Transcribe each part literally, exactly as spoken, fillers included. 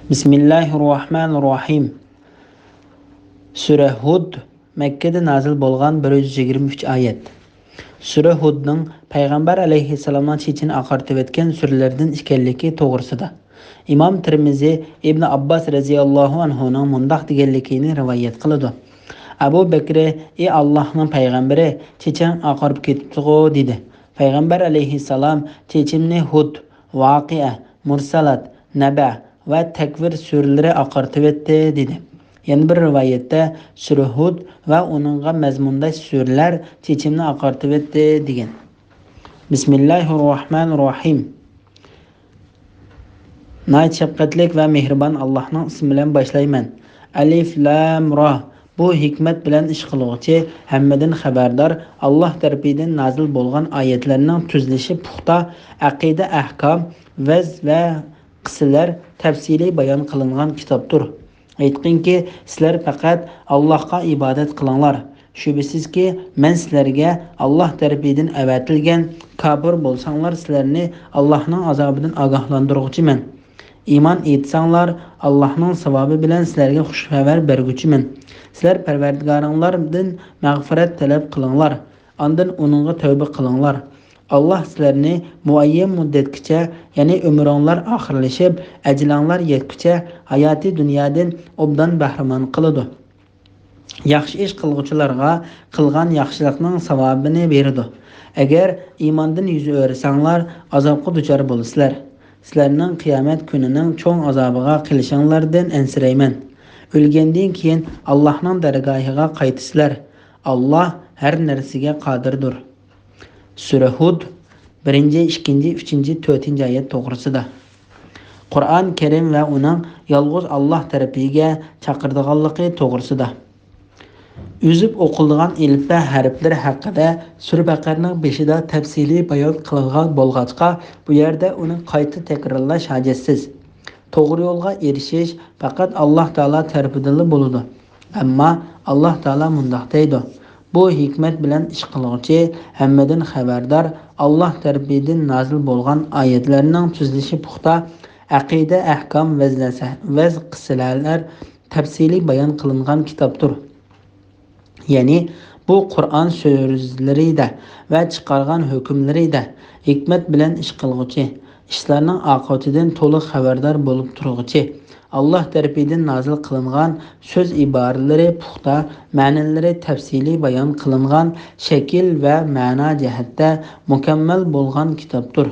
بىسمىللاھىررەھمانىررەھىم. سۈرە ھۇد، مەككىدە نازىل بولغان، بىر يۈز يىگىرمە ئۈچ ئايەت. سۈرە ھۇدنىڭ پەيغەمبەر ئەلەيھىسسالامنىڭ چېچىنى ئاقارتىۋەتكەن سۈرىلەردىن ئىكەنلىكى توغرىسىدا. ئىمام تىرمىزى ئىبنى ئابباس رەزىياللاھۇ ئەنھۇنىڭ مۇنداق دېگەنلىكىنى رىۋايەت قىلىدۇ: ئەبۇ بەكرى: «ئى ئاللاھنىڭ پەيغەمبىرى، چېچىڭ ئاقىرىپ كېتىپتىغۇ؟» دېدى. پەيغەمبەر ئەلەيھىسسالام: «چېچىمنى ھۇد، ۋاقىئە، مۇرسالات، نەبە ۋە تەكۋىر سۈرىلىرى ئاقارتىۋەتتى» دېدى. يەنە بىر رىۋايەتتە: «سۈرە ھۇد ۋە ئۇنىڭغا مەزمۇنداش سۈرىلەر چېچىمنى ئاقارتىۋەتتى» دېگەن. بىسمىللاھىررەھمانىررەھىم. ناھايىتى شەپقەتلىك ۋە مېھرىبان ئاللاھنىڭ ئىسمى بىلەن باشلايمەن. ئەلىف لام را. بۇ ھېكمەت بىلەن ئىش قىلغۇچى، ھەممىدىن خەۋەردار، ئاللاھ تەرىپىدىن نازىل بولغان ئايەتلەرنىڭ تۈزۈلۈشى پۇختا، ئەقىدە ئەھكام، ۋەز ۋە قىسسىلەر تەپسىلىي بايان قىلىنغان كىتابتۇر. ئېيتقىنكى، سىلەر پەقەت ئاللاھقا ئىبادەت قىلىڭلار. شۈبھىسىزكى، مەن سىلەرگە ئاللاھ تەرىپىدىن ئەۋەتىلگەن، كاپىر بولساڭلار، سىلەرنى ئاللاھنىڭ ئازابىدىن ئاگاھلاندۇرغۇچىمەن. ئىمان ئېيتساڭلار، ئاللاھنىڭ ساۋابى بىلەن سىلەرگە خۇش خەۋەر بەرگۈچىمەن. سىلەر پەرۋەردىگارىڭلاردىن مەغپىرەت تەلەپ قىلىڭلار، ئاندىن ئۇنىڭغا تەۋبە قىلىڭلار. ئاللاھ سىلەرنى مۇئەييەن مۇددەتكىچە، يەنى ئۆمرۈڭلار ئاخىرلىشىپ، ئەجىلىڭلار يەتكۈچە ھاياتىي دۇنيادىن ئوبدان بەھرىمەن قىلىدۇ. ياخشى ئىش قىلغۇچىلارغا قىلغان ياخشىلىقنىڭ ساۋابىنى بېرىدۇ. ئەگەر ئىماندىن يۈز ئۆرۈسەڭلار، ئازابقا دۇچار بولىسىلەر. سىلەرنىڭ قىيامەت كۈنىنىڭ چوڭ ئازابىغا قېلىشىڭلاردىن ئەنسىرەيمەن. ئۆلگەندىن كېيىن ئاللاھنىڭ دەرگاھىغا قايتىسىلەر. ئاللاھ ھەر نەرسىگە قادىردۇر. سۈرە ھۇد، بىرىنچى، ئىككىنچى، ئۈچىنچى، تۆتىنچى ئايەت توغرىسىدا. قۇرئان كەرىم ۋە ئۇنىڭ يالغۇز ئاللاھ تەرىپىگە چاقىرىدىغانلىقى توغرىسىدا. ئۈزۈپ ئوقۇلىدىغان ئېلىپبە ھەرپلىرى ھەققىدە سۈرە بەقەرىنىڭ بېشىدا تەپسىلىي بايان قىلىنغان بولغاچقا، بۇ يەردە ئۇنى قايتا تەكرارلاش ھاجەتسىز. توغرا يولغا ئېرىشىش پەقەت ئاللاھ تائالا تەرىپىدىنلا بولىدۇ. ئەمما ئاللاھ تائالا مۇنداق دەيدۇ: بۇ ھېكمەت بىلەن ئىش قىلغۇچى، ھەممىدىن خەۋەردار، ئاللاھ تەرىپىدىن نازىل بولغان ئايەتلەرنىڭ تۈزۈلۈشى پۇختا، ئەقىدە، ئەھكام، ۋەز، ۋەز قىسسىلەر تەپسىلىي بايان قىلىنغان كىتابتۇر. يەنى بۇ قۇرئان سۆزلىرىدە ۋە چىقارغان ھۆكۈملىرىدە ھېكمەت بىلەن ئىش قىلغۇچى، ئىشلارنىڭ ئاقىۋىتىدىن تولۇق خەۋەردار بولۇپ تۇرغۇچى، ئاللاھ تەرىپىدىن نازىل قىلىنغان سۆز ئىبارىلىرى پۇختا، مەنىلىرى تەپسىلىي بايان قىلىنغان، شەكىل ۋە مەنا جەھەتتە مۇكەممەل بولغان كىتابتۇر.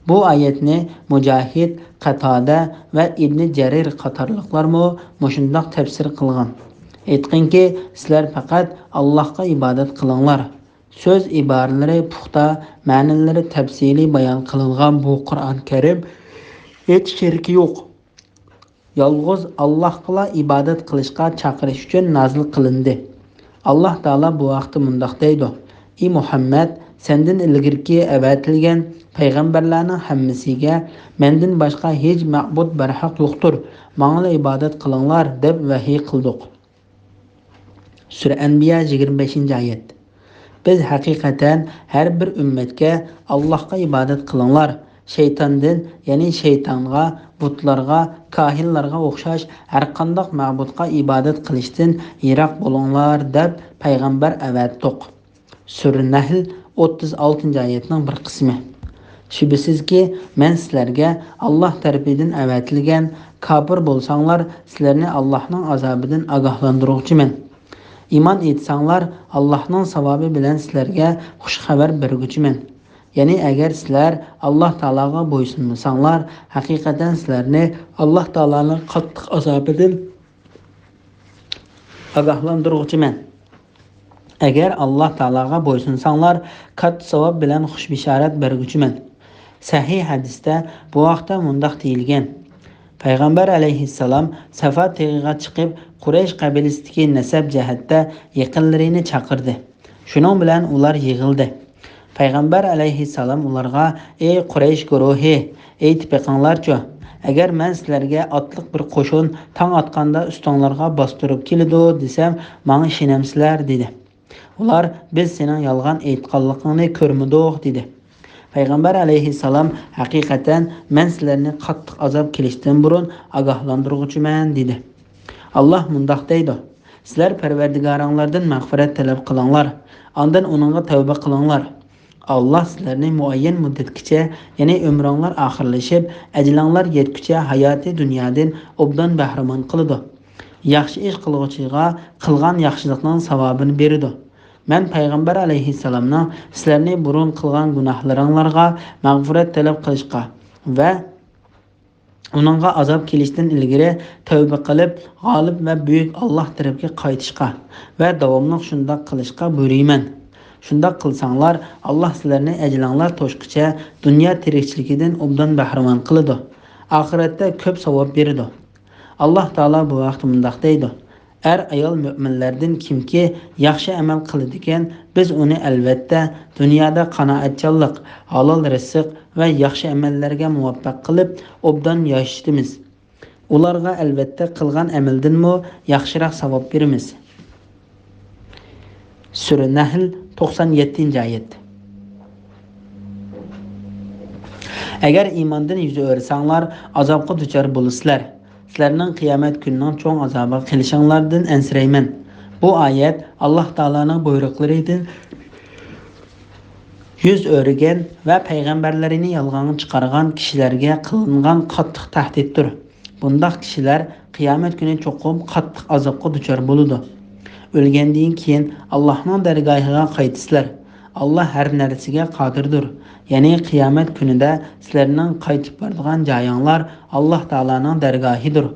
بۇ ئايەتنى مۇجاھىد، قاتادە ۋە ئىبنى جەرىر قاتارلىقلارمۇ مۇشۇنداق تەپسىر قىلغان: ئېيتقىنكى، سىلەر پەقەت ئاللاھقا ئىبادەت قىلىڭلار. سۆز ئىبارىلىرى پۇختا، مەنىلىرى تەپسىلىي بايان قىلىنغان بۇ قۇرئان كەرىم ھېچ شېرىكى يوق، يالغۇز ئاللاھقىلا ئىبادەت قىلىشقا چاقىرىش ئۈچۈن نازىل قىلىندى. ئاللاھ تائالا بۇ ھەقتە مۇنداق دەيدۇ: ئى مۇھەممەد، سەندىن ئىلگىرىكى ئەۋەتىلگەن پەيغەمبەرلەرنىڭ ھەممىسىگە مەندىن باشقا ھېچ مەبۇد بەرھەق يوقتۇر، ماڭىلا ئىبادەت قىلىڭلار، دەپ ۋەھىي قىلدۇق. سۈرە ئەنبىيا، يىگىرمە بەشىنچى ئايەت. بىز ھەقىقەتەن ھەر بىر ئۈممەتكە «ئاللاھقا ئىبادەت قىلىڭلار، شەيتاندىن، يەنى شەيتانغا، بۇتلارغا، كاھىنلارغا ئوخشاش ھەرقانداق مەبۇدقا ئىبادەت قىلىشتىن يىراق بولۇڭلار» دەپ پەيغەمبەر ئەۋەتتۇق. سۈرە نەھل، ئوتتۇز ئالتىنچى ئايەتنىڭ بىر قىسمى. شۈبھىسىزكى، مەن سىلەرگە ئاللاھ تەرىپىدىن ئەۋەتىلگەن، كاپىر بولساڭلار، سىلەرنى ئاللاھنىڭ ئازابىدىن ئاگاھلاندۇرغۇچىمەن. ئىمان ئېيتساڭلار، ئاللاھنىڭ ساۋابى بىلەن سىلەرگە خۇش خەۋەر بەرگۈچىمەن. يەنى ئەگەر سىلەر ئاللاھ تائالاغا بويسۇنمىساڭلار، ھەقىقەتەن سىلەرنى ئاللاھ تائالانىڭ قاتتىق ئازابىدىن ئاگاھلاندۇرغۇچىمەن. ئەگەر ئاللاھ تائالاغا بويسۇنساڭلار، كاتتا ساۋاب بىلەن خۇش بېشارەت بەرگۈچىمەن. سەھىھ ھەدىستە بۇ ھەقتە مۇنداق دېيىلگەن: پەيغەمبەر ئەلەيھىسسالام سەفا تېغىغا چىقىپ، قۇرەيش قەبىلىسىدىكى نەسەب جەھەتتە يېقىنلىرىنى چاقىردى. شۇنىڭ بىلەن ئۇلار يىغىلدى. پەيغەمبەر ئەلەيھىسسالام ئۇلارغا: «ئەي قۇرەيش گۇرۇھى، ئېيتىپ بېقىڭلارچۇ، ئەگەر مەن سىلەرگە ئاتلىق بىر قوشۇن تاڭ ئاتقاندا ئۈستۈڭلارغا باستۇرۇپ كېلىدۇ دېسەم، ماڭا ئىشىنەمسىلەر؟» دېدى. ئۇلار: «بىز سېنىڭ يالغان ئېيتقانلىقىڭنى كۆرمىدۇق» دېدى. پەيغەمبەر ئەلەيھىسسالام، ھەقىقەتەن مەن سىلەرنى قاتتىق ئازاب كېلىشتىن بۇرۇن ئاگاھلاندۇرغۇچىمەن، دېدى. ئاللاھ مۇنداق دەيدۇ، سىلەر پەرۋەردىگارىڭلاردىن مەغپىرەت تەلەپ قىلىڭلار، ئاندىن ئۇنىڭغا تەۋبە قىلىڭلار. ئاللاھ سىلەرنى مۇئەييەن مۇددەتكىچە، يەنى ئۆمرۈڭلار ئاخىرلىشىپ، ئەجىلىڭلار يەتكۈچە ھاياتىي دۇنيادىن ئوبدان بەھرىمەن قىلىدۇ. ياخشى ئىش قىلغۇچىغا قىلغان ياخشىلىقنىڭ ساۋابىنى بېرىدۇ. مەن پەيغەمبەر ئەلەيھىسسالامنىڭ سىلەرنى بۇرۇن قىلغان گۇناھلىرىڭلارغا مەغپىرەت تەلەپ قىلىشقا ۋە ئۇنىڭغا ئازاب كېلىشتىن ئىلگىرى تەۋبە قىلىپ، غالىب ۋە بۈيۈك ئاللاھ تەرەپكە قايتىشقا ۋە داۋاملىق شۇنداق قىلىشقا بۇيرۇيمەن. شۇنداق قىلساڭلار، ئاللاھ سىلەرنى ئەجىلىڭلار توشقىچە دۇنيا تىرىكچىلىكىدىن ئوبدان بەھرىمەن قىلىدۇ. ئاخىرەتتە كۆپ ساۋاب بېرىدۇ. ئاللاھ تائالا بۇ ھەقتە مۇنداق دەيدۇ، ئەر-ئايال مۆمىنلەردىن كىمكى ياخشى ئەمەل قىلىدىكەن، بىز ئۇنى ئەلۋەتتە دۇنيادا قانائەتچانلىق، ھالال رىزىق ۋە ياخشى ئەمەللەرگە مۇۋەپپەق قىلىپ، ئوبدان ياشىتىمىز. ئۇلارغا ئەلۋەتتە قىلغان ئەمەلدىنمۇ ياخشىراق ساۋاب بېرىمىز. سۈرە نەھل، توقسان يەتتىنچى ئايەت. ئەگەر ئىماندىن يۈز ئۆرۈسەڭلار، ئازابقا دۇچار بولىسىلەر. سىلەرنىڭ قىيامەت كۈنىنىڭ چوڭ ئازابىغا قېلىشىڭلاردىن ئەنسىرەيمەن. بۇ ئايەت ئاللاھ تائالانىڭ بۇيرۇقلىرىدىن يۈز ئۆرۈگەن ۋە پەيغەمبەرلىرىنى يالغانغا چىقارغان كىشىلەرگە قىلىنغان قاتتىق تەھدىتتۇر. بۇنداق كىشىلەر قىيامەت كۈنى چوقۇم قاتتىق ئازابقا دۇچار بولىدۇ. ئۆلگەندىن كېيىن ئاللاھنىڭ دەرگاھىغا قايتىسىلەر. ئاللاھ ھەر نەرسىگە قادىردۇر. يەنى قىيامەت كۈنىدە سىلەرنىڭ قايتىپ بارىدىغان جايىڭلار ئاللاھ تائالانىڭ دەرگاھىدۇر.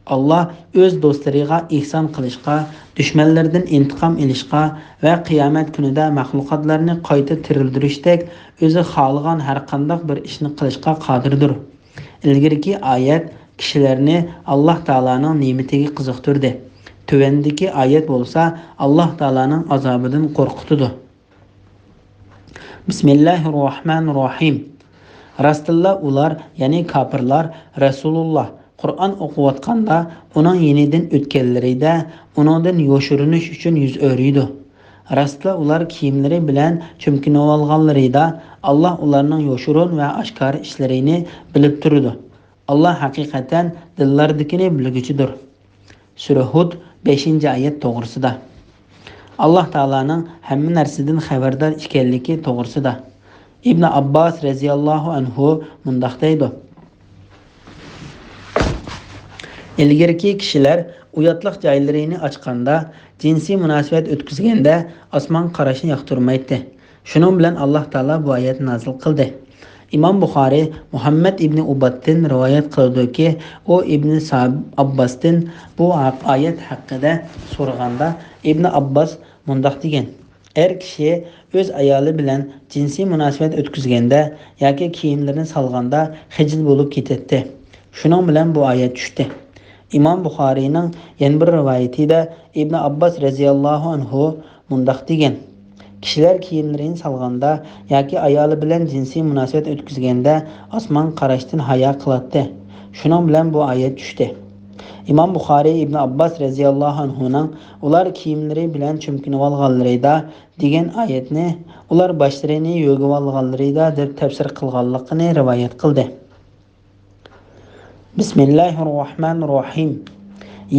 ئاللاھ ئۆز دوستلىرىغا ئېھسان قىلىشقا، دۈشمەنلىرىدىن ئىنتىقام ئېلىشقا ۋە قىيامەت كۈنىدە مەخلۇقاتلارنى قايتا تىرىلدۈرۈشتەك ئۆزى خالىغان ھەرقانداق بىر ئىشنى قىلىشقا قادىردۇر. ئىلگىرىكى ئايەت كىشىلەرنى ئاللاھ تائالانىڭ نېمىتىگە قىزىقتۇردى. تۆۋەندىكى ئايەت بولسا ئاللاھ تائالانىڭ ئازابىدىن قورقۇتىدۇ. بىسمىللاھىررەھمانىررەھىم. راستتىنلا ئۇلار، يەنى كاپىرلار، رەسۇلۇللاھ، قۇرئان ئوقۇۋاتقاندا ئۇنىڭ يېنىدىن ئۆتكەنلىرىدە ئۇنىڭدىن يوشۇرۇنۇش ئۈچۈن يۈز ئۆرۈيدۇ. راستلا ئۇلار كىيىملىرى بىلەن چۆمكىنىۋالغانلىرىدا ئاللاھ ئۇلارنىڭ يوشۇرۇن ۋە ئاشكارا ئىشلىرىنى بىلىپ تۇرىدۇ. ئاللاھ ھەقىقەتەن دىللاردىكىنى بىلگۈچىدۇر. سۈرە ھۇد، بەشىنچى ئايەت توغرىسىدا. ئاللاھ تائالانىڭ ھەممە نەرسىدىن خەۋەردار ئىكەنلىكى توغرىسىدا. ئىبنى ئابباس رەزىياللاھۇ ئەنھۇ مۇنداق دەيدۇ، ئىلگىرىكى كىشىلەر ئۇياتلىق جايلىرىنى ئاچقاندا، جىنسىي مۇناسىۋەت ئۆتكۈزگەندە ئاسمانغا قاراشنى ياقتۇرمايتتى. شۇنىڭ بىلەن ئاللاھ تائالا بۇ ئايەتنى نازىل قىلدى. ئىمام بۇخارىي مۇھەممەد ئىبنى ئۇبادتىن رىۋايەت قىلىدۇكى، ئۇ ئىبنى ساب-، ئابباستىن بۇ ھەق-، ئايەت ھەققىدە سورىغاندا، ئىبنى ئابباس مۇنداق دېگەن، ئەر كىشى ئۆز ئايالى بىلەن جىنسىي مۇناسىۋەت ئۆتكۈزگەندە ياكى كىيىملىرىنى سالغاندا خىجىل بولۇپ كېتەتتى. شۇنىڭ بىلەن بۇ ئايەت چۈشتى. ئىمام بۇخارىينىڭ يەنە بىر رىۋايىتىدە ئىبنى ئابباس رەزىياللاھۇ ئەنھۇ مۇنداق دېگەن، كىشىلەر كىيىملىرىنى سالغاندا ياكى ئايالى بىلەن جىنسىي مۇناسىۋەت ئۆتكۈزگەندە ئاسمانغا قاراشتىن ھايا قىلاتتى. شۇنىڭ بىلەن بۇ ئايەت چۈشتى. ئىمام بۇخارىي ئىبنى ئابباس رەزىياللاھۇ ئەنھۇنىڭ ئۇلار كىيىملىرى بىلەن چۆمكىنىۋالغانلىرىدا دېگەن ئايەتنى ئۇلار باشلىرىنى يۆگىۋالغانلىرىدا دەپ تەپسىر قىلغانلىقىنى رىۋايەت قىلدى. بىسمىللاھىررەھمانىررەھىم.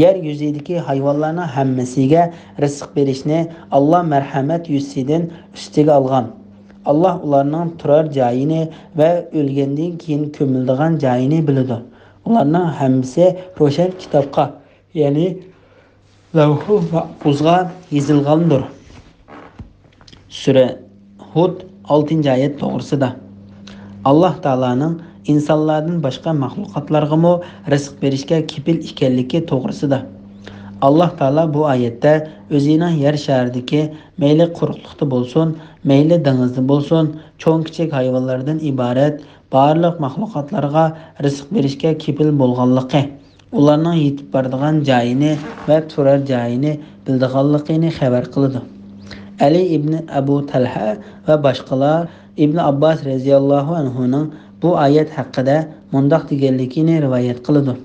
يەر يۈزىدىكى ھايۋانلارنىڭ ھەممىسىگە رىزىق بېرىشنى ئاللا مەرھەمەت يۈزىسىدىن ئۈستىگە ئالغان. ئاللا ئۇلارنىڭ تۇرار جايىنى ۋە ئۆلگەندىن كېيىن كۆمۈلىدىغان جايىنى بىلىدۇ. ئۇلارنىڭ ھەممىسى روشەن كىتابقا، يەنى لەۋھۇل مەھپۇزغا يېزىلغاندۇر. سۈرە ھۇد، ئالتىنچى ئايەت توغرىسىدا. ئاللا تائالانىڭ ئىنسانلاردىن باشقا مەخلۇقاتلارغىمۇ رىزىق بېرىشكە كېپىل ئىكەنلىكى توغرىسىدا. ئاللا تائالا بۇ ئايەتتە ئۆزىنىڭ يەر شارىدىكى مەيلى قۇرۇقلۇقتا بولسۇن، مەيلى دېڭىزدا بولسۇن، چوڭ-كىچىك ھايۋانلاردىن ئىبارەت بارلىق مەخلۇقاتلارغا رىزىق بېرىشكە كېپىل بولغانلىقى، ئۇلارنىڭ يېتىپ بارىدىغان جايىنى ۋە تۇرار جايىنى بىلىدىغانلىقىنى خەۋەر قىلىدۇ. ئەلى ئىبنى ئەبۇ تەلھە ۋە باشقىلار ئىبنى ئابباس رەزىياللاھۇ ئەنھۇنىڭ بۇ ئايەت ھەققىدە مۇنداق دېگەنلىكىنى رىۋايەت قىلىدۇ.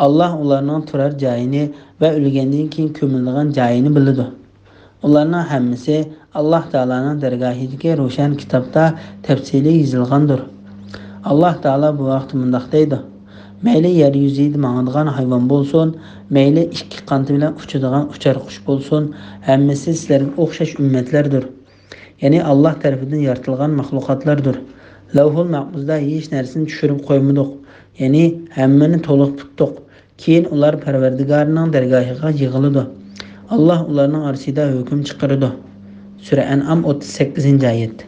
ئاللا ئۇلارنىڭ تۇرار جايىنى ۋە ئۆلگەندىن كېيىن كۆمۈلىدىغان جايىنى بىلىدۇ. ئۇلارنىڭ ھەممىسى ئاللاھ تائالانىڭ دەرگاھىدىكى روشەن كىتابتا تەپسىلىي يېزىلغاندۇر. ئاللاھ تائالا بۇ ھەقتە مۇنداق دەيدۇ: مەيلى يەر يۈزىدە ماڭىدىغان ھايۋان بولسۇن، مەيلى ئىككى قانىتى بىلەن ئۇچىدىغان ئۇچار قۇش بولسۇن، ھەممىسى سىلەرگە ئوخشاش ئۈممەتلەردۇر. يەنى ئاللاھ تەرىپىدىن يارىتىلغان مەخلۇقاتلاردۇر. لەۋھۇل مەھپۇزدا ھېچ نەرسىنى چۈشۈرۈپ قويمىدۇق. يەنى ھەممىنى تولۇق تۇتتۇق. كېيىن ئۇلار پەرۋەردىگارىنىڭ دەرگاھىغا يىغىلىدۇ. ئاللاھ ئۇلارنىڭ ئارىسىدا ھۆكۈم چىقىرىدۇ. سۈرە ئەنئام، ئوتتۇز سەككىزىنچى ئايەت.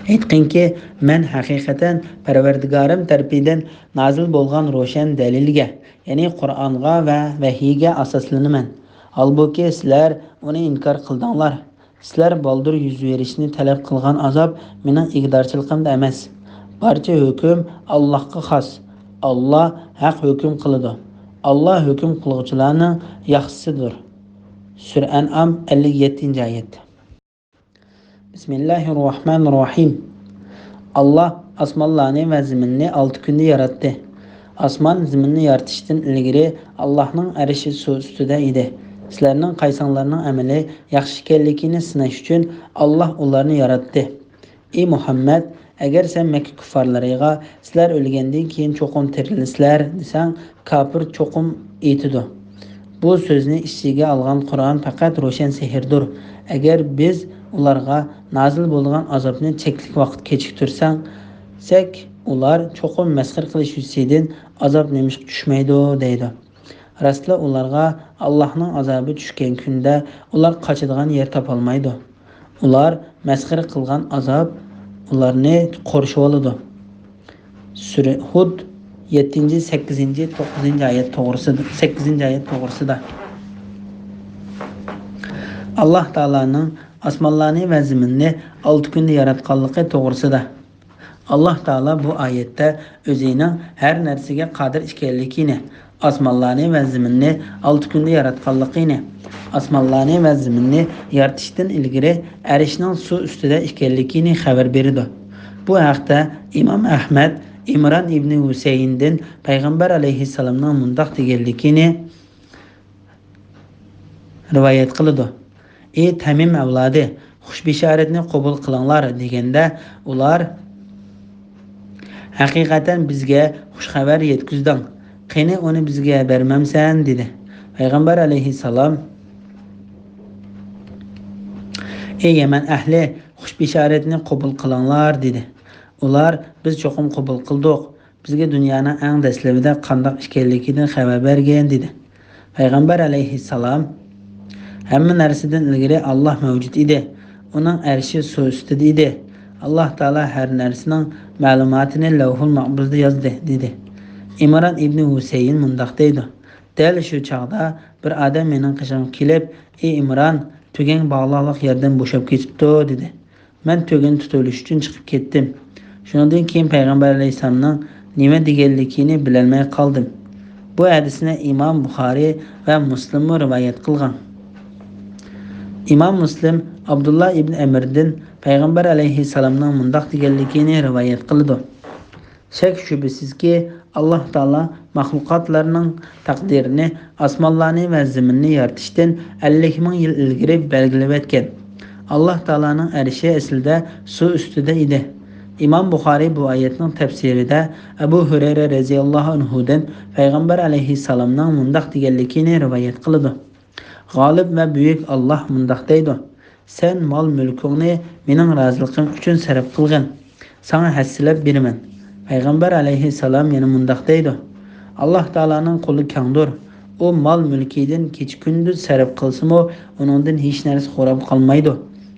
ئېيتقىنكى، مەن ھەقىقەتەن پەرۋەردىگارىم تەرىپىدىن نازىل بولغان روشەن دەلىلگە، يەنى قۇرئانغا ۋە ۋەھىيگە ئاساسلىنىمەن. ھالبۇكى، سىلەر ئۇنى ئىنكار قىلدىڭلار. سىلەر بالدۇر يۈز بېرىشنى تەلەپ قىلغان ئازاب مېنىڭ ئىگىدارچىلىقىمدا ئەمەس. بارچە ھۆكۈم ئاللاھقا خاس. ئاللاھ ھەق ھۆكۈم قىلىدۇ. ئاللاھ ھۆكۈم قىلغۇچىلارنىڭ ياخشىسىدۇر. سۈرە ئەنئام، ئەللىك يەتتىنچى ئايەت. بىسمىللاھىررەھمانىررەھىم. ئاللاھ ئاسمانلارنى ۋە زېمىننى ئالتە كۈندە ياراتتى. ئاسمان زېمىننى يارىتىشتىن ئىلگىرى ئاللاھنىڭ ئەرشى سۇ ئۈستىدە ئىدى. سىلەرنىڭ قايسىڭلارنىڭ ئەمىلى ياخشى ئىكەنلىكىنى سىناش ئۈچۈن ئاللاھ ئۇلارنى ياراتتى. ئى مۇھەممەد، ئەگەر سەن مەككە كۇففارلىرىغا، سىلەر ئۆلگەندىن كېيىن چوقۇم تىرىلىسىلەر دېسەڭ، كاپىر چوقۇم ئېيتىدۇ، بۇ سۆزنى ئىچىگە ئالغان قۇرئان پەقەت روشەن سېھىردۇر. ئەگەر بىز ئۇلارغا نازىل بولغان ئازابنى چەكلىك ۋاقىت كېچىكتۈرسەك، ئۇلار چوقۇم مەسخىرە قىلىش يۈزىسىدىن ئازاب نېمىشقا چۈشمەيدۇ دەيدۇ. راستلا ئۇلارغا ئاللاھنىڭ ئازابى چۈشكەن كۈندە ئۇلار قاچىدىغان يەر تاپالمايدۇ. ئۇلار مەسخىرە قىلغان ئازاب ئۇلارنى قورشىۋالىدۇ. سۈرە ھۇد، يەتتىنچى، سەككىزىنچى، توققۇزىنچى ئايەت توغرىسىدا، سەككىزىنچى ئايەت توغرىسىدا. ئاللاھ تائالانىڭ ئاسمانلارنى ۋە زېمىننى ئالتە كۈندە ياراتقانلىقى توغرىسىدا. ئاللاھ تائالا بۇ ئايەتتە ئۆزىنىڭ ھەر نەرسىگە قادىر ئىكەنلىكىنى، ئاسمانلارنى ۋە زېمىننى ئالتە كۈندە ياراتقانلىقىنى، ئاسمانلارنى ۋە زېمىننى يارىتىشتىن ئىلگىرى ئەرشنىڭ سۇ ئۈستىدە ئىكەنلىكىنى خەۋەر بېرىدۇ. بۇ ھەقتە ئىمام ئەھمەد ئىمران ئىبنى ھۈسەيىندىن پەيغەمبەر ئەلەيھىسسالامنىڭ مۇنداق دېگەنلىكىنى رىۋايەت قىلىدۇ: ئى تەمىم ئەۋلادى، خۇش بېشارەتنى قوبۇل قىلىڭلار دېگەندە، ئۇلار، ھەقىقەتەن بىزگە خۇش خەۋەر يەتكۈزدۈڭ، قېنى ئۇنى بىزگە بەرمەمسەن؟ دېدى. پەيغەمبەر ئەلەيھىسسالام، ئى يەمەن ئەھلى، خۇش بېشارەتنى قوبۇل قىلىڭلار دېدى. ئۇلار، بىز چوقۇم قوبۇل قىلدۇق. بىزگە دۇنيانىڭ ئەڭ دەسلىۋىدە قانداق ئىكەنلىكىدىن خەۋەر بەرگىن، دېدى. پەيغەمبەر ئەلەيھىسسالام، ھەممە نەرسىدىن ئىلگىرى ئاللاھ مەۋجۇت ئىدى. ئۇنىڭ ئەرشى سۇ ئۈستىدە ئىدى. ئاللاھ تائالا ھەر نەرسىنىڭ مەلۇماتىنى لەۋھۇل مەھپۇزدا يازدى، دېدى. ئىمران ئىبنى ھۈسەيىن مۇنداق دەيدۇ: دەل شۇ چاغدا بىر ئادەم مېنىڭ قېشىمغا كېلىپ، ئى ئىمران، تۆگەڭ باغلاقلىق يەردىن بوشاپ كېتىپتۇ، دېدى. مەن تۆگىنى تۇتۇۋېلىش ئۈچۈن چىقىپ كەتتىم. شۇنىڭدىن كېيىن پەيغەمبەر ئەلەيھىسسالامنىڭ نېمە دېگەنلىكىنى بىلەلمەي قالدىم. بۇ ھەدىسنى ئىمام بۇخارىي ۋە مۇسلىممۇ رىۋايەت قىلغان. ئىمام مۇسلىم ئابدۇللا ئىبن ئەمىردىن پەيغەمبەر ئەلەيھىسسالامنىڭ مۇنداق دېگەنلىكىنى رىۋايەت قىلىدۇ. شەك-شۈبھىسىزكى، ئاللاھ تائالا مەخلۇقاتلارنىڭ تەقدىرىنى ئاسمانلارنى ۋە زېمىننى يارىتىشتىن ئەللىك مىڭ يىل ئىلگىرى بەلگىلىۋەتكەن. ئاللاھ تائالانىڭ ئەرشى ئەسلىدە سۇ ئۈستىدە ئىدى. ئىمام بۇخارىي بۇ ئايەتنىڭ تەپسىرىدە ئەبۇ ھۇرەيرە رەزىياللاھۇ ئەنھۇدىن پەيغەمبەر ئەلەيھىسسالامنىڭ مۇنداق دېگەنلىكىنى رىۋايەت قىلىدۇ. غالىب ۋە بۈيۈك ئاللاھ مۇنداق دەيدۇ: سەن مال-مۈلكۈڭنى مېنىڭ رازىلىقىم ئۈچۈن سەرپ قىلغىن، ساڭا ھەسسىلەپ بېرىمەن. پەيغەمبەر ئەلەيھىسسالام يەنە مۇنداق دەيدۇ: ئاللاھ تائالانىڭ قولى كەڭدۇر. ئۇ مال-مۈلكىدىن كېچە-كۈندۈز سەرپ قىلسىمۇ، ئۇنىڭدىن ھېچ نەرسە خوراپ قالمايدۇ.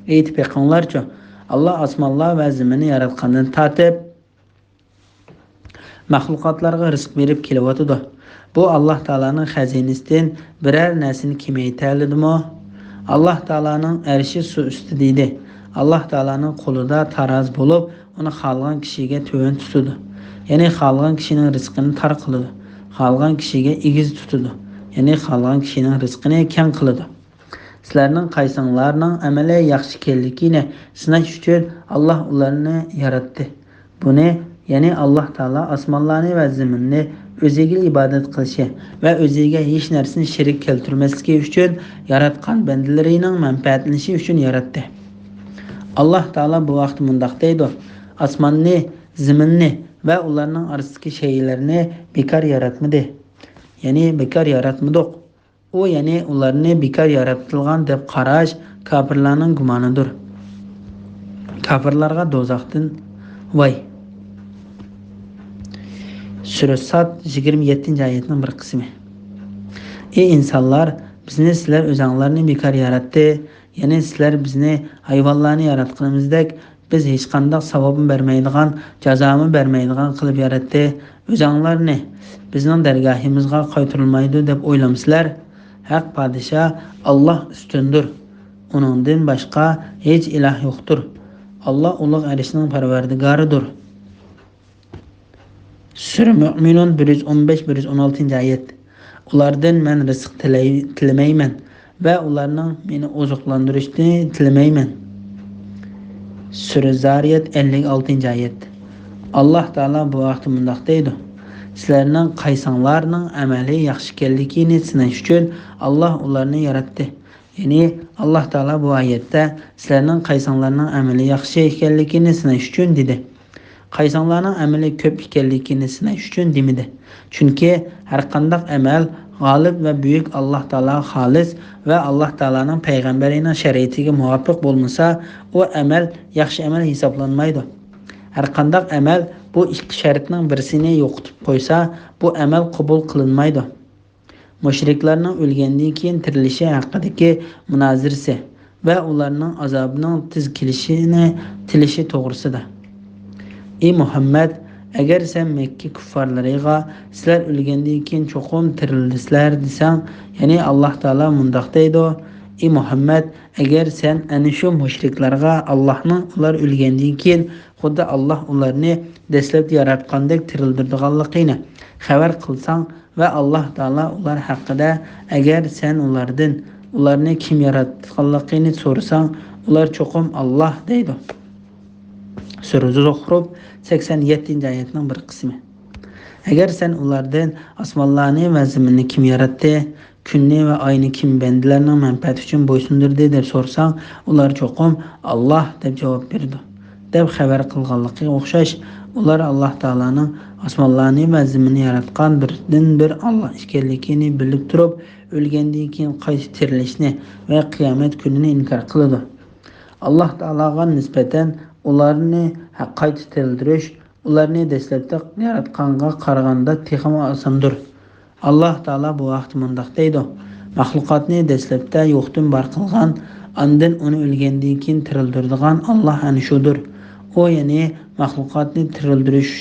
ئېيتىپ بېقىڭلارچۇ، ئاللاھ ئاسمانلار ۋە زېمىننى ياراتقاندىن تارتىپ، مەخلۇقاتلارغا رىزىق بېرىپ كېلىۋاتىدۇ. بۇ ئاللاھ تائالانىڭ خەزىنىسىدىن بىرەر نەرسىنى كېمەيتەلىدىمۇ؟ ئاللاھ تائالانىڭ ئەرشى سۇ ئۈستىدە ئىدى. ئاللاھ تائالانىڭ قولىدا تارازى بولۇپ، ئۇنى خالىغان كىشىگە تۆۋەن تۇتىدۇ. يەنى خالىغان كىشىنىڭ رىزقىنى تار قىلىدۇ. خالىغان كىشىگە ئېگىز تۇتىدۇ. يەنى خالىغان كىشىنىڭ رىزقىنى كەڭ قىلىدۇ. سىلەرنىڭ قايسىڭلارنىڭ ئەمەلى ياخشى ئىكەنلىكىنى سىناش ئۈچۈن ئاللاھ ئۇلارنى ياراتتى. بۇنى يەنى ئاللاھ تائالا ئاسمانلارنى ۋە زېمىننى ئۆزىگىلا ئىبادەت قىلىشى ۋە ئۆزىگە ھېچ نەرسىنى شېرىك كەلتۈرمەسلىكى ئۈچۈن ياراتقان بەندىلىرىنىڭ مەنپەئەتلىنىشى ئۈچۈن ياراتتى. ئاللاھ تائالا بۇ ھەقتە مۇنداق دەيدۇ: ئاسماننى، زېمىننى ۋە ئۇلارنىڭ ئارىسىدىكى شەيئىلەرنى بىكار ياراتمىدى. يەنى بىكار ياراتمىدۇق. ئۇ، يەنى ئۇلارنى بىكار ياراتىلغان دەپ قاراش كاپىرلارنىڭ گۇمانىدۇر. كاپىرلارغا دوزاختىن ۋاي. سۈرە ساد، يىگىرمە يەتتىنچى ئايەتنىڭ بىر قىسمى. ئى ئىنسانلار، بىزنى سىلەر ئۆزەڭلارنى بىكار ياراتتى، يەنى سىلەر بىزنى ھايۋانلارنى ياراتقىنىمىزدەك، بىز ھېچقانداق ساۋابمۇ بەرمەيدىغان، جازامۇ بەرمەيدىغان قىلىپ ياراتتى. ئۆزەڭلارنى بىزنىڭ دەرگاھىمىزغا قايتۇرۇلمايدۇ دەپ ئويلامسىلەر؟ ھەق پادىشاھ ئاللاھ ئۈستۈندۇر. ئۇنىڭدىن باشقا ھېچ ئىلاھ يوقتۇر. ئاللاھ ئۇلۇغ ئەرشنىڭ پەرۋەردىگارىدۇر. سۈرە مۆمىنۇن، بىر يۈز ئون بەش، بىر يۈز ئون ئالتىنچى ئايەت. ئۇلاردىن مەن رىزىق تىلەي-، تىلىمەيمەن ۋە ئۇلارنىڭ مېنى ئوزۇقلاندۇرۇشنى تىلىمەيمەن. سۈرە زارىيەت، ئەللىك ئالتىنچى ئايەت. ئاللاھ تائالا بۇ ھەقتە مۇنداق دەيدۇ: سىلەرنىڭ قايسىڭلارنىڭ ئەمەلى ياخشى ئىكەنلىكىنى سىناش ئۈچۈن ئاللاھ ئۇلارنى ياراتتى. يەنى ئاللاھ تائالا بۇ ئايەتتە سىلەرنىڭ قايسىڭلارنىڭ ئەمەلى ياخشى ئىكەنلىكىنى سىناش ئۈچۈن دېدى. قايسىڭلارنىڭ ئەمىلى كۆپ ئىكەنلىكىنى سىناش ئۈچۈن دېمىدى. چۈنكى ھەرقانداق ئەمەل غالىب ۋە بۈيۈك ئاللاھ تائالاغا خالىس ۋە ئاللاھ تائالانىڭ پەيغەمبىرىنىڭ شەرىئىتىگە مۇۋاپىق بولمىسا، ئۇ ئەمەل ياخشى ئەمەل ھېسابلانمايدۇ. ھەرقانداق ئەمەل بۇ ئىككى شەرتنىڭ بىرسىنى يوقىتىپ قويسا، بۇ ئەمەل قوبۇل قىلىنمايدۇ. مۇشرىكلارنىڭ ئۆلگەندىن كېيىن تىرىلىشى ھەققىدىكى مۇنازىرىسى ۋە ئۇلارنىڭ ئازابىنىڭ تېز كېلىشىنى تىلىشى توغرىسىدا. ئى مۇھەممەد، ئەگەر سەن مەككە كۇففارلىرىغا، سىلەر ئۆلگەندىن كېيىن چوقۇم تىرىلىسىلەر دېسەڭ، يەنى ئاللاھ تائالا مۇنداق دەيدۇ: ئى مۇھەممەد، ئەگەر سەن ئەنە شۇ مۇشرىكلارغا ئاللاھنىڭ ئۇلار ئۆلگەندىن كېيىن خۇددى ئاللاھ ئۇلارنى دەسلەپتە ياراتقاندەك تىرىلدۈرىدىغانلىقىنى خەۋەر قىلساڭ ۋە ئاللاھ تائالا ئۇلار ھەققىدە، ئەگەر سەن ئۇلاردىن ئۇلارنى كىم ياراتقانلىقىنى سورىساڭ، ئۇلار چوقۇم ئاللاھ دەيدۇ. سۈرە زۇخرۇف، سەكسەن يەتتىنچى ئايەتنىڭ بىر قىسمى. ئەگەر سەن ئۇلاردىن ئاسمانلارنى ۋە زېمىننى كىم ياراتتى، كۈننى ۋە ئاينى كىم بەندىلەرنىڭ مەنپەئەتى ئۈچۈن بويسۇندۇردى دەپ سورىساڭ، ئۇلار چوقۇم ئاللاھ دەپ جاۋاب بېرىدۇ، دەپ خەۋەر قىلغانلىقىغا ئوخشاش، ئۇلار ئاللاھ تائالانىڭ ئاسمانلارنى ۋە زېمىننى ياراتقان بىردىنبىر ئاللاھ ئىكەنلىكىنى بىلىپ تۇرۇپ، ئۆلگەندىن كېيىن قايتا تىرىلىشنى ۋە قىيامەت كۈنىنى ئىنكار قىلىدۇ. ئاللاھ تائالاغا نىسبەتەن ئۇلارنى قايتا تىرىلدۈرۈش ئۇلارنى دەسلەپتە ياراتقانغا قارىغاندا تېخىمۇ ئاساندۇر. ئاللاھ تائالا بۇ ھەقتە مۇنداق دەيدۇ: مەخلۇقاتنى دەسلەپتە يوقتىن بار قىلغان، ئاندىن ئۇنى ئۆلگەندىن كېيىن تىرىلدۈرىدىغان ئاللاھ ئەنە شۇدۇر. ئۇ، يەنى مەخلۇقاتنى تىرىلدۈرۈش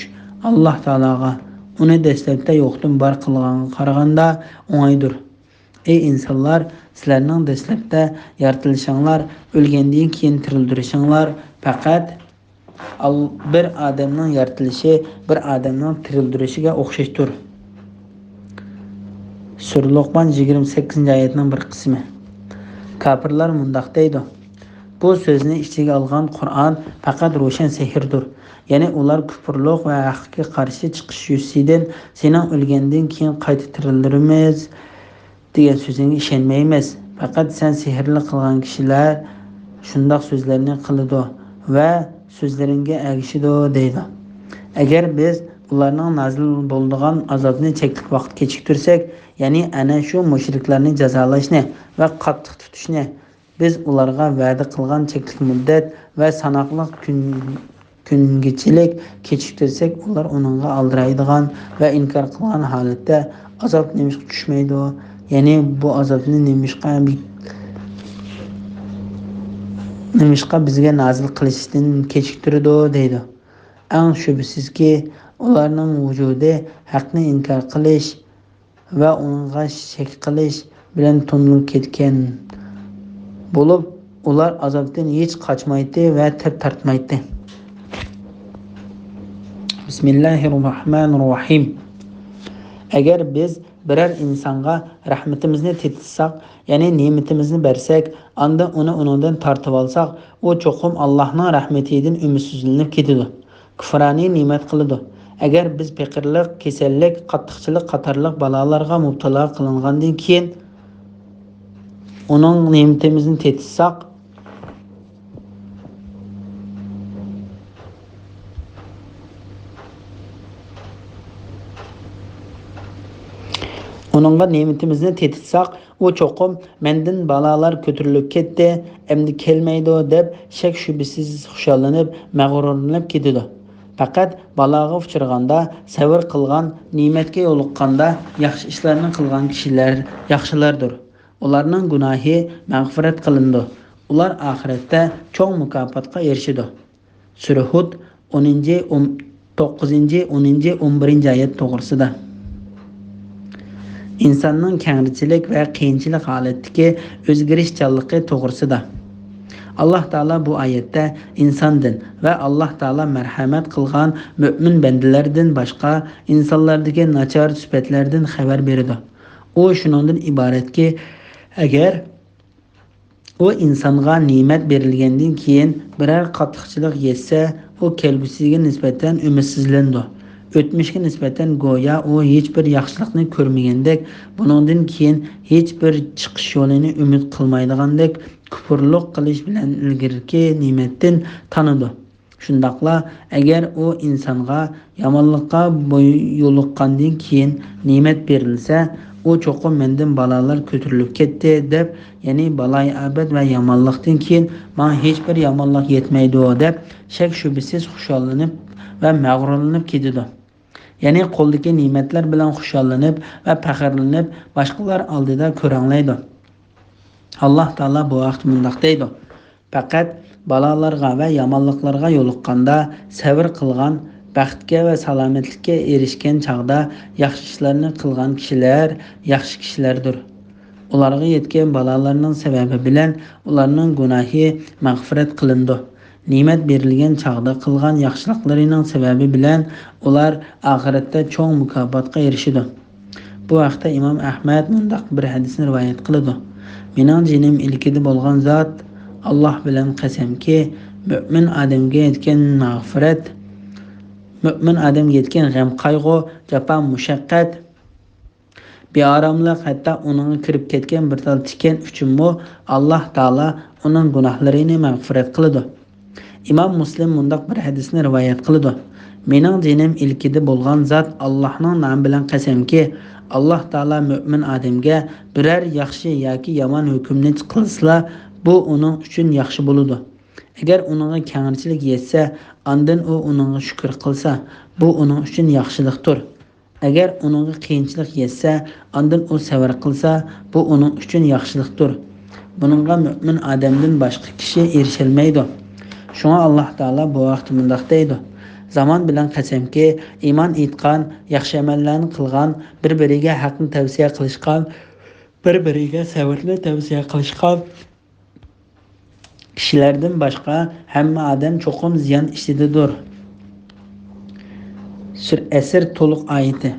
ئاللاھ تائالاغا، ئۇنى دەسلەپتە يوقتىن بار قىلغانغا قارىغاندا ئوڭايدۇر. ئەي ئىنسانلار، سىلەرنىڭ دەسلەپتە يارىتىلىشىڭلار، ئۆلگەندىن كېيىن تىرىلدۈرۈشۈڭلار پەقەت ئال-، بىر ئادەمنىڭ يارىتىلىشى بىر ئادەمنىڭ تىرىلدۈرۈشىگە ئوخشاشتۇر. سۈرە لوقمان، يىگىرمە سەككىزىنچى ئايەتنىڭ بىر قىسمى. كاپىرلار مۇنداق دەيدۇ: بۇ سۆزنى ئىچىگە ئالغان قۇرئان پەقەت روشەن سېھىردۇر. يەنى ئۇلار كۇپۇرلۇق ۋە ھەققە قارشى چىقىش يۈزىسىدىن سېنىڭ ئۆلگەندىن كېيىن قايتا تىرىلدۈرىمىز دېگەن سۆزۈڭگە ئىشەنمەيمىز. پەقەت سەن سېھىرلىك قىلغان كىشىلەر شۇنداق سۆزلەرنى قىلىدۇ ۋە سۆزلىرىڭگە ئەگىشىدۇ دەيدۇ. ئەگەر بىز ئۇلارنىڭ نازىل بولىدىغان ئازابنى چەكلىك ۋاقىت كېچىكتۈرسەك، يەنى ئەنە شۇ مۇشرىكلارنى جازالاشنى ۋە قاتتىق تۇتۇشنى بىز ئۇلارغا ۋەدە قىلغان چەكلىك مۇددەت ۋە ساناقلىق كۈن، كۈنگىچىلىك كېچىكتۈرسەك، ئۇلار ئۇنىڭغا ئالدىرايدىغان ۋە ئىنكار قىلغان ھالەتتە، ئازاب نېمىشقا چۈشمەيدۇ؟ يەنى بۇ ئازابنى نېمىشقا، نېمىشقا بىزگە نازىل قىلىشتىن كېچىكتۈرىدۇ؟ دەيدۇ. ئەڭ شۈبھىسىزكى، ئۇلارنىڭ ۋۇجۇدى ھەقنى ئىنكار قىلىش ۋە ئۇنىڭغا شەك قىلىش بىلەن تولۇپ كەتكەن بولۇپ، ئۇلار ئازابتىن ھېچ قاچمايتتى ۋە تەپ تارتمايتتى. بىسمىللاھىررەھمانىررەھىم. ئەگەر بىز بىرەر ئىنسانغا رەھمىتىمىزنى تېتىتساق، يەنى نېمىتىمىزنى بەرسەك، ئاندىن ئۇنى ئۇنىڭدىن تارتىۋالساق، ئۇ چوقۇم ئاللاھنىڭ رەھمىتىدىن ئۈمىدسىزلىنىپ كېتىدۇ. كۇپرانى نېمەت قىلىدۇ. ئەگەر بىز پېقىرلىق، كېسەللىك، قاتتىقچىلىق قاتارلىق بالالارغا مۇپتىلا قىلىنغاندىن كېيىن، ئۇنىڭ نېمىتىمىزنى تېتىتساق، ئۇنىڭغا نېمىتىمىزنى تېتىتساق، ئۇ چوقۇم، «مەندىن بالالار كۆتۈرۈلۈپ كەتتى، ئەمدى كەلمەيدۇ» دەپ، شەك-شۈبھىسىز خۇشاللىنىپ، مەغرۇرلىنىپ كېتىدۇ. پەقەت بالاغا ئۇچرىغاندا سەۋر قىلغان، نېمەتكە يولۇققاندا ياخشى ئىشلارنى قىلغان كىشىلەر ياخشىلاردۇر. ئۇلارنىڭ گۇناھى مەغپىرەت قىلىنىدۇ. ئۇلار ئاخىرەتتە چوڭ مۇكاپاتقا ئېرىشىدۇ. سۈرە ھۇد، ئونىنچى، ئون، توققۇزىنچى، ئونىنچى، ئون بىرىنچى ئايەت توغرىسىدا. ئىنساننىڭ كەڭرىچىلىك ۋە قىيىنچىلىق ھالەتتىكى ئۆزگىرىشچانلىقى توغرىسىدا. ئاللاھ تائالا بۇ ئايەتتە ئىنساندىن ۋە ئاللاھ تائالا مەرھەمەت قىلغان مۆمىن بەندىلەردىن باشقا ئىنسانلاردىكى ناچار سۈپەتلەردىن خەۋەر بېرىدۇ. ئۇ شۇنىڭدىن ئىبارەتكى، ئەگەر ئۇ ئىنسانغا نېمەت بېرىلگەندىن كېيىن بىرەر قاتتىقچىلىق يەتسە، ئۇ كەلگۈسىگە نىسبەتەن ئۈمىدسىزلىنىدۇ. ئۆتمۈشكە نىسبەتەن گويا ئۇ ھېچبىر ياخشىلىقنى كۆرمىگەندەك، بۇنىڭدىن كېيىن ھېچبىر چىقىش يولىنى ئۈمىد قىلمايدىغاندەك، كۇپۇرلۇق قىلىش بىلەن ئىلگىرىكى نېمەتتىن تانىدۇ. شۇنداقلا، ئەگەر ئۇ ئىنسانغا يامانلىققا بوي-، يولۇققاندىن كېيىن نېمەت بېرىلسە، ئۇ چوقۇم «مەندىن بالالار كۆتۈرۈلۈپ كەتتى» دەپ، يەنى بالايىئاپەت ۋە يامانلىقتىن كېيىن ماڭا ھېچبىر يامانلىق يەتمەيدۇ دەپ، شەك-شۈبھىسىز خۇشاللىنىپ ۋە مەغرۇرلىنىپ كېتىدۇ. يەنى قولدىكى نېمەتلەر بىلەن خۇشاللىنىپ ۋە پەخىرلىنىپ، باشقىلار ئالدىدا كۆرەڭلەيدۇ. ئاللاھ تائالا بۇ ھەقتە مۇنداق دەيدۇ: «پەقەت بالالارغا ۋە يامانلىقلارغا يولۇققاندا سەۋر قىلغان، بەختكە ۋە سالامەتلىككە ئېرىشكەن چاغدا ياخشى ئىشلارنى قىلغان كىشىلەر ياخشى كىشىلەردۇر. ئۇلارغا يەتكەن بالالارنىڭ سەۋەبى بىلەن ئۇلارنىڭ گۇناھى مەغپىرەت قىلىنىدۇ. نېمەت بېرىلگەن چاغدا قىلغان ياخشىلىقلىرىنىڭ سەۋەبى بىلەن ئۇلار ئاخىرەتتە چوڭ مۇكاپاتقا ئېرىشىدۇ.» بۇ ھەقتە ئىمام ئەھمەد مۇنداق بىر ھەدىسنى رىۋايەت قىلىدۇ: «مېنىڭ جېنىم ئىلكىدە بولغان زات، ئاللاھ بىلەن قەسەمكى، مۆمىن ئادەمگە يەتكەن مەغپىرەت، مۆمىن ئادەمگە يەتكەن غەم-قايغۇ، جاپا-مۇشەققەت، بىئاراملىق، ھەتتا ئۇنىڭغا كىرىپ كەتكەن بىر تال تىكەن ئۈچۈنمۇ ئاللاھ تائالا ئۇنىڭ گۇناھلىرىنى مەغپىرەت قىلىدۇ.» ئىمام مۇسلىم مۇنداق بىر ھەدىسنى رىۋايەت قىلىدۇ: «مېنىڭ جېنىم ئىلكىدە بولغان زات، ئاللاھنىڭ نامى بىلەن قەسەمكى، ئاللاھ تائالا مۆمىن ئادەمگە بىرەر ياخشى ياكى يامان ھۆكۈمنى قىلسىلا، بۇ ئۇنىڭ ئۈچۈن ياخشى بولىدۇ. ئەگەر ئۇنىڭغا كەڭرىچىلىك يەتسە، ئاندىن ئۇ ئۇنىڭغا شۈكۈر قىلسا، بۇ ئۇنىڭ ئۈچۈن ياخشىلىقتۇر. ئەگەر ئۇنىڭغا قىيىنچىلىق يەتسە، ئاندىن ئۇ سەۋر قىلسا، بۇ ئۇنىڭ ئۈچۈن ياخشىلىقتۇر. بۇنىڭغا مۆمىن ئادەمدىن باشقا كىشى ئېرىشەلمەيدۇ.» شۇڭا ئاللاھ تائالا بۇ ھەقتە مۇنداق دەيدۇ: «زامان بىلەن قەسەمكى، ئىمان ئېيتقان، ياخشى ئەمەللەرنى قىلغان، بىر-بىرىگە ھەقنى تەۋسىيە قىلىشقان، بىر-بىرىگە سەۋرنى تەۋسىيە قىلىشقان كىشىلەردىن باشقا ھەممە ئادەم چوقۇم زىيان ئىچىدىدۇر.» سۈرە ئەسر تولۇق ئايىتى.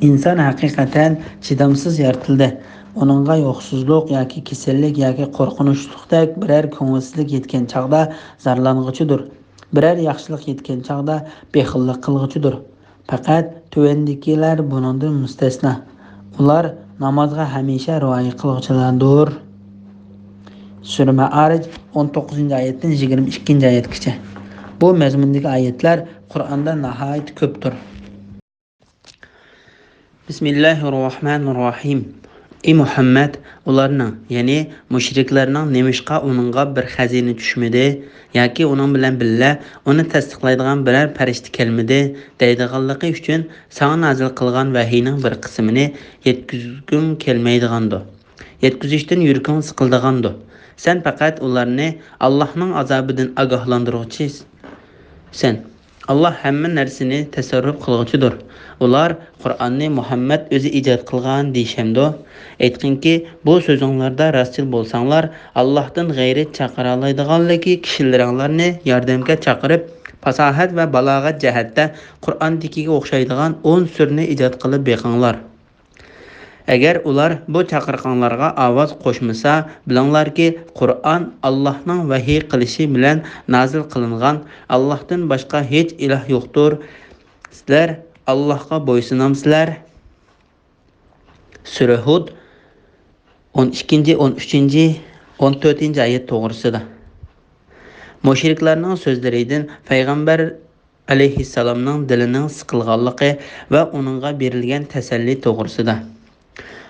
ئىنسان ھەقىقەتەن چىدامسىز يارىتىلدى. ئۇنىڭغا يوقسۇزلۇق ياكى كېسەللىك ياكى قورقۇنچلۇقتەك بىرەر كۆڭۈلسىزلىك يەتكەن چاغدا زارلانغۇچىدۇر. بىرەر ياخشىلىق يەتكەن چاغدا بېخىللىق قىلغۇچىدۇر. پەقەت تۆۋەندىكىلەر بۇنىڭدىن مۇستەسنا. ئۇلار نامازغا ھەمىشە رىئايە قىلغۇچىلاردۇر. سۈرە مائارىج، ئون توققۇزىنچى ئايەتتىن يىگىرمە ئىككىنچى ئايەتكىچە. بۇ مەزمۇندىكى ئايەتلەر قۇرئاندا ناھايىتى كۆپتۇر. بىسمىللاھىررەھمانىررەھىم. ئى مۇھەممەد، ئۇلارنىڭ، يەنى مۇشرىكلارنىڭ نېمىشقا ئۇنىڭغا بىر خەزىنە چۈشمىدى ياكى ئۇنىڭ بىلەن بىللە ئۇنى تەستىقلايدىغان بىرەر پەرىشتە كەلمىدى دەيدىغانلىقى ئۈچۈن ساڭا نازىل قىلغان ۋەھىينىڭ بىر قىسمىنى يەتكۈزگۈڭ كەلمەيدىغاندۇ؟ يەتكۈزۈشتىن يۈرىكىڭ سىقىلىدىغاندۇ؟ سەن پەقەت ئۇلارنى ئاللاھنىڭ ئازابىدىن ئاگاھلاندۇرغۇچىسەن. ئاللاھ ھەممە نەرسىنى تەسەررۇپ قىلغۇچىدۇر. ئۇلار قۇرئاننى مۇھەممەد ئۆزى ئىجاد قىلغان دېيىشەمدۇ؟ ئېيتقىنكى، بۇ سۆزۈڭلاردا راستچىل بولساڭلار، ئاللاھتىن غەيرىي چاقىرالايدىغانلىكى كىشىلىرىڭلارنى ياردەمگە چاقىرىپ، پاساھەت ۋە بالاغەت جەھەتتە قۇرئاندىكىگە ئوخشايدىغان ئون سۈرىنى ئىجاد قىلىپ بېقىڭلار. ئەگەر ئۇلار بۇ چاقىرىقىڭلارغا ئاۋاز قوشمىسا، بىلىڭلاركى، قۇرئان ئاللاھنىڭ ۋەھىي قىلىشى بىلەن نازىل قىلىنغان، ئاللاھتىن باشقا ھېچ ئىلاھ يوقتۇر. سىلەر ئاللاھقا بويسۇنامسىلەر؟ سۈرە ھۇد، ئون ئىككىنچى، ئون ئۈچىنچى، ئون تۆتىنچى ئايەت توغرىسىدا. مۇشرىكلارنىڭ سۆزلىرىدىن پەيغەمبەر ئەلەيھىسسالامنىڭ دىلىنىڭ سىقىلغانلىقى ۋە ئۇنىڭغا بېرىلگەن تەسەللى توغرىسىدا.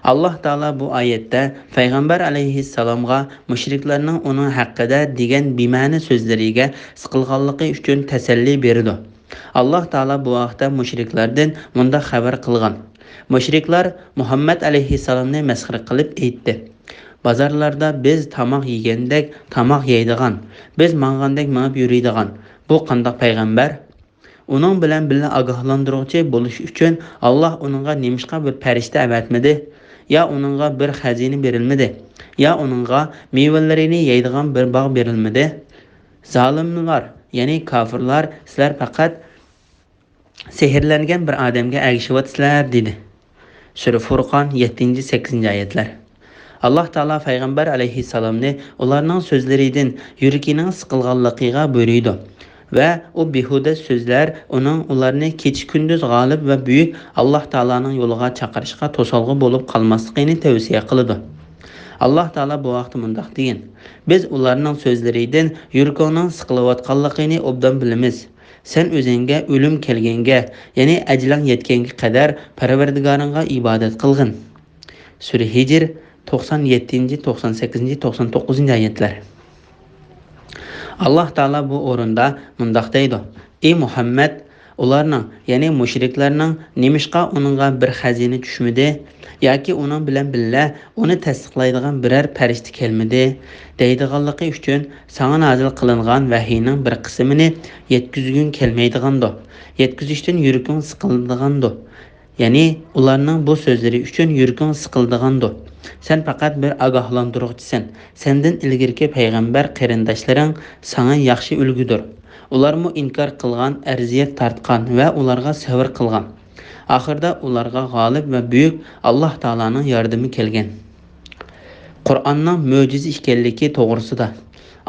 ئاللاھ تائالا بۇ ئايەتتە پەيغەمبەر ئەلەيھىسسالامغا مۇشرىكلارنىڭ ئۇنىڭ ھەققىدە دېگەن بىمەنە سۆزلىرىگە سىقىلغانلىقى ئۈچۈن تەسەللى بېرىدۇ. ئاللاھ تائالا بۇ ھەقتە مۇشرىكلاردىن مۇنداق خەۋەر قىلغان: مۇشرىكلار مۇھەممەد ئەلەيھىسسالامنى مەسخىرە قىلىپ ئېيتتى: «بازارلاردا بىز تاماق يېگەندەك تاماق يەيدىغان، بىز ماڭغاندەك مېڭىپ يۈرىدىغان بۇ قانداق پەيغەمبەر؟ ئۇنىڭ بىلەن بىللە ئاگاھلاندۇرغۇچى بولۇش ئۈچۈن ئاللاھ ئۇنىڭغا نېمىشقا بىر پەرىشتە ئەۋەتمىدى؟ يا ئۇنىڭغا بىر خەزىنە بېرىلمىدى؟ يا ئۇنىڭغا مېۋىلىرىنى يەيدىغان بىر باغ بېرىلمىدى؟ زالىملار، يەنى كاپىرلار، سىلەر پەقەت سېھىرلەنگەن بىر ئادەمگە ئەگىشىۋاتىسىلەر» دېدى. سۈرە فۇرقان، يەتتىنچى، سەككىزىنچى ئايەتلەر. ئاللاھ تائالا پەيغەمبەر ئەلەيھىسسالامنى ئۇلارنىڭ سۆزلىرىدىن يۈرىكىنىڭ سىقىلغانلىقىغا بۇيرۇيدۇ ۋە ئۇ بىھۇدە سۆزلەر ئۇنىڭ ئۇلارنى كېچە-كۈندۈز غالىب ۋە بۈيۈك ئاللاھ تائالانىڭ يولىغا چاقىرىشقا توسالغۇ بولۇپ قالماسلىقىنى تەۋسىيە قىلىدۇ. ئاللاھ تائالا بۇ ھەقتە مۇنداق دېگەن: «بىز ئۇلارنىڭ سۆزلىرىدىن يۈرىكىڭنىڭ سىقىلىۋاتقانلىقىنى ئوبدان بىلىمىز. سەن ئۆزۈڭگە ئۆلۈم كەلگەنگە، يەنى ئەجىلىڭ يەتكەنگە قەدەر پەرۋەردىگارىڭغا ئىبادەت قىلغىن.» سۈرە ھىجر، توقسان يەتتىنچى، توقسان سەككىزىنچى، توقسان توققۇزىنچى ئايەتلەر. ئاللاھ تائالا بۇ ئورۇندا مۇنداق دەيدۇ: «ئى مۇھەممەد، ئۇلارنىڭ، يەنى مۇشرىكلارنىڭ نېمىشقا ئۇنىڭغا بىر خەزىنە چۈشمىدى ياكى ئۇنىڭ بىلەن بىللە ئۇنى تەستىقلايدىغان بىرەر پەرىشتە كەلمىدى دەيدىغانلىقى ئۈچۈن ساڭا نازىل قىلىنغان ۋەھىينىڭ بىر قىسمىنى يەتكۈزگۈڭ كەلمەيدىغاندۇ؟ يەتكۈزۈشتىن يۈرىكىڭ سىقىلىدىغاندۇ؟ يەنى ئۇلارنىڭ بۇ سۆزلىرى ئۈچۈن يۈرىكىڭ سىقىلىدىغاندۇ؟ سەن پەقەت بىر ئاگاھلاندۇرغۇچىسەن. سەندىن ئىلگىرىكى پەيغەمبەر قېرىنداشلىرىڭ ساڭا ياخشى ئۈلگىدۇر. ئۇلارمۇ ئىنكار قىلغان، ئەزىيەت تارتقان ۋە ئۇلارغا سەۋر قىلغان. ئاخىرىدا ئۇلارغا غالىب ۋە بۈيۈك ئاللاھ تائالانىڭ ياردىمى كەلگەن.» قۇرئاننىڭ مۆجىزە ئىكەنلىكى توغرىسىدا.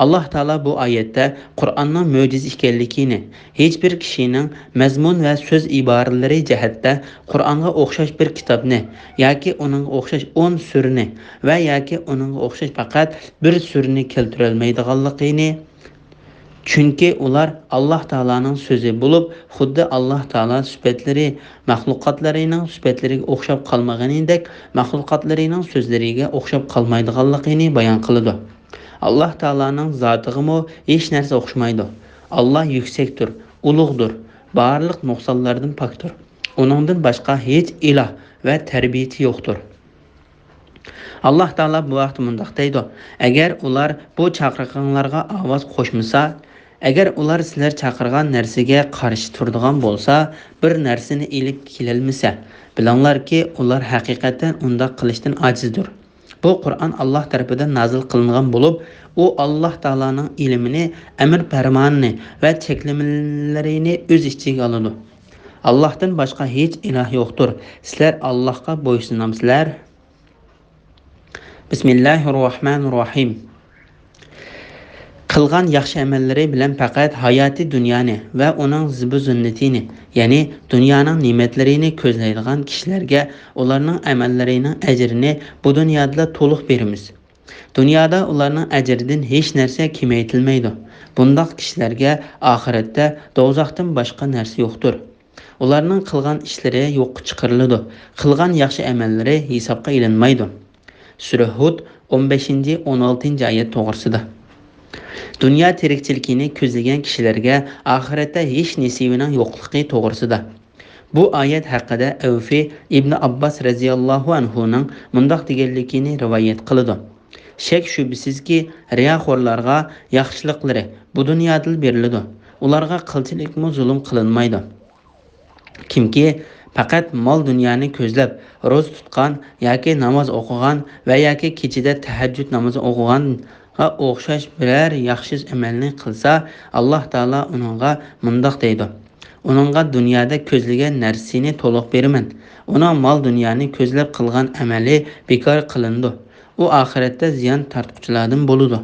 ئاللاھ تائالا بۇ ئايەتتە قۇرئاننىڭ مۆجىزە ئىكەنلىكىنى، ھېچبىر كىشىنىڭ مەزمۇن ۋە سۆز ئىبارىلىرى جەھەتتە قۇرئانغا ئوخشاش بىر كىتابنى ياكى ئۇنىڭغا ئوخشاش ئون سۈرىنى ۋە ياكى ئۇنىڭغا ئوخشاش پەقەت بىر سۈرىنى كەلتۈرەلمەيدىغانلىقىنى، چۈنكى ئۇلار ئاللاھ تائالانىڭ سۆزى بولۇپ، خۇددى ئاللاھ تائالا سۈپەتلىرى مەخلۇقاتلىرىنىڭ سۈپەتلىرىگە ئوخشاپ قالمىغىنىدەك، مەخلۇقاتلىرىنىڭ سۆزلىرىگە ئوخشاپ قالمايدىغانلىقىنى بايان قىلىدۇ. ئاللاھ تائالانىڭ زاتىغىمۇ ھېچ نەرسە ئوخشىمايدۇ. ئاللاھ يۈكسەكتۇر، ئۇلۇغدۇر، بارلىق نۇقسانلاردىن پاكتۇر. ئۇنىڭدىن باشقا ھېچ ئىلاھ ۋە تەربىيىچى يوقتۇر. ئاللاھ تائالا بۇ ھەقتە مۇنداق دەيدۇ: «ئەگەر ئۇلار بۇ چاقىرىقىڭلارغا ئاۋاز قوشمىسا، ئەگەر ئۇلار سىلەر چاقىرغان نەرسىگە قارشى تۇرىدىغان بولسا، بىر نەرسىنى ئېلىپ كېلەلمىسە، بىلىڭلاركى، ئۇلار ھەقىقەتەن ئۇنداق قىلىشتىن ئاجىزدۇر.» بۇ قۇرئان ئاللاھ تەرىپىدىن نازىل قىلىنغان بولۇپ، ئۇ ئاللاھ تائالانىڭ ئىلمىنى، ئەمىر پەرمانىنى ۋە چەكلىمىلىرىنى ئۆز ئىچىگە ئالىدۇ. ئاللاھتىن باشقا ھېچ ئىلاھ يوقتۇر. سىلەر ئاللاھقا بويسۇنامسىلەر؟ بىسمىللاھىررەھمانىررەھىم. قىلغان ياخشى ئەمەللىرى بىلەن پەقەت ھاياتىي دۇنيانى ۋە ئۇنىڭ زىبۇ زىننىتىنى، يەنى دۇنيانىڭ نېمەتلىرىنى كۆزلەيدىغان كىشىلەرگە ئۇلارنىڭ ئەمەللىرىنىڭ ئەجرىنى بۇ دۇنيادىلا تولۇق بېرىمىز. دۇنيادا ئۇلارنىڭ ئەجرىدىن ھېچ نەرسە كېمەيتىلمەيدۇ. بۇنداق كىشىلەرگە ئاخىرەتتە دوزاختىن باشقا نەرسە يوقتۇر. ئۇلارنىڭ قىلغان ئىشلىرى يوققا چىقىرىلىدۇ، قىلغان ياخشى ئەمەللىرى ھېسابقا ئېلىنمايدۇ. سۈرە ھۇد، ئون بەشىنچى، ئون ئالتىنچى ئايەت توغرىسىدا. دۇنيا تىرىكچىلىكىنى كۆزلىگەن كىشىلەرگە ئاخىرەتتە ھېچ نېسىۋىنىڭ يوقلۇقى توغرىسىدا. بۇ ئايەت ھەققىدە ئەۋفى ئىبنى ئابباس رەزىياللاھۇ ئەنھۇنىڭ مۇنداق دېگەنلىكىنى رىۋايەت قىلىدۇ: «شەك-شۈبھىسىزكى، رىياخورلارغا ياخشىلىقلىرى بۇ دۇنيادىلا بېرىلىدۇ، ئۇلارغا قىلچىلىكمۇ زۇلۇم قىلىنمايدۇ. كىمكى پەقەت مال-دۇنيانى كۆزلەپ، روزا تۇتقان ياكى ناماز ئوقۇغان ۋە ياكى كېچىدە تەھەججۇد نامىزى ئوقۇغانغا ئوخشاش بىرەر ياخشى ئەمەلنى قىلسا، ئاللاھ تائالا ئۇنىڭغا مۇنداق دەيدۇ: ئۇنىڭغا دۇنيادا كۆزلىگەن نەرسىنى تولۇق بېرىمەن. ئۇنىڭ مال-دۇنيانى كۆزلەپ قىلغان ئەمەلى بىكار قىلىنىدۇ. ئۇ ئاخىرەتتە زىيان تارتقۇچىلاردىن بولىدۇ.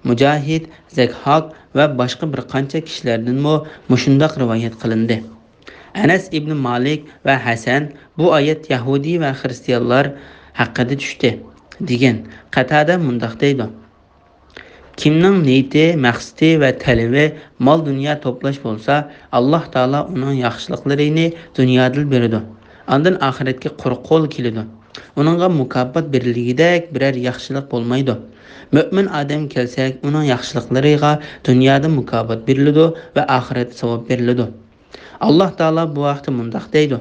مۇجاھىد، زەكھاك ۋە باشقا بىر قانچە كىشىلەردىنمۇ مۇشۇنداق رىۋايەت قىلىندى. ئەنەس ئىبنى مالىك ۋە ھەسەن، «بۇ ئايەت يەھۇدىي ۋە خىرىستىيانلار ھەققىدە چۈشتى» دېگەن. قەتادە مۇنداق دەيدۇ: «كىمنىڭ نىيىتى، مەقسىتى ۋە تەلىپى مال-دۇنيا توپلاش بولسا، ئاللاھ تائالا ئۇنىڭ ياخشىلىقلىرىنى دۇنيادىلا بېرىدۇ. ئاندىن ئاخىرەتكە قۇرۇق قول كېلىدۇ. ئۇنىڭغا مۇكاپات بېرىلگۈدەك بىرەر ياخشىلىق بولمايدۇ. مۆمىن ئادەم كەلسەك، ئۇنىڭ ياخشىلىقلىرىغا دۇنيادا مۇكاپات بېرىلىدۇ ۋە ئاخىرەتتە ساۋاب بېرىلىدۇ.» ئاللاھ تائالا بۇ ھەقتە مۇنداق دەيدۇ: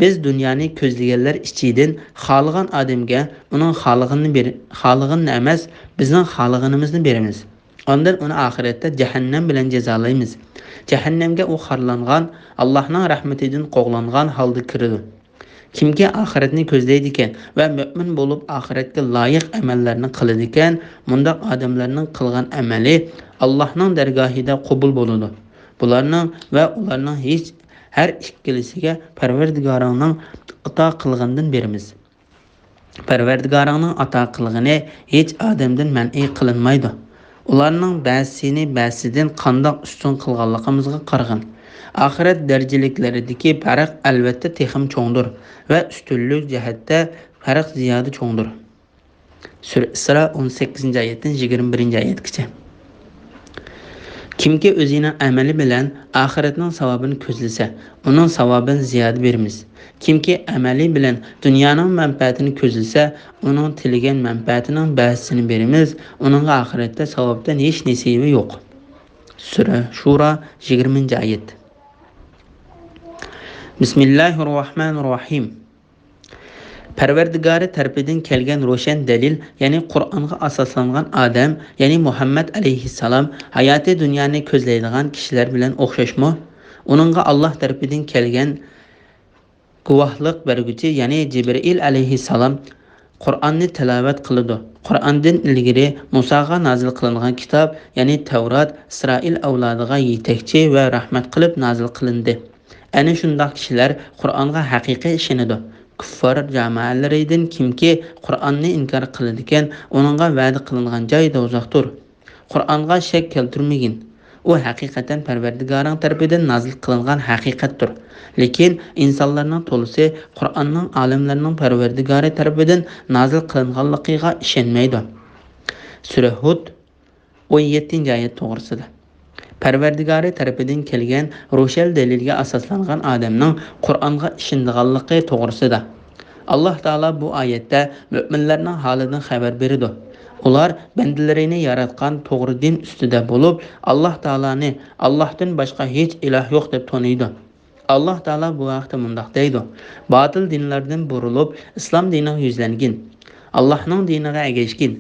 «بىز دۇنيانى كۆزلىگەنلەر ئىچىدىن خالىغان ئادەمگە ئۇنىڭ خالىغىنىنى بېر-، خالىغىنىنى ئەمەس، بىزنىڭ خالىغىنىمىزنى بېرىمىز. ئاندىن ئۇنى ئاخىرەتتە جەھەننەم بىلەن جازالايمىز. جەھەننەمگە ئۇ خارلانغان، ئاللاھنىڭ رەھمىتىدىن قوغلانغان ھالدا كىرىدۇ.» كىمكى ئاخىرەتنى كۆزلەيدىكەن ۋە مۆمىن بولۇپ ئاخىرەتكە لايىق ئەمەللەرنى قىلىدىكەن، مۇنداق ئادەملەرنىڭ قىلغان ئەمەلى ئاللاھنىڭ دەرگاھىدا قوبۇل بولىدۇ. بۇلارنىڭ ۋە ئۇلارنىڭ ھېچ، ھەر ئىككىلىسىگە پەرۋەردىگارىڭنىڭ ئاتا قىلغىنىدىن بېرىمىز. پەرۋەردىگارىڭنىڭ ئاتا قىلغىنى ھېچ ئادەمدىن مەنئى قىلىنمايدۇ. ئۇلارنىڭ بەزىسىنى بەزىسىدىن قانداق ئۈستۈن قىلغانلىقىمىزغا قارىغىن. ئاخىرەت دەرىجىلىكلىرىدىكى پەرق ئەلۋەتتە تېخىمۇ چوڭدۇر ۋە ئۈستۈنلۈك جەھەتتە پەرق زىيادە چوڭدۇر. سۈرە ئىسرا، ئون سەككىزىنچى ئايەتتىن يىگىرمە بىرىنچى ئايەتكىچە. كىمكى ئۆزىنىڭ ئەمىلى بىلەن ئاخىرەتنىڭ ساۋابىنى كۆزلىسە، ئۇنىڭ ساۋابىنى زىيادە بېرىمىز. كىمكى ئەمىلى بىلەن دۇنيانىڭ مەنپەئەتىنى كۆزلىسە، ئۇنىڭ تىلىگەن مەنپەئەتىنىڭ بەزىسىنى بېرىمىز، ئۇنىڭغا ئاخىرەتتە ساۋابتىن ھېچ نېسىۋى يوق. سۈرە شۇرا، يىگىرمىنچى ئايەت. بىسمىللاھىر راھمانىر راھىم. پەرۋەردىگارى تەرىپىدىن كەلگەن روشەن دەلىل، يەنى قۇرئانغا ئاساسلانغان ئادەم، يەنى مۇھەممەد ئەلەيھىسسالام ھاياتىي دۇنيانى كۆزلەيدىغان كىشىلەر بىلەن ئوخشاشمۇ؟ ئۇنىڭغا ئاللاھ تەرىپىدىن كەلگەن گۇۋاھلىق بەرگۈچى، يەنى جىبرىئىل ئەلەيھىسسالام قۇرئاننى تىلاۋەت قىلىدۇ. قۇرئاندىن ئىلگىرى مۇساغا نازىل قىلىنغان كىتاب، يەنى تەۋرات، ئىسرائىل ئەۋلادىغا يېتەكچى ۋە رەھمەت قىلىپ نازىل قىلىندى. ئەنە شۇنداق كىشىلەر قۇرئانغا ھەقىقىي ئىشىنىدۇ. كۇففار جامائەلىرىدىن كىمكى قۇرئاننى ئىنكار قىلىدىكەن، ئۇنىڭغا ۋەدە قىلىنغان جاي دوزاختۇر. قۇرئانغا شەك كەلتۈرمىگىن. ئۇ ھەقىقەتەن پەرۋەردىگارىڭ تەرىپىدىن نازىل قىلىنغان ھەقىقەتتۇر. لېكىن ئىنسانلارنىڭ تولىسى قۇرئاننىڭ ئالەملەرنىڭ پەرۋەردىگارى تەرىپىدىن نازىل قىلىنغانلىقىغا ئىشەنمەيدۇ. سۈرە ھۇد، ئون يەتتىنچى ئايەت توغرىسىدا. پەرۋەردىگارى تەرىپىدىن كەلگەن روشەن دەلىلگە ئاساسلانغان ئادەمنىڭ قۇرئانغا ئىشىنىدىغانلىقى توغرىسىدا. ئاللاھ تائالا بۇ ئايەتتە مۆمىنلەرنىڭ ھالىدىن خەۋەر بېرىدۇ. ئۇلار بەندىلىرىنى ياراتقان توغرا دىن ئۈستىدە بولۇپ، ئاللاھ تائالانى، ئاللاھتىن باشقا ھېچ ئىلاھ يوق دەپ تونۇيدۇ. ئاللاھ تائالا بۇ ھەقتە مۇنداق دەيدۇ: باتىل دىنلاردىن بۇرۇلۇپ، ئىسلام دىنىغا يۈزلەنگىن. ئاللاھنىڭ دىنىغا ئەگەشكىن.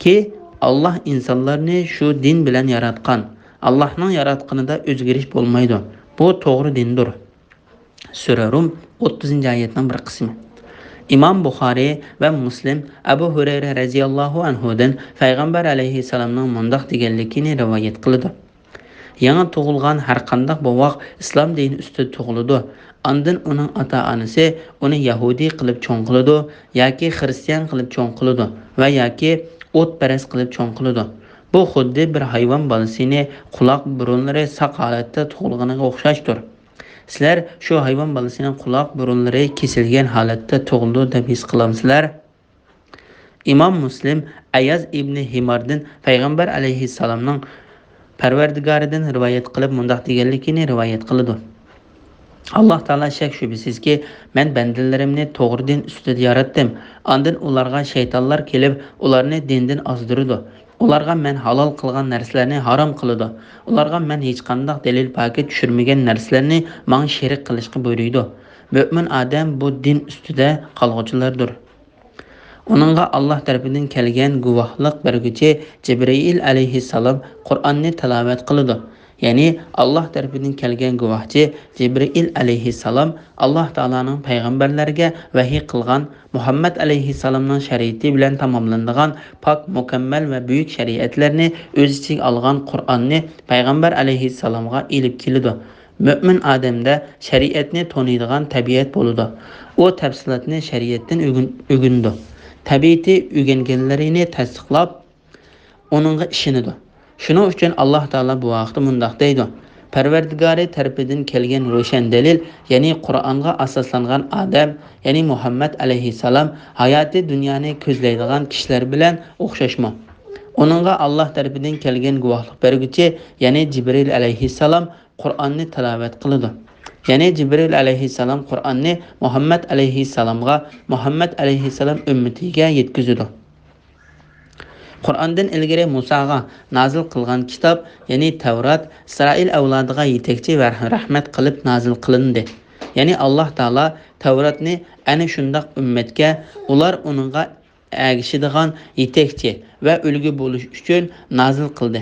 كى، ئاللاھ ئىنسانلارنى شۇ دىن بىلەن ياراتقان. ئاللاھنىڭ ياراتقىنىدا ئۆزگىرىش بولمايدۇ. بۇ توغرا دىندۇر. سۈرە رۇم، ئوتتۇزىنچى ئايەتنىڭ بىر قىسمى. ئىمام بۇخارىي ۋە مۇسلىم ئەبۇ ھۇرەيرە رەزىياللاھۇ ئەنھۇدىن پەيغەمبەر ئەلەيھىسسالامنىڭ مۇنداق دېگەنلىكىنى رىۋايەت قىلىدۇ: يېڭى تۇغۇلغان ھەرقانداق بوۋاق ئىسلام دىنى ئۈستىدە تۇغۇلىدۇ. ئاندىن ئۇنىڭ ئاتا-ئانىسى ئۇنى يەھۇدىي قىلىپ چوڭ قىلىدۇ ياكى خىرىستىيان قىلىپ چوڭ قىلىدۇ ۋە ياكى ئوتپەرەس قىلىپ چوڭ قىلىدۇ. بۇ خۇددى بىر ھايۋان بالىسىنى قۇلاق بۇرۇنلىرى ساق ھالەتتە تۇغۇلغىنىغا ئوخشاشتۇر. سىلەر شۇ ھايۋان بالىسىنىڭ قۇلاق بۇرۇنلىرى كېسىلگەن ھالەتتە تۇغۇلىدۇ دەپ ھېس قىلامسىلەر؟ ئىمام مۇسلىم ئەيياز ئىبنى ھىماردىن پەيغەمبەر ئەلەيھىسسالامنىڭ پەرۋەردىگارىدىن رىۋايەت قىلىپ مۇنداق دېگەنلىكىنى رىۋايەت قىلىدۇ: ئاللاھ تائالا شەك-شۈبھىسىزكى، مەن بەندىلىرىمنى توغرا دىن ئۈستىدە ياراتتىم. ئاندىن ئۇلارغا شەيتانلار كېلىپ، ئۇلارنى دىندىن ئازدۇرىدۇ. ئۇلارغا مەن ھالال قىلغان نەرسىلەرنى ھارام قىلىدۇ. ئۇلارغا مەن ھېچقانداق دەلىل پاكىت چۈشۈرمىگەن نەرسىلەرنى ماڭا شېرىك قىلىشقا بۇيرۇيدۇ. مۆمىن ئادەم بۇ دىن ئۈستىدە قالغۇچىلاردۇر. ئۇنىڭغا ئاللاھ تەرىپىدىن كەلگەن گۇۋاھلىق بەرگۈچى جىبرىئىل ئەلەيھىسسالام قۇرئاننى تىلاۋەت قىلىدۇ. يەنى ئاللاھ تەرىپىدىن كەلگەن گۇۋاھچى جىبرىئىل ئەلەيھىسسالام ئاللاھ تائالانىڭ پەيغەمبەرلەرگە ۋەھىي قىلغان، مۇھەممەد ئەلەيھىسسالامنىڭ شەرىئىتى بىلەن تاماملىنىدىغان پاك، مۇكەممەل ۋە بۈيۈك شەرىئەتلەرنى ئۆز ئىچىگە ئالغان قۇرئاننى پەيغەمبەر ئەلەيھىسسالامغا ئېلىپ كېلىدۇ. مۆمىن ئادەمدە شەرىئەتنى تونۇيدىغان تەبىئەت بولىدۇ. ئۇ تەپسىلاتنى شەرىئەتتىن ئۆگىن-، ئۆگىنىدۇ. تەبىئىتى ئۆگەنگەنلىرىنى تەستىقلاپ، ئۇنىڭغا ئىشىنىدۇ. شۇنىڭ ئۈچۈن ئاللاھ تائالا بۇ ھەقتە مۇنداق دەيدۇ: پەرۋەردىگارى تەرىپىدىن كەلگەن روشەن دەلىل، يەنى قۇرئانغا ئاساسلانغان ئادەم، يەنى مۇھەممەد ئەلەيھىسسالام ھاياتىي دۇنيانى كۆزلەيدىغان كىشىلەر بىلەن ئوخشاشمۇ؟ ئۇنىڭغا ئاللاھ تەرىپىدىن كەلگەن گۇۋاھلىق بەرگۈچى، يەنى جىبرىل ئەلەيھىسسالام قۇرئاننى تىلاۋەت قىلىدۇ. يەنى جىبرىل ئەلەيھىسسالام قۇرئاننى مۇھەممەد ئەلەيھىسسالامغا، مۇھەممەد ئەلەيھىسسالام ئۈممىتىگە يەتكۈزىدۇ. قۇرئاندىن ئىلگىرى مۇساغا نازىل قىلغان كىتاب، يەنى تەۋرات، ئىسرائىل ئەۋلادىغا يېتەكچى ۋە رەھمەت قىلىپ نازىل قىلىندى. يەنى ئاللاھ تائالا تەۋراتنى ئەنە شۇنداق ئۈممەتكە، ئۇلار ئۇنىڭغا ئەگىشىدىغان يېتەكچى ۋە ئۈلگە بولۇش ئۈچۈن نازىل قىلدى.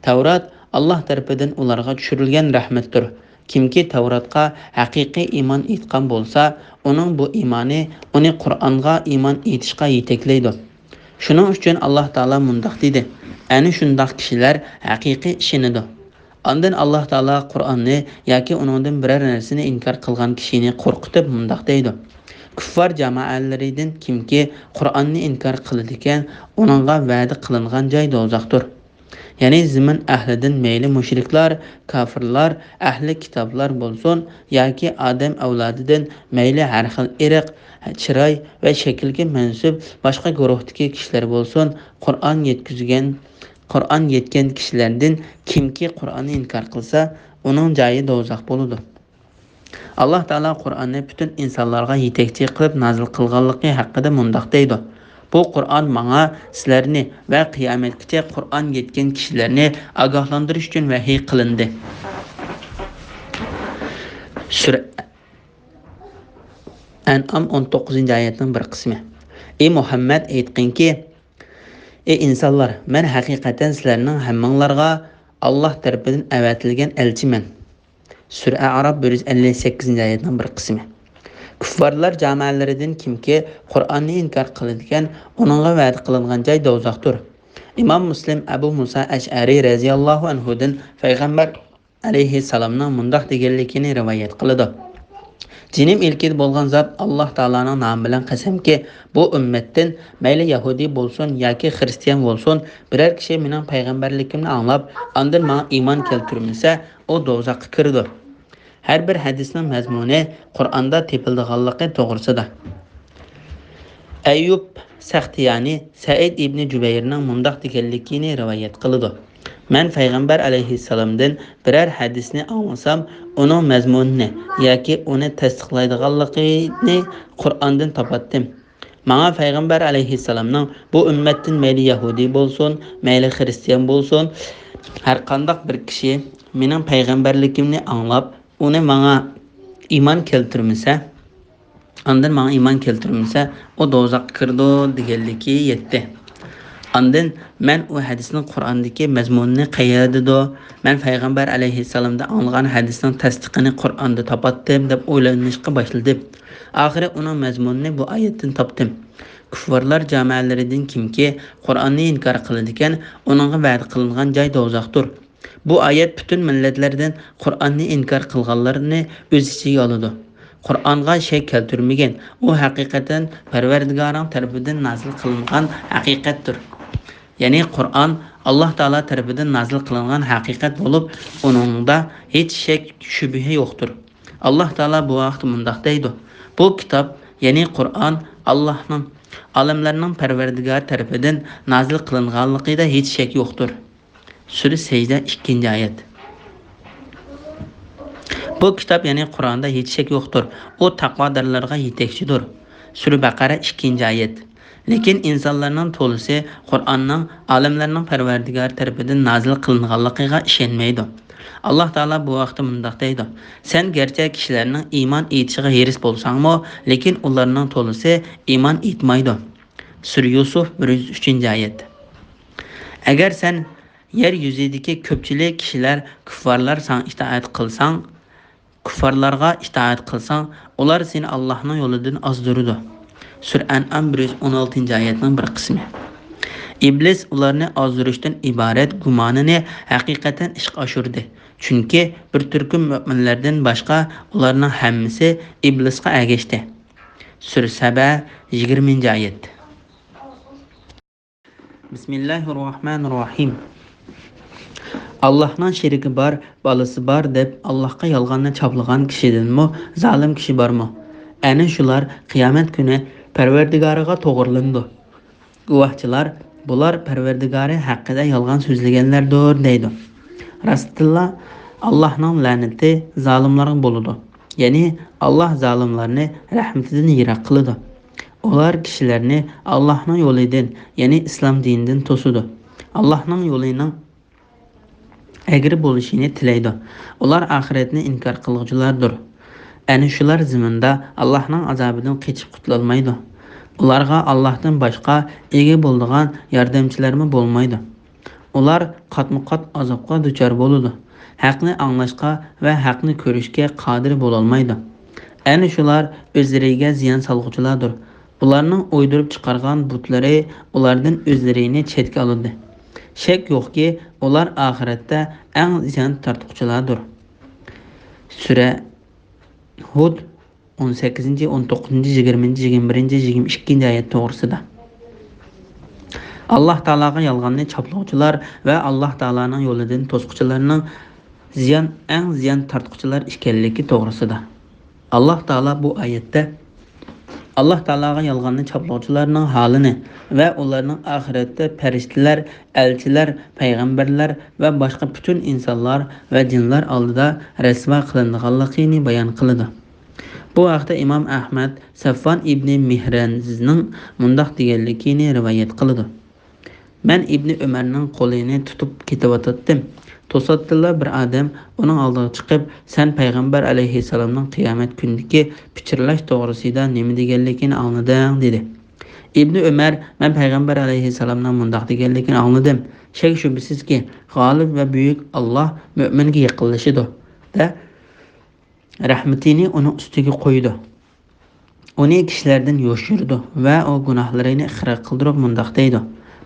تەۋرات ئاللاھ تەرىپىدىن ئۇلارغا چۈشۈرۈلگەن رەھمەتتۇر. كىمكى تەۋراتقا ھەقىقىي ئىمان ئېيتقان بولسا، ئۇنىڭ بۇ ئىمانى ئۇنى قۇرئانغا ئىمان ئېيتىشقا يېتەكلەيدۇ. شۇنىڭ ئۈچۈن ئاللاھ تائالا مۇنداق دېدى: ئەنە شۇنداق كىشىلەر ھەقىقىي ئىشىنىدۇ. ئاندىن ئاللاھ تائالا قۇرئاننى ياكى ئۇنىڭدىن بىرەر نەرسىنى ئىنكار قىلغان كىشىنى قورقۇتۇپ مۇنداق دەيدۇ: كۇففار جامائەلىرىدىن كىمكى قۇرئاننى ئىنكار قىلىدىكەن، ئۇنىڭغا ۋەدە قىلىنغان جاي دوزاختۇر. يەنى زېمىن ئەھلىدىن مەيلى مۇشرىكلار، كاپىرلار، ئەھلى كىتابلار بولسۇن ياكى ئادەم ئەۋلادىدىن مەيلى ھەر خىل ئىرق، چىراي ۋە شەكىلگە مەنسۇپ باشقا گۇرۇھتىكى كىشىلەر بولسۇن، قۇرئان يەتكۈزگەن، قۇرئان يەتكەن كىشىلەردىن كىمكى قۇرئاننى ئىنكار قىلسا، ئۇنىڭ جايى دوزاخ بولىدۇ. ئاللاھ تائالا قۇرئاننى پۈتۈن ئىنسانلارغا يېتەكچى قىلىپ نازىل قىلغانلىقى ھەققىدە مۇنداق دەيدۇ: بۇ قۇرئان ماڭا سىلەرنى ۋە قىيامەتكىچە قۇرئان يەتكەن كىشىلەرنى ئاگاھلاندۇرۇش ئۈچۈن ۋەھىي قىلىندى. سۈرە ئەنئام ئون توققۇزىنچى ئايەتنىڭ بىر قىسمى. ئى مۇھەممەد، ئېيتقىنكى، ئى ئىنسانلار، مەن ھەقىقەتەن سىلەرنىڭ ھەممىڭلارغا ئاللاھ تەرىپىدىن ئەۋەتىلگەن ئەلچىمەن. سۈرە ئەئراپ بىر يۈز ئەللىك سەككىزىنچى ئايەتنىڭ بىر قىسمى. كۇففارلار جامائەلىرىدىن كىمكى قۇرئاننى ئىنكار قىلىدىكەن، ئۇنىڭغا ۋەدە قىلىنغان جاي دوزاختۇر. ئىمام مۇسلىم ئەبۇ مۇسا ئەشئەرى رەزىياللاھۇ ئەنھۇدىن پەيغەمبەر ئەلەيھىسسالامنىڭ مۇنداق دېگەنلىكىنى رىۋايەت قىلىدۇ: جېنىم ئىلكىدە بولغان زات ئاللاھ تائالانىڭ نامى بىلەن قەسەمكى، بۇ ئۈممەتتىن مەيلى يەھۇدىي بولسۇن ياكى خىرىستىيان بولسۇن، بىرەر كىشى مېنىڭ پەيغەمبەرلىكىمنى ئاڭلاپ، ئاندىن ماڭا ئىمان كەلتۈرمىسە، ئۇ دوزاخقا كىرىدۇ. ھەر بىر ھەدىسنىڭ مەزمۇنى قۇرئاندا تېپىلىدىغانلىقى توغرىسىدا. ئەييۇب سەختىيانى سەئىد ئىبنى جۇبەيرنىڭ مۇنداق دېگەنلىكىنى رىۋايەت قىلىدۇ: مەن پەيغەمبەر ئەلەيھىسسالامدىن بىرەر ھەدىسنى ئاڭلىسام، ئۇنىڭ مەزمۇنىنى ياكى ئۇنى تەستىقلايدىغانلىقىنى قۇرئاندىن تاپاتتىم. ماڭا پەيغەمبەر ئەلەيھىسسالامنىڭ بۇ ئۈممەتتىن مەيلى يەھۇدىي بولسۇن، مەيلى خىرىستىيان بولسۇن، ھەرقانداق بىر كىشى مېنىڭ پەيغەمبەرلىكىمنى ئاڭلاپ، ئۇنى ماڭا ئىمان كەلتۈرمىسە، ئاندىن ماڭا ئىمان كەلتۈرمىسە، ئۇ دوزاخقا كىرىدۇ دېگەنلىكى يەتتى. ئاندىن مەن ئۇ ھەدىسنىڭ قۇرئاندىكى مەزمۇنىنى قەيەردىدۇر، مەن پەيغەمبەر ئەلەيھىسسالامدىن ئاڭلىغان ھەدىسنىڭ تەستىقىنى قۇرئاندا تاپاتتىم دەپ ئويلىنىشقا باشلىدىم. ئاخىرى ئۇنىڭ مەزمۇنىنى بۇ ئايەتتىن تاپتىم. كۇففارلار جامائەلىرىدىن كىمكى قۇرئاننى ئىنكار قىلىدىكەن، ئۇنىڭغا ۋەدە قىلىنغان جاي دوزاختۇر. بۇ ئايەت پۈتۈن مىللەتلەردىن قۇرئاننى ئىنكار قىلغانلارنى ئۆز ئىچىگە ئالىدۇ. قۇرئانغا شەك كەلتۈرمىگىن، ئۇ ھەقىقەتەن پەرۋەردىگارىڭ تەرىپىدىن نازىل قىلىنغان ھەقىقەتتۇر. يەنى قۇرئان ئاللاھ تائالا تەرىپىدىن نازىل قىلىنغان ھەقىقەت بولۇپ، ئۇنىڭدا ھېچ شەك، شۈبھە يوقتۇر. ئاللاھ تائالا بۇ ھەقتە مۇنداق دەيدۇ: بۇ كىتاب، يەنى قۇرئان، ئاللاھنىڭ، ئالەملەرنىڭ پەرۋەردىگارى تەرىپىدىن نازىل قىلىنغانلىقىدا ھېچ شەك يوقتۇر. سۈرە سەجدە، ئىككىنچى ئايەت. بۇ كىتاب، يەنى قۇرئاندا ھېچ شەك يوقتۇر. ئۇ تەقۋادارلارغا يېتەكچىدۇر. سۈرە بەقەرە، ئىككىنچى ئايەت. لېكىن ئىنسانلارنىڭ تولىسى قۇرئاننىڭ ئالەملەرنىڭ پەرۋەردىگارى تەرىپىدىن نازىل قىلىنغانلىقىغا ئىشەنمەيدۇ. ئاللاھ تائالا بۇ ھەقتە مۇنداق دەيدۇ: سەن گەرچە كىشىلەرنىڭ ئىمان ئېيتىشىغا ھېرىس بولساڭمۇ، لېكىن ئۇلارنىڭ تولىسى ئىمان ئېيتمايدۇ. سۈرە يۈسۈف، بىر يۈز ئۈچىنچى ئايەت. ئەگەر سەن يەر يۈزىدىكى كۆپچىلىك كىشىلەر، كۇففارلار ساڭا ئىتائەت قىلساڭ، كۇففارلارغا ئىتائەت قىلساڭ، ئۇلار سېنى ئاللاھنىڭ يولىدىن ئازدۇرىدۇ. سۈرە ئەنئام، بىر يۈز ئون ئالتىنچى ئايەتنىڭ بىر قىسمى. ئىبلىس ئۇلارنى ئازدۇرۇشتىن ئىبارەت گۇمانىنى ھەقىقەتەن ئىشقا ئاشۇردى. چۈنكى بىر تۈركۈم مۆمىنلەردىن باشقا ئۇلارنىڭ ھەممىسى ئىبلىسقا ئەگەشتى. سۈرە سەبە، يىگىرمىنچى ئايەت. بىسمىللاھىررەھمانىررەھىم. ئاللاھنىڭ شېرىكى بار، بالىسى بار دەپ ئاللاھقا يالغاننى چاپلىغان كىشىدىنمۇ زالىم كىشى بارمۇ؟ ئەنە شۇلار قىيامەت كۈنى پەرۋەردىگارىغا توغرىلىنىدۇ. گۇۋاھچىلار، بۇلار پەرۋەردىگارى ھەققىدە يالغان سۆزلىگەنلەردۇر دەيدۇ. راستتىنلا، ئاللاھنىڭ لەنىتى زالىملارغا بولىدۇ. يەنى ئاللاھ زالىملارنى رەھمىتىدىن يىراق قىلىدۇ. ئۇلار كىشىلەرنى ئاللاھنىڭ يولىدىن، يەنى ئىسلام دىنىدىن توسىدۇ. ئاللاھنىڭ يولىنىڭ ئەگرى بولۇشىنى تىلەيدۇ. ئۇلار ئاخىرەتنى ئىنكار قىلغۇچىلاردۇر. ئەنە شۇلار زېمىندا ئاللاھنىڭ ئازابىدىن قېچىپ قۇتۇلالمايدۇ. ئۇلارغا ئاللاھتىن باشقا ئىگە بولىدىغان ياردەمچىلەرمۇ بولمايدۇ. ئۇلار قاتمۇ قات ئازابقا دۇچار بولىدۇ. ھەقنى ئاڭلاشقا ۋە ھەقنى كۆرۈشكە قادىر بولالمايدۇ. ئەنە شۇلار ئۆزلىرىگە زىيان سالغۇچىلاردۇر. ئۇلارنىڭ ئويدۇرۇپ چىقارغان بۇتلىرى ئۇلاردىن ئۆزلىرىنى چەتكە ئالىدۇ. شەك يوقكى، ئۇلار ئاخىرەتتە ئەڭ زىيان تارتقۇچىلاردۇر. سۈرە ھۇد، ئون سەككىزىنچى، ئون توققۇزىنچى، يىگىرمىنچى، يىگىرمە بىرىنچى، يىگىرمە ئىككىنچى ئايەت توغرىسىدا. ئاللاھ تائالاغا يالغاننى چاپلىغۇچىلار ۋە ئاللاھ تائالانىڭ يولىدىن توسقۇچىلارنىڭ زىيان، ئەڭ زىيان تارتقۇچىلار ئىكەنلىكى توغرىسىدا. ئاللاھ تائالا بۇ ئايەتتە ئاللاھ تائالاغا يالغاننى چاپلىغۇچىلارنىڭ ھالىنى ۋە ئۇلارنىڭ ئاخىرەتتە پەرىشتىلەر، ئەلچىلەر، پەيغەمبەرلەر ۋە باشقا پۈتۈن ئىنسانلار ۋە جىنلار ئالدىدا رەسۋا قىلىنىدىغانلىقىنى بايان قىلىدۇ. بۇ ھەقتە ئىمام ئەھمەد سەفۋان ئىبنى مىھرەنزنىڭ مۇنداق دېگەنلىكىنى رىۋايەت قىلىدۇ. مەن ئىبنى ئۆمەرنىڭ قولىنى تۇتۇپ كېتىۋاتاتتىم. توساتتىنلا بىر ئادەم ئۇنىڭ ئالدىغا چىقىپ، سەن پەيغەمبەر ئەلەيھىسسالامنىڭ قىيامەت كۈنىدىكى پىچىرلاش توغرىسىدا نېمە دېگەنلىكىنى ئاڭلىدىڭ؟ دېدى. ئىبنى ئۆمەر، مەن پەيغەمبەر ئەلەيھىسسالامنىڭ مۇنداق دېگەنلىكىنى ئاڭلىدىم، شەك-شۈبھىسىزكى، غالىب ۋە بۈيۈك ئاللاھ مۆمىنگە يېقىنلىشىدۇ، دە، رەھمىتىنى ئۇنىڭ ئۈستىگە قويىدۇ. ئۇنى كىشىلەردىن يوشۇرىدۇ ۋە ئۇ گۇناھلىرىنى ئىقرار قىلدۇرۇپ مۇنداق دەيدۇ،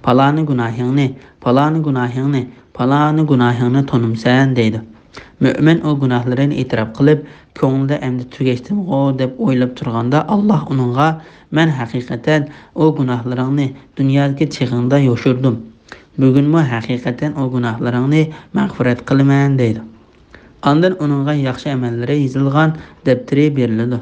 پالانى گۇناھىڭنى، پالانى گۇناھىڭنى، پالانى گۇناھىڭنى تونۇمسەن دەيدۇ. مۆمىن ئۇ گۇناھلىرىنى ئېتىراپ قىلىپ، كۆڭلىدە ئەمدى تۈگەشتىمغۇ دەپ ئويلاپ تۇرغاندا، ئاللاھ ئۇنىڭغا، مەن ھەقىقەتەن ئۇ گۇناھلىرىڭنى دۇنيادىكى چېغىڭدا يوشۇردۇم. بۈگۈنمۇ ھەقىقەتەن ئۇ گۇناھلىرىڭنى مەغپىرەت قىلىمەن دەيدۇ. ئاندىن ئۇنىڭغا ياخشى ئەمەللىرى يېزىلغان دەپتىرى بېرىلىدۇ.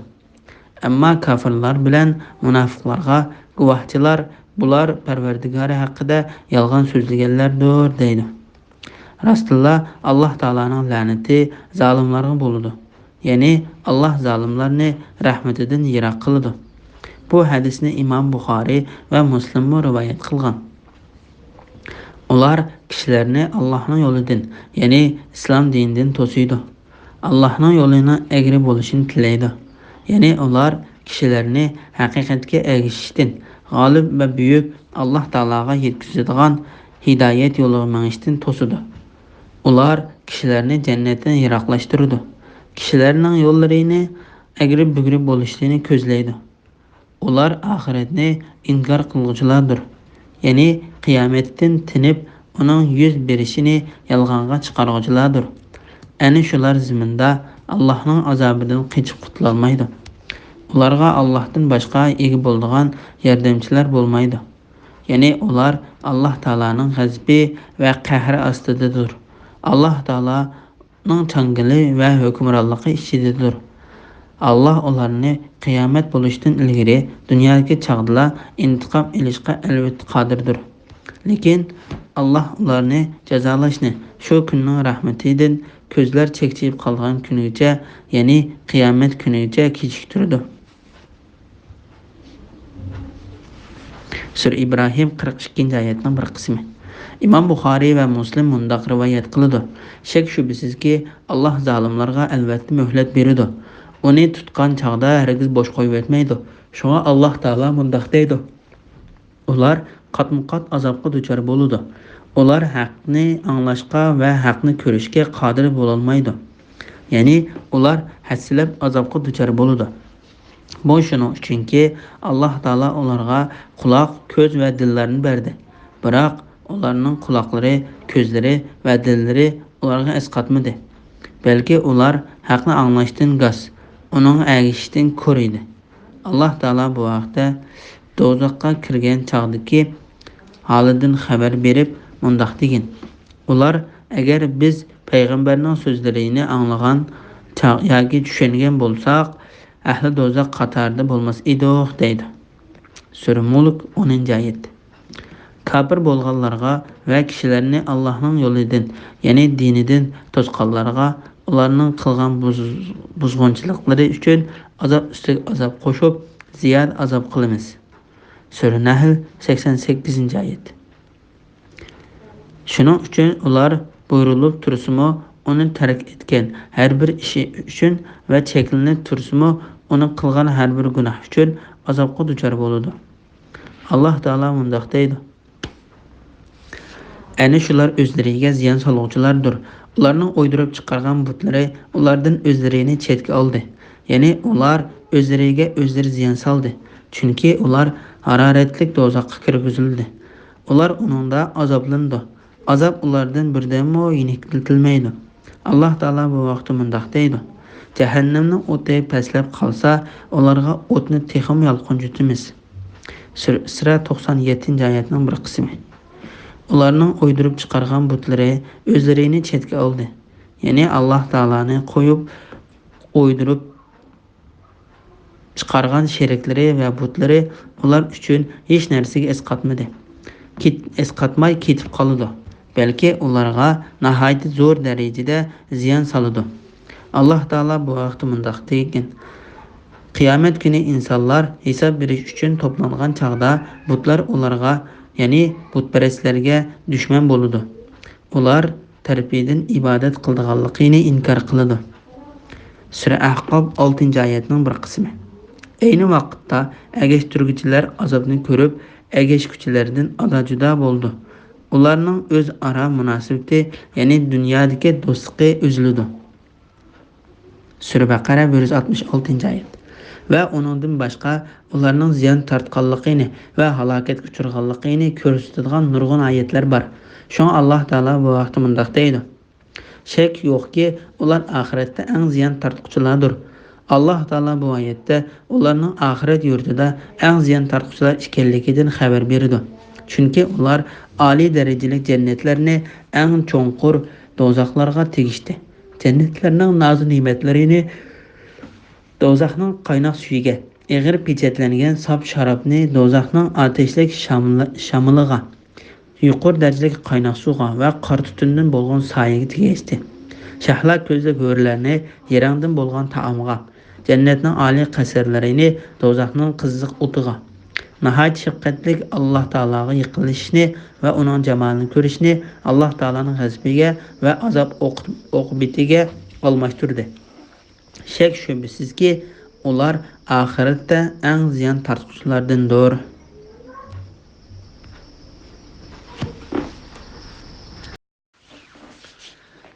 ئەمما كاپىرلار بىلەن مۇناپىقلارغا گۇۋاھچىلار، بۇلار پەرۋەردىگارى ھەققىدە يالغان سۆزلىگەنلەردۇر دەيدۇ. راستىنلا، ئاللاھ تائالانىڭ لەنىتى زالىملارغا بولىدۇ. يەنى ئاللاھ زالىملارنى رەھمىتىدىن يىراق قىلىدۇ. بۇ ھەدىسنى ئىمام بۇخارىي ۋە مۇسلىممۇ رىۋايەت قىلغان. ئۇلار كىشىلەرنى ئاللاھنىڭ يولىدىن، يەنى ئىسلام دىنىدىن توسىدۇ. ئاللاھنىڭ يولىنىڭ ئەگرى بولۇشىنى تىلەيدۇ. يەنى ئۇلار كىشىلەرنى ھەقىقەتكە ئەگىشىشتىن، غالىب ۋە بۈيۈك ئاللاھ تائالاغا يەتكۈزىدىغان ھىدايەت يولىغا مېڭىشتىن توسىدۇ. ئۇلار كىشىلەرنى جەننەتتىن يىراقلاشتۇرىدۇ. كىشىلەرنىڭ يوللىرىنى ئەگرى-بۈگرى بولۇشىنى كۆزلەيدۇ. ئۇلار ئاخىرەتنى ئىنكار قىلغۇچىلاردۇر. يەنى قىيامەتتىن تېنىپ، ئۇنىڭ يۈز بېرىشىنى يالغانغا چىقارغۇچىلاردۇر. ئەنە شۇلار زېمىندا ئاللاھنىڭ ئازابىدىن قېچىپ قۇتۇلالمايدۇ. ئۇلارغا ئاللاھتىن باشقا ئىگە بولىدىغان ياردەمچىلەر بولمايدۇ. يەنى ئۇلار ئاللاھ تائالانىڭ غەزىپى ۋە قەھرى ئاستىدىدۇر. ئاللاھ تائالانىڭ چاڭگىلى ۋە ھۆكۈمرانلىقى ئىچىدىدۇر. ئاللاھ ئۇلارنى قىيامەت بولۇشتىن ئىلگىرى دۇنيادىكى چاغدىلا ئىنتىقام ئېلىشقا ئەلۋەتتە قادىردۇر. لېكىن ئاللاھ ئۇلارنى جازالاشنى شۇ كۈننىڭ رەھمىتىدىن كۆزلەر چەكچىيىپ قالغان كۈنىگىچە، يەنى قىيامەت كۈنىگىچە كېچىكتۈرىدۇ. سۈرە ئىبراھىم قىرىق ئىككىنچى ئايەتنىڭ بىر قىسمى. ئىمام بۇخارىي ۋە مۇسلىم مۇنداق رىۋايەت قىلىدۇ، شەك-شۈبھىسىزكى، ئاللاھ زالىملارغا ئەلۋەتتە مۆھلەت بېرىدۇ. ئۇنى تۇتقان چاغدا ھەرگىز بوش قويۇۋەتمەيدۇ. شۇڭا ئاللاھ تائالا مۇنداق دەيدۇ، ئۇلار قاتمۇ قات ئازابقا دۇچار بولىدۇ. ئۇلار ھەقنى ئاڭلاشقا ۋە ھەقنى كۆرۈشكە قادىر بولالمايدۇ. يەنى ئۇلار ھەسسىلەپ ئازابقا دۇچار بولىدۇ. بۇ شۇنىڭ ئۈچۈنكى، ئاللاھ تائالا ئۇلارغا قۇلاق، كۆز ۋە دىللارنى بەردى. بىراق ئۇلارنىڭ قۇلاقلىرى، كۆزلىرى ۋە دىللىرى ئۇلارغا ئەسقاتمىدى. بەلكى ئۇلار ھەقنى ئاڭلاشتىن گاس، ئۇنىڭغا ئەگىشىشتىن كور ئىدى. ئاللاھ تائالا بۇ ھەقتە دوزاخقا كىرگەن چاغدىكى ھالىدىن خەۋەر بېرىپ مۇنداق دېگەن: ئۇلار ئەگەر بىز پەيغەمبەرنىڭ سۆزلىرىنى ئاڭلىغان چاغ ياكى چۈشەنگەن بولساق، ئەھلى دوزاخ قاتارىدا بولماس ئىدۇق، دەيدۇ. سۈرە مۇلك، ئونىنچى ئايەت. كاپىر بولغانلارغا ۋە كىشىلەرنى ئاللاھنىڭ يولىدىن، يەنى دىنىدىن توسقانلارغا ئۇلارنىڭ قىلغان بۇز-، بۇزغۇنچىلىقلىرى ئۈچۈن ئازاب ئۈستىگە ئازاب قوشۇپ، زىيادە ئازاب قىلىمىز. سۈرە نەھل، سەكسەن سەككىزىنچى ئايەت. شۇنىڭ ئۈچۈن ئۇلار بۇيرۇلۇپ تۇرسىمۇ، ئۇنى تەرك ئەتكەن ھەر بىر ئىشى ئۈچۈن ۋە چەكلىنىپ تۇرسىمۇ، ئۇنى قىلغان ھەر بىر گۇناھ ئۈچۈن ئازابقا دۇچار بولىدۇ. ئاللاھ تائالا مۇنداق دەيدۇ: ئەنە شۇلار ئۆزلىرىگە زىيان سالغۇچىلاردۇر. ئۇلارنىڭ ئويدۇرۇپ چىقارغان بۇتلىرى ئۇلاردىن ئۆزلىرىنى چەتكە ئالدى. يەنى ئۇلار ئۆزلىرىگە ئۆزلىرى زىيان سالدى. چۈنكى ئۇلار ھارارەتلىك دوزاخقا كىرگۈزۈلدى. ئۇلار ئۇنىڭدا ئازابلىنىدۇ. ئازاب ئۇلاردىن بىردەممۇ يېنىكلىتىلمەيدۇ. ئاللاھ تائالا بۇ ھەقتە مۇنداق دەيدۇ: جەھەننەمنىڭ ئوتى پەسلەپ قالسا، ئۇلارغا ئوتنى تېخىمۇ يالقۇنجىتىمىز. سۈرە، ئىسرا، توقسان يەتتىنچى ئايەتنىڭ بىر قىسمى. ئۇلارنىڭ ئويدۇرۇپ چىقارغان بۇتلىرى ئۆزلىرىنى چەتكە ئالدى. يەنى ئاللاھ تائالانى قويۇپ، ئويدۇرۇپ چىقارغان شېرىكلىرى ۋە بۇتلىرى ئۇلار ئۈچۈن ھېچ نەرسىگە ئەسقاتمىدى. كېت-، ئەسقاتماي كېتىپ قالىدۇ. بەلكى ئۇلارغا ناھايىتى زور دەرىجىدە زىيان سالىدۇ. ئاللاھ تائالا بۇ ھەقتە مۇنداق دېگەن: قىيامەت كۈنى ئىنسانلار ھېساب بېرىش ئۈچۈن توپلانغان چاغدا، بۇتلار ئۇلارغا، يەنى بۇتپەرەسلەرگە دۈشمەن بولىدۇ. ئۇلار تەرىپىدىن ئىبادەت قىلىدىغانلىقىنى ئىنكار قىلىدۇ. سۈرە ئەھقاپ، ئالتىنچى ئايەتنىڭ بىر قىسمى. ئەينى ۋاقىتتا ئەگەشتۈرگۈچىلەر ئازابنى كۆرۈپ، ئەگەشكۈچىلەردىن ئادا-جۇدا بولىدۇ. ئۇلارنىڭ ئۆزئارا مۇناسىۋىتى، يەنى دۇنيادىكى دوستلۇقى ئۈزۈلىدۇ. سۈرە بەقەرە، بىر يۈز ئاتمىش ئالتىنچى ئايەت. ۋە ئۇنىڭدىن باشقا ئۇلارنىڭ زىيان تارتقانلىقىنى ۋە ھالاكەتكە ئۇچرىغانلىقىنى كۆرسىتىدىغان نۇرغۇن ئايەتلەر بار. شۇڭا ئاللاھ تائالا بۇ ھەقتە مۇنداق دەيدۇ: شەك يوقكى، ئۇلار ئاخىرەتتە ئەڭ زىيان تارتقۇچىلاردۇر. ئاللاھ تائالا بۇ ئايەتتە ئۇلارنىڭ ئاخىرەت يۇرتىدا ئەڭ زىيان تارتقۇچىلار ئىكەنلىكىدىن خەۋەر بېرىدۇ. چۈنكى ئۇلار ئالىي دەرىجىلىك جەننەتلەرنى ئەڭ چوڭقۇر دوزاخلارغا تېگىشتى. جەننەتلەرنىڭ نازۇ نېمەتلىرىنى، دوزاخنىڭ قايناق سۈيىگە، ئېغىر پېچەتلەنگەن ساپ شارابنى، دوزاخنىڭ ئاتەشلىك شاملى-، شامىلىغا، يۇقىرى دەرىجىلىك قايناق سۇغا ۋە قارا تۈتۈندىن بولغان سايىگە تېگىشتى. شەھلا كۆزلۈك ھۆرلەرنى يىراڭدىن بولغان تائامغا، جەننەتنىڭ ئالىي قەسىرلىرىنى، دوزاخنىڭ قىزىق ئوتىغا، ناھايىتى شەپقەتلىك ئاللاھ تائالاغا يېقىنلىشىشنى ۋە ئۇنىڭ جامالىنى كۆرۈشنى، ئاللاھ تائالانىڭ غەزىپىگە ۋە ئازاب ئوق-، ئوقۇبىتىگە ئالماشتۇردى. شەك-شۈبھىسىزكى، ئۇلار ئاخىرەتتە ئەڭ زىيان تارتقۇچىلاردىندۇر.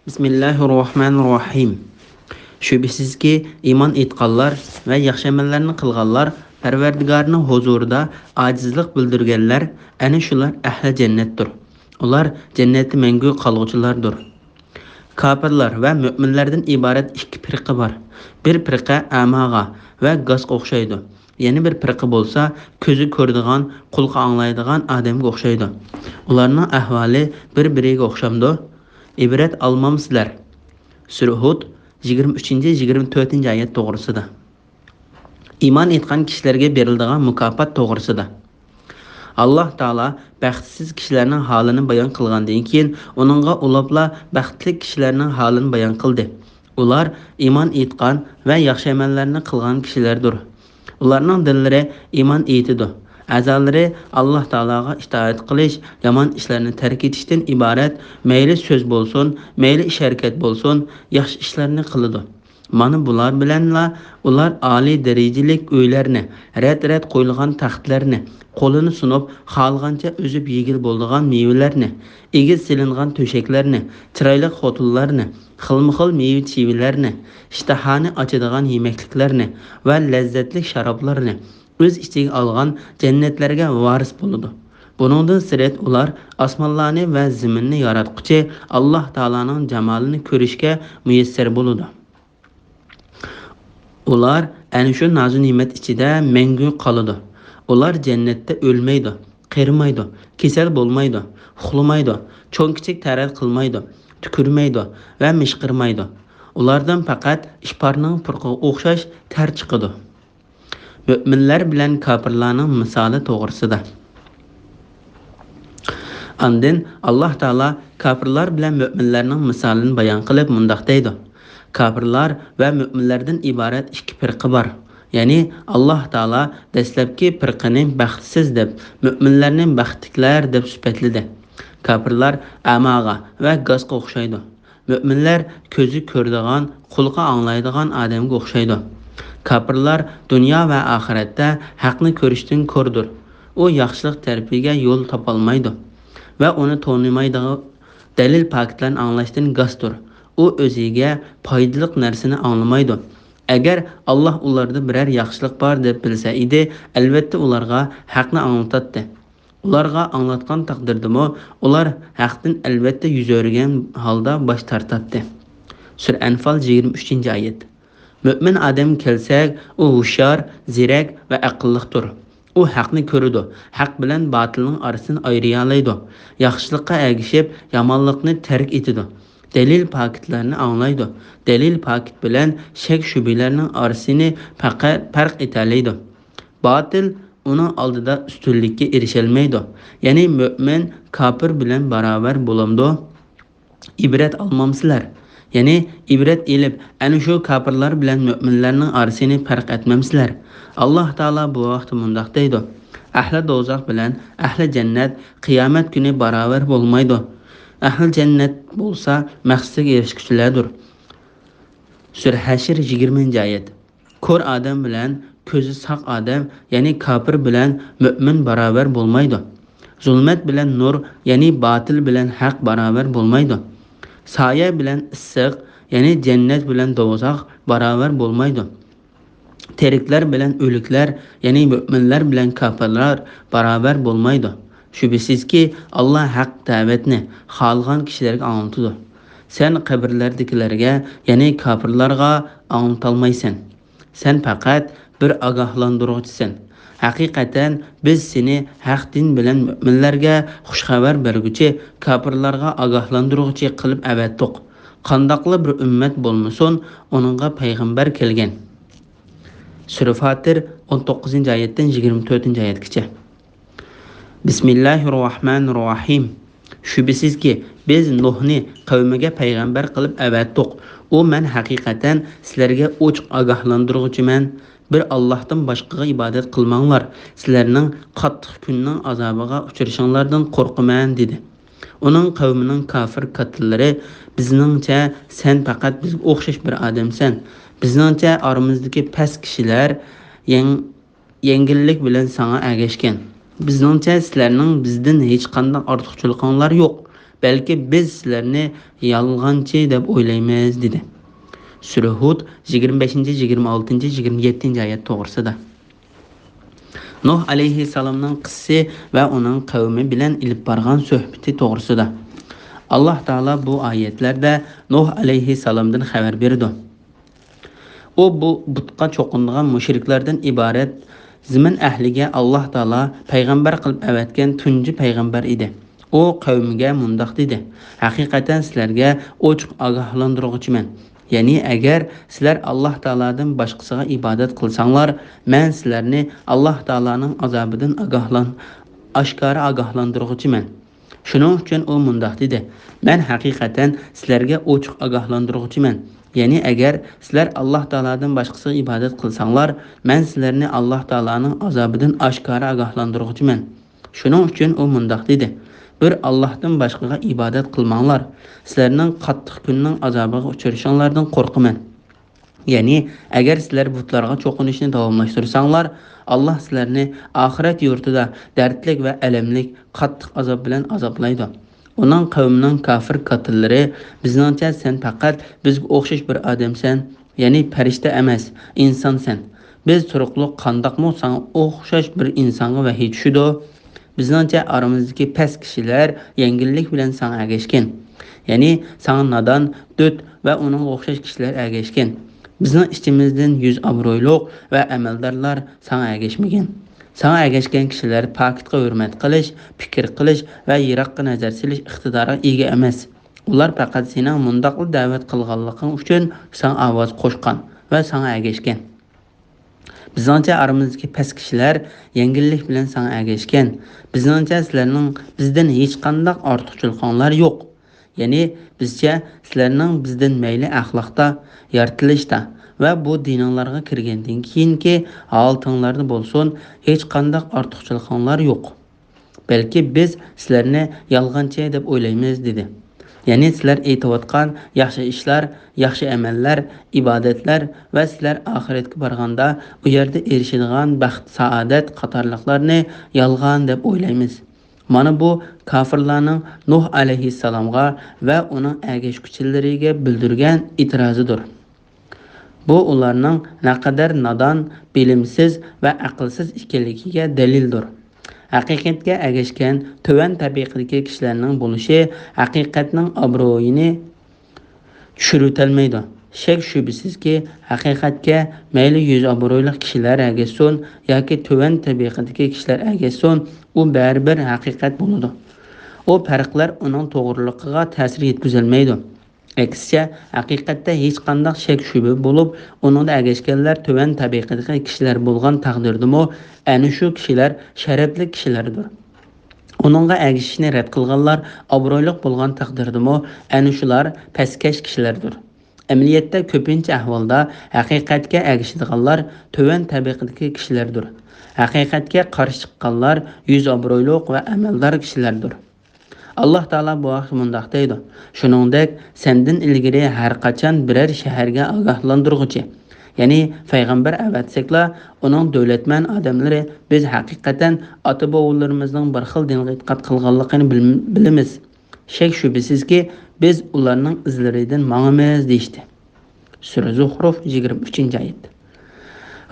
بىسمىللاھىررەھمانىررەھىم. شۈبھىسىزكى، ئىمان ئېيتقانلار ۋە ياخشى ئەمەللەرنى قىلغانلار، پەرۋەردىگارىنىڭ ھۇزۇرىدا ئاجىزلىق بىلدۈرگەنلەر، ئەنە شۇلار ئەھلى جەننەتتۇر. ئۇلار جەننەتتە مەڭگۈ قالغۇچىلاردۇر. كاپىرلار ۋە مۆمىنلەردىن ئىبارەت ئىككى پىرقە بار. بىر پىرقە ئەماغا ۋە گاسقا ئوخشايدۇ. يەنە بىر پىرقە بولسا كۆزى كۆرىدىغان، قۇلىقى ئاڭلايدىغان ئادەمگە ئوخشايدۇ. ئۇلارنىڭ ئەھۋالى بىر-بىرىگە ئوخشامدۇ؟ ئىبرەت ئالمامسىلەر؟ سۈرە ھۇد، يىگىرمە ئۈچىنچى، يىگىرمە تۆتىنچى ئايەت توغرىسىدا. ئىمان ئېيتقان كىشىلەرگە بېرىلىدىغان مۇكاپات توغرىسىدا. ئاللاھ تائالا بەختسىز كىشىلەرنىڭ ھالىنى بايان قىلغاندىن كېيىن، ئۇنىڭغا ئۇلاپلا بەختلىك كىشىلەرنىڭ ھالىنى بايان قىلدى. ئۇلار ئىمان ئېيتقان ۋە ياخشى ئەمەللەرنى قىلغان كىشىلەردۇر. ئۇلارنىڭ دىللىرى ئىمان ئېيتىدۇ. ئەزالىرى ئاللاھ تائالاغا ئىتائەت قىلىش، يامان ئىشلارنى تەرك ئېتىشتىن ئىبارەت، مەيلى سۆز بولسۇن، مەيلى ئىش-ھەرىكەت بولسۇن، ياخشى ئىشلارنى قىلىدۇ. مانا بۇلار بىلەنلا ئۇلار ئالىي دەرىجىلىك ئۆيلەرنى، رەت-رەت قويۇلغان تەختلەرنى، قولىنى سۇنۇپ خالىغانچە ئۈزۈپ يېگىلى بولىدىغان مېۋىلەرنى، ئېگىز سېلىنغان تۆشەكلەرنى، چىرايلىق خوتۇنلارنى، خىلمۇخىل مېۋە-چىۋىلەرنى، ئىشتىھانى ئاچىدىغان يېمەكلىكلەرنى ۋە لەززەتلىك شارابلارنى ئۆز ئىچىگە ئالغان جەننەتلەرگە ۋارىس بولىدۇ. بۇنىڭدىن سىرت، ئۇلار ئاسمانلارنى ۋە زېمىننى ياراتقۇچى ئاللاھ تائالانىڭ جامالىنى كۆرۈشكە مۇيەسسەر بولىدۇ. ئۇلار ئەنە شۇ نازۇ نېمەت ئىچىدە مەڭگۈ قالىدۇ. ئۇلار جەننەتتە ئۆلمەيدۇ، قېرىمايدۇ، كېسەل بولمايدۇ، ئۇخلىمايدۇ، چوڭ-كىچىك تەرەت قىلمايدۇ، تۈكۈرمەيدۇ ۋە مىشقىرمايدۇ. ئۇلاردىن پەقەت ئىپارنىڭ پۇرىقىغا ئوخشاش تەر چىقىدۇ. مۆمىنلەر بىلەن كاپىرلارنىڭ مىسالى توغرىسىدا. ئاندىن ئاللاھ تائالا كاپىرلار بىلەن مۆمىنلەرنىڭ مىسالىنى بايان قىلىپ مۇنداق دەيدۇ: كاپىرلار ۋە مۆمىنلەردىن ئىبارەت ئىككى پىرقە بار. يەنى ئاللاھ تائالا دەسلەپكى پىرقىنى بەختسىز دەپ، مۆمىنلەرنى بەختلىكلەر دەپ سۈپەتلىدى. كاپىرلار ئەماغا ۋە گاسقا ئوخشايدۇ. مۆمىنلەر كۆزى كۆرىدىغان، قۇلىقى ئاڭلايدىغان ئادەمگە ئوخشايدۇ. كاپىرلار دۇنيا ۋە ئاخىرەتتە ھەقنى كۆرۈشتىن كوردۇر. ئۇ ياخشىلىق تەرىپىگە يول تاپالمايدۇ ۋە ئۇنى تونۇمايدىغان دەلىل پاكىتلارنى ئاڭلاشتىن گاستۇر. ئۇ ئۆزىگە پايدىلىق نەرسىنى ئاڭلىمايدۇ. ئەگەر ئاللاھ ئۇلاردا بىرەر ياخشىلىق بار دەپ بىلسە ئىدى، ئەلۋەتتە ئۇلارغا ھەقنى ئاڭلىتاتتى. ئۇلارغا ئاڭلاتقان تەقدىردىمۇ، ئۇلار ھەقتىن ئەلۋەتتە يۈز ئۆرۈگەن ھالدا باش تارتاتتى. سۈرە ئەنفال، يىگىرمە ئۈچىنچى ئايەت. مۆمىن ئادەمگە كەلسەك، ئۇ ھوشيار، زېرەك ۋە ئەقىللىقتۇر. ئۇ ھەقنى كۆرىدۇ، ھەق بىلەن باتىلنىڭ ئارىسىنى ئايرىيالايدۇ، ياخشىلىققا ئەگىشىپ، يامانلىقنى تەرك ئېتىدۇ. دەلىل پاكىتلارنى ئاڭلايدۇ. دەلىل پاكىت بىلەن شەك-شۈبھىلەرنىڭ ئارىسىنى پەقە-، پەرق ئېتەلەيدۇ. باتىل ئۇنىڭ ئالدىدا ئۈستۈنلۈككە ئېرىشەلمەيدۇ. يەنى مۆمىن كاپىر بىلەن باراۋەر بولامدۇ؟ ئىبرەت ئالمامسىلەر؟ يەنى ئىبرەت ئېلىپ، ئەنە شۇ كاپىرلار بىلەن مۆمىنلەرنىڭ ئارىسىنى پەرق ئەتمەمسىلەر؟ ئاللاھ تائالا بۇ ھەقتە مۇنداق دەيدۇ: ئەھلى دوزاخ بىلەن ئەھلى جەننەت قىيامەت كۈنى باراۋەر بولمايدۇ. ئەھلى جەننەت بولسا مەقسىتىگە ئېرىشكۈچىلەردۇر. سۈرە ھەشر، يىگىرمىنچى ئايەت. كور ئادەم بىلەن كۆزى ساق ئادەم، يەنى كاپىر بىلەن مۆمىن باراۋەر بولمايدۇ. زۇلمەت بىلەن نۇر، يەنى باتىل بىلەن ھەق باراۋەر بولمايدۇ. سايە بىلەن ئىسسىق، يەنى جەننەت بىلەن دوزاخ باراۋەر بولمايدۇ. تىرىكلەر بىلەن ئۆلۈكلەر، يەنى مۆمىنلەر بىلەن كاپىرلار باراۋەر بولمايدۇ. شۈبھىسىزكى، ئاللاھ ھەق دەۋەتنى خالىغان كىشىلەرگە ئاڭلىتىدۇ. سەن قەبرىلەردىكىلەرگە، يەنى كاپىرلارغا ئاڭلىتالمايسەن. سەن پەقەت بىر ئاگاھلاندۇرغۇچىسەن. ھەقىقەتەن بىز سېنى ھەق دىن بىلەن مۆمىنلەرگە خۇش خەۋەر بەرگۈچى، كاپىرلارغا ئاگاھلاندۇرغۇچى قىلىپ ئەۋەتتۇق. قانداقلا بىر ئۈممەت بولمىسۇن، ئۇنىڭغا پەيغەمبەر كەلگەن. سۈرە فاتىر، ئون توققۇزىنچى ئايەتتىن يىگىرمە تۆتىنچى ئايەتكىچە. بىسمىللاھىررەھمانىررەھىم. شۈبھىسىزكى، بىز نۇھنى قەۋمىگە پەيغەمبەر قىلىپ ئەۋەتتۇق. ئۇ، مەن ھەقىقەتەن سىلەرگە ئوچۇق ئاگاھلاندۇرغۇچىمەن. بىر ئاللاھتىن باشقىغا ئىبادەت قىلماڭلار. سىلەرنىڭ قاتتىق كۈننىڭ ئازابىغا ئۇچرىشىڭلاردىن قورقىمەن، دېدى. ئۇنىڭ قەۋمىنىڭ كاپىر كاتتىلىرى، بىزنىڭچە سەن پەقەت بىزگە ئوخشاش بىر ئادەمسەن. بىزنىڭچە ئارىمىزدىكى پەس كىشىلەر يەڭ-، يەڭگىللىك بىلەن ساڭا ئەگەشكەن. بىزنىڭچە سىلەرنىڭ بىزدىن ھېچقانداق ئارتۇقچىلىقىڭلار يوق. بەلكى بىز سىلەرنى يالغانچى دەپ ئويلايمىز، دېدى. سۈرە ھۇد، يىگىرمە بەشىنچى، يىگىرمە ئالتىنچى، يىگىرمە يەتتىنچى ئايەت توغرىسىدا. نۇھ ئەلەيھىسسالامنىڭ قىسسىسى ۋە ئۇنىڭ قەۋمى بىلەن ئېلىپ بارغان سۆھبىتى توغرىسىدا. ئاللاھ تائالا بۇ ئايەتلەردە نۇھ ئەلەيھىسسالامدىن خەۋەر بېرىدۇ. ئۇ بۇ بۇتقا چوقۇنىدىغان مۇشرىكلاردىن ئىبارەت زېمىن ئەھلىگە ئاللاھ تائالا پەيغەمبەر قىلىپ ئەۋەتكەن تۇنجى پەيغەمبەر ئىدى. ئۇ قەۋمىگە مۇنداق دېدى: ھەقىقەتەن سىلەرگە ئوچۇق ئاگاھلاندۇرغۇچىمەن. يەنى ئەگەر سىلەر ئاللاھ تائالادىن باشقىسىغا ئىبادەت قىلساڭلار، مەن سىلەرنى ئاللاھ تائالانىڭ ئازابىدىن ئاگاھلان-، ئاشكارا ئاگاھلاندۇرغۇچىمەن. شۇنىڭ ئۈچۈن ئۇ مۇنداق دېدى: مەن ھەقىقەتەن سىلەرگە ئوچۇق ئاگاھلاندۇرغۇچىمەن. يەنى ئەگەر سىلەر ئاللاھ تائالادىن باشقىسىغا ئىبادەت قىلساڭلار، مەن سىلەرنى ئاللاھ تائالانىڭ ئازابىدىن ئاشكارا ئاگاھلاندۇرغۇچىمەن. شۇنىڭ ئۈچۈن ئۇ مۇنداق دېدى: بىر ئاللاھتىن باشقىغا ئىبادەت قىلماڭلار. سىلەرنىڭ قاتتىق كۈننىڭ ئازابىغا ئۇچرىشىڭلاردىن قورقىمەن. يەنى ئەگەر سىلەر بۇتلارغا چوقۇنۇشنى داۋاملاشتۇرساڭلار، ئاللاھ سىلەرنى ئاخىرەت يۇرتىدا دەردلىك ۋە ئەلەملىك قاتتىق ئازاب بىلەن ئازابلايدۇ. ئۇنىڭ قەۋمىنىڭ كاپىر كاتتىلىرى، بىزنىڭچە سەن پەقەت بىزگە ئوخشاش بىر ئادەمسەن، يەنى پەرىشتە ئەمەس، ئىنسانسەن. بىز تۇرۇقلۇق قانداقمۇ ساڭا ئوخشاش بىر ئىنسانغا ۋەھىي چۈشىدۇ؟ بىزنىڭچە ئارىمىزدىكى پەس كىشىلەر يەڭگىللىك بىلەن ساڭا ئەگەشكەن. يەنى ساڭا نادان، دۆت ۋە ئۇنىڭغا ئوخشاش كىشىلەر ئەگەشكەن. بىزنىڭ ئىچىمىزدىن يۈز ئابرۇيلۇق ۋە ئەمەلدارلار ساڭا ئەگەشمىگەن. ساڭا ئەگەشكەن كىشىلەر پاكىتقا ھۆرمەت قىلىش، پىكىر قىلىش ۋە يىراققا نەزەر سېلىش ئىقتىدارىغا ئىگە ئەمەس. ئۇلار پەقەت سېنىڭ مۇنداقلا دەۋەت قىلغانلىقىڭ ئۈچۈن ساڭا ئاۋاز قوشقان ۋە ساڭا ئەگەشكەن. بىزنىڭچە ئارىمىزدىكى پەس كىشىلەر يەڭگىللىك بىلەن ساڭا ئەگەشكەن. بىزنىڭچە سىلەرنىڭ بىزدىن ھېچقانداق ئارتۇقچىلىقىڭلار يوق. يەنى بىزچە سىلەرنىڭ بىزدىن مەيلى ئەخلاقتا، يارىتىلىشتا ۋە بۇ دىنىڭلارغا كىرگەندىن كېيىنكى ھالىتىڭلاردا بولسۇن، ھېچقانداق ئارتۇقچىلىقىڭلار يوق. بەلكى بىز سىلەرنى يالغانچى دەپ ئويلايمىز، دېدى. يەنى سىلەر ئېيتىۋاتقان ياخشى ئىشلار، ياخشى ئەمەللەر، ئىبادەتلەر ۋە سىلەر ئاخىرەتكە بارغاندا ئۇ يەردە ئېرىشىدىغان بەخت، سائادەت قاتارلىقلارنى يالغان دەپ ئويلايمىز. مانا بۇ كاپىرلارنىڭ نۇھ ئەلەيھىسسالامغا ۋە ئۇنىڭ ئەگەشكۈچىلىرىگە بىلدۈرگەن ئېتىرازىدۇر. بۇ ئۇلارنىڭ نەقەدەر نادان، بىلىمسىز ۋە ئەقىلسىز ئىكەنلىكىگە دەلىلدۇر. ھەقىقەتكە ئەگەشكەن تۆۋەن تەبىقىدىكى كىشىلەرنىڭ بولۇشى ھەقىقەتنىڭ ئابرۇيىنى چۈشۈرۈۋېتەلمەيدۇ. شەك-شۈبھىسىزكى، ھەقىقەتكە مەيلى يۈز ئابرۇيلۇق كىشىلەر ئەگەشسۇن ياكى تۆۋەن تەبىقىدىكى كىشىلەر ئەگەشسۇن، ئۇ بەرىبىر ھەقىقەت بولىدۇ. ئۇ پەرقلەر ئۇنىڭ توغرىلىقىغا تەسىر يەتكۈزەلمەيدۇ. ئەكسىچە، ھەقىقەتتە ھېچقانداق شەك-شۈبھە بولۇپ، ئۇنىڭدا ئەگەشكەنلەر تۆۋەن تەبىقىدىكى كىشىلەر بولغان تەقدىردىمۇ، ئەنە شۇ كىشىلەر شەرەپلىك كىشىلەردۇر. ئۇنىڭغا ئەگىشىشنى رەت قىلغانلار ئابرۇيلۇق بولغان تەقدىردىمۇ، ئەنە شۇلار پەسكەش كىشىلەردۇر. ئەمەلىيەتتە كۆپىنچە ئەھۋالدا ھەقىقەتكە ئەگىشىدىغانلار تۆۋەن تەبىقىدىكى كىشىلەردۇر. ھەقىقەتكە قارشى چىققانلار يۈز ئابرۇيلۇق ۋە ئەمەلدار كىشىلەردۇر. ئاللاھ تائالا بۇ ھەقتە مۇنداق دەيدۇ: شۇنىڭدەك، سەندىن ئىلگىرى ھەر قاچان بىرەر شەھەرگە ئاگاھلاندۇرغۇچى، يەنى پەيغەمبەر ئەۋەتسەكلا، ئۇنىڭ دۆلەتمەن ئادەملىرى: بىز ھەقىقەتەن ئاتا-بوۋىلىرىمىزنىڭ بىر خىل دىنغا ئېتىقاد قىلغانلىقىنى بىل-، بىلىمىز. شەك-شۈبھىسىزكى، بىز ئۇلارنىڭ ئىزلىرىدىن ماڭىمىز، دېيىشتى. سۈرە زۇخرۇف، يىگىرمە ئۈچىنچى ئايەت.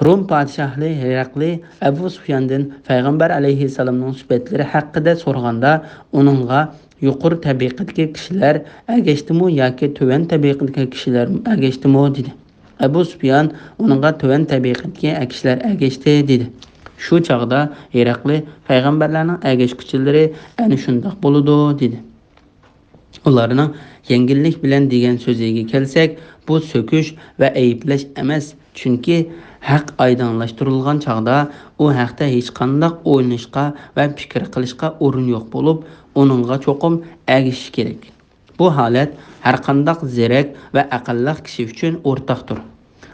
روم پادىشاھى ھېرەقلى ئەبۇ سۇفياندىن پەيغەمبەر ئەلەيھىسسالامنىڭ سۈپەتلىرى ھەققىدە سورىغاندا، ئۇنىڭغا يۇقىرى تەبىقىدىكى كىشىلەر ئەگەشتىمۇ ياكى تۆۋەن تەبىقىدىكى كىشىلەر ئەگەشتىمۇ، دېدى. ئەبۇ سۇفيان ئۇنىڭغا تۆۋەن تەبىقىدىكى كىشىلەر ئەگەشتى، دېدى. شۇ چاغدا ھېرەقلى پەيغەمبەرلەرنىڭ ئەگەشكۈچىلىرى ئەنە شۇنداق بولىدۇ، دېدى. ئۇلارنىڭ يەڭگىللىك بىلەن دېگەن سۆزىگە كەلسەك، بۇ سۆكۈش ۋە ئەيىبلەش ئەمەس، چۈنكى ھەق ئايدىڭلاشتۇرۇلغان چاغدا ئۇ ھەقتە ھېچقانداق ئويلىنىشقا ۋە پىكىر قىلىشقا ئورۇن يوق بولۇپ، ئۇنىڭغا چوقۇم ئەگىشىش كېرەك. بۇ ھالەت ھەرقانداق زېرەك ۋە ئەقىللىق كىشى ئۈچۈن ئورتاقتۇر.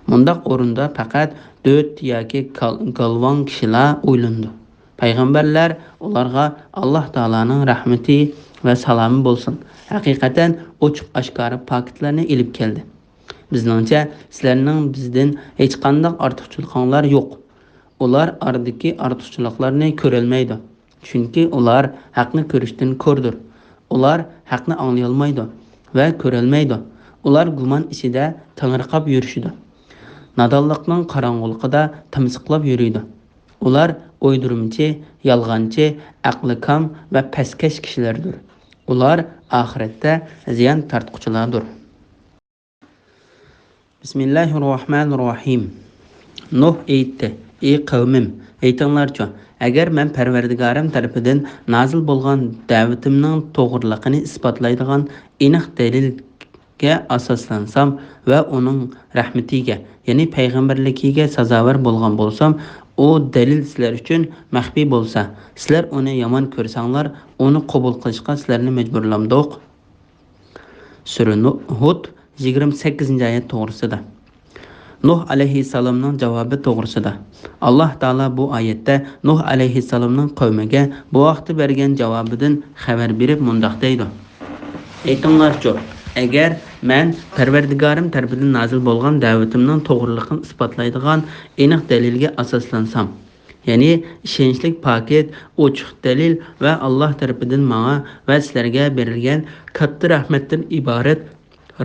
مۇنداق ئورۇندا پەقەت دۆت ياكى گال-، گالۋاڭ كىشىلا ئويلىنىدۇ. پەيغەمبەرلەر ئۇلارغا ئاللاھ تائالانىڭ رەھمىتى ۋە سالامى بولسۇن، ھەقىقەتەن ئوچۇق-ئاشكارا پاكىتلارنى ئېلىپ كەلدى. بىزنىڭچە، سىلەرنىڭ بىزدىن ھېچقانداق ئارتۇقچىلىقىڭلار يوق. ئۇلار ئارىدىكى ئارتۇقچىلىقلارنى كۆرەلمەيدۇ، چۈنكى ئۇلار ھەقنى كۆرۈشتىن كوردۇر. ئۇلار ھەقنى ئاڭلىيالمايدۇ ۋە كۆرەلمەيدۇ. ئۇلار گۇمان ئىچىدە تېڭىرقاپ يۈرۈشىدۇ. نادانلىقنىڭ قاراڭغۇلۇقىدا تىمسىقلاپ يۈرىدۇ. ئۇلار ئويدۇرمىچى، يالغانچى، ئەقلى كام ۋە پەسكەش كىشىلەردۇر. ئۇلار ئاخىرەتتە زىيان تارتقۇچىلاردۇر. بىسمىللاھىررەھمانىررەھىم. نۇھ ئېيتتى: ئى قەۋمىم، ئېيتىڭلارچۇ، ئەگەر مەن پەرۋەردىگارىم تەرىپىدىن نازىل بولغان دەۋىتىمنىڭ توغرىلىقىنى ئىسپاتلايدىغان ئېنىق دەلىلگە ئاساسلانسام ۋە ئۇنىڭ رەھمىتىگە، يەنى پەيغەمبەرلىكىگە سازاۋەر بولغان بولسام، ئۇ دەلىل سىلەر ئۈچۈن مەخپىي بولسا، سىلەر ئۇنى يامان كۆرسەڭلار، ئۇنى قوبۇل قىلىشقا سىلەرنى مەجبۇرلامدۇق؟ سۈرە نۇ-، ھۇد، يىگىرمە سەككىزىنچى ئايەت توغرىسىدا. نۇھ ئەلەيھىسسالامنىڭ جاۋابى توغرىسىدا. ئاللاھ تائالا بۇ ئايەتتە نۇھ ئەلەيھىسسالامنىڭ قەۋمىگە بۇ ھەقتە بەرگەن جاۋابىدىن خەۋەر بېرىپ مۇنداق دەيدۇ: ئېيتىڭلارچۇ، ئەگەر مەن پەرۋەردىگارىم تەرىپىدىن نازىل بولغان دەۋىتىمنىڭ توغرىلىقىنى ئىسپاتلايدىغان ئېنىق دەلىلگە ئاساسلانسام، يەنى ئىشەنچلىك پاكىت، ئوچۇق دەلىل ۋە ئاللاھ تەرىپىدىن ماڭا ۋە سىلەرگە بېرىلگەن كاتتا رەھمەتتىن ئىبارەت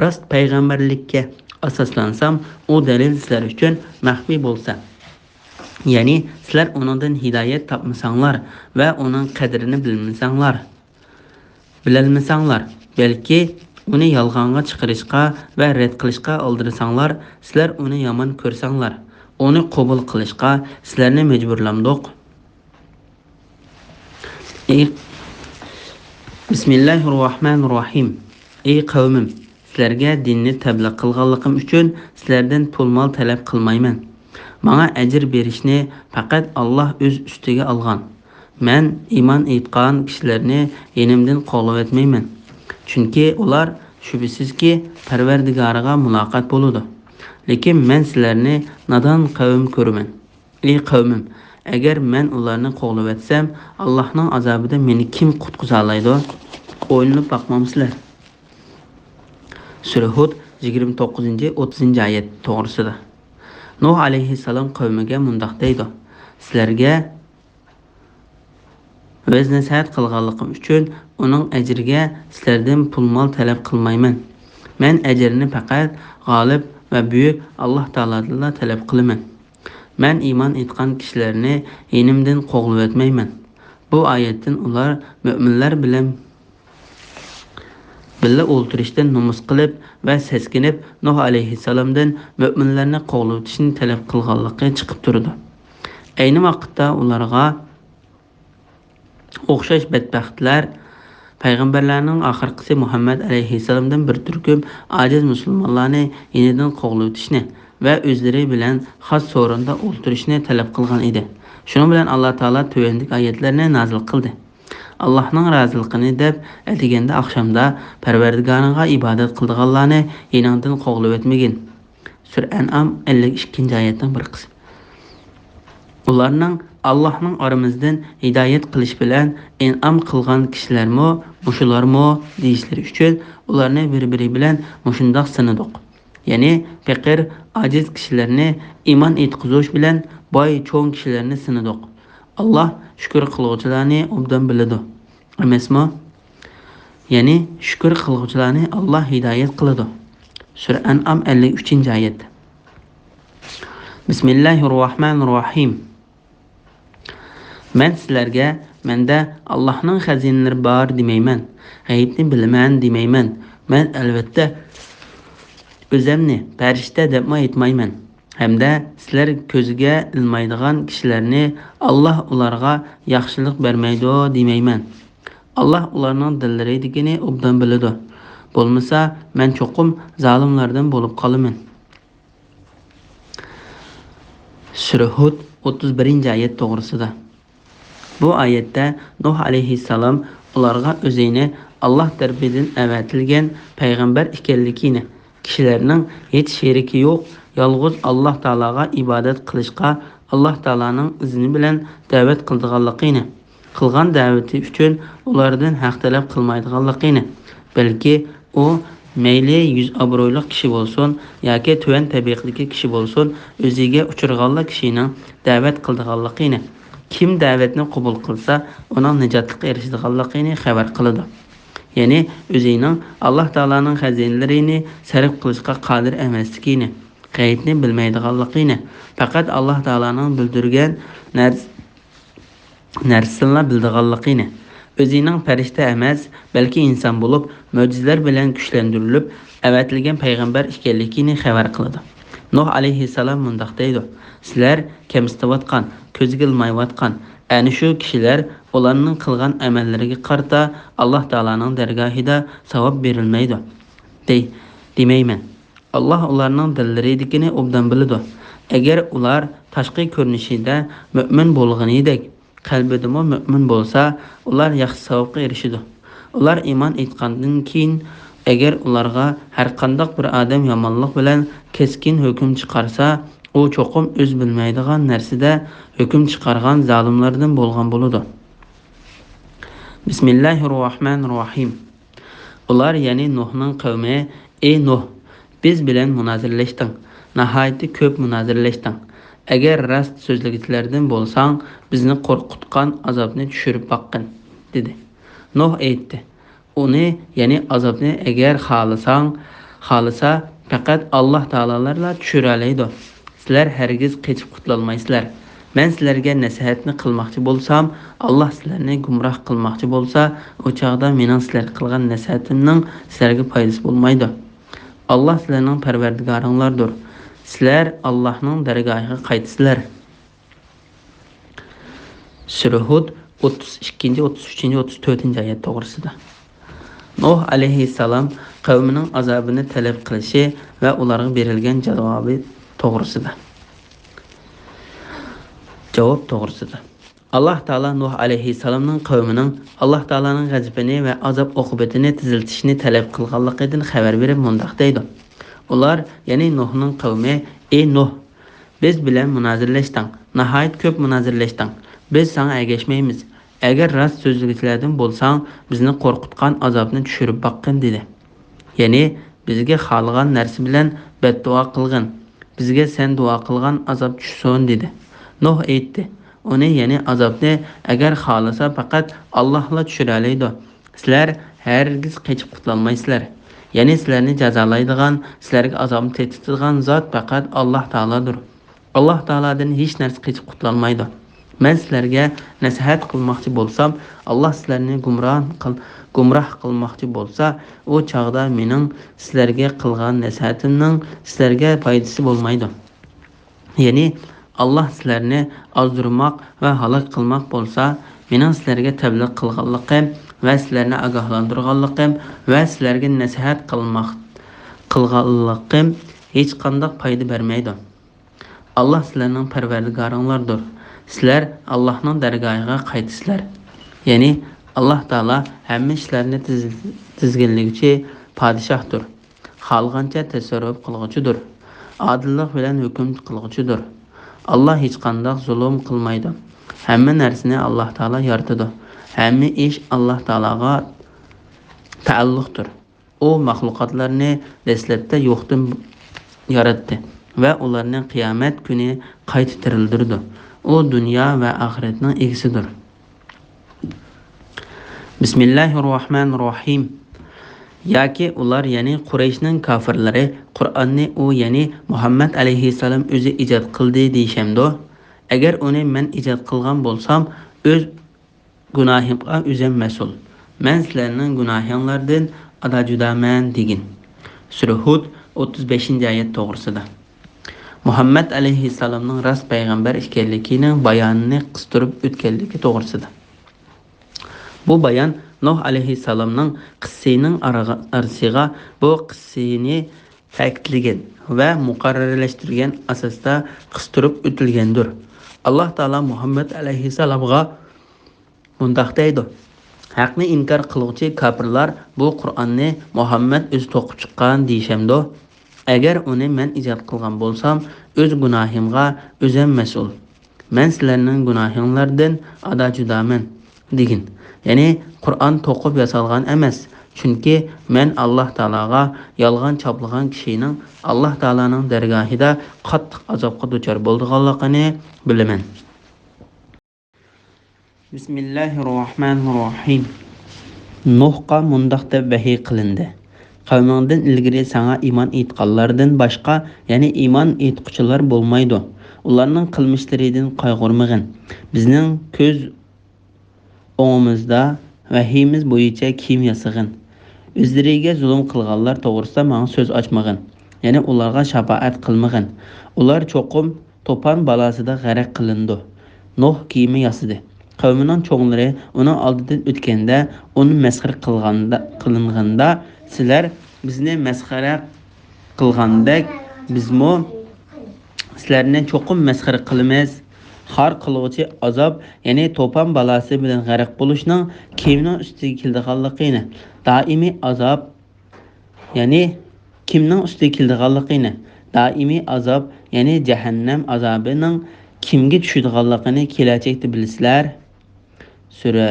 راست پەيغەمبەرلىككە ئاساسلانسام، ئۇ دەلىل سىلەر ئۈچۈن مەخپىي بولسا، يەنى سىلەر ئۇنىڭدىن ھىدايەت تاپمىساڭلار ۋە ئۇنىڭ قەدرىنى بىلمىسەڭلار، بىلەلمىسەڭلار، بەلكى ئۇنى يالغانغا چىقىرىشقا ۋە رەت قىلىشقا ئالدىرىساڭلار، سىلەر ئۇنى يامان كۆرسەڭلار، ئۇنى قوبۇل قىلىشقا سىلەرنى مەجبۇرلامدۇق؟ ئى، بىسمىللاھىررەھمانىررەھىم. ئى قەۋمىم، سىلەرگە دىننى تەبلىغ قىلغانلىقىم ئۈچۈن سىلەردىن پۇل-مال تەلەپ قىلمايمەن. ماڭا ئەجىر بېرىشنى پەقەت ئاللاھ ئۆز ئۈستىگە ئالغان. مەن ئىمان ئېيتقان كىشىلەرنى يېنىمدىن قوغلىۋەتمەيمەن. چۈنكى ئۇلار شۈبھىسىزكى پەرۋەردىگارىغا مۇلاقات بولىدۇ. لېكىن مەن سىلەرنى نادان قەۋم كۆرىمەن. ئى قەۋمىم، ئەگەر مەن ئۇلارنى قوغلىۋەتسەم، ئاللاھنىڭ ئازابىدىن مېنى كىم قۇتقۇزالايدۇ؟ ئويلىنىپ باقمامسىلەر؟ سۈرە ھۇد، يىگىرمە توققۇزىنچى، ئوتتۇزىنچى ئايەت توغرىسىدا. نۇھ ئەلەيھىسسالام قەۋمىگە مۇنداق دەيدۇ: سىلەرگە ۋەز-نەسىھەت قىلغانلىقىم ئۈچۈن ئۇنىڭ ئەجرىگە سىلەردىن پۇل-مال تەلەپ قىلمايمەن. مەن ئەجىرنى پەقەت غالىب ۋە بۈيۈك ئاللاھ تائالادىنلا تەلەپ قىلىمەن. مەن ئىمان ئېيتقان كىشىلەرنى يېنىمدىن قوغلىۋەتمەيمەن. بۇ ئايەتتىن ئۇلار مۆمىنلەر بىلەن بىللە ئولتۇرۇشتىن نومۇس قىلىپ ۋە سەسكىنىپ، نۇھ ئەلەيھىسسالامدىن مۆمىنلەرنى قوغلىۋېتىشنى تەلەپ قىلغانلىقى چىقىپ تۇرىدۇ. ئەينى ۋاقىتتا ئۇلارغا ئوخشاش بەتبەختلەر پەيغەمبەرلەرنىڭ ئاخىرقىسى مۇھەممەد ئەلەيھىسسالامدىن بىر تۈركۈم ئاجىز مۇسۇلمانلارنى يېنىدىن قوغلىۋېتىشنى ۋە ئۆزلىرى بىلەن خاس سورۇندا ئولتۇرۇشنى تەلەپ قىلغان ئىدى. شۇنىڭ بىلەن ئاللاھ تائالا تۆۋەندىكى ئايەتلەرنى نازىل قىلدى. ئاللاھنىڭ رازىلىقىنى دەپ ئەتىگەندە ئاخشامدا پەرۋەردىگارىڭغا ئىبادەت قىلىدىغانلارنى يېنىڭدىن قوغلىۋەتمىگىن. سۈرە ئەنئام، ئەللىك ئىككىنچى ئايەتنىڭ بىر قىسمى. ئۇلارنىڭ ئاللاھنىڭ ئارىمىزدىن ھىدايەت قىلىش بىلەن ئىنئام قىلغان كىشىلەرمۇ مۇشۇلارمۇ دېيىشلىرى ئۈچۈن ئۇلارنى بىر-بىرى بىلەن مۇشۇنداق سىنىدۇق. يەنى پېقىر، ئاجىز كىشىلەرنى ئىمان ئېيتقۇزۇش بىلەن باي، چوڭ كىشىلەرنى سىنىدۇق. ئاللاھ شۈكۈر قىلغۇچىلارنى ئوبدان بىلىدۇ. ئەمەسمۇ؟ يەنى شۈكۈر قىلغۇچىلارنى ئاللاھ ھىدايەت قىلىدۇ. سۈرە ئەنئام، ئەللىك ئۈچىنچى ئايەت. بىسمىللاھىررەھمانىررەھىم. مەن سىلەرگە مەندە ئاللاھنىڭ خەزىنىلىرى بار دېمەيمەن، غەيىبنى بىلىمەن دېمەيمەن. مەن ئەلۋەتتە ئۆزەمنى پەرىشتە دەپمۇ ئېيتمايمەن. ھەمدە سىلەر كۆزگە ئىلمايدىغان كىشىلەرنى ئاللاھ ئۇلارغا ياخشىلىق بەرمەيدۇ دېمەيمەن. ئاللاھ ئۇلارنىڭ دىللىرىدىكىنى ئوبدان بىلىدۇ. بولمىسا، مەن چوقۇم زالىملاردىن بولۇپ قالىمەن. سۈرە ھۇد، ئوتتۇز بىرىنچى ئايەت توغرىسىدا. بۇ ئايەتتە نۇھ ئەلەيھىسسالام ئۇلارغا ئۆزىنى ئاللاھ تەرىپىدىن ئەۋەتىلگەن پەيغەمبەر ئىكەنلىكىنى، كىشىلەرنىڭ ھېچ شېرىكى يوق، يالغۇز ئاللاھ تائالاغا ئىبادەت قىلىشقا ئاللاھ تائالانىڭ ئىزنى بىلەن دەۋەت قىلىدىغانلىقىنى، قىلغان دەۋىتى ئۈچۈن ئۇلاردىن ھەق تەلەپ قىلمايدىغانلىقىنى، بەلكى ئۇ مەيلى يۈز ئابرۇيلۇق كىشى بولسۇن ياكى تۆۋەن تەبىقىدىكى كىشى بولسۇن، ئۆزىگە ئۇچرىغانلا كىشىنىڭ دەۋەت قىلىدىغانلىقىنى، كىم دەۋەتنى قوبۇل قىلسا، ئۇنىڭ نىجاتلىققا ئېرىشىدىغانلىقىنى خەۋەر قىلىدۇ. يەنى ئۆزىنىڭ ئاللاھ تائالانىڭ خەزىنىلىرىنى سەرپ قىلىشقا قادىر ئەمەسلىكىنى، غەيىبنى بىلمەيدىغانلىقىنى، پەقەت ئاللاھ تائالانىڭ بىلدۈرگەن نەرس-، نەرسىنىلا بىلىدىغانلىقىنى، ئۆزىنىڭ پەرىشتە ئەمەس، بەلكى ئىنسان بولۇپ، مۆجىزىلەر بىلەن كۈچلەندۈرۈلۈپ ئەۋەتىلگەن پەيغەمبەر ئىكەنلىكىنى خەۋەر قىلىدۇ. نۇھ ئەلەيھىسسالام مۇنداق دەيدۇ: سىلەر كەمسىتىۋاتقان، كۆزگە ئىلمايۋاتقان ئەنە شۇ كىشىلەر، ئۇلارنىڭ قىلغان ئەمەللىرىگە قارىتا ئاللاھ تائالانىڭ دەرگاھىدا ساۋاب بېرىلمەيدۇ، دەي-، دېمەيمەن. ئاللاھ ئۇلارنىڭ دىللىرىدىكىنى ئوبدان بىلىدۇ. ئەگەر ئۇلار تاشقى كۆرۈنۈشىدە مۆمىن بولغىنىدەك، قەلبىدىمۇ مۆمىن بولسا، ئۇلار ياخشى ساۋابقا ئېرىشىدۇ. ئۇلار ئىمان ئېيتقاندىن كېيىن، ئەگەر ئۇلارغا ھەرقانداق بىر ئادەم يامانلىق بىلەن كەسكىن ھۆكۈم چىقارسا، ئۇ چوقۇم ئۆزى بىلمەيدىغان نەرسىدە ھۆكۈم چىقارغان زالىملاردىن بولغان بولىدۇ. بىسمىللاھىررەھمانىررەھىم. ئۇلار، يەنى نۇھنىڭ قەۋمى: ئى نۇھ، بىز بىلەن مۇنازىرىلەشتىڭ، ناھايىتى كۆپ مۇنازىرىلەشتىڭ. ئەگەر راست سۆزلىگۈچىلەردىن بولساڭ، بىزنى قورقۇتقان ئازابنى چۈشۈرۈپ باققىن، دېدى. نۇھ ئېيتتى: ئۇنى، يەنى ئازابنى ئەگەر خالىساڭ، خالىسا، پەقەت ئاللاھ تائالالارلا چۈشۈرەلەيدۇ. سىلەر ھەرگىز قېچىپ قۇتۇلالمايسىلەر. مەن سىلەرگە نەسىھەتنى قىلماقچى بولسام، ئاللاھ سىلەرنى گۇمراھ قىلماقچى بولسا، ئۇ چاغدا مېنىڭ سىلەرگە قىلغان نەسىھەتىمنىڭ سىلەرگە پايدىسى بولمايدۇ. ئاللاھ سىلەرنىڭ پەرۋەردىگارىڭلاردۇر. سىلەر ئاللاھنىڭ دەرگاھىغا قايتىسىلەر. سۈرە ھۇد، ئوتتۇز ئىككىنچى، ئوتتۇز ئۈچىنچى، ئوتتۇز تۆتىنچى ئايەت توغرىسىدا. نۇھ ئەلەيھىسسالام قەۋمىنىڭ ئازابىنى تەلەپ قىلىشى ۋە ئۇلارغا بېرىلگەن جاۋابى توغرىسىدا. جاۋاب توغرىسىدا. ئاللاھ تائالا نۇھ ئەلەيھىسسالامنىڭ قەۋمىنىڭ ئاللاھ تائالانىڭ غەزىپىنى ۋە ئازاب ئوقۇبىتىنى تېزلىتىشنى تەلەپ قىلغانلىقىدىن خەۋەر بېرىپ مۇنداق دەيدۇ: ئۇلار، يەنى نۇھنىڭ قەۋمى، ئى نۇھ، بىز بىلەن مۇنازىرىلەشتىڭ، ناھايىتى كۆپ مۇنازىرىلەشتىڭ. بىز ساڭا ئەگەشمەيمىز. ئەگەر راست سۆزلىگۈچىلەردىن بولساڭ، بىزنى قورقۇتقان ئازابنى چۈشۈرۈپ باققىن، دېدى. يەنى، بىزگە خالىغان نەرسە بىلەن بەتدۇئا قىلغىن، بىزگە سەن دۇئا قىلغان ئازاب چۈشسۇن، دېدى. نۇھ ئېيتتى: ئۇنى، يەنى ئازابنى، ئەگەر خالىسا، پەقەت ئاللاھلا چۈشۈرەلەيدۇ. سىلەر ھەرگىز قېچىپ قۇتۇلالمايسىلەر. يەنى سىلەرنى جازالايدىغان، سىلەرگە ئازابنى تېتىتىدىغان زات پەقەت ئاللاھ تائالادۇر. ئاللاھ تائالادىن ھېچ نەرسە قېچىپ قۇتۇلالمايدۇ. مەن سىلەرگە نەسىھەت قىلماقچى بولسام، ئاللاھ سىلەرنى گۇمراھ قىل-، گۇمراھ قىلماقچى بولسا، ئۇ چاغدا مېنىڭ سىلەرگە قىلغان نەسىھەتىمنىڭ سىلەرگە پايدىسى بولمايدۇ. يەنى، ئاللاھ سىلەرنى ئازدۇرماق ۋە ھالاك قىلماق بولسا، مېنىڭ سىلەرگە تەبلىغ قىلغانلىقىم ۋە سىلەرنى ئاگاھلاندۇرغانلىقىم ۋە سىلەرگە نەسىھەت قىلماق، قىلغانلىقىم ھېچقانداق پايدا بەرمەيدۇ. ئاللاھ سىلەرنىڭ پەرۋەردىگارىڭلاردۇر. سىلەر ئاللاھنىڭ دەرگاھىغا قايتىسىلەر. يەنى، ئاللاھ تائالا ھەممە ئىشلارنى تىز-، تىزگىنلىگۈچى پادىشاھتۇر. خالىغانچە تەسەررۇپ قىلغۇچىدۇر. ئادىللىق بىلەن ھۆكۈم قىلغۇچىدۇر. ئاللاھ ھېچقانداق زۇلۇم قىلمايدۇ. ھەممە نەرسىنى ئاللاھ تائالا يارىتىدۇ. ھەممە ئىش ئاللاھ تائالاغا تەئەللۇقتۇر. ئۇ مەخلۇقاتلارنى دەسلەپتە يوقتىن ياراتتى ۋە ئۇلارنى قىيامەت كۈنى قايتا تىرىلدۈرىدۇ. ئۇ دۇنيا ۋە ئاخىرەتنىڭ ئىگىسىدۇر. بىسمىللاھىررەھمانىررەھىم. ياكى ئۇلار، يەنى قۇرەيشنىڭ كاپىرلىرى، قۇرئاننى ئۇ، يەنى مۇھەممەد ئەلەيھىسسالام ئۆزى ئىجاد قىلدى دېيىشەمدۇ؟ ئەگەر ئۇنى مەن ئىجاد قىلغان بولسام، ئۆز گۇناھىمغا ئۆزۈم مەسئۇل. مەن سىلەرنىڭ گۇناھىڭلاردىن ئادا جۇدامەن، دېگىن. سۈرە ھۇد، ئوتتۇز بەشىنچى ئايەت توغرىسىدا. مۇھەممەد ئەلەيھىسسالامنىڭ راست پەيغەمبەر ئىكەنلىكىنىڭ بايانىنى قىستۇرۇپ ئۆتكەنلىكى توغرىسىدا. بۇ بايان نۇھ ئەلەيھىسسالامنىڭ قىسسىسىنىڭ ئارىغا-، ئارىسىغا بۇ قىسسىنى تەكىتلىگەن ۋە مۇقەررەرلەشتۈرگەن ئاساستا قىستۇرۇپ ئۆتۈلگەندۇر. ئاللاھ تائالا مۇھەممەد ئەلەيھىسسالامغا مۇنداق دەيدۇ: ھەقنى ئىنكار قىلغۇچى كاپىرلار بۇ قۇرئاننى مۇھەممەد ئۆزى توقۇپ چىققان دېيىشەمدۇ؟ ئەگەر ئۇنى مەن ئىجاد قىلغان بولسام، ئۆز گۇناھىمغا ئۆزۈم مەسئۇل. مەن سىلەرنىڭ گۇناھىڭلاردىن ئادا جۇدامەن، دېگىن. يەنى قۇرئان توقۇپ ياسالغان ئەمەس، چۈنكى مەن ئاللاھ تائالاغا يالغان چاپلىغان كىشىنىڭ ئاللاھ تائالانىڭ دەرگاھىدا قاتتىق ئازابقا دۇچار بولىدىغانلىقىنى بىلىمەن. بىسمىللاھىررەھمانىررەھىم. نۇھقا مۇنداق دەپ ۋەھىي قىلىندى: قەۋمىڭدىن ئىلگىرى ساڭا ئىمان ئېيتقانلاردىن باشقا يەنە ئىمان ئېيتقۇچىلار بولمايدۇ. ئۇلارنىڭ قىلمىشلىرىدىن قايغۇرمىغىن. بىزنىڭ كۆز ئوڭىمىزدا ۋەھىيىمىز بويىچە كىيىم ياسىغىن. ئۆزلىرىگە زۇلۇم قىلغانلار توغرىسىدا ماڭا سۆز ئاچمىغىن. يەنى ئۇلارغا شاپائەت قىلمىغىن. ئۇلار چوقۇم توپان بالاسىدا غەرق قىلىنىدۇ. نۇھ كىيىمى ياسىدى. قەۋمىنىڭ چوڭلىرى ئۇنىڭ ئالدىدىن ئۆتكەندە، ئۇنى مەسخىرە قىلغاندا، قىلىنغاندا، سىلەر بىزنى مەسخىرە قىلغاندەك، بىزمۇ سىلەرنى چوقۇم مەسخىرە قىلىمىز. خار قىلغۇچى ئازاب، يەنى توپان بالاسى بىلەن غەرق بولۇشنىڭ كىمنىڭ ئۈستىگە كېلىدىغانلىقىنى، دائىمىي ئازاب، يەنى كىمنىڭ ئۈستىگە كېلىدىغانلىقىنى، دائىمىي ئازاب، يەنى جەھەننەم ئازابىنىڭ كىمگە چۈشىدىغانلىقىنى كېلەچەكتە بىلىسىلەر. سۈرە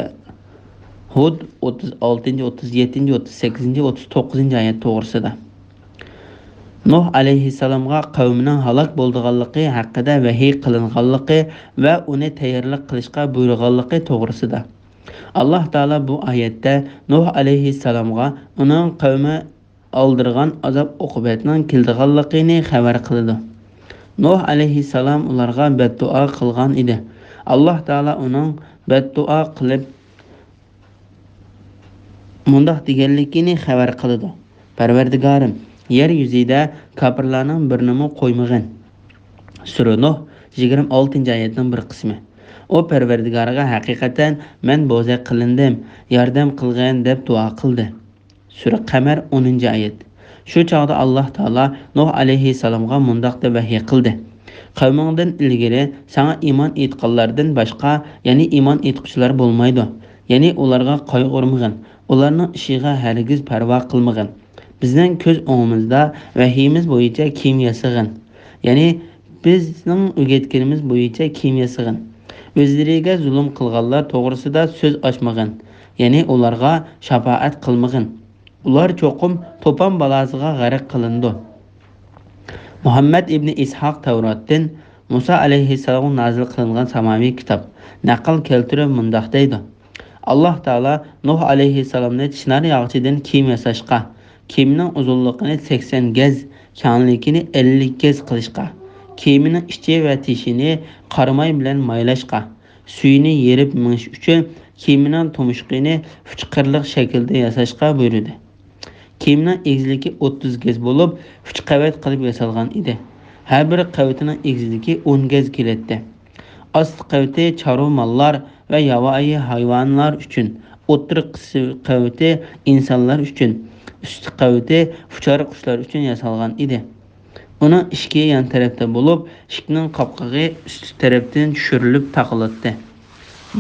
ھۇد، ئوتتۇز ئالتىنچى، ئوتتۇز يەتتىنچى، ئوتتۇز سەككىزىنچى، ئوتتۇز توققۇزىنچى ئايەت توغرىسىدا. نۇھ ئەلەيھىسسالامغا قەۋمىنىڭ ھالاك بولىدىغانلىقى ھەققىدە ۋەھىي قىلىنغانلىقى ۋە ئۇنى تەييارلىق قىلىشقا بۇيرۇغانلىقى توغرىسىدا. ئاللاھ تائالا بۇ ئايەتتە نۇھ ئەلەيھىسسالامغا ئۇنىڭ قەۋمى ئالدىرىغان ئازاب-ئوقۇبەتنىڭ كېلىدىغانلىقىنى خەۋەر قىلىدۇ. نۇھ ئەلەيھىسسالام ئۇلارغا بەددۇئا قىلغان ئىدى. ئاللاھ تائالا ئۇنىڭ بەددۇئا قىلىپ مۇنداق دېگەنلىكىنى خەۋەر قىلىدۇ: پەرۋەردىگارىم، يەر يۈزىدە كاپىرلارنىڭ بىرىنىمۇ قويمىغىن. سۈرە نۇھ، يىگىرمە ئالتىنچى ئايەتنىڭ بىر قىسمى. ئۇ پەرۋەردىگارىغا ھەقىقەتەن مەن بوزەك قىلىندىم، ياردەم قىلغىن دەپ دۇئا قىلدى. سۈرە قەمەر، ئونىنچى ئايەت. شۇ چاغدا ئاللاھ تائالا نۇھ ئەلەيھىسسالامغا مۇنداق دەپ ۋەھىي قىلدى: قەۋمىڭدىن ئىلگىرى ساڭا ئىمان ئېيتقانلاردىن باشقا يەنە ئىمان ئېيتقۇچىلار بولمايدۇ. يەنى ئۇلارغا قايغۇرمىغىن، ئۇلارنىڭ ئىشىغا ھەرگىز پەرۋا قىلمىغىن. بىزنىڭ كۆز ئوڭىمىزدا ۋەھىيىمىز بويىچە كىيىم ياسىغىن. يەنى بىزنىڭ ئۆگەتكىنىمىز بويىچە كىيىم ياسىغىن. ئۆزلىرىگە زۇلۇم قىلغانلار توغرىسىدا سۆز ئاچمىغىن. يەنى ئۇلارغا شاپائەت قىلمىغىن. ئۇلار چوقۇم توپان بالاسىغا غەرق قىلىنىدۇ. مۇھەممەد ئىبنى ئىسھاق تەۋراتتىن، مۇسا ئەلەيھىسسالامغا نازىل قىلىنغان ساماۋىي كىتاب، نەقىل كەلتۈرۈپ مۇنداق دەيدۇ: ئاللاھ تائالا نۇھ ئەلەيھىسسالامنى چىنار ياغىچىدىن كىيىم ياساشقا، كىيىمنىڭ ئۇزۇنلۇقىنى سەكسەن گەز، كەڭلىكىنى ئەللىك گەز قىلىشقا، كىيىمنىڭ ئىچى ۋە تېشىنى قاراماي بىلەن مايلاشقا، سۈيىنى يېرىپ مېڭىش ئۈچۈن كىيىمنىڭ تۇمشۇقىنى ئۈچ قىرلىق شەكىلدە ياساشقا بۇيرۇدى. كىيىمنىڭ ئېگىزلىكى ئوتتۇز گەز بولۇپ، ئۈچ قەۋەت قىلىپ ياسالغان ئىدى. ھەر بىر قەۋىتىنىڭ ئېگىزلىكى ئون گەز كېلەتتى. ئاستى قەۋىتى چارۋا ماللار ۋە ياۋايى ھايۋانلار ئۈچۈن، ئوتتۇرا قىسىم قەۋىتى ئىنسانلار ئۈچۈن، ئۈستى قەۋىتى ئۇچار قۇشلار ئۈچۈن ياسالغان ئىدى. ئۇنىڭ ئىشىكى يان تەرەپتە بولۇپ، ئىشىكنىڭ قاپقىقى ئۈستى تەرەپتىن چۈشۈرۈلۈپ تاقىلاتتى.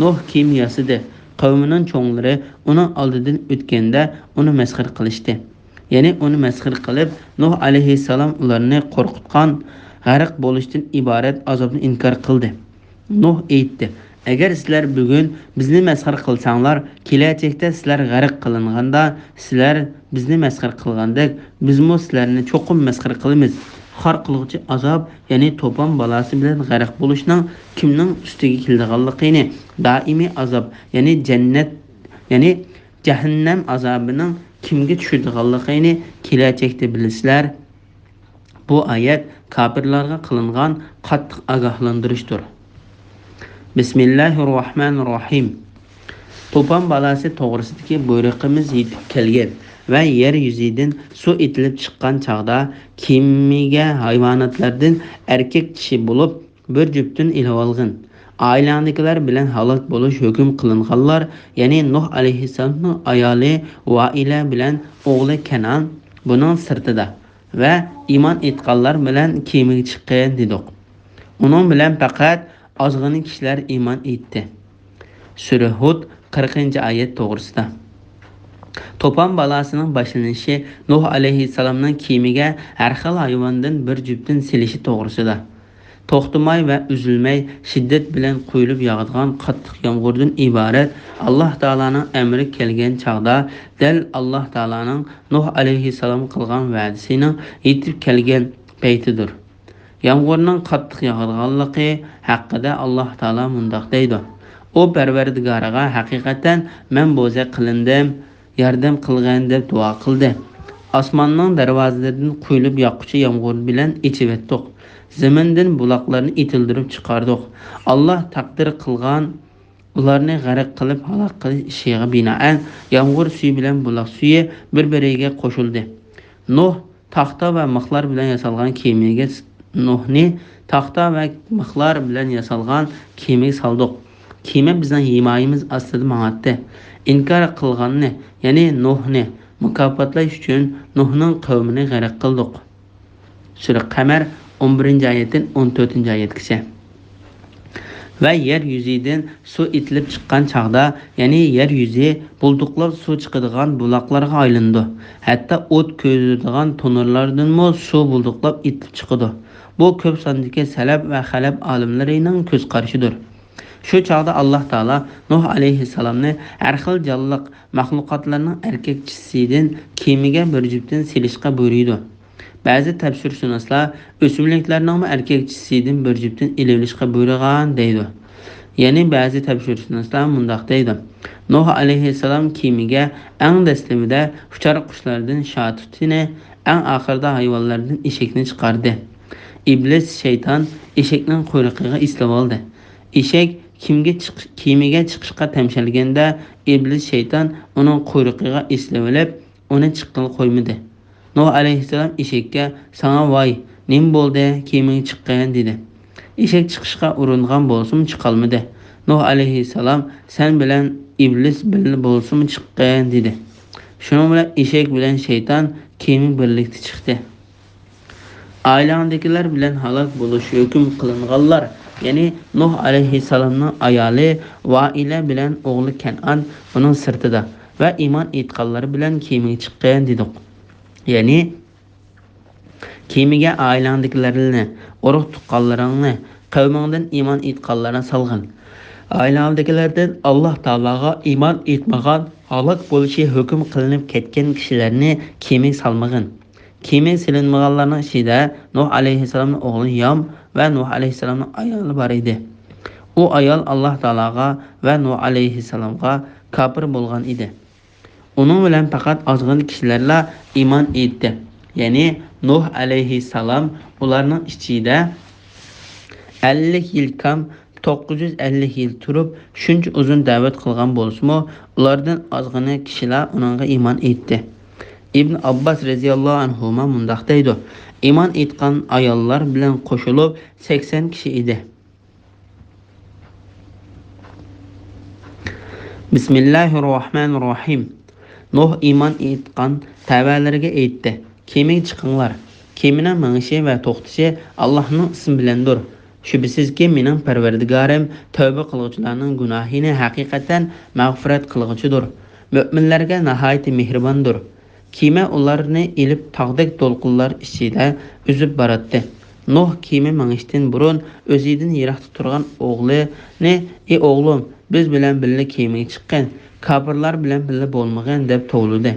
نۇھ كىيىم ياسىدى. قەۋمىنىڭ چوڭلىرى ئۇنىڭ ئالدىدىن ئۆتكەندە ئۇنى مەسخىرە قىلىشتى. يەنى ئۇنى مەسخىرە قىلىپ، نۇھ ئەلەيھىسسالام ئۇلارنى قورقۇتقان، غەرق بولۇشتىن ئىبارەت ئازابنى ئىنكار قىلدى. نۇھ ئېيتتى: ئەگەر سىلەر بۈگۈن بىزنى مەسخىرە قىلساڭلار، كېلەچەكتە سىلەر غەرق قىلىنغاندا، سىلەر بىزنى مەسخىرە قىلغاندەك، بىزمۇ سىلەرنى چوقۇم مەسخىرە قىلىمىز. خار قىلغۇچى ئازاب، يەنى توپان بالاسى بىلەن غەرق بولۇشنىڭ كىمنىڭ ئۈستىگە كېلىدىغانلىقىنى، دائىمىي ئازاب، يەنى جەننەت، يەنى جەھەننەم ئازابىنىڭ كىمگە چۈشىدىغانلىقىنى كېلەچەكتە بىلىسىلەر. بۇ ئايەت كاپىرلارغا قىلىنغان قاتتىق ئاگاھلاندۇرۇشتۇر. بىسمىللاھىررەھمانىررەھىم. توپان بالاسى توغرىسىدىكى بۇيرۇقىمىز يېتىپ كەلگەن ۋە يەر يۈزىدىن سۇ ئېتىلىپ چىققان چاغدا، كېمىگە ھايۋاناتلاردىن ئەركەك چىشى بولۇپ بىر جۈپتىن ئېلىۋالغىن. ئائىلەڭدىكىلەر بىلەن ھالاك بولۇش ھۆكۈم قىلىنغانلار، يەنى نۇھ ئەلەيھىسسالامنىڭ ئايالى ۋائىلە بىلەن ئوغلى كەنئان بۇنىڭ سىرتىدا، ۋە ئىمان ئېيتقانلار بىلەن كېمىگە چىققىن دېدۇق. ئۇنىڭ بىلەن پەقەت ئازغىنە كىشىلەر ئىمان ئېيتتى. سۈرە ھۇد، قىرىقىنچى ئايەت توغرىسىدا. توپان بالاسىنىڭ باشلىنىشى نۇھ ئەلەيھىسسالامنىڭ كېمىگە ھەر خىل ھايۋاندىن بىر جۈپتىن سېلىشى توغرىسىدا. توختىماي ۋە ئۈزۈلمەي شىددەت بىلەن قۇيۇلۇپ ياغىدىغان قاتتىق يامغۇردىن ئىبارەت ئاللاھ تائالانىڭ ئەمرى كەلگەن چاغدا، دەل ئاللاھ تائالانىڭ نۇھ ئەلەيھىسسالامغا قىلغان ۋەدىسىنىڭ يېتىپ كەلگەن پەيتىدۇر. يامغۇرنىڭ قاتتىق ياغىدىغانلىقى ھەققىدە ئاللاھ تائالا مۇنداق دەيدۇ: ئۇ پەرۋەردىگارىغا ھەقىقەتەن مەن بوزەك قىلىندىم، ياردەم قىلغىن دەپ دۇئا قىلدى. ئاسماننىڭ دەرۋازىلىرىدىن قۇيۇلۇپ ياغقۇچى يامغۇر بىلەن ئېچىۋەتتۇق. زېمىندىن بۇلاقلارنى ئېتىلدۈرۈپ چىقاردۇق. ئاللاھ تەقدىر قىلغان ئۇلارنى غەرق قىلىپ ھالاك قىلىش ئىشىغا بىنائەن، يامغۇر سۈيى بىلەن بۇلاق سۈيى بىر-بىرىگە قوشۇلدى. نۇھ تاختا ۋە مىخلار بىلەن ياسالغان كېمىگە، نۇھنى تاختا ۋە مىخلار بىلەن ياسالغان كېمىگە سالدۇق. كېمە بىزنىڭ ھىمايىمىز ئاستىدا ماڭاتتى. ئىنكار قىلغاننى، يەنى نۇھنى مۇكاپاتلاش ئۈچۈن نۇھنىڭ قەۋمىنى غەرق قىلدۇق. سۈرە قەمەر، ئون بىرىنچى ئايەتتىن ئون تۆتىنچى ئايەتكىچە. ۋە يەر يۈزىدىن سۇ ئېتىلىپ چىققان چاغدا، يەنى يەر يۈزى بۇلدۇقلاپ سۇ چىقىدىغان بۇلاقلارغا ئايلىنىدۇ. ھەتتا ئوت كۆيدۈرىدىغان تونۇرلاردىنمۇ سۇ بۇلدۇقلاپ ئېتىلىپ چىقىدۇ. بۇ كۆپ ساندىكى سەلەپ ۋە خەلەپ ئالىملىرىنىڭ كۆز قارىشىدۇر. شۇ چاغدا ئاللاھ تائالا نۇھ ئەلەيھىسسالامنى ھەر خىل جانلىق مەخلۇقاتلارنىڭ ئەركەكچىسىدىن كېمىگە بىر جۈپتىن سېلىشقا بۇيرۇيدۇ. بەزى تەپسىرشۇناسلار ئۆسۈملۈكلەرنىڭمۇ ئەركەكچىسىدىن بىر جۈپتىن ئېلىۋېلىشقا بۇيرۇغان دەيدۇ. يەنى بەزى تەپسىرشۇناسلار مۇنداق دەيدۇ: نۇھ ئەلەيھىسسالام كېمىگە ئەڭ دەسلىمىدە ئۇچار قۇشلاردىن شاتۇتنى، ئەڭ ئاخىرىدا ھايۋانلاردىن ئېشەكنى چىقاردى. ئىبلىس شەيتان ئېشەكنىڭ قۇيرۇقىغا ئېسىلىۋالدى. ئېشەك كېمىگە چىق-، كېمىگە چىقىشقا تەمشەلگەندە، ئىبلىس شەيتان ئۇنىڭ قۇيرۇقىغا ئېسىلىۋېلىپ، ئۇنى چىققىلى قويمىدى. نۇھ ئەلەيھىسسالام ئېشەككە، «ساڭا ۋاي، نېمە بولدى، كېمىگە چىققىن؟» دېدى. ئېشەك چىقىشقا ئۇرۇنغان بولسىمۇ چىقالمىدى. نۇھ ئەلەيھىسسالام، «سەن بىلەن ئىبلىس بىللە بولسىمۇ چىققىن» دېدى. شۇنىڭ بىلەن ئېشەك بىلەن شەيتان كېمە بىرلىكتە چىقتى. ئائىلەڭدىكىلەر بىلەن ھالاك بولۇش ھۆكۈم قىلىنغانلار، يەنى نۇھ ئەلەيھىسسالامنىڭ ئايالى ۋائىلە بىلەن ئوغلى كەنئان ئۇنىڭ سىرتىدا ۋە ئىمان ئېيتقانلار بىلەن كېمىگە چىققىن دېدۇق. يەنى كېمىگە ئائىلەڭدىكىلەرنى، ئۇرۇق-تۇغقانلىرىڭنى، قەۋمىڭدىن ئىمان ئېيتقانلارنى سالغىن. ئائىلەڭدىكىلەردىن ئاللاھ تائالاغا ئىمان ئېيتمىغان، ھالاك بولۇشى ھۆكۈم قىلىنىپ كەتكەن كىشىلەرنى كېمىگە سالمىغىن. كېمىگە سېلىنمىغانلارنىڭ ئىچىدە نۇھ ئەلەيھىسسالامنىڭ ئوغلى يام ۋە نۇھ ئەلەيھىسسالامنىڭ ئايالى بار ئىدى. ئۇ ئايال ئاللاھ تائالاغا ۋە نۇھ ئەلەيھىسسالامغا كاپىر بولغان ئىدى. ئۇنىڭ بىلەن پەقەت ئازغىنە كىشىلەرلا ئىمان ئېيتتى. يەنى نۇھ ئەلەيھىسسالام ئۇلارنىڭ ئىچىدە ئەللىك يىل كام، توققۇز يۈز ئەللىك يىل تۇرۇپ، شۇنچە ئۇزۇن دەۋەت قىلغان بولسىمۇ، ئۇلاردىن ئازغىنە كىشىلا ئۇنىڭغا ئىمان ئېيتتى. ئىبن ئابباس رەزىياللاھۇ ئەنھۇما مۇنداق دەيدۇ، ئىمان ئېيتقان ئاياللار بىلەن قوشۇلۇپ سەكسەن كىشى ئىدى. بىسمىللاھىررەھمانىررەھىم. نۇھ ئىمان ئېيتقان تەۋەلىرىگە ئېيتتى، كېمىگە چىقىڭلار. كېمىنىڭ مېڭىشى ۋە توختىشى ئاللاھنىڭ ئىسمى بىلەندۇر. شۈبھىسىزكى، مېنىڭ پەرۋەردىگارىم تەۋبە قىلغۇچىلارنىڭ گۇناھىنى ھەقىقەتەن مەغپىرەت قىلغۇچىدۇر. مۆمىنلەرگە ناھايىتى مېھرىباندۇر. كېمە ئۇلارنى ئېلىپ تاغدەك دولقۇنلار ئىچىدە ئۈزۈپ باراتتى. نۇھ كېمە مېڭىشتىن بۇرۇن ئۆزىدىن يىراقتا تۇرغان ئوغلىنى، «ئى ئوغلۇم، بىز بىلەن بىللە كېمىگە چىققىن، كاپىرلار بىلەن بىللە بولمىغىن» دەپ توۋلىدى.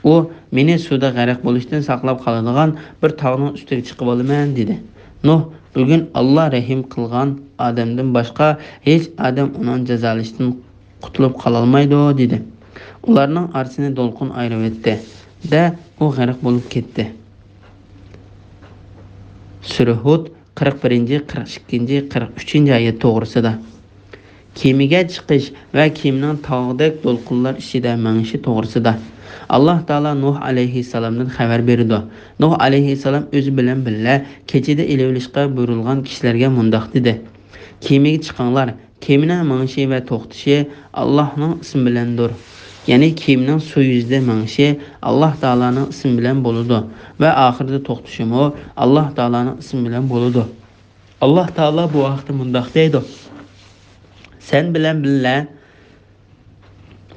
ئۇ، «مېنى سۇدا غەرق بولۇشتىن ساقلاپ قالىدىغان بىر تاغنىڭ ئۈستىگە چىقىۋالىمەن» دېدى. نۇھ، «بۈگۈن ئاللا رەھىم قىلغان ئادەمدىن باشقا ھېچ ئادەم ئۇنىڭ جازالىشىدىن قۇتۇلۇپ قالالمايدۇ» دېدى. ئۇلارنىڭ ئارىسىنى دولقۇن ئايرىۋەتتى دە، ئۇ غەرق بولۇپ كەتتى. سۈرە ھۇد، قىرىق بىرىنچى، قىرىق ئىككىنچى، قىرىق ئۈچىنچى ئايەت توغرىسىدا. كېمىگە چىقىش ۋە كېمىنىڭ تاغدەك دولقۇنلار ئىچىدە مېڭىشى توغرىسىدا. ئاللاھ تائالا نۇھ ئەلەيھىسسالامدىن خەۋەر بېرىدۇ. نۇھ ئەلەيھىسسالام ئۆزى بىلەن بىللە كېچىدە ئېلىۋېلىشقا بۇيرۇلغان كىشىلەرگە مۇنداق دېدى، كېمىگە چىقىڭلار، كېمىنىڭ مېڭىشى ۋە توختىشى ئاللاھنىڭ ئىسمى بىلەندۇر. يەنى كېمىنىڭ سۇ يۈزىدە مېڭىشى ئاللاھ تائالانىڭ ئىسمى بىلەن بولىدۇ ۋە ئاخىرىدا توختىشىمۇ ئاللاھ تائالانىڭ ئىسمى بىلەن بولىدۇ. ئاللاھ تائالا بۇ ھەقتە مۇنداق دەيدۇ، سەن بىلەن بىللە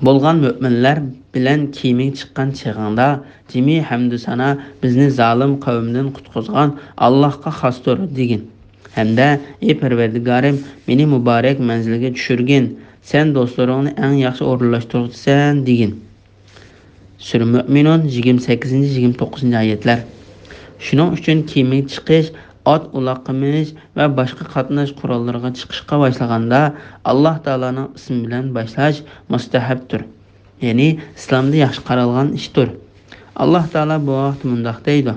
بولغان مۆمىنلەر بىلەن كېمىگە چىققان چېغىڭدا، جىمى ھەمدۇسانا بىزنى زالىم قەۋمدىن قۇتقۇزغان ئاللاھقا خاستۇر، دېگىن. ھەمدە، ئى پەرۋەردىگارىم، مېنى مۇبارەك مەنزىلگە چۈشۈرگىن، سەن دوستلىرىڭنى ئەڭ ياخشى ئورۇنلاشتۇرغۇچىسەن، دېگىن. سۈرە مۆمىنۇن، يىگىرمە سەككىزىنچى، يىگىرمە توققۇزىنچى ئايەتلەر. شۇنىڭ ئۈچۈن كېمىگە چىقىش، ئات ئۇلاققا مىنىش ۋە باشقا قاتناش قوراللىرىغا چىقىشقا باشلىغاندا، ئاللاھ تائالانىڭ ئىسمى بىلەن باشلاش مۇستەھەبتۇر. يەنى ئىسلامدا ياخشى قارالغان ئىشتۇر. ئاللاھ تائالا بۇ ھەقتە مۇنداق دەيدۇ،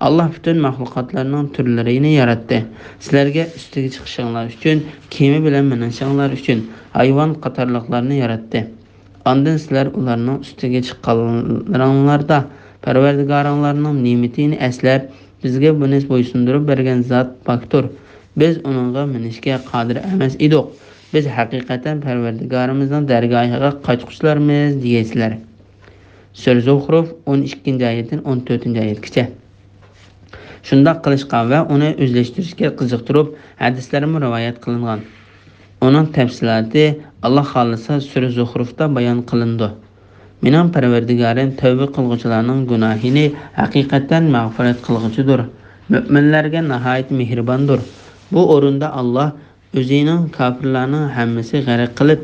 ئاللاھ پۈتۈن مەخلۇقاتلارنىڭ تۈرلىرىنى ياراتتى. سىلەرگە ئۈستىگە چىقىشىڭلار ئۈچۈن، كېمە بىلەن مېڭىشىڭلار ئۈچۈن ھايۋان قاتارلىقلارنى ياراتتى. ئاندىن سىلەر ئۇلارنىڭ ئۈستىگە چىققانلىرىڭلاردا، پەرۋەردىگارىڭلارنىڭ نېمىتىنى ئەسلەپ، بىزگە بۇنى بويسۇندۇرۇپ بەرگەن زات پاكتۇر. بىز ئۇنىڭغا مىنىشكە قادىر ئەمەس ئىدۇق. بىز ھەقىقەتەن پەرۋەردىگارىمىزنىڭ دەرگاھىغا قاچقۇچىلارمىز دېگەيسىلەر. سۈرە زۇخرۇف، ئون ئىككىنچى ئايەتتىن ئون تۆتىنچى ئايەتكىچە. شۇنداق قىلىشقا ۋە ئۇنى ئۆزلەشتۈرۈشكە قىزىقتۇرۇپ، ھەدىسلەرمۇ رىۋايەت قىلىنغان. ئۇنىڭ تەپسىلاتى، ئاللا خالىسا، سۈرە زۇخرۇفتا بايان قىلىنىدۇ. مېنىڭ پەرۋەردىگارىم تەۋبە قىلغۇچىلارنىڭ گۇناھىنى ھەقىقەتەن مەغپىرەت قىلغۇچىدۇر، مۆمىنلەرگە ناھايىتى مېھرىباندۇر. بۇ ئورۇندا ئاللا ئۆزىنىڭ كاپىرلارنىڭ ھەممىسى غەرق قىلىپ،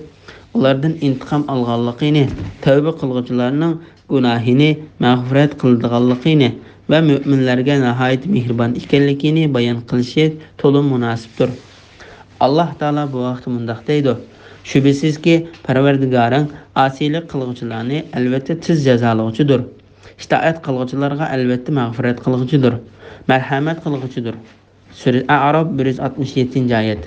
ئۇلاردىن ئىنتىقام ئالغانلىقىنى، تەۋبە قىلغۇچىلارنىڭ گۇناھىنى مەغپىرەت قىلىدىغانلىقىنى ۋە مۆمىنلەرگە ناھايىتى مېھرىبان ئىكەنلىكىنى بايان قىلىشى تولىمۇ مۇناسىپتۇر. ئاللاھ تائالا بۇ ھەقتە مۇنداق دەيدۇ، شۈبھىسىزكى، پەرۋەردىگارىڭ ئاسىيلىق قىلغۇچىلارنى ئەلۋەتتە تېز جازالىغۇچىدۇر. ئىتائەت قىلغۇچىلارغا ئەلۋەتتە مەغپىرەت قىلغۇچىدۇر، مەرھەمەت قىلغۇچىدۇر. سۈرە ئەئراف، بىر يۈز ئاتمىش يەتتىنچى ئايەت.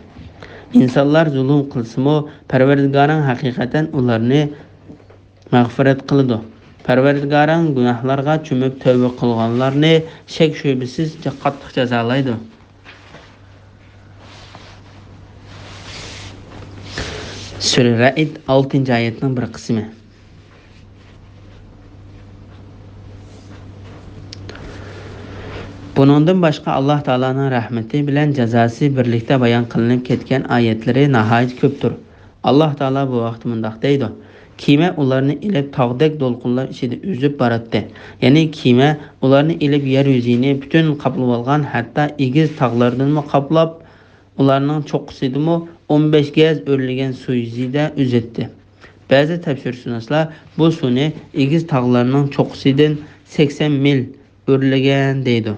ئىنسانلار زۇلۇم قىلسىمۇ، پەرۋەردىگارىڭ ھەقىقەتەن ئۇلارنى مەغپىرەت قىلىدۇ. پەرۋەردىگارىڭ گۇناھلارغا چۆمۈپ تەۋبە قىلغانلارنى شەك-شۈبھىسىز قاتتىق جازالايدۇ. سۈرە رەئد، ئالتىنچى ئايەتنىڭ بىر قىسمى. بۇنىڭدىن باشقا، ئاللاھ تائالانىڭ رەھمىتى بىلەن جازاسى بىرلىكتە بايان قىلىنىپ كەتكەن ئايەتلىرى ناھايىتى كۆپتۇر. ئاللاھ تائالا بۇ ھەقتە مۇنداق دەيدۇ: كېمە ئۇلارنى ئېلىپ تاغدەك دولقۇنلار ئىچىدە ئۈزۈپ باراتتى. يەنى كېمە ئۇلارنى ئېلىپ يەر يۈزىنى پۈتۈن قاپلىۋالغان، ھەتتا ئېگىز تاغلاردىنمۇ قاپلاپ، ئۇلارنىڭ چوققىسىدىمۇ ئون بەش گەز ئۆرلىگەن سۇ يۈزىدە ئۈزەتتى. بەزى تەپسىرشۇناسلار بۇ سۇنى ئېگىز تاغلارنىڭ چوققىسىدىن سەكسەن مىل ئۆرلىگەن دەيدۇ.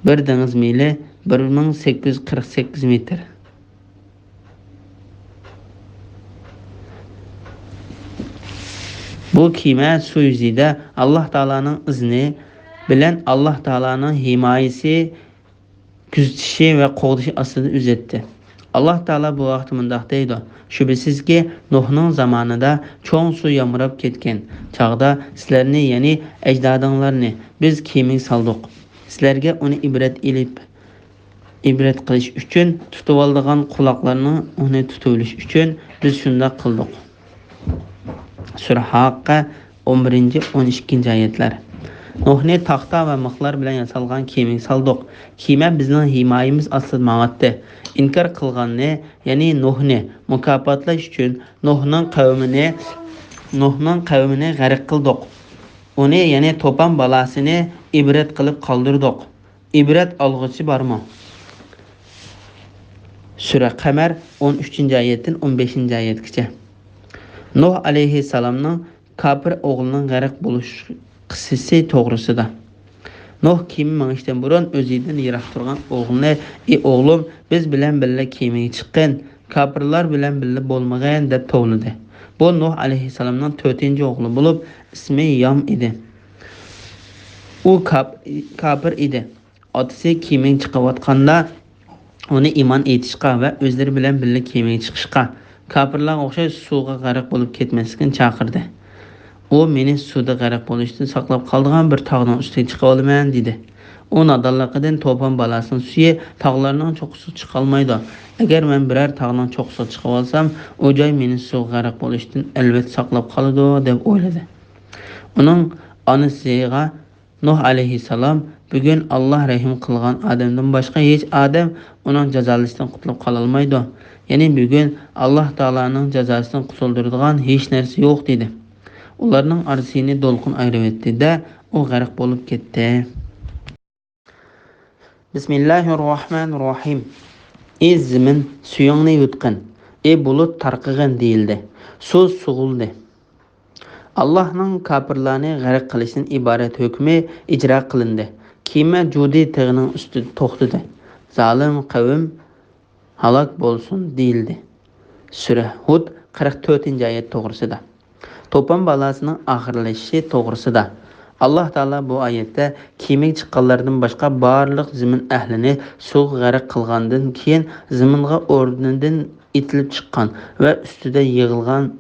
بىر دېڭىز مىلى بىر مىڭ سەككىز يۈز قىرىق سەككىز مېتىر. بۇ كېمە سۇ يۈزىدە ئاللاھ تائالانىڭ ئىزنى بىلەن ئاللاھ تائالانىڭ ھىمايىسى، كۆزىتىشى ۋە قوغدىشى ئاستىدا ئۈزەتتى. ئاللاھ تائالا بۇ ھەقتە مۇنداق دەيدۇ: شۈبھىسىزكى، نۇھنىڭ زامانىدا چوڭ سۇ يامراپ كەتكەن چاغدا سىلەرنى، يەنى ئەجدادىڭلارنى بىز كېمىگە سالدۇق. سىلەرگە ئۇنى ئىبرەت ئېلىپ، ئىبرەت قىلىش ئۈچۈن، تۇتۇۋالىدىغان قۇلاقلارنىڭ ئۇنى تۇتۇۋېلىش ئۈچۈن بىز شۇنداق قىلدۇق. سۈرە ھاققە، ئون بىرىنچى، ئون ئىككىنچى ئايەتلەر. نۇھنى تاختا ۋە مىخلار بىلەن ياسالغان كېمىگە سالدۇق. كېمە بىزنىڭ ھىمايىمىز ئاستىدا ماڭاتتى. ئىنكار قىلغاننى، يەنى نۇھنى مۇكاپاتلاش ئۈچۈن نۇھنىڭ قەۋمىنى، نۇھنىڭ قەۋمىنى غەرق قىلدۇق. ئۇنى، يەنى توپان بالاسىنى ئىبرەت قىلىپ قالدۇردۇق. ئىبرەت ئالغۇچى بارمۇ؟ سۈرە قەمەر، ئون ئۈچىنچى ئايەتتىن ئون بەشىنچى ئايەتكىچە. نۇھ ئەلەيھىسسالامنىڭ كاپىر ئوغلىنىڭ غەرق بولۇش قىسسىسى توغرىسىدا. نۇھ كېمە مېڭىشتىن بۇرۇن ئۆزىدىن يىراق تۇرغان ئوغلىنى: «ئى ئوغلۇم، بىز بىلەن بىللە كېمىگە چىققىن، كاپىرلار بىلەن بىللە بولمىغىن» دەپ توۋلىدى. بۇ نۇھ ئەلەيھىسسالامنىڭ تۆتىنچى ئوغلى بولۇپ، ئىسمى يام ئىدى. ئۇ كاپ-، كاپىر ئىدى. ئاتىسى كېمىگە چىقىۋاتقاندا، ئۇنى ئىمان ئېيتىشقا ۋە ئۆزلىرى بىلەن بىللە كېمىگە چىقىشقا، كاپىرلارغا ئوخشاش سۇغا غەرق بولۇپ كەتمەسلىكنى چاقىردى. ئۇ: «مېنى سۇدا غەرق بولۇشتىن ساقلاپ قالىدىغان بىر تاغنىڭ ئۈستىگە چىقىۋالىمەن» دېدى. ئۇ نادانلىقىدىن توپان بالاسىنىڭ سۈيى تاغلارنىڭ چوققىسىغا چىقالمايدۇ. «ئەگەر مەن بىرەر تاغنىڭ چوققىسىغا چىقىۋالسام، ئۇ جاي مېنى سۇغا غەرق بولۇشتىن ئەلۋەتتە ساقلاپ قالىدۇ» دەپ ئويلىدى. ئۇنىڭ ئانىسىغا نۇھ ئەلەيھىسسالام: «بۈگۈن ئاللاھ رەھىم قىلغان ئادەمدىن باشقا ھېچ ئادەم ئۇنىڭ جازالىشىدىن قۇتۇلۇپ قالالمايدۇ. يەنى بۈگۈن ئاللاھ تائالانىڭ جازاسىدىن قۇتۇلدۇرىدىغان ھېچ نەرسە يوق» دېدى. ئۇلارنىڭ ئارىسىنى دولقۇن ئايرىۋەتتى-دە، ئۇ غەرق بولۇپ كەتتى. بىسمىللاھىررەھمانىررەھىم. «ئى زېمىن، سۈيۈڭنى يۇتقىن، ئى بۇلۇت، تارقىغىن» دېيىلدى. سۇ سوغۇلدى. ئاللاھنىڭ كاپىرلارنى غەرق قىلىشتىن ئىبارەت ھۆكمى ئىجرا قىلىندى. كېمە جۇدى تېغىنىڭ ئۈستىدە توختىدى. «زالىم قەۋم ھالاك بولسۇن» دېيىلدى. سۈرە ھۇد، قىرىق تۆتىنچى ئايەت توغرىسىدا. توپان بالاسىنىڭ ئاخىرلىشىشى توغرىسىدا. ئاللاھ تائالا بۇ ئايەتتە كېمىگە چىققانلاردىن باشقا بارلىق زېمىن ئەھلىنى سۇغا غەرق قىلغاندىن كېيىن، زېمىنغا ئورنىدىن ئېتىلىپ چىققان ۋە ئۈستىدە يىغىلغان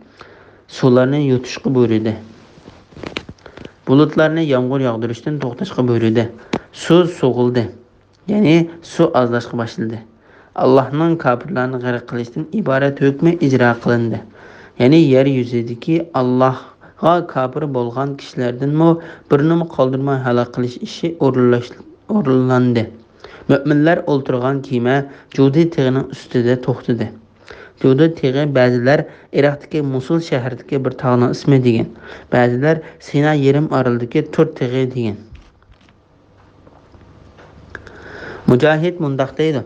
سۇلارنى يۇتۇشقا بۇيرۇدى. بۇلۇتلارنى يامغۇر ياغدۇرۇشتىن توختاشقا بۇيرۇدى. سۇ سوغۇلدى، يەنى سۇ ئازلاشقا باشلىدى. ئاللاھنىڭ كاپىرلارنى غەرق قىلىشتىن ئىبارەت ھۆكمى ئىجرا قىلىندى. يەنى يەر يۈزىدىكى ئاللاھقا كاپىر بولغان كىشىلەردىنمۇ بىرىنىمۇ قالدۇرماي ھالاك قىلىش ئىشى ئورۇنلاش-، ئورۇنلاندى. مۆمىنلەر ئولتۇرغان كېمە جۇدى تېغىنىڭ ئۈستىدە توختىدى. جۇدى تېغى بەزىلەر ئىراقتىكى موسۇل شەھىرىدىكى بىر تاغنىڭ ئىسمى دېگەن، بەزىلەر سىنا يېرىم ئارىلىدىكى تۇر تېغى دېگەن. مۇجاھىد مۇنداق دەيدۇ: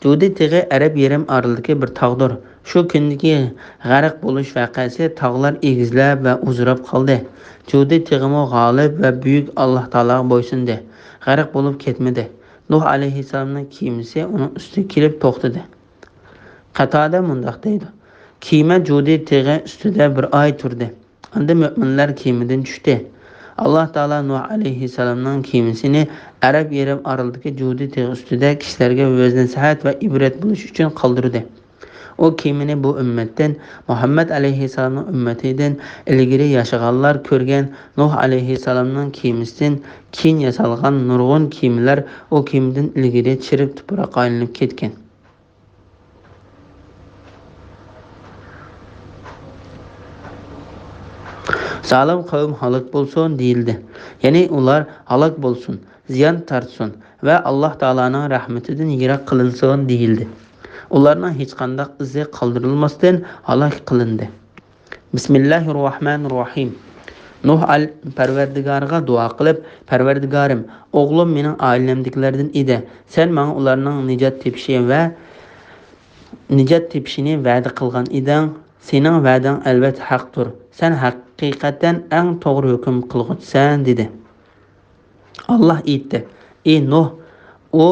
«جۇدى تېغى ئەرەب يېرىم ئارىلىدىكى بىر تاغدۇر. شۇ كۈندىكى غەرق بولۇش ۋەقەسى تاغلار ئېگىزلەپ ۋە ئۇزىراپ قالدى. جۇدى تېغىمۇ غالىب ۋە بۈيۈك ئاللاھ تائالاغا بويسۇندى، غەرق بولۇپ كەتمىدى.» نۇھ ئەلەيھىسسالامنىڭ كېمىسى ئۇنىڭ ئۈستىگە كېلىپ توختىدى. قاتادە مۇنداق دەيدۇ: «كېمە جۇدى تېغى ئۈستىدە بىر ئاي تۇردى. ئاندىن مۆمىنلەر كېمىدىن چۈشتى. ئاللاھ تائالا نۇھ ئەلەيھىسسالامنىڭ كېمىسىنى ئەرەب يېرىم ئارىلىدىكى جۇدى تېغى ئۈستىدە كىشىلەرگە ۋەز-نەسىھەت ۋە ئىبرەت بولۇش ئۈچۈن قالدۇردى. ئۇ كېمىنى بۇ ئۈممەتتىن، مۇھەممەد ئەلەيھىسسالامنىڭ ئۈممىتىدىن ئىلگىرى ياشىغانلار كۆرگەن نۇھ ئەلەيھىسسالامنىڭ كېمىسىدىن كېيىن ياسالغان نۇرغۇن كېمىلەر ئۇ كېمىدىن ئىلگىرى چىرىپ تۇپراققا ئايلىنىپ كەتكەن. زالىم قەۋم ھالاك بولسۇن دېيىلدى. يەنى ئۇلار ھالاك بولسۇن، زىيان تارتسۇن ۋە ئاللاھ تائالانىڭ رەھمىتىدىن يىراق قىلىنسۇن دېيىلدى. ئۇلارنىڭ ھېچقانداق ئىزى قالدۇرۇلماستىن ھالاك قىلىندى. بىسمىللاھىررەھمانىررەھىم. نۇھ ئەل-، پەرۋەردىگارىغا دۇئا قىلىپ، پەرۋەردىگارىم، ئوغلۇم مېنىڭ ئائىلەمدىكىلەردىن ئىدى. سەن ماڭا ئۇلارنىڭ نىجات تېپىشى ۋە نىجات تېپىشىنى ۋەدە قىلغان ئىدىڭ. سېنىڭ ۋەدەڭ ئەلۋەتتە ھەقتۇر. سەن ھەقىقەتەن ئەڭ توغرا ھۆكۈم قىلغۇچىسەن، دېدى. ئاللاھ ئېيتتى: ئى نۇھ، ئۇ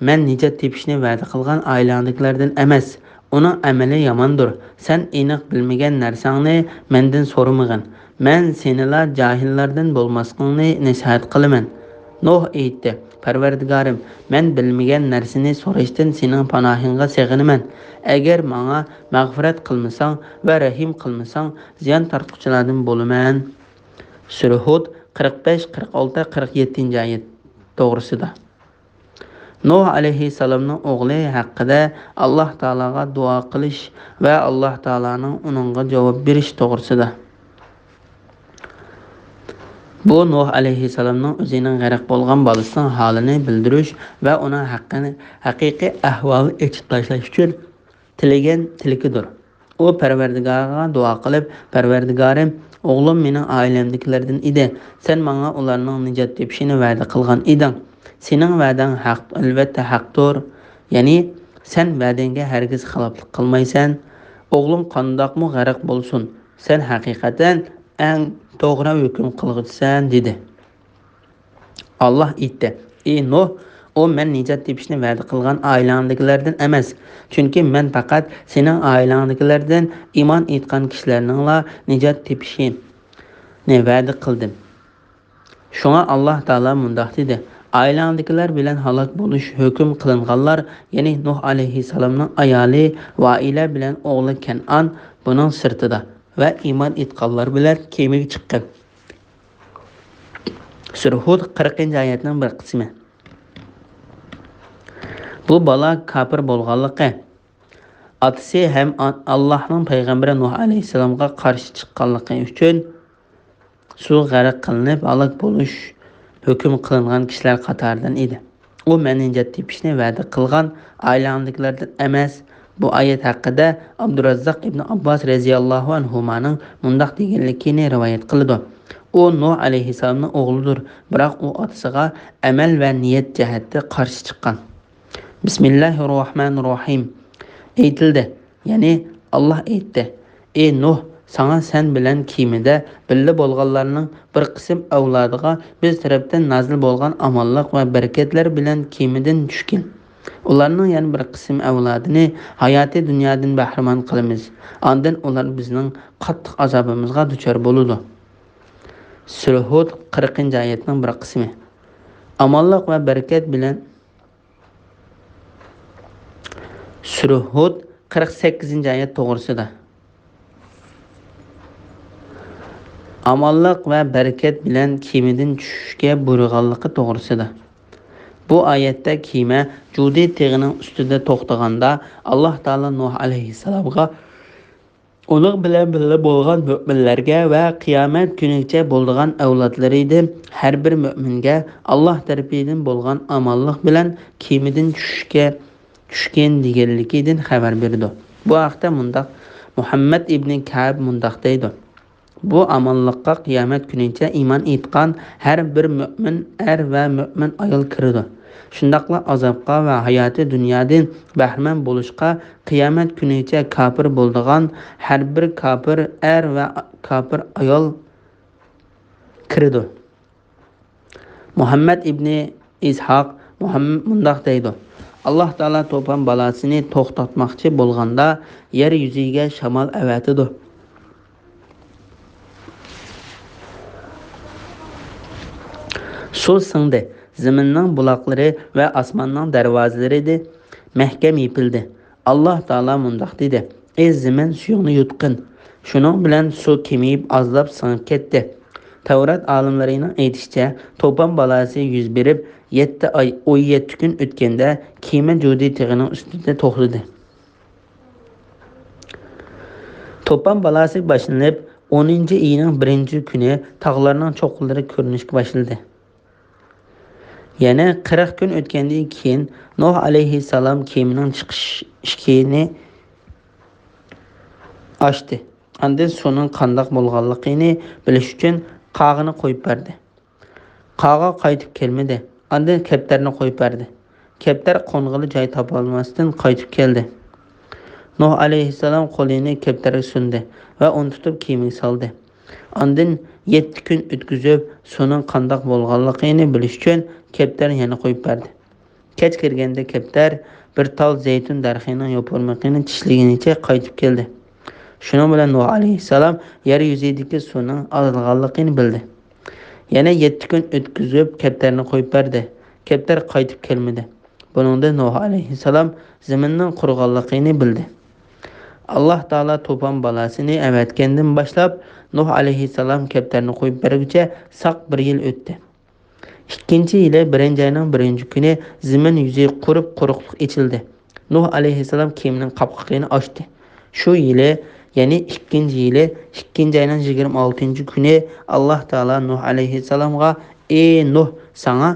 مەن نىجات تېپىشنى ۋەدە قىلغان ئائىلەڭدىكىلەردىن ئەمەس. ئۇنىڭ ئەمىلى ياماندۇر. سەن ئېنىق بىلمىگەن نەرسەڭنى مەندىن سورىمىغىن. مەن سېنىلا جاھىللاردىن بولماسلىقىڭنى نەسىھەت قىلىمەن. نۇھ ئېيتتى: پەرۋەردىگارىم، مەن بىلمىگەن نەرسىنى سوراشتىن سېنىڭ پاناھىڭغا سېغىنىمەن. ئەگەر ماڭا مەغپىرەت قىلمىساڭ ۋە رەھىم قىلمىساڭ، زىيان تارتقۇچىلاردىن بولىمەن. سۈرە ھۇد قىرىق بەش، قىرىق ئالتە، قىرىق يەتتىنچى ئايەت توغرىسىدا. نۇھ ئەلەيھىسسالامنىڭ ئوغلى ھەققىدە ئاللاھ تائالاغا دۇئا قىلىش ۋە ئاللاھ تائالانىڭ ئۇنىڭغا جاۋاب بېرىش توغرىسىدا. بۇ نۇھ ئەلەيھىسسالامنىڭ ئۆزىنىڭ غەرق بولغان بالىسىنىڭ ھالىنى بىلدۈرۈش ۋە ئۇنىڭ ھەققىنى، ھەقىقىي ئەھۋالىنى ئېچىپ تاشلاش ئۈچۈن تىلىگەن تىلىكىدۇر. ئۇ پەرۋەردىگارىغا دۇئا قىلىپ: پەرۋەردىگارىم، ئوغلۇم مېنىڭ ئائىلەمدىكىلەردىن ئىدى. سەن ماڭا ئۇلارنىڭ نىجات تېپىشىنى ۋەدە قىلغان ئىدىڭ. سېنىڭ ۋەدەڭ ھەق، ئەلۋەتتە ھەقتۇر. يەنى سەن ۋەدەڭگە ھەرگىز خىلاپلىق قىلمايسەن. ئوغلۇم قانداقمۇ غەرق بولسۇن، سەن ھەقىقەتەن ئەڭ توغرا ھۆكۈم قىلغۇچىسەن، دېدى. ئاللاھ ئېيتتى: ئى نۇھ، ئۇ مەن نىجات تېپىشنى ۋەدە قىلغان ئائىلەڭدىكىلەردىن ئەمەس، چۈنكى مەن پەقەت سېنىڭ ئائىلەڭدىكىلەردىن ئىمان ئېيتقان كىشىلەرنىڭلا نىجات تېپىشىنى ۋەدە قىلدىم. شۇڭا ئاللاھ تائالا مۇنداق دېدى: ئائىلەڭدىكىلەر بىلەن ھالاك بولۇش ھۆكۈم قىلىنغانلار، يەنى نۇھ ئەلەيھىسسالامنىڭ ئايالى ۋائىلە بىلەن ئوغلى كەنئان بۇنىڭ سىرتىدا ۋە ئىمان ئېيتقانلار بىلەن كېمىگە چىققان. سۈرە ھۇد قىرىقىنچى ئايەتنىڭ بىر قىسمى. بۇ بالا كاپىر بولغانلىقى، ئاتىسى ھەم ئا-، ئاللاھنىڭ پەيغەمبىرى نۇھ ئەلەيھىسسالامغا قارشى چىققانلىقى ئۈچۈن سۇغا غەرق قىلىنىپ ھالاك بولۇش ھۆكۈم قىلىنغان كىشىلەر قاتارىدىن ئىدى. ئۇ مەن نىجات تېپىشنى ۋەدە قىلغان ئائىلەڭدىكىلەردىن ئەمەس. بۇ ئايەت ھەققىدە ئابدۇراززاق ئىبنى ئابباس رەزىياللاھۇ ئەنھۇمانىڭ مۇنداق دېگەنلىكىنى رىۋايەت قىلىدۇ: ئۇ نۇھ ئەلەيھىسسالامنىڭ ئوغلىدۇر، بىراق ئۇ ئاتىسىغا ئەمەل ۋە نىيەت جەھەتتە قارشى چىققان. بىسمىللاھىررەھمانىررەھىم. ئېيتىلدى، يەنى ئاللاھ ئېيتتى: ئى نۇھ، ساڭا سەن بىلەن كېمىدە بىللە بولغانلارنىڭ بىر قىسىم ئەۋلادىغا بىز تەرەپتىن نازىل بولغان ئامانلىق ۋە بەرىكەتلەر بىلەن كېمىدىن چۈشكىن. ئۇلارنىڭ يەنە بىر قىسىم ئەۋلادىنى ھاياتىي دۇنيادىن بەھرىمەن قىلىمىز. ئاندىن ئۇلار بىزنىڭ قاتتىق ئازابىمىزغا دۇچار بولىدۇ. سۈرە ھۇد قىرىقىنچى ئايەتنىڭ بىر قىسمى. ئامانلىق ۋە بەرىكەت بىلەن سۈرە ھۇد قىرىق سەككىزىنچى ئايەت توغرىسىدا. ئامانلىق ۋە بەرىكەت بىلەن كېمىدىن چۈشۈشكە بۇيرۇغانلىقى توغرىسىدا. بۇ ئايەتتە كېمە جۇدى تېغىنىڭ ئۈستىدە توختىغاندا، ئاللاھ تائالا نۇھ ئەلەيھىسسالامغا ئۇنىڭ بىلەن بىللە بولغان مۆمىنلەرگە ۋە قىيامەت كۈنىگىچە بولىدىغان ئەۋلادلىرىدىن ھەر بىر مۆمىنگە ئاللاھ تەرىپىدىن بولغان ئامانلىق بىلەن كېمىدىن چۈشۈشكە، چۈشكىن دېگەنلىكىدىن خەۋەر بېرىدۇ. بۇ ھەقتە مۇنداق، مۇھەممەد ئىبنى كەئب مۇنداق دەيدۇ: بۇ ئامانلىققا قىيامەت كۈنىگىچە ئىمان ئېيتقان ھەر بىر مۆمىن ئەر ۋە مۆمىن ئايال كىرىدۇ. شۇنداقلا ئازابقا ۋە ھاياتىي دۇنيادىن بەھرىمەن بولۇشقا قىيامەت كۈنىگىچە كاپىر بولىدىغان ھەر بىر كاپىر ئەر ۋە كاپىر ئايال كىرىدۇ. مۇھەممەد ئىبنى ئىسھاق مۇھەم-، مۇنداق دەيدۇ: ئاللاھ تائالا توپان بالاسىنى توختاتماقچى بولغاندا، يەر يۈزىگە شامال ئەۋەتىدۇ. سۇ سىڭدى، زېمىننىڭ بۇلاقلىرى ۋە ئاسماننىڭ دەرۋازىلىرى مەھكەم يېپىلدى. ئاللاھ تائالا مۇنداق دېدى: «ئەي زېمىن، سۈيۈڭنى يۇتقىن.» شۇنىڭ بىلەن سۇ كېمىيىپ، ئازلاپ سىڭىپ كەتتى. تەۋرات ئالىملىرىنىڭ ئېيتىشىچە، توپان بالاسى يۈز بېرىپ، يەتتە ئاي، ئون يەتتە كۈن ئۆتكەندە، كېمە جۇدى تېغىنىڭ ئۈستىدە توختىدى. توپان بالاسى باشلىنىپ، ئونىنچى ئېيىنىڭ بىرىنچى كۈنى تاغلارنىڭ چوققىلىرى كۆرۈنۈشكە باشلىدى. يەنە قىرىق كۈن ئۆتكەندىن كېيىن، نۇھ ئەلەيھىسسالام كېمىنىڭ چىقىش ئىشىكىنى ئاچتى. ئاندىن سۇنىڭ قانداق بولغانلىقىنى بىلىش ئۈچۈن قاغىنى قويۇپ بەردى. قاغا قايتىپ كەلمىدى. ئاندىن كەپتەرنى قويۇپ بەردى. كەپتەر قونغىلى جاي تاپالماستىن قايتىپ كەلدى. نۇھ ئەلەيھىسسالام قولىنى كەپتەرگە سۇندى ۋە ئۇنى تۇتۇپ كېمىگە سالدى. ئاندىن يەتتە كۈن ئۆتكۈزۈپ، سۇنىڭ قانداق بولغانلىقىنى بىلىش ئۈچۈن كەپتەرنى يەنە قويۇپ بەردى. كەچ كىرگەندە كەپتەر بىر تال زەيتۇن دەرىخىنىڭ يوپۇرمىقىنى چىشلىگىنىچە قايتىپ كەلدى. شۇنىڭ بىلەن نۇھ ئەلەيھىسسالام يەر يۈزىدىكى سۇنىڭ ئازلىغانلىقىنى بىلدى. يەنە يەتتە كۈن ئۆتكۈزۈپ، كەپتەرنى قويۇپ بەردى. كەپتەر قايتىپ كەلمىدى. بۇنىڭدىن نۇھ ئەلەيھىسسالام زېمىننىڭ قۇرۇغانلىقىنى بىلدى. ئاللاھ تائالا توپان بالاسىنى ئەۋەتكەندىن باشلاپ، نۇھ ئەلەيھىسسالام كەپتەرنى قويۇپ بەرگۈچە ساق بىر يىل ئۆتتى. ئىككىنچى يىلى بىرىنچى ئاينىڭ بىرىنچى كۈنى زېمىن يۈزى قۇرۇپ، قۇرۇقلۇق ئېچىلدى. نۇھ ئەلەيھىسسالام كېمىنىڭ قاپقىقىنى ئاچتى. شۇ يىلى، يەنى ئىككىنچى يىلى، ئىككىنچى ئاينىڭ يىگىرمە ئالتىنچى كۈنى ئاللاھ تائالا نۇھ ئەلەيھىسسالامغا: «ئەي نۇھ، ساڭا،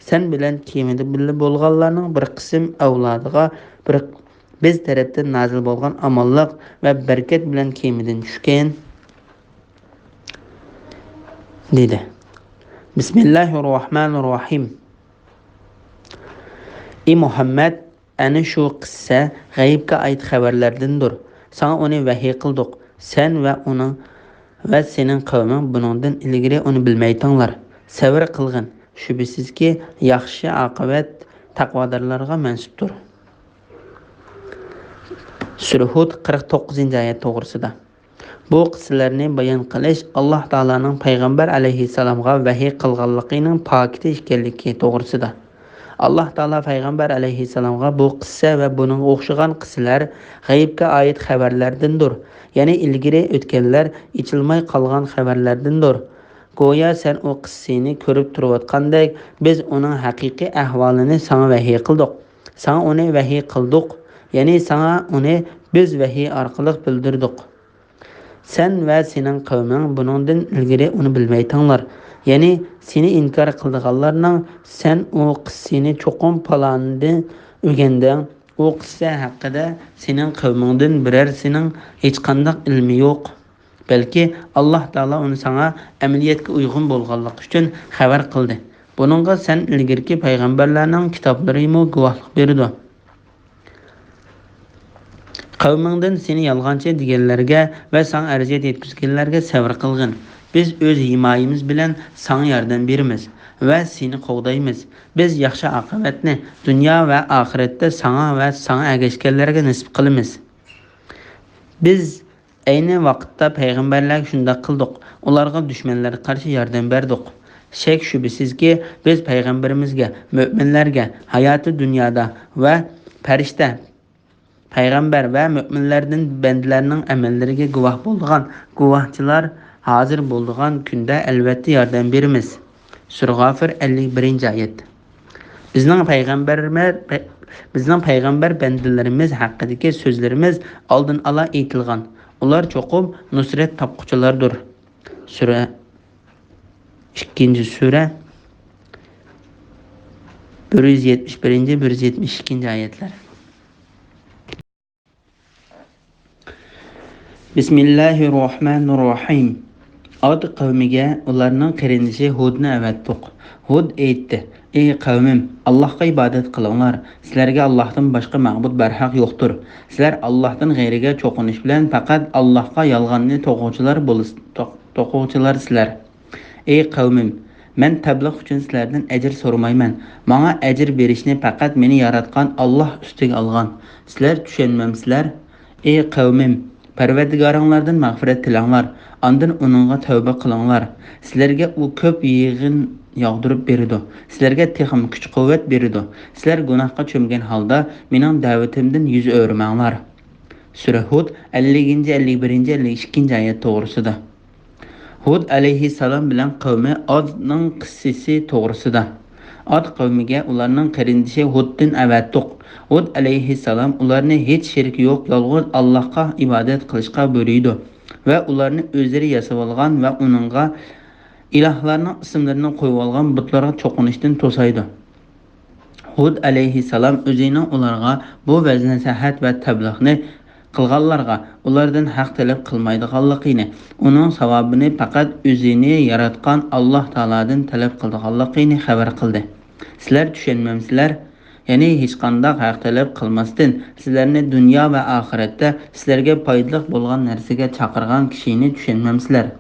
سەن بىلەن كېمىدە بىللە بولغانلارنىڭ بىر قىسىم ئەۋلادىغا بىر، بىز تەرەپتىن نازىل بولغان ئامانلىق ۋە بەرىكەت بىلەن كېمىدىن چۈشكىن» دېدى. بىسمىللاھىررەھمانىررەھىم. ئى مۇھەممەد، ئەنە شۇ قىسسە غەيىبكە ئائىت خەۋەرلەردىندۇر. ساڭا ئۇنى ۋەھىي قىلدۇق. سەن ۋە ئۇنىڭ ۋە سېنىڭ قەۋمىڭ بۇنىڭدىن ئىلگىرى ئۇنى بىلمەيتىڭلار. سەۋر قىلغىن. شۈبھىسىزكى، ياخشى ئاقىۋەت تەقۋادارلارغا مەنسۇپتۇر. سۈرە ھۇد، قىرىق توققۇزىنچى ئايەت توغرىسىدا. بۇ قىسسىلەرنى بايان قىلىش ئاللاھ تائالانىڭ پەيغەمبەر ئەلەيھىسسالامغا ۋەھىي قىلغانلىقىنىڭ پاكىتى ئىكەنلىكى توغرىسىدا. ئاللاھ تائالا پەيغەمبەر ئەلەيھىسسالامغا بۇ قىسسە ۋە بۇنىڭغا ئوخشىغان قىسسىلەر غەيىبكە ئائىت خەۋەرلەردىندۇر، يەنى ئىلگىرى ئۆتكەنلەر ئېچىلماي قالغان خەۋەرلەردىندۇر. گويا سەن ئۇ قىسسىنى كۆرۈپ تۇرۇۋاتقاندەك، بىز ئۇنىڭ ھەقىقىي ئەھۋالىنى ساڭا ۋەھىي قىلدۇق. ساڭا ئۇنى ۋەھىي قىلدۇق، يەنى ساڭا ئۇنى بىز ۋەھىي ئارقىلىق بىلدۈردۇق. سەن ۋە سېنىڭ قەۋمىڭ بۇنىڭدىن ئىلگىرى ئۇنى بىلمەيتىڭلار. يەنى سېنى ئىنكار قىلىدىغانلارنىڭ، سەن ئۇ قىسسىنى چوقۇم پالانىدىن ئۆگەندىڭ. ئۇ قىسسە ھەققىدە سېنىڭ قەۋمىڭدىن بىرەرسىنىڭ ھېچقانداق ئىلمى يوق. بەلكى ئاللاھ تائالا ئۇنى ساڭا ئەمەلىيەتكە ئۇيغۇن بولغانلىقى ئۈچۈن خەۋەر قىلدى. بۇنىڭغا سەن ئىلگىرىكى پەيغەمبەرلەرنىڭ كىتابلىرىمۇ گۇۋاھلىق بېرىدۇ. قەۋمىڭدىن سېنى يالغانچى دېگەنلەرگە ۋە ساڭا ئەزىيەت يەتكۈزگەنلەرگە سەۋر قىلغىن. بىز ئۆز ھىمايىمىز بىلەن ساڭا ياردەم بېرىمىز ۋە سېنى قوغدايمىز. بىز ياخشى ئاقىۋەتنى دۇنيا ۋە ئاخىرەتتە ساڭا ۋە ساڭا ئەگەشكەنلەرگە نېسىپ قىلىمىز. بىز ئەينى ۋاقىتتا پەيغەمبەرلەرگە شۇنداق قىلدۇق، ئۇلارغا دۈشمەنلەرگە قارشى ياردەم بەردۇق. شەك-شۈبھىسىزكى، بىز پەيغەمبىرىمىزگە، مۆمىنلەرگە، ھاياتى دۇنيادا ۋە پەرىشتە، پەيغەمبەر ۋە مۆمىنلەردىن بەندىلەرنىڭ ئەمەللىرىگە گۇۋاھ بولىدىغان گۇۋاھچىلار ھازىر بولىدىغان كۈندە ئەلۋەتتە ياردەم بېرىمىز. سۈرە غافىر، ئەللىك بىرىنچى ئايەت. بىزنىڭ پەيغەمبەر، بىزنىڭ پەيغەمبەر بەندىلىرىمىز ھەققىدىكى سۆزلىرىمىز ئالدىن ئالا ئېيتىلغان. ئۇلار چوقۇم نۇسرەت تاپقۇچىلاردۇر. سۈرە، ئىككىنچى سۈرە، بىر يۈز يەتمىش بىرىنچى، بىر يۈز يەتمىش ئىككىنچى ئايەتلەر. بىسمىللاھىررەھمانىررەھىم. ئاد قەۋمىگە ئۇلارنىڭ قېرىندىشى ھۇدنى ئەۋەتتۇق. ھۇد ئېيتتى: «ئەي قەۋمىم، ئاللاھقا ئىبادەت قىلىڭلار. سىلەرگە ئاللاھتىن باشقا مەبۇد بەرھەق يوقتۇر. سىلەر ئاللاھتىن غەيرىگە چوقۇنۇش بىلەن پەقەت ئاللاھقا يالغاننى توقۇغۇچىلار بولىس-، توق-، توقۇغۇچىلارسىلەر.» ئەي قەۋمىم، مەن تەبلىغ ئۈچۈن سىلەردىن ئەجىر سورىمايمەن. ماڭا ئەجىر بېرىشنى پەقەت مېنى ياراتقان ئاللاھ ئۈستىگە ئالغان. سىلەر چۈشەنمەمسىلەر؟ ئەي قەۋمىم، پەرۋەردىگارىڭلاردىن مەغپىرەت تىلەڭلار، ئاندىن ئۇنىڭغا تەۋبە قىلىڭلار. سىلەرگە ئۇ كۆپ يېغىن ياغدۇرۇپ بېرىدۇ. سىلەرگە تېخىمۇ كۈچ-قۇۋۋەت بېرىدۇ. سىلەر گۇناھقا چۆمگەن ھالدا مېنىڭ دەۋىتىمدىن يۈز ئۆرۈمەڭلار. سۈرە ھۇد، ئەللىكىنچى، ئەللىك بىرىنچى، ئەللىك ئىككىنچى ئايەت توغرىسىدا. ھۇد ئەلەيھىسسالام بىلەن قەۋمى ئادنىڭ قىسسىسى توغرىسىدا. ئاد قەۋمىگە ئۇلارنىڭ قېرىندىشى ھۇدتىن ئەۋەتتۇق. ھۇد ئەلەيھىسسالام ئۇلارنى ھېچ شېرىكى يوق يالغۇز ئاللاھقا ئىبادەت قىلىشقا بۇيرۇيدۇ ۋە ئۇلارنى ئۆزلىرى ياسىۋالغان ۋە ئۇنىڭغا ئىلاھلارنىڭ ئىسىملىرىنى قويۇۋالغان بۇتلارغا چوقۇنۇشتىن توسايدۇ. ھۇد ئەلەيھىسسالام ئۆزىنىڭ ئۇلارغا بۇ ۋەز-نەسىھەت ۋە تەبلىغنى قىلغانلارغا ئۇلاردىن ھەق تەلەپ قىلمايدىغانلىقىنى، ئۇنىڭ ساۋابىنى پەقەت ئۆزىنى ياراتقان ئاللاھ تائالادىن تەلەپ قىلىدىغانلىقىنى خەۋەر قىلدى. سىلەر چۈشەنمەمسىلەر؟ يەنى ھېچقانداق ھەق تەلەپ قىلماستىن، سىلەرنى دۇنيا ۋە ئاخىرەتتە سىلەرگە پايدىلىق بولغان نەرسىگە چاقىرغان كىشىنى چۈشەنمەمسىلەر؟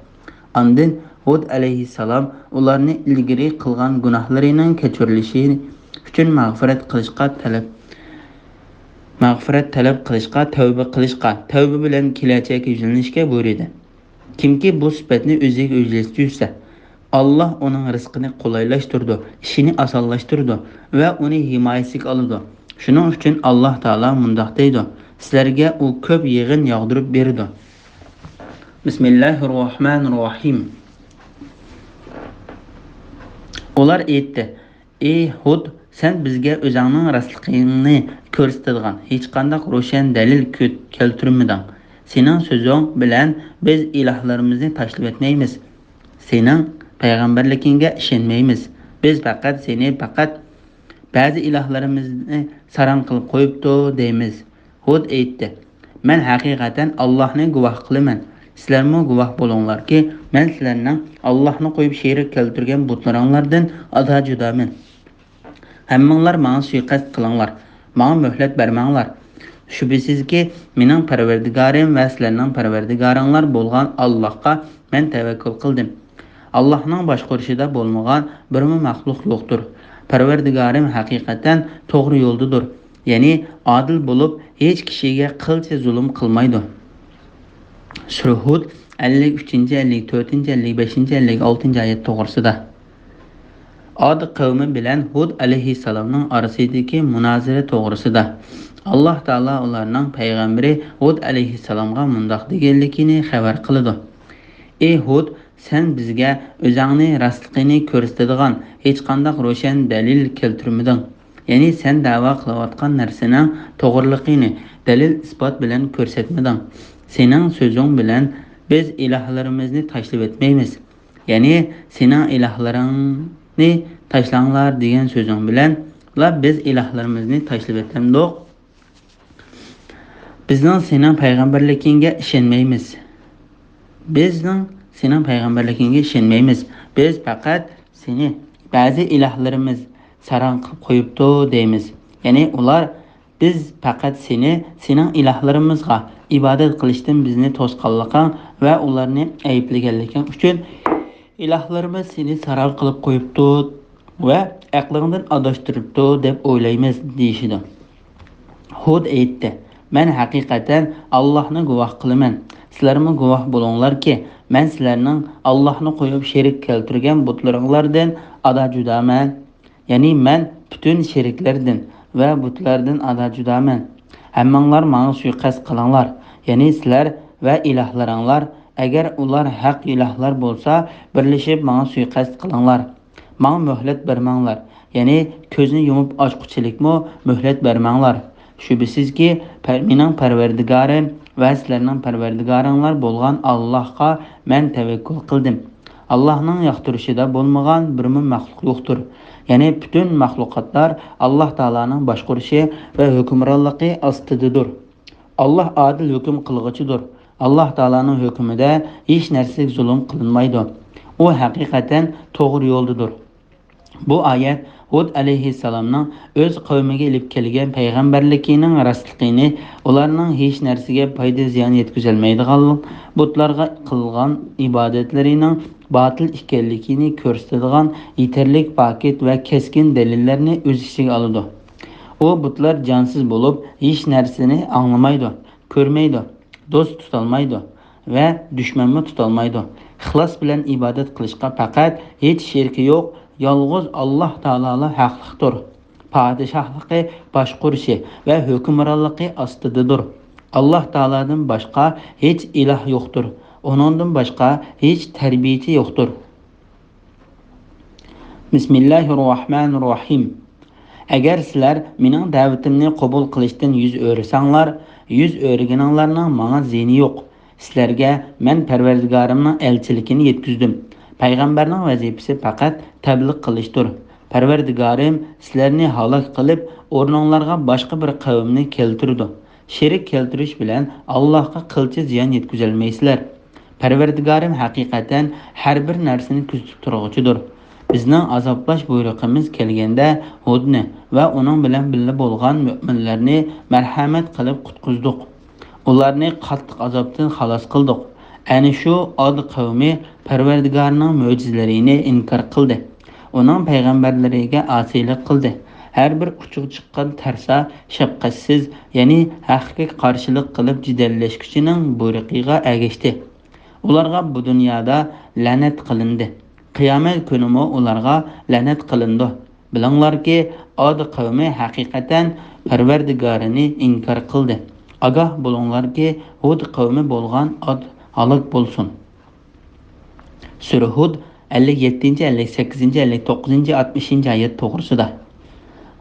ئاندىن ھۇد ئەلەيھىسسالام ئۇلارنى ئىلگىرى قىلغان گۇناھلىرىنىڭ كەچۈرۈلۈشى ئۈچۈن مەغپىرەت قىلىشقا تەلەپ، مەغپىرەت تەلەپ قىلىشقا، تەۋبە قىلىشقا، تەۋبە بىلەن كېلەچەككە يۈزلىنىشكە بۇيرۇدى. كىمكى بۇ سۈپەتنى ئۆزىگە ئۆزلەشتۈرسە، ئاللاھ ئۇنىڭ رىزقىنى قولايلاشتۇرىدۇ، ئىشىنى ئاسانلاشتۇرىدۇ ۋە ئۇنى ھىمايىسىگە ئالىدۇ. شۇنىڭ ئۈچۈن ئاللاھ تائالا مۇنداق دەيدۇ، سىلەرگە ئۇ كۆپ يېغىن ياغدۇرۇپ بېرىدۇ. بىسمىللاھىررەھمانىررەھىم. ئۇلار ئېيتتى، ئى ھۇد، سەن بىزگە ئۆزۈڭنىڭ راستلىقىڭنى كۆرسىتىدىغان ھېچقانداق روشەن دەلىل كۆ-، كەلتۈرمىدىڭ. سېنىڭ سۆزۈڭ بىلەن بىز ئىلاھلىرىمىزنى تاشلىۋەتمەيمىز. سېنىڭ پەيغەمبەرلىكىڭگە ئىشەنمەيمىز. بىز پەقەت سېنى پەقەت بەزى ئىلاھلىرىمىزنى ساراڭ قىلىپ قويۇپتۇ دەيمىز. ھۇد ئېيتتى، مەن ھەقىقەتەن ئاللاھنى گۇۋاھ قىلىمەن. سىلەرمۇ گۇۋاھ بولۇڭلاركى، مەن سىلەرنىڭ ئاللاھنى قويۇپ شېرىك كەلتۈرگەن بۇتلىرىڭلاردىن ئادا جۇدامەن. ھەممىڭلار ماڭا سۇيىقەست قىلىڭلار، ماڭا مۆھلەت بەرمەڭلار. شۈبھىسىزكى، مېنىڭ پەرۋەردىگارىم ۋە سىلەرنىڭ پەرۋەردىگارىڭلار بولغان ئاللاھقا مەن تەۋەككۈل قىلدىم. ئاللاھنىڭ باشقۇرۇشىدا بولمىغان بىرمۇ مەخلۇق يوقتۇر. پەرۋەردىگارىم ھەقىقەتەن توغرا يولدىدۇر، يەنى ئادىل بولۇپ، ھېچ كىشىگە قىلچە زۇلۇم قىلمايدۇ. سۈرە ھۇد، ئەللىك ئۈچىنچى، ئەللىك تۆتىنچى، ئەللىك بەشىنچى، ئەللىك ئالتىنچى ئايەت توغرىسىدا. ئاد قەۋمى بىلەن ھۇد ئەلەيھىسسالامنىڭ ئارىسىدىكى مۇنازىرە توغرىسىدا. ئاللاھ تائالا ئۇلارنىڭ پەيغەمبىرى ھۇد ئەلەيھىسسالامغا مۇنداق دېگەنلىكىنى خەۋەر قىلىدۇ، ئى ھۇد، سەن بىزگە ئۆزۈڭنى راستلىقىنى كۆرسىتىدىغان ھېچقانداق روشەن دەلىل كەلتۈرمىدىڭ. يەنى سەن دەۋا قىلىۋاتقان نەرسىنىڭ توغرىلىقىنى دەلىل-ئىسپات بىلەن كۆرسەتمىدىڭ. سېنىڭ سۆزۈڭ بىلەن بىز ئىلاھلىرىمىزنى تاشلىۋەتمەيمىز. يەنى سېنىڭ ئىلاھلىرىڭنى تاشلاڭلار دېگەن سۆزۈڭ بىلەنلا بىز ئىلاھلىرىمىزنى تاشلىۋېتەمدۇق؟ بىزنىڭ سېنىڭ پەيغەمبەرلىكىڭگە ئىشەنمەيمىز. بىزنىڭ سېنىڭ پەيغەمبەرلىكىڭگە ئىشەنمەيمىز. بىز پەقەت سېنى بەزى ئىلاھلىرىمىز ساراڭ قىلىپ قويۇپتۇ دەيمىز. يەنى ئۇلار، بىز پەقەت سېنى سېنىڭ ئىلاھلىرىمىزغا ئىبادەت قىلىشتىن بىزنى توسقانلىقىڭ ۋە ئۇلارنى ئەيىبلىگەنلىكىڭ ئۈچۈن ئىلاھلىرىمىز سېنى ساراڭ قىلىپ قويۇپتۇ ۋە ئەقلىڭدىن ئاداشتۇرۇپتۇ دەپ ئويلايمىز، دېيىشىدۇ. ھۇد ئېيتتى، مەن ھەقىقەتەن ئاللاھنى گۇۋاھ قىلىمەن. سىلەرمۇ گۇۋاھ بولۇڭلاركى، مەن سىلەرنىڭ ئاللاھنى قويۇپ شېرىك كەلتۈرگەن بۇتلىرىڭلاردىن ئادا جۇدامەن. يەنى مەن پۈتۈن شېرىكلەردىن ۋە بۇتلاردىن ئادا جۇدامەن. ھەممىڭلار ماڭا سۇيىقەست قىلىڭلار. يەنى سىلەر ۋە ئىلاھلىرىڭلار، ئەگەر ئۇلار ھەق ئىلاھلار بولسا، بىرلىشىپ ماڭا سۇيىقەست قىلىڭلار. ماڭا مۆھلەت بەرمەڭلار. يەنى كۆزنى يۇمۇپ ئاچقۇچىلىكمۇ مۆھلەت بەرمەڭلار. شۈبھىسىزكى، پەر-، مېنىڭ پەرۋەردىگارىم ۋە سىلەرنىڭ پەرۋەردىگارىڭلار بولغان ئاللاھقا مەن تەۋەككۈل قىلدىم. ئاللاھنىڭ ياقتۇرۇشىدا بولمىغان بىرمۇ مەخلۇق يوقتۇر. يەنى پۈتۈن مەخلۇقاتلار ئاللاھ تائالانىڭ باشقۇرۇشى ۋە ھۆكۈمرانلىقى ئاستىدىدۇر. ئاللاھ ئادىل ھۆكۈم قىلغۇچىدۇر. ئاللاھ تائالانىڭ ھۆكمىدە ھېچ نەرسىگە زۇلۇم قىلىنمايدۇ. ئۇ ھەقىقەتەن توغرا يولدىدۇر. بۇ ئايەت ھۇد ئەلەيھىسسالامنىڭ ئۆز قەۋمىگە ئېلىپ كەلگەن پەيغەمبەرلىكىنىڭ راستلىقىنى، ئۇلارنىڭ ھېچ نەرسىگە پايدا-زىيان يەتكۈزەلمەيدىغان، بۇتلارغا قىلغان ئىبادەتلىرىنىڭ باتىل ئىكەنلىكىنى كۆرسىتىدىغان يېتەرلىك پاكىت ۋە كەسكىن دەلىللەرنى ئۆز ئىچىگە ئالىدۇ. ئۇ بۇتلار جانسىز بولۇپ، ھېچ نەرسىنى ئاڭلىمايدۇ، كۆرمەيدۇ. دوست تۇتالمايدۇ ۋە دۈشمەنمۇ تۇتالمايدۇ. ئىخلاس بىلەن ئىبادەت قىلىشقا پەقەت ھېچ شېرىكى يوق، يالغۇز ئاللاھ تائالالا ھەقلىقتۇر. پادىشاھلىقى، باشقۇرۇشى ۋە ھۆكۈمرانلىقى ئاستىدىدۇر. ئاللاھ تائالادىن باشقا ھېچ ئىلاھ يوقتۇر. ئۇنىڭدىن باشقا ھېچ تەربىيىچى يوقتۇر. بىسمىللاھىررەھمانىررەھىم. ئەگەر سىلەر مېنىڭ دەۋىتىمنى قوبۇل قىلىشتىن يۈز ئۆرۈسەڭلار، يۈز ئۆرۈگىنىڭلارنىڭ ماڭا زىيىنى يوق. سىلەرگە مەن پەرۋەردىگارىمنىڭ ئەلچىلىكىنى يەتكۈزدۈم. پەيغەمبەرنىڭ ۋەزىپىسى پەقەت تەبلىغ قىلىشتۇر. پەرۋەردىگارىم سىلەرنى ھالاك قىلىپ، ئورنۇڭلارغا باشقا بىر قەۋمنى كەلتۈرىدۇ. شېرىك كەلتۈرۈش بىلەن ئاللاھقا قىلچە زىيان يەتكۈزەلمەيسىلەر. پەرۋەردىگارىم ھەقىقەتەن ھەر بىر نەرسىنى كۆزىتىپ تۇرغۇچىدۇر. بىزنىڭ ئازابلاش بۇيرۇقىمىز كەلگەندە ھۇدنى ۋە ئۇنىڭ بىلەن بىللە بولغان مۆمىنلەرنى مەرھەمەت قىلىپ قۇتقۇزدۇق. ئۇلارنى قاتتىق ئازابتىن خالاس قىلدۇق. ئەنە شۇ ئاد قەۋمى پەرۋەردىگارنىڭ مۆجىزىلىرىنى ئىنكار قىلدى. ئۇنىڭ پەيغەمبەرلىرىگە ئاسىيلىق قىلدى. ھەر بىر ئۇچىغا چىققان تەرسا، شەپقەتسىز، يەنى ھەققە قارشىلىق قىلىپ جېدەللەشكۈچىنىڭ بۇيرۇقىغا ئەگەشتى. ئۇلارغا بۇ دۇنيادا لەنەت قىلىندى. قىيامەت كۈنىمۇ ئۇلارغا لەنەت قىلىنىدۇ. بىلىڭلاركى، ئاد قەۋمى ھەقىقەتەن پەرۋەردىگارىنى ئىنكار قىلدى. ئاگاھ بولۇڭلاركى، ھۇد قەۋمى بولغان ئاد ھالاك بولسۇن. سۈرە ھۇد ئەللىك يەتتىنچى، ئەللىك سەككىزىنچى، ئەللىك توققۇزىنچى، ئاتمىشىنچى ئايەت توغرىسىدا.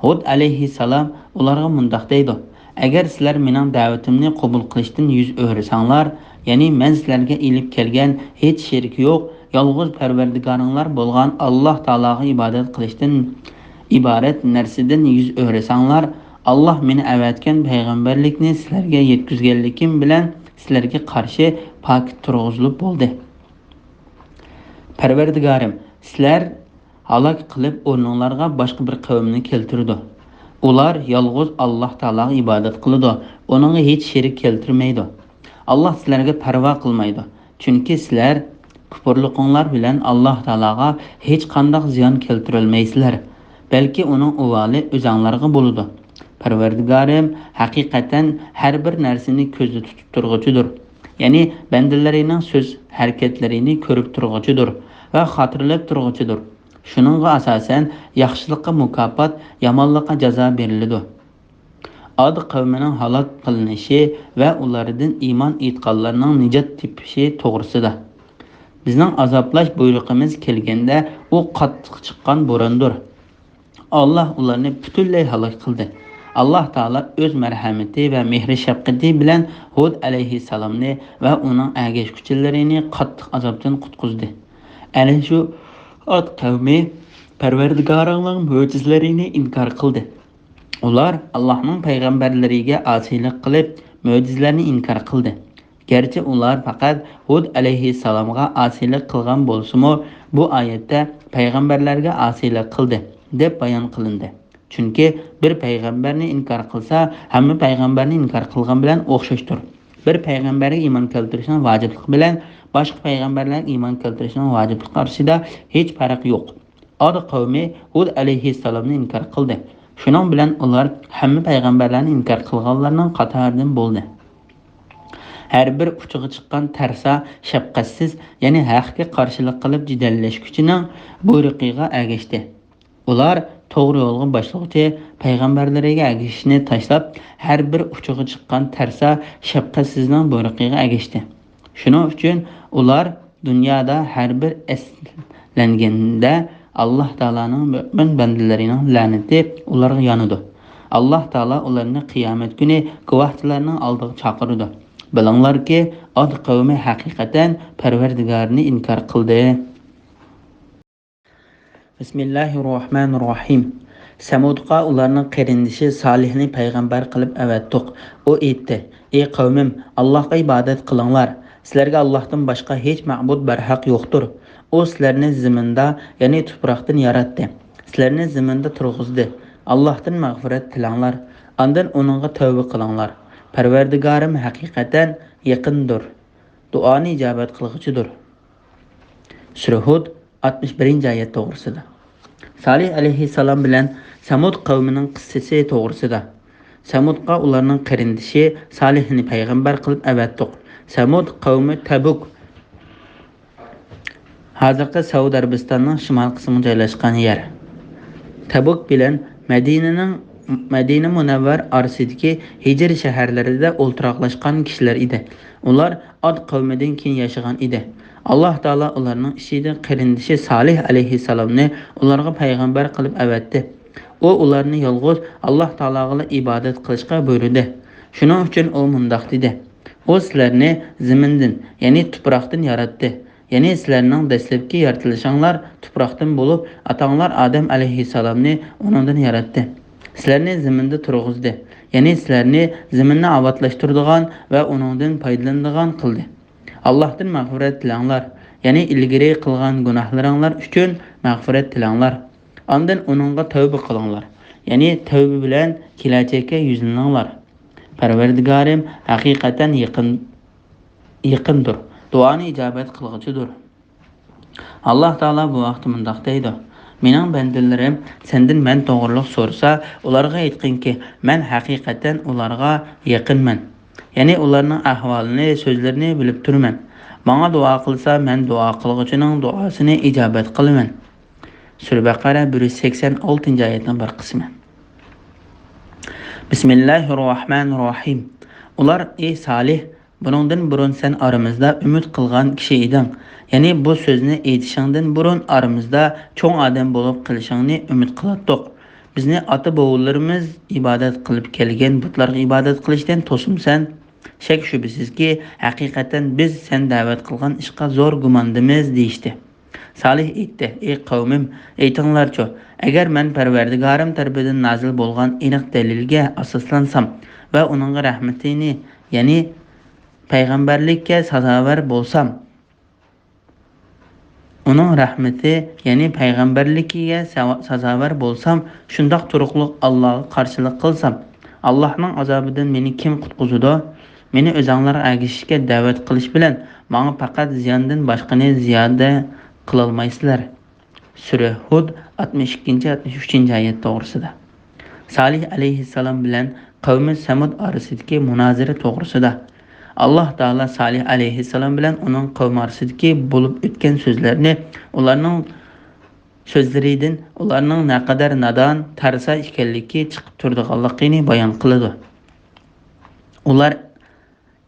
ھۇد ئەلەيھىسسالام ئۇلارغا مۇنداق دەيدۇ: ئەگەر سىلەر مېنىڭ دەۋىتىمنى قوبۇل قىلىشتىن يۈز ئۆرۈسەڭلار، يەنى مەن سىلەرگە ئېلىپ كەلگەن ھېچ شېرىكى يوق، يالغۇز پەرۋەردىگارىڭلار بولغان ئاللاھ تائالاغا ئىبادەت قىلىشتىن ئىبارەت نەرسىدىن يۈز ئۆرۈسەڭلار، ئاللاھ مېنى ئەۋەتكەن پەيغەمبەرلىكنى سىلەرگە يەتكۈزگەنلىكىم بىلەن سىلەرگە قارشى پاكىت تۇرغۇزۇلۇپ بولدى. پەرۋەردىگارىم سىلەر ھالاك قىلىپ، ئورنۇڭلارغا باشقا بىر قەۋمنى كەلتۈرىدۇ. ئۇلار يالغۇز ئاللاھ تائالاغا ئىبادەت قىلىدۇ، ئۇنىڭغا ھېچ شېرىك كەلتۈرمەيدۇ. ئاللاھ سىلەرگە پەرۋا قىلمايدۇ، چۈنكى سىلەر كۇپۇرلۇقۇڭلار بىلەن ئاللاھ تائالاغا ھېچقانداق زىيان كەلتۈرەلمەيسىلەر، بەلكى ئۇنىڭ ئۇۋالى ئۆزەڭلارغا بولىدۇ. پەرۋەردىگارىم ھەقىقەتەن ھەر بىر نەرسىنى كۆزدە تۇتۇپ تۇرغۇچىدۇر. يەنى بەندىلىرىنىڭ سۆز ھەرىكەتلىرىنى كۆرۈپ تۇرغۇچىدۇر ۋە خاتىرىلەپ تۇرغۇچىدۇر. شۇنىڭغا ئاساسەن، ياخشىلىققا مۇكاپات، يامانلىققا جازا بېرىلىدۇ. ئاد قەۋمىنىڭ ھالاك قىلىنىشى ۋە ئۇلاردىن ئىمان ئېيتقانلارنىڭ نىجات تېپىشى توغرىسىدا. بىزنىڭ ئازابلاش بۇيرۇقىمىز كەلگەندە، ئۇ قاتتىق چىققان بوراندۇر. ئاللاھ ئۇلارنى پۈتۈنلەي ھالاك قىلدى. ئاللاھ تائالا ئۆز مەرھەمىتى ۋە مېھرى-شەپقىتى بىلەن ھۇد ئەلەيھىسسالامنى ۋە ئۇنىڭ ئەگەشكۈچىلىرىنى قاتتىق ئازابتىن قۇتقۇزدى. ئەنە شۇ ئاد قەۋمى پەرۋەردىگارىڭنىڭ مۆجىزىلىرىنى ئىنكار قىلدى. ئۇلار ئاللاھنىڭ پەيغەمبەرلىرىگە ئاسىيلىق قىلىپ، مۆجىزىلەرنى ئىنكار قىلدى. گەرچە ئۇلار پەقەت ھۇد ئەلەيھىسسالامغا ئاسىيلىق قىلغان بولسىمۇ، بۇ ئايەتتە پەيغەمبەرلەرگە ئاسىيلىق قىلدى، دەپ بايان قىلىندى. چۈنكى بىر پەيغەمبەرنى ئىنكار قىلسا، ھەممە پەيغەمبەرنى ئىنكار قىلغان بىلەن ئوخشاشتۇر. بىر پەيغەمبەرگە ئىمان كەلتۈرۈشنىڭ ۋاجىپلىقى بىلەن باشقا پەيغەمبەرلەرگە ئىمان كەلتۈرۈشنىڭ ۋاجىپلىقى ئارىسىدا ھېچ پەرق يوق. ئاد قەۋمى ھۇد ئەلەيھىسسالامنى ئىنكار قىلدى. شۇنىڭ بىلەن ئۇلار ھەممە پەيغەمبەرلەرنى ئىنكار قىلغانلارنىڭ قاتارىدىن بولدى. ھەر بىر ئۇچىغا چىققان تەرسا، شەپقەتسىز، يەنى ھەققە قارشىلىق قىلىپ جېدەللەشكۈچىنىڭ بۇيرۇقىغا ئەگەشتى. ئۇلار توغرا يولغا باشلىغۇچى پەيغەمبەرلىرىگە ئەگىشىشنى تاشلاپ، ھەر بىر ئۇچىغا چىققان تەرسا، شەپقەتسىزنىڭ بۇيرۇقىغا ئەگەشتى. شۇنىڭ ئۈچۈن ئۇلار دۇنيادا ھەر بىر ئەسلەنگەندە، ئاللاھ تائالانىڭ مۆمىن بەندىلىرىنىڭ لەنىتى ئۇلارغا يانىدۇ. ئاللاھ تائالا ئۇلارنى قىيامەت كۈنى گۇۋاھچىلارنىڭ ئالدىغا چاقىرىدۇ. بىلىڭلاركى، ئاد قەۋمى ھەقىقەتەن پەرۋەردىگارىنى ئىنكار قىلدى. بىسمىللاھىررەھمانىررەھىم. سەمۇدقا ئۇلارنىڭ قېرىندىشى سالىھنى پەيغەمبەر قىلىپ ئەۋەتتۇق. ئۇ ئېيتتى: ئى قەۋمىم، ئاللاھقا ئىبادەت قىلىڭلار. سىلەرگە ئاللاھتىن باشقا ھېچ مەبۇد بەرھەق يوقتۇر. ئۇ سىلەرنى زېمىندا، يەنى تۇپراقتىن ياراتتى. سىلەرنى زېمىندا تۇرغۇزدى. ئاللاھتىن مەغپىرەت تىلەڭلار. ئاندىن ئۇنىڭغا تەۋبە قىلىڭلار. پەرۋەردىگارىم ھەقىقەتەن يېقىندۇر، دۇئانى ئىجابەت قىلغۇچىدۇر. سۈرە ھۇد، ئاتمىش بىرىنچى ئايەت توغرىسىدا. سالىھ ئەلەيھىسسالام بىلەن سەمۇد قەۋمىنىڭ قىسسىسى توغرىسىدا. سەمۇدقا ئۇلارنىڭ قېرىندىشى سالىھنى پەيغەمبەر قىلىپ ئەۋەتتۇق. سەمۇد قەۋمى تەبۇك، ھازىرقى سەئۇدى ئەرەبىستاننىڭ شىمال قىسمىغا جايلاشقان يەر. تەبۇك بىلەن مەدىنىنىڭ، مەدىنە مۇنەۋۋەر ئارىسىدىكى ھىجر شەھەرلىرىدە ئولتۇراقلاشقان كىشىلەر ئىدى. ئۇلار ئاد قەۋمىدىن كېيىن ياشىغان ئىدى. ئاللاھ تائالا ئۇلارنىڭ ئىچىدىن قېرىندىشى سالىھ ئەلەيھىسسالامنى ئۇلارغا پەيغەمبەر قىلىپ ئەۋەتتى. ئۇ ئۇلارنى يالغۇز ئاللاھ تائالاغىلا ئىبادەت قىلىشقا بۇيرۇدى. شۇنىڭ ئۈچۈن ئۇ مۇنداق دېدى: ئۇ سىلەرنى زېمىندىن، يەنى تۇپراقتىن ياراتتى. يەنى سىلەرنىڭ دەسلەپكى يارىتىلىشىڭلار تۇپراقتىن بولۇپ، ئاتاڭلار ئادەم ئەلەيھىسسالامنى ئۇنىڭدىن ياراتتى. سىلەرنى زېمىندا تۇرغۇزدى. يەنى سىلەرنى زېمىننى ئاۋاتلاشتۇرىدىغان ۋە ئۇنىڭدىن پايدىلىنىدىغان قىلدى. ئاللاھتىن مەغپىرەت تىلەڭلار. يەنى ئىلگىرى قىلغان گۇناھلىرىڭلار ئۈچۈن مەغپىرەت تىلەڭلار. ئاندىن ئۇنىڭغا تەۋبە قىلىڭلار. يەنى تەۋبە بىلەن كېلەچەككە يۈزلىنىڭلار. پەرۋەردىگارىم ھەقىقەتەن يېقىن، يېقىندۇر. دۇئانى ئىجابەت قىلغۇچىدۇر. ئاللاھ تائالا بۇ ھەقتە مۇنداق دەيدۇ: مېنىڭ بەندىلىرىم سەندىن مەن توغرۇلۇق سورىسا، ئۇلارغا ئېيتقىنكى، مەن ھەقىقەتەن ئۇلارغا يېقىنمەن. يەنى ئۇلارنىڭ ئەھۋالىنى، سۆزلىرىنى بىلىپ تۇرىمەن. ماڭا دۇئا قىلسا، مەن دۇئا قىلغۇچىنىڭ دۇئاسىنى ئىجابەت قىلىمەن. سۈرە بەقەرە، بىر يۈز سەكسەن ئالتىنچى ئايەتنىڭ بىر قىسمى. بىسمىللاھىررەھمانىررەھىم. ئۇلار: ئى سالىھ، بۇنىڭدىن بۇرۇن سەن ئارىمىزدا ئۈمىد قىلغان كىشى ئىدىڭ. يەنى بۇ سۆزنى ئېيتىشىڭدىن بۇرۇن ئارىمىزدا چوڭ ئادەم بولۇپ قېلىشىڭنى ئۈمىد قىلاتتۇق. بىزنى ئاتا-بوۋىلىرىمىز ئىبادەت قىلىپ كەلگەن بۇتلارغا ئىبادەت قىلىشتىن توسۇمسەن؟ شەك-شۈبھىسىزكى، ھەقىقەتەن بىز سەن دەۋەت قىلغان ئىشقا زور گۇماندىمىز، دېيىشتى. سالىھ ئېيتتى: ئى قەۋمىم، ئېيتىڭلارچۇ، ئەگەر مەن پەرۋەردىگارىم تەرىپىدىن نازىل بولغان ئېنىق دەلىلگە ئاساسلانسام ۋە ئۇنىڭغا رەھمىتىنى، يەنى پەيغەمبەرلىككە سازاۋەر بولسام، ئۇنىڭ رەھمىتى، يەنى پەيغەمبەرلىكىگە ساۋا-، سازاۋەر بولسام، شۇنداق تۇرۇقلۇق ئاللاغا قارشىلىق قىلسام، ئاللاھنىڭ ئازابىدىن مېنى كىم قۇتقۇزىدۇ؟ مېنى ئۆزۈڭلارغا ئەگىشىشكە دەۋەت قىلىش بىلەن ماڭا پەقەت زىياندىن باشقىنى زىيادە قىلالمايسىلەر. سۈرە ھۇد، ئاتمىش ئىككىنچى، ئاتمىش ئۈچىنچى ئايەت توغرىسىدا. سالىھ ئەلەيھىسسالام بىلەن قەۋمى سەمۇد ئارىسىدىكى مۇنازىرە توغرىسىدا. ئاللاھ تائالا سالىھ ئەلەيھىسسالام بىلەن ئۇنىڭ قەۋمى ئارىسىدىكى بولۇپ ئۆتكەن سۆزلەرنى، ئۇلارنىڭ سۆزلىرىدىن ئۇلارنىڭ نەقەدەر نادان، تەرسا ئىكەنلىكى چىقىپ تۇرىدىغانلىقىنى بايان قىلىدۇ. ئۇلار: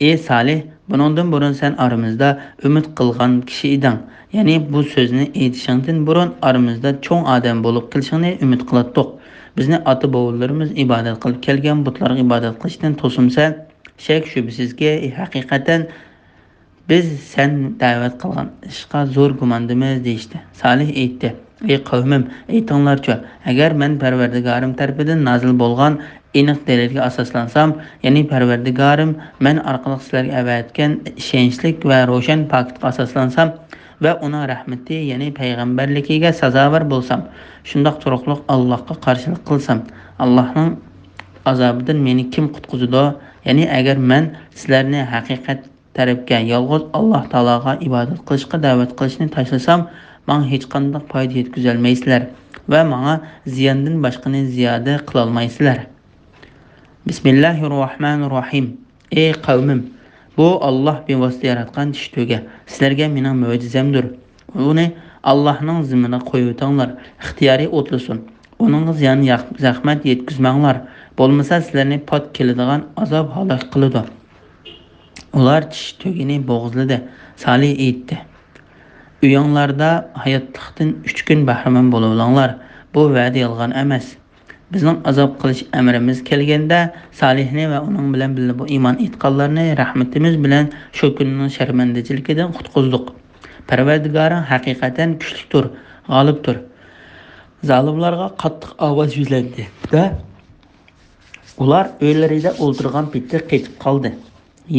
ئى سالىھ، بۇنىڭدىن بۇرۇن سەن ئارىمىزدا ئۈمىد قىلغان كىشى ئىدىڭ. يەنى بۇ سۆزنى ئېيتىشىڭدىن بۇرۇن ئارىمىزدا چوڭ ئادەم بولۇپ قېلىشىڭنى ئۈمىد قىلاتتۇق. بىزنى ئاتا-بوۋىلىرىمىز ئىبادەت قىلىپ كەلگەن بۇتلارغا ئىبادەت قىلىشتىن توسۇمسەن؟ شەك-شۈبھىسىزكى، ھەقىقەتەن بىز سەن دەۋەت قىلغان ئىشقا زور گۇماندىمىز، دېيىشتى. سالىھ ئېيتتى: ئى قەۋمىم، ئېيتىڭلارچۇ، ئەگەر مەن پەرۋەردىگارىم تەرىپىدىن نازىل بولغان ئېنىق دەلىلگە ئاساسلانسام، يەنى پەرۋەردىگارىم مەن ئارقىلىق سىلەرگە ئەۋەتكەن ئىشەنچلىك ۋە روشەن پاكىتقا ئاساسلانسام ۋە ئۇنىڭ رەھمىتى، يەنى پەيغەمبەرلىكىگە سازاۋەر بولسام، شۇنداق تۇرۇقلۇق ئاللاھقا قارشىلىق قىلسام، ئاللاھنىڭ ئازابىدىن مېنى كىم قۇتقۇزىدۇ؟ يەنى ئەگەر مەن سىلەرنى ھەقىقەت تەرەپكە، يالغۇز ئاللاھ تائالاغا ئىبادەت قىلىشقا دەۋەت قىلىشنى تاشلىسام، ماڭا ھېچقانداق پايدا يەتكۈزەلمەيسىلەر ۋە ماڭا زىياندىن باشقىنى زىيادە قىلالمايسىلەر. بىسمىللاھىررەھمانىررەھىم. ئى قەۋمىم، بۇ ئاللاھ بىۋاسىتە ياراتقان چىشى تۆگە سىلەرگە مېنىڭ مۆجىزەمدۇر. ئۇنى ئاللاھنىڭ زېمىنىغا قويۇۋېتىڭلار، ئىختىيارىي ئوتلىسۇن. ئۇنىڭغا زىيان، ياق-، زەخمەت يەتكۈزمەڭلار، بولمىسا سىلەرنى پات كېلىدىغان ئازاب ھالاك قىلىدۇ. ئۇلار چىشى تۆگىنى بوغۇزلىدى. سالىھ ئېيتتى: ئۆيۈڭلاردا ھاياتلىقتىن ئۈچ كۈن بەھرىمەن بولۇۋېلىڭلار. بۇ ۋەدە يالغان ئەمەس. بىزنىڭ ئازاب قىلىش ئەمرىمىز كەلگەندە، سالىھنى ۋە ئۇنىڭ بىلەن بىللە بۇ ئىمان ئېيتقانلارنى رەھمىتىمىز بىلەن شۇ كۈننىڭ شەرمەندىچىلىكىدىن قۇتقۇزدۇق. پەرۋەردىگارىڭ ھەقىقەتەن كۈچلۈكتۇر، غالىبتۇر. زالىملارغا قاتتىق ئاۋاز يۈزلەندى-دە، ئۇلار ئۆيلىرىدە ئولتۇرغان پېتى قېچىپ قالدى.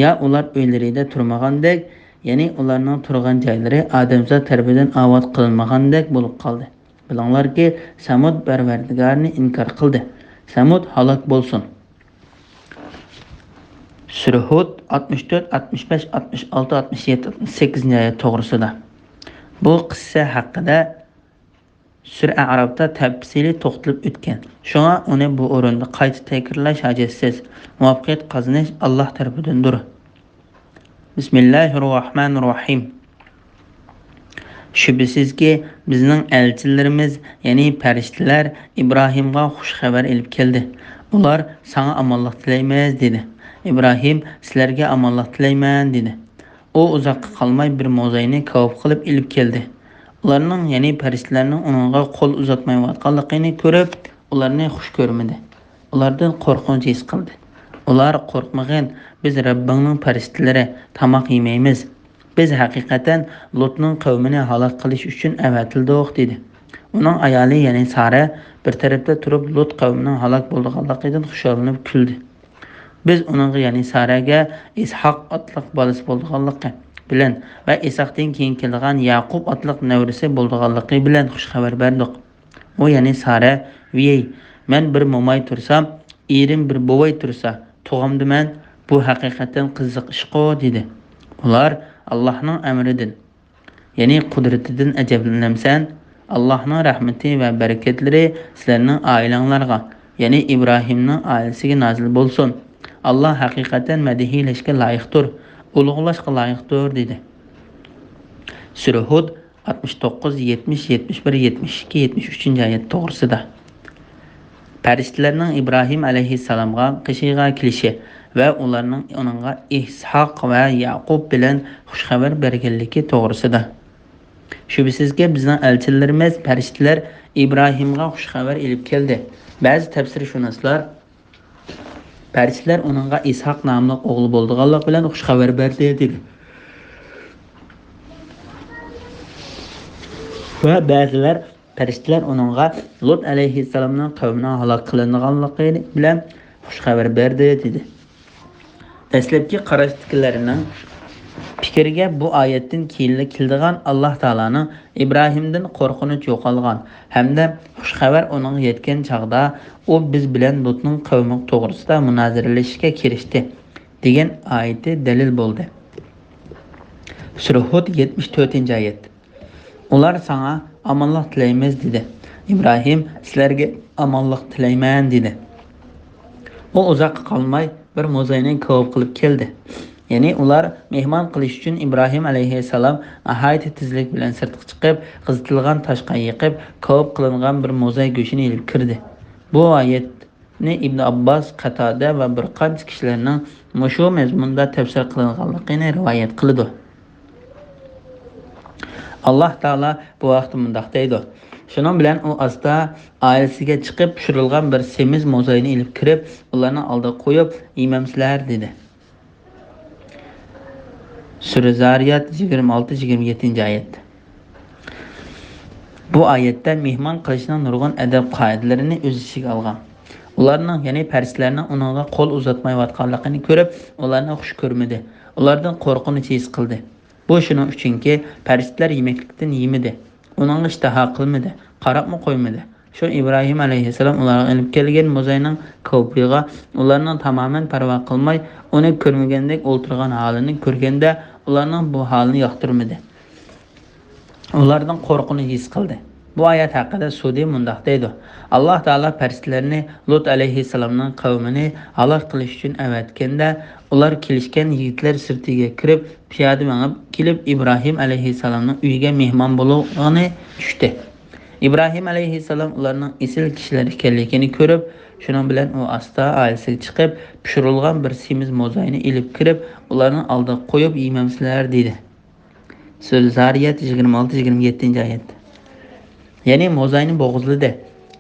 يا ئۇلار ئۆيلىرىدە تۇرمىغاندەك، يەنى ئۇلارنىڭ تۇرغان جايلىرى ئادەمزات تەرىپىدىن ئاۋات قىلىنمىغاندەك بولۇپ قالدى. بىلىڭلاركى، سەمۇد پەرۋەردىگارىنى ئىنكار قىلدى. سەمۇد ھالاك بولسۇن. سۈرە ھۇد، ئاتمىش تۆت، ئاتمىش بەش، ئاتمىش ئالتە، ئاتمىش يەتتە، ئاتمىش سەككىزىنچى ئايەت توغرىسىدا. بۇ قىسسە ھەققىدە سۈرە ئەئرافتا تەپسىلىي توختىلىپ ئۆتكەن. شۇڭا ئۇنى بۇ ئورۇندا قايتا تەكرارلاش ھاجەتسىز. مۇۋەپپەقىيەت قازىنىش ئاللاھ تەرىپىدىندۇر. بىسمىللاھىررەھمانىررەھىم. شۈبھىسىزكى، بىزنىڭ ئەلچىلىرىمىز، يەنى پەرىشتىلەر ئىبراھىمغا خۇش خەۋەر ئېلىپ كەلدى. ئۇلار، «ساڭا ئامانلىق تىلەيمىز» دېدى. ئىبراھىم، «سىلەرگە ئامانلىق تىلەيمەن» دېدى. ئۇ ئۇزاققا قالماي بىر موزاينى كاۋاپ قىلىپ ئېلىپ كەلدى. ئۇلارنىڭ، يەنى پەرىشتىلەرنىڭ ئۇنىڭغا قول ئۇزاتمايۋاتقانلىقىنى كۆرۈپ، ئۇلارنى خۇش كۆرمىدى. ئۇلاردىن قورقۇنچ ھېس قىلدى. ئۇلار، «قورقمىغىن، بىز رەببىڭنىڭ پەرىشتىلىرى، تاماق يېمەيمىز. بىز ھەقىقەتەن لۇتنىڭ قەۋمىنى ھالاك قىلىش ئۈچۈن ئەۋەتىلدۇق» دېدى. ئۇنىڭ ئايالى، يەنى سارە، بىر تەرەپتە تۇرۇپ لۇت قەۋمىنىڭ ھالاك بولىدىغانلىقىدىن خۇشاللىنىپ كۈلدى. بىز ئۇنىڭغا، يەنى سارەگە، ئىسھاق ئاتلىق بالىسى بولىدىغانلىقى بىلەن ۋە ئىسھاقتىن كېيىن كېلىدىغان ياقۇپ ئاتلىق نەۋرىسى بولىدىغانلىقى بىلەن خۇش خەۋەر بەردۇق. ئۇ، يەنى سارە، «ۋىيەي، مەن بىر موماي تۇرسام، ئېرىم بىر بوۋاي تۇرسا، تۇغامدىمەن؟ بۇ ھەقىقەتەن قىزىق ئىشقۇ» دېدى. ئۇلار، «ئاللاھنىڭ ئەمرىدىن، يەنى قۇدرىتىدىن ئەجەبلىنەمسەن؟ ئاللاھنىڭ رەھمىتى ۋە بەرىكەتلىرى سىلەرنىڭ ئائىلەڭلارغا، يەنى ئىبراھىمنىڭ ئائىلىسىگە نازىل بولسۇن. ئاللاھ ھەقىقەتەن مەدھىيلەشكە لايىقتۇر، ئۇلۇغلاشقا لايىقتۇر» دېدى. سۈرە ھۇد، ئاتمىش توققۇز، يەتمىش، يەتمىش بىر، يەتمىش ئىككى، يەتمىش ئۈچىنچى ئايەت توغرىسىدا. پەرىشتىلەرنىڭ ئىبراھىم ئەلەيھىسسالامغا قېشىغا كېلىشى ۋە ئۇلارنىڭ ئۇنىڭغا ئىسھاق ۋە ياقۇپ بىلەن خۇش خەۋەر بەرگەنلىكى توغرىسىدا. شۈبھىسىزكى، بىزنىڭ ئەلچىلىرىمىز پەرىشتىلەر ئىبراھىمغا خۇش خەۋەر ئېلىپ كەلدى. بەزى تەپسىرشۇناسلار پەرىشتىلەر ئۇنىڭغا ئىسھاق ناملىق ئوغلى بولىدىغانلىق بىلەن خۇش خەۋەر بەردى، دېدى. ۋە بەزىلەر پەرىشتىلەر ئۇنىڭغا لۇت ئەلەيھىسسالامنىڭ قەۋمىنىڭ ھالاك قىلىنغانلىقى بىلەن خۇش خەۋەر بەردى، دېدى. دەسلەپكى قاراشتىكىلەرنىڭ پىكرىگە، بۇ ئايەتتىن كېيىنلا كېلىدىغان ئاللاھ تائالانىڭ ئىبراھىمدىن قورقۇنچ يوقالغان ھەمدە خۇش خەۋەر ئۇنىڭغا يەتكەن چاغدا ئۇ بىز بىلەن لۇتنىڭ قەۋمى توغرىسىدا مۇنازىرىلىشىشكە كىرىشتى دېگەن ئايىتى دەلىل بولدى. سۈرە ھۇد، يەتمىش تۆتىنچى ئايەت. ئۇلار، «ساڭا ئامانلىق تىلەيمىز» دېدى. ئىبراھىم، «سىلەرگە ئامانلىق تىلەيمەن» دېدى. ئۇ ئۇزاققا قالماي بىر موزاينى كاۋاپ قىلىپ كەلدى. يەنى ئۇلار مېھمان قىلىش ئۈچۈن ئىبراھىم ئەلەيھىسسالام ناھايىتى تېزلىك بىلەن سىرتقا چىقىپ، قىزىتىلغان تاشقا يېقىپ، كاۋاپ قىلىنغان بىر موزاي گۆشىنى ئېلىپ كىردى. بۇ ئايەتنى ئىبن ئابباس، قاتادە ۋە بىر قانچە كىشىلەرنىڭ مۇشۇ مەزمۇندا تەپسىر قىلىنغانلىقىنى رىۋايەت قىلىدۇ. ئاللاھ تائالا بۇ ھەقتە مۇنداق دەيدۇ: «شۇنىڭ بىلەن ئۇ ئاستا ئائىلىسىگە چىقىپ، پىشۇرۇلغان بىر سېمىز موزاينى ئېلىپ كىرىپ، ئۇلارنىڭ ئالدىغا قويۇپ، يېمەمسىلەر؟» دېدى. سۈرە زارىيات، يىگىرمە ئالتە، يىگىرمە يەتتىنچى ئايەت. بۇ ئايەتتە مېھمان قىلىشنىڭ نۇرغۇن ئەدەپ قائىدىلىرىنى ئۆز ئىچىگە ئالغان. ئۇلارنىڭ، يەنى پەرىشتىلەرنىڭ ئۇنىڭغا قول ئۇزاتمايۋاتقانلىقىنى كۆرۈپ، ئۇلارنى خۇش كۆرمىدى. ئۇلاردىن قورقۇنچ ھېس قىلدى. بۇ شۇنىڭ ئۈچۈنكى، پەرىشتىلەر يېمەكلىكتىن يېمىدى، ئۇنىڭغا ئىشتىھا قىلمىدى، قاراپمۇ قويمىدى. شۇ ئىبراھىم ئەلەيھىسسالام ئۇلارغا ئېلىپ كەلگەن موزاينىڭ كاۋىپىغا ئۇلارنىڭ تامامەن پەرۋا قىلماي، ئۇنى كۆرمىگەندەك ئولتۇرغان ھالىنى كۆرگەندە، ئۇلارنىڭ بۇ ھالىنى ياقتۇرمىدى. ئۇلاردىن قورقۇنچ ھېس قىلدى. بۇ ئايەت ھەققىدە سۇدى مۇنداق دەيدۇ: ئاللاھ تائالا پەرىشتىلەرنى لۇت ئەلەيھىسسالامنىڭ قەۋمىنى ھالاك قىلىش ئۈچۈن ئەۋەتكەندە، ئۇلار كېلىشكەن يىگىتلەر سۈرىتىگە كىرىپ، پىيادە مېڭىپ كېلىپ، ئىبراھىم ئەلەيھىسسالامنىڭ ئۆيىگە مېھمان بولغىلى چۈشتى. ئىبراھىم ئەلەيھىسسالام ئۇلارنىڭ ئېسىل كىشىلەر ئىكەنلىكىنى كۆرۈپ، شۇنىڭ بىلەن ئۇ ئاستا ئائىلىسىگە چىقىپ، پىشۇرۇلغان بىر سېمىز موزاينى ئېلىپ كىرىپ، ئۇلارنىڭ ئالدىغا قويۇپ، يېمەمسىلەر؟ دېدى. سۈرە زارىيات، يىگىرمە ئالتە، يىگىرمە يەتتىنچى ئايەت. يەنى موزاينى بوغۇزلىدى.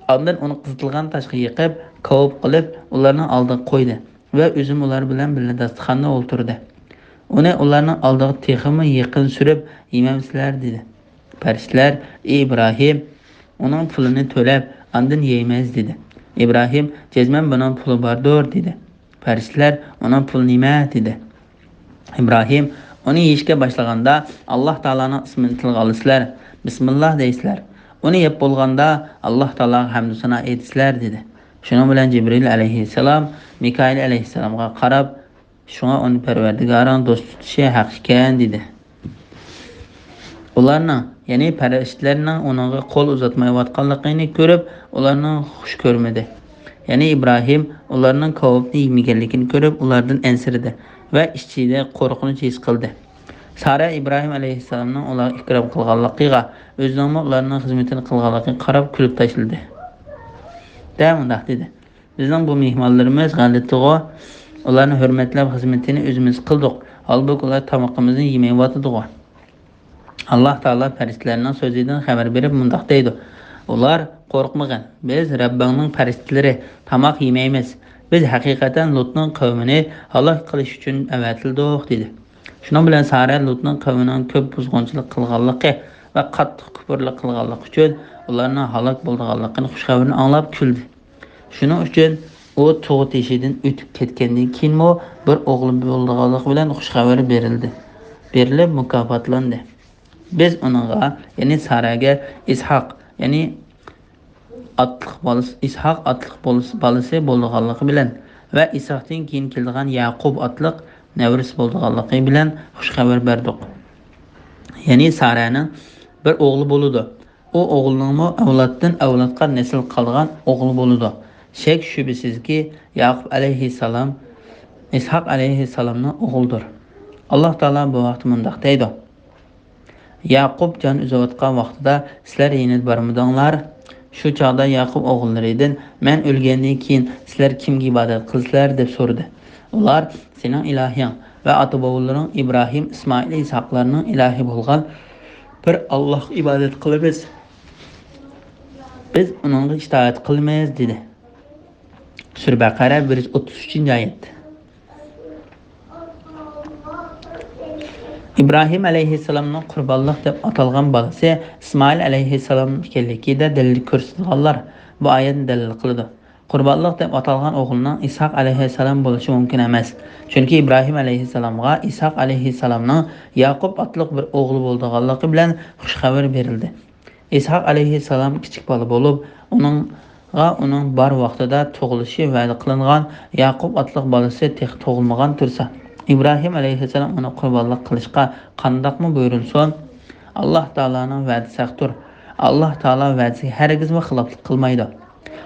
ئاندىن ئۇنى قىزىتىلغان تاشقا يېقىپ، كاۋاپ قىلىپ، ئۇلارنىڭ ئالدىغا قويدى ۋە ئۆزىمۇ ئۇلار بىلەن بىللە داستىخاندا ئولتۇردى. ئۇنى ئۇلارنىڭ ئالدىغا تېخىمۇ يېقىن سۈرۈپ، يېمەمسىلەر؟ دېدى. پەرىشتىلەر، ئى ئىبراھىم، ئۇنىڭ پۇلىنى تۆلەپ، ئاندىن يەيمىز، دېدى. ئىبراھىم، جەزمەن بۇنىڭ پۇلى باردۇر، دېدى. پەرىشتىلەر، ئۇنىڭ پۇلى نېمە؟ دېدى. ئىبراھىم، ئۇنى يېيىشكە باشلىغاندا، ئاللاھ تائالانىڭ ئىسمىنى تىلغا ئالىسىلەر، بىسمىللاھ دەيسىلەر. ئۇنى يەپ بولغاندا، ئاللاھ تائالاغا ھەمدۇ سانا ئېيتىسىلەر، دېدى. شۇنىڭ بىلەن جىبرىئىل ئەلەيھىسسالام، مىكائىل ئەلەيھىسسالامغا قاراپ، شۇڭا ئۇنى پەرۋەردىگارىڭ دوست تۇتۇشى ھەق ئىكەن، دېدى. ئۇلارنىڭ، يەنى پەرىشتىلەرنىڭ ئۇنىڭغا قول ئۇزاتمايۋاتقانلىقىنى كۆرۈپ، ئۇلارنىڭ خۇش كۆرمىدى. يەنى ئىبراھىم ئۇلارنىڭ كاۋاپنى يېمىگەنلىكىنى كۆرۈپ، ئۇلاردىن ئەنسىرىدى ۋە ئىچىدە قورقۇنچ ھېس قىلدى. سارە ئىبراھىم ئەلەيھىسسالامنىڭ ئۇلارغا ئىكرام قىلغانلىقىغا، ئۆزىنىڭمۇ ئۇلارنىڭ خىزمىتىنى قىلغانلىقىغا قاراپ كۈلۈپ تاشلىدى. دە مۇنداق دېدى: «بىزنىڭ بۇ مېھمانلىرىمىز غەلىتىغۇ، ئۇلارنى ھۆرمەتلەپ خىزمىتىنى ئۆزىمىز قىلدۇق، ھالبۇكى، ئۇلار تامىقىمىزنى يېمەيۋاتىدىغۇ.» ئاللاھ تائالا پەرىشتىلەرنىڭ سۆزىدىن خەۋەر بېرىپ مۇنداق دەيدۇ: «ئۇلار، قورقمىغىن، بىز، رەببىڭنىڭ پەرىشتىلىرى، تاماق يېمەيمىز. بىز ھەقىقەتەن لۇتنىڭ قەۋمىنى ھالاك قىلىش ئۈچۈن ئەۋەتىلدۇق» دېدى. شۇنىڭ بىلەن سارە لۇتنىڭ قەۋمىنىڭ كۆپ بۇزغۇنچىلىق قىلغانلىقى ۋە قاتتىق كۇپۇرلۇق قىلغانلىقى ئۈچۈن ئۇلارنىڭ ھالاك بولىدىغانلىقىنى، خۇش خەۋىرىنى ئاڭلاپ كۈلدى. شۇنىڭ ئۈچۈن ئۇ تۇغ تېشىدىن ئۆتۈپ كەتكەندىن كېيىنمۇ بىر ئوغلى بولىدىغانلىقى بىلەن خۇش خەۋىرى بېرىلدى، بېرىلىپ مۇكاپاتلاندى. بىز ئۇنىڭغا، يەنى سارەگە ئىسھاق، يەنى ئاتلىق بالىسى، ئىسھاق ئاتلىق بولس-، بالىسى بولىدىغانلىقى بىلەن ۋە ئىسھاقتىن كېيىن كېلىدىغان يەقۇب ئاتلىق نەۋرىسى بولىدىغانلىقى بىلەن خۇش خەۋەر بەردۇق. يەنى سارەنىڭ بىر ئوغلى بولىدۇ. ئۇ ئوغلىنىڭمۇ ئەۋلادتىن ئەۋلادقا نەسىل قالغان ئوغلى بولىدۇ. شەك-شۈبھىسىزكى، ياقۇپ ئەلەيھىسسالام ئىسھاق ئەلەيھىسسالامنىڭ ئوغلىدۇر. ئاللاھ تائالا بۇ ھەقتە مۇنداق دەيدۇ: ياقۇپ جان ئۈزۈۋاتقان ۋاقتىدا سىلەر يېنىدا بارمىدىڭلار؟ شۇ چاغدا ياقۇپ ئوغۇللىرىدىن: «مەن ئۆلگەندىن كېيىن سىلەر كىمگە ئىبادەت قىلىسىلەر؟» دەپ سورىدى. ئۇلار: «سېنىڭ ئىلاھىڭ ۋە ئاتا-بوۋىلىرىڭ ئىبراھىم، ئىسمائىل، ئىسھاقلارنىڭ ئىلاھى بولغان بىر ئاللاھقا ئىبادەت قىلىمىز. بىز ئۇنىڭغا ئىتائەت قىلىمىز» دېدى. سۈرە بەقەرە، بىر يۈز ئوتتۇز ئۈچىنچى ئايەت. ئىبراھىم ئەلەيھىسسالامنىڭ قۇربانلىق دەپ ئاتالغان بالىسى ئىسمائىل ئەلەيھىسسالام ئىكەنلىكىدە دەلىل كۆرسىتىدىغانلار بۇ ئايەتنى دەلىل قىلىدۇ. قۇربانلىق دەپ ئاتالغان ئوغلىنىڭ ئىسھاق ئەلەيھىسسالام بولۇشى مۇمكىن ئەمەس. چۈنكى ئىبراھىم ئەلەيھىسسالامغا ئىسھاق ئەلەيھىسسالامنىڭ ياقۇپ ئاتلىق بىر ئوغلى بولىدىغانلىقى بىلەن خۇش خەۋىرى بېرىلدى. ئىسھاق ئەلەيھىسسالام كىچىك بالا بولۇپ، ئۇنىڭغا ئۇنىڭ بار ۋاقتىدا تۇغۇلۇشى ۋەدە قىلىنغان ياقۇپ ئاتلىق بالىسى تېخى تۇغۇلمىغان تۇرسا، ئىبراھىم ئەلەيھىسسالام ئۇنى قۇربانلىق قىلىشقا قانداقمۇ بۇيرۇلسۇن؟ ئاللاھ تائالانىڭ ۋەدىسى ھەقتۇر. ئاللاھ تائالا ۋەدىسىگە ھەرگىزمۇ خىلاپلىق قىلمايدۇ.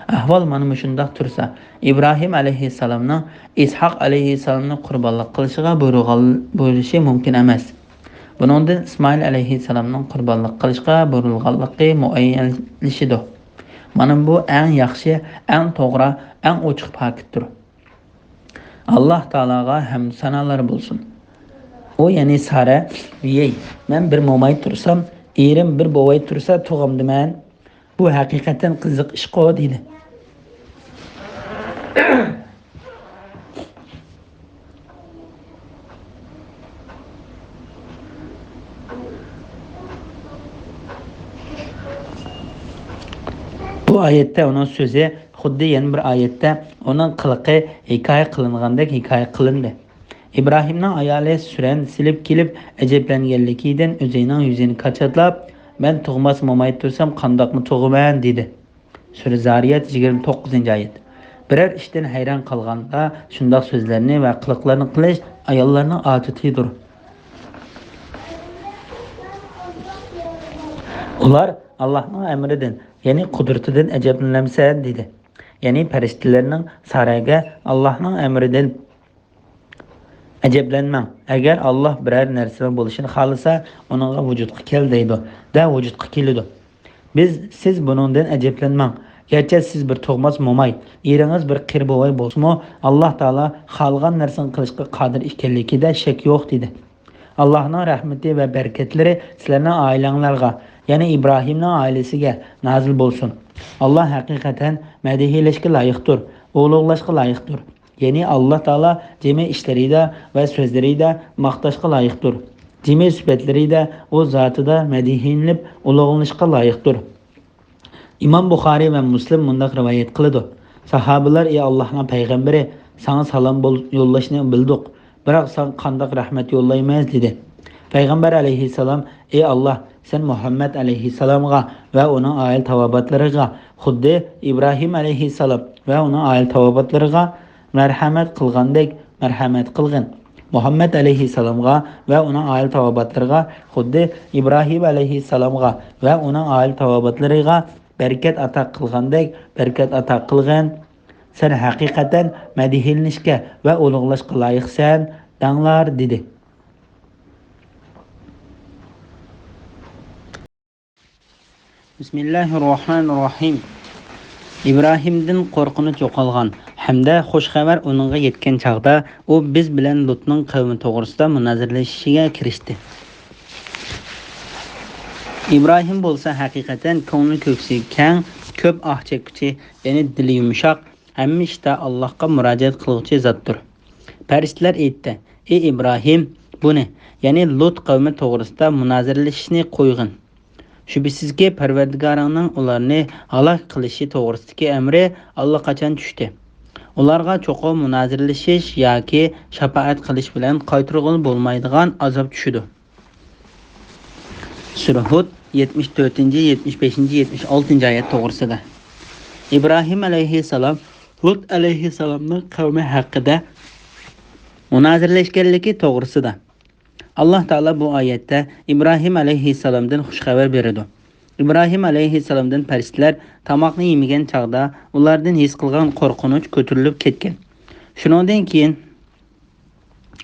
ئەھۋال مانا مۇشۇنداق تۇرسا، ئىبراھىم ئەلەيھىسسالامنىڭ ئىسھاق ئەلەيھىسسالامنى قۇربانلىق قىلىشىغا بۇيرۇغان-، بۇيرۇشى مۇمكىن ئەمەس. بۇنىڭدىن ئىسمائىل ئەلەيھىسسالامنىڭ قۇربانلىق قىلىشقا بۇيرۇلغانلىقى مۇئەييەنلىشىدۇ. مانا بۇ ئەڭ ياخشى، ئەڭ توغرا، ئەڭ ئوچۇق پاكىتتۇر. ئاللاھ تائالاغا ھەمدۇ سانالار بولسۇن. ئۇ، يەنى سارە: «ۋىيەي، مەن بىر موماي تۇرسام، ئېرىم بىر بوۋاي تۇرسا تۇغامدىمەن؟ بۇ ھەقىقەتەن قىزىق ئىشقۇ» دېدى. بۇ ئايەتتە ئۇنىڭ سۆزى خۇددى يەنە بىر ئايەتتە ئۇنىڭ قىلىقى ھېكايە قىلىنغاندەك ھېكايە قىلىندى. ئىبراھىمنىڭ ئايالى سۈرەننى سېلىپ كېلىپ ئەجەبلەنگەنلىكىدىن ئۆزىنىڭ يۈزىنى كاچاتلاپ، «مەن تۇغماس موماي تۇرسام قانداقمۇ تۇغىمەن؟» دېدى. سۈرە زارىيات، يىگىرمە توققۇزىنچى ئايەت. بىرەر ئىشتىن ھەيران قالغاندا شۇنداق سۆزلەرنى ۋە قىلىقلارنى قىلىش ئاياللارنىڭ ئادىتىدۇر. ئۇلار: «ئاللاھنىڭ ئەمرىدىن، يەنى قۇدرىتىدىن ئەجەبلىنەمسەن؟» دېدى. يەنى پەرىشتىلەرنىڭ سارەگە: «ئاللاھنىڭ ئەمرىدىن ئەجەبلەنمەڭ. ئەگەر ئاللاھ بىرەر نەرسىنىڭ بولۇشىنى خالىسا، ئۇنىڭغا ۋۇجۇدقا كەل دەيدۇ، دە ۋۇجۇدقا كېلىدۇ. بىز، سىز بۇنىڭدىن ئەجەبلەنمەڭ. گەرچە سىز بىر تۇغماس موماي، ئېرىڭىز بىر قېرى بوۋاي بولسىمۇ، ئاللاھ تائالا خالىغان نەرسىنى قىلىشقا قادىر ئىكەنلىكىدە شەك يوق» دېدى. ئاللاھنىڭ رەھمىتى ۋە بەرىكەتلىرى سىلەرنىڭ ئائىلەڭلارغا، يەنى ئىبراھىمنىڭ ئائىلىسىگە نازىل بولسۇن. ئاللاھ ھەقىقەتەن مەدھىيلەشكە لايىقتۇر، ئۇلۇغلاشقا لايىقتۇر. يەنى ئاللاھ تائالا جىمى ئىشلىرىدا ۋە سۆزلىرىدە ماختاشقا لايىقتۇر. جىمى سۈپەتلىرىدە ئۇ زاتىدا مەدھىيلىنىپ ئۇلۇغلىنىشقا لايىقتۇر. ئىمام بۇخارىي ۋە مۇسلىم مۇنداق رىۋايەت قىلىدۇ: ساھابىلەر: «ئى ئاللاھنىڭ پەيغەمبىرى، ساڭا سالام بول-، يوللاشنى بىلدۇق، بىراق ساڭا قانداق رەھمەت يوللايمىز؟» دېدى. پەيغەمبەر ئەلەيھىسسالام: «ئى ئاللاھ، سەن مۇھەممەد ئەلەيھىسسالامغا ۋە ئۇنىڭ ئائىلە تاۋابىئاتلىرىغا خۇددى ئىبراھىم ئەلەيھىسسالام ۋە ئۇنىڭ ئائىلە تاۋابىئاتلىرىغا مەرھەمەت قىلغاندەك مەرھەمەت قىلغىن. مۇھەممەد ئەلەيھىسسالامغا ۋە ئۇنىڭ ئائىلە تاۋابىئاتلىرىغا خۇددى ئىبراھىم ئەلەيھىسسالامغا ۋە ئۇنىڭ ئائىلە تاۋابىئاتلىرىغا بەرىكەت ئاتا قىلغاندەك بەرىكەت ئاتا قىلغىن. سەن ھەقىقەتەن مەدھىيلىنىشكە ۋە ئۇلۇغلاشقا لايىقسەن، دەڭلار، دېدى. بىسمىللاھىررەھمانىررەھىم. ئىبراھىمدىن قورقۇنچ يوقالغان ھەمدە خۇش خەۋەر ئۇنىڭغا يەتكەن چاغدا، ئۇ بىز بىلەن لۇتنىڭ قەۋمى توغرىسىدا مۇنازىرىلىشىشىگە كىرىشتى. ئىبراھىم بولسا ھەقىقەتەن كۆڭلى كۆكسى كەڭ، كۆپ ئاھ چەككۈچى، يەنى دىلى يۇمشاق، ھەممە ئىشتا ئاللاھقا مۇراجىئەت قىلغۇچى زاتتۇر. پەرىشتىلەر ئېيتتى: «ئى ئىبراھىم، بۇنى، يەنى لۇت قەۋمى توغرىسىدا مۇنازىرىلىشىشنى قويغىن. شۈبھىسىزكى، پەرۋەردىگارىڭنىڭ ئۇلارنى ھالاك قىلىشى توغرىسىدىكى ئەمرى ئاللىقاچان چۈشتى. ئۇلارغا چوقۇم مۇنازىرىلىشىش ياكى شاپائەت قىلىش بىلەن قايتۇرغىلى بولمايدىغان ئازاب چۈشىدۇ.» سۈرە ھۇد، يەتمىش تۆتىنچى، يەتمىش بەشىنچى، يەتمىش ئالتىنچى ئايەت توغرىسىدا. ئىبراھىم ئەلەيھىسسالام لۇت ئەلەيھىسسالامنىڭ قەۋمى ھەققىدە مۇنازىرىلەشكەنلىكى توغرىسىدا. ئاللاھ تائالا بۇ ئايەتتە ئىبراھىم ئەلەيھىسسالامدىن خۇش خەۋەر بېرىدۇ. ئىبراھىم ئەلەيھىسسالامدىن پەرىشتىلەر تاماقنى يېمىگەن چاغدا ئۇلاردىن ھېس قىلغان قورقۇنچ كۆتۈرۈلۈپ كەتكەن. شۇنىڭدىن كېيىن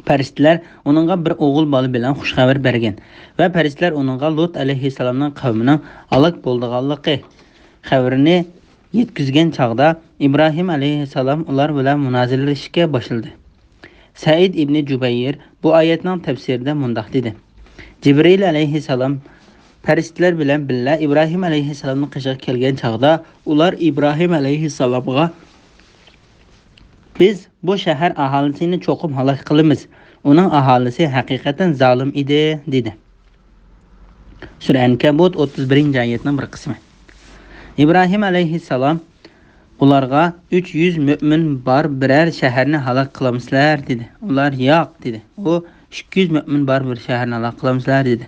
پەرىشتىلەر ئۇنىڭغا بىر ئوغۇل بالا بىلەن خۇش خەۋەر بەرگەن ۋە پەرىشتىلەر ئۇنىڭغا لۇت ئەلەيھىسسالامنىڭ قەۋمىنىڭ ھالاك بولىدىغانلىقى خەۋىرىنى يەتكۈزگەن چاغدا، ئىبراھىم ئەلەيھىسسالام ئۇلار بىلەن مۇنازىرىلىشىشكە باشلىدى. سەئىد ئىبنى جۇبەير بۇ ئايەتنىڭ تەپسىرىدە مۇنداق دېدى: جىبرىئىل ئەلەيھىسسالام پەرىشتىلەر بىلەن بىللە ئىبراھىم ئەلەيھىسسالامنىڭ قېشىغا كەلگەن چاغدا، ئۇلار ئىبراھىم ئەلەيھىسسالامغا: «بىز بۇ شەھەر ئاھالىسىنى چوقۇم ھالاك قىلىمىز. ئۇنىڭ ئاھالىسى ھەقىقەتەن زالىم ئىدى» دېدى. سۈرە ئەنكەبۇت، ئوتتۇز بىرىنچى ئايەتنىڭ بىر قىسمى. ئىبراھىم ئەلەيھىسسالام ئۇلارغا: «ئۈچ يۈز مۆمىن بار بىرەر شەھەرنى ھالاك قىلامسىلەر؟» دېدى. ئۇلار: «ياق» دېدى. ئۇ: «ئىككى يۈز مۆمىن بار بىر شەھەرنى ھالاك قىلامسىلەر؟» دېدى.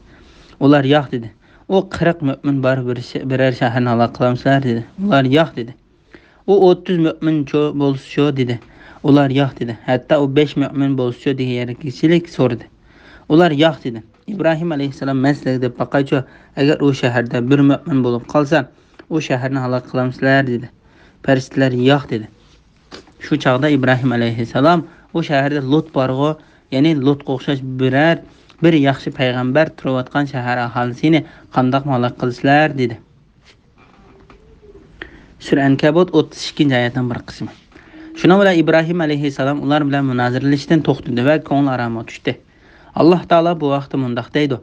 ئۇلار: «ياق» دېدى. ئۇ: «قىرىق مۆمىن بار بىر شە-، بىرەر شەھەرنى ھالاك قىلامسىلەر؟» دېدى. ئۇلار: «ياق» دېدى. ئۇ: «ئوتتۇز مۆمىن چۇ بولسىچۇ؟» دېدى. ئۇلار: «ياق» دېدى. ھەتتا ئۇ: «بەش مۆمىن بولسىچۇ؟» دېگەنچىلىك سورىدى. ئۇلار: «ياق» دېدى. ئىبراھىم ئەلەيھىسسالام: «مەن سىلەرگە دەپ باقايچۇ، ئەگەر ئۇ شەھەردە بىر مۆمىن بولۇپ قالسا، ئۇ شەھەرنى ھالاك قىلامسىلەر؟» دېدى. پەرىشتىلەر: «ياق» دېدى. شۇ چاغدا ئىبراھىم ئەلەيھىسسالام: «ئۇ شەھەردە لۇت بارغۇ، يەنى لۇتقا ئوخشاش بىرەر، بىر ياخشى پەيغەمبەر تۇرۇۋاتقان شەھەر ئاھالىسىنى قانداقمۇ ھالاك قىلىسىلەر؟» دېدى. سۈرە ئەنكەبۇت، ئوتتۇز ئىككىنچى ئايەتنىڭ بىر قىسمى. شۇنىڭ بىلەن ئىبراھىم ئەلەيھىسسالام ئۇلار بىلەن مۇنازىرىلىشىشتىن توختىدى ۋە كۆڭلى ئارامىغا چۈشتى. ئاللاھ تائالا بۇ ھەقتە مۇنداق دەيدۇ: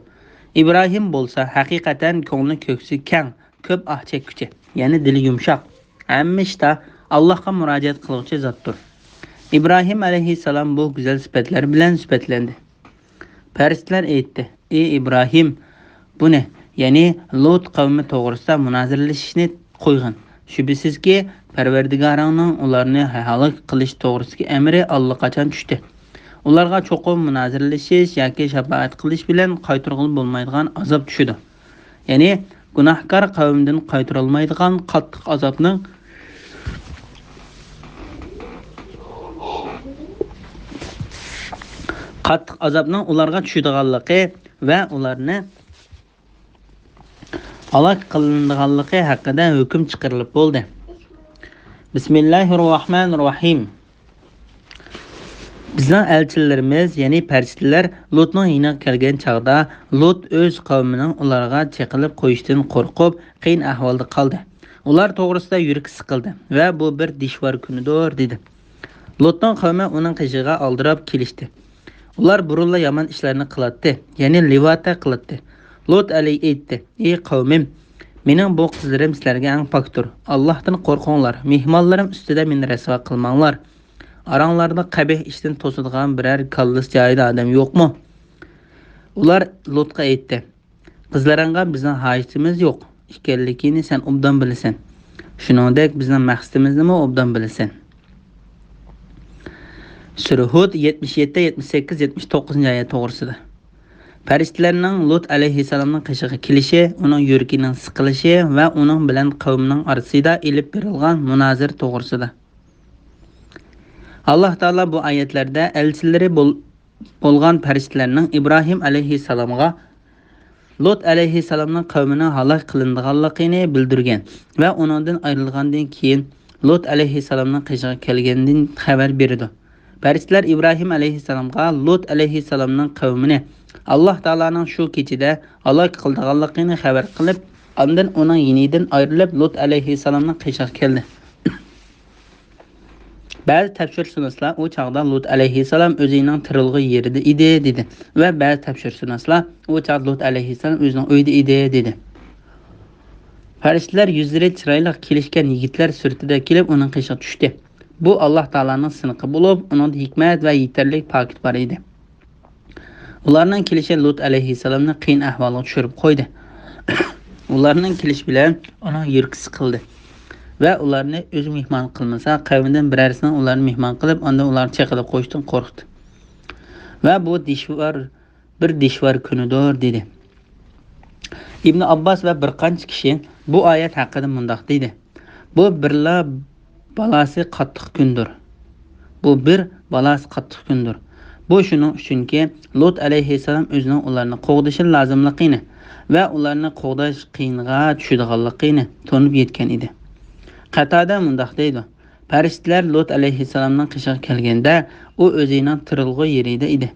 ئىبراھىم بولسا ھەقىقەتەن كۆڭلى كۆكسى كەڭ، كۆپ ئاھ چەككۈچى، يەنى دىلى يۇمشاق، ھەممە ئىشتا ئاللاھقا مۇراجىئەت قىلغۇچى زاتتۇر. ئىبراھىم ئەلەيھىسسالام بۇ گۈزەل سۈپەتلەر بىلەن سۈپەتلەندى. پەرىشتىلەر ئېيتتى: «ئى ئىبراھىم، بۇنى، يەنى لۇت قەۋمى توغرىسىدا مۇنازىرىلىشىشنى قويغىن. شۈبھىسىزكى، پەرۋەردىگارىڭنىڭ ئۇلارنى ھالاك قىلىش توغرىسىدىكى ئەمرى ئاللىقاچان چۈشتى. ئۇلارغا چوقۇم مۇنازىرىلىشىش ياكى شاپائەت قىلىش بىلەن قايتۇرغىلى بولمايدىغان ئازاب چۈشىدۇ.» يەنى گۇناھكار قەۋمدىن قايتۇرالمايدىغان قاتتىق ئازابنىڭ، قاتتىق ئازابنىڭ ئۇلارغا چۈشىدىغانلىقى ۋە ئۇلارنى ھالاك قىلىنىدىغانلىقى ھەققىدە ھۆكۈم چىقىرىلىپ بولدى. بىسمىللاھىررەھمانىررەھىم. بىزنىڭ ئەلچىلىرىمىز، يەنى پەرىشتىلەر لۇتنىڭ يېنىغا كەلگەن چاغدا، لۇت ئۆز قەۋمىنىڭ ئۇلارغا چېقىلىپ قويۇشتىن قورقۇپ، قىيىن ئەھۋالدا قالدى. ئۇلار توغرىسىدا يۈرىكى سىقىلدى ۋە «بۇ بىر دىشۋار كۈنىدۇر» دېدى. لۇتنىڭ قەۋمى ئۇنىڭ قېشىغا ئالدىراپ كېلىشتى. ئۇلار بۇرۇنلا يامان ئىشلارنى قىلاتتى، يەنى لىۋاتە قىلاتتى. لۇت ئەلەي ئېيتتى: «ئى قەۋمىم، مېنىڭ بۇ قىزلىرىم سىلەرگە ئەڭ پاكتۇر. ئاللاھتىن قورقۇڭلار، مېھمانلىرىم ئۈستىدە مېنى رەسۋا قىلماڭلار. ئاراڭلاردا قەبىھ ئىشتىن توسىدىغان بىرەر كاللىسى جايىدا ئادەم يوقمۇ؟» ئۇلار لۇتقا ئېيتتى: «قىزلىرىڭغا بىزنىڭ ھاجىتىمىز يوق ئىكەنلىكىنى سەن ئوبدان بىلىسەن. شۇنىڭدەك بىزنىڭ مەقسىتىمىزنىمۇ ئوبدان بىلىسەن.» سۈرە ھۇد، يەتمىش يەتتە، يەتمىش سەككىز، يەتمىش توققۇزىنچى ئايەت توغرىسىدا. پەرىشتىلەرنىڭ لۇت ئەلەيھىسسالامنىڭ قېشىغا كېلىشى، ئۇنىڭ يۈرىكىنىڭ سىقىلىشى ۋە ئۇنىڭ بىلەن قەۋمىنىڭ ئارىسىدا ئېلىپ بېرىلغان مۇنازىرە توغرىسىدا. ئاللاھ تائالا بۇ ئايەتلەردە ئەلچىلىرى بول-، بولغان پەرىشتىلەرنىڭ ئىبراھىم ئەلەيھىسسالامغا لۇت ئەلەيھىسسالامنىڭ قەۋمىنىڭ ھالاك قىلىنىدىغانلىقىنى بىلدۈرگەن ۋە ئۇنىڭدىن ئايرىلغاندىن كېيىن لۇت ئەلەيھىسسالامنىڭ قېشىغا كەلگەندىن خەۋەر بېرىدۇ. پەرىشتىلەر ئىبراھىم ئەلەيھىسسالامغا لۇت ئەلەيھىسسالامنىڭ قەۋمىنى ئاللاھ تائالانىڭ شۇ كېچىدە ھالاك قىلىدىغانلىقىنى خەۋەر قىلىپ، ئاندىن ئۇنىڭ يېنىدىن ئايرىلىپ، لۇت ئەلەيھىسسالامنىڭ قېشىغا كەلدى. بەزى تەپسىرشۇناسلار ئۇ چاغدا لۇت ئەلەيھىسسالام ئۆزىنىڭ تۇرۇلغۇ يېرىدە ئىدى، دېدى. ۋە بەزى تەپسىرشۇناسلار ئۇ چاغدا لۇت ئەلەيھىسسالام ئۆزىنىڭ ئۆيىدە ئىدى، دېدى. پەرىشتىلەر يۈزلىرى چىرايلىق، كېلىشكەن يىگىتلەر سۈرىتىدە كېلىپ ئۇنىڭ قېشىغا چۈشتى. بۇ ئاللاھ تائالانىڭ سىنىقى بولۇپ، ئۇنىڭدا ھېكمەت ۋە يېتەرلىك پاكىت بار ئىدى. ئۇلارنىڭ كېلىشى لۇت ئەلەيھىسسالامنى قىيىن ئەھۋالغا چۈشۈرۈپ قويدى. ئۇلارنىڭ كېلىشى بىلەن ئۇنىڭ يۈرىكى سىقىلدى ۋە ئۇلارنى ئۆزى مېھمان قىلمىسا، قەۋمىدىن بىرەرسىنىڭ ئۇلارنى مېھمان قىلىپ، ئاندىن ئۇلارنى چېقىلىپ قويۇشتىن قورقتى. ۋە بۇ دىشۋار، بىر دىشۋار كۈنىدۇر، دېدى. ئىبنى ئابباس ۋە بىر قانچە كىشى بۇ ئايەت ھەققىدە مۇنداق دېدى: بۇ بىرلا بالاسى قاتتىق كۈندۇر. بۇ بىر بالاسى قاتتىق كۈندۇر. بۇ شۇنىڭ ئۈچۈنكى، لۇت ئەلەيھىسسالام ئۆزىنىڭ ئۇلارنى قوغدىشى لازىملىقىنى ۋە ئۇلارنى قوغداش قىيىنغا چۈشىدىغانلىقىنى تونۇپ يەتكەن ئىدى. قاتادە مۇنداق دەيدۇ: پەرىشتىلەر لۇت ئەلەيھىسسالامنىڭ قېشىغا كەلگەندە، ئۇ ئۆزىنىڭ تۇرۇلغۇ يېرىدە ئىدى.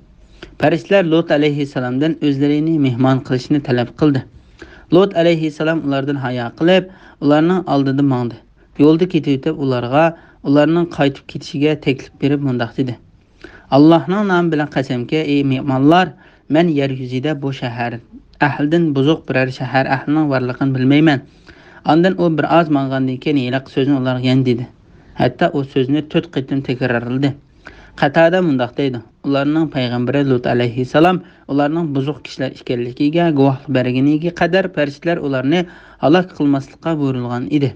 پەرىشتىلەر لۇت ئەلەيھىسسالامدىن ئۆزلىرىنى مېھمان قىلىشنى تەلەپ قىلدى. لۇت ئەلەيھىسسالام ئۇلاردىن ھايا قىلىپ، ئۇلارنىڭ ئالدىدا ماڭدى. يولدا كېتىۋېتىپ ئۇلارغا ئۇلارنىڭ قايتىپ كېتىشىگە تەكلىپ بېرىپ مۇنداق دېدى: ئاللاھنىڭ نامى بىلەن قەسەمكى، ئەي مېھمانلار، مەن يەر يۈزىدە بۇ شەھەر ئەھلىدىن بۇزۇق بىرەر شەھەر ئەھلىنىڭ بارلىقىنى بىلمەيمەن. ئاندىن ئۇ بىر ئاز ماڭغاندىن كېيىن ھېلىقى سۆزنى ئۇلارغا يەنە دېدى. ھەتتا ئۇ سۆزنى تۆت قېتىم تەكرارلىدى. قاتادە مۇنداق دەيدۇ: ئۇلارنىڭ پەيغەمبىرى لۇت ئەلەيھىسسالام ئۇلارنىڭ بۇزۇق كىشىلەر ئىكەنلىكىگە گۇۋاھلىق بەرگىنىگە قەدەر پەرىشتىلەر ئۇلارنى ھالاك قىلماسلىققا بۇيرۇلغان ئىدى.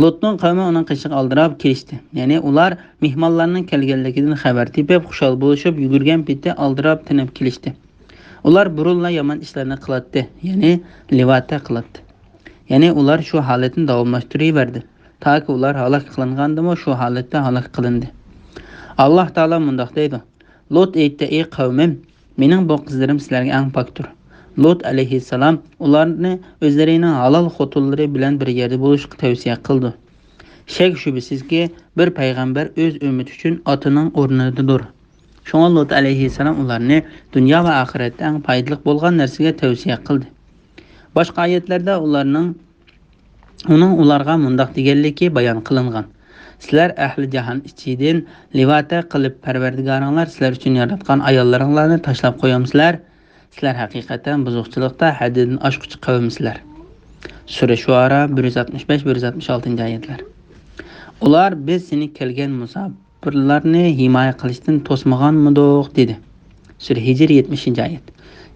لۇتنىڭ قەۋمى ئۇنىڭ قېشىغا ئالدىراپ كېلىشتى. يەنى ئۇلار مېھمانلارنىڭ كەلگەنلىكىدىن خەۋەر تېپىپ، خۇشال بولۇشۇپ، يۈگۈرگەن پېتى ئالدىراپ تېنىپ كېلىشتى. ئۇلار بۇرۇنلا يامان ئىشلارنى قىلاتتى، يەنى لىۋاتە قىلاتتى. يەنى ئۇلار شۇ ھالەتنى داۋاملاشتۇرۇۋەردى، تاكى ئۇلار ھالاك قىلىنغاندىمۇ شۇ ھالەتتە ھالاك قىلىندى. ئاللاھ تائالا مۇنداق دەيدۇ: لۇت ئېيتتى: ئەي قەۋمىم، مېنىڭ بۇ قىزلىرىم سىلەرگە ئەڭ پاكتۇر. لۇت ئەلەيھىسسالام ئۇلارنى ئۆزلىرىنىڭ ھالال خوتۇنلىرى بىلەن بىر يەردە بولۇشقا تەۋسىيە قىلىدۇ. شەك-شۈبھىسىزكى، بىر پەيغەمبەر ئۆز ئۈممىتى ئۈچۈن ئاتىنىڭ ئورنىدىدۇر. شۇڭا لۇت ئەلەيھىسسالام ئۇلارنى دۇنيا ۋە ئاخىرەتتە ئەڭ پايدىلىق بولغان نەرسىگە تەۋسىيە قىلدى. باشقا ئايەتلەردە ئۇلارنىڭ، ئۇنىڭ ئۇلارغا مۇنداق دېگەنلىكى بايان قىلىنغان: سىلەر ئەھلى جاھان ئىچىدىن لىۋاتە قىلىپ، پەرۋەردىگارىڭلار سىلەر ئۈچۈن ياراتقان ئاياللىرىڭلارنى تاشلاپ قويامسىلەر؟ سىلەر ھەقىقەتەن بۇزۇقچىلىقتا ھەددىدىن ئاشقۇچى قەۋمسىلەر. سۈرە شۇئارا، بىر يۈز ئاتمىش بەش، بىر يۈز ئاتمىش ئالتىنچى ئايەتلەر. ئۇلار: بىز سېنى كەلگەن مۇساپىرلارنى ھىمايە قىلىشتىن توسمىغانمىدۇق؟ دېدى. سۈرە ھىجر، يەتمىشىنچى ئايەت.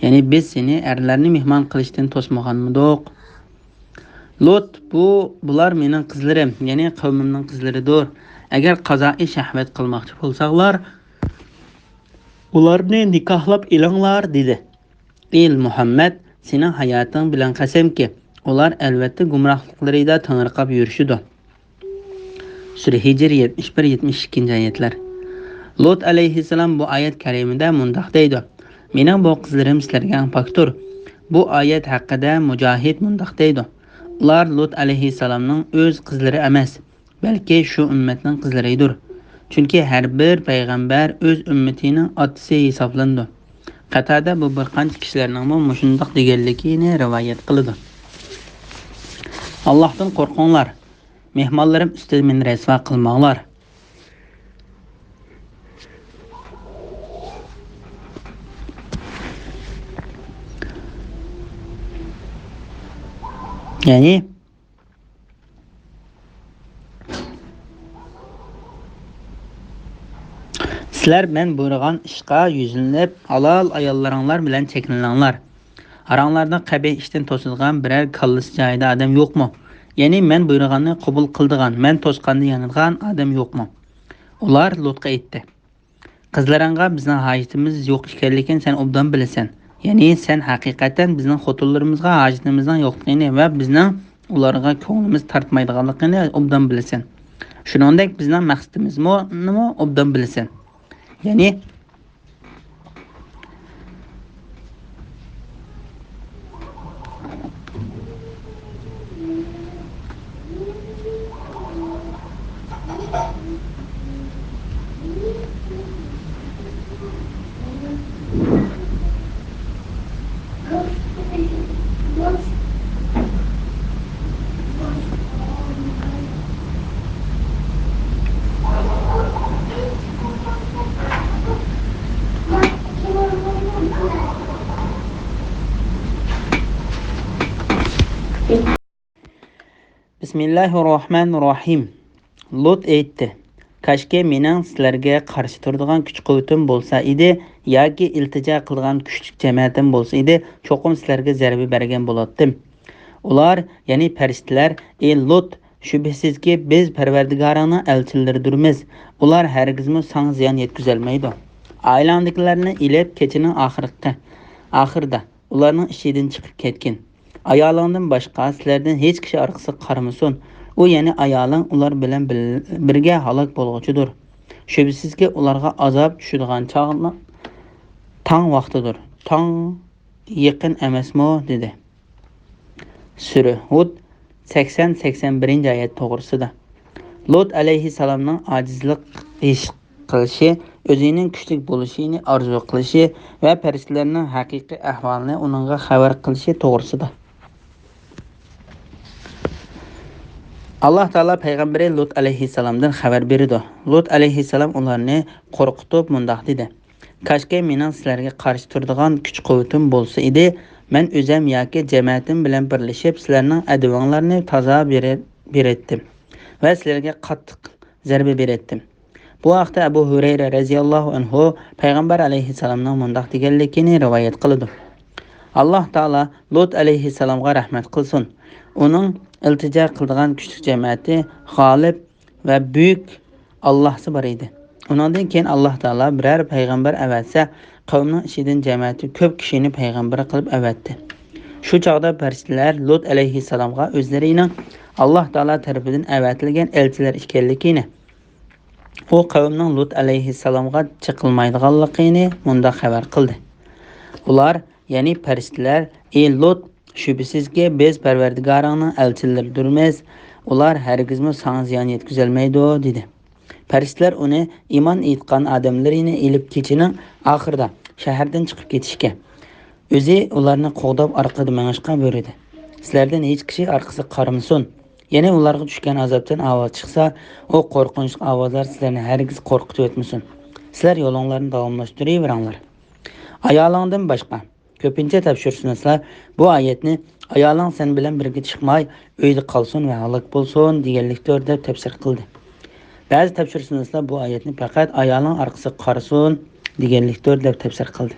يەنى بىز سېنى ئەرلەرنى مېھمان قىلىشتىن توسمىغانمىدۇق؟ لۇت: بۇ، بۇلار مېنىڭ قىزلىرىم، يەنى قەۋمىمنىڭ قىزلىرىدۇر. ئەگەر قازائىي شەھۋەت قىلماقچى بولساڭلار، ئۇلارنى نىكاھلاپ ئېلىڭلار، دېدى. ئى مۇھەممەد، سېنىڭ ھاياتىڭ بىلەن قەسەمكى، ئۇلار ئەلۋەتتە گۇمراھلىقلىرىدا تېڭىرقاپ يۈرۈشىدۇ. سۈرە ھىجر، يەتمىش بىر، يەتمىش ئىككىنچى ئايەتلەر. لۇت ئەلەيھىسسالام بۇ ئايەت كەرىمىدە مۇنداق دەيدۇ: مېنىڭ بۇ قىزلىرىم سىلەرگە ئەڭ پاكتۇر. بۇ ئايەت ھەققىدە مۇجاھىد مۇنداق دەيدۇ: ئۇلار لۇت ئەلەيھىسسالامنىڭ ئۆز قىزلىرى ئەمەس، بەلكى شۇ ئۈممەتنىڭ قىزلىرىدۇر. چۈنكى ھەر بىر پەيغەمبەر ئۆز ئۈممىتىنىڭ ئاتىسى ھېسابلىنىدۇ. قاتادە بۇ بىر قانچە كىشىلەرنىڭمۇ مۇشۇنداق دېگەنلىكىنى رىۋايەت قىلىدۇ: ئاللاھتىن قورقۇڭلار، مېھمانلىرىم ئۈستىدە مېنى رەسۋا قىلماڭلار. يەنى، سىلەر مەن بۇيرۇغان ئىشقا يۈزلىنىپ، ھالال ئاياللىرىڭلار بىلەن چەكلىنىڭلار. ئاراڭلاردا قەبىھ ئىشتىن توسىدىغان بىرەر كاللىسى جايىدا ئادەم يوقمۇ؟ يەنى مەن بۇيرۇغاننى قوبۇل قىلىدىغان، مەن توسقاندا يانىدىغان ئادەم يوقمۇ؟ ئۇلار لۇتقا ئېيتتى: قىزلىرىڭغا بىزنىڭ ھاجىتىمىز يوق ئىكەنلىكىنى سەن ئوبدان بىلىسەن. يەنى سەن ھەقىقەتەن بىزنىڭ خوتۇنلىرىمىزغا ھاجىتىمىزنىڭ يوقلۇقىنى ۋە بىزنىڭ ئۇلارغا كۆڭلىمىز تارتمايدىغانلىقىنى ئوبدان بىلىسەن. شۇنىڭدەك بىزنىڭ مەقسىتىمىزمۇ، نىمۇ ئوبدان بىلىسەن. يەنى بىسمىللاھىررەھمانىررەھىم. لۇت ئېيتتى: «كاشكى مېنىڭ سىلەرگە قارشى تۇرىدىغان كۈچ-قۇۋۋىتىم بولسا ئىدى ياكى ئىلتىجا قىلىدىغان كۈچلۈك جەمەتىم بولسا ئىدى، چوقۇم سىلەرگە زەربە بەرگەن بولاتتىم.» ئۇلار، يەنى پەرىشتىلەر: «ئى لۇت، شۈبھىسىزكى، بىز پەرۋەردىگارىڭنىڭ ئەلچىلىرىدۇرمىز. ئۇلار ھەرگىزمۇ ساڭا زىيان يەتكۈزەلمەيدۇ. ئائىلەڭدىكىلەرنى ئېلىپ، كېچىنىڭ ئاخىرقى، ئاخىرىدا ئۇلارنىڭ ئىچىدىن چىقىپ كەتكىن. ئايالىڭدىن باشقا سىلەردىن ھېچ كىشى ئارقىسىغا قارىمىسۇن. ئۇ، يەنى ئايالىڭ، ئۇلار بىلەن بىل-، بىرگە ھالاك بولغۇچىدۇر. شۈبھىسىزكى، ئۇلارغا ئازاب چۈشىدىغان چاغ تاڭ ۋاقتىدۇر. تاڭ يېقىن ئەمەسمۇ؟» دېدى. سۈرە ھۇد، سەكسەن، سەكسەن بىرىنچى ئايەت توغرىسىدا. لۇت ئەلەيھىسسالامنىڭ ئاجىزلىق ھېس قىلىشى، ئۆزىنىڭ كۈچلۈك بولۇشىنى ئارزۇ قىلىشى ۋە پەرىشتىلەرنىڭ ھەقىقىي ئەھۋالىنى ئۇنىڭغا خەۋەر قىلىشى توغرىسىدا. ئاللاھ تائالا پەيغەمبىرى لۇت ئەلەيھىسسالامدىن خەۋەر بېرىدۇ. لۇت ئەلەيھىسسالام ئۇلارنى قورقۇتۇپ مۇنداق دېدى: «كاشكى مېنىڭ سىلەرگە قارشى تۇرىدىغان كۈچ-قۇۋۋىتىم بولسا ئىدى، مەن ئۆزەم ياكى جەمەتىم بىلەن بىرلىشىپ سىلەرنىڭ ئەدۋاڭلارنى تازا بېرە-، بېرەتتىم ۋە سىلەرگە قاتتىق زەربە بېرەتتىم.» بۇ ھەقتە ئەبۇ ھۇرەيرە رەزىياللاھۇ ئەنھۇ پەيغەمبەر ئەلەيھىسسالامنىڭ مۇنداق دېگەنلىكىنى رىۋايەت قىلىدۇ: «ئاللاھ تائالا لۇت ئەلەيھىسسالامغا رەھمەت قىلسۇن. ئۇنىڭ ئىلتىجا قىلىدىغان كۈچلۈك جەمەتى، غالىب ۋە بۈيۈك ئاللاھسى بار ئىدى. ئۇنىڭدىن كېيىن ئاللاھ تائالا بىرەر پەيغەمبەر ئەۋەتسە، قەۋمنىڭ ئىچىدىن جەمەتى كۆپ كىشىنى پەيغەمبەر قىلىپ ئەۋەتتى. شۇ چاغدا پەرىشتىلەر لۇت ئەلەيھىسسالامغا ئۆزلىرىنىڭ ئاللاھ تائالا تەرىپىدىن ئەۋەتىلگەن ئەلچىلەر ئىكەنلىكىنى، ئۇ قەۋمنىڭ لۇت ئەلەيھىسسالامغا چېقىلمايدىغانلىقىنى مۇنداق خەۋەر قىلدى. ئۇلار، يەنى پەرىشتىلەر: ئى لۇت، شۈبھىسىزكى، بىز پەرۋەردىگارىڭنىڭ ئەلچىلىرىدۇرمىز، ئۇلار ھەرگىزمۇ ساڭا زىيان يەتكۈزەلمەيدۇ، دېدى. پەرىشتىلەر ئۇنى ئىمان ئېيتقان ئادەملىرىنى ئېلىپ كېچىنىڭ ئاخىرىدا شەھەردىن چىقىپ كېتىشكە، ئۆزى ئۇلارنى قوغداپ ئارقىدا مېڭىشقا بۇيرۇدى. سىلەردىن ھېچ كىشى ئارقىسىغا قارىمىسۇن. يەنى ئۇلارغا چۈشكەن ئازابتىن ئاۋاز چىقسا، ئۇ قورقۇنچلۇق ئاۋازلار سىلەرنى ھەرگىز قورقۇتۇۋەتمىسۇن. سىلەر يولۇڭلارنى داۋاملاشتۇرۇۋېرىڭلار. ئايالىڭدىن باشقا. كۆپىنچە تەپسىرشۇناسلار بۇ ئايەتنى «ئايالىڭ سەن بىلەن بىرگە چىقماي، ئۆيدە قالسۇن ۋە ھالاك بولسۇن» دېگەنلىكتۇر دەپ تەپسىر قىلدى. بەزى تەپسىرشۇناسلار بۇ ئايەتنى پەقەت «ئايالىڭ ئارقىسىغا قارىسۇن» دېگەنلىكتۇر دەپ تەپسىر قىلدى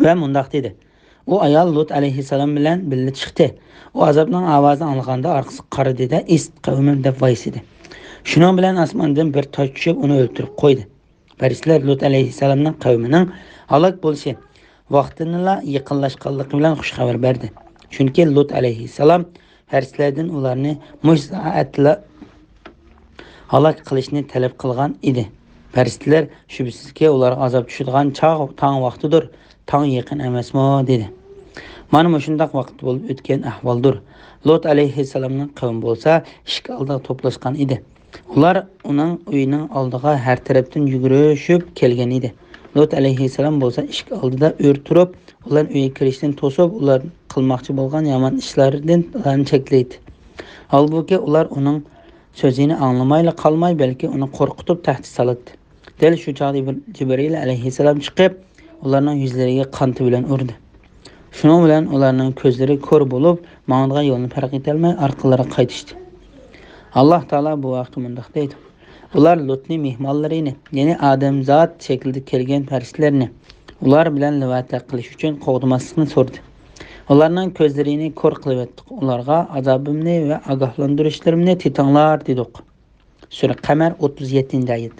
ۋە مۇنداق دېدى: «ئۇ ئايال لۇت ئەلەيھىسسالام بىلەن بىللە چىقتى. ئۇ ئازابنىڭ ئاۋازىنى ئاڭلىغاندا ئارقىسىغا قارىدى-دە، ئىست قەۋمىم دەپ ۋايسىدى. شۇنىڭ بىلەن ئاسماندىن بىر تاش چۈشۈپ، ئۇنى ئۆلتۈرۈپ قويدى.» پەرىشتىلەر لۇت ئەلەيھىسسالامنىڭ قەۋمىنىڭ ھالاك بولۇشى ۋاقتىنىلا يېقىنلاشقانلىقى بىلەن خۇش خەۋەر بەردى. چۈنكى لۇت ئەلەيھىسسالام پەرىشتىلەردىن ئۇلارنى مۇشۇ سائەتلا ھالاك قىلىشنى تەلەپ قىلغان ئىدى. پەرىشتىلەر: «شۈبھىسىزكى، ئۇلارغا ئازاب چۈشىدىغان چاغ تاڭ ۋاقتىدۇر، تاڭ يېقىن ئەمەسمۇ؟» دېدى. مانا مۇشۇنداق ۋاقىت بولۇپ ئۆتكەن ئەھۋالدۇر. لۇت ئەلەيھىسسالامنىڭ قەۋمى بولسا ئىشىك ئالدىغا توپلاشقان ئىدى. ئۇلار ئۇنىڭ ئۆيىنىڭ ئالدىغا ھەر تەرەپتىن يۈگۈرۈشۈپ كەلگەن ئىدى. لۇت ئەلەيھىسسالام بولسا ئىشىك ئالدىدا ئۆرە تۇرۇپ، ئۇلار ئۆيگە كىرىشتىن توسۇپ، ئۇلار قىلماقچى بولغان يامان ئىشلاردىن ئۇلارنى چەكلەيتتى. ھالبۇكى، ئۇلار ئۇنىڭ سۆزىنى ئاڭلىمايلا قالماي، بەلكى ئۇنى قورقۇتۇپ تەھدىت سالاتتى. دەل شۇ چاغدا جىبرىئىل ئەلەيھىسسالام چىقىپ، ئۇلارنىڭ يۈزلىرىگە قانتى بىلەن ئۇردى. شۇنىڭ بىلەن ئۇلارنىڭ كۆزلىرى كور بولۇپ، ماڭىدىغان يولنى پەرق ئېتەلمەي ئارقىلىرىغا قايتىشتى. ئاللاھ تائالا بۇ ھەقتە مۇنداق دەيدۇ: «ئۇلار لۇتنى مېھمانلىرىنى، يەنى ئادەمزات شەكلىدە كەلگەن پەرىشتىلەرنى ئۇلار بىلەن لىۋەتە قىلىش ئۈچۈن قوغدىماسلىقنى سورىدى. ئۇلارنىڭ كۆزلىرىنى كور قىلىۋەتتۇق، ئۇلارغا ئازابىمنى ۋە ئاگاھلاندۇرۇشلىرىمنى تېتىڭلار» دېدۇق. سۈرە قەمەر، ئوتتۇز يەتتىنچى ئايەت.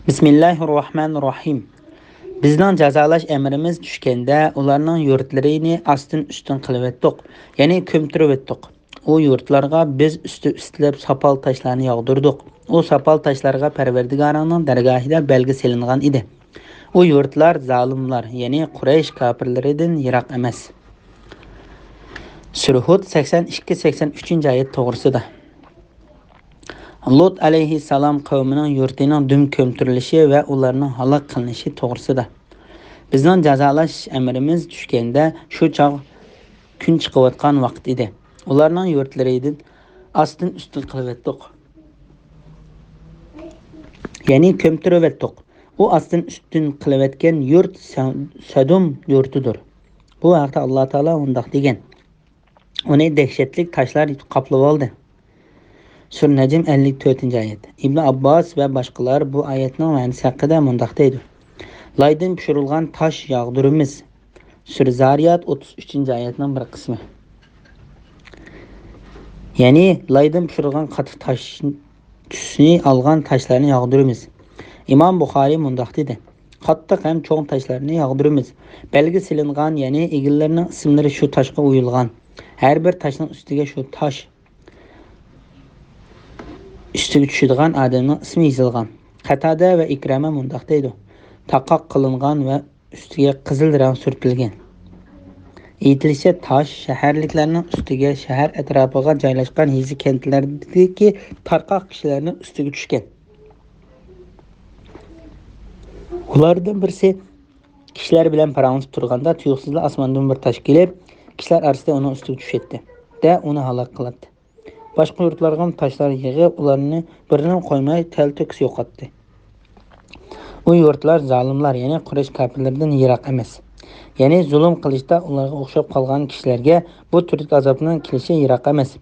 بىسمىللاھىررەھمانىررەھىم. بىزنىڭ جازالاش ئەمرىمىز چۈشكەندە، ئۇلارنىڭ يۇرتلىرىنى ئاستىن ئۈستۈن قىلىۋەتتۇق، يەنى كۆمتۈرۈۋەتتۇق. ئۇ يۇرتلارغا بىز ئۈستى ئۈستىلەپ ساپال تاشلارنى ياغدۇردۇق. ئۇ ساپال تاشلارغا پەرۋەردىگارىڭنىڭ دەرگاھىدا بەلگە سېلىنغان ئىدى. ئۇ يۇرتلار زالىملار، يەنى قۇرەيش كاپىرلىرىدىن يىراق ئەمەس. سۈرە ھۇد، سەكسەن ئىككى، سەكسەن ئۈچىنچى ئايەت توغرىسىدا. لۇت ئەلەيھىسسالام قەۋمىنىڭ يۇرتىنىڭ دۈم كۆمتۈرۈلۈشى ۋە ئۇلارنىڭ ھالاك قىلىنىشى توغرىسىدا. بىزنىڭ جازالاش ئەمرىمىز چۈشكەندە، شۇ چاغ كۈن چىقىۋاتقان ۋاقىت ئىدى. ئۇلارنىڭ يۇرتلىرىدىن ئاستىن ئۈستۈن قىلىۋەتتۇق، يەنى كۆمتۈرۈۋەتتۇق. ئۇ ئاستىن ئۈستۈن قىلىۋەتكەن يۇرت سە-، سەدۇم يۇرتىدۇر. بۇ ھەقتە ئاللاھ تائالا مۇنداق دېگەن: ئۇنى دەھشەتلىك تاشلار قاپلىۋالدى. سۈرە نەجم، ئەللىك تۆتىنچى ئايەت. ئىبن ئابباس ۋە باشقىلار بۇ ئايەتنىڭ مەنىسى ھەققىدە مۇنداق دەيدۇ: لايدىن پىشۇرۇلغان تاش ياغدۇرىمىز. سۈرە زارىيات، ئوتتۇز ئۈچىنچى ئايەتنىڭ بىر قىسمى. يەنى لايدىن پىشۇرۇلغان قاتتىق تاش تۈسىنى ئالغان تاشلارنى ياغدۇرىمىز. ئىمام بۇخارىي مۇنداق دېدى: قاتتىق ھەم چوڭ تاشلارنى ياغدۇرىمىز. بەلگە سېلىنغان، يەنى ئىگىلىرىنىڭ ئىسىملىرى شۇ تاشقا ئويۇلغان. ھەر بىر تاشنىڭ ئۈستىگە شۇ تاش ئۈستىگە چۈشىدىغان ئادەمنىڭ ئىسمى يېزىلغان. قاتادە ۋە ئىكرامە مۇنداق دەيدۇ: تارقاق قىلىنغان ۋە ئۈستىگە قىزىل رەڭ سۈرتۈلگەن. ئېيتىلىشىچە، تاش شەھەرلىكلەرنىڭ ئۈستىگە، شەھەر ئەتراپىغا جايلاشقان يېزا-كەنتلەردىكى تارقاق كىشىلەرنىڭ ئۈستىگە چۈشكەن. ئۇلاردىن بىرسى كىشىلەر بىلەن پاراڭلىشىپ تۇرغاندا، تۇيۇقسىزلا ئاسماندىن بىر تاش كېلىپ، كىشىلەر ئارىسىدا ئۇنىڭ ئۈستىگە چۈشەتتى-دە، ئۇنى ھالاك قىلاتتى. باشقا يۇرتلارغىمۇ تاشلار يېغىپ، ئۇلارنى بىرىنىمۇ قويماي، تەلتۆكۈس يوقاتتى. ئۇ يۇرتلار زالىملار، يەنى قۇرەيش كاپىرلىرىدىن يىراق ئەمەس. يەنى زۇلۇم قىلىشتا ئۇلارغا ئوخشاپ قالغان كىشىلەرگە بۇ تۈردىكى ئازابنىڭ كېلىشى يىراق ئەمەس.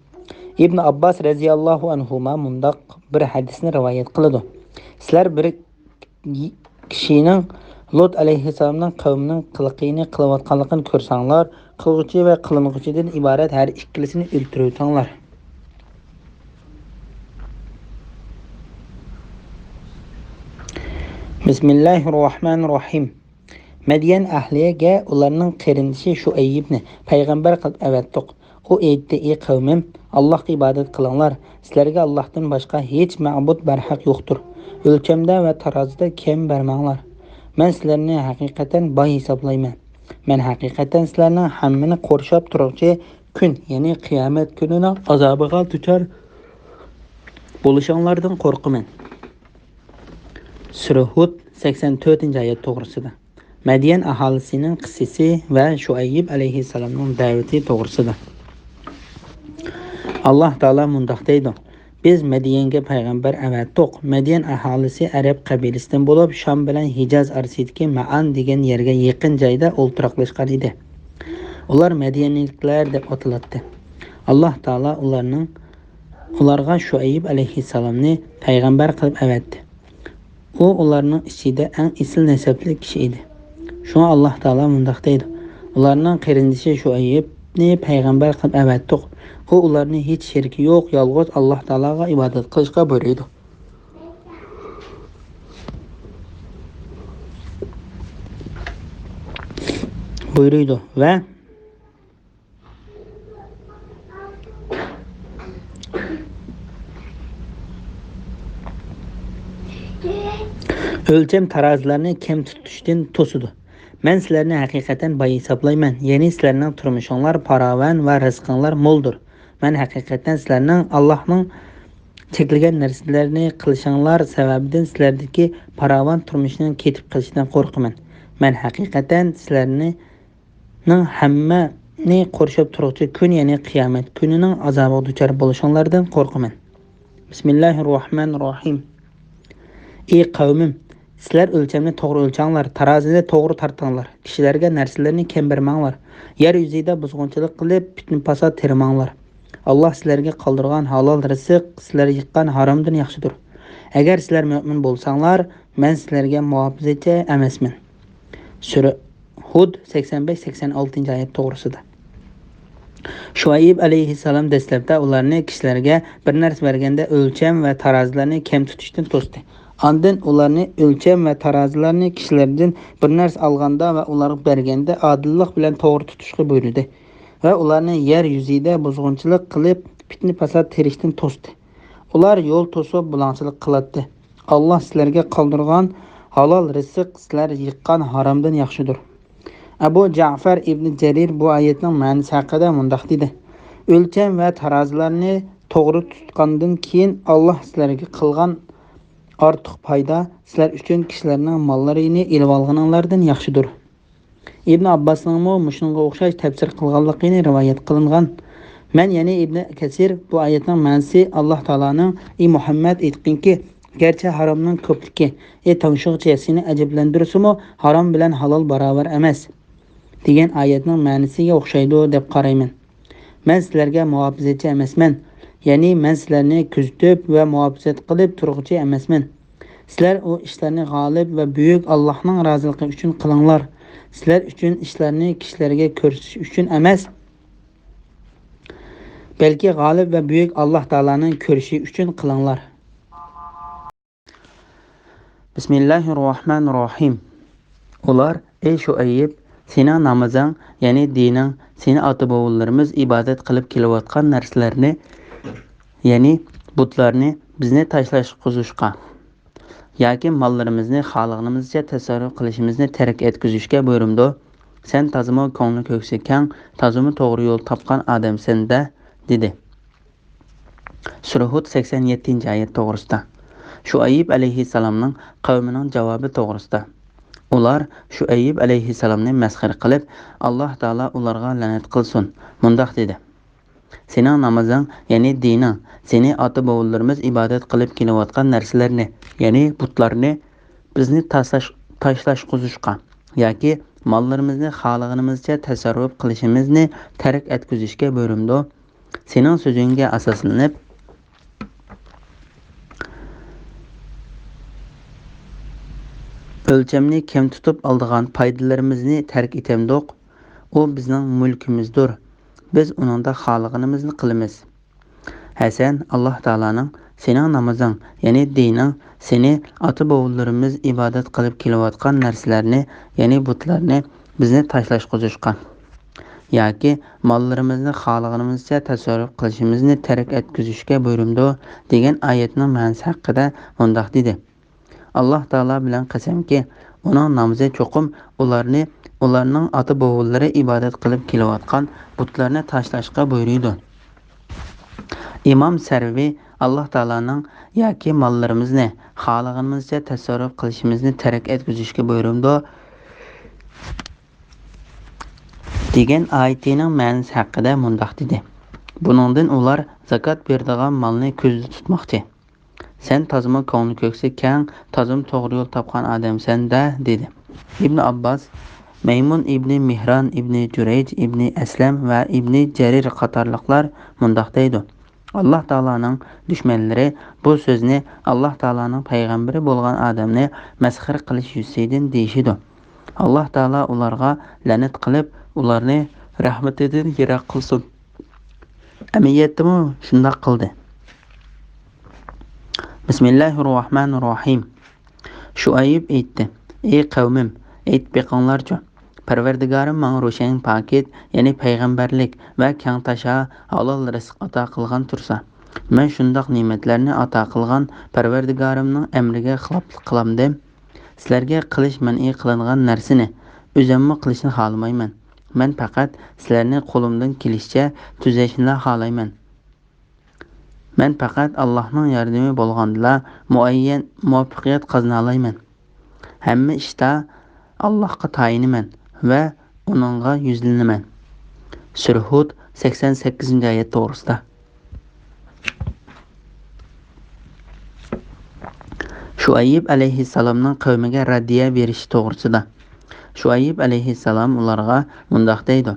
ئىبن ئابباس رەزىياللاھۇ ئەنھۇما مۇنداق بىر ھەدىسنى رىۋايەت قىلىدۇ: سىلەر بىر كىشىنىڭ لۇت ئەلەيھىسسالامنىڭ قەۋمىنىڭ قىلىقىنى قىلىۋاتقانلىقىنى كۆرسەڭلار، قىلغۇچى ۋە قىلىنغۇچىدىن ئىبارەت ھەر ئىككىلىسىنى ئۆلتۈرۈۋېتىڭلار. بىسمىللاھىررەھمانىررەھىم. مەديەن ئەھلىگە ئۇلارنىڭ قېرىندىشى شۇئەيىبنى پەيغەمبەر قىلىپ ئەۋەتتۇق. ئۇ ئېيتتى: ئى قەۋمىم، ئاللاھقا ئىبادەت قىلىڭلار. سىلەرگە ئاللاھتىن باشقا ھېچ مەبۇد بەرھەق يوقتۇر. ئۆلچەمدە ۋە تارازىدا كەم بەرمەڭلار. مەن سىلەرنى ھەقىقەتەن باي ھېسابلايمەن. مەن ھەقىقەتەن سىلەرنىڭ ھەممىنى قورشاپ تۇرغۇچى كۈن، يەنى قىيامەت كۈنىنىڭ ئازابىغا دۇچار بولۇشۇڭلاردىن قورقىمەن. سۈرە ھۇد، سەكسەن تۆتىنچى ئايەت توغرىسىدا. مەديەن ئاھالىسىنىڭ قىسسىسى ۋە شۇئەيب ئەلەيھىسسالامنىڭ دەۋىتى توغرىسىدا. ئاللاھ تائالا مۇنداق دەيدۇ: بىز مەديەنگە پەيغەمبەر ئەۋەتتۇق. مەديەن ئاھالىسى ئەرەب قەبىلىسىدىن بولۇپ، شام بىلەن ھىجاز ئارىسىدىكى مەئان دېگەن يەرگە يېقىن جايدا ئولتۇراقلاشقان ئىدى. ئۇلار مەديەنلىكلەر دەپ ئاتىلاتتى. ئاللاھ تائالا ئۇلارنىڭ، ئۇلارغا شۇئەيب ئەلەيھىسسالامنى پەيغەمبەر قىلىپ ئەۋەتتى. ئۇ ئۇلارنىڭ ئىچىدە ئەڭ ئېسىل نەسەبلىك كىشى ئىدى. شۇڭا ئاللاھ تائالا مۇنداق دەيدۇ: ئۇلارنىڭ قېرىندىشى شۇئەيبنى پەيغەمبەر قىلىپ ئەۋەتتۇق. ئۇ ئۇلارنى ھېچ شېرىكى يوق، يالغۇز ئاللاھ تائالاغا ئىبادەت قىلىشقا بۇيرۇيدۇ. بۇيرۇيدۇ ۋە ئۆلچەم تارازىلارنى كەم تۇتۇشتىن توسىدۇ. مەن سىلەرنى ھەقىقەتەن باي ھېسابلايمەن، يەنى سىلەرنىڭ تۇرمۇشۇڭلار پاراۋان ۋە رىزقىڭلار مولدۇر. مەن ھەقىقەتەن سىلەرنىڭ ئاللاھنىڭ چەكلىگەن نەرسىلەرنى قىلىشىڭلار سەۋەبىدىن سىلەردىكى پاراۋان تۇرمۇشنىڭ كېتىپ قېلىشىدىن قورقىمەن. مەن ھەقىقەتەن سىلەرنى نىڭ ھەممىنى قورشاپ تۇرغۇچى كۈن، يەنى قىيامەت كۈنىنىڭ ئازابىغا دۇچار بولۇشۇڭلاردىن قورقىمەن. بىسمىللاھىررەھمانىررەھىم. ئى قەۋمىم، سىلەر ئۆلچەمنى توغرا ئۆلچەڭلار، تارازىنى توغرا تارتىڭلار، كىشىلەرگە نەرسىلىرىنى كەم بەرمەڭلار، يەر يۈزىدە بۇزغۇنچىلىق قىلىپ، پىتنە-پاسات تېرىماڭلار. ئاللاھ سىلەرگە قالدۇرغان ھالال رىزىق سىلەر يىغقان ھارامدىن ياخشىدۇر. ئەگەر سىلەر مۆمىن بولساڭلار، مەن سىلەرگە مۇھاپىزەتچى ئەمەسمەن. سۈرە ھۇد، سەكسەن بەش، سەكسەن ئالتىنچى ئايەت توغرىسىدا. شۇئەيب ئەلەيھىسسالام دەسلەپتە ئۇلارنى كىشىلەرگە بىر نەرسە بەرگەندە ئۆلچەم ۋە تارازىلارنى كەم تۇتۇشتىن توستى. ئاندىن ئۇلارنى ئۆلچەم ۋە تارازىلارنى كىشىلەردىن بىر نەرسە ئالغاندا ۋە ئۇلارغا بەرگەندە ئادىللىق بىلەن توغرا تۇتۇشقا بۇيرۇدى ۋە ئۇلارنى يەر يۈزىدە بۇزغۇنچىلىق قىلىپ، پىتنە-پاسات تېرىشتىن توستى. ئۇلار يول توسۇپ، بۇلاڭچىلىق قىلاتتى. ئاللاھ سىلەرگە قالدۇرغان ھالال رىزىق سىلەر يىغقان ھارامدىن ياخشىدۇر. ئەبۇ جەئفەر ئىبنى جەرىر بۇ ئايەتنىڭ مەنىسى ھەققىدە مۇنداق دېدى: ئۆلچەم ۋە تارازىلارنى توغرا تۇتقاندىن كېيىن، ئاللاھ سىلەرگە قىلغان ئارتۇق پايدا سىلەر ئۈچۈن كىشىلەرنىڭ ماللىرىنى ئېلىۋالغىنىڭلاردىن ياخشىدۇر. ئىبن ئابباسنىڭمۇ مۇشۇنىڭغا ئوخشاش تەپسىر قىلغانلىقىنى رىۋايەت قىلىنغان. مەن، يەنى ئىبن كەسىر، بۇ ئايەتنىڭ مەنىسى، ئاللاھ تائالانىڭ: ئى مۇھەممەد، ئېيتقىنكى، گەرچە ھارامنىڭ كۆپلۈكى، ئى تاڭشىغۇچى، سېنى ئەجەبلەندۈرسىمۇ، ھارام بىلەن ھالال باراۋەر ئەمەس، دېگەن ئايەتنىڭ مەنىسىگە ئوخشايدۇ دەپ قارايمەن. مەن سىلەرگە مۇھاپىزەتچى ئەمەسمەن، يەنى مەن سىلەرنى كۆزىتىپ ۋە مۇھاپىزەت قىلىپ تۇرغۇچى ئەمەسمەن. سىلەر ئۇ ئىشلارنى غالىب ۋە بۈيۈك ئاللاھنىڭ رازىلىقى ئۈچۈن قىلىڭلار. سىلەر ئۈچۈن ئىشلارنى كىشىلەرگە كۆرسىتىش ئۈچۈن ئەمەس، بەلكى غالىب ۋە بۈيۈك ئاللاھ تائالانىڭ كۆرۈشى ئۈچۈن قىلىڭلار. بىسمىللاھىررەھمانىررەھىم. ئۇلار: «ئەي شۇئەيب، سېنىڭ نامىزىڭ، يەنى دىنىڭ، سېنى ئاتا-بوۋىلىرىمىز ئىبادەت قىلىپ كېلىۋاتقان نەرسىلەرنى، يەنى بۇتلارنى بىزنى تاشلاشقۇزۇشقا ياكى ماللىرىمىزنى خالىغىنىمىزچە تەسەررۇپ قىلىشىمىزنى تەرك ئەتكۈزۈشكە بۇيرۇمدۇ؟ سەن تازىمۇ كۆڭلى كۆكسى كەڭ، تازىمۇ توغرا يول تاپقان ئادەمسەن-دە» دېدى. سۈرە ھۇد سەكسەن يەتتىنچى ئايەت توغرىسىدا. شۇئەيب ئەلەيھىسسالامنىڭ قەۋمىنىڭ جاۋابى توغرىسىدا. ئۇلار شۇئەيب ئەلەيھىسسالامنى مەسخىرە قىلىپ، ئاللاھ تائالا ئۇلارغا لەنەت قىلسۇن، مۇنداق دېدى: «سېنىڭ نامىزىڭ، يەنى دىنىڭ، سېنى ئاتا-بوۋىلىرىمىز ئىبادەت قىلىپ كېلىۋاتقان نەرسىلەرنى، يەنى بۇتلارنى بىزنى تاشلاش-، تاشلاشقۇزۇشقا ياكى ماللىرىمىزنى خالىغىنىمىزچە تەسەررۇپ قىلىشىمىزنى تەرك ئەتكۈزۈشكە بۇيرۇمدۇ؟ سېنىڭ سۆزۈڭگە ئاساسلىنىپ، ئۆلچەمنى كەم تۇتۇپ ئالىدىغان پايدىلىرىمىزنى تەرك ئېتەمدۇق؟ ئۇ بىزنىڭ مۈلكىمىزدۇر. بىز ئۇنىڭدا خالىغىنىمىزنى قىلىمىز.» ھەسەن، ئاللاھ تائالانىڭ، سېنىڭ نامىزىڭ، يەنى دىنىڭ، سېنى ئاتا-بوۋىلىرىمىز ئىبادەت قىلىپ كېلىۋاتقان نەرسىلەرنى، يەنى بۇتلارنى بىزنى تاشلاشقۇزۇشقا ياكى ماللىرىمىزنى خالىغىنىمىزچە تەسەررۇپ قىلىشىمىزنى تەرك ئەتكۈزۈشكە بۇيرۇمدۇ دېگەن ئايەتنىڭ مەنىسى ھەققىدە مۇنداق دېدى: «ئاللاھ تائالا بىلەن قەسەمكى، ئۇنىڭ نامىزى چوقۇم ئۇلارنى، ئۇلارنىڭ ئاتا-بوۋىلىرى ئىبادەت قىلىپ كېلىۋاتقان بۇتلارنى تاشلاشقا بۇيرۇيدۇ.» ئىمام سەرۋى ئاللاھ تائالانىڭ «ياكى ماللىرىمىزنى خالىغىنىمىزچە تەسەررۇپ قىلىشىمىزنى تەرك ئەتكۈزۈشكە بۇيرۇمدۇ» دېگەن ئايىتىنىڭ مەنىسى ھەققىدە مۇنداق دېدى: «بۇنىڭدىن ئۇلار زاكات بېرىدىغان مالنى كۆزدە تۇتماقچى. سەن تازىمۇ كۆڭلى كۆكسى كەڭ، تازىمۇ توغرا يول تاپقان ئادەمسەن-دە» دېدى. ئىبنى ئابباس، مەيمۇن ئىبنى مىھران ئىبنى جۇرەيج ئىبنى ئەسلەم ۋە ئىبنى جەرىر قاتارلىقلار مۇنداق دەيدۇ: «ئاللاھ تائالانىڭ دۈشمەنلىرى بۇ سۆزنى ئاللاھ تائالانىڭ پەيغەمبىرى بولغان ئادەمنى مەسخىرە قىلىش يۈزىسىدىن دېيىشىدۇ. ئاللاھ تائالا ئۇلارغا لەنەت قىلىپ، ئۇلارنى رەھمىتىدىن يىراق قىلسۇن.» ئەمەلىيەتتىمۇ شۇنداق قىلدى. بىسمىللاھىررەھمانىررەھىم. شۇئەيب ئېيتتى: «ئەي قەۋمىم، ئېيتىپ بېقىڭلارچۇ، پەرۋەردىگارىم ماڭا روشەن پاكىت، يەنى پەيغەمبەرلىك ۋە كەڭتاشا ھالال رىزىق ئاتا قىلغان تۇرسا، مەن شۇنداق نېمەتلەرنى ئاتا قىلغان پەرۋەردىگارىمنىڭ ئەمرىگە خىلاپلىق قىلامدىم؟ سىلەرگە قىلىش مەنئى قىلىنغان نەرسىنى ئۆزەممۇ قىلىشنى خالىمايمەن. مەن پەقەت سىلەرنى قولۇمدىن كېلىشىچە تۈزەشنىلا خالايمەن. مەن پەقەت ئاللاھنىڭ ياردىمى بولغاندىلا مۇئەييەن مۇۋەپپەقىيەت قازىنالايمەن. ھەممە ئىشتا ئاللاھقا تايىنىمەن ۋە ئۇنىڭغا يۈزلىنىمەن.» سۈرە ھۇد سەكسەن سەككىزىنچى ئايەت توغرىسىدا. شۇئەيب ئەلەيھىسسالامنىڭ قەۋمىگە رەددىيە بېرىشى توغرىسىدا. شۇئەيب ئەلەيھىسسالام ئۇلارغا مۇنداق دەيدۇ: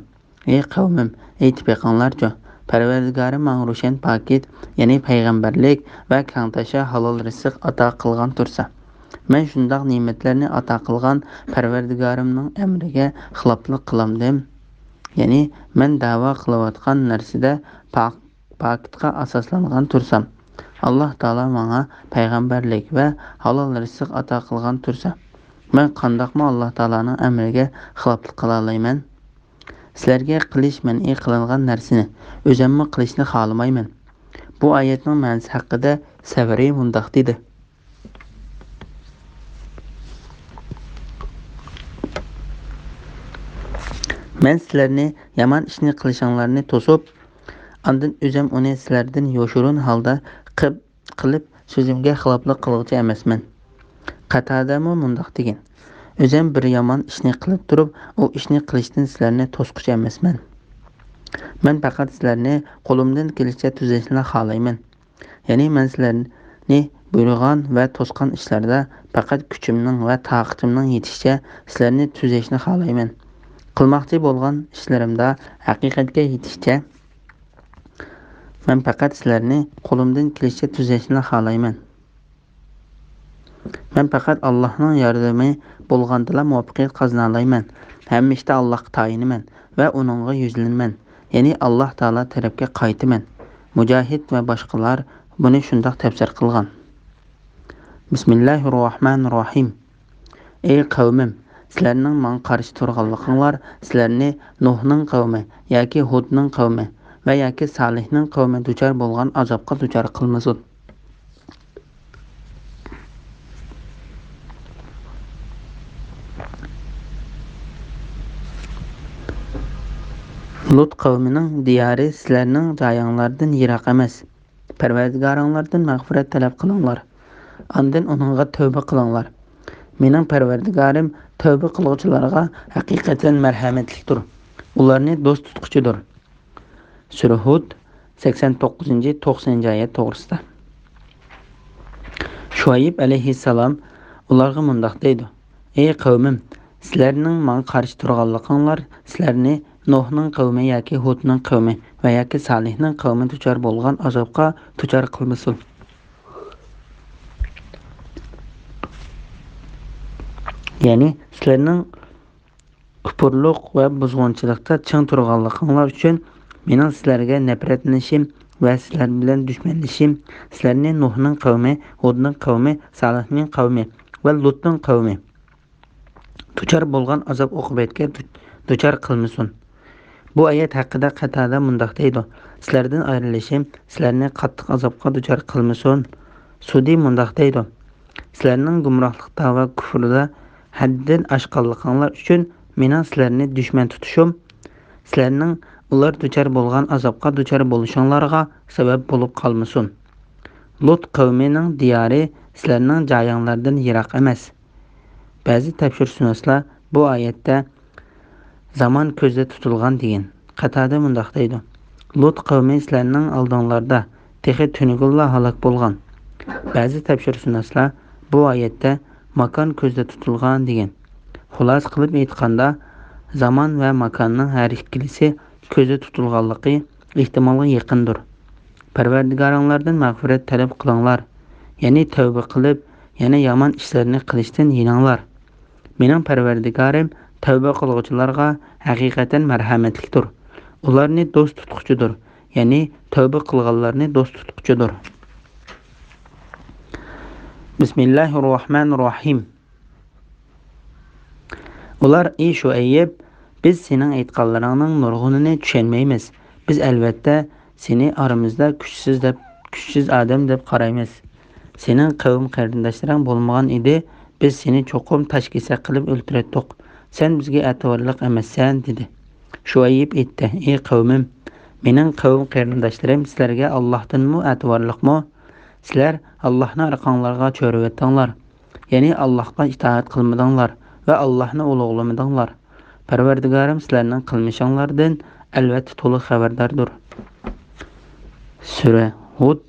«ئەي قەۋمىم، ئېيتىپ بېقىڭلارچۇ، پەرۋەردىگارىم ماڭا روشەن پاكىت، يەنى پەيغەمبەرلىك ۋە كەڭتاشا ھالال رىزىق ئاتا قىلغان تۇرسا، مەن شۇنداق نېمەتلەرنى ئاتا قىلغان پەرۋەردىگارىمنىڭ ئەمرىگە خىلاپلىق قىلامدىم؟ يەنى مەن دەۋا قىلىۋاتقان نەرسىدە پاك-، پاكىتقا ئاساسلانغان تۇرسام، ئاللاھ تائالا ماڭا پەيغەمبەرلىك ۋە ھالال رىزىق ئاتا قىلغان تۇرسا، مەن قانداقمۇ ئاللاھ تائالانىڭ ئەمرىگە خىلاپلىق قىلالايمەن؟ سىلەرگە قىلىش مەنئى قىلىنغان نەرسىنى ئۆزەممۇ قىلىشنى خالىمايمەن.» بۇ ئايەتنىڭ مەنىسى ھەققىدە سەۋرى مۇنداق دېدى: «مەن سىلەرنى يامان ئىشنى قىلىشىڭلارنى توسۇپ، ئاندىن ئۆزۈم ئۇنى سىلەردىن يوشۇرۇن ھالدا قىپ-، قىلىپ، سۆزۈمگە خىلاپلىق قىلغۇچى ئەمەسمەن.» قەتادەمۇ مۇنداق دېگەن: «ئۆزۈم بىر يامان ئىشنى قىلىپ تۇرۇپ، ئۇ ئىشنى قىلىشتىن سىلەرنى توسقۇچى ئەمەسمەن. مەن پەقەت سىلەرنى قولۇمدىن كېلىشىچە تۈزەشنىلا خالايمەن. يەنى مەن سىلەرنى بۇيرۇغان ۋە توسقان ئىشلاردا پەقەت كۈچۈمنىڭ ۋە تاقىتىمنىڭ يېتىشىچە سىلەرنى تۈزەشنى خالايمەن. قىلماقچى بولغان ئىشلىرىمدا ھەقىقەتكە يېتىشىچە مەن پەقەت سىلەرنى قولۇمدىن كېلىشىچە تۈزەشنىلا خالايمەن. مەن پەقەت ئاللاھنىڭ ياردىمى بولغاندىلا مۇۋەپپەقىيەت قازىنالايمەن. ھەممە ئىشتا ئاللاھقا تايىنىمەن ۋە ئۇنىڭغا يۈزلىنىمەن، يەنى ئاللاھ تائالا تەرەپكە قايتىمەن. مۇجاھىد ۋە باشقىلار بۇنى شۇنداق تەپسىر قىلغان. بىسمىللاھىررەھمانىررەھىم. ئەي قەۋمىم، سىلەرنىڭ ماڭا قارشى تۇرغانلىقىڭلار سىلەرنى نۇھنىڭ قەۋمى ياكى ھۇدنىڭ قەۋمى ۋە ياكى سالىھنىڭ قەۋمى دۇچار بولغان ئازابقا دۇچار قىلمىسۇن. لۇت قەۋمىنىڭ دىيارى سىلەرنىڭ جايىڭلاردىن يىراق ئەمەس. پەرۋەردىگارىڭلاردىن مەغپىرەت تەلەپ قىلىڭلار. ئاندىن ئۇنىڭغا تەۋبە قىلىڭلار. مېنىڭ پەرۋەردىگارىم تەۋبە قىلغۇچىلارغا ھەقىقەتەن مەرھەمەتلىكتۇر. ئۇلارنى دوست تۇتقۇچىدۇر. سۈرە ھۇد، سەكسەن توققۇزىنچى، توقسىنىنچى ئايەت توغرىسىدا. شۇئەيب ئەلەيھىسسالام ئۇلارغا مۇنداق دەيدۇ: ئەي قەۋمىم، سىلەرنىڭ ماڭا قارشى تۇرغانلىقىڭلار سىلەرنى نۇھنىڭ قەۋمى ياكى ھۇدنىڭ قەۋمى ۋە ياكى سالىھنىڭ قەۋمى دۇچار بولغان ئازابقا دۇچار قىلمىسۇن. يەنى سىلەرنىڭ كۇپۇرلۇق ۋە بۇزغۇنچىلىقتا چىڭ تۇرغانلىقىڭلار ئۈچۈن مېنىڭ سىلەرگە نەپرەتلىنىشىم ۋە سىلەر بىلەن دۈشمەنلىشىم سىلەرنى نۇھنىڭ قەۋمى، ھۇدنىڭ قەۋمى، سالىھنىڭ قەۋمى ۋە لۇتنىڭ قەۋمى دۇچار بولغان ئازاب-ئوقۇبەتكە دۇ-، دۇچار قىلمىسۇن. بۇ ئايەت ھەققىدە قەتادە مۇنداق دەيدۇ: سىلەردىن ئايرىلىشىم سىلەرنى قاتتىق ئازابقا دۇچار قىلمىسۇن. سۇدى مۇنداق دەيدۇ: سىلەرنىڭ گۇمراھلىقتا ۋە كۇفرىدا ھەددىدىن ئاشقانلىقىڭلار ئۈچۈن مېنىڭ سىلەرنى دۈشمەن تۇتۇشۇم سىلەرنىڭ ئۇلار دۇچار بولغان ئازابقا دۇچار بولۇشۇڭلارغا سەۋەب بولۇپ قالمىسۇن. لۇت قەۋمىنىڭ دىيارى سىلەرنىڭ جايىڭلاردىن يىراق ئەمەس. بەزى تەپسىرشۇناسلار بۇ ئايەتتە زامان كۆزدە تۇتۇلغان دېگەن. قەتادە مۇنداق دەيدۇ: لۇت قەۋمى سىلەرنىڭ ئالدىڭلاردا تېخى تۈنۈگۈنلا ھالاك بولغان. بەزى تەپسىرشۇناسلار بۇ ئايەتتە ماكان كۆزدە تۇتۇلغان دېگەن. خۇلاسە قىلىپ ئېيتقاندا، زامان ۋە ماكاننىڭ ھەر ئىككىلىسى كۆزدە تۇتۇلغانلىقى ئېھتىمالغا يېقىندۇر. پەرۋەردىگارىڭلاردىن مەغپىرەت تەلەپ قىلىڭلار، يەنى تەۋبە قىلىپ، يەنە يامان ئىشلارنى قىلىشتىن يېنىڭلار. مېنىڭ پەرۋەردىگارىم تەۋبە قىلغۇچىلارغا ھەقىقەتەن مەرھەمەتلىكتۇر. ئۇلارنى دوست تۇتقۇچىدۇر، يەنى تەۋبە قىلغانلارنى دوست تۇتقۇچىدۇر. بىسمىللاھىررەھمانىررەھىم. ئۇلار: ئى شۇئەيب، بىز سېنىڭ ئېيتقانلىرىڭنىڭ نۇرغۇنىنى چۈشەنمەيمىز. بىز، ئەلۋەتتە، سېنى ئارىمىزدا كۈچسىز دەپ، كۈچسىز ئادەم دەپ قارايمىز. سېنىڭ قەۋم قېرىنداشلىرىڭ بولمىغان ئىدى، بىز سېنى چوقۇم تاش كېسەك قىلىپ ئۆلتۈرەتتۇق. سەن بىزگە ئەتىۋارلىق ئەمەسسەن، دېدى. شۇئەيب ئېيتتى: ئى قەۋمىم، مېنىڭ قەۋم قېرىنداشلىرىم سىلەرگە ئاللاھتىنمۇ ئەتىۋارلىقمۇ؟ سىلەر ئاللاھنى ئارقاڭلارغا چۆرۈۋەتتىڭلار. يەنى ئاللاھقا ئىتائەت قىلمىدىڭلار ۋە ئاللاھنى ئۇلۇغلىمىدىڭلار. پەرۋەردىگارىم سىلەرنىڭ قىلمىشىڭلاردىن ئەلۋەتتە تولۇق خەۋەرداردۇر. سۈرە ھۇد،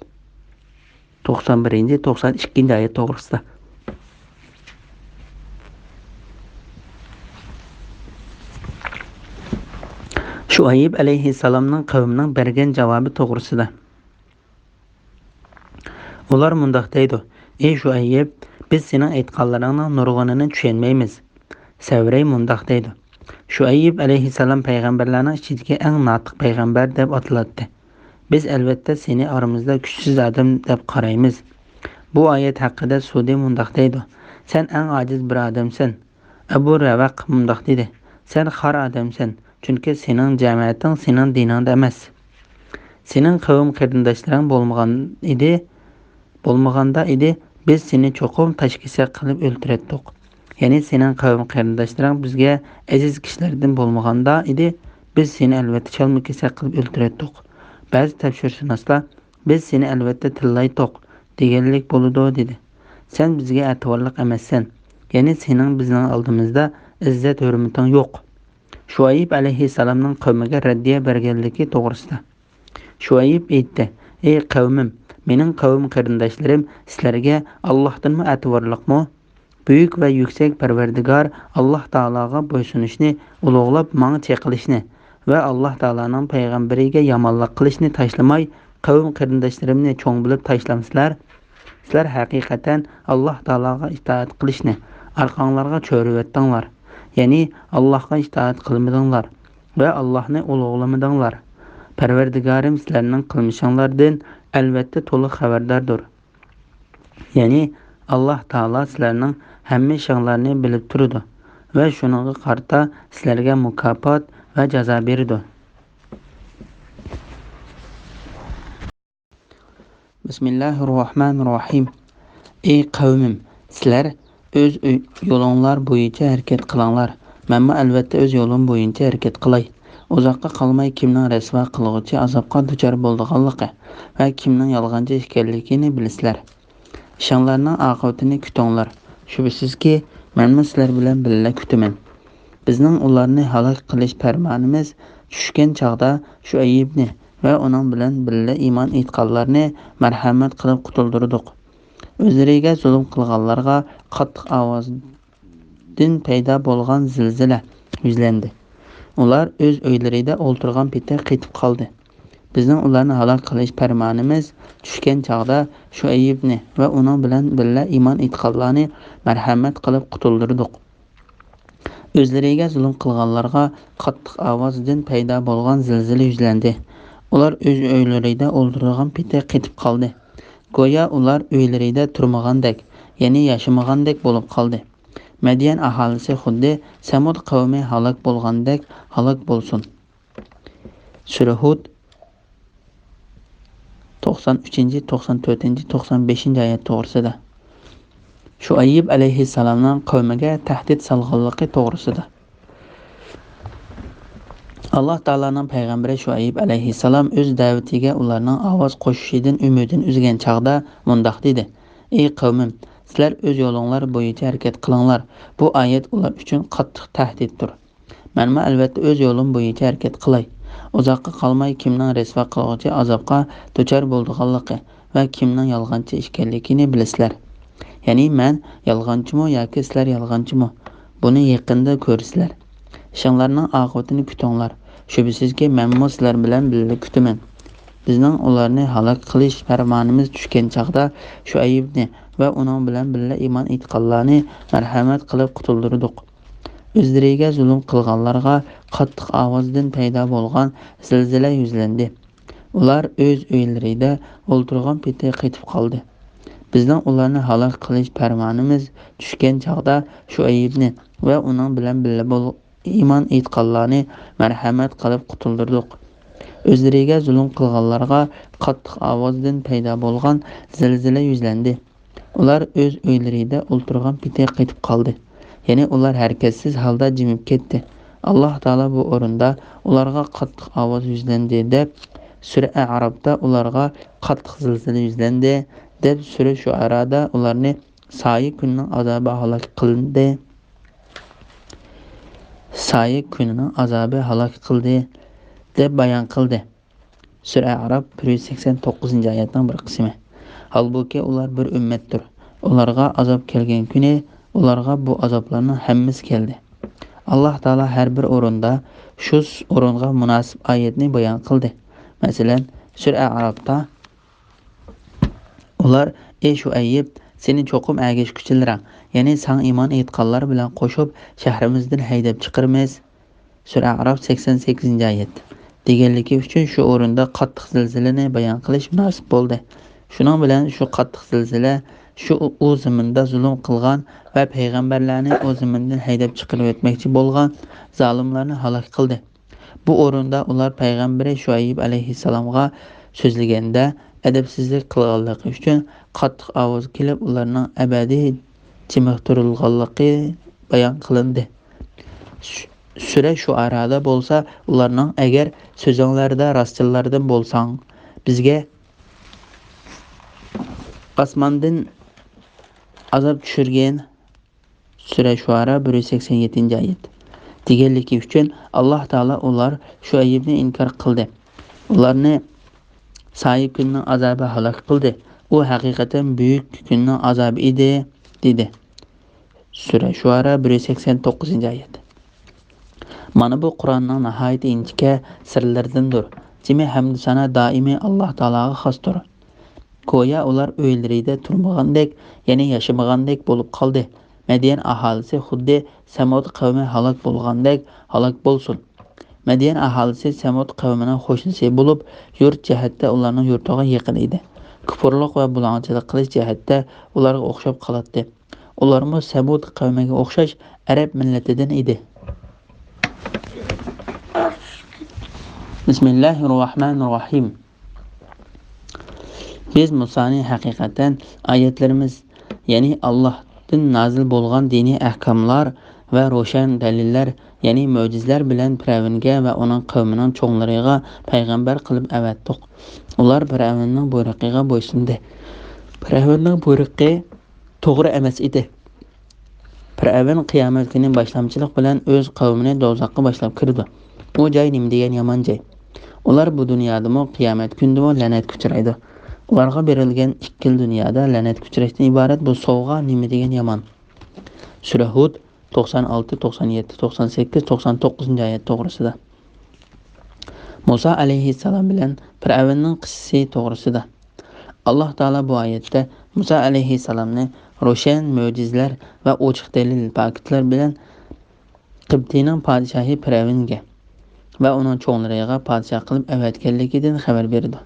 توقسان بىرىنچى، توقسان ئىككىنچى ئايەت توغرىسىدا. شۇئەيب ئەلەيھىسسالامنىڭ قەۋمىنىڭ بەرگەن جاۋابى توغرىسىدا. ئۇلار مۇنداق دەيدۇ: ئى شۇئەيب، بىز سېنىڭ ئېيتقانلىرىڭنىڭ نۇرغۇنىنى چۈشەنمەيمىز. سەۋرەي مۇنداق دەيدۇ: شۇئەيب ئەلەيھىسسالام پەيغەمبەرلەرنىڭ ئىچىدىكى ئەڭ ناتىق پەيغەمبەر دەپ ئاتىلاتتى. بىز، ئەلۋەتتە، سېنى ئارىمىزدا كۈچسىز ئادەم دەپ قارايمىز. بۇ ئايەت ھەققىدە سۇدى مۇنداق دەيدۇ: سەن ئەڭ ئاجىز بىر ئادەمسەن. ئەبۇ رەۋەق مۇنداق دېدى: سەن خار ئادەمسەن، چۈنكى سېنىڭ جەمەتىڭ سېنىڭ دىنىڭدا ئەمەس. سېنىڭ قەۋم قېرىنداشلىرىڭ بولمىغان ئىدى، بولمىغاندا ئىدى، بىز سېنى چوقۇم تاش كېسەك قىلىپ ئۆلتۈرەتتۇق. يەنى سېنىڭ قەۋم قېرىنداشلىرىڭ بىزگە ئەزىز كىشىلەردىن بولمىغاندا ئىدى، بىز سېنى ئەلۋەتتە چالما كېسەك قىلىپ ئۆلتۈرەتتۇق. بەزى تەپسىرشۇناسلار بىز سېنى ئەلۋەتتە تىللايتتۇق دېگەنلىك بولىدۇ، دېدى. سەن بىزگە ئەتىۋارلىق ئەمەسسەن، يەنى سېنىڭ بىزنىڭ ئالدىمىزدا ئىززەت-ھۆرمىتىڭ يوق. شۇئەيب ئەلەيھىسسالامنىڭ قەۋمىگە رەددىيە بەرگەنلىكى توغرىسىدا. شۇئەيب ئېيتتى: ئەي قەۋمىم، مېنىڭ قەۋم قېرىنداشلىرىم سىلەرگە ئاللاھتىنمۇ ئەتىۋارلىقمۇ؟ بۈيۈك ۋە يۈكسەك پەرۋەردىگار ئاللاھ تائالاغا بويسۇنۇشنى ئۇلۇغلاپ، ماڭا چېقىلىشنى ۋە ئاللاھ تائالانىڭ پەيغەمبىرىگە يامانلىق قىلىشنى تاشلىماي، قەۋم قېرىنداشلىرىمنى چوڭ بىلىپ تاشلامسىلەر؟ سىلەر ھەقىقەتەن ئاللاھ تائالاغا ئىتائەت قىلىشنى ئارقاڭلارغا چۆرۈۋەتتىڭلار، يەنى ئاللاھقا ئىتائەت قىلمىدىڭلار ۋە ئاللاھنى ئۇلۇغلىمىدىڭلار. پەرۋەردىگارىم سىلەرنىڭ قىلمىشىڭلاردىن ئەلۋەتتە تولۇق خەۋەرداردۇر. يەنى ئاللاھ تائالا سىلەرنىڭ ھەممە ئىشىڭلارنى بىلىپ تۇرىدۇ ۋە شۇنىڭغا قارىتا سىلەرگە مۇكاپات ۋە جازا بېرىدۇ. بىسمىللاھىررەھمانىررەھىم. ئەي قەۋمىم، سىلەر ئۆز ئۆ-، يولۇڭلار بويىچە ھەرىكەت قىلىڭلار. مەنمۇ ئەلۋەتتە ئۆز يولۇم بويىچە ھەرىكەت قىلاي. ئۇزاققا قالماي كىمنىڭ رەسۋا قىلغۇچى ئازابقا دۇچار بولىدىغانلىقى ۋە كىمنىڭ يالغانچى ئىكەنلىكىنى بىلىسىلەر. ئىشىڭلارنىڭ ئاقىۋىتىنى كۈتۈڭلار. شۈبھىسىزكى، مەنمۇ سىلەر بىلەن بىللە كۈتىمەن. بىزنىڭ ئۇلارنى ھالاك قىلىش پەرمانىمىز چۈشكەن چاغدا شۇئەيىبنى ۋە ئۇنىڭ بىلەن بىللە ئىمان ئېيتقانلارنى مەرھەمەت قىلىپ قۇتۇلدۇردۇق. ئۆزلىرىگە زۇلۇم قىلغانلارغا قاتتىق ئاۋازدىن پەيدا بولغان زىلزىلە يۈزلەندى. ئۇلار ئۆز ئۆيلىرىدە ئولتۇرغان پېتى قېتىپ قالدى. بىزنىڭ ئۇلارنى ھالاك قىلىش پەرمانىمىز چۈشكەن چاغدا شۇئەيبنى ۋە ئۇنىڭ بىلەن بىللە ئىمان ئېيتقانلارنى مەرھەمەت قىلىپ قۇتۇلدۇردۇق. ئۆزلىرىگە زۇلۇم قىلغانلارغا قاتتىق ئاۋازدىن پەيدا بولغان زىلزىلە يۈزلەندى. ئۇلار ئۆز ئۆيلىرىدە ئولتۇرغان پېتى قېتىپ قالدى. گويا ئۇلار ئۆيلىرىدە تۇرمىغاندەك، يەنى ياشىمىغاندەك بولۇپ قالدى. مەديەن ئاھالىسى خۇددى سەمۇد قەۋمى ھالاك بولغاندەك ھالاك بولسۇن. سۈرە ھۇد، توقسان ئۈچىنچى، توقسان تۆتىنچى، توقسان بەشىنچى ئايەت توغرىسىدا. شۇئەيب ئەلەيھىسسالامنىڭ قەۋمىگە تەھدىت سالغانلىقى توغرىسىدا. ئاللاھ تائالانىڭ پەيغەمبىرى شۇئەيب ئەلەيھىسسالام ئۆز دەۋىتىگە ئۇلارنىڭ ئاۋاز قوشۇشىدىن ئۈمىدىنى ئۈزگەن چاغدا مۇنداق دېدى: ئەي قەۋمىم، سىلەر ئۆز يولۇڭلار بويىچە ھەرىكەت قىلىڭلار. بۇ ئايەت ئۇلار ئۈچۈن قاتتىق تەھدىتتۇر. مەنمۇ ئەلۋەتتە ئۆز يولۇم بويىچە ھەرىكەت قىلاي. ئۇزاققا قالماي كىمنىڭ رەسۋا قىلغۇچى ئازابقا دۇچار بولىدىغانلىقى ۋە كىمنىڭ يالغانچى ئىكەنلىكىنى بىلىسىلەر. يەنى مەن يالغانچىمۇ ياكى سىلەر يالغانچىمۇ؟ بۇنى يېقىندا كۆرىسىلەر. ئىشىڭلارنىڭ ئاقىۋىتىنى كۈتۈڭلار. شۈبھىسىزكى، مەنمۇ سىلەر بىلەن بىللە كۈتىمەن. بىزنىڭ ئۇلارنى ھالاك قىلىش پەرمانىمىز چۈشكەن چاغدا شۇئەيبنى ۋە ئۇنىڭ بىلەن بىللە ئىمان ئېيتقانلارنى مەرھەمەت قىلىپ قۇتۇلدۇردۇق. ئۆزلىرىگە زۇلۇم قىلغانلارغا قاتتىق ئاۋازدىن پەيدا بولغان زىلزىلە يۈزلەندى. ئۇلار ئۆز ئۆيلىرىدە ئولتۇرغان پېتى قېتىپ قالدى. بىزنىڭ ئۇلارنى ھالاك قىلىش پەرمانىمىز چۈشكەن چاغدا شۇئەيبنى ۋە ئۇنىڭ بىلەن بىللە بول-، ئىمان ئېيتقانلارنى مەرھەمەت قىلىپ قۇتۇلدۇردۇق. ئۆزلىرىگە زۇلۇم قىلغانلارغا قاتتىق ئاۋازدىن پەيدا بولغان زىلزىلە يۈزلەندى. ئۇلار ئۆز ئۆيلىرىدە ئولتۇرغان پېتى قېتىپ قالدى. يەنى ئۇلار ھەرىكەتسىز ھالدا جىمىپ كەتتى. ئاللاھ تائالا بۇ ئورۇندا ئۇلارغا قاتتىق ئاۋاز يۈزلەندى دەپ، سۈرە ئەئرابتا ئۇلارغا قاتتىق زىلزىلە يۈزلەندى دەپ، سۈرە شۇئارادا ئۇلارنى سايە كۈننىڭ ئازابى ھالاك قىلدى. سايە كۈنىنىڭ ئازابى ھالاك قىلدى دەپ بايان قىلدى. سۈرە ئەئراپ بىر يۈز سەكسەن توققۇزىنچى ئايەتنىڭ بىر قىسمى. ھالبۇكى، ئۇلار بىر ئۈممەتتۇر. ئۇلارغا ئازاب كەلگەن كۈنى ئۇلارغا بۇ ئازابلارنىڭ ھەممىسى كەلدى. ئاللاھ تائالا ھەر بىر ئورۇندا شۇ س-، ئورۇنغا مۇناسىپ ئايەتنى بايان قىلدى. مەسىلەن، سۈرە ئەئراپتا ئۇلار: «ئەي شۇئەيب، سېنى چوقۇم ئەگەشكۈچىلىرىڭ، يەنى ساڭا ئىمان ئېيتقانلار بىلەن قوشۇپ شەھىرىمىزدىن ھەيدەپ چىقىرىمىز.» سۈرە ئەئراپ سەكسەن سەككىزىنچى ئايەت. دېگەنلىكى ئۈچۈن شۇ ئورۇندا قاتتىق زىلزىلىنى بايان قىلىش مۇناسىپ بولدى. شۇنىڭ بىلەن شۇ قاتتىق زىلزىلە شۇ ئۇ زېمىندا زۇلۇم قىلغان ۋە پەيغەمبەرلەرنى ئۇ زېمىندىن ھەيدەپ چىقىرىۋەتمەكچى بولغان زالىملارنى ھالاك قىلدى. بۇ ئورۇندا ئۇلار پەيغەمبىرى شۇئەيب ئەلەيھىسسالامغا سۆزلىگەندە، ئەدەپسىزلىك قىلغانلىقى ئۈچۈن قاتتىق ئاۋاز كېلىپ، ئۇلارنىڭ ئەبەدىي چېمىقتۇرۇلغانلىقى بايان قىلىندى. سۈ-، سۈرە شۇئارادا بولسا ئۇلارنىڭ: «ئەگەر سۆزۈڭلەردە راستچىللاردىن بولساڭ، بىزگە ئاسماندىن ئازاب چۈشۈرگىن.» سۈرە شۇئارا بىر يۈز سەكسەن يەتتىنچى ئايەت. دېگەنلىكى ئۈچۈن ئاللاھ تائالا ئۇلار شۇئەيبنى ئىنكار قىلدى. ئۇلارنى سايە كۈننىڭ ئازابى ھالاك قىلدى. ئۇ ھەقىقەتەن بۈيۈك كۈننىڭ ئازابى ئىدى، دېدى. سۈرە شۇئارا بىر يۈز سەكسەن توققۇزىنچى ئايەت. مانا بۇ قۇرئاننىڭ ناھايىتى ئىنچىكە سىرلىرىدىندۇر. ئىسمى ھەمدۇسانا دائىمى ئاللاھ تائالاغا خاستۇر. گويا ئۇلار ئۆيلىرىدە تۇرمىغاندەك، يەنى ياشىمىغاندەك بولۇپ قالدى. مەديەن ئاھالىسى خۇددى سەمۇد قەۋمى ھالاك بولغاندەك ھالاك بولسۇن. مەديەن ئاھالىسى سەمۇد قەۋمىنىڭ قوشنىسى بولۇپ، يۇرت جەھەتتە ئۇلارنىڭ يۇرتىغا يېقىن ئىدى. كۇپۇرلۇق ۋە بۇلاڭچىلىق قىلىش جەھەتتە ئۇلارغا ئوخشاپ قالاتتى. ئۇلارمۇ سەمۇد قەۋمىگە ئوخشاش ئەرەب مىللىتىدىن ئىدى. بىسمىللاھىررەھمانىررەھىم. بىز مۇسانى ھەقىقەتەن ئايەتلىرىمىز، يەنى ئاللاھتىن نازىل بولغان دىنىي ئەھكاملار ۋە روشەن دەلىللەر، يەنى مۆجىزىلەر بىلەن پىرئەۋنگە ۋە ئۇنىڭ قەۋمىنىڭ چوڭلىرىغا پەيغەمبەر قىلىپ ئەۋەتتۇق. ئۇلار پىرئەۋننىڭ بۇيرۇقىغا بويسۇندى. پىرئەۋننىڭ بۇيرۇقى توغرا ئەمەس ئىدى. پىرئەۋن قىيامەت كۈنى باشلامچىلىق بىلەن ئۆز قەۋمىنى دوزاخقا باشلاپ كىرىدۇ. ئۇ جاي نېمە دېگەن يامان جاي! ئۇلار بۇ دۇنيادىمۇ، قىيامەت كۈنىدىمۇ لەنەتكە ئۇچرايدۇ. ئۇلارغا بېرىلگەن ئىككىلا دۇنيادا لەنەتكە ئۇچراشتىن ئىبارەت بۇ سوۋغا نېمە دېگەن يامان! سۈرە ھۇد، توقسان ئالتە، توقسان يەتتە، توقسان سەككىز، توقسان توققۇزىنچى ئايەت توغرىسىدا. مۇسا ئەلەيھىسسالام بىلەن پىرئەۋننىڭ قىسسىسى توغرىسىدا. ئاللاھ تائالا بۇ ئايەتتە مۇسا ئەلەيھىسسالامنى روشەن مۆجىزىلەر ۋە ئوچۇق دەلىل، پاكىتلار بىلەن قىبتىينىڭ پادىشاھى پىرئەۋنگە ۋە ئۇنىڭ چوڭلىرىغا پادىشاھ قىلىپ ئەۋەتكەنلىكىدىن خەۋەر بېرىدۇ.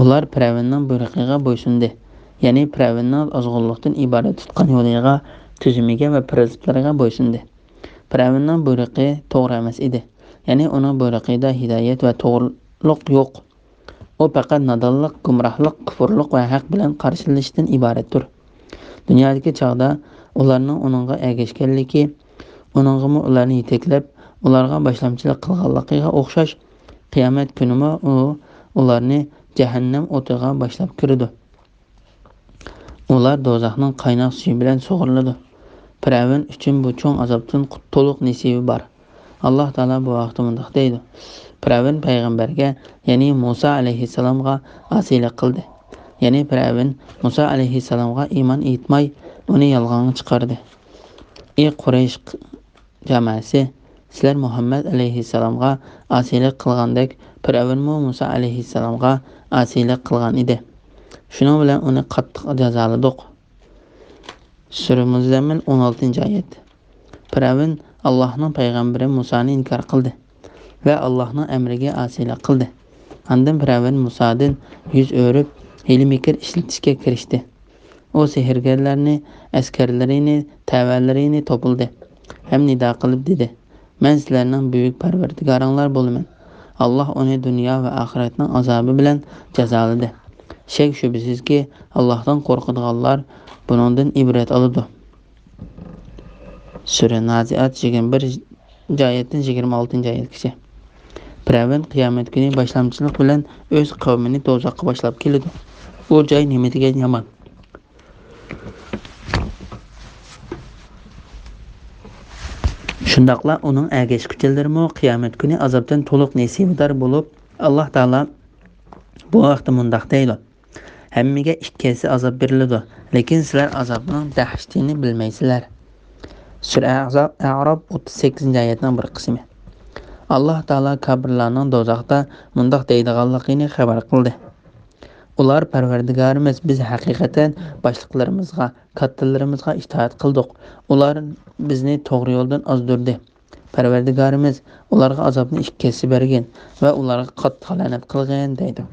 ئۇلار پىرئەۋننىڭ بۇيرۇقىغا بويسۇندى، يەنى پىرئەۋننىڭ ئازغۇنلۇقتىن ئىبارەت تۇتقان يولىغا، تۈزۈمىگە ۋە پىرىنسىپلىرىغا بويسۇندى. پىرئەۋننىڭ بۇيرۇقى توغرا ئەمەس ئىدى، يەنى ئۇنىڭ بۇيرۇقىدا ھىدايەت ۋە توغرىلىق يوق. ئۇ پەقەت نادانلىق، گۇمراھلىق، كۇپۇرلۇق ۋە ھەق بىلەن قارشىلىشىشتىن ئىبارەتتۇر. دۇنيادىكى چاغدا ئۇلارنىڭ ئۇنىڭغا ئەگەشكەنلىكى، ئۇنىڭغىمۇ ئۇلارنى يېتەكلەپ، ئۇلارغا باشلامچىلىق قىلغانلىقىغا ئوخشاش، قىيامەت كۈنىمۇ ئۇ ئۇلارنى جەھەننەم ئوتىغا باشلاپ كىرىدۇ. ئۇلار دوزاخنىڭ قايناق سۈيى بىلەن سۇغۇرۇلىدۇ. پىرئەۋن ئۈچۈن بۇ چوڭ ئازابتىن قۇت-، تولۇق نېسىۋى بار. ئاللاھ تائالا بۇ ھەقتە مۇنداق دەيدۇ: پىرئەۋن پەيغەمبەرگە، يەنى مۇسا ئەلەيھىسسالامغا ئاسىيلىق قىلدى. يەنى پىرئەۋن مۇسا ئەلەيھىسسالامغا ئىمان ئېيتماي، ئۇنى يالغانغا چىقاردى. ئى قۇرەيش جامائەسى، سىلەر مۇھەممەد ئەلەيھىسسالامغا ئاسىيلىق قىلغاندەك، پىرئەۋنمۇ مۇسا ئەلەيھىسسالامغا ئاسىيلىق قىلغان ئىدى. شۇنىڭ بىلەن ئۇنى قاتتىق جازالىدۇق. سۈرە مۇزەممىل، ئون ئالتىنچى ئايەت. پىرئەۋن ئاللاھنىڭ پەيغەمبىرى مۇسانى ئىنكار قىلدى ۋە ئاللاھنىڭ ئەمرىگە ئاسىيلىق قىلدى. ئاندىن پىرئەۋن مۇسادىن يۈز ئۆرۈپ، ھىيلە-مىكىر ئىشلىتىشكە كىرىشتى. ئۇ سېھىرگەرلەرنى، ئەسكەرلىرىنى، تەۋەلىرىنى توپلىدى ھەم نىدا قىلىپ دېدى: مەن سىلەرنىڭ بۈيۈك پەرۋەردىگارىڭلار بولىمەن. ئاللاھ ئۇنى دۇنيا ۋە ئاخىرەتنىڭ ئازابى بىلەن جازالىدى. شەك-شۈبھىسىزكى، ئاللاھتىن قورقىدىغانلار بۇنىڭدىن ئىبرەت ئالىدۇ. سۈرە نازىئات، يىگىرمە بىرىنچى ئايەتتىن يىگىرمە ئالتىنچى ئايەتكىچە. پىرئەۋن قىيامەت كۈنى باشلامچىلىق بىلەن ئۆز قەۋمىنى دوزاخقا باشلاپ كېلىدۇ. ئۇ جاي نېمە دېگەن يامان! شۇنداقلا ئۇنىڭ ئەگەشكۈچىلىرىمۇ قىيامەت كۈنى ئازابتىن تولۇق نېسىۋىدار بولۇپ، ئاللاھ تائالا بۇ ھەقتە مۇنداق دەيدۇ: ھەممىگە ئىككى ھەسسە ئازاب بېرىلىدۇ، لېكىن سىلەر ئازابنىڭ دەھشىتىنى بىلمەيسىلەر. سۈرە ئەھزاب، ئەئراف، ئوتتۇز سەككىزىنچى ئايەتنىڭ بىر قىسمى. ئاللاھ تائالا كاپىرلارنىڭ دوزاختا مۇنداق دەيدىغانلىقىنى خەۋەر قىلدى: ئۇلار، پەرۋەردىگارىمىز، بىز ھەقىقەتەن باشلىقلىرىمىزغا، كاتتىلىرىمىزغا ئىتائەت قىلدۇق. ئۇلار بىزنى توغرا يولدىن ئازدۇردى. پەرۋەردىگارىمىز ئۇلارغا ئازابنى ئىككى ھەسسە بەرگىن ۋە ئۇلارغا قاتتىق لەنەت قىلغىن، دەيدۇ.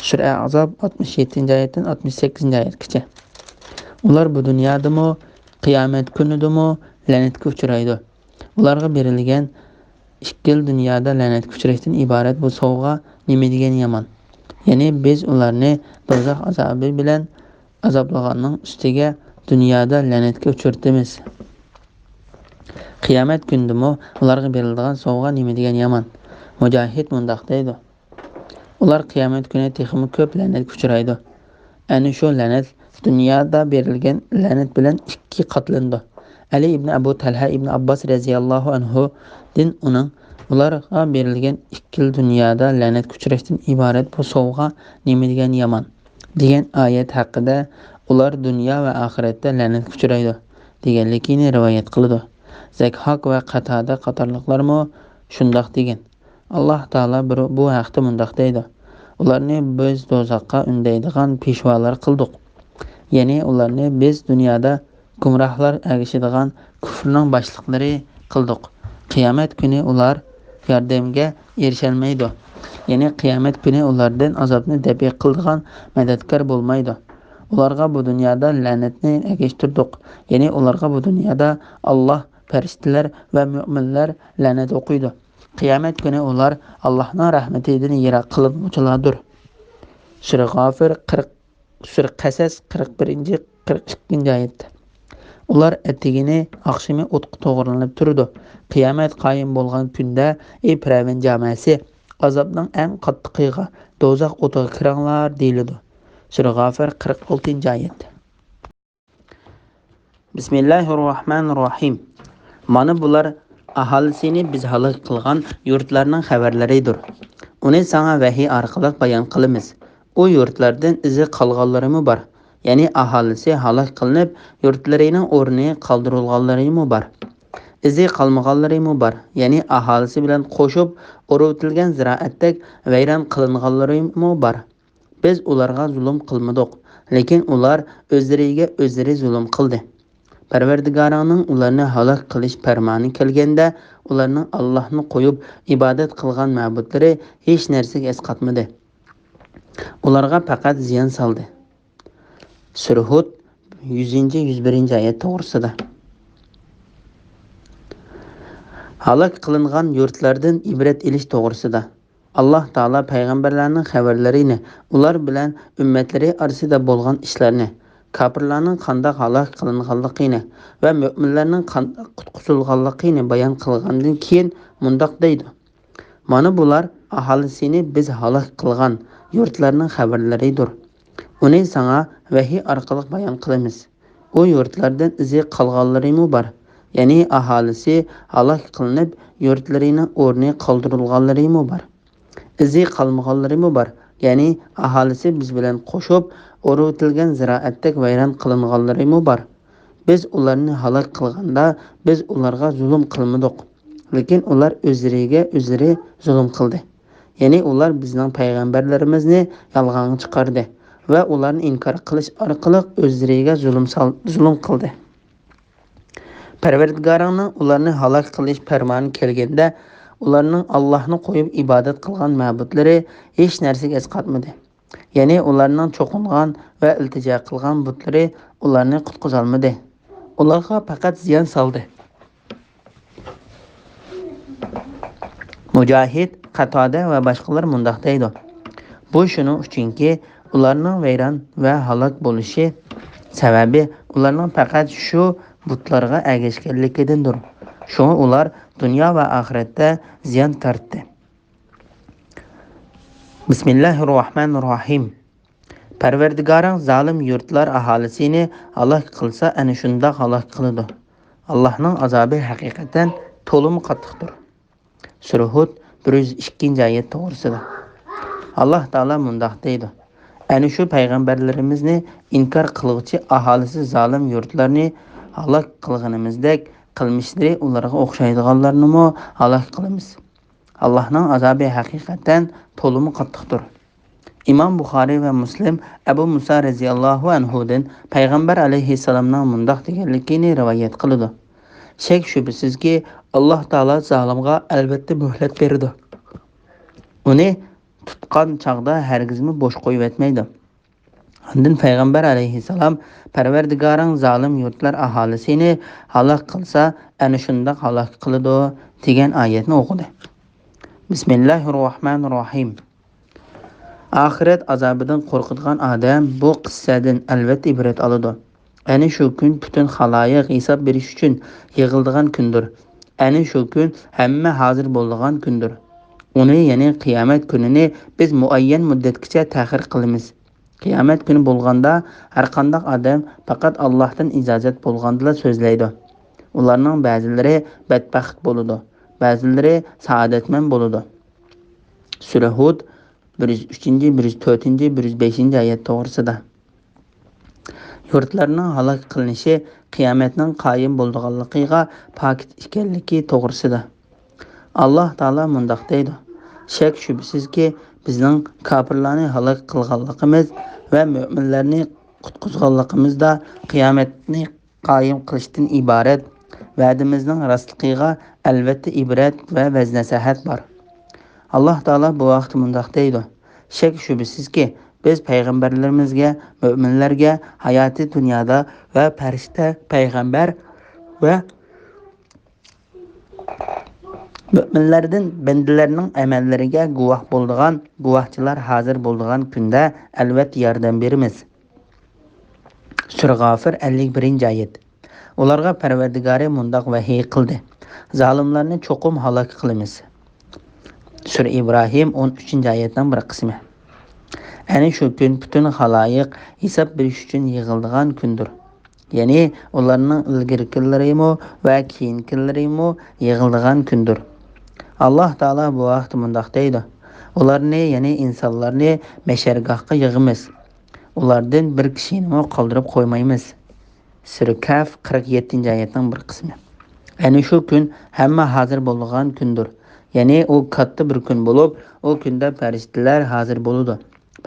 سۈرە ئەھزاب، ئاتمىش يەتتىنچى ئايەتتىن ئاتمىش سەككىزىنچى ئايەتكىچە. ئۇلار بۇ دۇنيادىمۇ، قىيامەت كۈنىدىمۇ لەنەتكە ئۇچرايدۇ. ئۇلارغا بېرىلگەن ئىككىلا دۇنيادا لەنەتكە ئۇچراشتىن ئىبارەت بۇ سوۋغا نېمە دېگەن يامان! يەنى بىز ئۇلارنى دوزاخ ئازابى بىلەن ئازابلىغاننىڭ ئۈستىگە دۇنيادا لەنەتكە ئۇچرىتىمىز. قىيامەت كۈنىدىمۇ ئۇلارغا بېرىلىدىغان سوۋغا نېمە دېگەن يامان! مۇجاھىد مۇنداق دەيدۇ: ئۇلار قىيامەت كۈنى تېخىمۇ كۆپ لەنەتكە ئۇچرايدۇ. ئەنە شۇ لەنەت دۇنيادا بېرىلگەن لەنەت بىلەن ئىككى قاتلىنىدۇ. ئەلى ئىبنى ئەبۇ تەلھە ئىبنى ئابباس رەزىياللاھۇ ئەنھۇدىن ئۇنىڭ، ئۇلارغا بېرىلگەن ئىككىلا دۇنيادا لەنەتكە ئۇچراشتىن ئىبارەت بۇ سوۋغا نېمە دېگەن يامان! دېگەن ئايەت ھەققىدە، ئۇلار دۇنيا ۋە ئاخىرەتتە لەنەتكە ئۇچرايدۇ، دېگەنلىكىنى رىۋايەت قىلىدۇ. زەكھاك ۋە قاتادە قاتارلىقلارمۇ شۇنداق دېگەن. ئاللاھ تائالا بىر، بۇ ھەقتە مۇنداق دەيدۇ: ئۇلارنى بىز دوزاخقا ئۈندەيدىغان پېشۋالار قىلدۇق. يەنى ئۇلارنى بىز دۇنيادا گۇمراھلار ئەگىشىدىغان كۇفرنىڭ باشلىقلىرى قىلدۇق. قىيامەت كۈنى ئۇلار ياردەمگە ئېرىشەلمەيدۇ. يەنى قىيامەت كۈنى ئۇلاردىن ئازابنى دەپئى قىلىدىغان مەدەتكار بولمايدۇ. ئۇلارغا بۇ دۇنيادا لەنەتنى ئەگەشتۈردۇق. يەنى ئۇلارغا بۇ دۇنيادا ئاللاھ، پەرىشتىلەر ۋە مۆمىنلەر لەنەت ئوقۇيدۇ. قىيامەت كۈنى ئۇلار ئاللاھنىڭ رەھمىتىدىن يىراق قىلىنغۇچىلاردۇر. سۈرە غافىر قىرىق، سۈرە قەسەس قىرىق بىرىنچى، قىرىق ئىككىنچى ئايەت. ئۇلار ئەتىگىنى ئاخشىمى ئوتقا توغرىلىنىپ تۇرىدۇ. قىيامەت قايىم بولغان كۈندە، ئى پىرئەۋن جاماسى، ئازابنىڭ ئەڭ قاتتىقىغا، دوزاخ ئوتىغا كىرىڭلار دېيىلىدۇ. سۈرە غافىر قىرىق ئالتىنچى ئايەت. بىسمىللاھىررەھمانىررەھىم. مانا بۇلار ئاھالىسىنى بىز ھالاك قىلغان يۇرتلارنىڭ خەۋەرلىرىدۇر. ئۇنى ساڭا ۋەھىي ئارقىلىق بايان قىلىمىز. ئۇ يۇرتلاردىن ئىزى قالغانلىرىمۇ بار، يەنى ئاھالىسى ھالاك قىلىنىپ، يۇرتلىرىنىڭ ئورنى قالدۇرۇلغانلىرىمۇ بار. ئىزى قالمىغانلىرىمۇ بار، يەنى ئاھالىسى بىلەن قوشۇپ ئورۇۋېتىلگەن زىرائەتتەك ۋەيران قىلىنغانلىرىمۇ بار. بىز ئۇلارغا زۇلۇم قىلمىدۇق، لېكىن ئۇلار ئۆزلىرىگە ئۆزلىرى زۇلۇم قىلدى. پەرۋەردىگارىڭنىڭ ئۇلارنى ھالاك قىلىش پەرمانى كەلگەندە، ئۇلارنىڭ ئاللاھنى قويۇپ ئىبادەت قىلغان مەبۇدلىرى ھېچ نەرسىگە ئەسقاتمىدى. ئۇلارغا پەقەت زىيان سالدى. سۈرە ھۇد، يۈزىنچى، يۈز بىرىنچى ئايەت توغرىسىدا. ھالاك قىلىنغان يۇرتلاردىن ئىبرەت ئېلىش توغرىسىدا. ئاللاھ تائالا پەيغەمبەرلەرنىڭ خەۋەرلىرىنى، ئۇلار بىلەن ئۈممەتلىرى ئارىسىدا بولغان ئىشلارنى، كاپىرلارنىڭ قانداق ھالاك قىلىنغانلىقىنى ۋە مۆمىنلەرنىڭ قانداق قۇتقۇزۇلغانلىقىنى بايان قىلغاندىن كېيىن مۇنداق دەيدۇ: مانا بۇلار ئاھالىسىنى بىز ھالاك قىلغان يۇرتلارنىڭ خەۋەرلىرىدۇر. ئۇنى ساڭا ۋەھىي ئارقىلىق بايان قىلىمىز. ئۇ يۇرتلاردىن ئىزى قالغانلىرىمۇ بار، يەنى ئاھالىسى ھالاك قىلىنىپ، يۇرتلىرىنىڭ ئورنى قالدۇرۇلغانلىرىمۇ بار. ئىزى قالمىغانلىرىمۇ بار، يەنى ئاھالىسى بىز بىلەن قوشۇپ ئورۇۋېتىلگەن زىرائەتتەك ۋەيران قىلىنغانلىرىمۇ بار. بىز ئۇلارنى ھالاك قىلغاندا، بىز ئۇلارغا زۇلۇم قىلمىدۇق، لېكىن ئۇلار ئۆزلىرىگە ئۆزلىرى زۇلۇم قىلدى. يەنى ئۇلار بىزنىڭ پەيغەمبەرلىرىمىزنى يالغانغا چىقاردى ۋە ئۇلارنى ئىنكار قىلىش ئارقىلىق ئۆزلىرىگە زۇلۇم سال-، زۇلۇم قىلدى. پەرۋەردىگارىڭنىڭ ئۇلارنى ھالاك قىلىش پەرمانى كەلگەندە، ئۇلارنىڭ ئاللاھنى قويۇپ ئىبادەت قىلغان مەبۇدلىرى ھېچ نەرسىگە ئەسقاتمىدى. يەنى ئۇلارنىڭ چوقۇنغان ۋە ئىلتىجا قىلغان بۇتلىرى ئۇلارنى قۇتقۇزالمىدى. ئۇلارغا پەقەت زىيان سالدى. مۇجاھىد، قاتادە ۋە باشقىلار مۇنداق دەيدۇ: بۇ شۇنىڭ ئۈچۈنكى، ئۇلارنىڭ ۋەيران ۋە ھالاك بولۇشى سەۋەبى ئۇلارنىڭ پەقەت شۇ بۇتلارغا ئەگەشكەنلىكىدىندۇر. شۇڭا ئۇلار دۇنيا ۋە ئاخىرەتتە زىيان تارتتى. بىسمىللاھىررەھمانىررەھىم. پەرۋەردىگارىڭ زالىم يۇرتلار ئاھالىسىنى ھالاك قىلسا، ئەنە شۇنداق ھالاك قىلىدۇ. ئاللاھنىڭ ئازابى ھەقىقەتەن تولىمۇ قاتتىقتۇر. سۈرە ھۇد، بىر يۈز ئىككىنچى ئايەت توغرىسىدا. ئاللاھ تائالا مۇنداق دەيدۇ: ئەنە شۇ پەيغەمبەرلىرىمىزنى ئىنكار قىلغۇچى ئاھالىسى زالىم يۇرتلارنى ھالاك قىلغىنىمىزدەك، قىلمىشلىرى ئۇلارغا ئوخشايدىغانلارنىمۇ ھالاك قىلىمىز. ئاللاھنىڭ ئازابى ھەقىقەتەن تولىمۇ قاتتىقتۇر. ئىمام بۇخارىي ۋە مۇسلىم ئەبۇ مۇسا رەزىياللاھۇ ئەنھۇدىن پەيغەمبەر ئەلەيھىسسالامنىڭ مۇنداق دېگەنلىكىنى رىۋايەت قىلىدۇ: شەك شۈبھىسىزكى، ئاللاھ تائالا زالىمغا ئەلۋەتتە مۆھلەت بېرىدۇ. ئۇنى تۇتقان چاغدا ھەرگىزمۇ بوش قويۇۋەتمەيدۇ. ئاندىن پەيغەمبەر ئەلەيھىسسالام: پەرۋەردىگارىڭ زالىم يۇرتلار ئاھالىسىنى ھالاك قىلسا، ئەنە شۇنداق ھالاك قىلىدۇ، دېگەن ئايەتنى ئوقۇدى. بىسمىللاھىررەھمانىررەھىم. ئاخىرەت ئازابىدىن قورقىدىغان ئادەم بۇ قىسسەدىن ئەلۋەتتە ئىبرەت ئالىدۇ. ئەنە شۇ كۈن پۈتۈن خالايىق ھېساب بېرىش ئۈچۈن يىغىلىدىغان كۈندۇر. ئەنە شۇ كۈن ھەممە ھازىر بولىدىغان كۈندۇر. ئۇنى، يەنى قىيامەت كۈنىنى بىز مۇئەييەن مۇددەتكىچە تەخىر قىلىمىز. قىيامەت كۈنى بولغاندا، ھەرقانداق ئادەم پەقەت ئاللاھتىن ئىجازەت بولغاندىلا سۆزلەيدۇ. ئۇلارنىڭ بەزىلىرى بەتبەخت بولىدۇ، بەزىلىرى سائادەتمەن بولىدۇ. سۈرە ھۇد، بىر يۈز ئۈچىنچى، بىر يۈز تۆتىنچى، بىر يۈز بەشىنچى ئايەت توغرىسىدا. يۇرتلارنىڭ ھالاك قىلىنىشى قىيامەتنىڭ قايىم بولىدىغانلىقىغا پاكىت ئىكەنلىكى توغرىسىدا. ئاللاھ تائالا مۇنداق دەيدۇ: شەك-شۈبھىسىزكى، بىزنىڭ كاپىرلارنى ھالاك قىلغانلىقىمىز ۋە مۆمىنلەرنى قۇتقۇزغانلىقىمىزدا قىيامەتنى قايىم قىلىشتىن ئىبارەت ۋەدىمىزنىڭ راستلىقىغا ئەلۋەتتە ئىبرەت ۋە ۋەز-نەسىھەت بار. ئاللاھ تائالا بۇ ھەقتە مۇنداق دەيدۇ: شەك-شۈبھىسىزكى، بىز پەيغەمبەرلىرىمىزگە، مۆمىنلەرگە ھاياتى دۇنيادا ۋە پەرىشتە، پەيغەمبەر ۋە مۆمىنلەردىن بەندىلەرنىڭ ئەمەللىرىگە گۇۋاھ بولىدىغان گۇۋاھچىلار ھازىر بولىدىغان كۈندە ئەلۋەتتە ياردەم بېرىمىز. سۈرە غافىر، ئەللىك بىرىنچى ئايەت. ئۇلارغا پەرۋەردىگارى مۇنداق ۋەھىي قىلدى: زالىملارنى چوقۇم ھالاك قىلىمىز. سۈرە ئىبراھىم، ئون ئۈچىنچى ئايەتنىڭ بىر قىسمى. ئەنە شۇ كۈن پۈتۈن خالايىق ھېساب بېرىش ئۈچۈن يىغىلىدىغان كۈندۇر. يەنى ئۇلارنىڭ ئىلگىرىكىلىرىمۇ ۋە كېيىنكىلىرىمۇ يىغىلىدىغان كۈندۇر. ئاللاھ تائالا بۇ ھەقتە مۇنداق دەيدۇ: ئۇلارنى، يەنى ئىنسانلارنى مەشەرگاھقا يىغىمىز. ئۇلاردىن بىر كىشىنىمۇ قالدۇرۇپ قويمايمىز. سۈرە كەھف، قىرىق يەتتىنچى ئايەتنىڭ بىر قىسمى. ئەنە شۇ كۈن ھەممە ھازىر بولىدىغان كۈندۇر. يەنى ئۇ كاتتا بىر كۈن بولۇپ، ئۇ كۈندە پەرىشتىلەر ھازىر بولىدۇ.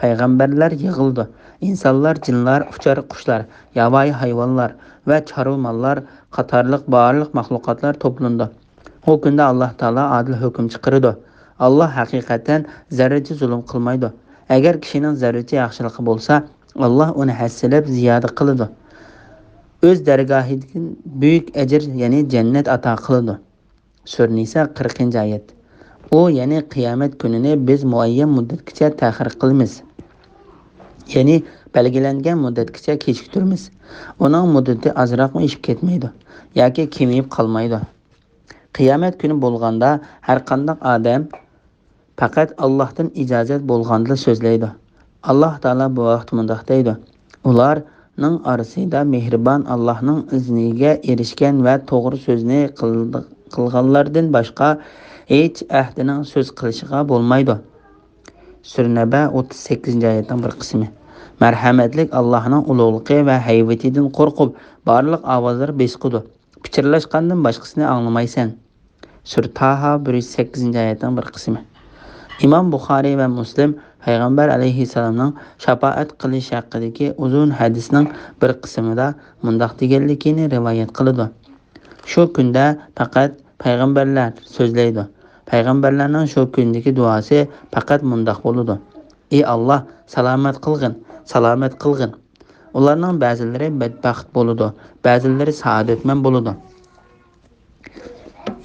پەيغەمبەرلەر يىغىلىدۇ. ئىنسانلار، جىنلار، ئۇچار قۇشلار، ياۋايى ھايۋانلار ۋە چارۋا ماللار قاتارلىق بارلىق مەخلۇقاتلار توپلىنىدۇ. ئۇ كۈندە ئاللاھ تائالا ئادىل ھۆكۈم چىقىرىدۇ. ئاللاھ ھەقىقەتەن زەررىچە زۇلۇم قىلمايدۇ. ئەگەر كىشىنىڭ زەررىچە ياخشىلىقى بولسا، ئاللاھ ئۇنى ھەسسىلەپ زىيادە قىلىدۇ. ئۆز دەرگاھىدىن بۈيۈك ئەجىر، يەنى جەننەت ئاتا قىلىدۇ. سۈرە نىسا، قىرىقىنچى ئايەت. ئۇ، يەنى قىيامەت كۈنىنى بىز مۇئەييەن مۇددەتكىچە تەخىر قىلىمىز. يەنى بەلگىلەنگەن مۇددەتكىچە كېچىكتۈرىمىز. ئۇنىڭ مۇددىتى ئازراقمۇ ئېشىپ كەتمەيدۇ ياكى كېمىيىپ قالمايدۇ. قىيامەت كۈنى بولغاندا ھەرقانداق ئادەم پەقەت ئاللاھتىن ئىجازەت بولغاندىلا سۆزلەيدۇ. ئاللاھ تائالا بۇ ھەقتە مۇنداق دەيدۇ: ئۇلارنىڭ ئارىسىدا مېھرىبان ئاللاھنىڭ ئىزنىگە ئېرىشكەن ۋە توغرا سۆزنى قىل-، قىلغانلاردىن باشقا ھېچ ئەھدىنىڭ سۆز قىلىشىغا بولمايدۇ. سۈرە نەبە، ئوتتۇز سەككىزىنچى ئايەتنىڭ بىر قىسمى. مەرھەمەتلىك ئاللاھنىڭ ئۇلۇغلۇقى ۋە ھەيۋىتىدىن قورقۇپ، بارلىق ئاۋازلار بېسىقىدۇ. پىچىرلاشقاندىن باشقىسىنى ئاڭلىمايسەن. سۈرە تاھا، بىر يۈز سەككىزىنچى ئايەتنىڭ بىر قىسمى. ئىمام بۇخارىي ۋە مۇسلىم پەيغەمبەر ئەلەيھىسسالامنىڭ شاپائەت قىلىش ھەققىدىكى ئۇزۇن ھەدىسنىڭ بىر قىسمىدا مۇنداق دېگەنلىكىنى رىۋايەت قىلىدۇ: شۇ كۈندە پەقەت پەيغەمبەرلەر سۆزلەيدۇ. پەيغەمبەرلەرنىڭ شۇ كۈندىكى دۇئاسى پەقەت مۇنداق بولىدۇ: ئى ئاللاھ، سالامەت قىلغىن، سالامەت قىلغىن. ئۇلارنىڭ بەزىلىرى بەتبەخت بولىدۇ، بەزىلىرى سائادەتمەن بولىدۇ.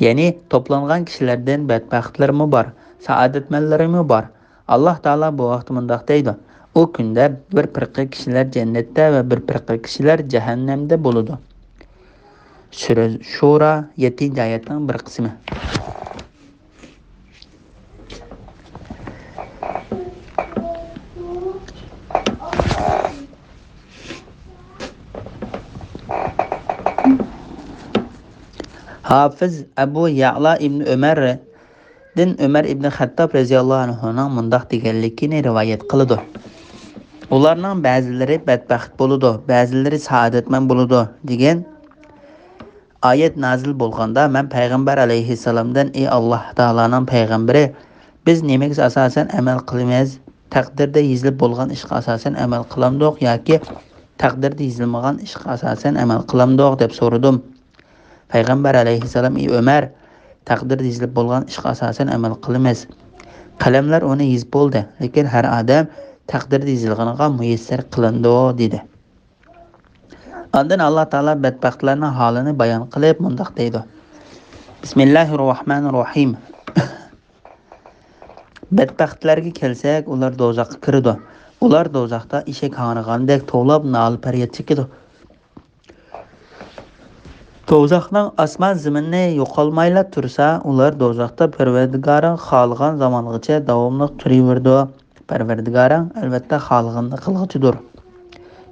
يەنى توپلانغان كىشىلەردىن بەتبەختلەرمۇ بار، سائادەتمەنلىرىمۇ بار. ئاللاھ تائالا بۇ ھەقتە مۇنداق دەيدۇ: ئۇ كۈندە بىر پىرقە كىشىلەر جەننەتتە ۋە بىر پىرقە كىشىلەر جەھەننەمدە بولىدۇ. سۈرە شۇرا، يەتتىنچى ئايەتنىڭ بىر قىسمى. ھافىز ئەبۇ يەئلا ئىبن ئۆمەردىن ئۆمەر ئىبن خەتتاب رەزىياللاھۇ ئەنھۇنىڭ مۇنداق دېگەنلىكىنى رىۋايەت قىلىدۇ: ئۇلارنىڭ بەزىلىرى بەتبەخت بولىدۇ، بەزىلىرى سائادەتمەن بولىدۇ، دېگەن ئايەت نازىل بولغاندا، مەن پەيغەمبەر ئەلەيھىسسالامدىن: ئى ئاللاھ تائالانىڭ پەيغەمبىرى، بىز نېمىگە ئاساسەن ئەمەل قىلىمىز؟ تەقدىردە يېزىلىپ بولغان ئىشقا ئاساسەن ئەمەل قىلامدۇق ياكى تەقدىردە يېزىلمىغان ئىشقا ئاساسەن ئەمەل قىلامدۇق؟ دەپ سورىدىم. پەيغەمبەر ئەلەيھىسسالام: ئى ئۆمەر، تەقدىردە يېزىلىپ بولغان ئىشقا ئاساسەن ئەمەل قىلىمىز. قەلەملەر ئۇنى يېزىپ بولدى، لېكىن ھەر ئادەم تەقدىردە يېزىلغىنىغا مۇيەسسەر قىلىنىدۇ، دېدى. ئاندىن ئاللاھ تائالا بەتبەختلەرنىڭ ھالىنى بايان قىلىپ مۇنداق دەيدۇ: بىسمىللاھىررەھمانىررەھىم. بەتبەختلەرگە كەلسەك، ئۇلار دوزاخقا كىرىدۇ. ئۇلار دوزاختا ئېشەك ھاڭرىغاندەك توۋلاپ نالە-پەرياد چېكىدۇ. دوزاخنىڭ ئاسمان-زېمىنى يوقالمايلا تۇرسا، ئۇلار دوزاختا پەرۋەردىگارىڭ خالىغان زامانغىچە داۋاملىق تۇرۇۋېرىدۇ. پەرۋەردىگارىڭ، ئەلۋەتتە، خالىغىنىنى قىلغۇچىدۇر.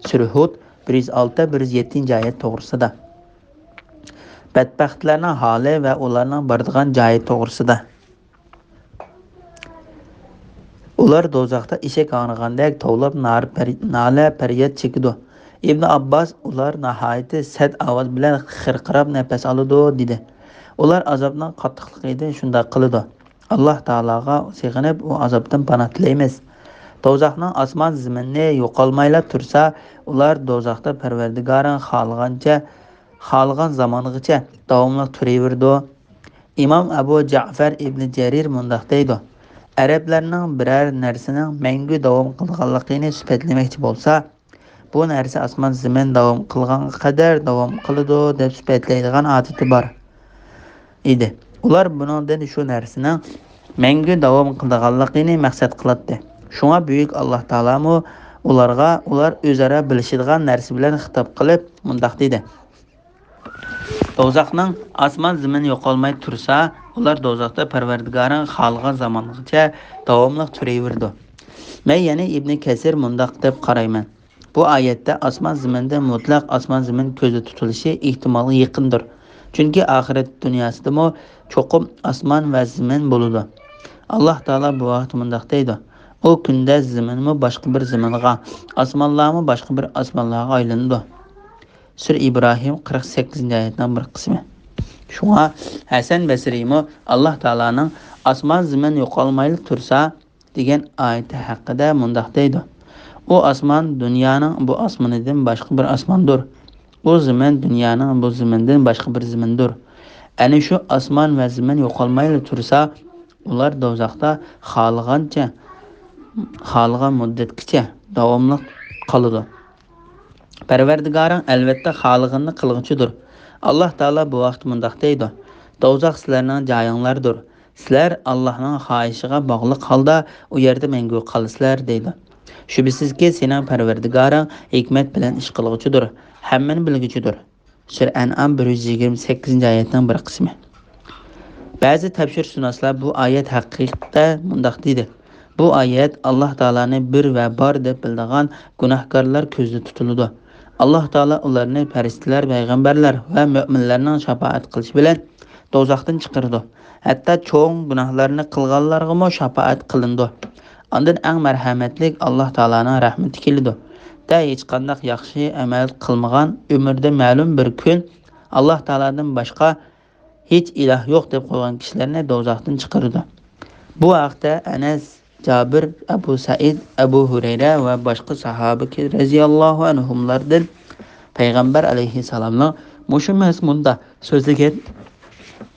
سۈرە ھۇد، بىر يۈز ئالتە، بىر يۈز يەتتىنچى ئايەت توغرىسىدا. بەتبەختلەرنىڭ ھالى ۋە ئۇلارنىڭ بارىدىغان جايى توغرىسىدا. ئۇلار دوزاختا ئېشەك ھاڭرىغاندەك توۋلاپ نار-، پەر-، نالە-پەرياد چېكىدۇ. ئىبن ئابباس: ئۇلار ناھايىتى سەت ئاۋاز بىلەن خىرقىراپ نەپەس ئالىدۇ، دېدى. ئۇلار ئازابنىڭ قاتتىقلىقىدىن شۇنداق قىلىدۇ. ئاللاھ تائالاغا سېغىنىپ، ئۇ ئازابتىن پاناھ تىلەيمىز. دوزاخنىڭ ئاسمان زېمىنى يوقالمايلا تۇرسا، ئۇلار دوزاختا پەرۋەردىگارىڭ خالىغانچە، خالىغان زامانغىچە داۋاملىق تۇرۇۋېرىدۇ. ئىمام ئەبۇ جەئفەر ئىبنى جەرىر مۇنداق دەيدۇ: ئەرەبلەرنىڭ بىرەر نەرسىنىڭ مەڭگۈ داۋام قىلىدىغانلىقىنى سۈپەتلىمەكچى بولسا، بۇ نەرسە ئاسمان زېمىن داۋام قىلغانغا قەدەر داۋام قىلىدۇ دەپ سۈپەتلەيدىغان ئادىتى بار ئىدى. ئۇلار بۇنىڭدىن شۇ نەرسىنىڭ مەڭگۈ داۋام قىلىدىغانلىقىنى مەقسەت قىلاتتى. شۇڭا بۈيۈك ئاللاھ تائالامۇ ئۇلارغا ئۇلار ئۆزئارا بىلىشىدىغان نەرسە بىلەن خىتاب قىلىپ مۇنداق دېدى: دوزاخنىڭ ئاسمان زېمىن يوقالماي تۇرسا، ئۇلار دوزاختا پەرۋەردىگارىڭ خالىغان زامانغىچە داۋاملىق تۇرۇۋېرىدۇ. مەن يەنە ئىبنى كەسىر مۇنداق دەپ قارايمەن: بۇ ئايەتتە ئاسمان زېمىندە مۇتلەق ئاسمان زېمىن كۆزدە تۇتۇلۇشى ئېھتىمالغا يېقىندۇر. چۈنكى ئاخىرەت دۇنياسىدىمۇ چوقۇم ئاسمان ۋە زېمىن بولىدۇ. ئاللاھ تائالا بۇ ھەقتە مۇنداق دەيدۇ: ئۇ كۈندە زېمىنمۇ باشقا بىر زېمىنغا، ئاسمانلارمۇ باشقا بىر ئاسمانلارغا ئايلىنىدۇ. سۈرە ئىبراھىم، قىرىق سەككىزىنچى ئايەتنىڭ بىر قىسمى. شۇڭا ھەسەن بەسرىيمۇ ئاللاھ تائالانىڭ «ئاسمان زېمىن يوقالمايلا تۇرسا» دېگەن ئايىتى ھەققىدە مۇنداق دەيدۇ: ئۇ ئاسمان دۇنيانىڭ بۇ ئاسمىنىدىن باشقا بىر ئاسماندۇر. ئۇ زېمىن دۇنيانىڭ بۇ زېمىنىدىن باشقا بىر زېمىندۇر. ئەنە شۇ ئاسمان ۋە زېمىن يوقالمايلا تۇرسا، ئۇلار دوزاختا خالىغانچە، خالىغان مۇددەتكىچە داۋاملىق قالىدۇ. پەرۋەردىگارىڭ ئەلۋەتتە خالىغىنىنى قىلغۇچىدۇر. ئاللاھ تائالا بۇ ھەقتە مۇنداق دەيدۇ: دوزاخ سىلەرنىڭ جايىڭلاردۇر. سىلەر ئاللاھنىڭ خاھىشىغا باغلىق ھالدا ئۇ يەردە مەڭگۈ قالىسىلەر، دەيدۇ. شۈبھىسىزكى، سېنىڭ پەرۋەردىگارىڭ ھېكمەت بىلەن ئىش قىلغۇچىدۇر، ھەممىنى بىلگۈچىدۇر. سۈرە ئەنئام، بىر يۈز يىگىرمە سەككىزىنچى ئايەتنىڭ بىر قىسمى. بەزى تەپسىرشۇناسلار بۇ ئايەت ھەققىدە مۇنداق دېدى: بۇ ئايەت ئاللاھ تائالانى بىر ۋە بار دەپ بىلىدىغان گۇناھكارلار كۆزدە تۇتۇلىدۇ. ئاللاھ تائالا ئۇلارنى پەرىشتىلەر، پەيغەمبەرلەر ۋە مۆمىنلەرنىڭ شاپائەت قىلىشى بىلەن دوزاختىن چىقىرىدۇ. ھەتتا چوڭ گۇناھلارنى قىلغانلارغىمۇ شاپائەت قىلىنىدۇ. ئاندىن ئەڭ مەرھەمەتلىك ئاللاھ تائالانىڭ رەھمىتى كېلىدۇ. دە ھېچقانداق ياخشى ئەمەل قىلمىغان، ئۆمرىدە مەلۇم بىر كۈن ئاللاھ تائالادىن باشقا ھېچ ئىلاھ يوق دەپ قويغان كىشىلەرنى دوزاختىن چىقىرىدۇ. بۇ ھەقتە ئەنەس، جابىر، ئەبۇ سەئىد، ئەبۇ ھۇرەيرە ۋە باشقا ساھابە رەزىياللاھۇ ئەنھۇملاردىن پەيغەمبەر ئەلەيھىسسالامنىڭ مۇشۇ مەزمۇندا سۆزلىگەن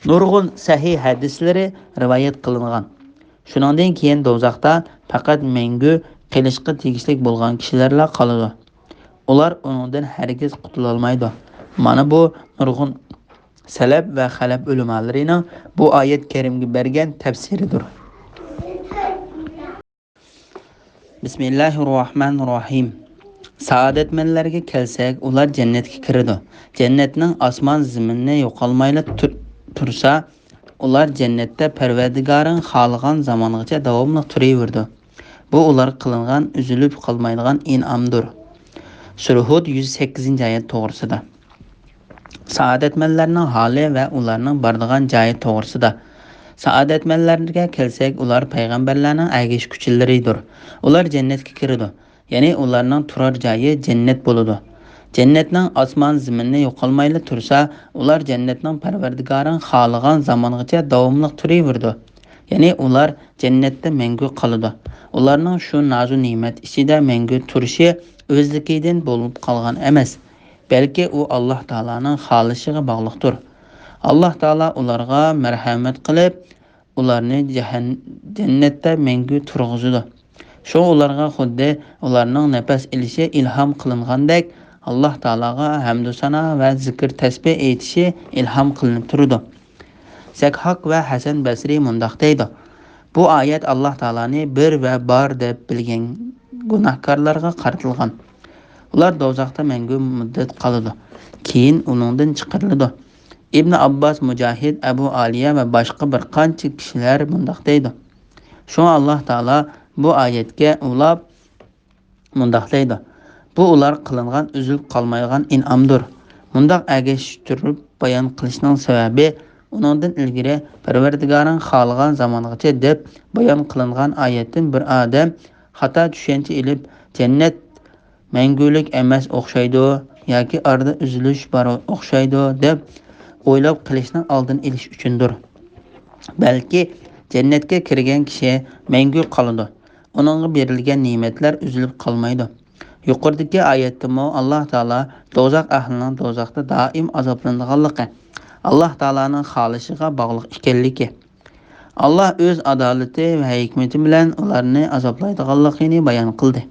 نۇرغۇن سەھىھ ھەدىسلىرى رىۋايەت قىلىنغان. شۇنىڭدىن كېيىن دوزاختا پەقەت مەڭگۈ قېلىشقا تېگىشلىك بولغان كىشىلەرلا قالىدۇ. ئۇلار ئۇنىڭدىن ھەرگىز قۇتۇلالمايدۇ. مانا بۇ نۇرغۇن سەلەپ ۋە خەلەپ ئۆلىمالىرىنىڭ بۇ ئايەت كەرىمگە بەرگەن تەپسىرىدۇر. بىسمىللاھىررەھمانىررەھىم. سائادەتمەنلەرگە كەلسەك، ئۇلار جەننەتكە كىرىدۇ. جەننەتنىڭ ئاسمان زېمىنى يوقالمايلا تۇر-، تۇرسا، ئۇلار جەننەتتە پەرۋەردىگارىڭ خالىغان زامانغىچە داۋاملىق تۇرۇۋېرىدۇ. بۇ ئۇلارغا قىلىنغان ئۈزۈلۈپ قالمايدىغان ئىنئامدۇر. سۈرە ھۇد، يۈز سەككىزىنچى ئايەت توغرىسىدا. سائادەتمەنلەرنىڭ ھالى ۋە ئۇلارنىڭ بارىدىغان جايى توغرىسىدا. سائادەتمەنلەرگە كەلسەك، ئۇلار پەيغەمبەرلەرنىڭ ئەگىشكۈچىلىرىدۇر. ئۇلار جەننەتكە كىرىدۇ. يەنى ئۇلارنىڭ تۇرار جايى جەننەت بولىدۇ. جەننەتنىڭ ئاسمان زېمىنى يوقالمايلا تۇرسا، ئۇلار جەننەتنىڭ پەرۋەردىگارىڭ خالىغان زامانغىچە داۋاملىق تۇرۇۋېرىدۇ. يەنى ئۇلار جەننەتتە مەڭگۈ قالىدۇ. ئۇلارنىڭ شۇ نازۇ نېمەت ئىچىدە مەڭگۈ تۇرۇشى ئۆزلۈكىدىن بولۇپ قالغان ئەمەس، بەلكى ئۇ ئاللاھ تائالانىڭ خالىشىغا باغلىقتۇر. ئاللاھ تائالا ئۇلارغا مەرھەمەت قىلىپ، ئۇلارنى جەھەن-، جەننەتتە مەڭگۈ تۇرغۇزىدۇ. شۇ ئۇلارغا خۇددى ئۇلارنىڭ نەپەس ئېلىشى ئىلھام قىلىنغاندەك، ئاللاھ تائالاغا ھەمدۇ سانا ۋە زىكىر تەسبىھ ئېيتىشى ئىلھام قىلىنىپ تۇرىدۇ. زەكھاك ۋە ھەسەن بەسرى مۇنداق دەيدۇ: بۇ ئايەت ئاللاھ تائالانى بىر ۋە بار دەپ بىلگەن گۇناھكارلارغا قارىتىلغان. ئۇلار دوزاختا مەڭگۈ مۇددەت قالىدۇ. كېيىن ئۇنىڭدىن چىقىرىلىدۇ. ئىبنى ئابباس، مۇجاھىد، ئەبۇ ئالىيە ۋە باشقا بىر قانچە كىشىلەر مۇنداق دەيدۇ. شۇڭا ئاللاھ تائالا بۇ ئايەتكە ئۇلاپ مۇنداق دەيدۇ: بۇ ئۇلارغا قىلىنغان ئۈزۈلۈپ قالمايدىغان ئىنئامدۇر. مۇنداق ئەگەشتۈرۈپ بايان قىلىشنىڭ سەۋەبى، ئۇنىڭدىن ئىلگىرى پەرۋەردىگارىڭ خالىغان زامانغىچە دەپ بايان قىلىنغان ئايەتتىن بىر ئادەم خاتا چۈشەنچە ئېلىپ، جەننەت مەڭگۈلۈك ئەمەس ئوخشايدۇ ياكى ئارىدا ئۈزۈلۈش بار ئوخشايدۇ دەپ ئويلاپ قېلىشنىڭ ئالدىنى ئېلىش ئۈچۈندۇر. بەلكى جەننەتكە كىرگەن كىشى مەڭگۈ قالىدۇ. ئۇنىڭغا بېرىلگەن نېمەتلەر ئۈزۈلۈپ قالمايدۇ. يۇقىرىدىكى ئايەتتىمۇ ئاللاھ تائالا دوزاخ ئەھلىنىڭ دوزاختا دائىم ئازابلىنىدىغانلىقى، ئاللاھ تائالانىڭ خالىشىغا باغلىق ئىكەنلىكى، ئاللاھ ئۆز ئادالىتى ۋە ھېكمىتى بىلەن ئۇلارنى ئازابلايدىغانلىقىنى بايان قىلدى.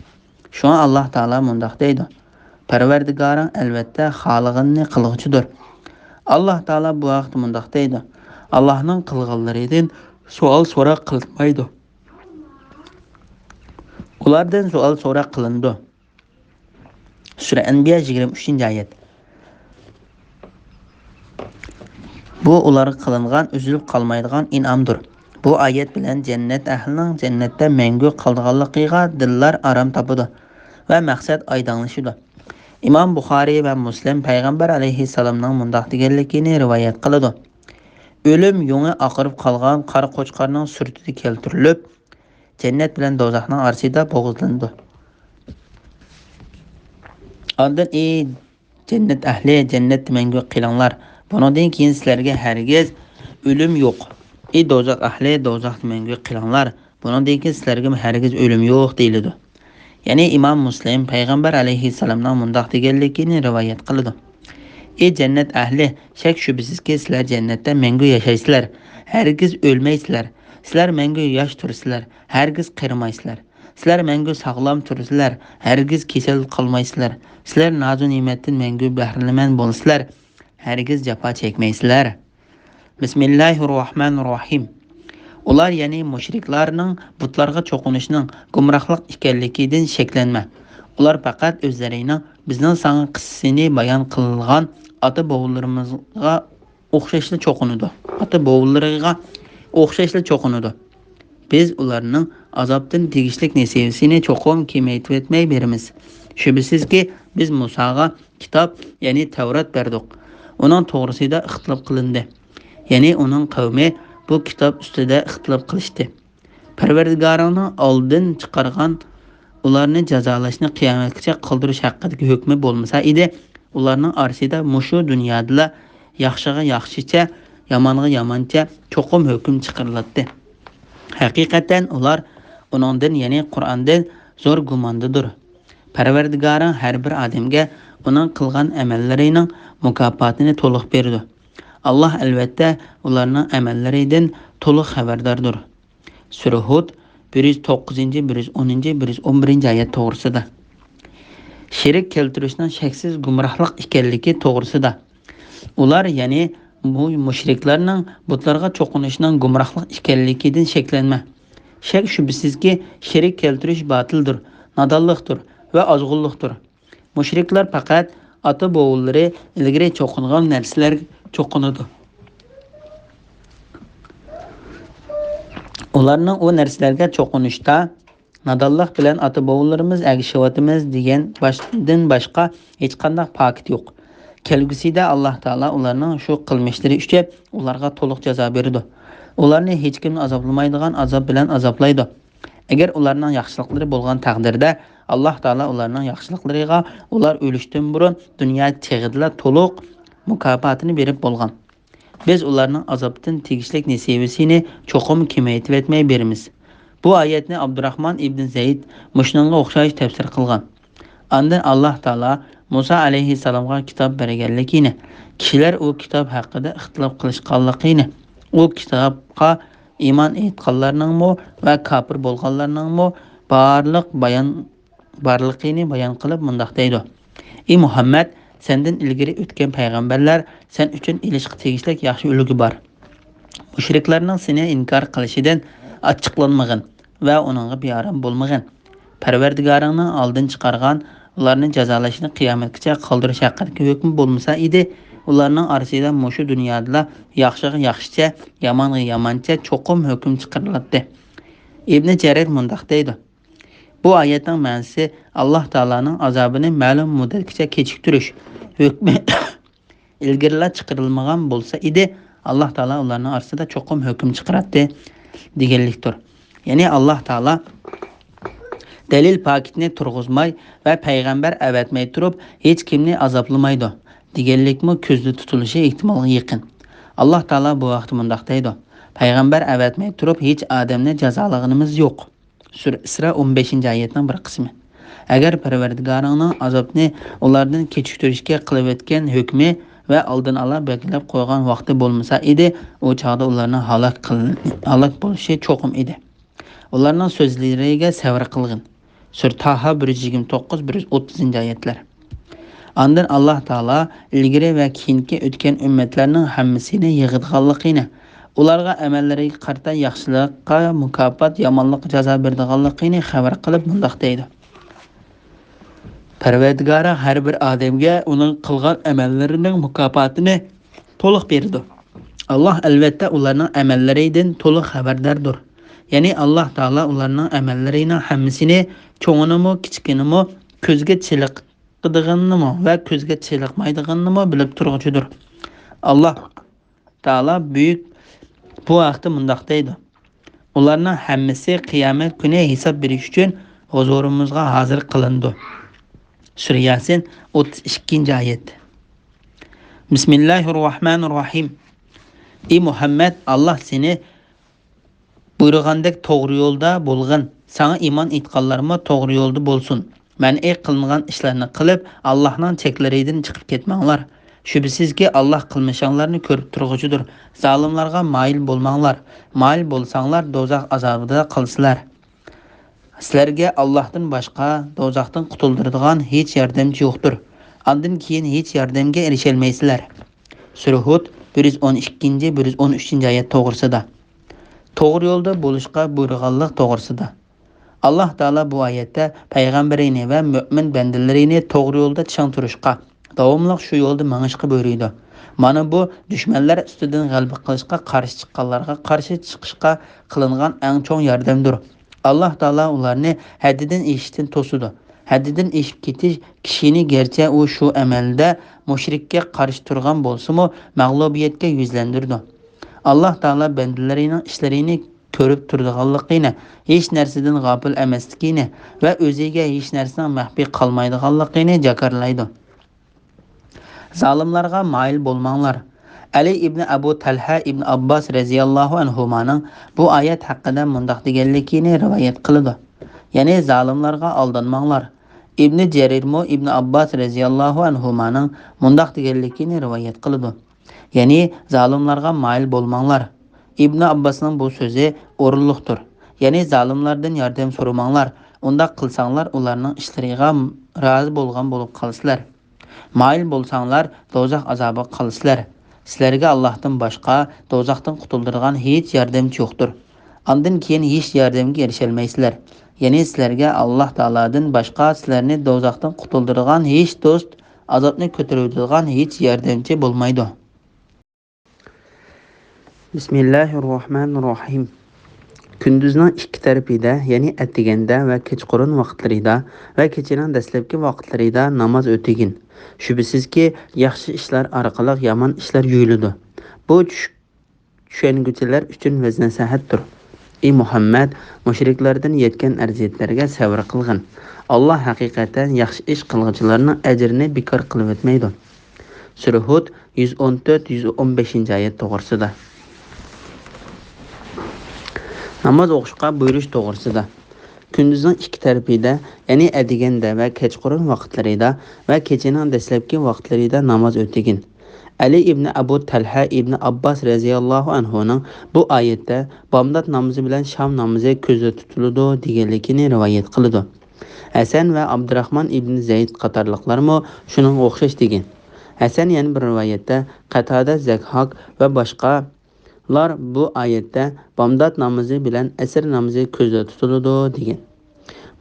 شۇڭا ئاللاھ تائالا مۇنداق دەيدۇ: «پەرۋەردىگارىڭ ئەلۋەتتە خالىغىنىنى قىلغۇچىدۇر.» ئاللاھ تائالا بۇ ھەقتە مۇنداق دەيدۇ: «ئاللاھنىڭ قىلغانلىرىدىن سوئال سوراق قىلىنمايدۇ. ئۇلاردىن سوئال سوراق قىلىنىدۇ.» سۈرە ئەنبىيا، يىگىرمە ئۈچىنچى ئايەت. بۇ ئۇلارغا قىلىنغان ئۈزۈلۈپ قالمايدىغان ئىنئامدۇر. بۇ ئايەت بىلەن جەننەت ئەھلىنىڭ جەننەتتە مەڭگۈ قالىدىغانلىقىغا دىللار ئارام تاپىدۇ ۋە مەقسەت ئايدىڭلىشىدۇ. ئىمام بۇخارىي ۋە مۇسلىم پەيغەمبەر ئەلەيھىسسالامنىڭ مۇنداق دېگەنلىكىنى رىۋايەت قىلىدۇ: «ئۆلۈم يۇڭى ئاقىرىپ قالغان قارا قوچقارنىڭ سۈرىتىدە كەلتۈرۈلۈپ، جەننەت بىلەن دوزاخنىڭ ئارىسىدا بوغۇزلىنىدۇ. ئاندىن، ئى جەننەت ئەھلى، جەننەتتە مەڭگۈ قېلىڭلار. بۇنىڭدىن كېيىن سىلەرگە ھەرگىز ئۆلۈم يوق. ئى دوزاخ ئەھلى، دوزاختا مەڭگۈ قېلىڭلار. بۇنىڭدىن كېيىن سىلەرگە ھەرگىز ئۆلۈم يوق» دېيىلىدۇ. يەنى ئىمام مۇسلىم پەيغەمبەر ئەلەيھىسسالامنىڭ مۇنداق دېگەنلىكىنى رىۋايەت قىلىدۇ: «ئى جەننەت ئەھلى، شەك-شۈبھىسىزكى، سىلەر جەننەتتە مەڭگۈ ياشايسىلەر، ھەرگىز ئۆلمەيسىلەر. سىلەر مەڭگۈ ياش تۇرىسىلەر، ھەرگىز قېرىمايسىلەر. سىلەر مەڭگۈ ساغلام تۇرىسىلەر، ھەرگىز كېسەل قالمايسىلەر. سىلەر نازۇ نېمەتتىن مەڭگۈ بەھرىمەن بولىسىلەر، ھەرگىز جاپا چەكمەيسىلەر.» بىسمىللاھىرراھمانىرراھىم. ئۇلار، يەنى مۇشرىكلارنىڭ بۇتلارغا چوقۇنۇشنىڭ گۇمراھلىق ئىكەنلىكىدىن شەكلەنمە. ئۇلار پەقەت ئۆزلىرىنىڭ بىزنىڭ ساڭا قىسسىسىنى بايان قىلغان ئاتا-بوۋىلىرىمىزغا ئوخشاشلا چوقۇنىدۇ. ئاتا-بوۋىلىرىغا ئوخشاشلا چوقۇنىدۇ. بىز ئۇلارنىڭ ئازابتىن تېگىشلىك نېسىۋىسىنى چوقۇم كېمەيتىۋەتمەي بېرىمىز. شۈبھىسىزكى، بىز مۇساغا كىتاب، يەنى تەۋرات بەردۇق. ئۇنىڭ توغرىسىدا ئىختىلاپ قىلىندى. يەنى ئۇنىڭ قەۋمى بۇ كىتاب ئۈستىدە ئىختىلاپ قىلىشتى. پەرۋەردىگارىڭنىڭ ئالدىن چىقارغان ئۇلارنى جازالاشنى قىيامەتكىچە قالدۇرۇش ھەققىدىكى ھۆكمى بولمىسا ئىدى، ئۇلارنىڭ ئارىسىدا مۇشۇ دۇنيادىلا ياخشىغا ياخشىچە، يامانغا يامانچە چوقۇم ھۆكۈم چىقىرىلاتتى. ھەقىقەتەن ئۇلار ئۇنىڭدىن، يەنى قۇرئاندىن زور گۇماندىدۇر. پەرۋەردىگارىڭ ھەر بىر ئادەمگە ئۇنىڭ قىلغان ئەمەللىرىنىڭ مۇكاپاتىنى تولۇق بېرىدۇ. ئاللاھ ئەلۋەتتە ئۇلارنىڭ ئەمەللىرىدىن تولۇق خەۋەرداردۇر. سۈرە ھۇد، بىر يۈز توققۇزىنچى، بىر يۈز ئونىنچى، بىر يۈز ئون بىرىنچى ئايەت توغرىسىدا. شېرىك كەلتۈرۈشنىڭ شەكسىز گۇمراھلىق ئىكەنلىكى توغرىسىدا. ئۇلار، يەنى بۇ مۇشرىكلارنىڭ بۇتلارغا چوقۇنۇشنىڭ گۇمراھلىق ئىكەنلىكىدىن شەكلەنمە. شەك-شۈبھىسىزكى، شېرىك كەلتۈرۈش باتىلدۇر، نادانلىقتۇر ۋە ئازغۇنلۇقتۇر. مۇشرىكلار پەقەت ئاتا-بوۋىلىرى ئىلگىرى چوقۇنغان نەرسىلەرگە چوقۇنىدۇ. ئۇلارنىڭ ئۇ نەرسىلەرگە چوقۇنۇشتا نادانلىق بىلەن «ئاتا-بوۋىلىرىمىز ئەگىشىۋاتىمىز» دېگەن باشتىن باشقا ھېچقانداق پاكىت يوق. كەلگۈسىدە ئاللاھ تائالا ئۇلارنىڭ شۇ قىلمىشلىرى ئۈچۈن ئۇلارغا تولۇق جازا بېرىدۇ. ئۇلارنى ھېچكىم ئازابلىمايدىغان ئازاب بىلەن ئازابلايدۇ. ئەگەر ئۇلارنىڭ ياخشىلىقلىرى بولغان تەقدىردە، ئاللاھ تائالا ئۇلارنىڭ ياخشىلىقلىرىغا ئۇلار ئۆلۈشتىن بۇرۇن دۇنيا چېغىدىلا تولۇق مۇكاپاتىنى بېرىپ بولغان. بىز ئۇلارنىڭ ئازابتىن تېگىشلىك نېسىۋىسىنى چوقۇم كېمەيتىۋەتمەي بېرىمىز. بۇ ئايەتنى ئابدۇراخمان ئىبن زەيد مۇشۇنىڭغا ئوخشاش تەپسىر قىلغان. ئاندىن ئاللاھ تائالا مۇسا ئەلەيھىسسالامغا كىتاب بەرگەنلىكىنى، كىشىلەر ئۇ كىتاب ھەققىدە ئىختىلاپ قىلىشقانلىقىنى، ئۇ كىتابقا ئىمان ئېيتقانلارنىڭمۇ ۋە كاپىر بولغانلارنىڭمۇ بارلىق بايان، بارلىقىنى بايان قىلىپ مۇنداق دەيدۇ: «ئى مۇھەممەد، سەندىن ئىلگىرى ئۆتكەن پەيغەمبەرلەر سەن ئۈچۈن ئېلىشقا تېگىشلىك ياخشى ئۈلگە بار. مۇشرىكلارنىڭ سېنى ئىنكار قىلىشىدىن ئاچچىقلانمىغىن ۋە ئۇنىڭغا بىئارام بولمىغىن. پەرۋەردىگارىڭنىڭ ئالدىن چىقارغان ئۇلارنى جازالاشنى قىيامەتكىچە قالدۇرۇش ھەققىدىكى ھۆكمى بولمىسا ئىدى، ئۇلارنىڭ ئارىسىدا مۇشۇ دۇنيادىلا ياخشىغا ياخشىچە، يامانغا يامانچە چوقۇم ھۆكۈم چىقىرىلاتتى.» ئىبنى جەرىر مۇنداق دەيدۇ: بۇ ئايەتنىڭ مەنىسى ئاللاھ تائالانىڭ ئازابىنى مەلۇم مۇددەتكىچە كېچىكتۈرۈش ھۆكمى ئىلگىرىلا چىقىرىلمىغان بولسا ئىدى، ئاللاھ تائالا ئۇلارنىڭ ئارىسىدا چوقۇم ھۆكۈم چىقىراتتى دېگەنلىكتۇر. يەنى ئاللاھ تائالا دەلىل پاكىتنى تۇرغۇزماي ۋە پەيغەمبەر ئەۋەتمەي تۇرۇپ ھېچ كىمنى ئازابلىمايدۇ دېگەنلىكمۇ كۆزدە تۇتۇلۇشى ئېھتىمالغا يېقىن. ئاللاھ تائالا بۇ ھەقتە مۇنداق دەيدۇ: پەيغەمبەر ئەۋەتمەي تۇرۇپ ھېچ ئادەمنى جازالىغىنىمىز يوق. سۈرە ئىسرا ئون بەشىنچى ئايەتنىڭ بىر قىسمى. ئەگەر پەرۋەردىگارىڭنىڭ ئازابنى ئۇلاردىن كېچىكتۈرۈشكە قىلىۋەتكەن ھۆكمى ۋە ئالدىن ئالا بەلگىلەپ قويغان ۋاقتى بولمىسا ئىدى، ئۇ چاغدا ئۇلارنىڭ ھالاك قىل-، ھالاك بولۇشى چوقۇم ئىدى. ئۇلارنىڭ سۆزلىرىگە سەۋر قىلغىن. سۈرە تاھا بىر يۈز يىگىرمە توققۇز، بىر يۈز ئوتتۇزىنچى ئايەتلەر. ئاندىن ئاللاھ تائالا ئىلگىرى ۋە كېيىنكى ئۆتكەن ئۈممەتلەرنىڭ ھەممىسىنى يىغىدىغانلىقىنى، ئۇلارغا ئەمەللىرىگە قارىتا ياخشىلىققا مۇكاپات، يامانلىققا جازا بېرىدىغانلىقىنى خەۋەر قىلىپ مۇنداق دەيدۇ: پەرۋەردىگارىڭ ھەر بىر ئادەمگە ئۇنىڭ قىلغان ئەمەللىرىنىڭ مۇكاپاتىنى تولۇق بېرىدۇ. ئاللاھ ئەلۋەتتە ئۇلارنىڭ ئەمەللىرىدىن تولۇق خەۋەرداردۇر. يەنى ئاللاھ تائالا ئۇلارنىڭ ئەمەللىرىنىڭ ھەممىسىنى، چوڭىنىمۇ، كىچىكىنىمۇ، كۆزگە چېلىقىدىغىنىنىمۇ ۋە كۆزگە چېلىقمايدىغىنىنىمۇ بىلىپ تۇرغۇچىدۇر. ئاللاھ تائالا بۈيۈك، بۇ ھەقتە مۇنداق دەيدۇ: ئۇلارنىڭ ھەممىسى قىيامەت كۈنى ھېساب بېرىش ئۈچۈن ھۇزۇرىمىزغا ھازىر قىلىنىدۇ. سۈرە ياسىن، ئوتتۇز ئىككىنچى ئايەت. بىسمىللاھىررەھمانىررەھىم. ئى مۇھەممەد، ئاللاھ سېنى بۇيرۇغاندەك توغرا يولدا بولغىن، ساڭا ئىمان ئېيتقانلارمۇ توغرا يولدا بولسۇن. مەنئى قىلىنغان ئىشلارنى قىلىپ، ئاللاھنىڭ چەكلىرىدىن چىقىپ كەتمەڭلار. شۈبھىسىزكى، ئاللاھ قىلمىشىڭلارنى كۆرۈپ تۇرغۇچىدۇر. زالىملارغا مايىل بولماڭلار. مايىل بولساڭلار، دوزاخ ئازابىدا قالىسىلەر. سىلەرگە ئاللاھتىن باشقا دوزاختىن قۇتۇلدۇرىدىغان ھېچ ياردەمچى يوقتۇر. ئاندىن كېيىن ھېچ ياردەمگە ئېرىشەلمەيسىلەر. سۈرە ھۇد، بىر يۈز ئون ئىككىنچى، بىر يۈز ئون ئۈچىنچى ئايەت توغرىسىدا. توغرا يولدا بولۇشقا بۇيرۇغانلىق توغرىسىدا. ئاللاھ تائالا بۇ ئايەتتە پەيغەمبىرىنى ۋە مۆمىن بەندىلىرىنى توغرا يولدا چىڭ تۇرۇشقا، داۋاملىق شۇ يولدا مېڭىشقا بۇيرۇيدۇ. مانا بۇ دۈشمەنلەر ئۈستىدىن غەلىبە قىلىشقا قارشى چىققانلارغا قارشى چىقىشقا قىلىنغان ئەڭ چوڭ ياردەمدۇر. ئاللاھ تائالا ئۇلارنى ھەددىدىن ئېشىشتىن توسىدۇ. ھەددىدىن ئېشىپ كېتىش كىشىنى گەرچە ئۇ شۇ ئەمەلدە مۇشرىككە قارشى تۇرغان بولسىمۇ، مەغلۇبىيەتكە يۈزلەندۈرىدۇ. ئاللاھ تائالا بەندىلىرىنىڭ ئىشلىرىنى كۆرۈپ تۇرىدىغانلىقىنى، ھېچ نەرسىدىن غاپىل ئەمەسلىكىنى ۋە ئۆزىگە ھېچ نەرسىنىڭ مەخپىي قالمايدىغانلىقىنى جاكارلايدۇ. زالىملارغا مايىل بولماڭلار. ئەلى ئىبنى ئەبۇ تەلھە ئىبنى ئابباس رەزىياللاھۇ ئەنھۇمانىڭ بۇ ئايەت ھەققىدە مۇنداق دېگەنلىكىنى رىۋايەت قىلىدۇ، يەنى زالىملارغا ئالدانماڭلار. ئىبنى جەرىرمۇ ئىبنى ئابباس رەزىياللاھۇ ئەنھۇمانىڭ مۇنداق دېگەنلىكىنى رىۋايەت قىلىدۇ، يەنى زالىملارغا مايىل بولماڭلار. ئىبنى ئابباسنىڭ بۇ سۆزى ئورۇنلۇقتۇر، يەنى زالىملاردىن ياردەم سورىماڭلار، ئۇنداق قىلساڭلار ئۇلارنىڭ ئىشلىرىغا رازى بولغان بولۇپ قالىسىلەر. مايىل بولساڭلار، دوزاخ ئازابىغا قالىسىلەر. سىلەرگە ئاللاھتىن باشقا دوزاختىن قۇتۇلدۇرىدىغان ھېچ ياردەمچى يوقتۇر. ئاندىن كېيىن ھېچ ياردەمگە ئېرىشەلمەيسىلەر. يەنى سىلەرگە ئاللاھ تائالادىن باشقا سىلەرنى دوزاختىن قۇتۇلدۇرىدىغان ھېچ دوست، ئازابنى كۆتۈرۈۋېتىدىغان ھېچ ياردەمچى بولمايدۇ. بىسمىللاھىررەھمانىررەھىم. كۈندۈزنىڭ ئىككى تەرىپىدە، يەنى ئەتىگەندە ۋە كەچقۇرۇن ۋاقىتلىرىدا ۋە كېچىنىڭ دەسلەپكى ۋاقىتلىرىدا ناماز ئۆتىگىن. شۈبھىسىزكى، ياخشى ئىشلار ئارقىلىق يامان ئىشلار يۇيۇلىدۇ. بۇ چۈش چۈشەنگۈچىلەر ئۈچۈن ۋەز-نەسىھەتتۇر. ئى مۇھەممەد، مۇشرىكلاردىن يەتكەن ئەزىيەتلەرگە سەۋر قىلغىن. ئاللاھ ھەقىقەتەن ياخشى ئىش قىلغۇچىلارنىڭ ئەجرىنى بىكار قىلىۋەتمەيدۇ. سۈرە ھۇد، يۈز ئون تۆت، يۈز ئون بەشىنچى ئايەت توغرىسىدا. ناماز ئوقۇشقا بۇيرۇش توغرىسىدا. كۈندۈزنىڭ ئىككى تەرىپىدە، يەنى ئەتىگەندە ۋە كەچقۇرۇن ۋاقىتلىرىدا ۋە كېچىنىڭ دەسلەپكى ۋاقىتلىرىدا ناماز ئۆتىگىن. ئەلى ئىبنى ئەبۇ تەلھە ئىبنى ئابباس رەزىياللاھۇ ئەنھۇنىڭ بۇ ئايەتتە بامدات نامىزى بىلەن شام نامىزى كۆزدە تۇتۇلىدۇ دېگەنلىكىنى رىۋايەت قىلىدۇ. ھەسەن ۋە ئابدۇراخمان ئىبنى زەيد قاتارلىقلارمۇ شۇنىڭغا ئوخشاش دېگەن. ھەسەن يەنە بىر رىۋايەتتە قەتادە، زەھھاك ۋە باشقا لار بۇ ئايەتتە بامدات نامىزى بىلەن ئەسىر نامىزى كۆزدە تۇتۇلىدۇ دېگەن.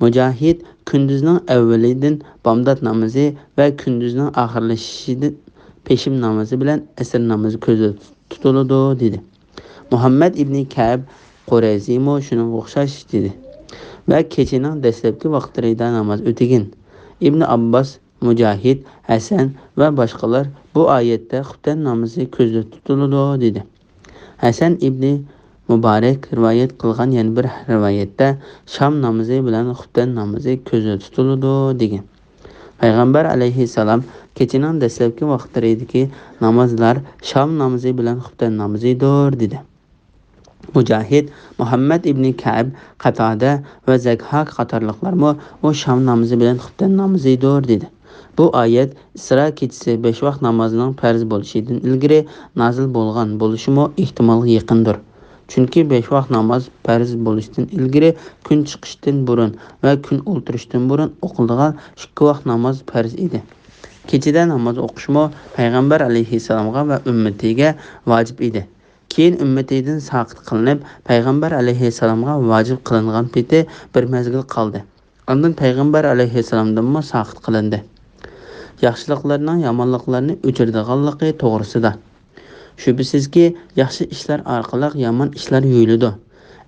مۇجاھىد كۈندۈزنىڭ ئەۋۋىلىدىن بامدات نامىزى ۋە كۈندۈزنىڭ ئاخىرلىشىشىدىن پېشىم نامىزى بىلەن ئەسىر نامىزى كۆزدە تۇتۇلىدۇ دېدى. مۇھەممەد ئىبنى كەئب قۇرەيزىمۇ شۇنىڭغا ئوخشاش دېدى ۋە كېچىنىڭ دەسلەپكى ۋاقىتلىرىدا ناماز ئۆتىگىن. ئىبنى ئابباس، مۇجاھىد، ھەسەن ۋە باشقىلار بۇ ئايەتتە خۇپتەن نامىزى كۆزدە تۇتۇلىدۇ دېدى. ھەسەن ئىبنى مۇبارەك رىۋايەت قىلغان يەنە بىر رىۋايەتتە شام نامىزى بىلەن خۇپتەن نامىزى كۆزدە تۇتۇلىدۇ دېگەن. پەيغەمبەر ئەلەيھىسسالام كېچىنىڭ دەسلەپكى ۋاقىتلىرىدىكى نامازلار شام نامىزى بىلەن خۇپتەن نامىزىدۇر دېدى. مۇجاھىد، مۇھەممەد ئىبنى كەئب، قاتادە ۋە زەكھاك قاتارلىقلارمۇ ئۇ شام نامىزى بىلەن خۇپتەن نامىزىدۇر، دېدى. بۇ ئايەت ئىسرا كېچىسى بەش ۋاق نامازنىڭ پەرز بولۇشىدىن ئىلگىرى نازىل بولغان بولۇشىمۇ ئېھتىمالغا يېقىندۇر. چۈنكى بەش ۋاق ناماز پەرز بولۇشتىن ئىلگىرى كۈن چىقىشتىن بۇرۇن ۋە كۈن ئولتۇرۇشتىن بۇرۇن ئوقۇلىدىغان ئىككى ۋاق ناماز پەرز ئىدى. كېچىدە ناماز ئوقۇشمۇ پەيغەمبەر ئەلەيھىسسالامغا ۋە ئۈممىتىگە ۋاجىپ ئىدى. كېيىن ئۈممىتىدىن ساقىت قىلىنىپ، پەيغەمبەر ئەلەيھىسسالامغا ۋاجىپ قىلىنغان پېتى بىر مەزگىل قالدى. ئاندىن پەيغەمبەر ئەلەيھىسسالامدىنمۇ ساقىت قىلىندى. ياخشىلىقلارنىڭ يامانلىقلارنى ئۆچۈرىدىغانلىقى توغرىسىدا. شۈبھىسىزكى، ياخشى ئىشلار ئارقىلىق يامان ئىشلار يۇيۇلىدۇ.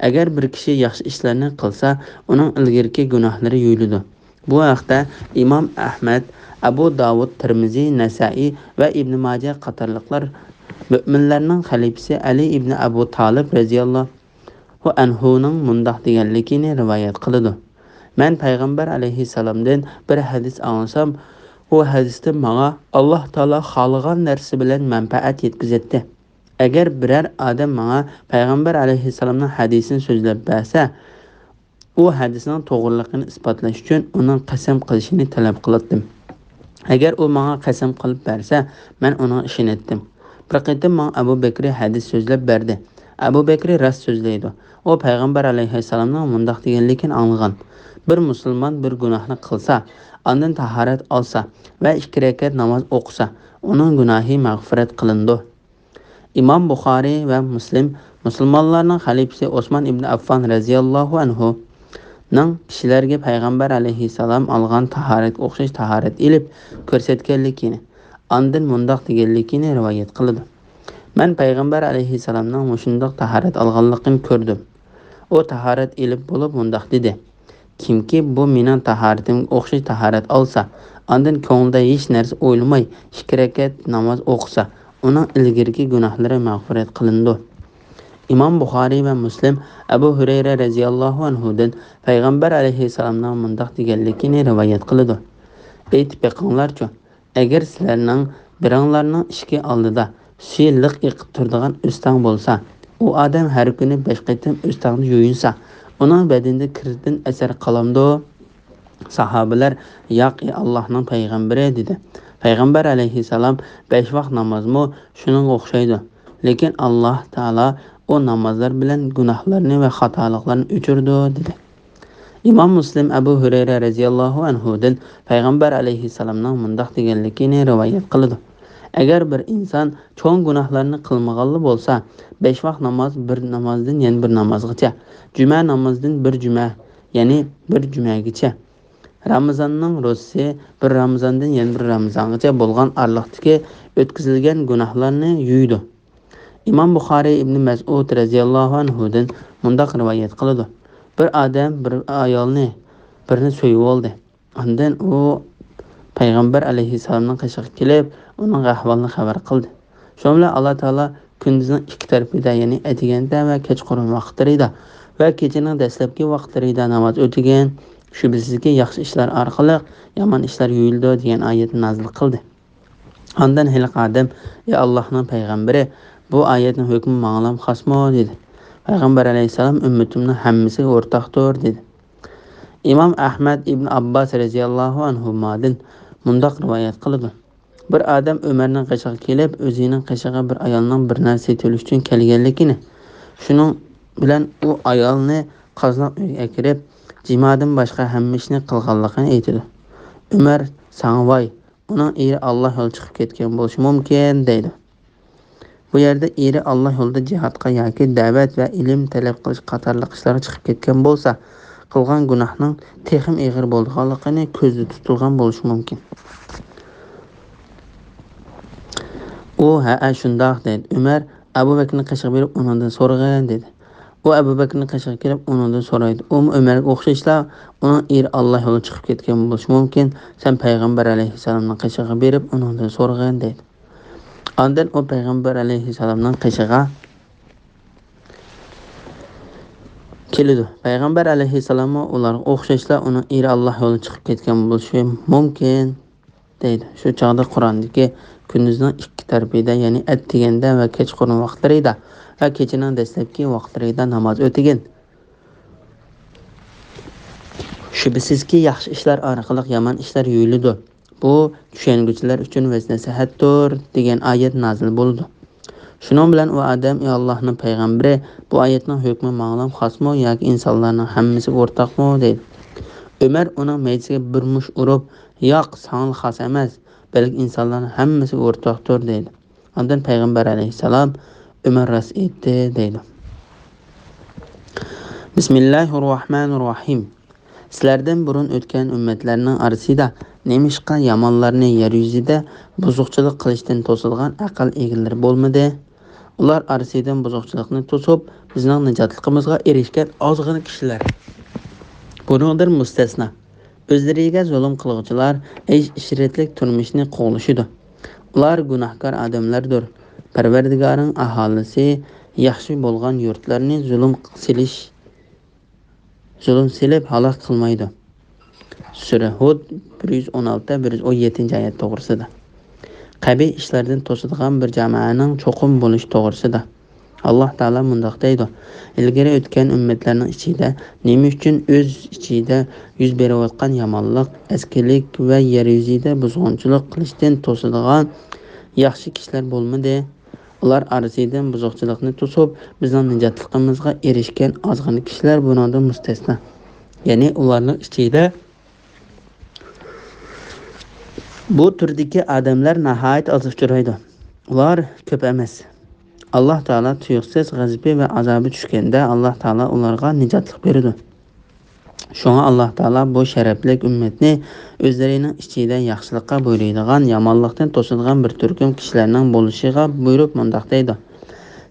ئەگەر بىر كىشى ياخشى ئىشلارنى قىلسا، ئۇنىڭ ئىلگىرىكى گۇناھلىرى يۇيۇلىدۇ. بۇ ھەقتە ئىمام ئەھمەد، ئەبۇ داۋۇد، تىرمىزى، نەسائىي ۋە ئىبنى ماجە قاتارلىقلار مۆمىنلەرنىڭ خەلىپىسى ئەلى ئىبنى ئەبۇ تالىپ رەزىياللاھۇ ئەنھۇنىڭ مۇنداق دېگەنلىكىنى رىۋايەت قىلىدۇ: مەن پەيغەمبەر ئەلەيھىسسالامدىن بىر ھەدىس ئاڭلىسام، ئۇ ھەدىستىن ماڭا ئاللاھ تائالا خالىغان نەرسە بىلەن مەنپەئەت يەتكۈزەتتى. ئەگەر بىرەر ئادەم ماڭا پەيغەمبەر ئەلەيھىسسالامنىڭ ھەدىسىنى سۆزلەپ بەرسە، ئۇ ھەدىسنىڭ توغرىلىقىنى ئىسپاتلاش ئۈچۈن ئۇنىڭ قەسەم قىلىشىنى تەلەپ قىلاتتىم. ئەگەر ئۇ ماڭا قەسەم قىلىپ بەرسە، مەن ئۇنىڭغا ئىشىنەتتىم. بىر قېتىم ماڭا ئەبۇ بەكرى ھەدىس سۆزلەپ بەردى. ئەبۇ بەكرى راست سۆزلەيدۇ. ئۇ پەيغەمبەر ئەلەيھىسسالامنىڭ مۇنداق دېگەنلىكىنى ئاڭلىغان: بىر مۇسۇلمان بىر گۇناھنى قىلسا، ئاندىن تاھارەت ئالسا ۋە ئىككى رەكەت ناماز ئوقۇسا، ئۇنىڭ گۇناھى مەغپىرەت قىلىنىدۇ. ئىمام بۇخارىي ۋە مۇسلىم، مۇسۇلمانلارنىڭ خەلىپىسى ئوسمان ئىبن ئەففان رەزىياللاھۇ ئەنھۇنىڭ كىشىلەرگە پەيغەمبەر ئەلەيھىسسالام ئالغان تاھارەتكە ئوخشاش تاھارەت ئېلىپ كۆرسەتكەنلىكىنى، ئاندىن مۇنداق دېگەنلىكىنى رىۋايەت قىلىدۇ: مەن پەيغەمبەر ئەلەيھىسسالامنىڭ مۇشۇنداق تاھارەت ئالغانلىقىنى كۆردۈم. ئۇ تاھارەت ئېلىپ بولۇپ مۇنداق دېدى: كىمكى بۇ مېنىڭ تاھارىتىمگە ئوخشاش تاھارەت ئالسا، ئاندىن كۆڭلىدە ھېچ نەرسە ئويلىماي، ئىككى رەكەت ناماز ئوقۇسا، ئۇنىڭ ئىلگىرىكى گۇناھلىرى مەغپىرەت قىلىنىدۇ. ئىمام بۇخارىي ۋە مۇسلىم ئەبۇ ھۈرەيرە رەزىياللاھۇ ئەنھۇدىن پەيغەمبەر ئەلەيھىسسالامنىڭ مۇنداق دېگەنلىكىنى رىۋايەت قىلىدۇ: ئېيتىپ بېقىڭلارچۇ، ئەگەر سىلەرنىڭ بىرىڭلارنىڭ ئىشىكى ئالدىدا سۈيى لىق ئېقىپ تۇرىدىغان ئۆستەڭ بولسا، ئۇ ئادەم ھەر كۈنى بەش قېتىم ئۆستەڭنى يۇيۇنسا، ئۇنىڭ بەدىنىدە كىردىن ئەسەر قالامدۇ؟ ساھابىلەر: ياق، ئى ئاللاھنىڭ پەيغەمبىرى، دېدى. پەيغەمبەر ئەلەيھىسسالام: بەش ۋاق نامازمۇ شۇنىڭغا ئوخشايدۇ، لېكىن ئاللاھ تائالا ئۇ نامازلار بىلەن گۇناھلارنى ۋە خاتالىقلارنى ئۆچۈرىدۇ، دېدى. ئىمام مۇسلىم ئەبۇ ھۈرەيرە رەزىياللاھۇ ئەنھۇدىن پەيغەمبەر ئەلەيھىسسالامنىڭ مۇنداق دېگەنلىكىنى رىۋايەت قىلىدۇ: ئەگەر بىر ئىنسان چوڭ گۇناھلارنى قىلمىغانلا بولسا، بەش ۋاق ناماز بىر نامازدىن يەنە بىر نامازغىچە، جۈمە نامازدىن بىر جۈمە، يەنى بىر جۈمەگىچە، رامىزاننىڭ روزىسى بىر رامىزاندىن يەنە بىر رامىزانغىچە بولغان ئارىلىقتىكى ئۆتكۈزۈلگەن گۇناھلارنى يۇيىدۇ. ئىمام بۇخارىي ئىبنى مەسئۇد رەزىياللاھۇ ئەنھۇدىن مۇنداق رىۋايەت قىلىدۇ: بىر ئادەم بىر ئايالنى، بىرنى سۆيۈۋالدى. ئاندىن ئۇ پەيغەمبەر ئەلەيھىسسالامنىڭ قېشىغا كېلىپ، ئۇنىڭ ئەھۋالىنى خەۋەر قىلدى. شۇنىڭ بىلەن ئاللا تائالا كۈندۈزنىڭ ئىككى تەرىپىدە، يەنى ئەتىگەندە ۋە كەچقۇرۇن ۋاقىتلىرىدا ۋە كېچىنىڭ دەسلەپكى ۋاقىتلىرىدا ناماز ئۆتىگىن. شۈبھىسىزكى، ياخشى ئىشلار ئارقىلىق يامان ئىشلار يۇيۇلىدۇ، دېگەن ئايەتنى نازىل قىلدى. ئاندىن ھېلىقى ئادەم: ئى ئاللاھنىڭ پەيغەمبىرى، بۇ ئايەتنىڭ ھۆكمى ماڭىلام خاسمۇ؟ دېدى. پەيغەمبەر ئەلەيھىسسالام: ئۈممىتىمنىڭ ھەممىسىگە ئورتاقتۇر، دېدى. ئىمام ئەھمەد ئىبن ئابباس رەزىياللاھۇ ئەنھۇمادىن مۇنداق رىۋايەت قىلىدۇ: بىر ئادەم ئۆمەرنىڭ قېشىغا كېلىپ، ئۆزىنىڭ قېشىغا بىر ئايالنىڭ بىر نەرسە سېتىۋېلىش ئۈچۈن كەلگەنلىكىنى، شۇنىڭ بىلەن ئۇ ئايالنى قازناق ئۆيگە ئەكىرىپ، جىمادىن باشقا ھەممە ئىشنى قىلغانلىقىنى ئېيتىدۇ. ئۆمەر: ساڭا ۋاي، ئۇنىڭ ئېرى ئاللا يولىدا چىقىپ كەتكەن بولۇشى مۇمكىن، دەيدۇ. بۇ يەردە ئېرى ئاللا يولىدا جىھادقا ياكى دەۋەت ۋە ئىلىم تەلەپ قىلىش قاتارلىق ئىشلارغا چىقىپ كەتكەن بولسا، قىلغان گۇناھنىڭ تېخىمۇ ئېغىر بولىدىغانلىقىنى كۆزدە تۇتۇلغان بولۇشى مۇمكىن. ئۇ: ھەئە، شۇنداق، دەيدۇ. ئۆمەر ئەبۇ بەكرىنىڭ قېشىغا بېرىپ، ئۇنىڭدىن سورىغىن، دەيدۇ. ئۇ ئەبۇ بەكرىنىڭ قېشىغا كېلىپ، ئۇنىڭدىن سورايدۇ. ئۇمۇ ئۆمەرگە ئوخشاشلا، ئۇنىڭ ئېرى ئاللا يولىدا چىقىپ كەتكەن بولۇشى مۇمكىن، سەن پەيغەمبەر ئەلەيھىسسالامنىڭ قېشىغا بېرىپ، ئۇنىڭدىن سورىغىن، دەيدۇ. ئاندىن ئۇ پەيغەمبەر ئەلەيھىسسالامنىڭ قېشىغا كېلىدۇ. پەيغەمبەر ئەلەيھىسسالاممۇ ئۇلارغا ئوخشاشلا ئۇنىڭ ئېرى ئاللا يولىدا چىقىپ كەتكەن بولۇشى مۇمكىن، دەيدۇ. شۇ چاغدا قۇراندىكى كۈندۈزنىڭ ئىككى تەرىپىدە، يەنى ئەتىگەندە ۋە كەچقۇرۇن ۋاقىتلىرىدا ۋە كېچىنىڭ دەسلەپكى ۋاقىتلىرىدا ناماز ئۆتىگىن. شۈبھىسىزكى، ياخشى ئىشلار ئارقىلىق يامان ئىشلار يۇيۇلىدۇ. بۇ چۈشەنگۈچىلەر ئۈچۈن ۋەز-نەسىھەتتۇر، دېگەن ئايەت نازىل بولىدۇ. شۇنىڭ بىلەن ئۇ ئادەم: «ئى ئاللاھنىڭ پەيغەمبىرى، بۇ ئايەتنىڭ ھۆكمى ماڭىلام خاسمۇ ياكى ئىنسانلارنىڭ ھەممىسىگە ئورتاقمۇ؟» دەيدۇ. ئۆمەر ئۇنىڭ مەيدىسىگە بىر مۇشت ئۇرۇپ: «ياق، ساڭىلا خاس ئەمەس، بەلكى ئىنسانلارنىڭ ھەممىسىگە ئورتاقتۇر» دەيدۇ. ئاندىن پەيغەمبەر ئەلەيھىسسالام: «ئۆمەر راست ئېيتتى» دەيدۇ. بىسمىللاھىررەھمانىررەھىم. سىلەردىن بۇرۇن ئۆتكەن ئۈممەتلەرنىڭ ئارىسىدا نېمىشقا يامانلارنى يەر يۈزىدە بۇزۇقچىلىق قىلىشتىن توسىدىغان ئەقىل ئىگىلىرى بولمىدى؟ ئۇلار ئارىسىدىن بۇزۇقچىلىقنى توسۇپ، بىزنىڭ نىجاتلىقىمىزغا ئېرىشكەن ئازغىنە كىشىلەر. بۇنىڭدىن مۇستەسنا. ئۆزلىرىگە زۇلۇم قىلغۇچىلار ئەيش-ئىشرەتلىك تۇرمۇشنى قوغلىشىدۇ. ئۇلار گۇناھكار ئادەملەردۇر. پەرۋەردىگارىڭ ئاھالىسى ياخشى بولغان يۇرتلارنى زۇلۇم سېلىش، زۇلۇم سېلىپ ھالاك قىلمايدۇ. سۈرە ھۇد بىر يۈز ئون ئالتە، بىر يۈز ئون يەتتىنچى ئايەت توغرىسىدا. قەبىھ ئىشلاردىن توسىدىغان بىر جامائەنىڭ چوقۇم بولۇشى توغرىسىدا. ئاللاھ تائالا مۇنداق دەيدۇ: «ئىلگىرى ئۆتكەن ئۈممەتلەرنىڭ ئىچىدە نېمە ئۈچۈن ئۆز ئىچىدە يۈز بېرىۋاتقان يامانلىق، ئەسكىلىك ۋە يەر يۈزىدە بۇزغۇنچىلىق قىلىشتىن توسىدىغان ياخشى كىشىلەر بولمىدى؟ ئۇلار ئارىسىدىن بۇزۇقچىلىقنى توسۇپ، بىزنىڭ نىجاتلىقىمىزغا ئېرىشكەن ئازغىنە كىشىلەر بۇنىڭدىن مۇستەسنا.» يەنى ئۇلارنىڭ ئىچىدە بۇ تۈردىكى ئادەملەر ناھايىتى ئاز ئۇچرايدۇ. ئۇلار كۆپ ئەمەس. ئاللاھ تائالا تۇيۇقسىز غەزىپى ۋە ئازابى چۈشكەندە، ئاللاھ تائالا ئۇلارغا نىجاتلىق بېرىدۇ. شۇڭا ئاللاھ تائالا بۇ شەرەپلىك ئۈممەتنى ئۆزلىرىنىڭ ئىچىدە ياخشىلىققا بۇيرۇيدىغان، يامانلىقتىن توسىدىغان بىر تۈركۈم كىشىلەرنىڭ بولۇشىغا بۇيرۇپ مۇنداق دەيدۇ: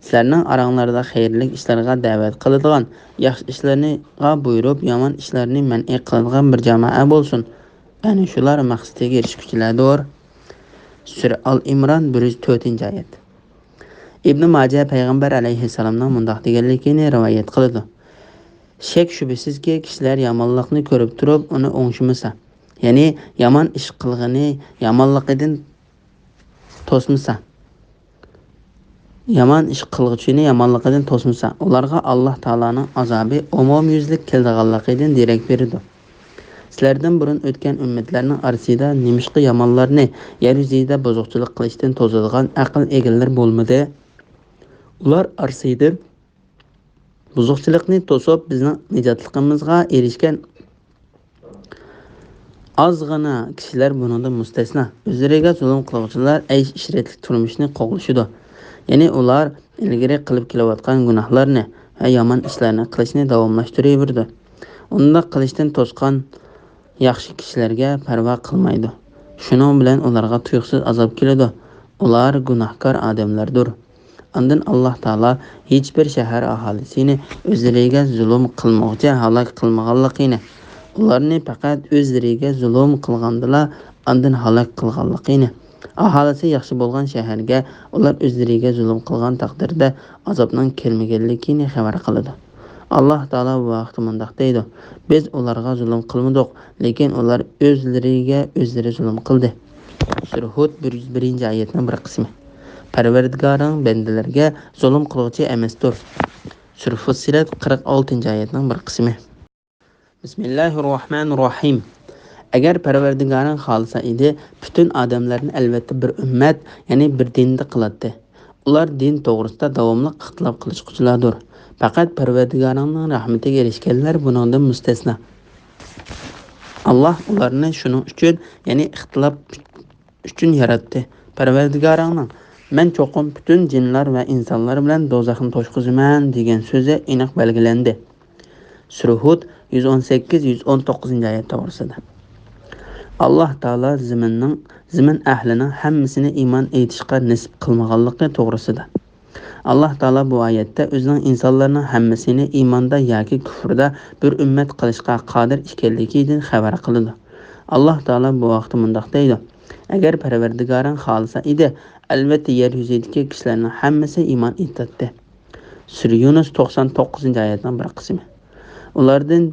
«سىلەرنىڭ ئاراڭلاردا خەيرلىك ئىشلارغا دەۋەت قىلىدىغان، ياخشى ئىشلارغا بۇيرۇپ، يامان ئىشلارنى مەنئى قىلىدىغان بىر جامائە بولسۇن.» ئەنە شۇلار مەقسىتىگە ئېرىشكۈچىلەردۇر. سۈرە ئال ئىمران، بىر يۈز تۆتىنچى ئايەت. ئىبنى ماجە پەيغەمبەر ئەلەيھىسسالامنىڭ مۇنداق دېگەنلىكىنى رىۋايەت قىلىدۇ: «شەك-شۈبھىسىزكى، كىشىلەر يامانلىقنى كۆرۈپ تۇرۇپ، ئۇنى ئوڭشىمىسا، يەنى يامان ئىش قىلغىنى يامانلىقىدىن توسمىسا، يامان ئىش قىلغۇچىنى يامانلىقىدىن توسمىسا، ئۇلارغا ئاللاھ تائالانىڭ ئازابى ئومۇميۈزلۈك كېلىدىغانلىقىدىن دېرەك بېرىدۇ. سىلەردىن بۇرۇن ئۆتكەن ئۈممەتلەرنىڭ ئارىسىدا نېمىشقا يامانلارنى يەر يۈزىدە بۇزۇقچىلىق قىلىشتىن توسىدىغان ئەقىل ئىگىلىرى بولمىدى؟ ئۇلار ئارىسىدىن بۇزۇقچىلىقنى توسۇپ، بىزنىڭ نىجاتلىقىمىزغا ئېرىشكەن ئازغىنا كىشىلەر بۇنىڭدىن مۇستەسنا. ئۆزلىرىگە زۇلۇم قىلغۇچىلار ئەيش-ئىشرەتلىك تۇرمۇشنى قوغلىشىدۇ. يەنى ئۇلار ئىلگىرى قىلىپ كېلىۋاتقان گۇناھلارنى ۋە يامان ئىشلارنى قىلىشنى داۋاملاشتۇرۇۋېرىدۇ. ئۇنداق قىلىشتىن توسقان ياخشى كىشىلەرگە پەرۋا قىلمايدۇ. شۇنىڭ بىلەن ئۇلارغا تۇيۇقسىز ئازاب كېلىدۇ. ئۇلار گۇناھكار ئادەملەردۇر. ئاندىن ئاللاھ تائالا ھېچبىر شەھەر ئاھالىسىنى ئۆزلىرىگە زۇلۇم قىلمىغۇچە ھالاك قىلمىغانلىقىنى، ئۇلارنى پەقەت ئۆزلىرىگە زۇلۇم قىلغاندىلا ئاندىن ھالاك قىلغانلىقىنى، ئاھالىسى ياخشى بولغان شەھەرگە ئۇلار ئۆزلىرىگە زۇلۇم قىلغان تەقدىردە ئازابنىڭ كەلمىگەنلىكىنى خەۋەر قىلىدۇ. ئاللاھ تائالا بۇ ھەقتە مۇنداق دەيدۇ: «بىز ئۇلارغا زۇلۇم قىلمىدۇق، لېكىن ئۇلار ئۆزلىرىگە ئۆزلىرى زۇلۇم قىلدى.» سۈرە ھۇد بىر يۈز بىرىنچى ئايەتنىڭ بىر قىسمى. پەرۋەردىگارىڭ بەندىلەرگە زۇلۇم قىلغۇچى ئەمەستۇر. سۈرە فۇسسىلەت قىرىق ئالتىنچى ئايەتنىڭ بىر قىسمى. بىسمىللاھىررەھمانىررەھىم. ئەگەر پەرۋەردىگارىڭ خالىسا ئىدى، پۈتۈن ئادەملەرنى ئەلۋەتتە بىر ئۈممەت، يەنى بىر دىندا قىلاتتى. ئۇلار دىن توغرىسىدا داۋاملىق ئىختىلاپ قىلىشقۇچىلاردۇر. پەقەت پەرۋەردىگارىڭنىڭ رەھمىتىگە ئېرىشكەنلەر بۇنىڭدىن مۇستەسنا. ئاللاھ ئۇلارنى شۇنىڭ ئۈچۈن، يەنى ئىختىلاپ ئۈچۈن ياراتتى. پەرۋەردىگارىڭنىڭ، «مەن چوقۇم پۈتۈن جىنلار ۋە ئىنسانلار بىلەن دوزاخنى توشقۇزىمەن» دېگەن سۆزى ئېنىق بەلگىلەندى. سۈرە ھۇد يۈز ئون سەككىز، يۈز ئون توققۇزىنچى ئايەت توغرىسىدا. ئاللاھ تائالا زېمىننىڭ، زېمىن ئەھلىنىڭ ھەممىسىنى ئىمان ئېيتىشقا نېسىپ قىلمىغانلىقى توغرىسىدا. ئاللاھ تائالا بۇ ئايەتتە ئۆزىنىڭ ئىنسانلارنىڭ ھەممىسىنى ئىماندا ياكى كۇفردا بىر ئۈممەت قىلىشقا قادىر ئىكەنلىكىدىن خەۋەر قىلىدۇ. ئاللاھ تائالا بۇ ھەقتە مۇنداق دەيدۇ: «ئەگەر پەرۋەردىگارىڭ خالىسا ئىدى، ئەلۋەتتە يەر يۈزىدىكى كىشىلەرنىڭ ھەممىسى ئىمان ئېيتاتتى.» سۈرە يۇنۇس توقسان توققۇزىنچى ئايەتنىڭ بىر قىسمى. ئۇلاردىن،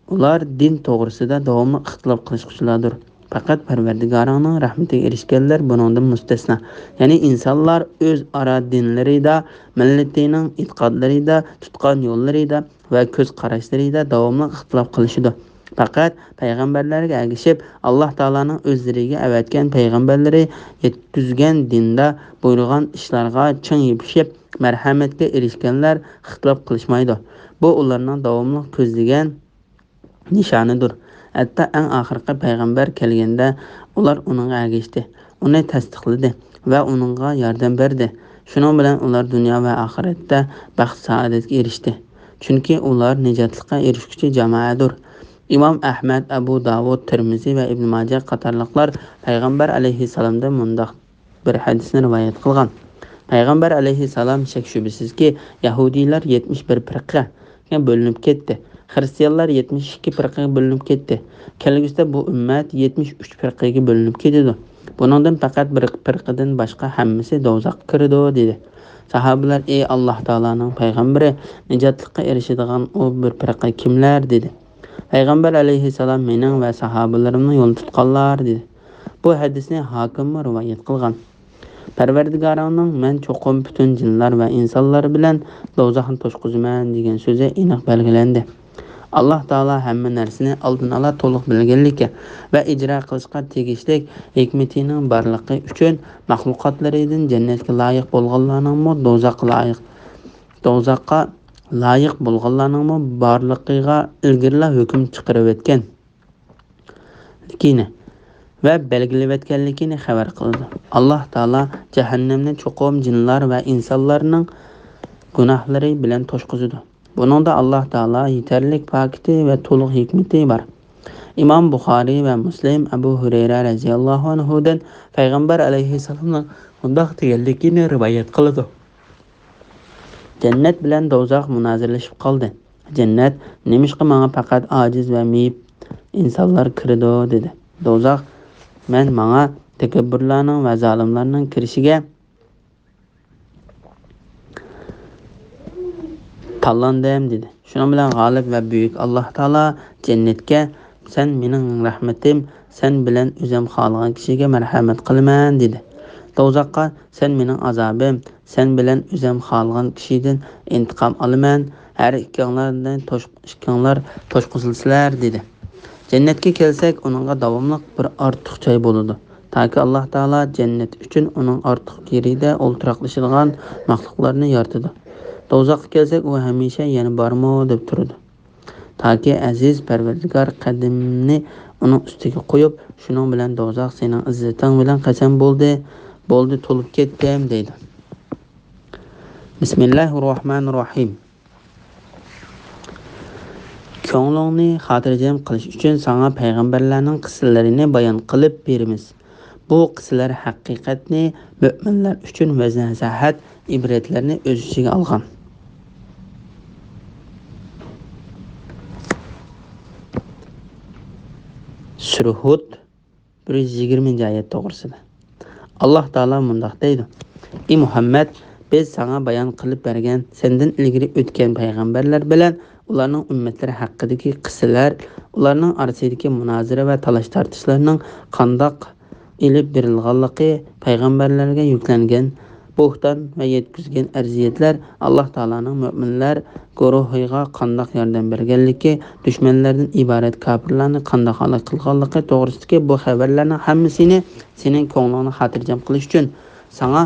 ئۇلار دىن توغرىسىدا داۋاملىق ئىختىلاپ قىلىشقۇچىلاردۇر. پەقەت پەرۋەردىگارىڭنىڭ رەھمىتىگە ئېرىشكەنلەر بۇنىڭدىن مۇستەسنا. يەنى ئىنسانلار ئۆزئارا دىنلىرىدا، مىللىتىنىڭ ئېتىقادلىرىدا، تۇتقان يوللىرىدا ۋە كۆز قاراشلىرىدا داۋاملىق ئىختىلاپ قىلىشىدۇ. پەقەت پەيغەمبەرلەرگە ئەگىشىپ، ئاللاھ تائالانىڭ ئۆزلىرىگە ئەۋەتكەن پەيغەمبەرلىرى يەتكۈزگەن دىندا بۇيرۇغان ئىشلارغا چىڭ يېپىشىپ، مەرھەمەتكە ئېرىشكەنلەر ئىختىلاپ قىلىشمايدۇ. بۇ ئۇلارنىڭ داۋاملىق كۆزلىگەن نىشانىدۇر. ھەتتا ئەڭ ئاخىرقى پەيغەمبەر كەلگەندە، ئۇلار ئۇنىڭغا ئەگەشتى، ئۇنى تەستىقلىدى ۋە ئۇنىڭغا ياردەم بەردى. شۇنىڭ بىلەن ئۇلار دۇنيا ۋە ئاخىرەتتە بەخت-سائادەتكە ئېرىشتى. چۈنكى ئۇلار نىجاتلىققا ئېرىشكۈچى جامائەدۇر. ئىمام ئەھمەد، ئەبۇ داۋۇد، تىرمىزى ۋە ئىبن ماجە قاتارلىقلار پەيغەمبەر ئەلەيھىسسالامدىن مۇنداق بىر ھەدىسنى رىۋايەت قىلغان. پەيغەمبەر ئەلەيھىسسالام شەك-شۈبھىسىزكى، يەھۇدىيلار يەتمىش بىر پىرقىگە بۆلۈنۈپ كەتتى. خىرىستىيانلار يەتمىش ئىككى پىرقىگە بۆلۈنۈپ كەتتى. كەلگۈسىدە بۇ ئۈممەت يەتمىش ئۈچ پىرقىگە بۆلۈنۈپ كېتىدۇ. بۇنىڭدىن پەقەت بىر پىرقىدىن باشقا ھەممىسى دوزاخقا كىرىدۇ، دېدى. ساھابىلەر، ئى ئاللاھ تائالانىڭ پەيغەمبىرى، نىجاتلىققا ئېرىشىدىغان ئۇ بىر پىرقە كىملەر؟ دېدى. پەيغەمبەر ئەلەيھىسسالام، مېنىڭ ۋە ساھابىلىرىمنىڭ يولىنى تۇتقانلار، دېدى. بۇ ھەدىسنى ھاكىممۇ رىۋايەت قىلغان. پەرۋەردىگارىڭنىڭ مەن چوقۇم پۈتۈن جىنلار ۋە ئىنسانلار بىلەن دوزاخنى توشقۇزىمەن دېگەن سۆزى ئېنىق بەلگىلەندى. ئاللاھ تائالا ھەممە نەرسىنى ئالدىن ئالا تولۇق بىلگەنلىكى ۋە ئىجرا قىلىشقا تېگىشلىك ھېكمىتىنىڭ بارلىقى ئۈچۈن مەخلۇقاتلىرىدىن جەننەتكە لايىق بولغانلارنىڭمۇ دوزاخقا لايىق، دوزاخقا لايىق بولغانلارنىڭمۇ بارلىقىغا ئىلگىرىلا ھۆكۈم چىقىرىۋەتكەن لىكىنى ۋە بەلگىلىۋەتكەنلىكىنى خەۋەر قىلىدۇ. ئاللاھ تائالا جەھەننەمنى چوقۇم جىنلار ۋە ئىنسانلارنىڭ گۇناھلىرى بىلەن توشقۇزىدۇ. بۇنىڭدا ئاللاھ تائالا يېتەرلىك پاكىتى ۋە تولۇق ھېكمىتى بار. ئىمام بۇخارىي ۋە مۇسلىم ئەبۇ ھۇرەيرە رەزىياللاھۇ ئەنھۇدىن پەيغەمبەر ئەلەيھىسسالامنىڭ مۇنداق دېگەنلىكىنى رىۋايەت قىلىدۇ. جەننەت بىلەن دوزاخ مۇنازىرىلىشىپ قالدى. جەننەت، نېمىشقا ماڭا پەقەت ئاجىز ۋە مېيىپ ئىنسانلار كىرىدۇ؟ دېدى. دوزاخ، مەن ماڭا تەكەببۇرلارنىڭ ۋە زالىملارنىڭ كىرىشىگە تاللاندىم، دېدى. شۇنىڭ بىلەن غالىب ۋە بۈيۈك ئاللاھ تائالا جەننەتكە، سەن مېنىڭ رەھمىتىم، سەن بىلەن ئۆزۈم خالىغان كىشىگە مەرھەمەت قىلىمەن، دېدى. دوزاخقا، سەن مېنىڭ ئازابىم، سەن بىلەن ئۆزۈم خالىغان كىشىدىن ئىنتىقام ئالىمەن، ھەر ئىككىڭلارنى توش-، ئىككىڭلار توشقۇزۇلىسىلەر، دېدى. جەننەتكە كەلسەك، ئۇنىڭغا داۋاملىق بىر ئارتۇق جاي بولىدۇ، تاكى ئاللاھ تائالا جەننەت ئۈچۈن ئۇنىڭ ئارتۇق يېرىدە ئولتۇراقلىشىدىغان مەخلۇقلارنى يارىتىدۇ. دوزاخقا كەلسەك، ئۇ ھەمىشە يەنە بارمۇ دەپ تۇرىدۇ، تاكى ئەزىز پەرۋەردىگار قەدىمىنى ئۇنىڭ ئۈستىگە قويۇپ، شۇنىڭ بىلەن دوزاخ سېنىڭ ئىززىتىڭ بىلەن قەسەم بولدى، بولدى، تولۇپ كەتتىم، دەيدۇ. بىسمىللاھىررەھمانىررەھىم. كۆڭلۈڭنى خاتىرجەم قىلىش ئۈچۈن ساڭا پەيغەمبەرلەرنىڭ قىسسىلىرىنى بايان قىلىپ بېرىمىز. بۇ قىسسىلەر ھەقىقەتنى مۆمىنلەر ئۈچۈن ۋەز-نەسىھەت، ئىبرەتلەرنى ئۆز ئىچىگە ئالغان. سۈرە ھۇد، بىر يۈز يىگىرمىنچى ئايەت توغرىسىدا. ئاللاھ تائالا مۇنداق دەيدۇ: ئى مۇھەممەد، بىز ساڭا بايان قىلىپ بەرگەن سەندىن ئىلگىرى ئۆتكەن پەيغەمبەرلەر بىلەن ئۇلارنىڭ ئۈممەتلىرى ھەققىدىكى قىسسىلەر، ئۇلارنىڭ ئارىسىدىكى مۇنازىرە ۋە تالاش-تارتىشلارنىڭ قانداق ئېلىپ بېرىلغانلىقى، پەيغەمبەرلەرگە يۈكلەنگەن بوھتان ۋە يەتكۈزگەن ئەزىيەتلەر، ئاللاھ تائالانىڭ مۆمىنلەر گۇرۇھىغا قانداق ياردەم بەرگەنلىكى، دۈشمەنلەردىن ئىبارەت كاپىرلارنى قانداق ھالاك قىلغانلىقى توغرىسىدىكى بۇ خەۋەرلەرنىڭ ھەممىسىنى سېنىڭ كۆڭلۈڭنى خاتىرجەم قىلىش ئۈچۈن ساڭا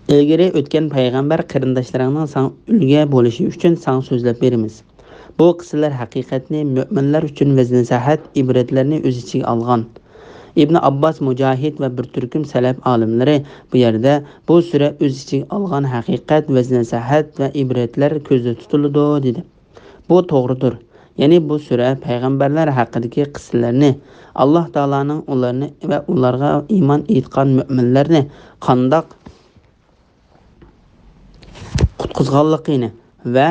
ئىلگىرى ئۆتكەن پەيغەمبەر قېرىنداشلىرىڭنىڭ ساڭا ئۈلگە بولۇشى ئۈچۈن ساڭا سۆزلەپ بېرىمىز. بۇ قىسسىلەر ھەقىقەتنى مۆمىنلەر ئۈچۈن ۋەز-نەسىھەت، ئىبرەتلەرنى ئۆز ئىچىگە ئالغان. ئىبن ئابباس، مۇجاھىد ۋە بىر تۈركۈم سەلەپ ئالىملىرى بۇ يەردە بۇ سۈرە ئۆز ئىچىگە ئالغان ھەقىقەت، ۋەز-نەسىھەت ۋە ئىبرەتلەر كۆزدە تۇتۇلىدۇ، دېدى. بۇ توغرىدۇر. يەنى بۇ سۈرە پەيغەمبەرلەر ھەققىدىكى قىسسىلەرنى، ئاللاھ تائالانىڭ ئۇلارنى ۋە ئۇلارغا ئىمان ئېيتقان مۆمىنلەرنى قانداق قۇتقۇزغانلىقىنى ۋە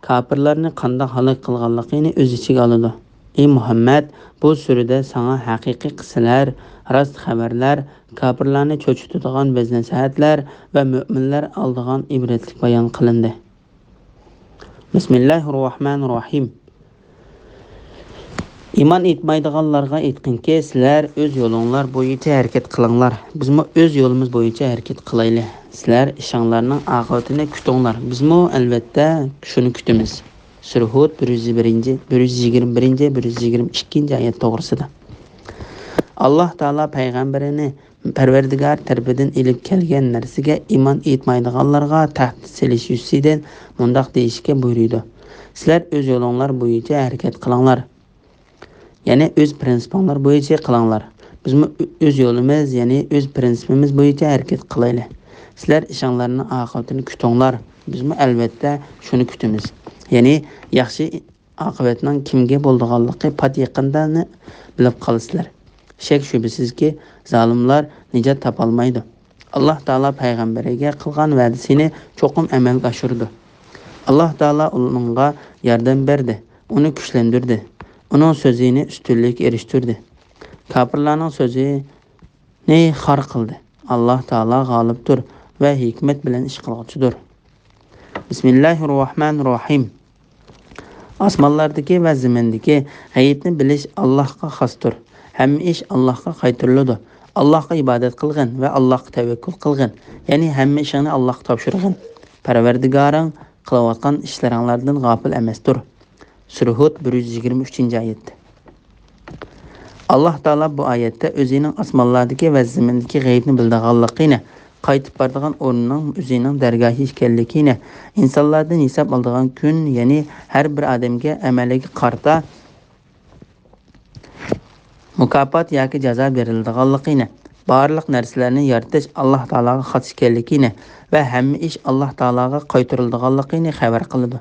كاپىرلارنى قانداق ھالاك قىلغانلىقىنى ئۆز ئىچىگە ئالىدۇ. ئى مۇھەممەد، بۇ سۈرىدە ساڭا ھەقىقىي قىسسىلەر، راست خەۋەرلەر، كاپىرلارنى چۆچۈتىدىغان ۋەز-نەسىھەتلەر ۋە مۆمىنلەر ئالىدىغان ئىبرەتلىك بايان قىلىندى. بىسمىللاھىررەھمانىررەھىم. ئىمان ئېيتمايدىغانلارغا ئېيتقىنكى، سىلەر ئۆز يولۇڭلار بويىچە ھەرىكەت قىلىڭلار، بىزمۇ ئۆز يولىمىز بويىچە ھەرىكەت قىلايلى. سىلەر ئىشىڭلارنىڭ ئاقىۋىتىنى كۈتۈڭلار، بىزمۇ ئەلۋەتتە شۇنى كۈتىمىز. سۈرە ھۇد بىر يۈز بىرىنچى، بىر يۈز يىگىرمە بىرىنچى، بىر يۈز يىگىرمە ئىككىنچى ئايەت توغرىسىدا. ئاللاھ تائالا پەيغەمبىرىنى پەرۋەردىگار تەرىپىدىن ئېلىپ كەلگەن نەرسىگە ئىمان ئېيتمايدىغانلارغا تەھدىت سېلىش يۈزىسىدىن مۇنداق دېيىشكە بۇيرۇيدۇ: سىلەر ئۆز يولۇڭلار بويىچە ھەرىكەت قىلىڭلار، يەنى ئۆز پىرىنسىپىڭلار بويىچە قىلىڭلار. بىزمۇ ئۆ-، ئۆز يولىمىز، يەنى ئۆز پىرىنسىپىمىز بويىچە ھەرىكەت قىلايلى. سىلەر ئىشىڭلارنىڭ ئاقىۋىتىنى كۈتۈڭلار، بىزمۇ ئەلۋەتتە شۇنى كۈتىمىز. يەنى ياخشى ئاقىۋەتنىڭ كىمگە بولىدىغانلىقى پات يېقىندىنى بىلىپ قالىسىلەر. شەك-شۈبھىسىزكى، زالىملار نىجات تاپالمايدۇ. ئاللاھ تائالا پەيغەمبىرىگە قىلغان ۋەدىسىنى چوقۇم ئەمەلگە ئاشۇرىدۇ. ئاللاھ تائالا ئۇنىڭغا ياردەم بەردى، ئۇنى كۈچلەندۈردى، ئۇنىڭ سۆزىنى ئۈستۈنلۈككە ئېرىشتۈردى. كاپىرلارنىڭ سۆزىنى خار قىلدى. ئاللاھ تائالا غالىبتۇر ۋە ھېكمەت بىلەن ئىش قىلغۇچىدۇر. بىسمىللاھىررەھمانىررەھىم. ئاسمانلاردىكى ۋە زېمىندىكى غەيىبنى بىلىش ئاللاھقا خاستۇر. ھەممە ئىش ئاللاھقا قايتۇرۇلىدۇ. ئاللاھقا ئىبادەت قىلغىن ۋە ئاللاھقا تەۋەككۈل قىلغىن، يەنى ھەممە ئىشىڭنى ئاللاھقا تاپشۇرغىن. پەرۋەردىگارىڭ قىلىۋاتقان ئىشلىرىڭلاردىن غاپىل ئەمەستۇر. سۈرە ھۇد، بىر يۈز يىگىرمە ئۈچىنچى ئايەت. ئاللاھ تائالا بۇ ئايەتتە ئۆزىنىڭ ئاسمانلاردىكى ۋە زېمىندىكى غەيىبنى بىلىدىغانلىقىنى، قايتىپ بارىدىغان ئورنىنىڭ ئۆزىنىڭ دەرگاھى ئىكەنلىكىنى، ئىنسانلاردىن ھېساب ئالىدىغان كۈن، يەنى ھەر بىر ئادەمگە ئەمەلىگە قارىتا مۇكاپات ياكى جازا بېرىلىدىغانلىقىنى، بارلىق نەرسىلەرنى يارىتىش ئاللاھ تائالاغا خاس ئىكەنلىكىنى ۋە ھەممە ئىش ئاللاھ تائالاغا قايتۇرۇلىدىغانلىقىنى خەۋەر قىلىدۇ.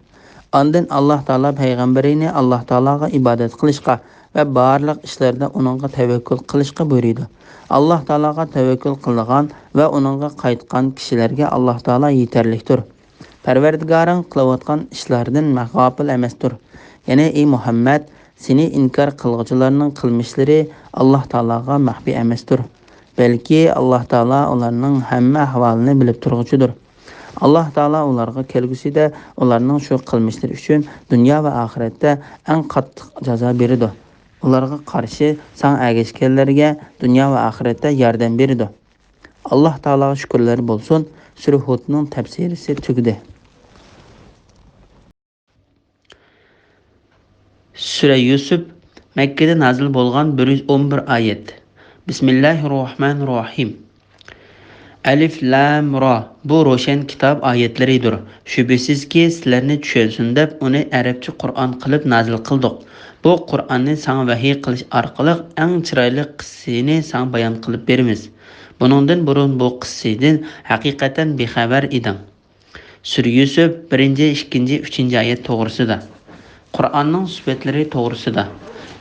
ئاندىن ئاللاھ تائالا پەيغەمبىرىنى ئاللاھ تائالاغا ئىبادەت قىلىشقا ۋە بارلىق ئىشلىرىدا ئۇنىڭغا تەۋەككۈل قىلىشقا بۇيرۇيدۇ. ئاللاھ تائالاغا تەۋەككۈل قىلىدىغان ۋە ئۇنىڭغا قايتقان كىشىلەرگە ئاللاھ تائالا يېتەرلىكتۇر. پەرۋەردىگارىڭ قىلىۋاتقان ئىشلاردىن غاپىل ئەمەستۇر. يەنى، ئەي مۇھەممەد، سېنى ئىنكار قىلغۇچىلارنىڭ قىلمىشلىرى ئاللاھ تائالاغا مەخپىي ئەمەستۇر. بەلكى ئاللاھ تائالا ئۇلارنىڭ ھەممە ئەھۋالىنى بىلىپ تۇرغۇچىدۇر. ئاللاھ تائالا ئۇلارغا كەلگۈسىدە ئۇلارنىڭ شۇ قىلمىشلىرى ئۈچۈن دۇنيا ۋە ئاخىرەتتە ئەڭ قاتتىق جازا بېرىدۇ. ئۇلارغا قارشى ساڭا ئەگەشكەنلەرگە دۇنيا ۋە ئاخىرەتتە ياردەم بېرىدۇ. ئاللاھ تائالاغا شۈكۈرلەر بولسۇن. سۈرە ھۇدنىڭ تەپسىرىسى تۈگىدى. سۈرە يۈسۈپ، مەككىدە نازىل بولغان، بىر يۈز ئون بىر ئايەت. بىسمىللاھىررەھمانىررەھىم. ئەلىف لام را، بۇ روشەن كىتاب ئايەتلىرىدۇر. شۈبھىسىزكى، سىلەرنى چۈشەنسۇن دەپ ئۇنى ئەرەبچە قۇرئان قىلىپ نازىل قىلدۇق. بۇ قۇرئاننى ساڭا ۋەھىي قىلىش ئارقىلىق ئەڭ چىرايلىق قىسسىنى ساڭا بايان قىلىپ بېرىمىز. بۇنىڭدىن بۇرۇن بۇ قىسسىدىن ھەقىقەتەن بىخەۋەر ئىدىڭ. سۈرە يۈسۈپ، بىرىنچى، ئىككىنچى، ئۈچىنچى ئايەت توغرىسىدا. قۇرئاننىڭ سۈپەتلىرى توغرىسىدا.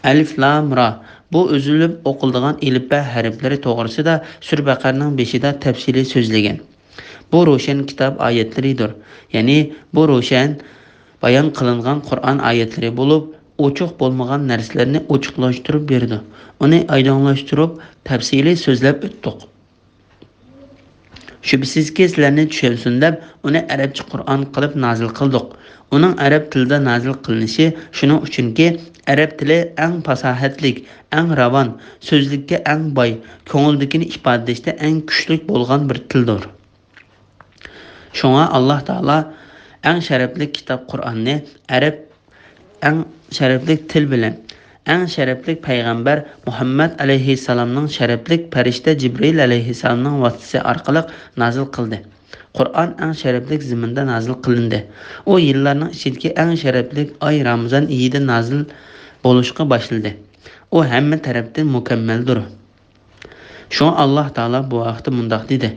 ئەلىف لام را، بۇ ئۈزۈلۈپ ئوقۇلىدىغان ئېلىپبە ھەرپلىرى توغرىسىدا سۈرە بەقەرىنىڭ بېشىدا تەپسىلىي سۆزلىگەن. بۇ روشەن كىتاب ئايەتلىرىدۇر. يەنى بۇ روشەن بايان قىلىنغان قۇرئان ئايەتلىرى بولۇپ، ئوچۇق بولمىغان نەرسىلەرنى ئوچۇقلاشتۇرۇپ بېرىدۇ. ئۇنى ئايدىڭلاشتۇرۇپ، تەپسىلىي سۆزلەپ ئۆتتۇق. شۈبھىسىزكى، سىلەرنى چۈشەنسۇن دەپ، ئۇنى ئەرەبچە قۇرئان قىلىپ نازىل قىلدۇق. ئۇنىڭ ئەرەب تىلىدا نازىل قىلىنىشى شۇنىڭ ئۈچۈنكى، ئەرەب تىلى ئەڭ پاساھەتلىك، ئەڭ راۋان، سۆزلۈككە ئەڭ باي، كۆڭۈلدىكىنى ئىپادىلەشتە ئەڭ كۈچلۈك بولغان بىر تىلدۇر. شۇڭا ئاللاھ تائالا ئەڭ شەرەپلىك كىتاب قۇرئاننى ئەرەب، ئەڭ شەرەپلىك تىل بىلەن، ئەڭ شەرەپلىك پەيغەمبەر مۇھەممەد ئەلەيھىسسالامنىڭ شەرەپلىك پەرىشتە جىبرىئىل ئەلەيھىسسالامنىڭ ۋاسىتىسى ئارقىلىق نازىل قىلدى. قۇرئان ئەڭ شەرەپلىك زېمىندا نازىل قىلىندى. ئۇ يىللارنىڭ ئىچىدىكى ئەڭ شەرەپلىك ئاي رامىزان ئېيىدا نازىل بولۇشقا باشلىدى. ئۇ ھەممە تەرەپتىن مۇكەممەلدۇر. شۇڭا ئاللاھ تائالا بۇ ھەقتە مۇنداق دېدى: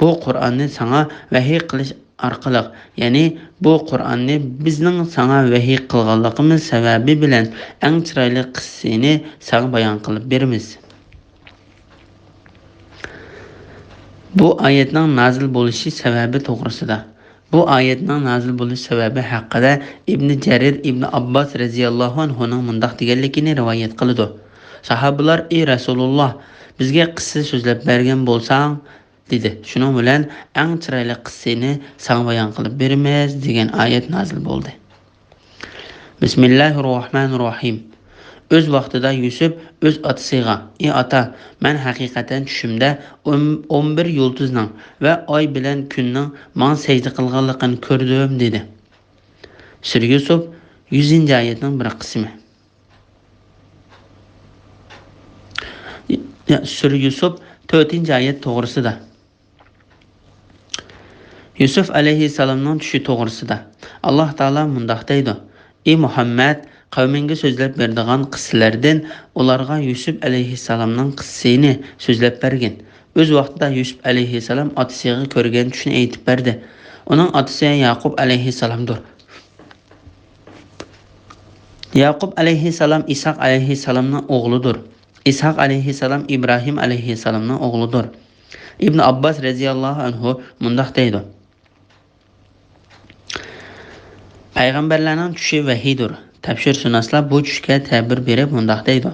بۇ قۇرئاننى ساڭا ۋەھىي قىلىش ئارقىلىق، يەنى بۇ قۇرئاننى بىزنىڭ ساڭا ۋەھىي قىلغانلىقىمىز سەۋەبى بىلەن ئەڭ چىرايلىق قىسسىنى ساڭا بايان قىلىپ بېرىمىز. بۇ ئايەتنىڭ نازىل بولۇشى سەۋەبى توغرىسىدا. بۇ ئايەتنىڭ نازىل بولۇش سەۋەبى ھەققىدە ئىبنى جەرىر ئىبنى ئابباس رەزىياللاھۇ ئەنھۇنىڭ مۇنداق دېگەنلىكىنى رىۋايەت قىلىدۇ: ساھابىلار: «ئى رەسۇلۇللاھ، بىزگە قىسسە سۆزلەپ بەرگەن بولساڭ» دېدى. شۇنىڭ بىلەن «ئەڭ چىرايلىق قىسسىنى ساڭا بايان قىلىپ بېرىمىز» دېگەن ئايەت نازىل بولدى. بىسمىللاھىررەھمانىررەھىم. ئۆز ۋاقتىدا يۈسۈپ ئۆز ئاتىسىغا: «ئى ئاتا، مەن ھەقىقەتەن چۈشۈمدە ئون، ئون بىر يۇلتۇزنىڭ ۋە ئاي بىلەن كۈننىڭ ماڭا سەجدە قىلغانلىقىنى كۆردۈم» دېدى. سۈرە يۈسۈپ، يۈزىنچى ئايەتنىڭ بىر قىسمى. يا، سۈرە يۈسۈپ، تۆتىنچى ئايەت توغرىسىدا. يۈسۈپ ئەلەيھىسسالامنىڭ چۈشى توغرىسىدا. ئاللاھ تائالا مۇنداق دەيدۇ: «ئى مۇھەممەد، قەۋمىڭگە سۆزلەپ بېرىدىغان قىسسىلەردىن ئۇلارغا يۈسۈپ ئەلەيھىسسالامنىڭ قىسسىسىنى سۆزلەپ بەرگىن.» ئۆز ۋاقتىدا يۈسۈپ ئەلەيھىسسالام ئاتىسىغا كۆرگەن چۈشىنى ئېيتىپ بەردى. ئۇنىڭ ئاتىسى ياقۇپ ئەلەيھىسسالامدۇر. ياقۇپ ئەلەيھىسسالام ئىسھاق ئەلەيھىسسالامنىڭ ئوغلىدۇر. ئىسھاق ئەلەيھىسسالام ئىبراھىم ئەلەيھىسسالامنىڭ ئوغلىدۇر. ئىبن ئابباس رەزىياللاھۇ ئەنھۇ مۇنداق دەيدۇ: پەيغەمبەرلەرنىڭ چۈشى ۋەھىيدۇر. تەپسىرشۇناسلار بۇ چۈشكە تەبىر بېرىپ مۇنداق دەيدۇ: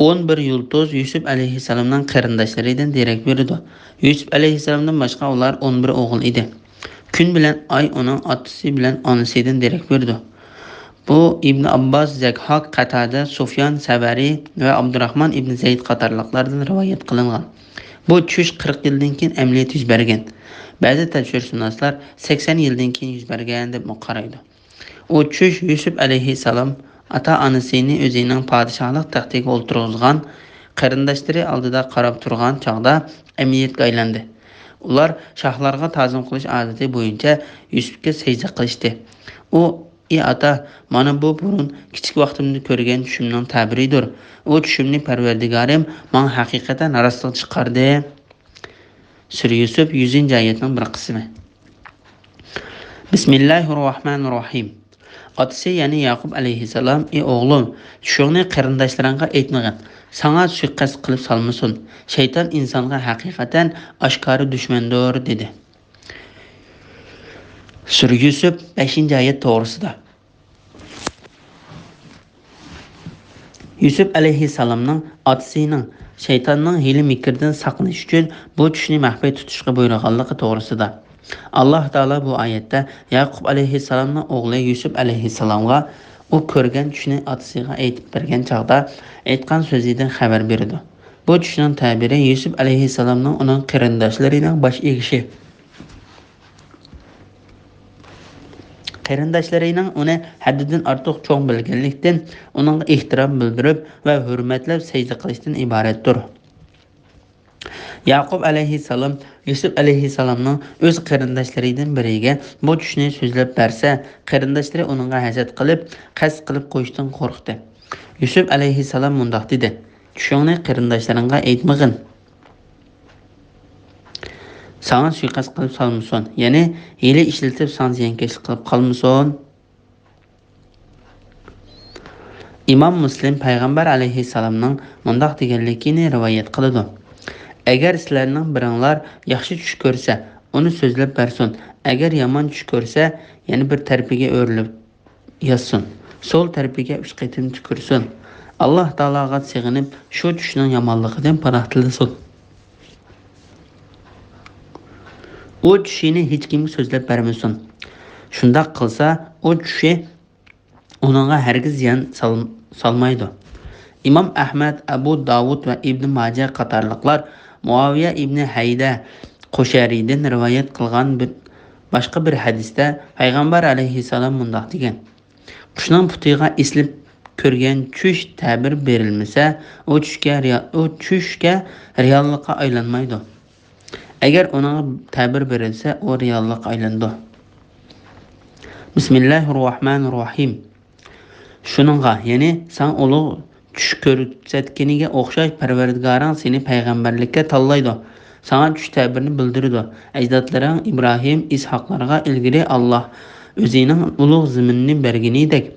ئون بىر يۇلتۇز يۈسۈپ ئەلەيھىسسالامنىڭ قېرىنداشلىرىدىن دېرەك بېرىدۇ. يۈسۈپ ئەلەيھىسسالامدىن باشقا ئۇلار ئون بىر ئوغۇل ئىدى. كۈن بىلەن ئاي ئۇنىڭ ئاتىسى بىلەن ئانىسىدىن دېرەك بېرىدۇ. بۇ ئىبن ئابباس، زەكھاك، قەتادە، سۇفيان سەۋەرى ۋە ئابدۇراخمان ئىبن زەيد قاتارلىقلاردىن رىۋايەت قىلىنغان. بۇ چۈش قىرىق يىلدىن كېيىن ئەمەلىيەت يۈز بەرگەن. بەزى تەپسىرشۇناسلار سەكسەن يىلدىن كېيىن يۈز بەرگەن دەپمۇ قارايدۇ. ئۇ چۈش يۈسۈپ ئەلەيھىسسالام ئاتا-ئانىسىنى ئۆزىنىڭ پادىشاھلىق تەختىگە ئولتۇرغۇزغان، قېرىنداشلىرى ئالدىدا قاراپ تۇرغان چاغدا ئەمەلىيەتكە ئايلاندى. ئۇلار شاھلارغا تازىم قىلىش ئادىتى بويىچە يۈسۈپكە سەجدە قىلىشتى. ئۇ: «ئى ئاتا، مانا بۇ بۇرۇن كىچىك ۋاقتىمدا كۆرگەن چۈشۈمنىڭ تەبىرىدۇر. ئۇ چۈشۈمنى پەرۋەردىگارىم ماڭا ھەقىقەتەن راستلىق چىقاردى.» سۈرە يۈسۈپ، يۈزىنچى ئايەتنىڭ بىر قىسمى. بىسمىللاھىررەھمانىررەھىم. ئاتىسى، يەنى ياقۇپ ئەلەيھىسسالام: «ئى ئوغلۇم، چۈشۈڭنى قېرىنداشلىرىڭغا ئېيتمىغىن، ساڭا سۇيىقەست قىلىپ سالمىسۇن. شەيتان ئىنسانغا ھەقىقەتەن ئاشكارا دۈشمەندۇر» دېدى. سۈرە يۈسۈپ، بەشىنچى ئايەت توغرىسىدا. يۈسۈپ ئەلەيھىسسالامنىڭ ئاتىسىنىڭ شەيتاننىڭ ھىيلە-مىكرىدىن ساقلىنىش ئۈچۈن بۇ چۈشنى مەخپىي تۇتۇشقا بۇيرۇغانلىقى توغرىسىدا. ئاللاھ تائالا بۇ ئايەتتە ياقۇپ ئەلەيھىسسالامنىڭ ئوغلى يۈسۈپ ئەلەيھىسسالامغا ئۇ كۆرگەن چۈشنى ئاتىسىغا ئېيتىپ بەرگەن چاغدا ئېيتقان سۆزىدىن خەۋەر بېرىدۇ. بۇ چۈشنىڭ تەبىرى يۈسۈپ ئەلەيھىسسالامنىڭ ئۇنىڭ قېرىنداشلىرىنىڭ باش ئېگىشى. قېرىنداشلىرىنىڭ ئۇنى ھەددىدىن ئارتۇق چوڭ بىلگەنلىكتىن، ئۇنىڭغا ئېھتىرام بىلدۈرۈپ ۋە ھۆرمەتلەپ سەجدە قىلىشتىن ئىبارەتتۇر. ياقۇپ ئەلەيھىسسالام يۈسۈپ ئەلەيھىسسالامنىڭ ئۆز قېرىنداشلىرىدىن بىرىگە بۇ چۈشنى سۆزلەپ بەرسە، قېرىنداشلىرى ئۇنىڭغا ھەسەت قىلىپ، قەست قىلىپ قويۇشتىن قورقتى. يۈسۈپ ئەلەيھىسسالام مۇنداق دېدى: «چۈشۈڭنى قېرىنداشلىرىڭغا ئېيتمىغىن. ساڭا سۇيىقەست قىلىپ سالمىسۇن، يەنى ھىيلە ئىشلىتىپ ساڭا زىيانكەشلىك قىلىپ قالمىسۇن.» ئىمام مۇسلىم پەيغەمبەر ئەلەيھىسسالامنىڭ مۇنداق دېگەنلىكىنى رىۋايەت قىلىدۇ: «ئەگەر سىلەرنىڭ بىرىڭلار ياخشى چۈش كۆرسە، ئۇنى سۆزلەپ بەرسۇن، ئەگەر يامان چۈش كۆرسە، يەنە بىر تەرىپىگە ئۆرۈلۈپ ياتسۇن، سول تەرىپىگە ئۈچ قېتىم تۈكۈرسۇن. ئاللاھ تائالاغا سېغىنىپ، شۇ چۈشنىڭ يامانلىقىدىن پاناھ تىلىسۇن. ئۇ چۈشىنى ھېچكىمگە سۆزلەپ بەرمىسۇن. شۇنداق قىلسا، ئۇ چۈشى ئۇنىڭغا ھەرگىز زىيان سال-، سالمايدۇ.» ئىمام ئەھمەد، ئەبۇ داۋۇد ۋە ئىبنى ماجە قاتارلىقلار مۇئاۋىيە ئىبنى ھەيدە قۇشەيرىدىن رىۋايەت قىلغان بىر، باشقا بىر ھەدىستە پەيغەمبەر ئەلەيھىسسالام مۇنداق دېگەن: «قۇشنىڭ پۇتىغا ئېسىلىپ كۆرگەن چۈش تەبىر بېرىلمىسە، ئۇ چۈشكە رىيا-، ئۇ چۈشكە رىياللىققا ئايلانمايدۇ. ئەگەر ئۇنىڭغا تەبىر بېرىلسە، ئۇ رىياللىققا ئايلىنىدۇ.» بىسمىللاھىررەھمانىررەھىم. شۇنىڭغا، يەنى ساڭا ئۇلۇغ چۈش كۆرسەتكىنىگە ئوخشاش پەرۋەردىگارىڭ سېنى پەيغەمبەرلىككە تاللايدۇ، ساڭا چۈش تەبىرىنى بىلدۈرىدۇ. ئەجدادلىرىڭ ئىبراھىم، ئىسھاقلارغا ئىلگىرى ئاللاھ ئۆزىنىڭ ئۇلۇغ زېمىننى بەرگىنىدەك،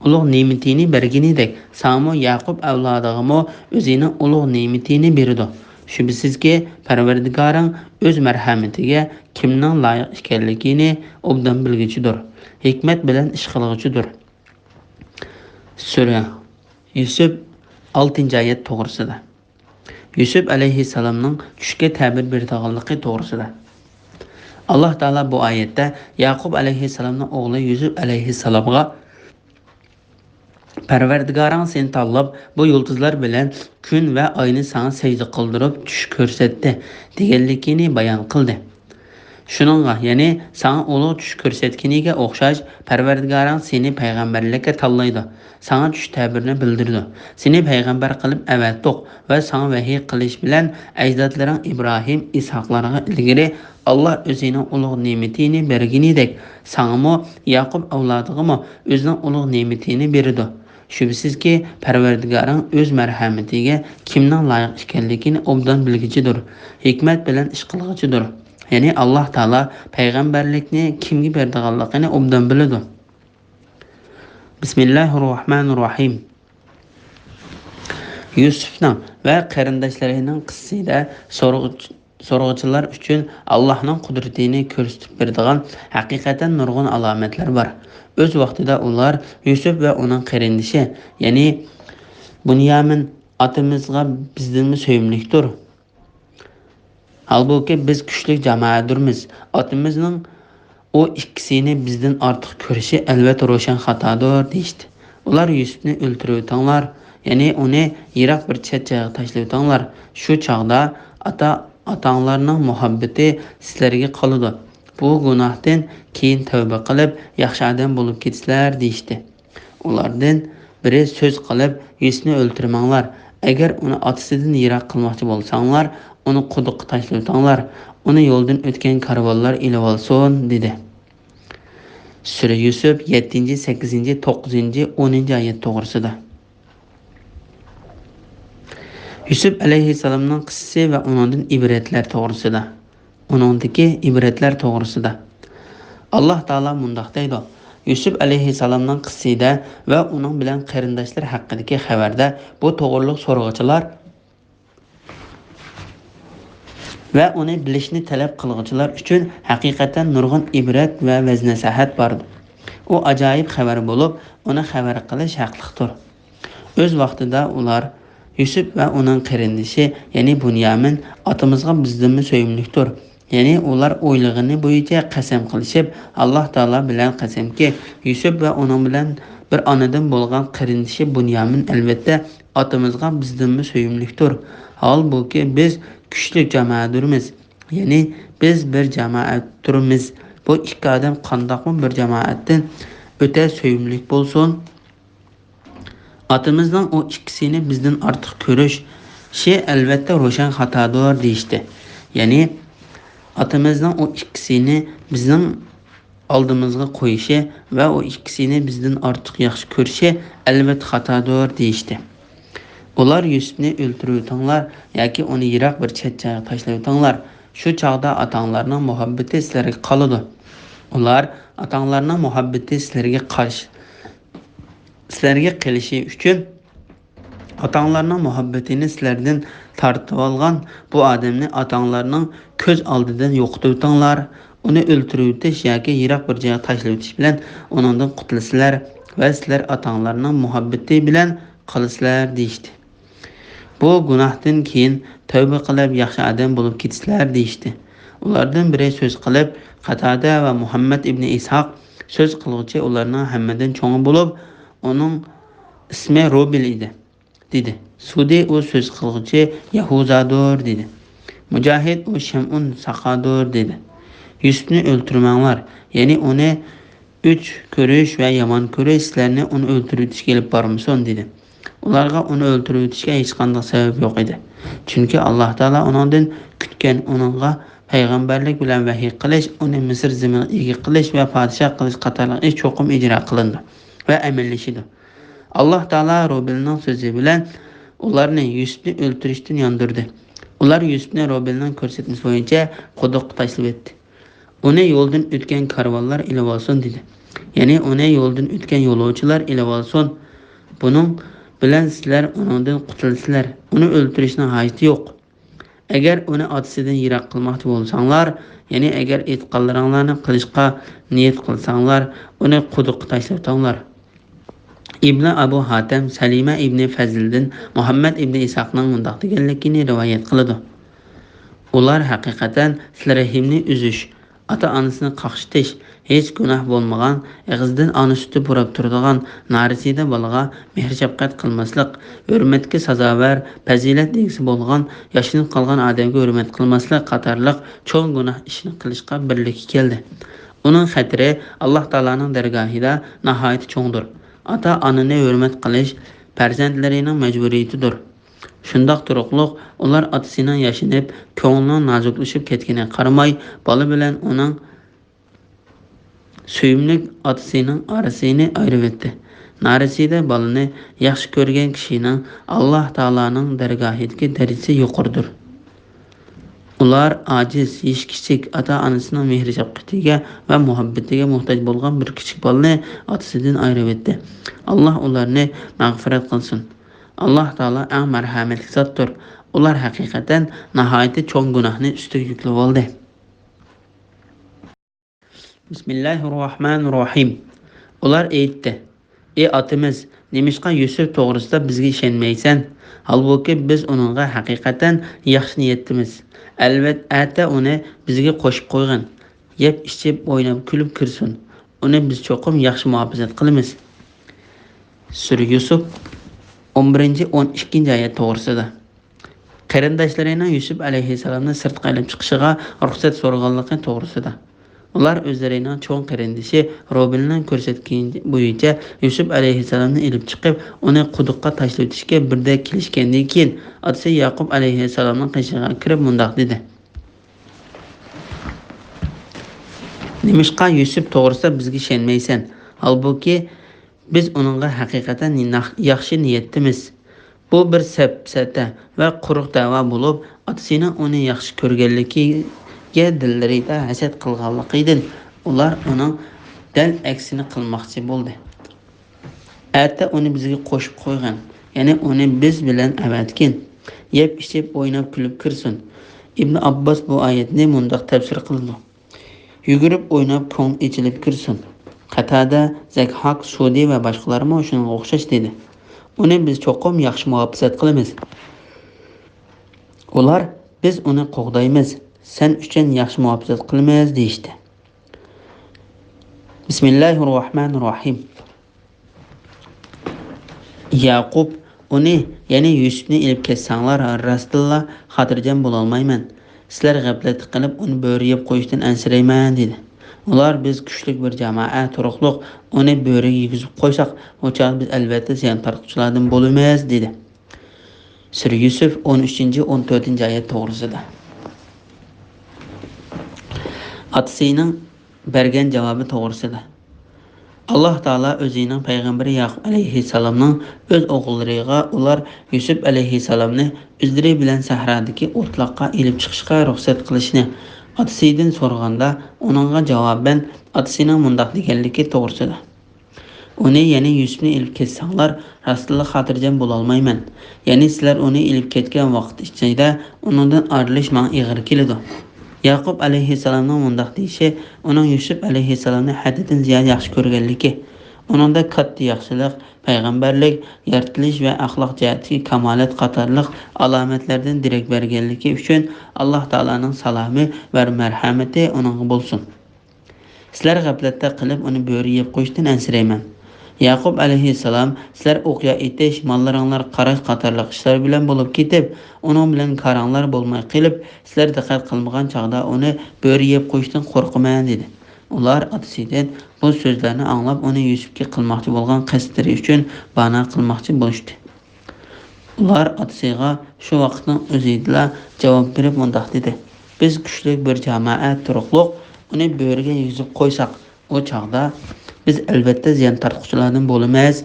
ئۇلۇغ نېمىتىنى بەرگىنىدەك، ساڭىمۇ، ياقۇپ ئەۋلادىغىمۇ ئۆزىنىڭ ئۇلۇغ نېمىتىنى بېرىدۇ. شۈبھىسىزكى، پەرۋەردىگارىڭ ئۆز مەرھەمىتىگە كىمنىڭ لايىق ئىكەنلىكىنى ئوبدان بىلگۈچىدۇر، ھېكمەت بىلەن ئىش قىلغۇچىدۇر. سۈرە يۈسۈپ، ئالتىنچى ئايەت توغرىسىدا. يۈسۈپ ئەلەيھىسسالامنىڭ چۈشكە تەبىر بېرىدىغانلىقى توغرىسىدا. ئاللاھ تائالا بۇ ئايەتتە ياقۇپ ئەلەيھىسسالامنىڭ ئوغلى يۈسۈپ ئەلەيھىسسالامغا پەرۋەردىگارىڭ سېنى تاللاپ، بۇ يۇلتۇزلار بىلەن كۈن ۋە ئاينى ساڭا سەجدە قىلدۇرۇپ چۈش كۆرسەتتى، دېگەنلىكىنى بايان قىلدى. شۇنىڭغا، يەنى ساڭا ئۇلۇغ چۈش كۆرسەتكىنىگە ئوخشاش، پەرۋەردىگارىڭ سېنى پەيغەمبەرلىككە تاللايدۇ، ساڭا چۈش تەبىرىنى بىلدۈرىدۇ. سېنى پەيغەمبەر قىلىپ ئەۋەتتۇق ۋە ساڭا ۋەھىي قىلىش بىلەن ئەجدادلىرىڭ ئىبراھىم، ئىسھاقلارغا ئىلگىرى ئاللا ئۆزىنىڭ ئۇلۇغ نېمىتىنى بەرگىنىدەك، ساڭىمۇ، ياقۇپ ئەۋلادىغىمۇ ئۆزىنىڭ ئۇلۇغ نېمىتىنى بېرىدۇ. شۈبھىسىزكى، پەرۋەردىگارىڭ ئۆز مەرھەمىتىگە كىمنىڭ لايىق ئىكەنلىكىنى ئوبدان بىلگۈچىدۇر، ھېكمەت بىلەن ئىش قىلغۇچىدۇر. يەنى ئاللا تائالا پەيغەمبەرلىكنى كىمگە بېرىدىغانلىقىنى ئوبدان بىلىدۇ. بىسمىللاھىررەھمانىررەھىم. يۈسۈفنىڭ ۋە قېرىنداشلىرىنىڭ قىسسىسىدە سورىغۇچ-، سورىغۇچىلار ئۈچۈن ئاللاھنىڭ قۇدرىتىنى كۆرسىتىپ بېرىدىغان ھەقىقەتەن نۇرغۇن ئالامەتلەر بار. ئۆز ۋاقتىدا ئۇلار يۈسۈپ ۋە ئۇنىڭ قېرىندىشى، يەنى بۇنيامىن، ئاتىمىزغا بىزدىنمۇ سۆيۈملۈكتۇر. ھالبۇكى، بىز كۈچلۈك جامائەتتۇرمىز. ئاتىمىزنىڭ ئۇ ئىككىسىنى بىزدىن ئارتۇق كۆرۈشى ئەلۋەتتە روشەن خاتادۇر، دېيىشتى. ئۇلار يۈسۈپنى ئۆلتۈرۈۋېتىڭلار، يەنى ئۇنى يىراق بىر چەت جايغا تاشلىۋېتىڭلار. شۇ چاغدا ئاتا-، ئاتاڭلارنىڭ مۇھەببىتى سىلەرگە قالىدۇ. بۇ گۇناھتىن كېيىن تەۋبە قىلىپ، ياخشى ئادەم بولۇپ كېتىسىلەر، دېيىشتى. ئۇلاردىن بىرى سۆز قىلىپ، يۈسۈپنى ئۆلتۈرمەڭلار. ئەگەر ئۇنى ئاتىسىدىن يىراق قىلماقچى بولساڭلار، ئۇنى قۇدۇققا تاشلىۋېتىڭلار. ئۇنى يولدىن ئۆتكەن كارۋانلار ئېلىۋالسۇن، دېدى. سۈرە يۈسۈپ يەتتىنچى، سەككىزىنچى، توققۇزىنچى، ئونىنچى ئايەت توغرىسىدا. يۈسۈپ ئەلەيھىسسالامنىڭ قىسسىسى ۋە ئۇنىڭدىن ئىبرەتلەر توغرىسىدا. ئۇنىڭدىكى ئىبرەتلەر توغرىسىدا. ئاللاھ تائالا مۇنداق دەيدۇ، يۈسۈپ ئەلەيھىسسالامنىڭ قىسسىسىدە ۋە ئۇنىڭ بىلەن قېرىنداشلىرى ھەققىدىكى خەۋەردە بۇ توغرىلىق سورىغۇچىلار ۋە ئۇنى بىلىشنى تەلەپ قىلغۇچىلار ئۈچۈن ھەقىقەتەن نۇرغۇن ئىبرەت ۋە ۋەز-نەسىھەت باردۇر. ئۇ ئاجايىپ خەۋەر بولۇپ، ئۇنى خەۋەر قىلىش ھەقلىقتۇر. ئۆز ۋاقتىدا ئۇلار، يۈسۈپ ۋە ئۇنىڭ قېرىندىشى، يەنى بۇنيامىن، ئاتىمىزغا بىزدىنمۇ سۆيۈملۈكتۇر. يەنى ئۇلار ئويلىغىنى بويىچە قەسەم قىلىشىپ، ئاللاھ تائالا بىلەن قەسەمكى، يۈسۈپ ۋە ئۇنىڭ بىلەن بىر ئانىدىن بولغان قېرىندىشى بۇنيامىن ئەلۋەتتە ئاتىمىزغا بىزدىنمۇ سۆيۈملۈكتۇر. ھالبۇكى، بىز كۈچلۈك جامائەتتۇرمىز. يەنى بىز بىر جامائەتتۇرمىز. بۇ ئىككى ئادەم قانداقمۇ بىر جامائەتتىن ئۆتە سۆيۈملۈك بولسۇن؟ ئاتىمىزنىڭ ئۇ ئىككىسىنى بىزدىن ئارتۇق كۆرۈشى ئەلۋەتتە روشەن خاتادۇر، دېيىشتى. يەنى ئاتىمىزنىڭ ئۇ ئىككىسىنى بىزنىڭ ئالدىمىزغا قويۇشى ۋە ئۇ ئىككىسىنى بىزدىن ئارتۇق ياخشى كۆرۈشى ئەلۋەتتە خاتادۇر، دېيىشتى. ئۇلار يۈسۈپنى ئۆلتۈرۈۋېتىڭلار ياكى ئۇنى يىراق بىر چەت جايغا تاشلىۋېتىڭلار. شۇ چاغدا ئاتاڭلارنىڭ مۇھەببىتى سىلەرگە قالىدۇ. ئۇلار ئاتاڭلارنىڭ مۇھەببىتى سىلەرگە قارشى، سىلەرگە قېلىشى ئۈچۈن ئاتاڭلارنىڭ مۇھەببىتىنى سىلەردىن تارتىۋالغان بۇ ئادەمنى ئاتاڭلارنىڭ كۆز ئالدىدىن يوقىتىۋېتىڭلار. ئۇنى ئۆلتۈرۈۋېتىش ياكى يىراق بىر جايغا تاشلىۋېتىش بىلەن ئۇنىڭدىن قۇتۇلىسىلەر ۋە سىلەر ئاتاڭلارنىڭ مۇھەببىتى بىلەن قالىسىلەر، دېيىشتى. بۇ گۇناھتىن كېيىن تەۋبە قىلىپ، ياخشى ئادەم بولۇپ كېتىسىلەر، دېيىشتى. ئۇلاردىن بىرى سۆز قىلىپ، قاتادە ۋە مۇھەممەد ئىبنى ئىسھاق سۆز قىلغۇچى ئۇلارنىڭ ھەممىدىن چوڭى بولۇپ، ئۇنىڭ ئىسمى روبىل ئىدى، دېدى. سۇدى، ئۇ سۆز قىلغۇچى يەھۇزادۇر، دېدى. مۇجاھىد، ئۇ شەمئۇن ساخادۇر، دېدى. يۈسۈپنى ئۆلتۈرمەڭلار، يەنى ئۇنى ئۆچ كۆرۈش ۋە يامان كۆرۈش سىلەرنى ئۇنى ئۆلتۈرۈۋېتىشكە ئېلىپ بارمىسۇن، دېدى. ئۇلارغا ئۇنى ئۆلتۈرۈۋېتىشكە ھېچقانداق سەۋەب يوق ئىدى. چۈنكى ئاللاھ تائالا ئۇنىڭدىن كۈتكەن، ئۇنىڭغا پەيغەمبەرلىك بىلەن ۋەھىي قىلىش، ئۇنى مىسىر زېمىنىغا ئىگە قىلىش ۋە پادىشاھ قىلىش قاتارلىق ئىش چوقۇم ئىجرا قىلىنىدۇ ۋە ئەمەلىيلىشىدۇ. ئاللاھ تائالا روبىلنىڭ سۆزى بىلەن ئۇلارنى يۈسۈپنى ئۆلتۈرۈشتىن ياندۇردى. ئۇلار يۈسۈپنى روبىلنىڭ كۆرسەتمىسى بويىچە قۇدۇققا تاشلىۋەتتى. ئۇنى يولدىن ئۆتكەن كارۋانلار ئېلىۋالسۇن، دېدى. يەنى ئۇنى يولدىن ئۆتكەن يولۇچىلار ئېلىۋالسۇن. بۇنىڭ بىلەن سىلەر ئۇنىڭدىن قۇتۇلىسىلەر. ئۇنى ئۆلتۈرۈشنىڭ ھاجىتى يوق. ئەگەر ئۇنى ئاتىسىدىن يىراق قىلماقچى بولساڭلار، يەنى ئەگەر ئېيتقانلىرىڭلارنى قىلىشقا نىيەت قىلساڭلار، ئۇنى قۇدۇققا تاشلىۋېتىڭلار. ئىبنى ئەبۇ ھاتەم سەلىمە ئىبنى فەزلدىن مۇھەممەد ئىبنى ئىسھاقنىڭ مۇنداق دېگەنلىكىنى رىۋايەت قىلىدۇ. ئۇلار ھەقىقەتەن سىلە رەھىمنى ئۈزۈش، ئاتا-ئانىسىنى قاقشىتىش، ھېچ گۇناھ بولمىغان، ئېغىزىدىن ئانا سۈتى پۇراپ تۇرىدىغان نارەسىدە بالىغا مېھىر-شەپقەت قىلماسلىق، ھۆرمەتكە سازاۋەر، پەزىلەت ئىگىسى بولغان، ياشىنىپ قالغان ئادەمگە ھۆرمەت قىلماسلىق قاتارلىق چوڭ گۇناھ ئىشنى قىلىشقا بىرلىككە كەلدى. ئۇنىڭ خەتىرى ئاللاھ تائالانىڭ دەرگاھىدا ناھايىتى چوڭدۇر. ئاتا-ئانىنى ھۆرمەت قىلىش پەرزەنتلىرىنىڭ مەجبۇرىيىتىدۇر. شۇنداق تۇرۇقلۇق، ئۇلار ئاتىسىنىڭ ياشىنىپ، كۆڭلىنىڭ نازۇكلىشىپ كەتكىنىگە قارىماي، بالا بىلەن ئۇنىڭ سۆيۈملۈك ئاتىسىنىڭ ئارىسىنى ئايرىۋەتتى. نارەسىدە بالىنى ياخشى كۆرگەن كىشىنىڭ ئاللاھ تائالانىڭ دەرگاھىدىكى دەرىجىسى يۇقىرىدۇر. ئۇلار ئاجىز، يېشى كىچىك، ئاتا-ئانىسىنىڭ مېھرى-شەپقىتىگە ۋە مۇھەببىتىگە موھتاج بولغان بىر كىچىك بالىنى ئاتىسىدىن ئايرىۋەتتى. ئاللاھ ئۇلارنى مەغپىرەت قىلسۇن. ئاللاھ تائالا ئەڭ مەرھەمەتلىك زاتتۇر. ئۇلار ھەقىقەتەن ناھايىتى چوڭ گۇناھنى ئۈستىگە يۈكلىۋالدى. بىسمىللاھىررەھمانىررەھىم. ئۇلار ئېيتتى: «ئى ئاتىمىز، نېمىشقا يۈسۈپ توغرىسىدا بىزگە ئىشەنمەيسەن؟ ھالبۇكى، بىز ئۇنىڭغا ھەقىقەتەن ياخشى نىيەتتىمىز. ئەلۋەت، ئەتە ئۇنى بىزگە قوشۇپ قويغىن. يەپ-ئىچىپ، ئويناپ-كۈلۈپ كىرسۇن. ئۇنى بىز چوقۇم ياخشى مۇھاپىزەت قىلىمىز.» سۈرە يۈسۈپ، ئون بىرىنچى، ئون ئىككىنچى ئايەت توغرىسىدا. قېرىنداشلىرىنىڭ يۈسۈپ ئەلەيھىسسالامنى سىرتقا ئېلىپ چىقىشىغا رۇخسەت سورىغانلىقى توغرىسىدا. ئۇلار ئۆزلىرىنىڭ چوڭ قېرىندىشى روبىلنىڭ كۆرسەتكىنى بويىچە يۈسۈپ ئەلەيھىسسالامنى ئېلىپ چىقىپ، ئۇنى قۇدۇققا تاشلىۋېتىشكە بىردەك كېلىشكەندىن كېيىن، ئاتىسى ياقۇپ ئەلەيھىسسالامنىڭ قېشىغا كىرىپ مۇنداق دېدى: «نېمىشقا يۈسۈپ توغرىسىدا بىزگە ئىشەنمەيسەن؟ ھالبۇكى، بىز ئۇنىڭغا ھەقىقەتەن ناخ-، ياخشى نىيەتتىمىز. بۇ بىر سەپسەتە ۋە قۇرۇق دەۋا بولۇپ، ئاتىسىنىڭ ئۇنى ياخشى كۆرگەنلىكىگە دىللىرىدا ھەسەت قىلغانلىقىدىن، ئۇلار ئۇنىڭ دەل ئەكسىنى قىلماقچى بولدى. ئەتە ئۇنى بىزگە قوشۇپ قويغىن، يەنى ئۇنى بىز بىلەن ئەۋەتكىن. يەپ-ئىچىپ، ئويناپ-كۈلۈپ كىرسۇن.» ئىبن ئابباس بۇ ئايەتنى مۇنداق تەپسىر قىلىدۇ: «يۈگۈرۈپ ئويناپ كۆڭلى ئېچىلىپ كىرسۇن.» قەتادە، زەكھاك، سۇدى ۋە باشقىلارمۇ شۇنىڭغا ئوخشاش دېدى. «ئۇنى بىز چوقۇم ياخشى مۇھاپىزەت قىلىمىز.» ئۇلار: «بىز ئۇنى قوغدايمىز، سەن ئۈچۈن ياخشى مۇھاپىزەت قىلىمىز» دېيىشتى. بىسمىللاھىررەھمانىررەھىم. ياقۇپ: «ئۇنى، يەنى يۈسۈپنى ئېلىپ كەتسەڭلار، راستتىنلا خاتىرجەم بولالمايمەن. سىلەر غەپلەتتە قېلىپ، ئۇنى بۆرە يەپ قويۇشتىن ئەنسىرەيمەن» دېدى. ئۇلار: «بىز كۈچلۈك بىر جامائەت تۇرۇقلۇق، ئۇنى بۆرىگە يېگۈزۈپ قويساق، ئۇ چاغدا بىز ئەلۋەتتە زىيان تارتقۇچىلاردىن بولىمىز» دېدى. سۈرە يۈسۈپ، ئون ئۈچىنچى، ئون تۆتىنچى ئايەت توغرىسىدا. ئاتىسىنىڭ بەرگەن جاۋابى توغرىسىدا. ئاللاھ تائالا ئۆزىنىڭ پەيغەمبىرى ياقۇپ ئەلەيھىسسالامنىڭ ئۆز ئوغۇللىرىغا ئۇلار يۈسۈپ ئەلەيھىسسالامنى ئۆزلىرى بىلەن سەھرادىكى ئوتلاققا ئېلىپ چىقىشقا رۇخسەت قىلىشنى ئاتىسىدىن سورىغاندا، ئۇنىڭغا جاۋابەن ئاتىسىنىڭ مۇنداق دېگەنلىكى توغرىسىدا. «ئۇنى، يەنى يۈسۈپنى ئېلىپ كەتسەڭلار، راستتىنلا خاتىرجەم بولالمايمەن. يەنى سىلەر ئۇنى ئېلىپ كەتكەن ۋاقىت ئىچىدە ئۇنىڭدىن ئايرىلىش ماڭا ئېغىر كېلىدۇ.» ياقۇپ ئەلەيھىسسالامنىڭ مۇنداق دېيىشى ئۇنىڭ يۈسۈپ ئەلەيھىسسالامنى ھەددىدىن زىيادە ياخشى كۆرگەنلىكى، ئۇنىڭدا كاتتا ياخشىلىق، پەيغەمبەرلىك، يارىتىلىش ۋە ئەخلاق جەھەتتىكى كامالەت قاتارلىق ئالامەتلەردىن دېرەك بەرگەنلىكى ئۈچۈن ئاللاھ تائالانىڭ سالامى ۋە مەرھەمىتى ئۇنىڭغا بولسۇن. سىلەر غەپلەتتە قېلىپ، ئۇنى بۆرە يەپ قويۇشتىن ئەنسىرەيمەن. ياقۇپ ئەلەيھىسسالام، سىلەر ئوقيا ئېتىش، ماللىرىڭلار قاراش قاتارلىق ئىشلار بىلەن بولۇپ كېتىپ، ئۇنىڭ بىلەن كارىڭلار بولماي قېلىپ، سىلەر دىققەت قىلمىغان چاغدا ئۇنى بۆرە يەپ قويۇشتىن قورقىمەن، دېدى. ئۇلار ئاتىسىدىن بۇ سۆزلەرنى ئاڭلاپ، ئۇنى يۈسۈپكە قىلماقچى بولغان قەستلىرى ئۈچۈن بانا قىلماقچى بولۇشتى. ئۇلار ئاتىسىغا شۇ ۋاقىتنىڭ ئۆزىدىلا جاۋاب بېرىپ مۇنداق دېدى: «بىز كۈچلۈك بىر جامائەت تۇرۇقلۇق، ئۇنى بۆرىگە يېگۈزۈپ قويساق، ئۇ چاغدا بىز ئەلۋەتتە زىيان تارتقۇچىلاردىن بولىمىز.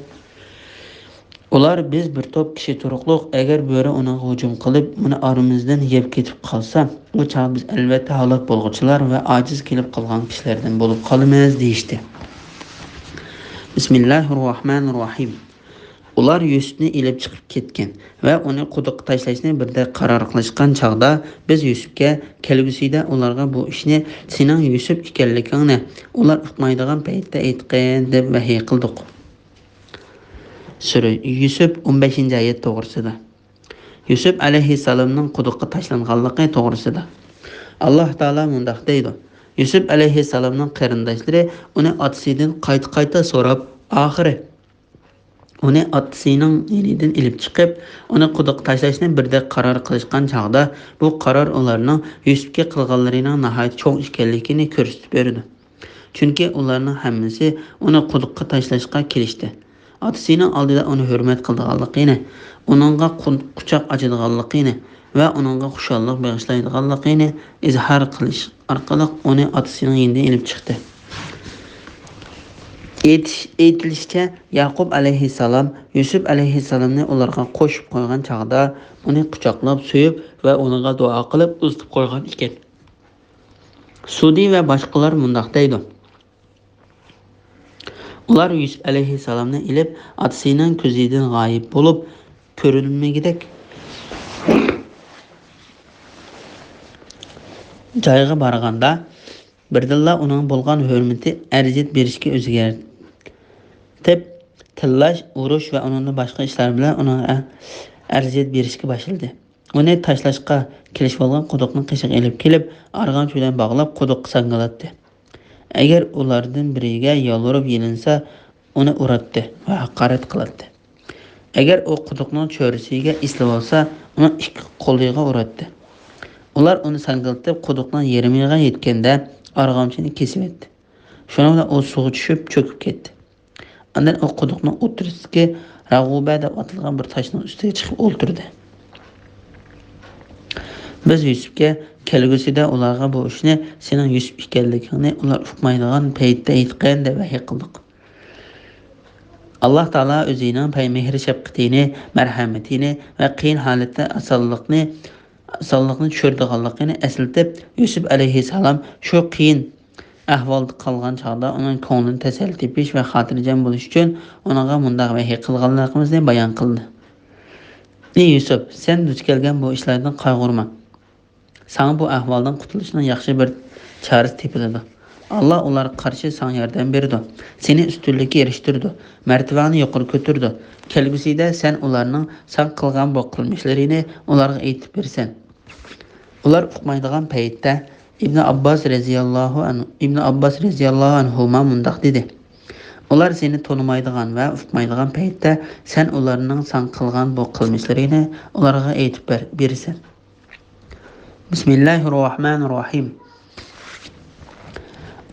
ئۇلار، بىز بىر توپ كىشى تۇرۇقلۇق، ئەگەر بۆرە ئۇنىڭغا ھۇجۇم قىلىپ، ئۇنى ئارىمىزدىن يەپ كېتىپ قالسا، ئۇ چاغدا بىز ئەلۋەتتە ھالاك بولغۇچىلار ۋە ئاجىز كېلىپ قالغان كىشىلەردىن بولۇپ قالىمىز» دېيىشتى. بىسمىللاھىررەھمانىررەھىم. ئۇلار يۈسۈپنى ئېلىپ چىقىپ كەتكەن ۋە ئۇنى قۇدۇققا تاشلاشنى بىردەك قارار قىلىشقان چاغدا، بىز يۈسۈپكە، كەلگۈسىدە ئۇلارغا بۇ ئىشنى سېنىڭ يۈسۈپ ئىكەنلىكىڭنى ئۇلار ئۇقمايدىغان پەيتتە ئېيتقىن، دەپ ۋەھىي قىلدۇق. سۈرە يۈسۈپ، ئون بەشىنچى ئايەت توغرىسىدا. يۈسۈپ ئەلەيھىسسالامنىڭ قۇدۇققا تاشلانغانلىقى توغرىسىدا. ئاللاھ تائالا مۇنداق دەيدۇ: يۈسۈپ ئەلەيھىسسالامنىڭ قېرىنداشلىرى ئۇنى ئاتىسىدىن قايتا-قايتا سوراپ، ئاخىرى ئۇنى ئاتىسىنىڭ يېنىدىن ئېلىپ چىقىپ، ئۇنى قۇدۇققا تاشلاشنى بىردەك قارار قىلىشقان چاغدا، بۇ قارار ئۇلارنىڭ يۈسۈپكە قىلغانلىرىنىڭ ناھايىتى چوڭ ئىكەنلىكىنى كۆرسىتىپ بېرىدۇ. چۈنكى ئۇلارنىڭ ھەممىسى ئۇنى قۇدۇققا تاشلاشقا كېلىشتى. ئاتىسىنىڭ ئالدىدا ئۇنى ھۆرمەت قىلىدىغانلىقىنى، ئۇنىڭغا قۇ-، قۇچاق ئاچىدىغانلىقىنى ۋە ئۇنىڭغا خۇشاللىق بېغىشلايدىغانلىقىنى ئىزھار قىلىش ئارقىلىق ئۇنى ئاتىسىنىڭ يېنىدىن ئېلىپ چىقتى. ئېيتىش-، ئېيتىلىشىچە، ياقۇپ ئەلەيھىسسالام يۈسۈپ ئەلەيھىسسالامنى ئۇلارغا قوشۇپ قويغان چاغدا ئۇنى قۇچاقلاپ سۆيۈپ ۋە ئۇنىڭغا دۇئا قىلىپ ئۇزىتىپ قويغان ئىكەن. سۇدى ۋە باشقىلار مۇنداق دەيدۇ. ئۇلار يۈسۈپ ئەلەيھىسسالامنى ئېلىپ، ئاتىسىنىڭ كۆزىدىن غايىب بولۇپ، كۆرۈنمىگۈدەك جايغا بارغاندا، بىردىنلا ئۇنىڭ بولغان ھۆرمىتى ئەرزىيەت بېرىشكە ئۆزگەرتىپ، تىللاش، ئۇرۇش ۋە ئۇنىڭدىن باشقا ئىشلار بىلەن ئۇنىڭغا ئەرزىيەت بېرىشكە باشلىدى. ئۇنى تاشلاشقا كېلىشىۋالغان قۇدۇقنىڭ قېشىغا ئېلىپ كېلىپ، ئارغامچا بىلەن باغلاپ، قۇدۇققا ساڭگىلاتتى. ئەگەر ئۇلاردىن بىرىگە يالۋۇرۇپ يېلىنسا، ئۇنى ئۇراتتى ۋە ھاقارەت قىلاتتى. ئەگەر ئۇ قۇدۇقنىڭ چۆرىسىگە ئېسىلىۋالسا، ئۇنىڭ ئىككى قولىغا ئۇراتتى. ئۇلار ئۇنى ساڭگىلىتىپ، قۇدۇقنىڭ يېرىمىغا يەتكەندە، ئارغامچىنى كېسىۋەتتى. شۇنىڭ بىلەن ئۇ سۇغا چۈشۈپ، چۆكۈپ كەتتى. ئاندىن ئۇ قۇدۇقنىڭ ئوتتۇرىسىدىكى راغۇبە دەپ ئاتالغان بىر تاشنىڭ ئۈستىگە چىقىپ ئولتۇردى. بىز يۈسۈپكە، كەلگۈسىدە ئۇلارغا بۇ ئىشنى سېنىڭ يۈسۈپ ئىكەنلىكىڭنى ئۇلار ئۇقمايدىغان پەيتتە ئېيتقىن، دەپ ۋەھىي قىلدۇق. ئاللاھ تائالا ئۆزىنىڭ پەي-، مېھرى-شەپقىتىنى، مەرھەمىتىنى ۋە قىيىن ھالەتتە ئاسانلىقنى، ئاسانلىقنى چۈشۈرىدىغانلىقىنى ئەسلىتىپ، يۈسۈپ ئەلەيھىسسالام شۇ قىيىن ئەھۋالدا قالغان چاغدا ئۇنىڭ كۆڭلىدىن تەسەللى تېپىش ۋە خاتىرجەم بولۇش ئۈچۈن ئۇنىڭغا مۇنداق ۋەھىي قىلغانلىقىمىزنى بايان قىلدى. ئى يۈسۈپ، سەن دۇچ كەلگەن بۇ ئىشلاردىن قايغۇرما. ساڭا بۇ ئەھۋالدىن قۇتۇلۇشنىڭ ياخشى بىر چارىسى تېپىلىدۇ. ئاللاھ ئۇلارغا قارشى ساڭا ياردەم بېرىدۇ. سېنى ئۈستۈنلۈككە ئېرىشتۈرىدۇ. مەرتىۋەڭنى يۇقىرى كۆتۈرىدۇ. كەلگۈسىدە سەن ئۇلارنىڭ ساڭا قىلغان بۇ قىلمىشلىرىنى ئۇلارغا ئېيتىپ بېرىسەن. ئۇلار ئۇقمايدىغان پەيتتە ئىبنى ئابباس رەزىياللاھۇ ئەنھۇ، ئىبنى ئابباس رەزىياللاھۇ ئەنھۇما مۇنداق دېدى: ئۇلار سېنى تونۇمايدىغان ۋە ئۇقمايدىغان پەيتتە سەن ئۇلارنىڭ ساڭا قىلغان بۇ قىلمىشلىرىنى ئۇلارغا ئېيتىپ بەر-، بېرىسەن. بىسمىللاھىررەھمانىررەھىم.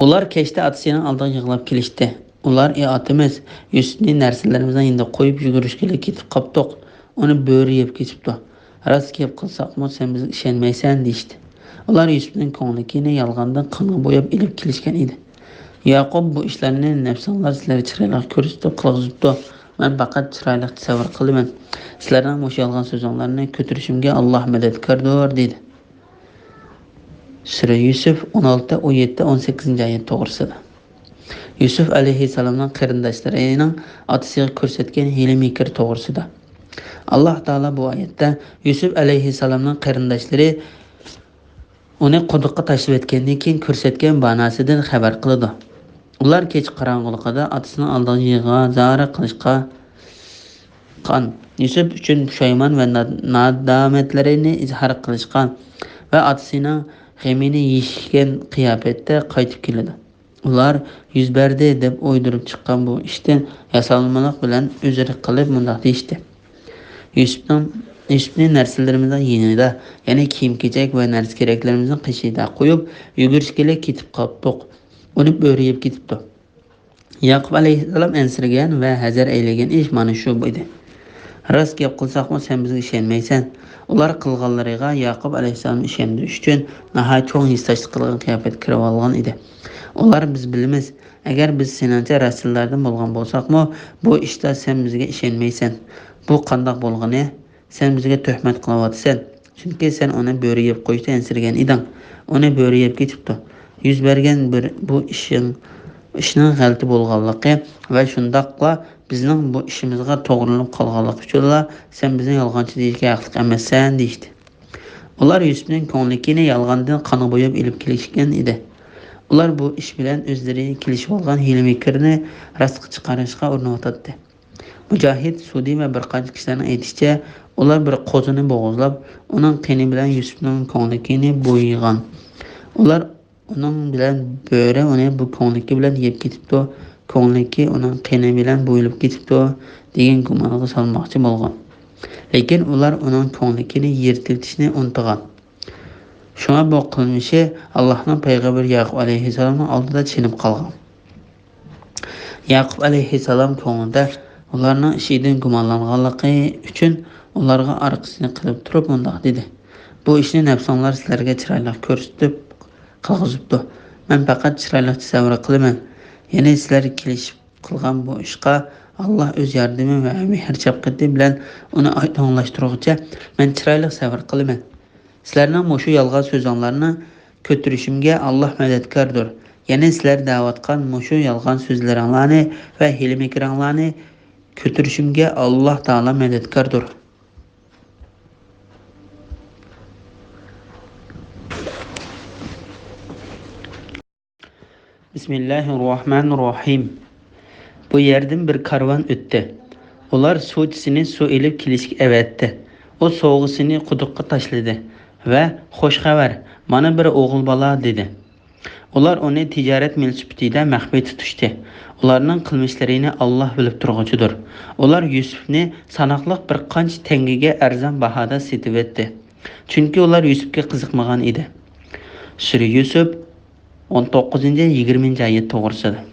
ئۇلار كەچتە ئاتىسىنىڭ ئالدىغا يىغلاپ كېلىشتى. ئۇلار: ئى ئاتىمىز، يۈسۈپنى نەرسىلىرىمىزنىڭ يېنىدا قويۇپ يۈگۈرۈشكىلى كېتىپ قاپتۇق. ئۇنى بۆرە يەپ كېتىپتۇ. راست گەپ قىلساقمۇ، سەن بىزگە ئىشەنمەيسەن، دېيىشتى. ئۇلار يۈسۈپنىڭ كۆڭلى كېيىنى يالغاندىن قانغا بوياپ ئېلىپ كېلىشكەن ئىدى. ياقۇپ بۇ ئىشلارنى نەپسىڭلار سىلەرگە چىرايلىق كۆرسىتىپ قىلغۇزۇپتۇ. مەن پەقەت چىرايلىق تەسەۋۋۇر قىلىمەن. سىلەرنىڭ مۇشۇ يالغان سۆزۈڭلارنى كۆتۈرۈشۈمگە ئاللاھ مەدەتكاردۇر، دېدى. سۈرە يۈسۈف، ئون ئالتە، ئون يەتتە، ئون سەككىزىنچى ئايەت توغرىسىدا. يۈسۈف ئەلەيھىسسالامنىڭ قېرىنداشلىرىنىڭ ئاتىسىغا كۆرسەتكەن ھىيلە-مىكرى توغرىسىدا. ئاللاھ تائالا بۇ ئايەتتە يۈسۈف ئەلەيھىسسالامنىڭ قېرىنداشلىرى ئۇنى قۇدۇققا تاشلىۋەتكەندىن كېيىن كۆرسەتكەن باناسىدىن خەۋەر قىلىدۇ. ئۇلار كېچە قاراڭغۇلۇقىدا ئاتىسىنىڭ ئالدىغا يىغا-زارا قىلىشقا، قان، يۈسۈپ ئۈچۈن پۇشايمان ۋە نا-، نادامەتلىرىنى ئىزھار قىلىشقا ۋە ئاتىسىنىڭ غېمىنى يېشىگەن قىياپەتتە قايتىپ كېلىدۇ. ئۇلار يۈز بەردى دەپ ئويدۇرۇپ چىققان بۇ ئىشتىن ياسالمىلىق بىلەن ئۆزرە قىلىپ مۇنداق دېيىشتى: يۈسۈپنىڭ، يۈسۈپنى نەرسىلىرىمىزنىڭ يېنىدا، يەنى كىيىم-كېچەك ۋە نەرسە-كېرەكلىرىمىزنىڭ قېشىدا قويۇپ، يۈگۈرۈشكىلى كېتىپ قاپتۇق. ئۇنى بۆرە يەپ كېتىپتۇ. ياقۇپ ئەلەيھىسسالام ئەنسىرىگەن ۋە ھەزەر ئەيلىگەن ئىش مانا شۇ ئىدى. راست گەپ قىلساقمۇ، سەن بىزگە ئىشەنمەيسەن. ئۇلار قىلغانلىرىغا ياقۇپ ئەلەيھىسسالامنى ئىشەندۈرۈش ئۈچۈن ناھايىتى چوڭ ھېسداشلىق قىلغان قىياپەتكە كىرىۋالغان ئىدى. ئۇلار: بىز بىلىمىز، ئەگەر بىز سېنىڭچە رەسۇللاردىن بولغان بولساقمۇ، بۇ ئىشتا سەن بىزگە ئىشەنمەيسەن. بۇ قانداق بولغىنى؟ سەن بىزگە تۆھمەت قىلىۋاتىسەن. چۈنكى سەن ئۇنى بۆرە يەپ قويۇشتا ئەنسىرىگەن ئىدىڭ. ئۇنى بۆرە يەپ كېتىپتۇ. يۈز بەرگەن بىر بۇ ئىشىڭ، ئىشنىڭ غەلىتە بولغانلىقى ۋە شۇنداقلا بىزنىڭ بۇ ئىشىمىزغا توغرىلىنىپ قالغانلىقى ئۈچۈنلا سەن بىزنى يالغانچى دېيىشكە ھەقلىق ئەمەسسەن، دېيىشتى. ئۇلار يۈسۈپنىڭ كۆڭلىكىنى يالغاندىن قانغا بوياپ ئېلىپ كېلىشكەن ئىدى. ئۇلار بۇ ئىش بىلەن ئۆزلىرى كېلىشىۋالغان ھىيلە-مىكىرنى راستقا چىقارىشقا ئۇرۇنۇۋاتاتتى. مۇجاھىد، سۇدى ۋە بىر قانچە كىشىلەرنىڭ ئېيتىشىچە، ئۇلار بىر قوزىنى بوغۇزلاپ، ئۇنىڭ قېنى بىلەن يۈسۈپنىڭ كۆڭلىكىنى بويىغان. ئۇلار ئۇنىڭ بىلەن بۆرە ئۇنى بۇ كۆڭلىكى بىلەن يەپ كېتىپتۇ، كۆڭلىكى ئۇنىڭ قېنى بىلەن بويىلىپ كېتىپتۇ، دېگەن گۇمانغا سالماقچى بولغان. لېكىن ئۇلار ئۇنىڭ كۆڭلىكىنى يىرتىۋېتىشنى ئۇنتۇغان. شۇڭا بۇ قىلمىشى ئاللاھنىڭ پەيغەمبىرى يەقۇپ ئەلەيھىسسالامنىڭ ئالدىدا چېنىپ قالغان. يەقۇپ ئەلەيھىسسالام كۆڭلىدە ئۇلارنىڭ ئىشىدىن گۇمانلانغانلىقى ئۈچۈن ئۇلارغا ئارقىسىنى قىلىپ تۇرۇپ مۇنداق دېدى: «بۇ ئىشنى نەپسىڭلار سىلەرگە چىرايلىق كۆرسىتىپ قىلغۇزۇپتۇ. مەن پەقەت چىرايلىق تەسەۋۋۇر قىلىمەن. يەنى سىلەر كېلىشىپ قىلغان بۇ ئىشقا ئاللاھ ئۆز ياردىمى ۋە مېھىر-شەپقىتى بىلەن ئۇنى ئايدىڭلاشتۇرغۇچە مەن چىرايلىق سەۋر قىلىمەن. سىلەرنىڭ مۇشۇ يالغان سۆزۈڭلارنى كۆتۈرۈشۈمگە ئاللاھ مەدەتكاردۇر. يەنى سىلەر دەۋاتقان مۇشۇ يالغان سۆزلىرىڭلارنى ۋە ھىيلە-مىكرىڭلارنى كۆتۈرۈشۈمگە ئاللاھ تائالا مەدەتكاردۇر.» بىسمىللاھىرراھمانىرراھىم. بۇ يەردىن بىر كارۋان ئۆتتى. ئۇلار سۇچىسىنى سۇ ئېلىپ كېلىشكە ئەۋەتتى. ئۇ سوۋغىسىنى قۇدۇققا تاشلىدى ۋە «خوش خەۋەر، مانا بىر ئوغۇل بالا» دېدى. ئۇلار ئۇنى تىجارەت مېلى سۈپىتىدە مەخپىي تۇتۇشتى. ئۇلارنىڭ قىلمىشلىرىنى ئاللاھ بىلىپ تۇرغۇچىدۇر. ئۇلار يۈسۈپنى ساناقلىق بىر قانچە تەڭگىگە ئەرزان باھادا سېتىۋەتتى. چۈنكى ئۇلار يۈسۈپكە قىزىقمىغان ئىدى. سۈرە يۈسۈپ، ئون توققۇزىنچى، يىگىرمىنچى ئايەت توغرىسىدا.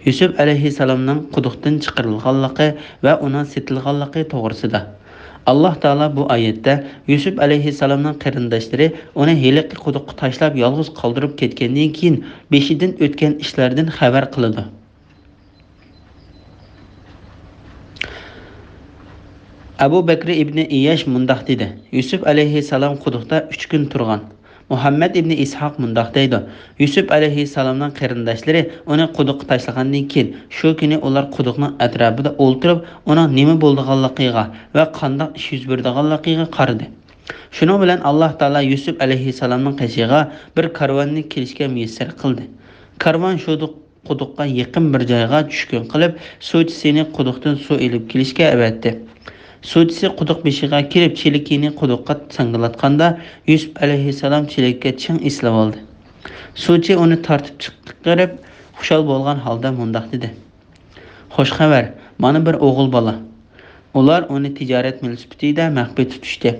يۈسۈپ ئەلەيھىسسالامنىڭ قۇدۇقتىن چىقىرىلغانلىقى ۋە ئۇنىڭ سېتىلغانلىقى توغرىسىدا. ئاللاھ تائالا بۇ ئايەتتە يۈسۈپ ئەلەيھىسسالامنىڭ قېرىنداشلىرى ئۇنى ھېلىقى قۇدۇققا تاشلاپ يالغۇز قالدۇرۇپ كەتكەندىن كېيىن بېشىدىن ئۆتكەن ئىشلاردىن خەۋەر قىلىدۇ. ئەبۇ بەكرى ئىبنى ئىياش مۇنداق دېدى: يۈسۈپ ئەلەيھىسسالام قۇدۇقتا ئۈچ كۈن تۇرغان. مۇھەممەد ئىبنى ئىسھاق مۇنداق دەيدۇ: يۈسۈپ ئەلەيھىسسالامنىڭ قېرىنداشلىرى ئۇنى قۇدۇققا تاشلىغاندىن كېيىن، شۇ كۈنى ئۇلار قۇدۇقنىڭ ئەتراپىدا ئولتۇرۇپ، ئۇنىڭ نېمە بولىدىغانلىقىغا ۋە قانداق ئىش يۈز بېرىدىغانلىقىغا قارىدى. شۇنىڭ بىلەن ئاللاھ تائالا يۈسۈپ ئەلەيھىسسالامنىڭ قېشىغا بىر كارۋاننى كېلىشكە مۇيەسسەر قىلدى. كارۋان شۇ قۇدۇققا يېقىن بىر جايغا چۈشكۈن قىلىپ، سۇچىسىنى قۇدۇقتىن سۇ ئېلىپ كېلىشكە ئەۋەتتى. سۇچىسى قۇدۇق بېشىغا كېلىپ، چېلىكىنى قۇدۇققا ساڭگىلاتقاندا، يۈسۈپ ئەلەيھىسسالام چېلىككە چىڭ ئېسىلىۋالدى. سۇچى ئۇنى تارتىپ چىقىرىپ، خۇشال بولغان ھالدا مۇنداق دېدى: «خوش خەۋەر، مانا بىر ئوغۇل بالا.» ئۇلار ئۇنى تىجارەت مېلى سۈپىتىدە مەخپىي تۇتۇشتى.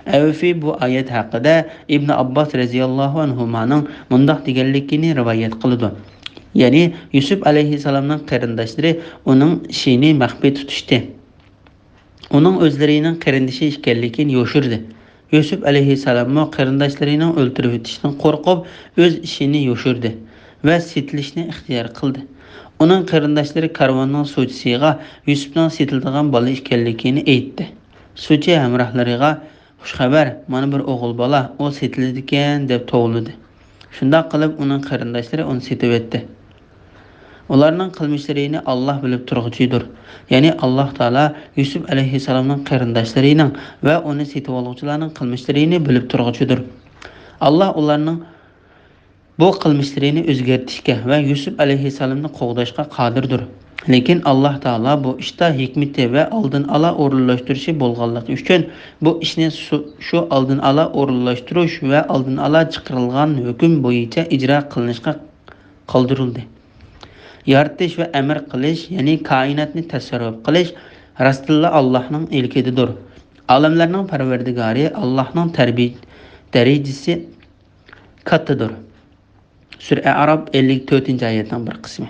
ئەۋفى بۇ ئايەت ھەققىدە ئىبن ئابباس رەزىياللاھۇ ئەنھۇمانىڭ مۇنداق دېگەنلىكىنى رىۋايەت قىلىدۇ، يەنى يۈسۈپ ئەلەيھىسسالامنىڭ قېرىنداشلىرى ئۇنىڭ ئىشىنى مەخپىي تۇتۇشتى. ئۇنىڭ ئۆزلىرىنىڭ قېرىندىشى ئىكەنلىكىنى يوشۇردى. يۈسۈپ ئەلەيھىسسالاممۇ قېرىنداشلىرىنىڭ ئۆلتۈرۈۋېتىشتىن قورقۇپ، ئۆز ئىشىنى يوشۇردى ۋە سېتىلىشنى ئىختىيار قىلدى. ئۇنىڭ قېرىنداشلىرى كارۋاننىڭ سۇچىسىغا يۈسۈپنىڭ سېتىلىدىغان بالا ئىكەنلىكىنى ئېيتتى. سۇچى ھەمراھلىرىغا: «خۇش خەۋەر، مانا بىر ئوغۇل بالا، ئۇ سېتىلىدىكەن» دەپ توۋلىدى. شۇنداق قىلىپ ئۇنىڭ قېرىنداشلىرى ئۇنى سېتىۋەتتى. ئۇلارنىڭ قىلمىشلىرىنى ئاللاھ بىلىپ تۇرغۇچىدۇر. يەنى ئاللاھ تائالا يۈسۈپ ئەلەيھىسسالامنىڭ قېرىنداشلىرىنىڭ ۋە ئۇنى سېتىۋالغۇچىلارنىڭ قىلمىشلىرىنى بىلىپ تۇرغۇچىدۇر. ئاللاھ ئۇلارنىڭ بۇ قىلمىشلىرىنى ئۆزگەرتىشكە ۋە يۈسۈپ ئەلەيھىسسالامنى قوغداشقا قادىردۇر. لېكىن ئاللاھ تائالا بۇ ئىشتا ھېكمىتى ۋە ئالدىن ئالا ئورۇنلاشتۇرۇشى بولغانلىقى ئۈچۈن، بۇ ئىشنى سۇ-، شۇ ئالدىن ئالا ئورۇنلاشتۇرۇش ۋە ئالدىن ئالا چىقىرىلغان ھۆكۈم بويىچە ئىجرا قىلىنىشقا قالدۇرۇلدى. يارىتىش ۋە ئەمىر قىلىش، يەنى كائىناتنى تەسەررۇپ قىلىش راستتىنلا ئاللاھنىڭ ئىلكىدىدۇر. ئالەملەرنىڭ پەرۋەردىگارى ئاللاھنىڭ تەربىي-، دەرىجىسى كاتتىدۇر. سۈرە ئەئراپ ئەللىك تۆتىنچى ئايەتنىڭ بىر قىسمى.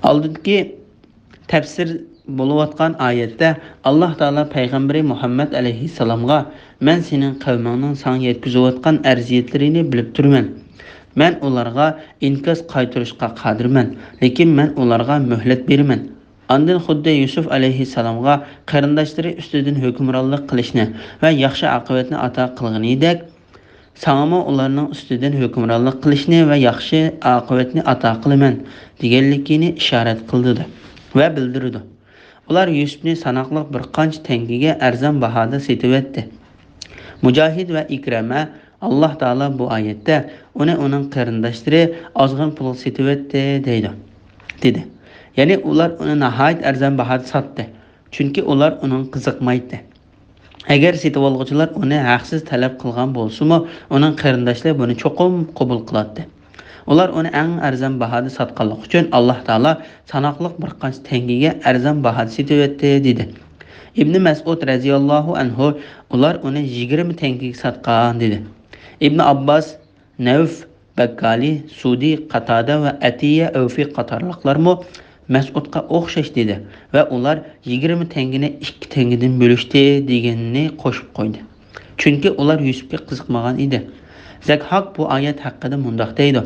ئالدىنقى تەپسىر بولۇۋاتقان ئايەتتە ئاللاھ تائالا پەيغەمبىرى مۇھەممەد ئەلەيھىسسالامغا، «مەن سېنىڭ قەۋمىڭنىڭ ساڭا يەتكۈزۈۋاتقان ئەزىيەتلىرىنى بىلىپ تۇرىمەن. مەن ئۇلارغا ئىنكاس قايتۇرۇشقا قادىرمەن، لېكىن مەن ئۇلارغا مۆھلەت بېرىمەن.» ئاندىن خۇددى يۈسۈپ ئەلەيھىسسالامغا قېرىنداشلىرى ئۈستىدىن ھۆكۈمرانلىق قىلىشنى ۋە ياخشى ئاقىۋەتنى ئاتا قىلغىنىدەك، ساڭىمۇ ئۇلارنىڭ ئۈستىدىن ھۆكۈمرانلىق قىلىشنى ۋە ياخشى ئاقىۋەتنى ئاتا قىلىمەن، دېگەنلىكىنى ئىشارەت قىلدى ۋە بىلدۈرىدۇ. ئۇلار يۈسۈپنى ساناقلىق بىر قانچە تەڭگىگە ئەرزان باھادا سېتىۋەتتى. مۇجاھىد ۋە ئىكرەمە، ئاللاھ تائالا بۇ ئايەتتە ئۇنى ئۇنىڭ قېرىنداشلىرى ئازغىن پۇلغا سېتىۋەتتى دەيدۇ، دېدى. يەنى ئۇلار ئۇنى ناھايىتى ئەرزان باھادا ساتتى. چۈنكى ئۇلار ئۇنىڭغا قىزىقمايتتى. ئەگەر سېتىۋالغۇچىلار ئۇنى ھەقسىز تەلەپ قىلغان بولسىمۇ، ئۇنىڭ قېرىنداشلىرى بۇنى چوقۇم قوبۇل قىلاتتى. ئۇلار ئۇنى ئەڭ ئەرزان باھادا ساتقانلىقى ئۈچۈن، ئاللاھ تائالا ساناقلىق بىر قانچە تەڭگىگە ئەرزان باھادا سېتىۋەتتى، دېدى. ئىبنى مەسئۇد رەزىياللاھۇ ئەنھۇ، ئۇلار ئۇنى يىگىرمە تەڭگىگە ساتقان، دېدى. ئىبنى ئابباس، نەۋف بەككالى، سۇدى، قاتادە ۋە ئەتىيە ئەۋفى قاتارلىقلارمۇ مەسئۇدقا ئوخشاش دېدى ۋە ئۇلار يىگىرمە تەڭگىنى ئىككى تەڭگىدىن بۆلۈشتى دېگىنىنى قوشۇپ قويدى. چۈنكى ئۇلار يۈسۈپكە قىزىقمىغان ئىدى. زەكھاك بۇ ئايەت ھەققىدە مۇنداق دەيدۇ: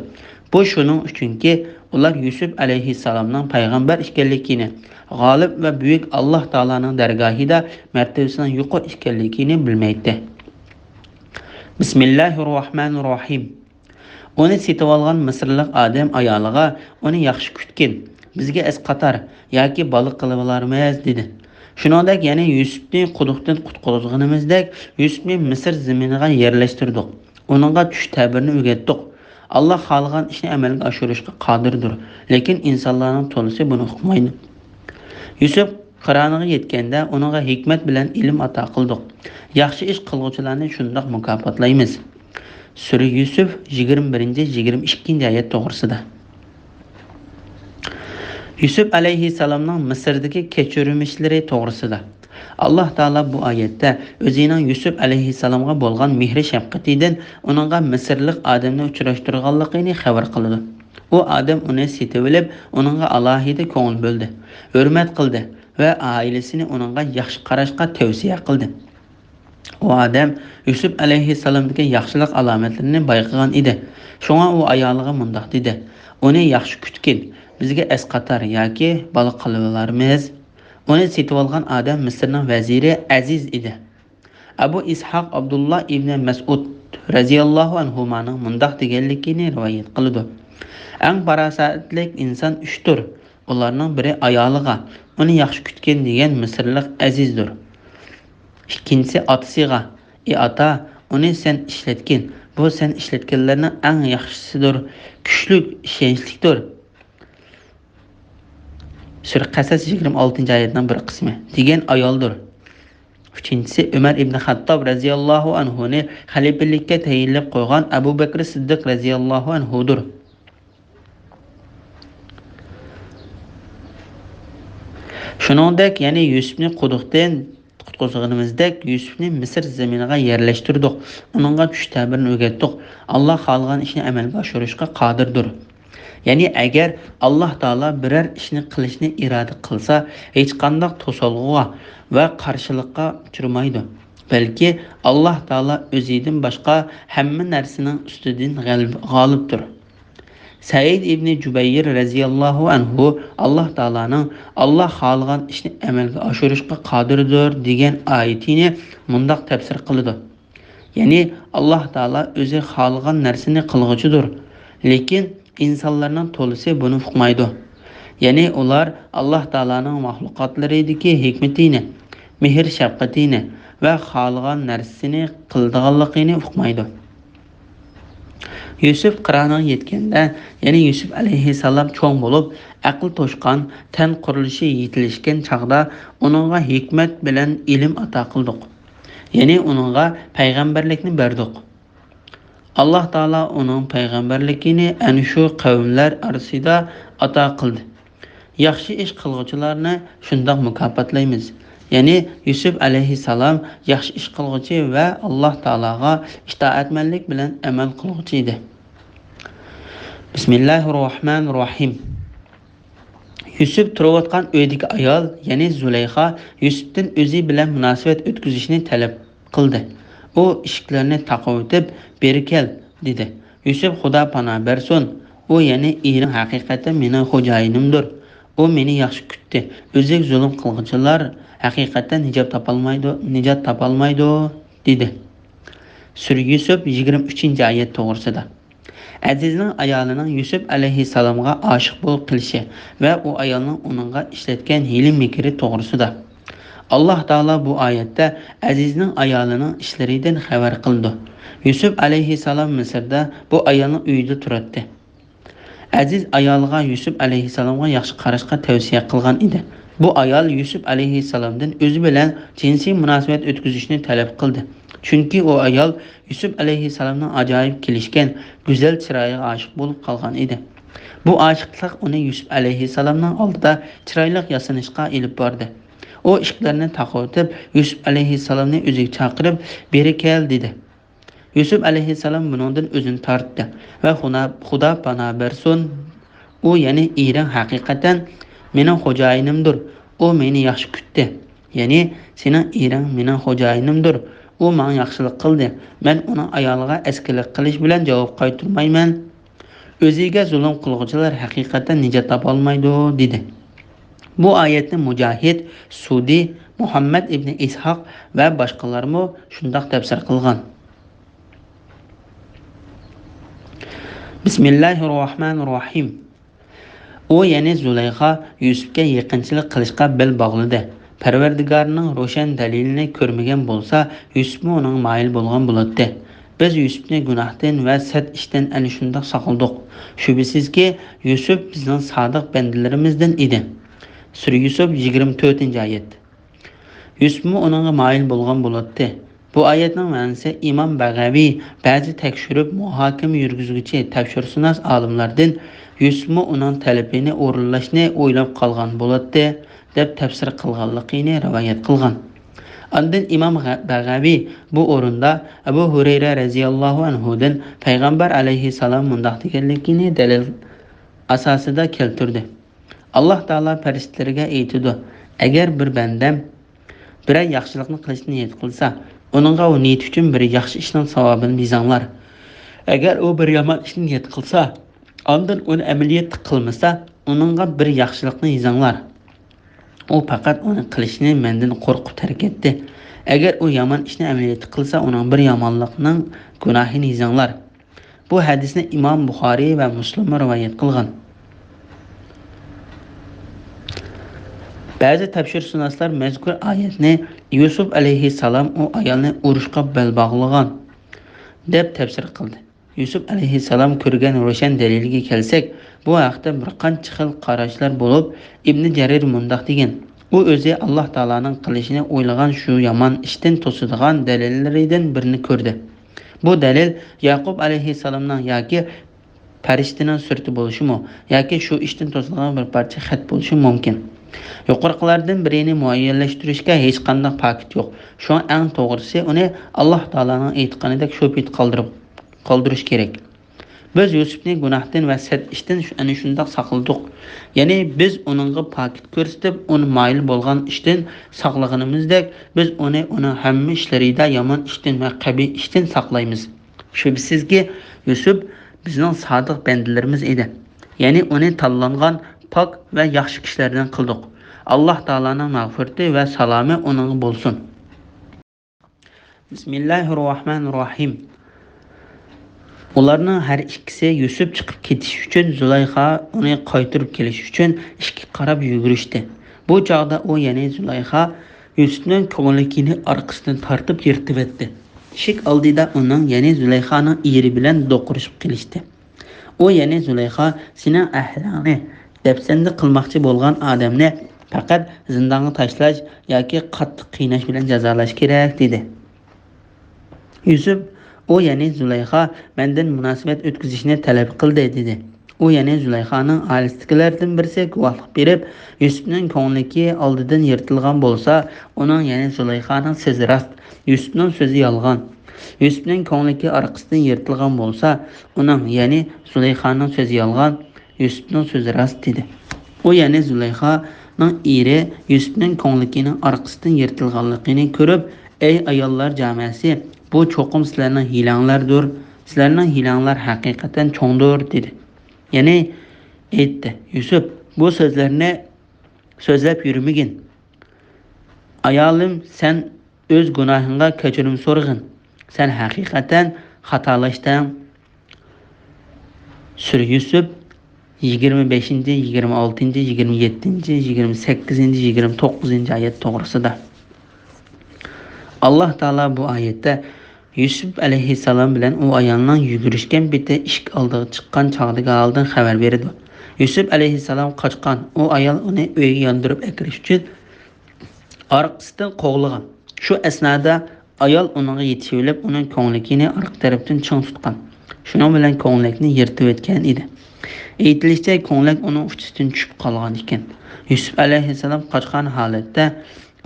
بۇ شۇنىڭ ئۈچۈنكى، ئۇلار يۈسۈپ ئەلەيھىسسالامنىڭ پەيغەمبەر ئىكەنلىكىنى، غالىب ۋە بۈيۈك ئاللاھ تائالانىڭ دەرگاھىدا مەرتىۋىسىنىڭ يۇقىرى ئىكەنلىكىنى بىلمەيتتى. بىسمىللاھىرراھمانىرراھىم. ئۇنى سېتىۋالغان مىسىرلىق ئادەم ئايالىغا، ئۇنى ياخشى كۈتكىن، بىزگە ئەسقاتار ياكى بالا قىلىۋالارمىز، دېدى. شۇنىڭدەك يەنە يۈسۈپنى قۇدۇقتىن قۇتقۇزغىنىمىزدەك، يۈسۈپنى مىسىر زېمىنىغا يەرلەشتۈردۇق. ئۇنىڭغا چۈش تەبىرىنى ئۆگەتتۇق. ئاللاھ خالىغان ئىشنى ئەمەلگە ئاشۇرۇشقا قادىردۇر. لېكىن ئىنسانلارنىڭ تولىسى بۇنى ئۇقمايدۇ. يۈسۈپ قىرانىغا يەتكەندە، ئۇنىڭغا ھېكمەت بىلەن ئىلىم ئاتا قىلدۇق. ياخشى ئىش قىلغۇچىلارنى شۇنداق مۇكاپاتلايمىز. سۈرە يۈسۈپ، يىگىرمە بىرىنچى، يىگىرمە ئىككىنچى ئايەت توغرىسىدا. يۈسۈپ ئەلەيھىسسالامنىڭ مىسىردىكى كەچۈرۈم ئىشلىرى توغرىسىدا. ئاللاھ تائالا بۇ ئايەتتە ئۆزىنىڭ يۈسۈپ ئەلەيھىسسالامغا بولغان مېھرى-شەپقىتىدىن ئۇنىڭغا مىسىرلىق ئادەمنى ئۇچراشتۇرغانلىقىنى خەۋەر قىلىدۇ. ئۇ ئادەم ئۇنى سېتىۋېلىپ، ئۇنىڭغا ئالاھىدە كۆڭۈل بۆلدى، ھۆرمەت قىلدى ۋە ئائىلىسىنى ئۇنىڭغا ياخشى قاراشقا تەۋسىيە قىلدى. ئۇ ئادەم يۈسۈپ ئەلەيھىسسالامدىكى ياخشىلىق ئالامەتلىرىنى بايقىغان ئىدى. شۇڭا ئۇ ئايالىغا مۇنداق دېدى: ئۇنى ياخشى كۈتكىن، بىزگە ئەسقاتار ياكى بالا قىلىۋالارمىز. ئۇنى سېتىۋالغان ئادەم مىسىرنىڭ ۋەزىرى ئەزىز ئىدى. ئەبۇ ئىسھاق ئابدۇللا ئىبنى مەسئۇد رەزىياللاھۇ ئەنھۇمانىڭ مۇنداق دېگەنلىكىنى رىۋايەت قىلىدۇ: ئەڭ پاراسەتلىك ئىنسان ئۈچتۇر. ئۇلارنىڭ بىرى ئايالىغا، ئۇنى ياخشى كۈتكىن دېگەن مىسىرلىق ئەزىزدۇر. ئىككىنچىسى ئاتىسىغا، ئى ئاتا، ئۇنى سەن ئىشلەتكىن، بۇ سەن ئىشلەتكەنلەرنىڭ ئەڭ ياخشىسىدۇر، كۈچلۈك، ئىشەنچلىكتۇر. سۈرە قەسەس يىگىرمە ئالتىنچى ئايەتنىڭ بىر قىسمى، دېگەن ئايالدۇر. ئۈچىنچىسى ئۆمەر ئىبنى خەتتاب رەزىياللاھۇ ئەنھۇنى خەلىپىلىككە تەيىنلەپ قويغان ئەبۇ بەكرى سىددىق رەزىياللاھۇ ئەنھۇدۇر. شۇنىڭدەك يەنە يۈسۈپنى قۇدۇقتىن قۇتقۇزغىنىمىزدەك، يۈسۈپنى مىسىر زېمىنىغا يەرلەشتۈردۇق. ئۇنىڭغا چۈش تەبىرىنى ئۆگەتتۇق. ئاللاھ خالىغان ئىشنى ئەمەلگە ئاشۇرۇشقا قادىردۇر. يەنى ئەگەر ئاللاھ تائالا بىرەر ئىشنى قىلىشنى ئىرادە قىلسا، ھېچقانداق توسالغۇغا ۋە قارشىلىققا ئۇچرىمايدۇ. بەلكى ئاللاھ تائالا ئۆزىدىن باشقا ھەممە نەرسىنىڭ ئۈستىدىن غەلىب-، غالىبتۇر. سەئىد ئىبنى جۇبەير رەزىياللاھۇ ئەنھۇ ئاللاھ تائالانىڭ «ئاللاھ خالىغان ئىشنى ئەمەلگە ئاشۇرۇشقا قادىردۇر» دېگەن ئايىتىنى مۇنداق تەپسىر قىلىدۇ. يەنى، ئاللاھ تائالا ئۆزى خالىغان نەرسىنى قىلغۇچىدۇر. لېكىن ئىنسانلارنىڭ تولىسى بۇنى ئۇقمايدۇ. يەنى ئۇلار ئاللاھ تائالانىڭ مەخلۇقاتلىرىدىكى ھېكمىتىنى، مېھىر-شەپقىتىنى ۋە خالىغان نەرسىنى قىلىدىغانلىقىنى ئۇقمايدۇ. يۈسۈپ قىرانىغا يەتكەندە، يەنى يۈسۈپ ئەلەيھىسسالام چوڭ بولۇپ، ئەقلى توشقان، تەن قۇرۇلۇشى يېتىلىشكەن چاغدا ئۇنىڭغا ھېكمەت بىلەن ئىلىم ئاتا قىلدۇق. يەنى ئۇنىڭغا پەيغەمبەرلىكنى بەردۇق. ئاللاھ تائالا ئۇنىڭ پەيغەمبەرلىكىنى ئەنە شۇ قەۋملەر ئارىسىدا ئاتا قىلدى. ياخشى ئىش قىلغۇچىلارنى شۇنداق مۇكاپاتلايمىز. يەنى يۈسۈپ ئەلەيھىسسالام ياخشى ئىش قىلغۇچى ۋە ئاللاھ تائالاغا ئىتائەتمەنلىك بىلەن ئەمەل قىلغۇچى ئىدى. بىسمىللاھىرراھمانىرراھىم. يۈسۈپ تۇرۇۋاتقان ئۆيدىكى ئايال، يەنى زۇلەيخا، يۈسۈپتىن ئۆزى بىلەن مۇناسىۋەت ئۆتكۈزۈشنى تەلەپ قىلدى. ئۇ ئىشىكلەرنى تاقىۋېتىپ، «بېرى كەل» دېدى. يۈسۈپ، «خۇدا پاناھ بەرسۇن، ئۇ، يەنى ئېرىڭ ھەقىقەتەن مېنىڭ خوجايىنىمدۇر. ئۇ مېنى ياخشى كۈتتى. ئۆزىگە زۇلۇم قىلغۇچىلار ھەقىقەتەن نىجات تاپالمايدۇ، نىجات تاپالمايدۇ» دېدى. سۈرە يۈسۈپ، يىگىرمە ئۈچىنچى ئايەت توغرىسىدا. ئەزىزنىڭ ئايالىنىڭ يۈسۈپ ئەلەيھىسسالامغا ئاشىق بولۇپ قېلىشى ۋە ئۇ ئايالنىڭ ئۇنىڭغا ئىشلەتكەن ھىيلە-مىكرى توغرىسىدا. ئاللاھ تائالا بۇ ئايەتتە ئەزىزنىڭ ئايالىنىڭ ئىشلىرىدىن خەۋەر قىلىدۇ. يۈسۈپ ئەلەيھىسسالام مىسىردا بۇ ئايالنىڭ ئۆيىدە تۇراتتى. ئەزىز ئايالىغا يۈسۈپ ئەلەيھىسسالامغا ياخشى قاراشقا تەۋسىيە قىلغان ئىدى. بۇ ئايال يۈسۈپ ئەلەيھىسسالامدىن ئۆزى بىلەن جىنسىي مۇناسىۋەت ئۆتكۈزۈشنى تەلەپ قىلدى. چۈنكى ئۇ ئايال يۈسۈپ ئەلەيھىسسالامنىڭ ئاجايىپ كېلىشكەن، گۈزەل چىرايىغا ئاشىق بولۇپ قالغان ئىدى. بۇ ئاشىقلىق ئۇنى يۈسۈپ ئەلەيھىسسالامنىڭ ئالدىدا چىرايلىق ياسىنىشقا ئېلىپ باردى. ئۇ ئىشىكلەرنى تاقىۋېتىپ، يۈسۈپ ئەلەيھىسسالامنى ئۆزىگە چاقىرىپ، «بېرى كەل» دېدى. يۈسۈپ ئەلەيھىسسالام بۇنىڭدىن ئۆزىنى تارتتى ۋە خۇنا-، «خۇدا پانا بەرسۇن، ئۇ، يەنى ئېرىڭ ھەقىقەتەن مېنىڭ خوجايىنىمدۇر، ئۇ مېنى ياخشى كۈتتى.» يەنى، «سېنىڭ ئېرىڭ مېنىڭ خوجايىنىمدۇر، ئۇ ماڭا ياخشىلىق قىلدى، مەن ئۇنىڭ ئايالىغا ئەسكىلىك قىلىش بىلەن جاۋاب قايتۇرمايمەن. ئۆزىگە زۇلۇم قىلغۇچىلار ھەقىقەتەن نىجات تاپالمايدۇ» دېدى. بۇ ئايەتنى مۇجاھىد، سۇدى، مۇھەممەد ئىبنى ئىسھاق ۋە باشقىلارمۇ شۇنداق تەپسىر قىلغان. بىسمىللاھىررەھمانىررەھىم. ئۇ، يەنى زۇلەيخا، يۈسۈپكە يېقىنچىلىق قىلىشقا بەل باغلىدى. پەرۋەردىگارنىڭ روشەن دەلىلىنى كۆرمىگەن بولسا، يۈسۈپمۇ ئۇنىڭغا مايىل بولغان بولاتتى. بىز يۈسۈپنى گۇناھتىن ۋە سەت ئىشتىن ئەنە شۇنداق ساقلىدۇق. شۈبھىسىزكى، يۈسۈپ بىزنىڭ سادىق بەندىلىرىمىزدىن ئىدى. سۈرە يۈسۈپ، يىگىرمە تۆتىنچى ئايەت. يۈسۈپمۇ ئۇنىڭغا مايىل بولغان بولاتتى. بۇ ئايەتنىڭ مەنىسى، ئىمام بەغەۋى بەزى تەكشۈرۈپ مۇھاكىمە يۈرگۈزگۈچى تەپسىرشۇناس ئالىملاردىن يۈسۈپمۇ ئۇنىڭ تەلىپىنى ئورۇنلاشنى ئويلاپ قالغان بولاتتى، دەپ تەپسىر قىلغانلىقىنى رىۋايەت قىلغان. ئاندىن ئىمام غە-، بەغەۋى بۇ ئورۇندا ئەبۇ ھۇرەيرە رەزىياللاھۇ ئەنھۇدىن پەيغەمبەر ئەلەيھىسسالام مۇنداق دېگەنلىكىنى دەلىل ئاساسىدا كەلتۈردى. ئاللاھ تائالا پەرىشتىلىرىگە ئېيتىدۇ، ئەگەر بىر بەندەم بىرەر ياخشىلىقنى قىلىشنى نىيەت قىلسا، ئۇنىڭغا ئۇ نىيىتى ئۈچۈن بىر ياخشى ئىشنىڭ ساۋابىنى يېزىڭلار. ئەگەر ئۇ بىر يامان ئىشنى نىيەت قىلسا، ئاندىن ئۇنى ئەمەلىيەتتە قىلمىسا، ئۇنىڭغا بىر ياخشىلىقنى يېزىڭلار. ئۇ پەقەت ئۇنى قىلىشنى مەندىن قورقۇپ تەرك ئەتتى. ئەگەر ئۇ يامان ئىشنى ئەمەلىيەتتە قىلسا، ئۇنىڭ بىر يامانلىقنىڭ گۇناھىنى يېزىڭلار. بۇ ھەدىسنى ئىمام بۇخارىي ۋە مۇسلىممۇ رىۋايەت قىلغان. بەزى تەپسىرشۇناسلار مەزكۇر ئايەتنى يۈسۈپ ئەلەيھىسسالام ئۇ ئايالنى ئۇرۇشقا بەل باغلىغان، دەپ تەپسىر قىلدى. يۈسۈپ ئەلەيھىسسالام كۆرگەن روشەن دەلىلگە كەلسەك، بۇ ھەقتە بىر قانچە خىل قاراشلار بولۇپ، ئىبنى جەرىر مۇنداق دېگەن، ئۇ ئۆزى ئاللاھ تائالانىڭ قىلىشنى ئويلىغان شۇ يامان ئىشتىن توسىدىغان دەلىللىرىدىن بىرىنى كۆردى. بۇ دەلىل يەقۇب ئەلەيھىسسالامنىڭ ياكى پەرىشتىنىڭ سۈرىتى بولۇشىمۇ، ياكى شۇ ئىشتىن توسىدىغان بىر پارچە خەت بولۇشى مۇمكىن. يۇقىرىقىلاردىن بىرىنى مۇئەييەنلەشتۈرۈشكە ھېچقانداق پاكىت يوق. شۇڭا ئەڭ توغرىسى ئۇنى ئاللاھ تائالانىڭ ئېيتقىنىدەك شۇ پېتى قالدۇرۇپ، قالدۇرۇش كېرەك. بىز يۈسۈپنى گۇناھتىن ۋە سەت ئىشتىن شۇ-، ئەنە شۇنداق ساقلىدۇق. يەنى بىز ئۇنىڭغا پاكىت كۆرسىتىپ، ئۇنى مايىل بولغان ئىشتىن ساقلىغىنىمىزدەك، بىز ئۇنى ئۇنىڭ ھەممە ئىشلىرىدا يامان ئىشتىن ۋە قەبىھ ئىشتىن ساقلايمىز. شۈبھىسىزكى، يۈسۈپ بىزنىڭ سادىق بەندىلىرىمىز ئىدى. يەنى ئۇنى تاللانغان پاك ۋە ياخشى كىشىلەردىن قىلدۇق. ئاللاھ تائالانىڭ مەغپىرىتى ۋە سالامى ئۇنىڭغا بولسۇن. بىسمىللاھىررەھمانىررەھىم. ئۇلارنىڭ ھەر ئىككىسى يۈسۈپ چىقىپ كېتىش ئۈچۈن، زۇلايخا ئۇنى قايتۇرۇپ كېلىش ئۈچۈن ئىشىككە قاراپ يۈگۈرۈشتى. بۇ چاغدا ئۇ، يەنى زۇلايخا، يۈسۈپنىڭ كۆڭلىكىنى ئارقىسىدىن تارتىپ يىرتىۋەتتى. ئىشىك ئالدىدا ئۇنىڭ، يەنى زۇلايخانىڭ ئېرى بىلەن دوقۇرۇشۇپ قېلىشتى. ئۇ يەنى زۇلەيخا، سېنىڭ ئەھلىڭنى دەپسەندە قىلماقچى بولغان ئادەمنى پەقەت زىندانغا تاشلاش ياكى قاتتىق قىيناش بىلەن جازالاش كېرەك، دېدى. يۈسۈپ، ئۇ يەنى زۇلەيخا مەندىن مۇناسىۋەت ئۆتكۈزۈشنى تەلەپ قىلدى، دېدى. ئۇ يەنى زۇلەيخانىڭ ئائىلىسىدىكىلەردىن بىرسى گۇۋاھلىق بېرىپ، يۈسۈپنىڭ كۆڭلىكى ئالدىدىن يىرتىلغان بولسا، ئۇنىڭ يەنى زۇلەيخانىڭ سۆزى راست، يۈسۈپنىڭ سۆزى يالغان. يۈسۈپنىڭ كۆڭلىكى ئارقىسىدىن يىرتىلغان بولسا، ئۇنىڭ، يەنى زۇلەيخانىڭ سۆزى يالغان، يۈسۈپنىڭ سۆزى راست، دېدى. ئۇ يەنى زۇلەيخانىڭ ئېرى يۈسۈپنىڭ كۆڭلىكىنىڭ ئارقىسىدىن يىرتىلغانلىقىنى كۆرۈپ، ئەي ئاياللار جامەسى، بۇ چوقۇم سىلەرنىڭ ھىيلەڭلاردۇر، سىلەرنىڭ ھىيلەڭلار ھەقىقەتەن چوڭدۇر، دېدى. يەنى ئېيتتى، يۈسۈپ، بۇ سۆزلەرنى سۆزلەپ يۈرمىگىن. ئايالىم، سەن ئۆز گۇناھىڭغا كەچۈرۈم سورىغىن. سەن ھەقىقەتەن خاتالاشتىڭ. سۈرە يۈسۈپ، يىگىرمە بەشىنچى، يىگىرمە ئالتىنچى، يىگىرمە يەتتىنچى، يىگىرمە سەككىزىنچى، يىگىرمە توققۇزىنچى ئايەت توغرىسىدا. ئاللاھ تائالا بۇ ئايەتتە يۈسۈپ ئەلەيھىسسالام بىلەن ئۇ ئايالنىڭ يۈگۈرۈشكەن پېتى ئىشىك ئالدىغا چىققان چاغدىكى ھالىدىن خەۋەر بېرىدۇ. يۈسۈپ ئەلەيھىسسالام قاچقان، ئۇ ئايال ئۇنى ئۆيگە ياندۇرۇپ ئەكىرىش ئۈچۈن ئارقىسىدىن قوغلىغان. شۇ ئەسنادا ئايال ئۇنىڭغا يېتىشىۋېلىپ، ئۇنىڭ كۆڭلىكىنى ئارقا تەرەپتىن چىڭ تۇتقان. شۇنىڭ بىلەن كۆڭلەكنى يىرتىۋەتكەن ئىدى. ئېيتىلىشىچە، كۆڭلەك ئۇنىڭ ئۇچىسىدىن چۈشۈپ قالغان ئىكەن. يۈسۈپ ئەلەيھىسسالام قاچقان ھالەتتە،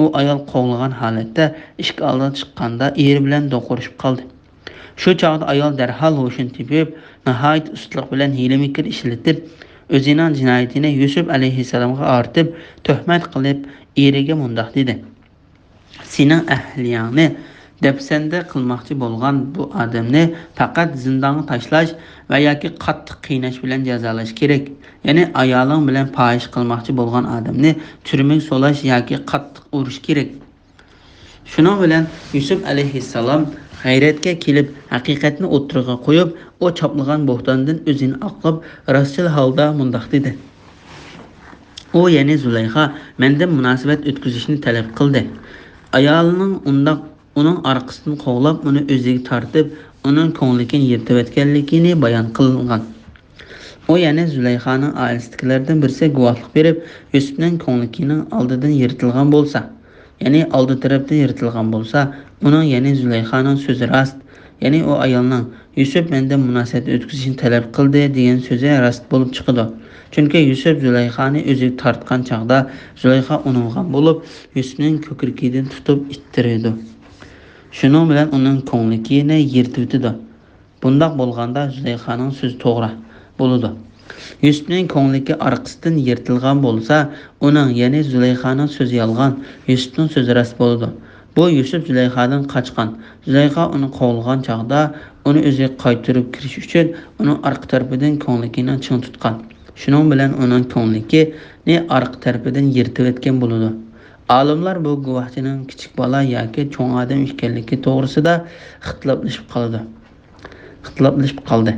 ئۇ ئايال قوغلىغان ھالەتتە ئىشىك ئالدىغا چىققاندا، ئېرى بىلەن دوقۇرۇشۇپ قالدى. شۇ چاغدا ئايال دەرھال ھوشىنى تېپىپ، ناھايىتى ئۇستىلىق بىلەن ھىيلە-مىكىر ئىشلىتىپ، ئۆزىنىڭ جىنايىتىنى يۈسۈپ ئەلەيھىسسالامغا ئارتىپ، تۆھمەت قىلىپ، ئېرىگە مۇنداق دېدى: «سېنىڭ ئەھلىيەڭنى دەپسەندە قىلماقچى بولغان بۇ ئادەمنى پەقەت زىندانغا تاشلاش ۋە ياكى قاتتىق قىيناش بىلەن جازالاش كېرەك. يەنى ئايالىڭ بىلەن پاھىشە قىلماقچى بولغان ئادەمنى تۈرمىگە سولاش ياكى قاتتىق ئۇرۇش كېرەك.» شۇنىڭ بىلەن يۈسۈپ ئەلەيھىسسالام غەيرەتكە كېلىپ، ھەقىقەتنى ئوتتۇرىغا قويۇپ، ئۇ چاپلىغان بوھتاندىن ئۆزىنى ئاقلاپ، راستچىل ھالدا مۇنداق دېدى: «ئۇ، يەنى زۇلەيخا، مەندىن مۇناسىۋەت ئۆتكۈزۈشنى تەلەپ قىلدى. ئايالىنىڭ ئۇنداق ئۇنىڭ ئارقىسىدىن قوغلاپ، ئۇنى ئۆزىگە تارتىپ، ئۇنىڭ كۆڭلىكىنى يىرتىۋەتكەنلىكىنى بايان قىلغان.» ئۇ يەنە زۇلەيخانىڭ ئائىلىسىدىكىلەردىن بىرسى گۇۋاھلىق بېرىپ، يۈسۈپنىڭ كۆڭلىكىنىڭ ئالدىدىن يىرتىلغان بولسا، يەنى ئالدى تەرەپتىن يىرتىلغان بولسا، ئۇنىڭ، يەنى زۇلەيخانىڭ سۆزى راست، يەنى ئۇ ئايالنىڭ «يۈسۈپ مەندىن مۇناسىۋەت ئۆتكۈزۈشنى تەلەپ قىلدى» دېگەن سۆزى راست بولۇپ چىقىدۇ. چۈنكى يۈسۈپ زۇلەيخانى ئۆزىگە تارتقان چاغدا زۇلەيخا ئۇنىڭغان بولۇپ، يۈسۈپنىڭ كۆكرىكىدىن تۇتۇپ ئىتتىرىدۇ. شۇنىڭ بىلەن ئۇنىڭ كۆڭلىكىنى يىرتىۋېتىدۇ. بۇنداق بولغاندا زۇلەيخانىڭ سۆزى توغرا بولىدۇ. يۈسۈپنىڭ كۆڭلىكى ئارقىسىدىن يىرتىلغان بولسا، ئۇنىڭ، يەنى زۇلەيخانىڭ سۆزى يالغان، يۈسۈپنىڭ سۆزى راست بولىدۇ. بۇ يۈسۈپ زۇلەيخادىن قاچقان. زۇلەيخا ئۇنى قوغلىغان چاغدا، ئۇنى ئۆزىگە قايتۇرۇپ كىرىش ئۈچۈن ئۇنىڭ ئارقا تەرىپىدىن كۆڭلىكىنى چىڭ تۇتقان. شۇنىڭ بىلەن ئۇنىڭ كۆڭلىكىنى ئارقا تەرىپىدىن يىرتىۋەتكەن بولىدۇ. ئالىملار بۇ گۇۋاھچىنىڭ كىچىك بالا ياكى چوڭ ئادەم ئىكەنلىكى توغرىسىدا ئىختىلاپلىشىپ قالىدۇ. ئىختىلاپلىشىپ قالدى.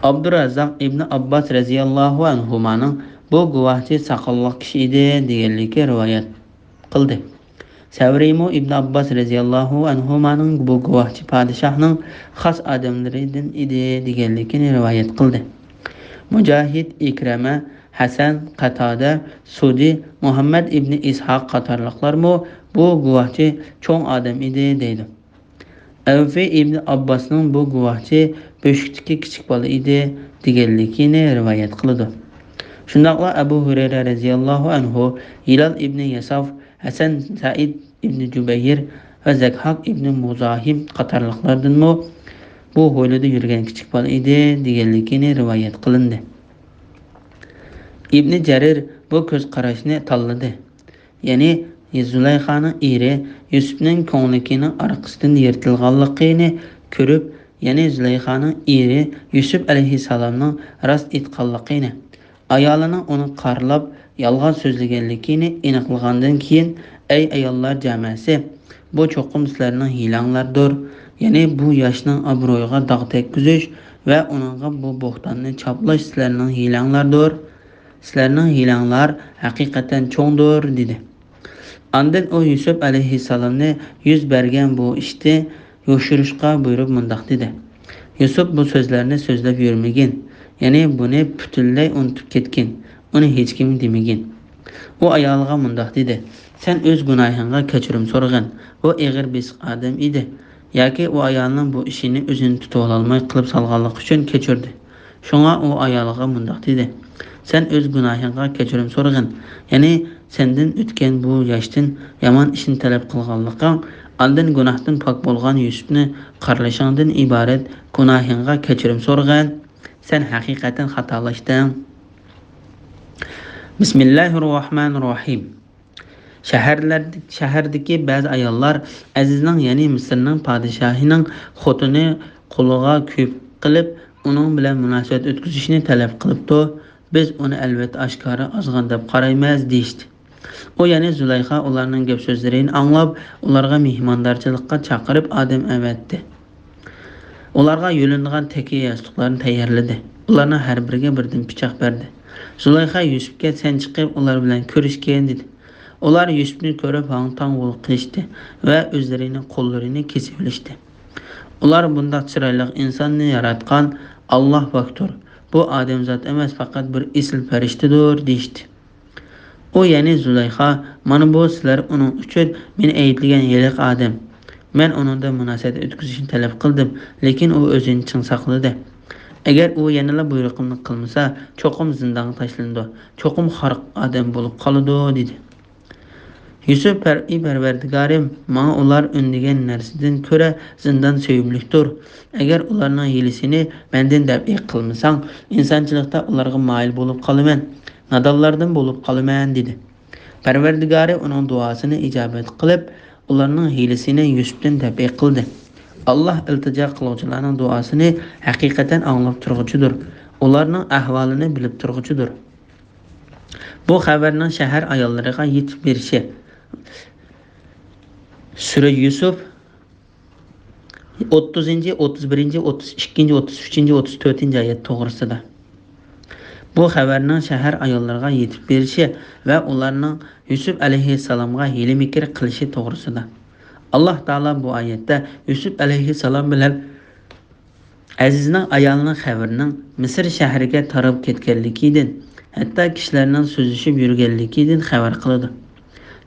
ئابدۇراززاق ئىبنى ئابباس رەزىياللاھۇ ئەنھۇمانىڭ بۇ گۇۋاھچى ساقاللىق كىشى ئىدى دېگەنلىكى رىۋايەت قىلدى. سەۋرىيمۇ ئىبنى ئابباس رەزىياللاھۇ ئەنھۇمانىڭ بۇ گۇۋاھچى پادىشاھنىڭ خاس ئادەملىرىدىن ئىدى دېگەنلىكىنى رىۋايەت قىلدى. مۇجاھىد، ئىكرەمە، ھەسەن، قاتادە، سۇدى، مۇھەممەد ئىبنى ئىسھاق قاتارلىقلارمۇ بۇ گۇۋاھچى چوڭ ئادەم ئىدى دەيدۇ. ئەۋفى ئىبنى ئابباسنىڭ بۇ گۇۋاھچى بۆشۈكتىكى كىچىك بالا ئىدى دېگەنلىكىنى رىۋايەت قىلىدۇ. شۇنداقلا ئەبۇ ھۇرەيرە رەزىياللاھۇ ئەنھۇ، ھىلال ئىبنى يەساف، ھەسەن سەئىد ئىبنى جۇبەير ۋە زەكھاك ئىبنى مۇزاھىم قاتارلىقلاردىنمۇ بۇ ھويلىدا يۈرگەن كىچىك بالا ئىدى دېگەنلىكىنى رىۋايەت قىلىندى. ئىبنى جەرىر بۇ كۆز قاراشنى تاللىدى. يەنى زۇلەيخانىڭ ئېرى يۈسۈپنىڭ كۆڭلىكىنىڭ ئارقىسىدىن يىرتىلغانلىقىنى كۆرۈپ، يەنى زۇلەيخانىڭ ئېرى يۈسۈپ ئەلەيھىسسالامنىڭ راست ئېيتقانلىقىنى، ئايالىنىڭ ئۇنى قارىلاپ يالغان سۆزلىگەنلىكىنى ئېنىقلىغاندىن كېيىن، ئەي ئاياللار جامەسى، بۇ چوقۇم سىلەرنىڭ ھىيلەڭلاردۇر، يەنى بۇ ياشنىڭ ئابرۇيىغا داغ تەگكۈزۈش ۋە ئۇنىڭغا بۇ بوھتاننى چاپلاش سىلەرنىڭ ھىيلەڭلاردۇر. سىلەرنىڭ ھىيلەڭلار ھەقىقەتەن چوڭدۇر، دېدى. ئاندىن ئۇ يۈسۈپ ئەلەيھىسسالامنى يۈز بەرگەن بۇ ئىشنى يوشۇرۇشقا بۇيرۇپ مۇنداق دېدى: يۈسۈپ بۇ سۆزلەرنى سۆزلەپ يۈرمىگىن، يەنى بۇنى پۈتۈنلەي ئۇنتۇپ كەتكىن، ئۇنى ھېچكىمگە دېمىگىن. ئۇ ئايالىغا مۇنداق دېدى: سەن ئۆز گۇناھىڭغا كەچۈرۈم سورىغىن، ئۇ ئېغىر بېسىق ئادەم ئىدى. ياكى ئۇ ئايالنىڭ بۇ ئىشىنى ئۆزىنى تۇتۇۋالالماي قىلىپ سالغانلىقى ئۈچۈن كەچۈردى. شۇڭا ئۇ ئايالىغا مۇنداق دېدى: سەن ئۆز گۇناھىڭغا كەچۈرۈم سورىغىن، يەنى سەندىن ئۆتكەن بۇ ياشتىن يامان ئىشنى تەلەپ قىلغانلىقىڭ، ئاندىن گۇناھتىن پاك بولغان يۈسۈپنى قارىلىشىڭدىن ئىبارەت گۇناھىڭغا كەچۈرۈم سورىغىن. سەن ھەقىقەتەن خاتالاشتىڭ. بىسمىللاھىررەھمانىررەھىم. شەھەرلەر-، شەھەردىكى بەزى ئاياللار ئەزىزنىڭ، يەنى مىسىرنىڭ پادىشاھىنىڭ خوتۇنى قۇلىغا كۆيۈپ قېلىپ، ئۇنىڭ بىلەن مۇناسىۋەت ئۆتكۈزۈشنى تەلەپ قىلىپتۇ. بىز ئۇنى ئەلۋەتتە ئاشكارا ئازغان دەپ قارايمىز، دېيىشتى. ئۇ يەنى زۇلەيخا ئۇلارنىڭ گەپ-سۆزلىرىنى ئاڭلاپ، ئۇلارغا مېھماندارچىلىققا چاقىرىپ ئادەم ئەۋەتتى. ئۇلارغا يۇلۇنىدىغان تەكىيە ياستۇقلارنى تەييارلىدى. ئۇلارنىڭ ھەر بىرىگە بىردىن پىچاق بەردى. زۇلەيخا يۈسۈپكە: سەن چىقىپ ئۇلار بىلەن كۆرۈشكىن، دېدى. ئۇلار يۈسۈپنى كۆرۈپ ھاڭ-تاڭ بولۇپ قېلىشتى ۋە ئۆزلىرىنىڭ قوللىرىنى كېسىۋېلىشتى. ئۇلار بۇنداق چىرايلىق ئىنساننى ياراتقان ئاللاھ پاكتۇر. بۇ ئادەمزات ئەمەس، پەقەت بىر ئېسىل پەرىشتىدۇر، دېيىشتى. ئۇ يەنى زۇلايخا، مانا بۇ سىلەر ئۇنىڭ ئۈچۈن مېنى ئەيىبلىگەن ھېلىقى ئادەم. مەن ئۇنىڭدىن مۇناسىۋەت ئۆتكۈزۈشنى تەلەپ قىلدىم، لېكىن ئۇ ئۆزىنى چىڭ ساقلىدى. ئەگەر ئۇ يەنىلا بۇيرۇقۇمنى قىلمىسا، چوقۇم زىندانغا تاشلىنىدۇ، چوقۇم خار ئادەم بولۇپ قالىدۇ، دېدى. يۈسۈپ پەر-، ئى پەرۋەردىگارىم، ماڭا ئۇلار ئۈندىگەن نەرسىدىن كۆرە زىندان سۆيۈملۈكتۇر. ئەگەر ئۇلارنىڭ ھىيلىسىنى مەندىن دەپئى قىلمىساڭ، ئىنسانچىلىقتا ئۇلارغا مايىل بولۇپ قالىمەن، نادانلاردىن بولۇپ قالىمەن، دېدى. پەرۋەردىگارى ئۇنىڭ دۇئاسىنى ئىجابەت قىلىپ، ئۇلارنىڭ ھىيلىسىنى يۈسۈپتىن دەپئى قىلدى. ئاللاھ ئىلتىجا قىلغۇچىلارنىڭ دۇئاسىنى ھەقىقەتەن ئاڭلاپ تۇرغۇچىدۇر. ئۇلارنىڭ ئەھۋالىنى بىلىپ تۇرغۇچىدۇر. بۇ خەۋەرنىڭ شەھەر ئاياللىرىغا يېتىپ بېرىشى. سۈرە يۈسۈپ، ئوتتۇزىنچى، ئوتتۇز بىرىنچى، ئوتتۇز ئىككىنچى، ئوتتۇز ئۈچىنچى، ئوتتۇز تۆتىنچى ئايەت توغرىسىدا. بۇ خەۋەرنىڭ شەھەر ئاياللىرىغا يېتىپ بېرىشى ۋە ئۇلارنىڭ يۈسۈپ ئەلەيھىسسالامغا ھىيلە-مىكىر قىلىشى توغرىسىدا. ئاللاھ تائالا بۇ ئايەتتە يۈسۈپ ئەلەيھىسسالام بىلەن ئەزىزنىڭ ئايالىنىڭ خەۋىرىنىڭ مىسىر شەھىرىگە تارىپ كەتكەنلىكىدىن، ھەتتا كىشىلەرنىڭ سۆزلىشىپ يۈرگەنلىكىدىن خەۋەر قىلىدۇ.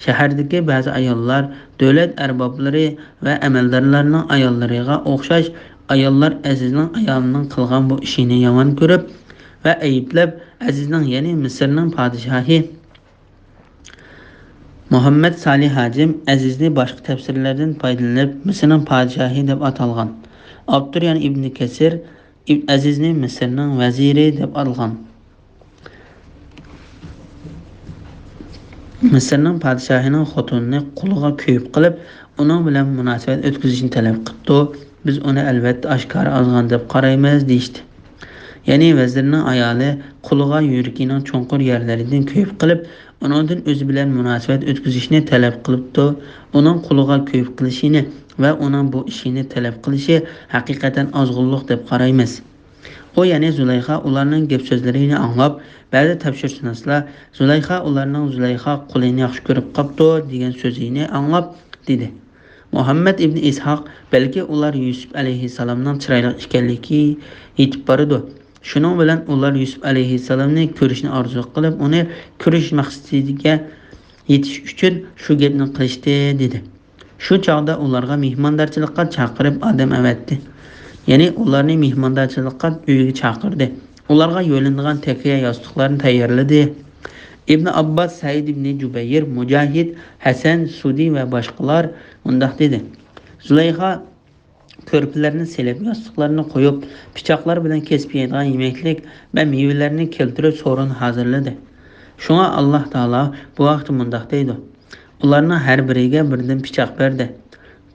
شەھەردىكى بەزى ئاياللار دۆلەت ئەربابلىرى ۋە ئەمەلدارلارنىڭ ئاياللىرىغا ئوخشاش، ئاياللار ئەزىزنىڭ ئايالىنىڭ قىلغان بۇ ئىشىنى يامان كۆرۈپ ۋە ئەيىبلەپ، ئەزىزنىڭ، يەنى مىسىرنىڭ پادىشاھى مۇھەممەد سالىھ ھاجىم ئەزىزنى باشقا تەپسىرلەردىن پايدىلىنىپ، مىسىرنىڭ پادىشاھى دەپ ئاتالغان. ئاپتور يەنە ئىبنى كەسىر ئىب-، ئەزىزنى مىسىرنىڭ ۋەزىرى دەپ ئاتالغان. مىسىرنىڭ پادىشاھىنىڭ خوتۇنىنى قۇلىغا كۆيۈپ قىلىپ، ئۇنىڭ بىلەن مۇناسىۋەت ئۆتكۈزۈشنى تەلەپ قىپتۇ. بىز ئۇنى ئەلۋەتتە ئاشكارا ئازغان دەپ قارايمىز، دېيىشتى. يەنى ۋەزىرنىڭ ئايالى قۇلىغا يۈرىكىنىڭ چوڭقۇر يەرلىرىدىن كۆيۈپ قېلىپ، ئۇنىڭدىن ئۆزى بىلەن مۇناسىۋەت ئۆتكۈزۈشنى تەلەپ قىلىپتۇ. ئۇنىڭ قۇلىغا كۆيۈپ قېلىشىنى ۋە ئۇنىڭ بۇ ئىشىنى تەلەپ قىلىشى ھەقىقەتەن ئازغۇنلۇق دەپ قارايمىز. ئۇ يەنى زۇلەيخا ئۇلارنىڭ گەپ-سۆزلىرىنى ئاڭلاپ، بەزى تەپسىرشۇناسلار زۇلەيخا ئۇلارنىڭ زۇلەيخا قۇلىنى ياخشى كۆرۈپ قاپتۇ دېگەن سۆزىنى ئاڭلاپ دېدى. مۇھەممەد ئىبنى ئىسھاق، بەلكى ئۇلار يۈسۈپ ئەلەيھىسسالامنىڭ چىرايلىق ئىكەنلىكى يېتىپ بارىدۇ. شۇنىڭ بىلەن ئۇلار يۈسۈپ ئەلەيھىسسالامنى كۆرۈشنى ئارزۇ قىلىپ، ئۇنى كۆرۈش مەقسىتىگە يېتىش ئۈچۈن شۇ گەپنى قىلىشتى، دېدى. شۇ چاغدا ئۇلارغا مېھماندارچىلىققا چاقىرىپ ئادەم ئەۋەتتى. يەنى ئۇلارنى مېھماندارچىلىققا ئۆيىگە چاقىردى. ئۇلارغا يۆلىنىدىغان تەكىيە ياستۇقلارنى تەييارلىدى. ئىبن ئابباس، سەئىد ئىبن جۇبەير، مۇجاھىد، ھەسەن، سۇدى ۋە باشقىلار مۇنداق دېدى: زۇلەيخا كۆرپىلەرنى سېلىپ، ياستۇقلارنى قويۇپ، پىچاقلار بىلەن كېسىپ يەيدىغان يېمەكلىك ۋە مېۋىلەرنى كەلتۈرۈپ، سورۇن ھازىرلىدى. شۇڭا ئاللاھ تائالا بۇ ھەقتە مۇنداق دەيدۇ: ئۇلارنىڭ ھەر بىرىگە بىردىن پىچاق بەردى.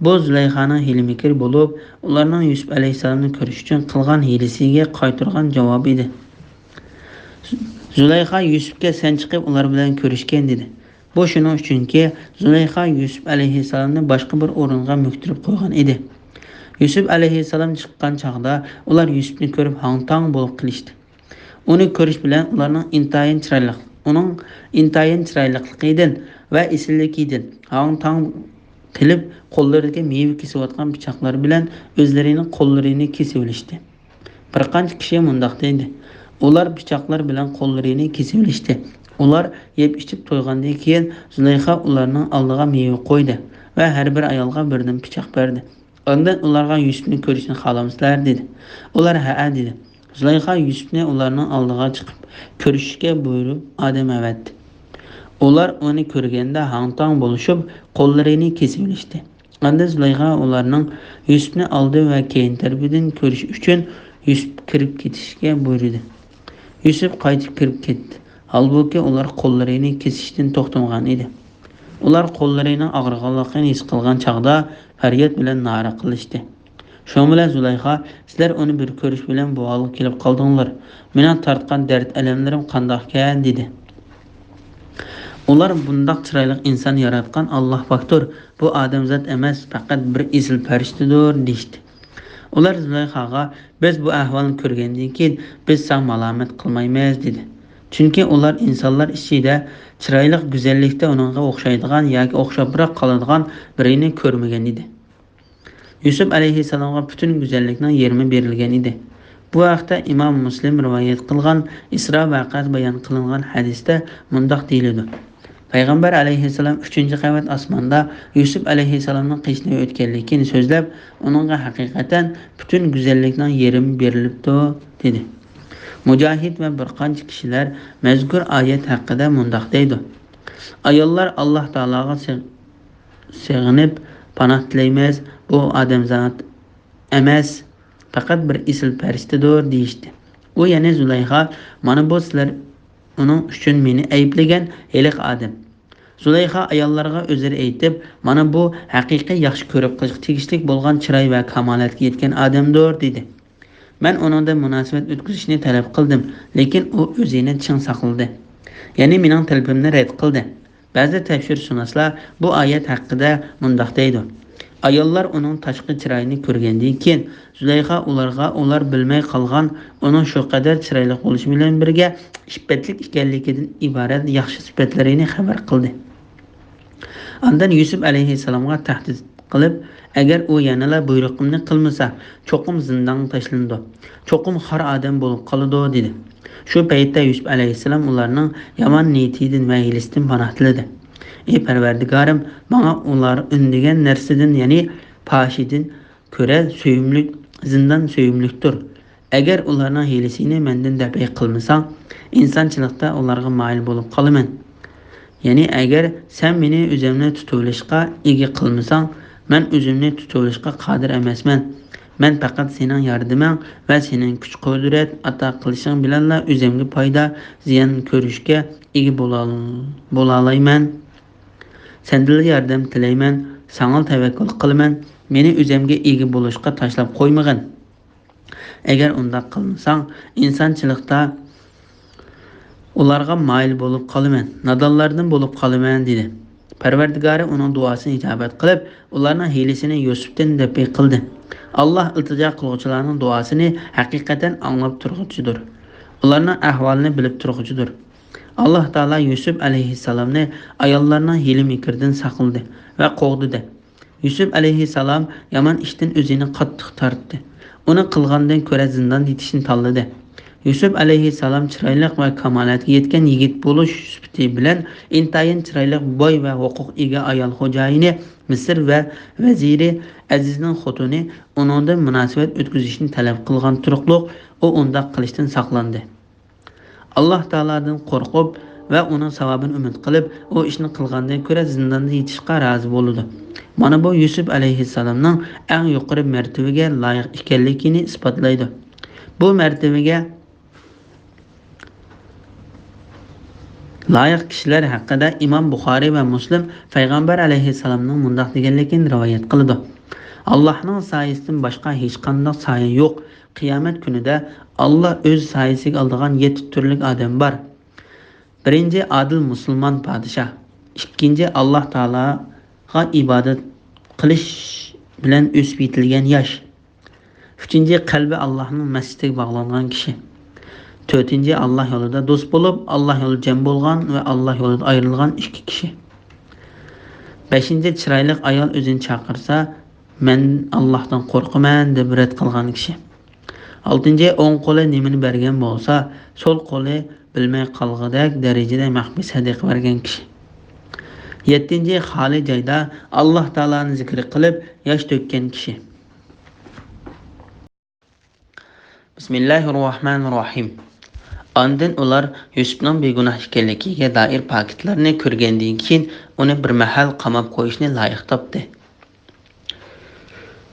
بۇ زۇلەيخانىڭ ھىيلە-مىكرى بولۇپ، ئۇلارنىڭ يۈسۈپ ئەلەيھىسسالامنى كۆرۈش ئۈچۈن قىلغان ھىيلىسىگە قايتۇرغان جاۋابى ئىدى. زۇلەيخا يۈسۈپكە: سەن چىقىپ ئۇلار بىلەن كۆرۈشكىن، دېدى. بۇ شۇنىڭ ئۈچۈنكى، زۇلەيخا يۈسۈپ ئەلەيھىسسالامنى باشقا بىر ئورۇنغا مۆكتۈرۈپ قويغان ئىدى. يۈسۈپ ئەلەيھىسسالام چىققان چاغدا ئۇلار يۈسۈپنى كۆرۈپ ھاڭ-تاڭ بولۇپ قېلىشتى. ئۇنى كۆرۈش بىلەن ئۇلارنىڭ ئىنتايىن چىرايلىق، ئۇنىڭ ئىنتايىن چىرايلىقلىقىدىن ۋە ئېسىللىكىدىن ھاڭ-تاڭ قېلىپ، قوللىرىدىكى مېۋە كېسىۋاتقان پىچاقلار بىلەن ئۆزلىرىنىڭ قوللىرىنى كېسىۋېلىشتى. بىر قانچە كىشى مۇنداق دېدى: ئۇلار پىچاقلار بىلەن قوللىرىنى كېسىۋېلىشتى. ئۇلار يەپ-ئىچىپ تويغاندىن كېيىن، زۇلەيخا ئۇلارنىڭ ئالدىغا مېۋە قويدى ۋە ھەر بىر ئايالغا بىردىن پىچاق بەردى. ئاندىن ئۇلارغا: يۈسۈپنى كۆرۈشنى خالامسىلەر؟ دېدى. ئۇلار: ھەئە، دېدى. زۇلەيخا يۈسۈپنى ئۇلارنىڭ ئالدىغا چىقىپ كۆرۈشۈشكە بۇيرۇپ، ئادەم ئەۋەتتى. ئۇلار ئۇنى كۆرگەندە ھاڭ-تاڭ بولۇشۇپ، قوللىرىنى كېسىۋېلىشتى. ئاندىن زۇلەيخا ئۇلارنىڭ يۈسۈپنى ئالدى ۋە كەينى تەرىپىدىن كۆرۈش ئۈچۈن يۈسۈپ كىرىپ كېتىشكە بۇيرۇدى. يۈسۈپ قايتىپ كىرىپ كەتتى. ھالبۇكى، ئۇلار قوللىرىنى كېسىشتىن توختىمىغان ئىدى. ئۇلار قوللىرىنىڭ ئاغرىغانلىقىنى ھېس قىلغان چاغدا پەرياد بىلەن نارە قىلىشتى. شۇنىڭ بىلەن زۇلەيخا: سىلەر ئۇنى بىر كۆرۈش بىلەن بۇ ھالغا كېلىپ قالدىڭلار. مېنىڭ تارتقان دەرد-ئەلەملىرىم قانداقكەن؟ دېدى. ئۇلار بۇنداق چىرايلىق ئىنسان ياراتقان ئاللاھ پاكتۇر، بۇ ئادەمزات ئەمەس، پەقەت بىر ئېسىل پەرىشتىدۇر، دېيىشتى. ئۇلار زۇلەيخاغا: بىز بۇ ئەھۋالنى كۆرگەندىن كېيىن، بىز ساڭا مالامەت قىلمايمىز، دېدى. چۈنكى ئۇلار ئىنسانلار ئىچىدە چىرايلىق گۈزەللىكتە ئۇنىڭغا ئوخشايدىغان ياكى ئوخشاپراق قالىدىغان بىرىنى كۆرمىگەن ئىدى. يۈسۈپ ئەلەيھىسسالامغا پۈتۈن گۈزەللىكنىڭ يېرىمى بېرىلگەن ئىدى. بۇ ھەقتە ئىمام مۇسلىم رىۋايەت قىلغان ئىسرا ۋەقەسى بايان قىلىنغان ھەدىستە مۇنداق دېيىلىدۇ: پەيغەمبەر ئەلەيھىسسالام ئۈچىنچى قەۋەت ئاسماندا يۈسۈپ ئەلەيھىسسالامنىڭ قېشىدىن ئۆتكەنلىكىنى سۆزلەپ، ئۇنىڭغا ھەقىقەتەن پۈتۈن گۈزەللىكنىڭ يېرىمى بېرىلىپتۇ، دېدى. مۇجاھىد ۋە بىر قانچە كىشىلەر مەزكۇر ئايەت ھەققىدە مۇنداق دەيدۇ: ئاياللار ئاللاھ تائالاغا سىغ-، سېغىنىپ پاناھ تىلەيمىز، بۇ ئادەمزات ئەمەس، پەقەت بىر ئېسىل پەرىشتىدۇر، دېيىشتى. ئۇ يەنە زۇلەيخا، مانا بۇ سىلەر ئۇنىڭ ئۈچۈن مېنى ئەيىبلىگەن ھېلىقى ئادەم. زۇلەيخا ئاياللارغا ئۆزرە ئېيتىپ، مانا بۇ ھەقىقىي ياخشى كۆرۈپ قېلىشقا تېگىشلىك بولغان چىراي ۋە كامالەتكە يەتكەن ئادەمدۇر، دېدى. مەن ئۇنىڭدىن مۇناسىۋەت ئۆتكۈزۈشنى تەلەپ قىلدىم، لېكىن ئۇ ئۆزىنى چىڭ ساقلىدى. يەنى مېنىڭ تەلىپىمنى رەت قىلدى. بەزى تەپسىرشۇناسلار بۇ ئايەت ھەققىدە مۇنداق دەيدۇ: ئاياللار ئۇنىڭ تاشقى چىرايىنى كۆرگەندىن كېيىن، زۇلەيخا ئۇلارغا ئۇلار بىلمەي قالغان ئۇنىڭ شۇ قەدەر چىرايلىق بولۇشى بىلەن بىرگە، ئىپپەتلىك ئىكەنلىكىدىن ئىبارەت ياخشى سۈپەتلىرىنى خەۋەر قىلدى. ئاندىن يۈسۈپ ئەلەيھىسسالامغا تەھدىت قىلىپ، ئەگەر ئۇ يەنىلا بۇيرۇقۇمنى قىلمىسا، چوقۇم زىندانغا تاشلىنىدۇ، چوقۇم خار ئادەم بولۇپ قالىدۇ، دېدى. شۇ پەيتتە يۈسۈپ ئەلەيھىسسالام ئۇلارنىڭ يامان نىيىتىدىن ۋە ھىيلىسىدىن پاناھ تىلىدى. ئى پەرۋەردىگارىم، ماڭا ئۇلار ئۈندىگەن نەرسىدىن، يەنى پاھىشىدىن كۆرە سۆيۈملۈك زىندان سۆيۈملۈكتۇر. ئەگەر ئۇلارنىڭ ھىيلىسىنى مەندىن دەپئى قىلمىساڭ، ئىنسانچىلىقتا ئۇلارغا مايىل بولۇپ قالىمەن. يەنى ئەگەر سەن مېنى ئۆزۈمنى تۇتۇۋېلىشقا ئىگە قىلمىساڭ، مەن ئۆزۈمنى تۇتۇۋېلىشقا قادىر ئەمەسمەن. مەن پەقەت سېنىڭ ياردىمىڭ ۋە سېنىڭ كۈچ-قۇدرەت ئاتا قىلىشىڭ بىلەنلا ئۆزۈمگە پايدا، زىيان كۆرۈشكە ئىگە بولال-، بولالايمەن. سەندىنلا ياردەم تىلەيمەن، ساڭىلا تەۋەككۈل قىلىمەن. مېنى ئۆزۈمگە ئىگە بولۇشقا تاشلاپ قويمىغىن. ئەگەر ئۇنداق قىلمىساڭ، ئىنسانچىلىقتا ئۇلارغا مايىل بولۇپ قالىمەن، نادانلاردىن بولۇپ قالىمەن، دېدى. پەرۋەردىگارى ئۇنىڭ دۇئاسىنى ئىجابەت قىلىپ، ئۇلارنىڭ ھىيلىسىنى يۈسۈپتىن دەپئى قىلدى. ئاللاھ ئىلتىجا قىلغۇچىلارنىڭ دۇئاسىنى ھەقىقەتەن ئاڭلاپ تۇرغۇچىدۇر. ئۇلارنىڭ ئەھۋالىنى بىلىپ تۇرغۇچىدۇر. ئاللاھ تائالا يۈسۈپ ئەلەيھىسسالامنى ئاياللارنىڭ ھىيلە-مىكرىدىن ساقلىدى ۋە قوغدىدى. يۈسۈپ ئەلەيھىسسالام يامان ئىشتىن ئۆزىنى قاتتىق تارتتى. ئۇنى قىلغاندىن كۆرە زىنداندا يېتىشنى تاللىدى. يۈسۈپ ئەلەيھىسسالام چىرايلىق ۋە كامالەتكە يەتكەن يىگىت بولۇش سۈپىتى بىلەن ئىنتايىن چىرايلىق، باي ۋە ھوقۇق ئىگە ئايال خوجايىنى، مىسىر ۋە ۋەزىرى ئەزىزنىڭ خوتۇنى ئۇنىڭدىن مۇناسىۋەت ئۆتكۈزۈشنى تەلەپ قىلغان تۇرۇقلۇق، ئۇ ئۇنداق قىلىشتىن ساقلاندى. ئاللاھ تائالادىن قورقۇپ ۋە ئۇنىڭ ساۋابىنى ئۈمىد قىلىپ، ئۇ ئىشنى قىلغاندىن كۆرە زىنداندا يېتىشقا رازى بولىدۇ. مانا بۇ يۈسۈپ ئەلەيھىسسالامنىڭ ئەڭ يۇقىرى مەرتىۋىگە لايىق ئىكەنلىكىنى ئىسپاتلايدۇ. بۇ مەرتىۋىگە لايىق كىشىلەر ھەققىدە ئىمام بۇخارىي ۋە مۇسلىم پەيغەمبەر ئەلەيھىسسالامنىڭ مۇنداق دېگەنلىكىنى رىۋايەت قىلىدۇ: ئاللاھنىڭ سايىسىدىن باشقا ھېچقانداق سايە يوق. قىيامەت كۈنىدە ئاللاھ ئۆز سايىسىگە ئالىدىغان يەتتە تۈرلۈك ئادەم بار. بىرىنچى، ئادىل مۇسۇلمان پادىشاھ. ئىككىنچى، ئاللاھ تائالاغا ئىبادەت قىلىش بىلەن ئۆسۈپ يېتىلگەن ياش. ئۈچىنچى، قەلبى ئاللاھنىڭ مەسچىتىگە باغلانغان كىشى. تۆتىنچى، ئاللاھ يولىدا دوست بولۇپ، ئاللاھ يولىدا جەم بولغان ۋە ئاللاھ يولىدا ئايرىلغان ئىككى كىشى. بەشىنچى، چىرايلىق ئايال ئۆزىنى چاقىرسا، مەن ئاللاھتىن قورقىمەن دەپ رەت قىلغان كىشى. ئالتىنچى، ئوڭ قولى نېمىنى بەرگەن بولسا، سول قولى بىلمەي قالغۇدەك دەرىجىدە مەخپىي سەدىقە بەرگەن كىشى. يەتتىنچى، خالىي جايدا ئاللاھ تائالانى زىكىر قىلىپ ياش تۆككەن كىشى. بىسمىللاھىررەھمانىررەھىم. ئاندىن ئۇلار يۈسۈپنىڭ بىگۇناھ ئىكەنلىكىگە دائىر پاكىتلارنى كۆرگەندىن كېيىن، ئۇنى بىر مەھەل قاماپ قويۇشنى لايىق تاپتى.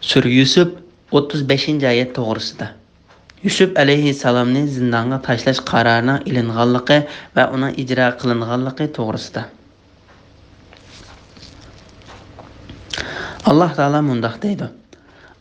سۈرە يۈسۈپ، ئوتتۇز بەشىنچى ئايەت توغرىسىدا. يۈسۈپ ئەلەيھىسسالامنى زىندانغا تاشلاش قارارىنىڭ ئېلىنغانلىقى ۋە ئۇنىڭ ئىجرا قىلىنغانلىقى توغرىسىدا. ئاللاھ تائالا مۇنداق دەيدۇ: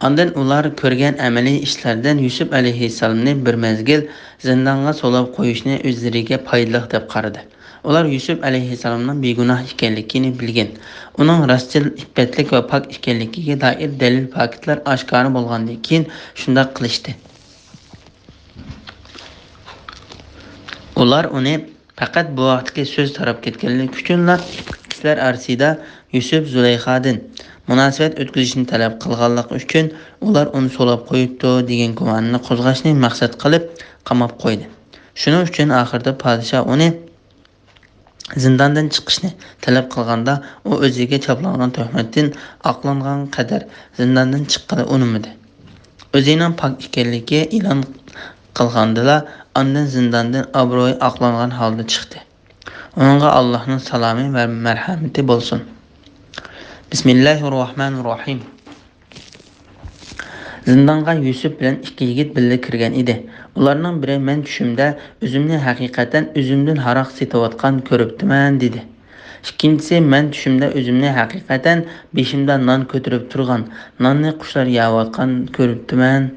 ئاندىن ئۇلار كۆرگەن ئەمەلىي ئىشلاردىن يۈسۈپ ئەلەيھىسسالامنى بىر مەزگىل زىندانغا سولاپ قويۇشنى ئۆزلىرىگە پايدىلىق دەپ قارىدى. ئۇلار يۈسۈپ ئەلەيھىسسالامنىڭ بىگۇناھ ئىكەنلىكىنى بىلگەن، ئۇنىڭ راستچىل، ئىپپەتلىك ۋە پاك ئىكەنلىكىگە دائىر دەلىل-پاكىتلار ئاشكارا بولغاندىن كېيىن شۇنداق قىلىشتى. ئۇلار ئۇنى پەقەت بۇ ھەقتىكى سۆز تاراپ كەتكەنلىكى ئۈچۈنلا كىشىلەر ئارىسىدا يۈسۈپ زۇلەيخادىن، مۇناسىۋەت ئۆتكۈزۈشنى تەلەپ قىلغانلىقى ئۈچۈن، ئۇلار ئۇنى سولاپ قويۇپتۇ دېگەن گۇماننى قوزغاشنى مەقسەت قىلىپ قاماپ قويدى. شۇنىڭ ئۈچۈن ئاخىرىدا پادىشاھ ئۇنى زىنداندىن چىقىشنى تەلەپ قىلغاندا، ئۇ ئۆزىگە چاپلانغان تۆھمەتتىن ئاقلانغان قەدەر زىنداندىن چىققىلى ئۇنىمىدى. ئۆزىنىڭ پاك ئىكەنلىكى ئېلان قىلغاندىلا، ئاندىن زىنداندىن ئابرۇيى ئاقلانغان ھالدا چىقتى. ئۇنىڭغا ئاللاھنىڭ سالامى ۋە مەرھەمىتى بولسۇن. بىسمىللاھىررەھمانىررەھىم. زىندانغا يۈسۈپ بىلەن ئىككى يىگىت بىللە كىرگەن ئىدى. ئۇلارنىڭ بىرى، مەن چۈشۈمدە ئۆزۈمنى ھەقىقەتەن ئۆزۈمدىن ھاراق سېتىۋاتقان كۆرۈپتىمەن، دېدى. ئىككىنچىسى، مەن چۈشۈمدە ئۆزۈمنى ھەقىقەتەن بېشىمدا نان كۆتۈرۈپ تۇرغان، ناننى قۇشلار يەۋاتقان كۆرۈپتىمەن.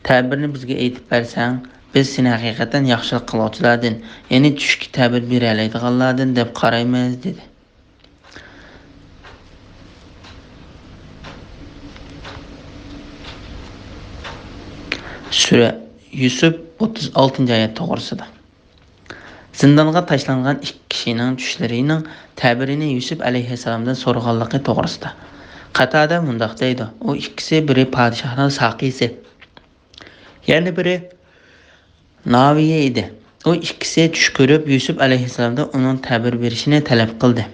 تەبىرنى بىزگە ئېيتىپ بەرسەڭ، بىز سېنى ھەقىقەتەن ياخشىلىق قىلغۇچىلاردىن، يەنى چۈشكە تەبىر بېرەلەيدىغانلاردىن دەپ قارايمىز، دېدى. سۈرە يۈسۈپ، ئوتتۇز ئالتىنچى ئايەت توغرىسىدا. زىندانغا تاشلانغان ئىككى كىشىنىڭ چۈشلىرىنىڭ تەبىرىنى يۈسۈپ ئەلەيھىسسالامدىن سورىغانلىقى توغرىسىدا. قاتادە مۇنداق دەيدۇ: ئۇ ئىككىسى، بىرى پادىشاھنىڭ ساقىيسى، يەنە بىرى ناۋىيە ئىدى. ئۇ ئىككىسى چۈش كۆرۈپ، يۈسۈپ ئەلەيھىسسالامدىن ئۇنىڭ تەبىر بېرىشىنى تەلەپ قىلدى.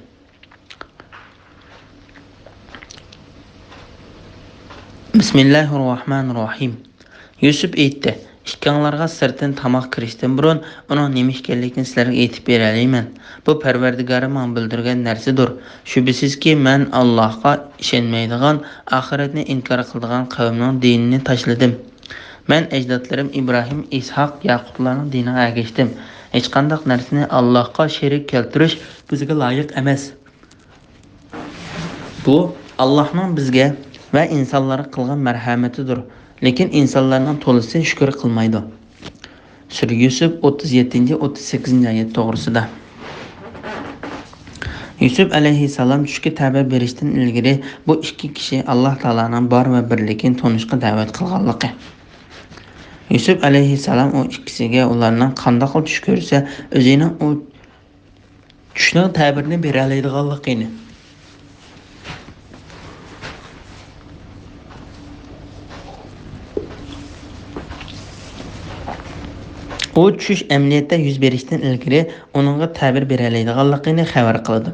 بىسمىللاھىررەھمانىررەھىم. يۈسۈپ ئېيتتى: ئىككىڭلارغا سىرتتىن تاماق كىرىشتىن بۇرۇن ئۇنىڭ نېمە ئىكەنلىكىنى سىلەرگە ئېيتىپ بېرەلەيمەن. بۇ پەرۋەردىگارىم ماڭا بىلدۈرگەن نەرسىدۇر. شۈبھىسىزكى، مەن ئاللاھقا ئىشەنمەيدىغان، ئاخىرەتنى ئىنكار قىلىدىغان قەۋمنىڭ دىنىنى تاشلىدىم. مەن ئەجدادلىرىم ئىبراھىم، ئىسھاق، ياقۇپلارنىڭ دىنىغا ئەگەشتىم. ھېچقانداق نەرسىنى ئاللاھقا شېرىك كەلتۈرۈش بىزگە لايىق ئەمەس. بۇ ئاللاھنىڭ بىزگە ۋە ئىنسانلارغا قىلغان مەرھەمىتىدۇر. لېكىن ئىنسانلارنىڭ تولىسى شۈكۈر قىلمايدۇ. سۈرە يۈسۈپ، ئوتتۇز يەتتىنچى، ئوتتۇز سەككىزىنچى ئايەت توغرىسىدا. يۈسۈپ ئەلەيھىسسالام چۈشكە تەبىر بېرىشتىن ئىلگىرى بۇ ئىككى كىشى ئاللاھ تائالانىڭ بار ۋە بىرلىكىنى تونۇشقا دەۋەت قىلغانلىقى. يۈسۈپ ئەلەيھىسسالام ئۇ ئىككىسىگە ئۇلارنىڭ قانداقلا چۈش كۆرسە، ئۆزىنىڭ ئۇ چۈشنىڭ تەبىرىنى بېرەلەيدىغانلىقىنى، ئۇ چۈش ئەمەلىيەتتە يۈز بېرىشتىن ئىلگىرى ئۇنىڭغا تەبىر بېرەلەيدىغانلىقىنى خەۋەر قىلىدۇ.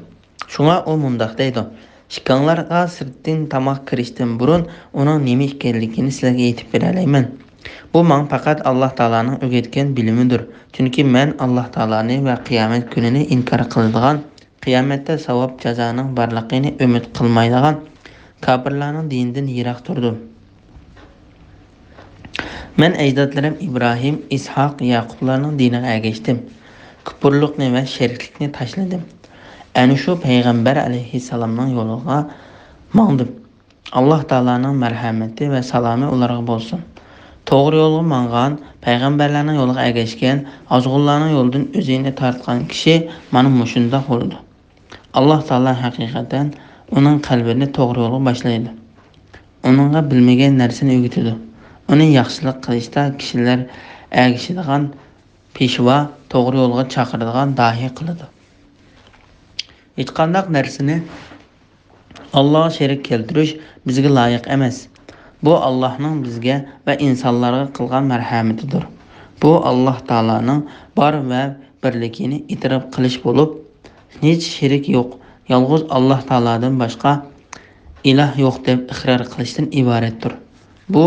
شۇڭا ئۇ مۇنداق دەيدۇ: ئىككىڭلارغا سىرتتىن تاماق كىرىشتىن بۇرۇن ئۇنىڭ نېمە ئىكەنلىكىنى سىلەرگە ئېيتىپ بېرەلەيمەن. بۇ ماڭا پەقەت ئاللاھ تائالانىڭ ئۆگەتكەن بىلىمىدۇر. چۈنكى مەن ئاللاھ تائالانى ۋە قىيامەت كۈنىنى ئىنكار قىلىدىغان، قىيامەتتە ساۋاب جازانىڭ بارلىقىنى ئۈمىد قىلمايدىغان كاپىرلارنىڭ دىنىدىن يىراق تۇردۇم. مەن ئەجدادلىرىم ئىبراھىم، ئىسھاق، ياقۇپلارنىڭ دىنىغا ئەگەشتىم. كۇپۇرلۇقنى ۋە شېرىكلىكنى تاشلىدىم. ئەنە شۇ پەيغەمبەر ئەلەيھىسسالامنىڭ يولىغا ماڭدىم. ئاللاھ تائالانىڭ مەرھەمىتى ۋە سالامى ئۇلارغا بولسۇن. توغرا يولغا ماڭغان، پەيغەمبەرلەرنىڭ يولىغا ئەگەشكەن، ئازغۇنلارنىڭ يولىدىن ئۆزىنى تارتقان كىشى مانا مۇشۇنداق بولىدۇ. ئاللاھ تائالا ھەقىقەتەن ئۇنىڭ قەلبىنى توغرا يولغا باشلايدۇ. ئۇنىڭغا بىلمىگەن نەرسىنى ئۆگىتىدۇ. ئۇنى ياخشىلىق قىلىشتا كىشىلەر ئەگىشىدىغان پېشۋا، توغرا يولغا چاقىرىدىغان داھىي قىلىدۇ. ھېچقانداق نەرسىنى ئاللاھقا شېرىك كەلتۈرۈش بىزگە لايىق ئەمەس. بۇ ئاللاھنىڭ بىزگە ۋە ئىنسانلارغا قىلغان مەرھەمىتىدۇر. بۇ ئاللاھ تائالانىڭ بار ۋە بىرلىكىنى ئېتىراپ قىلىش بولۇپ، ھېچ شېرىك يوق، يالغۇز ئاللاھ تائالادىن باشقا ئىلاھ يوق دەپ ئىقرار قىلىشتىن ئىبارەتتۇر. بۇ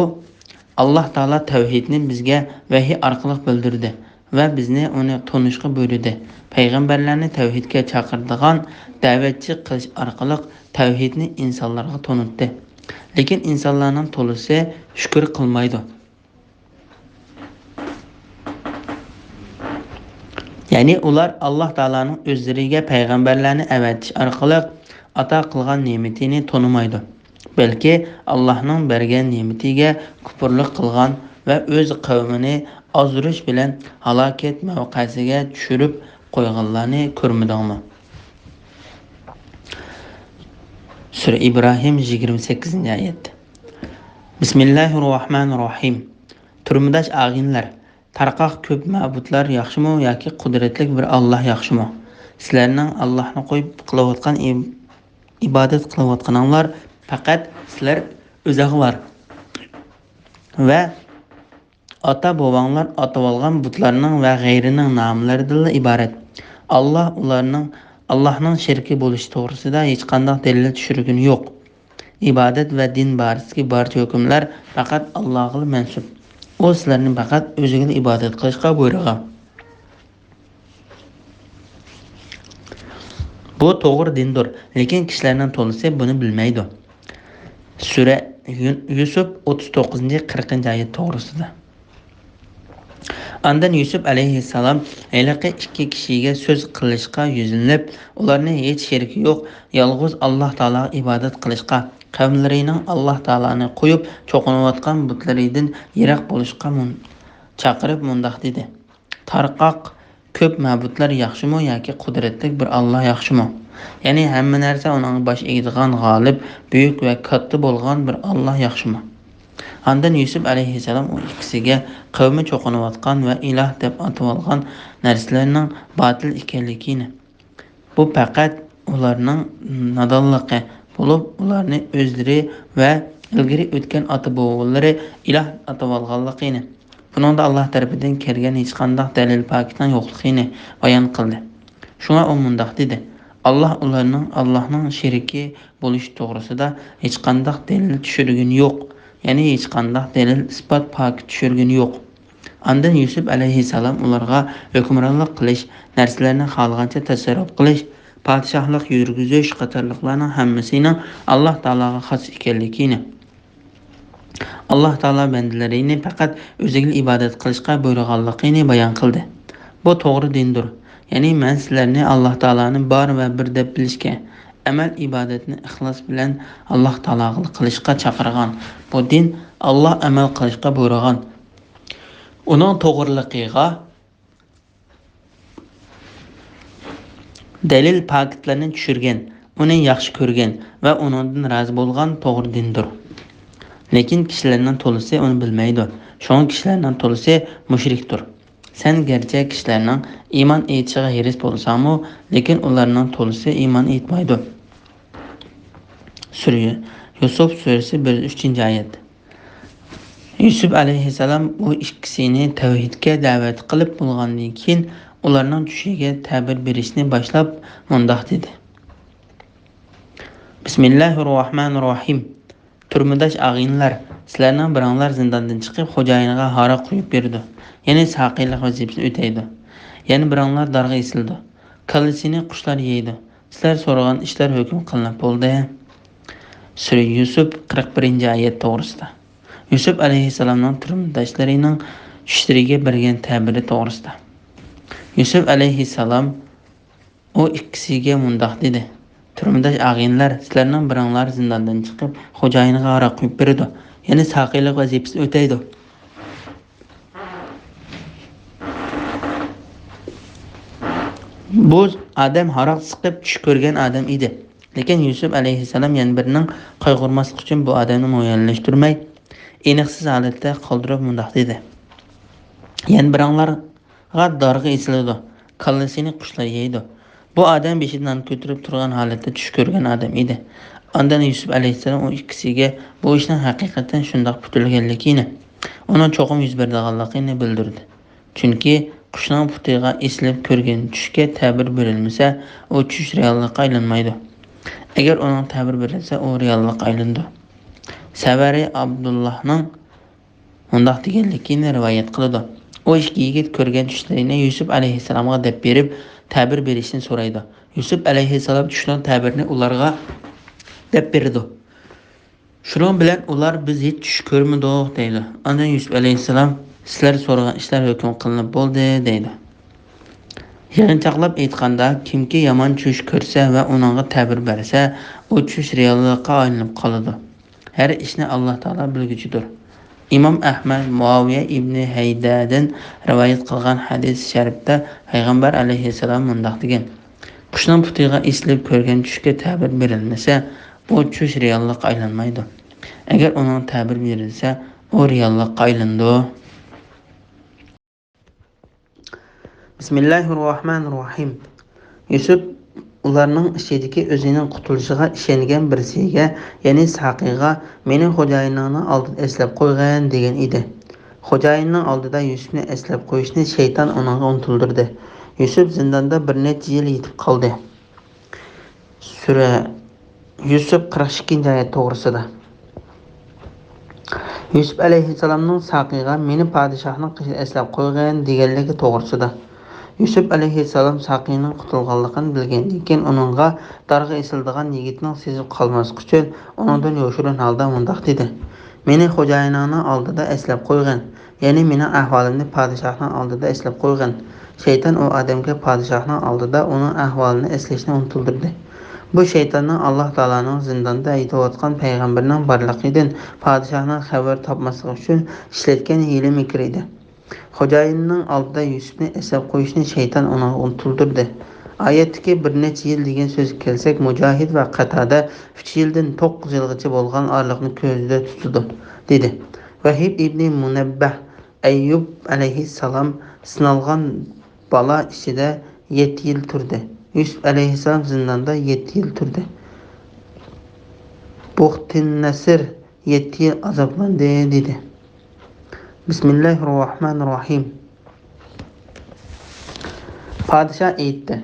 ئاللاھ تائالا تەۋھىدنى بىزگە ۋەھىي ئارقىلىق بىلدۈردى ۋە بىزنى ئۇنى تونۇشقا بۇيرۇدى. پەيغەمبەرلەرنى تەۋھىدكە چاقىرىدىغان دەۋەتچى قىلىش ئارقىلىق تەۋھىدنى ئىنسانلارغا تونۇتتى. لېكىن ئىنسانلارنىڭ تولىسى شۈكۈر قىلمايدۇ. يەنى ئۇلار ئاللاھ تائالانىڭ ئۆزلىرىگە پەيغەمبەرلەرنى ئەۋەتىش ئارقىلىق ئاتا قىلغان نېمىتىنى تونۇمايدۇ، بەلكى ئاللاھنىڭ بەرگەن نېمىتىگە كۇپۇرلۇق قىلغان ۋە ئۆز قەۋمىنى ئازدۇرۇش بىلەن ھالاكەت مەۋقەسىگە چۈشۈرۈپ قويغانلارنى كۆرمىدىڭمۇ؟ سۈرە ئىبراھىم، يىگىرمە سەككىزىنچى ئايەت. بىسمىللاھىررەھمانىررەھىم. تۇرمىداش ئاغىنىلەر، تارقاق كۆپ مەبۇدلار ياخشىمۇ ياكى قۇدرەتلىك بىر ئاللاھ ياخشىمۇ؟ سىلەرنىڭ ئاللاھنى قويۇپ قىلىۋاتقان ئىب-، ئىبادەت قىلىۋاتقىنىڭلار پەقەت سىلەر ئۆزۈڭلار ۋە ئاتا-بوۋاڭلار ئاتىۋالغان بۇتلارنىڭ ۋە غەيرىنىڭ ناملىرىدىنلا ئىبارەت. ئاللا ئۇلارنىڭ، ئاللانىڭ شېرىكى بولۇشى توغرىسىدا ھېچقانداق دەلىل چۈشۈرگىنى يوق. ئىبادەت ۋە دىن بارىسىدىكى بارچە ھۆكۈملەر پەقەت ئاللاغىلا مەنسۇپ. ئۇ سىلەرنى پەقەت ئۆزىگىلا ئىبادەت قىلىشقا بۇيرۇغان. بۇ توغرا دىندۇر، لېكىن كىشىلەرنىڭ تولىسى بۇنى بىلمەيدۇ. سۈرە يۇ-، يۈسۈپ ئوتتۇز توققۇزىنچى، قىرىقىنچى ئايەت توغرىسىدا. ئاندىن يۈسۈپ ئەلەيھىسسالام ھېلىقى ئىككى كىشىگە سۆز قىلىشقا يۈزلىنىپ، ئۇلارنى ھېچ شېرىكى يوق، يالغۇز ئاللا تائالاغا ئىبادەت قىلىشقا، قەۋملىرىنىڭ ئاللا تائالانى قويۇپ چوقۇنۇۋاتقان بۇتلىرىدىن يىراق بولۇشقا مۇن-، چاقىرىپ مۇنداق دېدى: تارقاق، كۆپ مەبۇدلار ياخشىمۇ ياكى قۇدرەتلىك بىر ئاللا ياخشىمۇ؟ يەنى ھەممە نەرسە ئۇنىڭغا باش ئېگىدىغان، غالىب، بۈيۈك ۋە كاتتا بولغان بىر ئاللا ياخشىمۇ؟ ئاندىن يۈسۈپ ئەلەيھىسسالام ئۇ ئىككىسىگە قەۋمى چوقۇنۇۋاتقان ۋە ئىلاھ دەپ ئاتىۋالغان نەرسىلەرنىڭ باتىل ئىكەنلىكىنى، بۇ پەقەت ئۇلارنىڭ نادانلىقى بولۇپ، ئۇلارنى ئۆزلىرى ۋە ئىلگىرى ئۆتكەن ئاتا-بوۋىلىرى ئىلاھ ئاتىۋالغانلىقىنى، بۇنىڭدا ئاللا تەرىپىدىن كەلگەن ھېچقانداق دەلىل پاكىتنىڭ يوقلۇقىنى بايان قىلدى. شۇڭا ئۇ مۇنداق دېدى: ئاللا ئۇلارنىڭ، ئاللانىڭ شېرىكى بولۇشى توغرىسىدا ھېچقانداق دەلىل چۈشۈرگىنى يوق، يەنى ھېچقانداق دەلىل، ئىسپات، پاكىت چۈشۈرگىنى يوق. ئاندىن يۈسۈپ ئەلەيھىسسالام ئۇلارغا ھۆكۈمرانلىق قىلىش، نەرسىلەرنى خالىغانچە تەسەررۇپ قىلىش، پادىشاھلىق يۈرگۈزۈش قاتارلىقلارنىڭ ھەممىسىنىڭ ئاللا تائالاغا خاس ئىكەنلىكىنى، ئاللا تائالا بەندىلىرىنى پەقەت ئۆزىگىلا ئىبادەت قىلىشقا بۇيرۇغانلىقىنى بايان قىلدى. بۇ توغرا دىندۇر. يەنى مەن سىلەرنى ئاللا تائالانى بار ۋە بىر دەپ بىلىشكە، ئەمەل ئىبادەتنى ئىخلاس بىلەن ئاللا تائالاغىلا قىلىشقا چاقىرغان. بۇ دىن ئاللا ئەمەل قىلىشقا بۇيرۇغان. ئۇنىڭ توغرىلىقىغا دەلىل پاكىتلارنى چۈشۈرگەن، ئۇنى ياخشى كۆرگەن ۋە ئۇنىڭدىن رازى بولغان توغرا دىندۇر. لېكىن كىشىلەرنىڭ تولىسى ئۇنى بىلمەيدۇ. شۇڭا كىشىلەرنىڭ تولىسى مۇشرىكتۇر. سەن گەرچە كىشىلەرنىڭ ئىمان ئېيتىشىغا ھېرىس بولساڭمۇ، لېكىن ئۇلارنىڭ تولىسى ئىمان ئېيتمايدۇ. سۈرە يۈسۈپ سۈرىسى بىر يۈز ئۈچىنچى ئايەت. يۈسۈپ ئەلەيھىسسالام ئۇ ئىككىسىنى تەۋھىدكە دەۋەت قىلىپ بولغاندىن كېيىن، ئۇلارنىڭ چۈشىگە تەبىر بېرىشنى باشلاپ مۇنداق دېدى: بىسمىللاھىررەھمانىررەھىم. تۈرمىداش ئاغىنىلەر، سىلەرنىڭ بىرىڭلار زىنداندىن چىقىپ، خوجايىنىغا ھاراق قۇيۇپ بېرىدۇ، يەنى ساقىيلىق ۋەزىپىسىنى ئۆتەيدۇ. يەنە بىرىڭلار دارغا ئېسىلىدۇ. كاللىسىنى قۇشلار يەيدۇ. سىلەر سورىغان ئىشلار ھۆكۈم قىلىنىپ بولدى. سۈرە يۈسۈپ، قىرىق بىرىنچى ئايەت توغرىسىدا. يۈسۈپ ئەلەيھىسسالامنىڭ تۈرمىداشلىرىنىڭ چۈشلىرىگە بەرگەن تەبىرى توغرىسىدا. يۈسۈپ ئەلەيھىسسالام ئۇ ئىككىسىگە مۇنداق دېدى: تۈرمىداش ئاغىنىلەر، سىلەرنىڭ بىرىڭلار زىنداندىن چىقىپ، خوجايىنىغا ھاراق قۇيۇپ بېرىدۇ، يەنى ساقىيلىق ۋەزىپىسىنى ئۆتەيدۇ. بۇ ئادەم ھاراق سىقىپ چۈش كۆرگەن ئادەم ئىدى. لېكىن يۈسۈپ ئەلەيھىسسالام يەنە بىرىنىڭ قايغۇرماسلىق ئۈچۈن بۇ ئادەمنى مۇئەييەنلەشتۈرمەي، ئېنىقسىز ھالەتتە قالدۇرۇپ مۇنداق دېدى: يەنە بىرىڭلارغا دارغا ئېسىلىدۇ، كاللىسىنى قۇشلار يەيدۇ. بۇ ئادەم بېشىدا نان كۆتۈرۈپ تۇرغان ھالەتتە چۈش كۆرگەن ئادەم ئىدى. ئاندىن يۈسۈپ ئەلەيھىسسالام ئۇ ئىككىسىگە بۇ ئىشنىڭ ھەقىقەتەن شۇنداق پۈتۈلگەنلىكىنى، ئۇنىڭ چوقۇم يۈز بېرىدىغانلىقىنى بىلدۈردى. چۈنكى قۇشنىڭ پۇتىغا ئېسىلىپ كۆرگەن چۈشكە تەبىر بېرىلمىسە، ئۇ چۈش رېئاللىققا ئايلانمايدۇ. ئەگەر ئۇنىڭ تەبىر بېرىلسە، ئۇ رېئاللىققا ئايلىنىدۇ. سەۋەرى ئابدۇللاھنىڭ مۇنداق دېگەنلىكىنى رىۋايەت قىلىدۇ: ئۇ ئىككى يىگىت كۆرگەن چۈشلىرىنى يۈسۈپ ئەلەيھىسسالامغا دەپ بېرىپ، تەبىر بېرىشنى سورايدۇ. يۈسۈپ ئەلەيھىسسالام چۈشنىڭ تەبىرىنى ئۇلارغا دەپ بېرىدۇ. شۇنىڭ بىلەن ئۇلار: «بىز ھېچ چۈش كۆرمىدۇق» دەيدۇ. ئاندىن يۈسۈپ ئەلەيھىسسالام: «سىلەر سورىغان ئىشلار ھۆكۈم قىلىنىپ بولدى» دەيدۇ. يىغىنچاقلاپ ئېيتقاندا، كىمكى يامان چۈش كۆرسە ۋە ئۇنىڭغا تەبىر بەرسە، ئۇ چۈش رېئاللىققا ئايلىنىپ قالىدۇ. ھەر ئىشنى ئاللا تائالا بىلگۈچىدۇر. ئىمام ئەھمەد مۇئاۋىيە ئىبنى ھەيدەدىن رىۋايەت قىلغان ھەدىس شەرىپتە پەيغەمبەر ئەلەيھىسسالام مۇنداق دېگەن: «قۇشنىڭ پۇتىغا ئېسىلىپ كۆرگەن چۈشكە تەبىر بېرىلمىسە، بۇ چۈش رېئاللىققا ئايلانمايدۇ. ئەگەر ئۇنىڭ تەبىر بېرىلسە، ئۇ رېئاللىققا ئايلىنىدۇ.» بىسمىللاھىررەھمانىررەھىم. يۈسۈپ ئۇلارنىڭ ئىچىدىكى ئۆزىنىڭ قۇتۇلۇشىغا ئىشەنگەن بىرسىگە، يەنى ساقىيغا، «مېنى خوجايىنىڭنىڭ ئالدىدا ئەسلەپ قويغىن» دېگەن ئىدى. خوجايىننىڭ ئالدىدا يۈسۈپنى ئەسلەپ قويۇشنى شەيتان ئۇنىڭغا ئۇنتۇلدۇردى. يۈسۈپ زىنداندا بىر نەچچە يىل يېتىپ قالدى. سۈرە يۈسۈپ، قىرىق ئىككىنچى ئايەت توغرىسىدا. يۈسۈپ ئەلەيھىسسالامنىڭ ساقىيغا «مېنى پادىشاھنىڭ قېشىدا ئەسلەپ قويغىن» دېگەنلىكى توغرىسىدا. يۈسۈپ ئەلەيھىسسالام ساقىينىڭ قۇتۇلغانلىقىنى بىلگەندىن كېيىن، ئۇنىڭغا دارغا ئېسىلىدىغان يىگىتنىڭ سېزىپ قالماسلىقى ئۈچۈن، ئۇنىڭدىن يوشۇرۇن ھالدا مۇنداق دېدى: «مېنى خوجايىنىڭنىڭ ئالدىدا ئەسلەپ قويغىن، يەنى مېنىڭ ئەھۋالىمنى پادىشاھنىڭ ئالدىدا ئەسلەپ قويغىن.» شەيتان ئۇ ئادەمگە پادىشاھنىڭ ئالدىدا ئۇنىڭ ئەھۋالىنى ئەسلەشنى ئۇنتۇلدۇردى. بۇ شەيتاننىڭ ئاللاھ تائالانىڭ زىنداندا ئېيتىۋاتقان پەيغەمبىرىنىڭ بارلىقىدىن پادىشاھنىڭ خەۋەر تاپماسلىقى ئۈچۈن ئىشلەتكەن ھىيلە-مىكرى ئىدى. خوجايىنىنىڭ ئالدىدا يۈسۈپنى ئەسلەپ قويۇشنى شەيتان ئۇنىڭغا ئۇنتۇلدۇردى. ئايەتتىكى «بىر نەچچە يىل» دېگەن سۆزگە كەلسەك، مۇجاھىد ۋە قاتادە «ئۈچ يىلدىن توققۇز يىلغىچە بولغان ئارىلىقنى كۆزدە تۇتىدۇ» دېدى. ۋەھىب ئىبنى مۇنەببەھ، ئەييۇب ئەلەيھىسسالام سىنالغان بالا ئىچىدە يەتتە يىل تۇردى. يۈسۈپ ئەلەيھىسسالام زىنداندا يەتتە يىل تۇردى. بۇختىننەسىر يەتتە يىل ئازابلاندى، دېدى. بىسمىللاھىررەھمانىررەھىم. پادىشاھ ئېيتتى: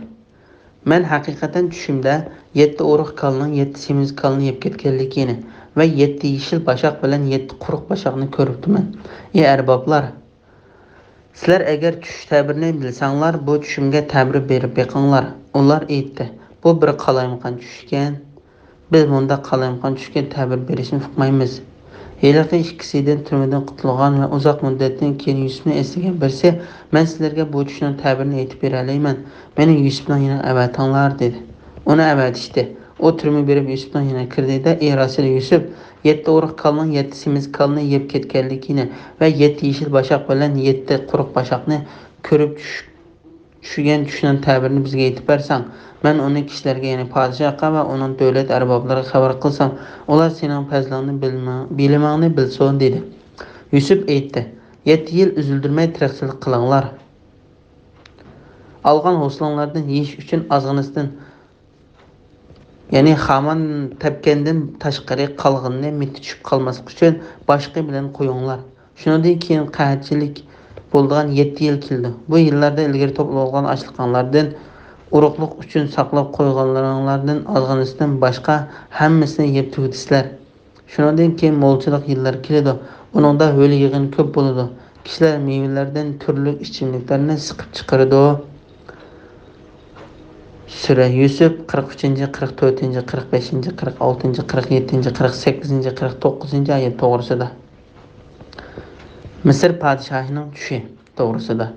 «مەن ھەقىقەتەن چۈشۈمدە يەتتە ئورۇق كالىنىڭ يەتتە سېمىز كالىنى يەپ كەتكەنلىكىنى ۋە يەتتە يېشىل باشاق بىلەن يەتتە قۇرۇق باشاقنى كۆرۈپتىمەن. ئى ئەربابلار! سىلەر ئەگەر چۈش تەبىرىنى بىلسەڭلار، بۇ چۈشۈمگە تەبىر بېرىپ بېقىڭلار.» ئۇلار ئېيتتى: «بۇ بىر قالايمىقان چۈش ئىكەن. بىز مۇنداق قالايمىقان چۈشكە تەبىر بېرىشنى ئۇقمايمىز.» ھېلىقى ئىككىسىدىن تۈرمىدىن قۇتۇلغان ۋە ئۇزاق مۇددەتتىن كېيىن يۈسۈپنى ئەسلىگەن بىرسى: «مەن سىلەرگە بۇ چۈشنىڭ تەبىرىنى ئېيتىپ بېرەلەيمەن. مېنى يۈسۈپنىڭ يېنىغا ئەۋەتىڭلار» دېدى. ئۇنى ئەۋەتىشتى. ئۇ تۈرمىگە بېرىپ يۈسۈپنىڭ يېنىغا كىردى-دە: «ئى رەسۇل يۈسۈپ، يەتتە ئورۇق كالىنىڭ يەتتە سېمىز كالىنى يەپ كەتكەنلىكىنى ۋە يەتتە يېشىل باشاق بىلەن يەتتە قۇرۇق باشاقنى كۆرۈپ چۈش، چۈشىگەن چۈشنىڭ تەبىرىنى بىزگە ئېيتىپ بەرسەڭ، مەن ئۇنى كىشىلەرگە، يەنى پادىشاھقا ۋە ئۇنىڭ دۆلەت ئەربابلىرىغا خەۋەر قىلسام، ئۇلار سېنىڭ پەزلىڭنى بىلمە-، بىلىمىڭنى بىلسۇن» دېدى. يۈسۈپ ئېيتتى: «يەتتە يىل ئۈزۈلدۈرمەي تېرىقچىلىق قىلىڭلار. ئالغان ھوسۇلۇڭلاردىن يېيىش ئۈچۈن ئازغىنىسىدىن، يەنى خامان تەپكەندىن تاشقىرى قالغىنىنى مىتى چۈشۈپ قالماسلىقى ئۈچۈن باشقا بىلەن قويۇڭلار. شۇنىڭدىن كېيىن قەھەتچىلىك بولىدىغان يەتتە يىل كېلىدۇ. بۇ يىللاردا ئىلگىرى توپلىۋالغان ئاشلىقىڭلاردىن، ئورۇقلۇق ئۈچۈن ساقلاپ قويغانلىرىڭلاردىن ئازغىنىسىدىن باشقا ھەممىسىنى يەپ تۈگىتىسىلەر. شۇنىڭدىن كېيىن مولچىلىق يىللار كېلىدۇ. ئۇنىڭدا ھۆل يېغىنى كۆپ بولىدۇ. كىشىلەر مېۋىلەردىن تۈرلۈك ئىچىملىكلەرنى سىقىپ چىقىرىدۇ.» سۈرە يۈسۈپ، قىرىق ئۈچىنچى، قىرىق تۆتىنچى، قىرىق بەشىنچى، قىرىق ئالتىنچى، قىرىق يەتتىنچى، قىرىق سەككىزىنچى، قىرىق توققۇزىنچى ئايەت توغرىسىدا. مىسىر پادىشاھىنىڭ چۈشى توغرىسىدا.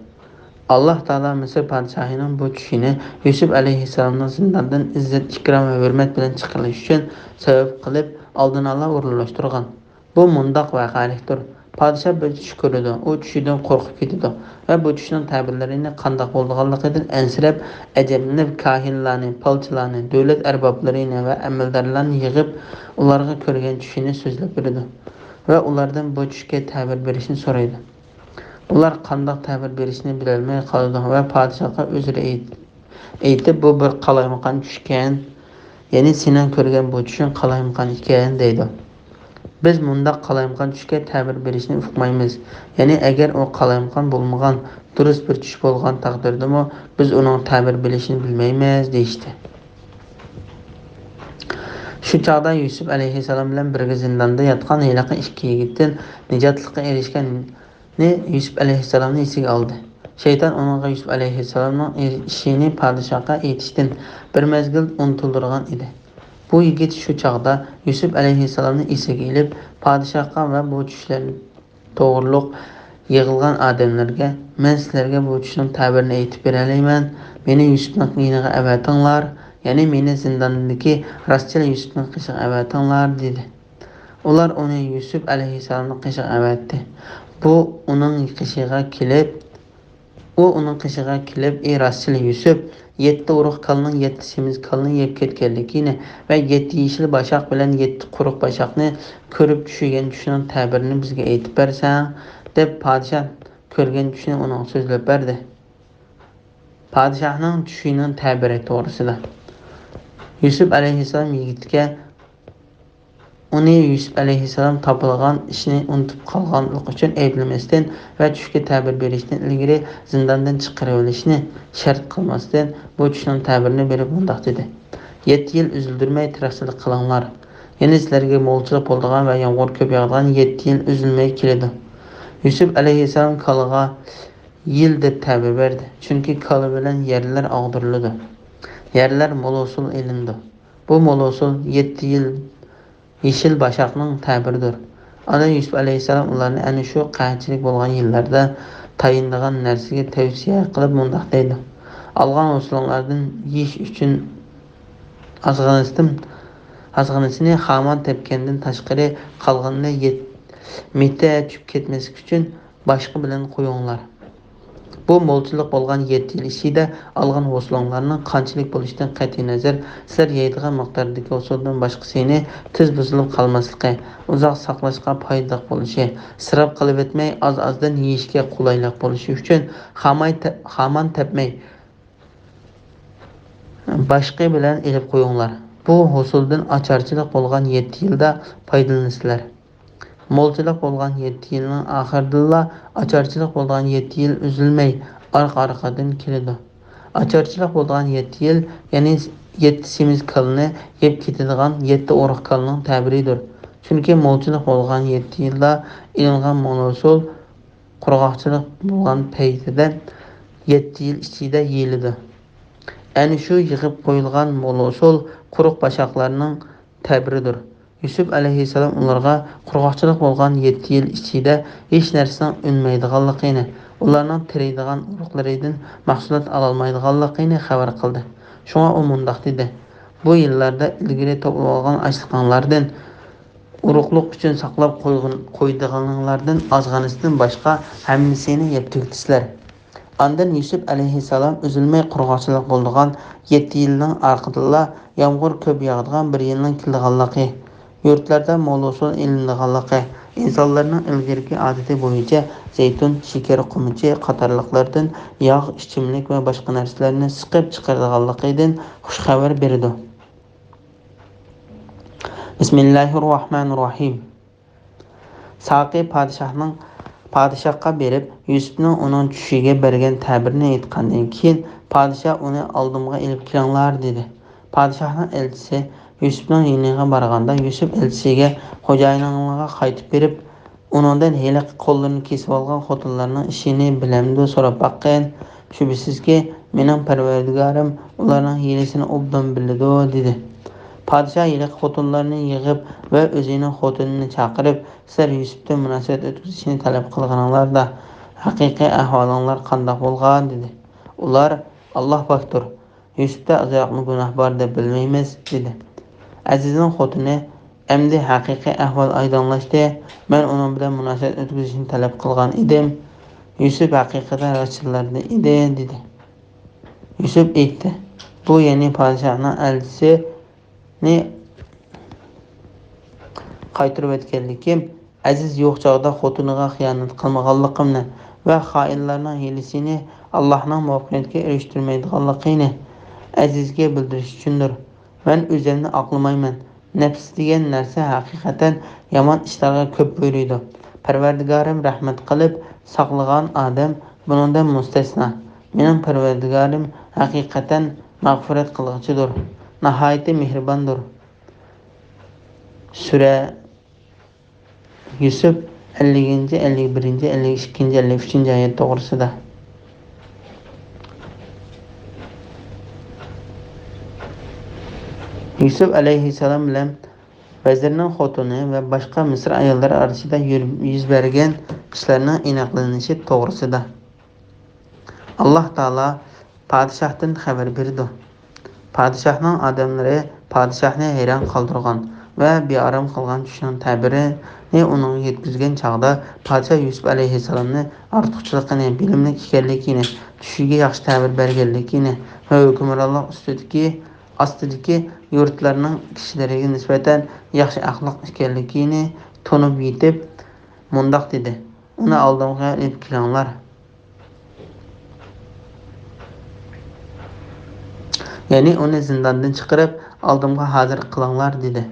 ئاللاھ تائالا مىسىر پادىشاھىنىڭ بۇ چۈشىنى يۈسۈپ ئەلەيھىسسالامنىڭ زىنداندىن ئىززەت-ئىكرام ۋە ھۆرمەت بىلەن چىقىرىلىشى ئۈچۈن سەۋەب قىلىپ، ئالدىن ئالا ئورۇنلاشتۇرغان. بۇ مۇنداق ۋەقەلىكتۇر. پادىشاھ بىر چۈش كۆرىدۇ، ئۇ چۈشىدىن قورقۇپ كېتىدۇ ۋە بۇ چۈشنىڭ تەبىرلىرىنى قانداق بولىدىغانلىقىدىن ئەنسىرەپ، ئەجەبلىنىپ، كاھىنلارنى، پالچىلارنى، دۆلەت ئەربابلىرىنى ۋە ئەمەلدارلارنى يىغىپ، ئۇلارغا كۆرگەن چۈشىنى سۆزلەپ بېرىدۇ ۋە ئۇلاردىن بۇ چۈشكە تەبىر بېرىشنى سورايدۇ. ئۇلار قانداق تەبىر بېرىشنى بىلەلمەي قالىدۇ ۋە پادىشاھقا ئۆزرە ئېيت-، ئېيتىپ، «بۇ بىر قالايمىقان چۈشكەن، يەنى سېنىڭ كۆرگەن بۇ چۈشۈڭ قالايمىقان ئىكەن» دەيدۇ. «بىز مۇنداق قالايمىقان چۈشكە تەبىر بېرىشنى ئۇقمايمىز، يەنى ئەگەر ئۇ قالايمىقان بولمىغان، دۇرۇس بىر چۈش بولغان تەقدىردىمۇ، بىز ئۇنىڭ تەبىر بېرىشىنى بىلمەيمىز» دېيىشتى. شۇ چاغدا يۈسۈپ ئەلەيھىسسالام بىلەن بىرگە زىنداندا ياتقان ھېلىقى ئىككى يىگىتتىن نىجاتلىققا ئېرىشكەن يۈسۈپ ئەلەيھىسسالامنى ئېسىگە ئالدى. شەيتان ئۇنىڭغا يۈسۈپ ئەلەيھىسسالامنىڭ ئىشىنى پادىشاھقا ئېيتىشتىن بىر مەزگىل ئۇنتۇلدۇرغان ئىدى. بۇ يىگىت شۇ چاغدا يۈسۈپ ئەلەيھىسسالامنى ئېسىگە ئېلىپ، پادىشاھقا ۋە بۇ چۈشلەر توغرۇلۇق يىغىلغان ئادەملەرگە: «مەن سىلەرگە بۇ چۈشنىڭ تەبىرىنى ئېيتىپ بېرەلەيمەن. مېنى يۈسۈپنىڭ يېنىغا ئەۋەتىڭلار، يەنى مېنى زىنداندىكى راستچىل يۈسۈپنىڭ قېشىغا ئەۋەتىڭلار» دېدى. ئۇلار ئۇنى يۈسۈپ ئەلەيھىسسالامنىڭ قېشىغا ئەۋەتتى. بۇ ئۇنىڭ قېشىغا كېلىپ، ئۇ ئۇنىڭ قېشىغا كېلىپ: «ئى راستچىل يۈسۈپ، يەتتە ئورۇق كالىنىڭ يەتتە سېمىز كالىنى يەپ كەتكەنلىكىنى ۋە يەتتە يېشىل باشاق بىلەن يەتتە قۇرۇق باشاقنى كۆرۈپ چۈشىگەن چۈشنىڭ تەبىرىنى بىزگە ئېيتىپ بەرسەڭ» دەپ، پادىشاھ كۆرگەن چۈشىنى ئۇنىڭغا سۆزلەپ بەردى. پادىشاھنىڭ چۈشىنىڭ تەبىرى توغرىسىدا. يۈسۈپ ئەلەيھىسسالام يىگىتكە ئۇنى يۈسۈپ ئەلەيھىسسالام تاپىلىغان ئىشنى ئۇنتۇپ قالغانلىقى ئۈچۈن ئەيىبلىمەستىن ۋە چۈشكە تەبىر بېرىشتىن ئىلگىرى زىنداندىن چىقىرىۋېلىشنى شەرت قىلماستىن، بۇ چۈشنىڭ تەبىرىنى بېرىپ مۇنداق دېدى: «يەتتە يىل ئۈزۈلدۈرمەي تېرىقچىلىق قىلىڭلار. يەنى سىلەرگە مولچىلىق بولىدىغان ۋە يامغۇر كۆپ ياغىدىغان يەتتە يىل ئۈزۈلمەي كېلىدۇ.» يۈسۈپ ئەلەيھىسسالام كالىغا يىل دەپ تەبىر بەردى، چۈنكى كالا بىلەن يەرلەر ئاغدۇرۇلىدۇ. يەرلەر مول ھوسۇل ئېلىنىدۇ. بۇ مول ھوسۇل يەتتە يىل يېشىل باشاقنىڭ تەبىرىدۇر. ئاندىن يۈسۈپ ئەلەيھىسسالام ئۇلارنى ئەنە شۇ قەھەتچىلىك بولغان يىللاردا تايىنىدىغان نەرسىگە تەۋسىيە قىلىپ مۇنداق دەيدۇ: «ئالغان ھوسۇلۇڭلاردىن يېيىش ئۈچۈن ئازغىنىسىدىن، ئازغىنىسىنى خامان تەپكەندىن تاشقىرى قالغىنىنى يەت-، مىتە چۈشۈپ كەتمەسلىك ئۈچۈن باشقا بىلەن قويۇڭلار.» بۇ مولچىلىق بولغان يەتتە يىل ئىچىدە ئالغان ھوسۇلۇڭلارنىڭ قانچىلىك بولۇشىدىن قەتئىينەزەر، سىلەر يەيدىغان مىقداردىكى ھوسۇلدىن باشقىسىنى تېز بۇزۇلۇپ قالماسلىقى، ئۇزاق ساقلاشقا پايدىلىق بولۇشى، ئىسراپ قىلىۋەتمەي ئاز-ئازدىن يېيىشكە قولايلىق بولۇشى ئۈچۈن خاماي تە-، خامان تەپمەي، باشقا بىلەن ئېلىپ قويۇڭلار. بۇ ھوسۇلدىن ئاچارچىلىق بولغان يەتتە يىلدا پايدىلىنىسىلەر. مولچىلىق بولغان يەتتە يىلنىڭ ئاخىرىدىلا ئاچارچىلىق بولغان يەتتە يىل ئۈزۈلمەي ئارقا-ئارقىدىن كېلىدۇ. ئاچارچىلىق بولغان يەتتە يىل، يەنى يەتتە سېمىز كالىنى يەپ كېتىدىغان يەتتە ئورۇق كالىنىڭ تەبىرىدۇر. چۈنكى مولچىلىق بولغان يەتتە يىلدا ئېلىنغان مول ھوسۇل قۇرغاقچىلىق بولغان پەيتىدە يەتتە يىل ئىچىدە يېيىلىدۇ. ئەنە شۇ يىغىپ قويۇلغان مول ھوسۇل قۇرۇق باشاقلارنىڭ تەبىرىدۇر. يۈسۈپ ئەلەيھىسسالام ئۇلارغا قۇرغاقچىلىق بولغان يەتتە يىل ئىچىدە ھېچ نەرسىنىڭ ئۈنمەيدىغانلىقىنى، ئۇلارنىڭ تېرىيدىغان ئۇرۇقلىرىدىن مەھسۇلات ئالالمايدىغانلىقىنى خەۋەر قىلدى. شۇڭا ئۇ مۇنداق دېدى: «بۇ يىللاردا ئىلگىرى توپلىۋالغان ئاشلىقىڭلاردىن، ئۇرۇقلۇق ئۈچۈن ساقلاپ قويغىن-، قويىدىغىنىڭلاردىن ئازغىنىسىدىن باشقا ھەممىسىنى يەپ تۈگىتىسىلەر.» ئاندىن يۈسۈپ ئەلەيھىسسالام ئۈزۈلمەي قۇرغاقچىلىق بولىدىغان يەتتە يىلنىڭ ئارقىدىنلا يامغۇر كۆپ ياغىدىغان بىر يىلنىڭ كېلىدىغانلىقى، يۇرتلاردا مول ھوسۇل ئېلىنىدىغانلىقى، ئىنسانلارنىڭ ئىلگىرىكى ئادىتى بويىچە زەيتۇن، شېكەر قومىچى قاتارلىقلاردىن ياغ، ئىچىملىك ۋە باشقا نەرسىلەرنى سىقىپ چىقىرىدىغانلىقىدىن خۇش خەۋەر بېرىدۇ. بىسمىللاھىررەھمانىررەھىم. ساقى پادىشاھنىڭ، پادىشاھقا بېرىپ، يۈسۈپنىڭ ئۇنىڭ چۈشىگە بەرگەن تەبىرىنى ئېيتقاندىن كېيىن، پادىشاھ ئۇنى ئالدىمغا ئېلىپ كېلىڭلار، دېدى. پادىشاھنىڭ ئەلچىسى يۈسۈپنىڭ يېنىغا بارغاندا، يۈسۈپ ئەلچىسىگە خوجايىنىڭلارغا قايتىپ بېرىپ، ئۇنىڭدىن ھېلىقى قوللىرىنى كېسىۋالغان خوتۇنلارنىڭ ئىشىنى بىلەمدۇ سوراپ باققىن. شۈبھىسىزكى، مېنىڭ پەرۋەردىگارىم ئۇلارنىڭ ھىيلىسىنى ئوبدان بىلىدۇ، دېدى. پادىشاھ ھېلىقى خوتۇنلارنى يىغىپ ۋە ئۆزىنىڭ خوتۇنىنى چاقىرىپ، سىلەر يۈسۈپتىن مۇناسىۋەت ئۆتكۈزۈشنى تەلەپ قىلغىنىڭلاردا، ھەقىقىي ئەھۋالىڭلار قانداق بولغان؟ دېدى. ئۇلار، ئاللاھ پاكتۇر، يۈسۈپتە ئازراقمۇ گۇناھ بار دەپ بىلمەيمىز، دېدى. ئەزىزنىڭ خوتۇنى، ئەمدى ھەقىقىي ئەھۋال ئايدىڭلاشتى. مەن ئۇنىڭ بىلەن مۇناسىۋەت ئۆتكۈزۈشنى تەلەپ قىلغان ئىدىم. يۈسۈپ ھەقىقەتەن راستچىللاردىن ئىدى، دېدى. يۈسۈپ ئېيتتى، بۇ يەنى پادىشاھنىڭ ئەلچىسىنى قايتۇرۇۋەتكەنلىكىم، ئەزىز يوق چاغدا خوتۇنىغا خىيانەت قىلمىغانلىقىمنى ۋە خائىنلارنىڭ ھىيلىسىنى ئاللاھنىڭ مۇۋەپپەقىيەتكە ئېرىشتۈرمەيدىغانلىقىنى ئەزىزگە بىلدۈرۈش ئۈچۈندۇر. مەن ئۆزۈمنى ئاقلىمايمەن. نەپس دېگەن نەرسە ھەقىقەتەن يامان ئىشلارغا كۆپ بۇيرۇيدۇ. پەرۋەردىگارىم رەھمەت قىلىپ ساقلىغان ئادەم بۇنىڭدىن مۇستەسنا. مېنىڭ پەرۋەردىگارىم ھەقىقەتەن مەغپىرەت قىلغۇچىدۇر، ناھايىتى مېھرىباندۇر. سۈرە يۈسۈپ، ئەللىكىنچى، ئەللىك بىرىنچى، ئەللىك ئىككىنچى، ئەللىك ئۈچىنچى ئايەت توغرىسىدا. يۈسۈپ ئەلەيھىسسالام بىلەن ۋەزىرنىڭ خوتۇنى ۋە باشقا مىسىر ئاياللىرى ئارىسىدا يۈر-، يۈز بەرگەن ئىشلارنىڭ ئېنىقلىنىشى توغرىسىدا. ئاللاھ تائالا پادىشاھتىن خەۋەر بېرىدۇ. پادىشاھنىڭ ئادەملىرى پادىشاھنى ھەيران قالدۇرغان ۋە بىئارام قىلغان چۈشنىڭ تەبىرىنى ئۇنىڭغا يەتكۈزگەن چاغدا، پادىشاھ يۈسۈپ ئەلەيھىسسالامنى ئارتۇقچىلىقىنى، بىلىملىك ئىكەنلىكىنى، چۈشىگە ياخشى تەبىر بەرگەنلىكىنى ۋە ھۆكۈمرانلىق ئۈستىدىكى، ئاستىدىكى يۇرتلارنىڭ كىشىلىرىگە نىسبەتەن ياخشى ئەخلاق ئىكەنلىكىنى تونۇپ يېتىپ، مۇنداق دېدى: ئۇنى ئالدىمغا ئېلىپ كېلىڭلار. يەنى ئۇنى زىنداندىن چىقىرىپ، ئالدىمغا ھازىر قىلىڭلار» دېدى.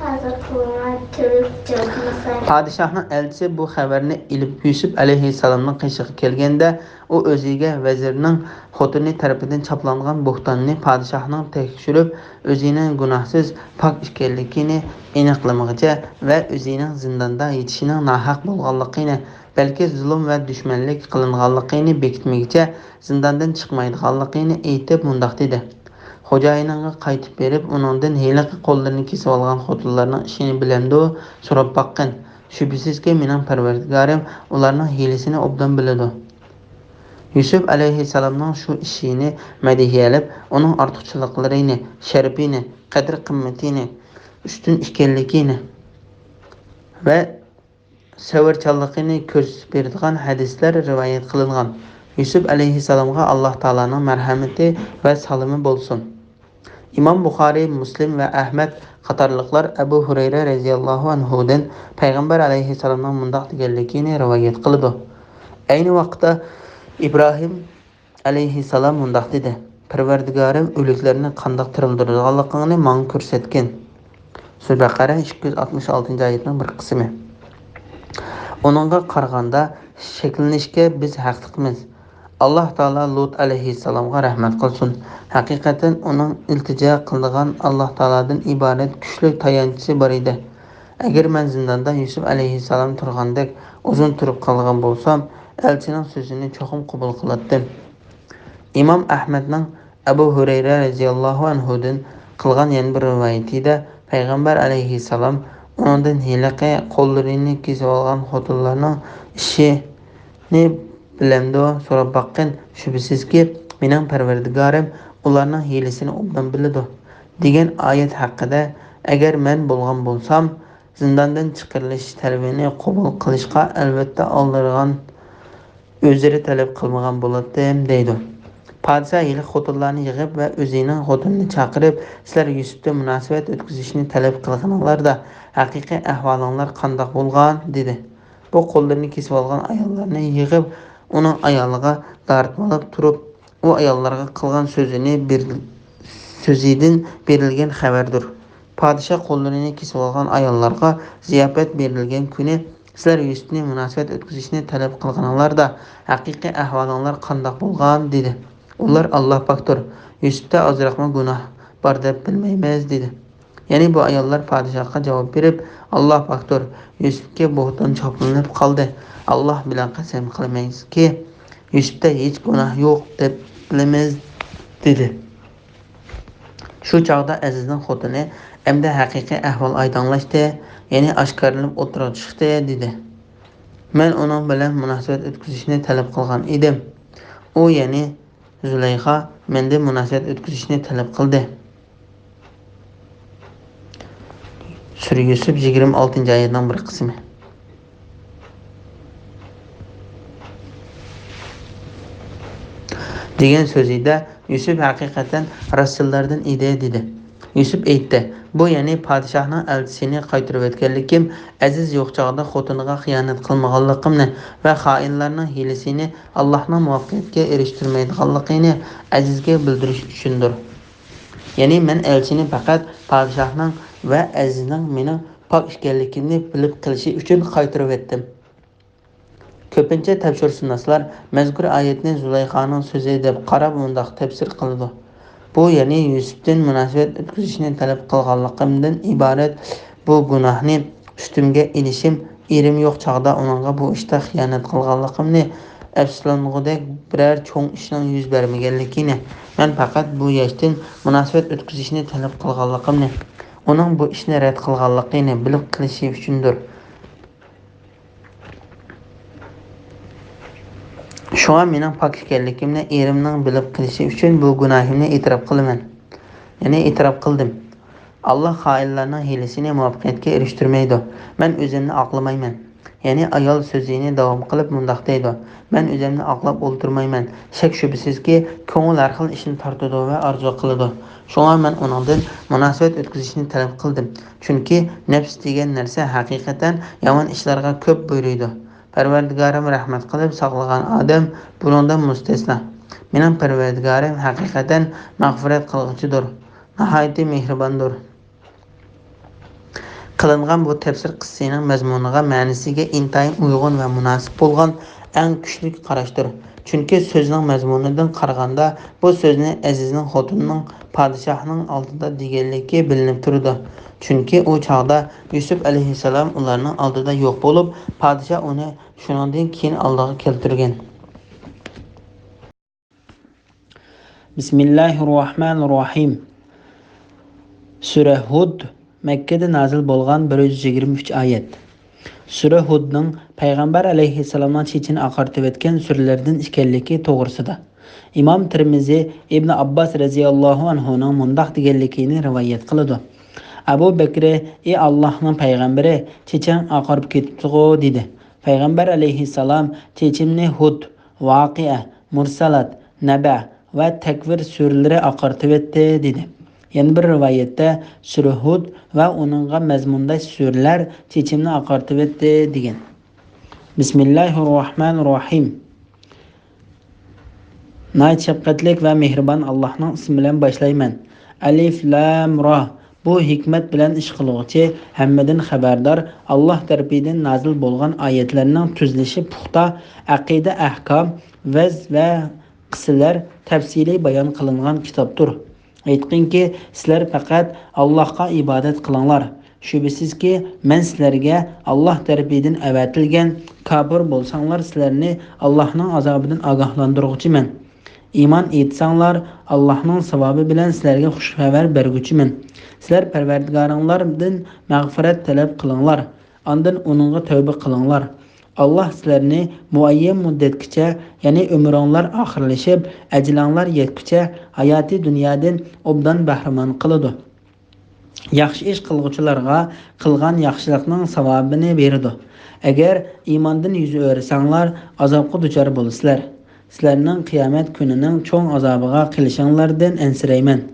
ھازىر قىلىڭلار، تۈرۈك جىلغىمىسى. پادىشاھنىڭ ئەلچىسى بۇ خەۋەرنى ئېلىپ يۈسۈپ ئەلەيھىسسالامنىڭ قېشىغا كەلگەندە، ئۇ ئۆزىگە ۋەزىرنىڭ خوتۇنى تەرىپىدىن چاپلانغان بوھتاننى پادىشاھنىڭ تەكشۈرۈپ، ئۆزىنىڭ گۇناھسىز، پاك ئىكەنلىكىنى ئېنىقلىمىغىچە ۋە ئۆزىنىڭ زىنداندا يېتىشىنىڭ ناھەق بولغانلىقىنى، بەلكى زۇلۇم ۋە دۈشمەنلىك قىلىنغانلىقىنى بېكىتمىگىچە، زىنداندىن چىقمايدىغانلىقىنى ئېيتىپ، مۇنداق دېدى: «خوجايىنىڭغا قايتىپ بېرىپ، ئۇنىڭدىن ھېلىقى قوللىرىنى كېسىۋالغان خوتۇنلارنىڭ ئىشىنى بىلەمدۇ؟ سوراپ باققىن. شۈبھىسىزكى، مېنىڭ پەرۋەردىگارىم ئۇلارنىڭ ھىيلىسىنى ئوبدان بىلىدۇ.» يۈسۈپ ئەلەيھىسسالامنىڭ شۇ ئىشىنى مەدھىيەلەپ، ئۇنىڭ ئارتۇقچىلىقلىرىنى، شەرىپىنى، قەدىر-قىممىتىنى، ئۈستۈن ئىكەنلىكىنى ۋە سەۋرچانلىقىنى كۆرسىتىپ بېرىدىغان ھەدىسلەر رىۋايەت قىلىنغان. يۈسۈپ ئەلەيھىسسالامغا ئاللاھ تائالانىڭ مەرھەمىتى ۋە سالىمى بولسۇن. ئىمام بۇخارىي، مۇسلىم ۋە ئەھمەد قاتارلىقلار ئەبۇ ھۇرەيرە رەزىياللاھۇ ئەنھۇدىن پەيغەمبەر ئەلەيھىسسالامنىڭ مۇنداق دېگەنلىكىنى رىۋايەت قىلىدۇ: ئەينى ۋاقىتتا ئىبراھىم ئەلەيھىسسالام مۇنداق دېدى: «پەرۋەردىگارىم، ئۆلۈكلەرنى قانداق تىرىلدۈرىدىغانلىقىڭنى ماڭا كۆرسەتكىن.» سۈرە بەقەرە، ئىككى يۈز ئاتمىش ئالتىنچى ئايەتنىڭ بىر قىسمى. ئۇنىڭغا قارىغاندا، شەكلىنىشكە بىز ھەقلىقمىز. ئاللاھ تائالا لۇت ئەلەيھىسسالامغا رەھمەت قىلسۇن. ھەقىقەتەن ئۇنىڭ ئىلتىجا قىلىدىغان ئاللاھ تائالادىن ئىبارەت كۈچلۈك تايانچىسى بار ئىدى. ئەگەر مەن زىنداندا يۈسۈپ ئەلەيھىسسالام تۇرغاندەك ئۇزۇن تۇرۇپ قالغان بولسام، ئەلچىنىڭ سۆزىنى چوقۇم قوبۇل قىلاتتىم. ئىمام ئەھمەدنىڭ ئەبۇ ھۇرەيرە رەزىياللاھۇ ئەنھۇدىن قىلغان يەنە بىر رىۋايىتىدە، پەيغەمبەر ئەلەيھىسسالام ئۇنىڭدىن ھېلىقى قوللىرىنى كېسىۋالغان خوتۇنلارنىڭ ئىشىنى بىلەمدۇ؟ سوراپ باققىن. شۈبھىسىزكى، مېنىڭ پەرۋەردىگارىم ئۇلارنىڭ ھىيلىسىنى ئوبدان بىلىدۇ، دېگەن ئايەت ھەققىدە، ئەگەر مەن بولغان بولسام، زىنداندىن چىقىرىلىش تەلىپىنى قوبۇل قىلىشقا ئەلۋەتتە ئالدىرىغان، ئۆزرە تەلەپ قىلمىغان بولاتتىم، دەيدۇ. پادىشاھ ھېلىقى خوتۇنلارنى يىغىپ ۋە ئۆزىنىڭ خوتۇنىنى چاقىرىپ، سىلەر يۈسۈپتىن مۇناسىۋەت ئۆتكۈزۈشنى تەلەپ قىلغىنىڭلاردا، ھەقىقىي ئەھۋالىڭلار قانداق بولغان؟ دېدى. بۇ قوللىرىنى كېسىۋالغان ئاياللارنى يىغىپ، ئۇنىڭ ئايالىغا دارىتمىلاپ تۇرۇپ، ئۇ ئاياللارغا قىلغان سۆزىنى بېرىل-، سۆزىدىن بېرىلگەن خەۋەردۇر. پادىشاھ قوللىرىنى كېسىۋالغان ئاياللارغا زىياپەت بېرىلگەن كۈنى، سىلەر يۈسۈپنى مۇناسىۋەت ئۆتكۈزۈشنى تەلەپ قىلغىنىڭلاردا، ھەقىقىي ئەھۋالىڭلار قانداق بولغان؟ دېدى. ئۇلار، ئاللاھ پاكتۇر، يۈسۈپتە ئازراقمۇ گۇناھ بار دەپ بىلمەيمىز، دېدى. يەنى بۇ ئاياللار پادىشاھقا جاۋاب بېرىپ، ئاللاھ پاكتۇر، يۈسۈپكە بوھتان چاپلىنىپ قالدى. ئاللاھ بىلەن قەسەم قىلىمەنكى، يۈسۈپتە ھېچ گۇناھ يوق دەپ بىلىمىز، دېدى. شۇ چاغدا ئەزىزنىڭ خوتۇنى، ئەمدى ھەقىقىي ئەھۋال ئايدىڭلاشتى، يەنى ئاشكارىلىنىپ ئوتتۇرىغا چىقتى، دېدى. مەن ئۇنىڭ بىلەن مۇناسىۋەت ئۆتكۈزۈشنى تەلەپ قىلغان ئىدىم. ئۇ، يەنى زۇلەيخا، مەندىن مۇناسىۋەت ئۆتكۈزۈشنى تەلەپ قىلدى. سۈرە يۈسۈپ، يىگىرمە ئالتىنچى ئايەتنىڭ بىر قىسمى. دېگەن سۆزىدە، يۈسۈپ ھەقىقەتەن راستچىللاردىن ئىدى، دېدى. يۈسۈپ ئېيتتى، بۇ يەنى پادىشاھنىڭ ئەلچىسىنى قايتۇرۇۋەتكەنلىكىم، ئەزىز يوق چاغدا خوتۇنىغا خىيانەت قىلمىغانلىقىمنى ۋە خائىنلارنىڭ ھىيلىسىنى، ئاللاھنىڭ مۇۋەپپەقىيەتكە ئېرىشتۈرمەيدىغانلىقىنى ئەزىزگە بىلدۈرۈش ئۈچۈندۇر. يەنى مەن ئەلچىنى پەقەت پادىشاھنىڭ ۋە ئەزىزنىڭ مېنىڭ پاك ئىكەنلىكىمنى بىلىپ قېلىشى ئۈچۈن قايتۇرۇۋەتتىم. كۆپىنچە تەپسىرشۇناسلار مەزكۇر ئايەتنى زۇلەيخانىڭ سۆزى دەپ قاراپ مۇنداق تەپسىر قىلىدۇ، بۇ يەنى يۈسۈپتىن مۇناسىۋەت ئۆتكۈزۈشنى تەلەپ قىلغانلىقىمدىن ئىبارەت بۇ گۇناھنى ئۈستۈمگە ئېلىشىم، ئېرىم يوق چاغدا ئۇنىڭغا بۇ ئىشتا خىيانەت قىلغانلىقىمنى، ئەپسۇسلانغۇدەك بىرەر چوڭ ئىشنىڭ يۈز بەرمىگەنلىكىنى، مەن پەقەت بۇ ياشتىن مۇناسىۋەت ئۆتكۈزۈشنى تەلەپ قىلغانلىقىمنى، ئۇنىڭ بۇ ئىشنى رەت قىلغانلىقىنى بىلىپ قېلىشى ئۈچۈندۇر. شۇڭا مېنىڭ پاك ئىكەنلىكىمنى ئېرىمنىڭ بىلىپ قېلىشى ئۈچۈن بۇ گۇناھىمنى ئېتىراپ قىلىمەن. يەنى ئېتىراپ قىلدىم. ئاللاھ خائىنلارنىڭ ھىيلىسىنى مۇۋەپپەقىيەتكە ئېرىشتۈرمەيدۇ. مەن ئۆزۈمنى ئاقلىمايمەن. يەنى ئايال سۆزىنى داۋام قىلىپ مۇنداق دەيدۇ، مەن ئۆزۈمنى ئاقلاپ ئولتۇرمايمەن. شەك-شۈبھىسىزكى، كۆڭۈل ھەر خىل ئىشنى تارتىدۇ ۋە ئارزۇ قىلىدۇ. شۇڭا مەن ئۇنىڭدىن مۇناسىۋەت ئۆتكۈزۈشنى تەلەپ قىلدىم. چۈنكى نەپس دېگەن نەرسە ھەقىقەتەن يامان ئىشلارغا كۆپ بۇيرۇيدۇ. پەرۋەردىگارىم رەھمەت قىلىپ ساقلىغان ئادەم بۇنىڭدىن مۇستەسنا. مېنىڭ پەرۋەردىگارىم ھەقىقەتەن مەغپىرەت قىلغۇچىدۇر، ناھايىتى مېھرىباندۇر. قىلىنغان بۇ تەپسىر قىسسىنىڭ مەزمۇنىغا، مەنىسىگە ئىنتايىن ئۇيغۇن ۋە مۇناسىپ بولغان ئەڭ كۈچلۈك قاراشتۇر. چۈنكى سۆزنىڭ مەزمۇنىدىن قارىغاندا، بۇ سۆزنى ئەزىزنىڭ خوتۇنىنىڭ پادىشاھنىڭ ئالدىدا دېگەنلىكى بىلىنىپ تۇرىدۇ. چۈنكى ئۇ چاغدا يۈسۈپ ئەلەيھىسسالام ئۇلارنىڭ ئالدىدا يوق بولۇپ، پادىشاھ ئۇنى شۇنىڭدىن كېيىن ئالدىغا كەلتۈرگەن. بىسمىللاھىررەھمانىررەھىم. سۈرە ھۇد، مەككىدە نازىل بولغان، بىر يۈز يىگىرمە ئۈچ ئايەت. سۈرە ھۇدنىڭ پەيغەمبەر ئەلەيھىسسالامنىڭ چېچىنى ئاقارتىۋەتكەن سۈرىلەردىن ئىكەنلىكى توغرىسىدا. ئىمام تىرمىزى ئىبن ئابباس رەزىياللاھۇ ئەنھۇنىڭ مۇنداق دېگەنلىكىنى رىۋايەت قىلىدۇ. ئەبۇ بەكرى: «ئى ئاللاھنىڭ پەيغەمبىرى، چېچىڭ ئاقىرىپ كېتىپتىغۇ؟» دېدى. پەيغەمبەر ئەلەيھىسسالام: «چېچىمنى ھۇد، ۋاقىئە، مۇرسالات، نەبە ۋە تەكۋىر سۈرىلىرى ئاقارتىۋەتتى» دېدى. يەنە بىر رىۋايەتتە: «سۈرە ھۇد ۋە ئۇنىڭغا مەزمۇنداش سۈرىلەر چېچىمنى ئاقارتىۋەتتى» دېگەن. بىسمىللاھىررەھمانىررەھىم. ناھايىتى شەپقەتلىك ۋە مېھرىبان ئاللاھنىڭ ئىسمى بىلەن باشلايمەن. ئەلىف لام را. بۇ ھېكمەت بىلەن ئىش قىلغۇچى، ھەممىدىن خەۋەردار، ئاللاھ تەرىپىدىن نازىل بولغان ئايەتلەرنىڭ تۈزۈلۈشى پۇختا، ئەقىدە ئەھكام، ۋەز ۋە قىسسىلەر تەپسىلىي بايان قىلىنغان كىتابتۇر. ئېيتقىنكى، سىلەر پەقەت ئاللاھقا ئىبادەت قىلىڭلار. شۈبھىسىزكى، مەن سىلەرگە ئاللاھ تەرىپىدىن ئەۋەتىلگەن، كاپىر بولساڭلار، سىلەرنى ئاللاھنىڭ ئازابىدىن ئاگاھلاندۇرغۇچىمەن. ئىمان ئېيتساڭلار، ئاللاھنىڭ ساۋابى بىلەن سىلەرگە خۇش خەۋەر بەرگۈچىمەن. سىلەر پەرۋەردىگارىڭلاردىن مەغپىرەت تەلەپ قىلىڭلار، ئاندىن ئۇنىڭغا تەۋبە قىلىڭلار. ئاللاھ سىلەرنى مۇئەييەن مۇددەتكىچە، يەنى ئۆمرۈڭلار ئاخىرلىشىپ، ئەجىلىڭلار يەتكۈچە ھاياتىي دۇنيادىن ئوبدان بەھرىمەن قىلىدۇ. ياخشى ئىش قىلغۇچىلارغا قىلغان ياخشىلىقنىڭ ساۋابىنى بېرىدۇ. ئەگەر ئىماندىن يۈز ئۆرۈسەڭلار، ئازابقا دۇچار بولىسىلەر. سىلەرنىڭ قىيامەت كۈنىنىڭ چوڭ ئازابىغا قېلىشىڭلاردىن ئەنسىرەيمەن.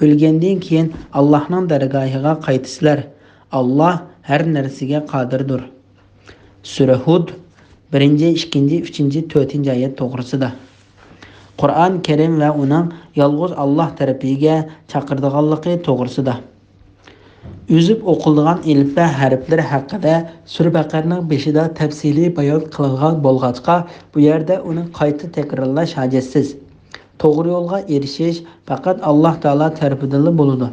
ئۆلگەندىن كېيىن ئاللاھنىڭ دەرگاھىغا قايتىسىلەر. ئاللاھ ھەر نەرسىگە قادىردۇر. سۈرە ھۇد، بىرىنچى، ئىككىنچى، ئۈچىنچى، تۆتىنچى ئايەت توغرىسىدا. قۇرئان كەرىم ۋە ئۇنىڭ يالغۇز ئاللاھ تەرىپىگە چاقىرىدىغانلىقى توغرىسىدا. ئۈزۈپ ئوقۇلىدىغان ئېلىپبە ھەرپلىرى ھەققىدە سۈرە بەقەرىنىڭ بېشىدا تەپسىلىي بايان قىلىنغان بولغاچقا، بۇ يەردە ئۇنى قايتا تەكرارلاش ھاجەتسىز. توغرا يولغا ئېرىشىش پەقەت ئاللاھ تائالا تەرىپىدىنلا بولىدۇ.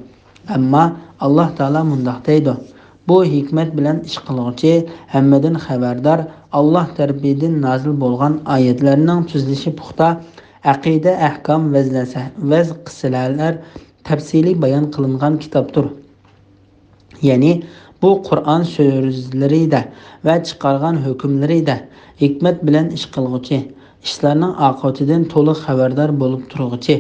ئەمما ئاللاھ تائالا مۇنداق دەيدۇ: «بۇ ھېكمەت بىلەن ئىش قىلغۇچى، ھەممىدىن خەۋەردار، ئاللاھ تەرىپىدىن نازىل بولغان ئايەتلەرنىڭ تۈزۈلۈشى پۇختا، ئەقىدە، ئەھكام، ۋەز، ۋەز قىسسىلەر تەپسىلىي بايان قىلىنغان كىتابتۇر.» يەنى بۇ قۇرئان سۆزلىرىدە ۋە چىقارغان ھۆكۈملىرىدە ھېكمەت بىلەن ئىش قىلغۇچى، ئىشلارنىڭ ئاقىۋىتىدىن تولۇق خەۋەردار بولۇپ تۇرغۇچى،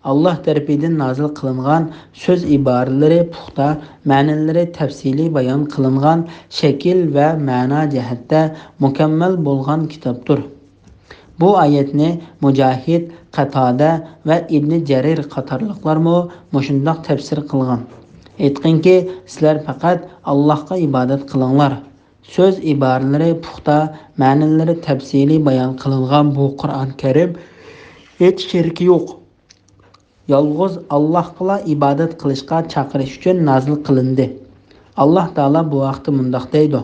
ئاللاھ تەرىپىدىن نازىل قىلىنغان سۆز ئىبارىلىرى پۇختا، مەنىلىرى تەپسىلىي بايان قىلىنغان، شەكىل ۋە مەنا جەھەتتە مۇكەممەل بولغان كىتابتۇر. بۇ ئايەتنى مۇجاھىد، قاتادە ۋە ئىبنى جەرىر قاتارلىقلارمۇ مۇشۇنداق تەپسىر قىلغان: «ئېيتقىنكى، سىلەر پەقەت ئاللاھقا ئىبادەت قىلىڭلار.» سۆز ئىبارىلىرى پۇختا، مەنىلىرى تەپسىلىي بايان قىلىنغان بۇ قۇرئان كەرىم ھېچ شېرىكى يوق، يالغۇز ئاللاھقىلا ئىبادەت قىلىشقا چاقىرىش ئۈچۈن نازىل قىلىندى. ئاللاھ تائالا بۇ ھەقتە مۇنداق دەيدۇ: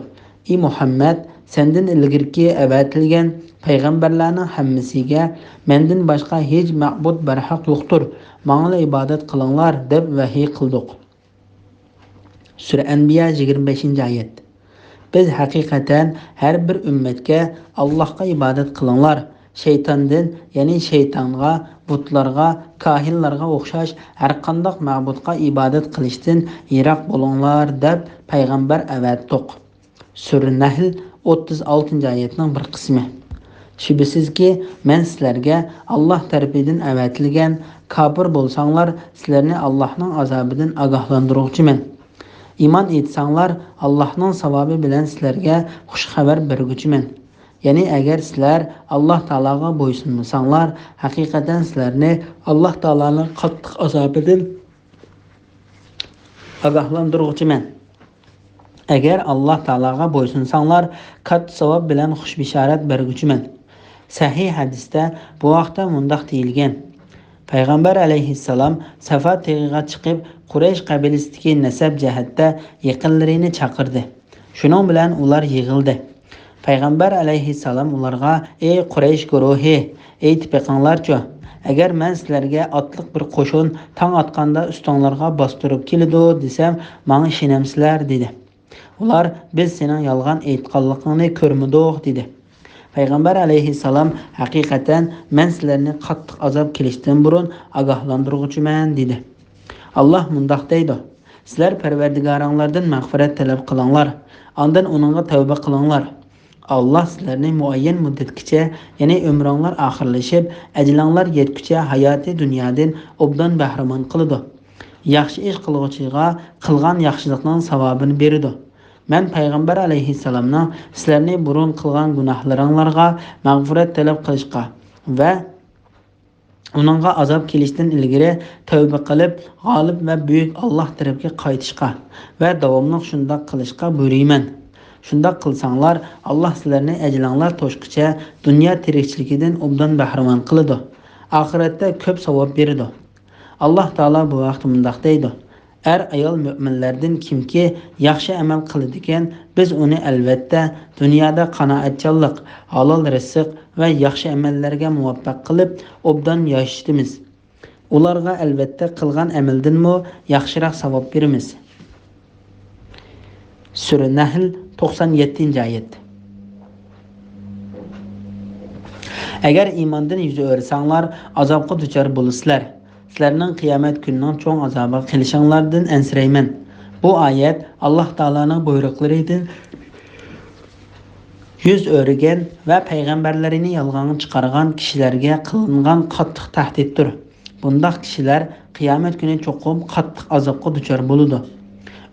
«ئى مۇھەممەد، سەندىن ئىلگىرىكى ئەۋەتىلگەن پەيغەمبەرلەرنىڭ ھەممىسىگە مەندىن باشقا ھېچ مەبۇد بەرھەق يوقتۇر، ماڭىلا ئىبادەت قىلىڭلار» دەپ ۋەھىي قىلدۇق. سۈرە ئەنبىيا، يىگىرمە بەشىنچى ئايەت. بىز ھەقىقەتەن ھەر بىر ئۈممەتكە «ئاللاھقا ئىبادەت قىلىڭلار، شەيتاندىن، يەنى شەيتانغا، بۇتلارغا، كاھىنلارغا ئوخشاش ھەرقانداق مەبۇدقا ئىبادەت قىلىشتىن يىراق بولۇڭلار» دەپ پەيغەمبەر ئەۋەتتۇق. سۈرە نەھل، ئوتتۇز ئالتىنچى ئايەتنىڭ بىر قىسمى. شۈبھىسىزكى، مەن سىلەرگە ئاللاھ تەرىپىدىن ئەۋەتىلگەن، كاپىر بولساڭلار، سىلەرنى ئاللاھنىڭ ئازابىدىن ئاگاھلاندۇرغۇچىمەن. ئىمان ئېيتساڭلار، ئاللاھنىڭ ساۋابى بىلەن سىلەرگە خۇش خەۋەر بەرگۈچىمەن. يەنى ئەگەر سىلەر ئاللاھ تائالاغا بويسۇنمىساڭلار، ھەقىقەتەن سىلەرنى ئاللاھ تائالانىڭ قاتتىق ئازابىدىن ئاگاھلاندۇرغۇچىمەن. ئەگەر ئاللاھ تائالاغا بويسۇنساڭلار، كاتتا ساۋاب بىلەن خۇش بېشارەت بەرگۈچىمەن. سەھىھ ھەدىستە بۇ ھەقتە مۇنداق دېيىلگەن: پەيغەمبەر ئەلەيھىسسالام سەفا تېغىغا چىقىپ، قۇرەيش قەبىلىسىدىكى نەسەب جەھەتتە يېقىنلىرىنى چاقىردى. شۇنىڭ بىلەن ئۇلار يىغىلدى. پەيغەمبەر ئەلەيھىسسالام ئۇلارغا: «ئەي قۇرەيش گۇرۇھى، ئېيتىپ بېقىڭلارچۇ، ئەگەر مەن سىلەرگە ئاتلىق بىر قوشۇن تاڭ ئاتقاندا ئۈستۈڭلارغا باستۇرۇپ كېلىدۇ دېسەم، ماڭا ئىشىنەمسىلەر؟» دېدى. ئۇلار: «بىز سېنىڭ يالغان ئېيتقانلىقىڭنى كۆرمىدۇق» دېدى. پەيغەمبەر ئەلەيھىسسالام: «ھەقىقەتەن مەن سىلەرنى قاتتىق ئازاب كېلىشتىن بۇرۇن ئاگاھلاندۇرغۇچىمەن» دېدى. ئاللاھ مۇنداق دەيدۇ: «سىلەر پەرۋەردىگارىڭلاردىن مەغپىرەت تەلەپ قىلىڭلار، ئاندىن ئۇنىڭغا تەۋبە قىلىڭلار. ئاللاھ سىلەرنى مۇئەييەن مۇددەتكىچە، يەنى ئۆمرۈڭلار ئاخىرلىشىپ، ئەجىلىڭلار يەتكۈچە ھاياتى دۇنيادىن ئوبدان بەھرىمەن قىلىدۇ. ياخشى ئىش قىلغۇچىغا قىلغان ياخشىلىقنىڭ ساۋابىنى بېرىدۇ. مەن پەيغەمبەر ئەلەيھىسسالامنىڭ سىلەرنى بۇرۇن قىلغان گۇناھلىرىڭلارغا مەغپىرەت تەلەپ قىلىشقا ۋە ئۇنىڭغا ئازاب كېلىشتىن ئىلگىرى تەۋبە قىلىپ، غالىب ۋە بۈيۈك ئاللاھ تەرەپكە قايتىشقا ۋە داۋاملىق شۇنداق قىلىشقا بۇيرۇيمەن. شۇنداق قىلساڭلار، ئاللاھ سىلەرنى ئەجىلىڭلار توشقىچە دۇنيا تىرىكچىلىكىدىن ئوبدان بەھرىمەن قىلىدۇ. ئاخىرەتتە كۆپ ساۋاب بېرىدۇ. ئاللاھ تائالا بۇ ھەقتە مۇنداق دەيدۇ: ئەر-ئايال مۆمىنلەردىن كىمكى ياخشى ئەمەل قىلىدىكەن، بىز ئۇنى ئەلۋەتتە دۇنيادا قانائەتچانلىق، ھالال رىزىق ۋە ياخشى ئەمەللەرگە مۇۋەپپەق قىلىپ، ئوبدان ياشىتىمىز. ئۇلارغا ئەلۋەتتە قىلغان ئەمەلدىنمۇ ياخشىراق ساۋاب بېرىمىز. سۈرە نەھل، توقسان يەتتىنچى ئايەت. ئەگەر ئىماندىن يۈز ئۆرۈسەڭلار، ئازابقا دۇچار بولىسىلەر. سىلەرنىڭ قىيامەت كۈنىنىڭ چوڭ ئازابىغا قېلىشىڭلاردىن ئەنسىرەيمەن. بۇ ئايەت ئاللاھ تائالانىڭ بۇيرۇقلىرىدىن يۈز ئۆرۈگەن ۋە پەيغەمبەرلىرىنى يالغانغا چىقارغان كىشىلەرگە قىلىنغان قاتتىق تەھدىتتۇر. بۇنداق كىشىلەر قىيامەت كۈنى چوقۇم قاتتىق ئازابقا دۇچار بولىدۇ.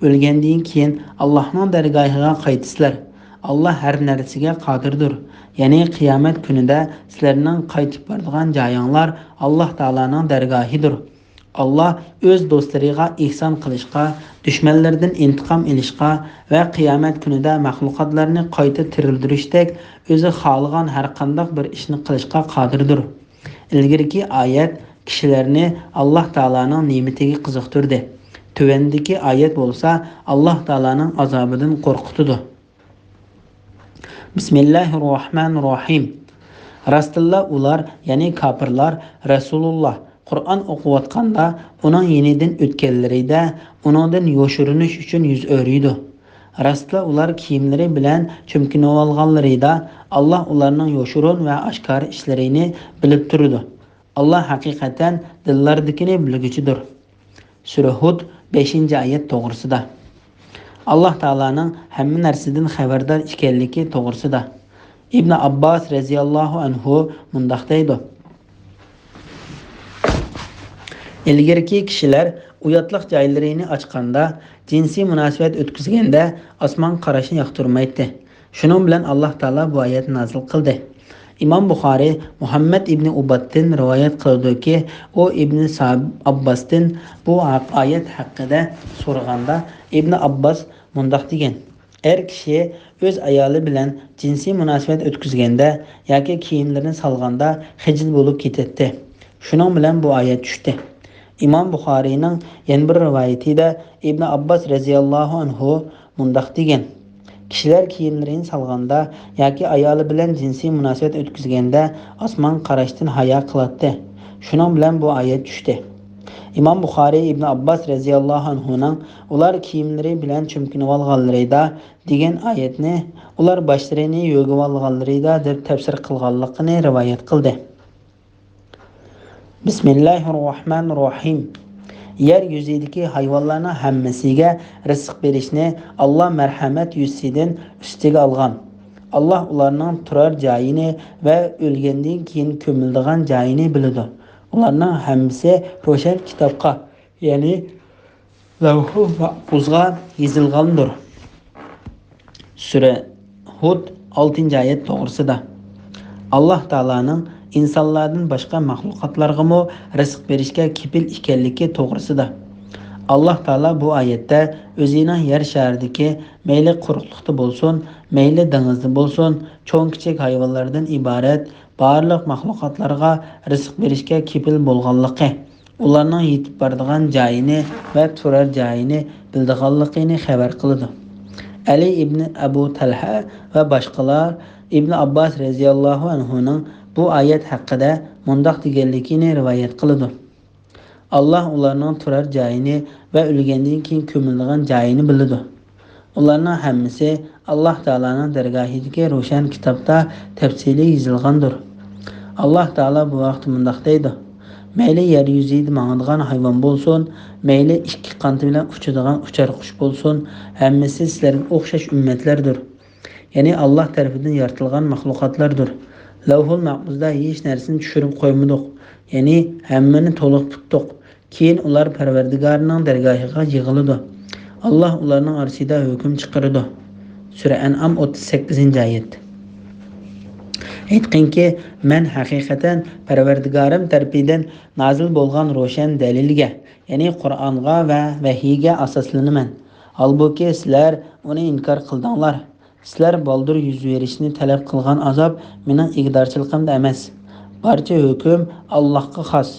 ئۆلگەندىن كېيىن ئاللاھنىڭ دەرگاھىغا قايتىسىلەر. ئاللاھ ھەر نەرسىگە قادىردۇر. يەنى قىيامەت كۈنىدە سىلەرنىڭ قايتىپ بارىدىغان جايىڭلار ئاللاھ تائالانىڭ دەرگاھىدۇر. ئاللاھ ئۆز دوستلىرىغا ئېھسان قىلىشقا، دۈشمەنلىرىدىن ئىنتىقام ئېلىشقا ۋە قىيامەت كۈنىدە مەخلۇقاتلارنى قايتا تىرىلدۈرۈشتەك ئۆزى خالىغان ھەرقانداق بىر ئىشنى قىلىشقا قادىردۇر. ئىلگىرىكى ئايەت كىشىلەرنى ئاللاھ تائالانىڭ نېمىتىگە قىزىقتۇردى. تۆۋەندىكى ئايەت بولسا ئاللاھ تائالانىڭ ئازابىدىن قورقۇتىدۇ. بىسمىللاھىررەھمانىررەھىم. راستتىنلا ئۇلار، يەنى كاپىرلار، رەسۇلۇللاھ قۇرئان ئوقۇۋاتقاندا ئۇنىڭ يېنىدىن ئۆتكەنلىرىدە ئۇنىڭدىن يوشۇرۇنۇش ئۈچۈن يۈز ئۆرۈيدۇ. راستلا ئۇلار كىيىملىرى بىلەن چۆمكىنىۋالغانلىرىدا ئاللاھ ئۇلارنىڭ يوشۇرۇن ۋە ئاشكارا ئىشلىرىنى بىلىپ تۇرىدۇ. ئاللاھ ھەقىقەتەن دىللاردىكىنى بىلگۈچىدۇر. سۈرە ھۇد، بەشىنچى ئايەت توغرىسىدا. ئاللاھ تائالانىڭ ھەممە نەرسىدىن خەۋەردار ئىكەنلىكى توغرىسىدا. ئىبنى ئابباس رەزىياللاھۇ ئەنھۇ مۇنداق دەيدۇ: ئىلگىرىكى كىشىلەر ئۇياتلىق جايلىرىنى ئاچقاندا، جىنسىي مۇناسىۋەت ئۆتكۈزگەندە ئاسمانغا قاراشنى ياقتۇرمايتتى. شۇنىڭ بىلەن ئاللاھ تائالا بۇ ئايەتنى نازىل قىلدى. ئىمام بۇخارى مۇھەممەد ئىبنى ئۇبادتىن رىۋايەت قىلىدۇكى، ئۇ ئىبنى ساب-، ئابباستىن بۇ ھەق-، ئايەت ھەققىدە سورىغاندا، ئىبنى ئابباس مۇنداق دېگەن: ئەر كىشى ئۆز ئايالى بىلەن جىنسىي مۇناسىۋەت ئۆتكۈزگەندە ياكى كىيىملىرىنى سالغاندا خىجىل بولۇپ كېتەتتى. شۇنىڭ بىلەن بۇ ئايەت چۈشتى. ئىمام بۇخارىينىڭ يەنە بىر رىۋايىتىدە ئىبنى ئابباس رەزىياللاھۇ ئەنھۇ مۇنداق دېگەن: كىشىلەر كىيىملىرىنى سالغاندا ياكى ئايالى بىلەن جىنسىي مۇناسىۋەت ئۆتكۈزگەندە ئاسمانغا قاراشتىن ھايا قىلاتتى. شۇنىڭ بىلەن بۇ ئايەت چۈشتى. ئىمام بۇخارىي ئىبنى ئابباس رەزىياللاھۇ ئەنھۇنىڭ ئۇلار كىيىملىرى بىلەن چۆمكىنىۋالغانلىرىدا دېگەن ئايەتنى ئۇلار باشلىرىنى يۆگىۋالغانلىرىدا دەپ تەپسىر قىلغانلىقىنى رىۋايەت قىلدى. بىسمىللاھىررەھمانىررەھىم. يەر يۈزىدىكى ھايۋانلارنىڭ ھەممىسىگە رىزىق بېرىشنى ئاللا مەرھەمەت يۈزىسىدىن ئۈستىگە ئالغان. ئاللا ئۇلارنىڭ تۇرار جايىنى ۋە ئۆلگەندىن كېيىن كۆمۈلىدىغان جايىنى بىلىدۇ. ئۇلارنىڭ ھەممىسى روشەن كىتابقا، يەنى لەۋھۇ مەھپۇزغا يېزىلغاندۇر. سۈرە ھۇد، ئالتىنچى ئايەت توغرىسىدا. ئاللا تائالانىڭ ئىنسانلاردىن باشقا مەخلۇقاتلارغىمۇ رىزىق بېرىشكە كېپىل ئىكەنلىكى توغرىسىدا. ئاللا تائالا بۇ ئايەتتە ئۆزىنىڭ يەر شارىدىكى مەيلى قۇرۇقلۇقتا بولسۇن، مەيلى دېڭىزدا بولسۇن، چوڭ-كىچىك ھايۋانلاردىن ئىبارەت بارلىق مەخلۇقاتلارغا رىزىق بېرىشكە كېپىل بولغانلىقى، ئۇلارنىڭ يېتىپ بارىدىغان جايىنى ۋە تۇرار جايىنى بىلىدىغانلىقىنى خەۋەر قىلىدۇ. ئەلى ئىبنى ئەبۇ تەلھە ۋە باشقىلار ئىبنى ئابباس رەزىياللاھۇ ئەنھۇنىڭ بۇ ئايەت ھەققىدە مۇنداق دېگەنلىكىنى رىۋايەت قىلىدۇ: ئاللاھ ئۇلارنىڭ تۇرار جايىنى ۋە ئۆلگەندىن كېيىن كۆمۈلىدىغان جايىنى بىلىدۇ. ئۇلارنىڭ ھەممىسى ئاللاھ تائالانىڭ دەرگاھىدىكى روشەن كىتابتا تەپسىلىي يېزىلغاندۇر. ئاللاھ تائالا بۇ ھەقتە مۇنداق دەيدۇ: مەيلى يەر يۈزىدە ماڭىدىغان ھايۋان بولسۇن، مەيلى ئىككى قانىتى بىلەن ئۇچىدىغان ئۇچار قۇش بولسۇن، ھەممىسى سىلەرگە ئوخشاش ئۈممەتلەردۇر. يەنى ئاللاھ تەرىپىدىن يارىتىلغان مەخلۇقاتلاردۇر. لەۋھۇل مەھپۇزدا ھېچ نەرسىنى چۈشۈرۈپ قويمىدۇق. يەنى ھەممىنى تولۇق پۈتتۇق. كېيىن ئۇلار پەرۋەردىگارىنىڭ دەرگاھىغا يىغىلىدۇ. ئاللاھ ئۇلارنىڭ ئارىسىدا ھۆكۈم چىقىرىدۇ. سۈرە ئەنئام، ئوتتۇز سەككىزىنچى ئايەت. ئېيتقىنكى، مەن ھەقىقەتەن پەرۋەردىگارىم تەرىپىدىن نازىل بولغان روشەن دەلىلگە، يەنى قۇرئانغا ۋە ۋەھىيگە ئاساسلىنىمەن. ھالبۇكى، سىلەر ئۇنى ئىنكار قىلدىڭلار. سىلەر بالدۇر يۈز بېرىشىنى تەلەپ قىلغان ئازاب مېنىڭ ئىگىدارچىلىقىمدا ئەمەس. بارچە ھۆكۈم ئاللاھقا خاس.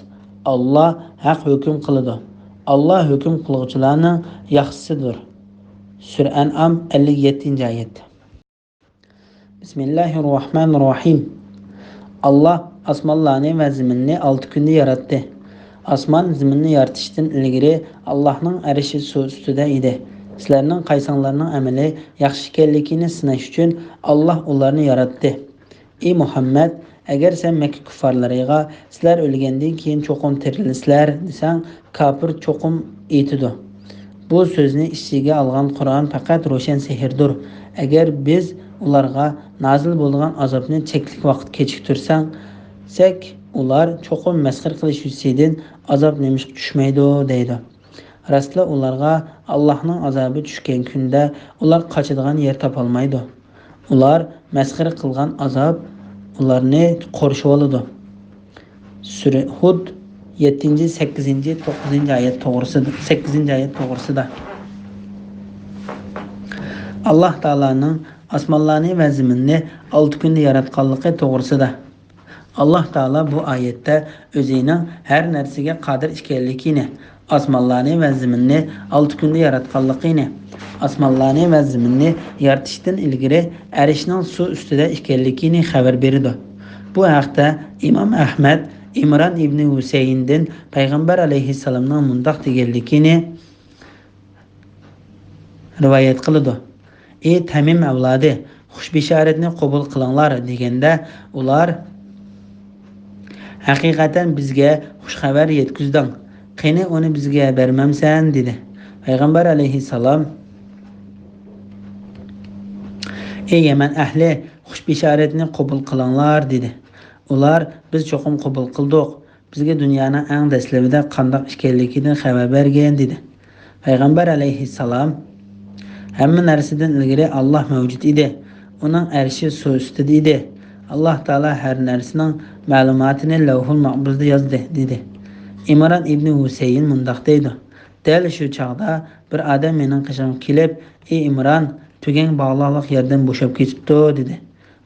ئاللاھ ھەق ھۆكۈم قىلىدۇ. ئاللاھ ھۆكۈم قىلغۇچىلارنىڭ ياخشىسىدۇر. سۈرە ئەنئام، ئەللىك يەتتىنچى ئايەت. بىسمىللاھىررەھمانىررەھىم. ئاللاھ ئاسمانلارنى ۋە زېمىننى ئالتە كۈندە ياراتتى. ئاسمان، زېمىننى يارىتىشتىن ئىلگىرى ئاللاھنىڭ ئەرشى سۇ ئۈستىدە ئىدى. سىلەرنىڭ قايسىڭلارنىڭ ئەمىلى ياخشى ئىكەنلىكىنى سىناش ئۈچۈن ئاللاھ ئۇلارنى ياراتتى. ئى مۇھەممەد، ئەگەر سەن مەككە كۇففارلىرىغا، سىلەر ئۆلگەندىن كېيىن چوقۇم تىرىلىسىلەر دېسەڭ، كاپىر چوقۇم ئېيتىدۇ: بۇ سۆزنى ئىچىگە ئالغان قۇرئان پەقەت روشەن سېھىردۇر. ئەگەر بىز ئۇلارغا نازىل بولىدىغان ئازابنى چەكلىك ۋاقىت كېچىكتۈرسەك، ئۇلار چوقۇم مەسخىرە قىلىش يۈزىسىدىن ئازاب نېمىشقا چۈشمەيدۇ دەيدۇ. راستلا ئۇلارغا ئاللاھنىڭ ئازابى چۈشكەن كۈندە ئۇلار قاچىدىغان يەر تاپالمايدۇ. ئۇلار مەسخىرە قىلغان ئازاب ئۇلارنى قورشىۋالىدۇ. سۈرە ھۇد، يەتتىنچى، سەككىزىنچى، توققۇزىنچى ئايەت توغرىسىدا، سەككىزىنچى ئايەت توغرىسىدا. ئاللاھ تائالانىڭ ئاسمانلارنى ۋە زېمىننى ئالتە كۈندە ياراتقانلىقى توغرىسىدا. ئاللاھ تائالا بۇ ئايەتتە ئۆزىنىڭ ھەر نەرسىگە قادىر ئىكەنلىكىنى، ئاسمانلارنى ۋە زېمىننى ئالتە كۈندە ياراتقانلىقىنى، ئاسمانلارنى ۋە زېمىننى يارىتىشتىن ئىلگىرى ئەرشنىڭ سۇ ئۈستىدە ئىكەنلىكىنى خەۋەر بېرىدۇ. بۇ ھەقتە ئىمام ئەھمەد ئىمران ئىبنى ھۈسەيىندىن پەيغەمبەر ئەلەيھىسسالامنىڭ مۇنداق دېگەنلىكىنى رىۋايەت قىلىدۇ: ئى تەمىم ئەۋلادى، خۇش بېشارەتنى قوبۇل قىلىڭلار دېگەندە، ئۇلار: ھەقىقەتەن بىزگە خۇش خەۋەر يەتكۈزدۈڭ، قېنى ئۇنى بىزگە بەرمەمسەن؟ دېدى. پەيغەمبەر ئەلەيھىسسالام: ئى يەمەن ئەھلى، خۇش بېشارەتنى قوبۇل قىلىڭلار دېدى. ئۇلار: بىز چوقۇم قوبۇل قىلدۇق. بىزگە دۇنيانىڭ ئەڭ دەسلىپىدە قانداق ئىكەنلىكىدىن خەۋەر بەرگىن، دېدى. پەيغەمبەر ئەلەيھىسسالام: ھەممە نەرسىدىن ئىلگىرى ئاللاھ مەۋجۇت ئىدى. ئۇنىڭ ئەرشى سۇ ئۈستىدە ئىدى. ئاللاھ تائالا ھەر نەرسىنىڭ مەلۇماتىنى لەۋھۇل مەھپۇزدا يازدى، دېدى. ئىمران ئىبنى ھۈسەيىن مۇنداق دەيدۇ: دەل شۇ چاغدا بىر ئادەم مېنىڭ قېشىمغا كېلىپ، ئى ئىمران، تۆگەڭ باغلاقلىق يەردىن بوشاپ كېتىپتۇ، دېدى.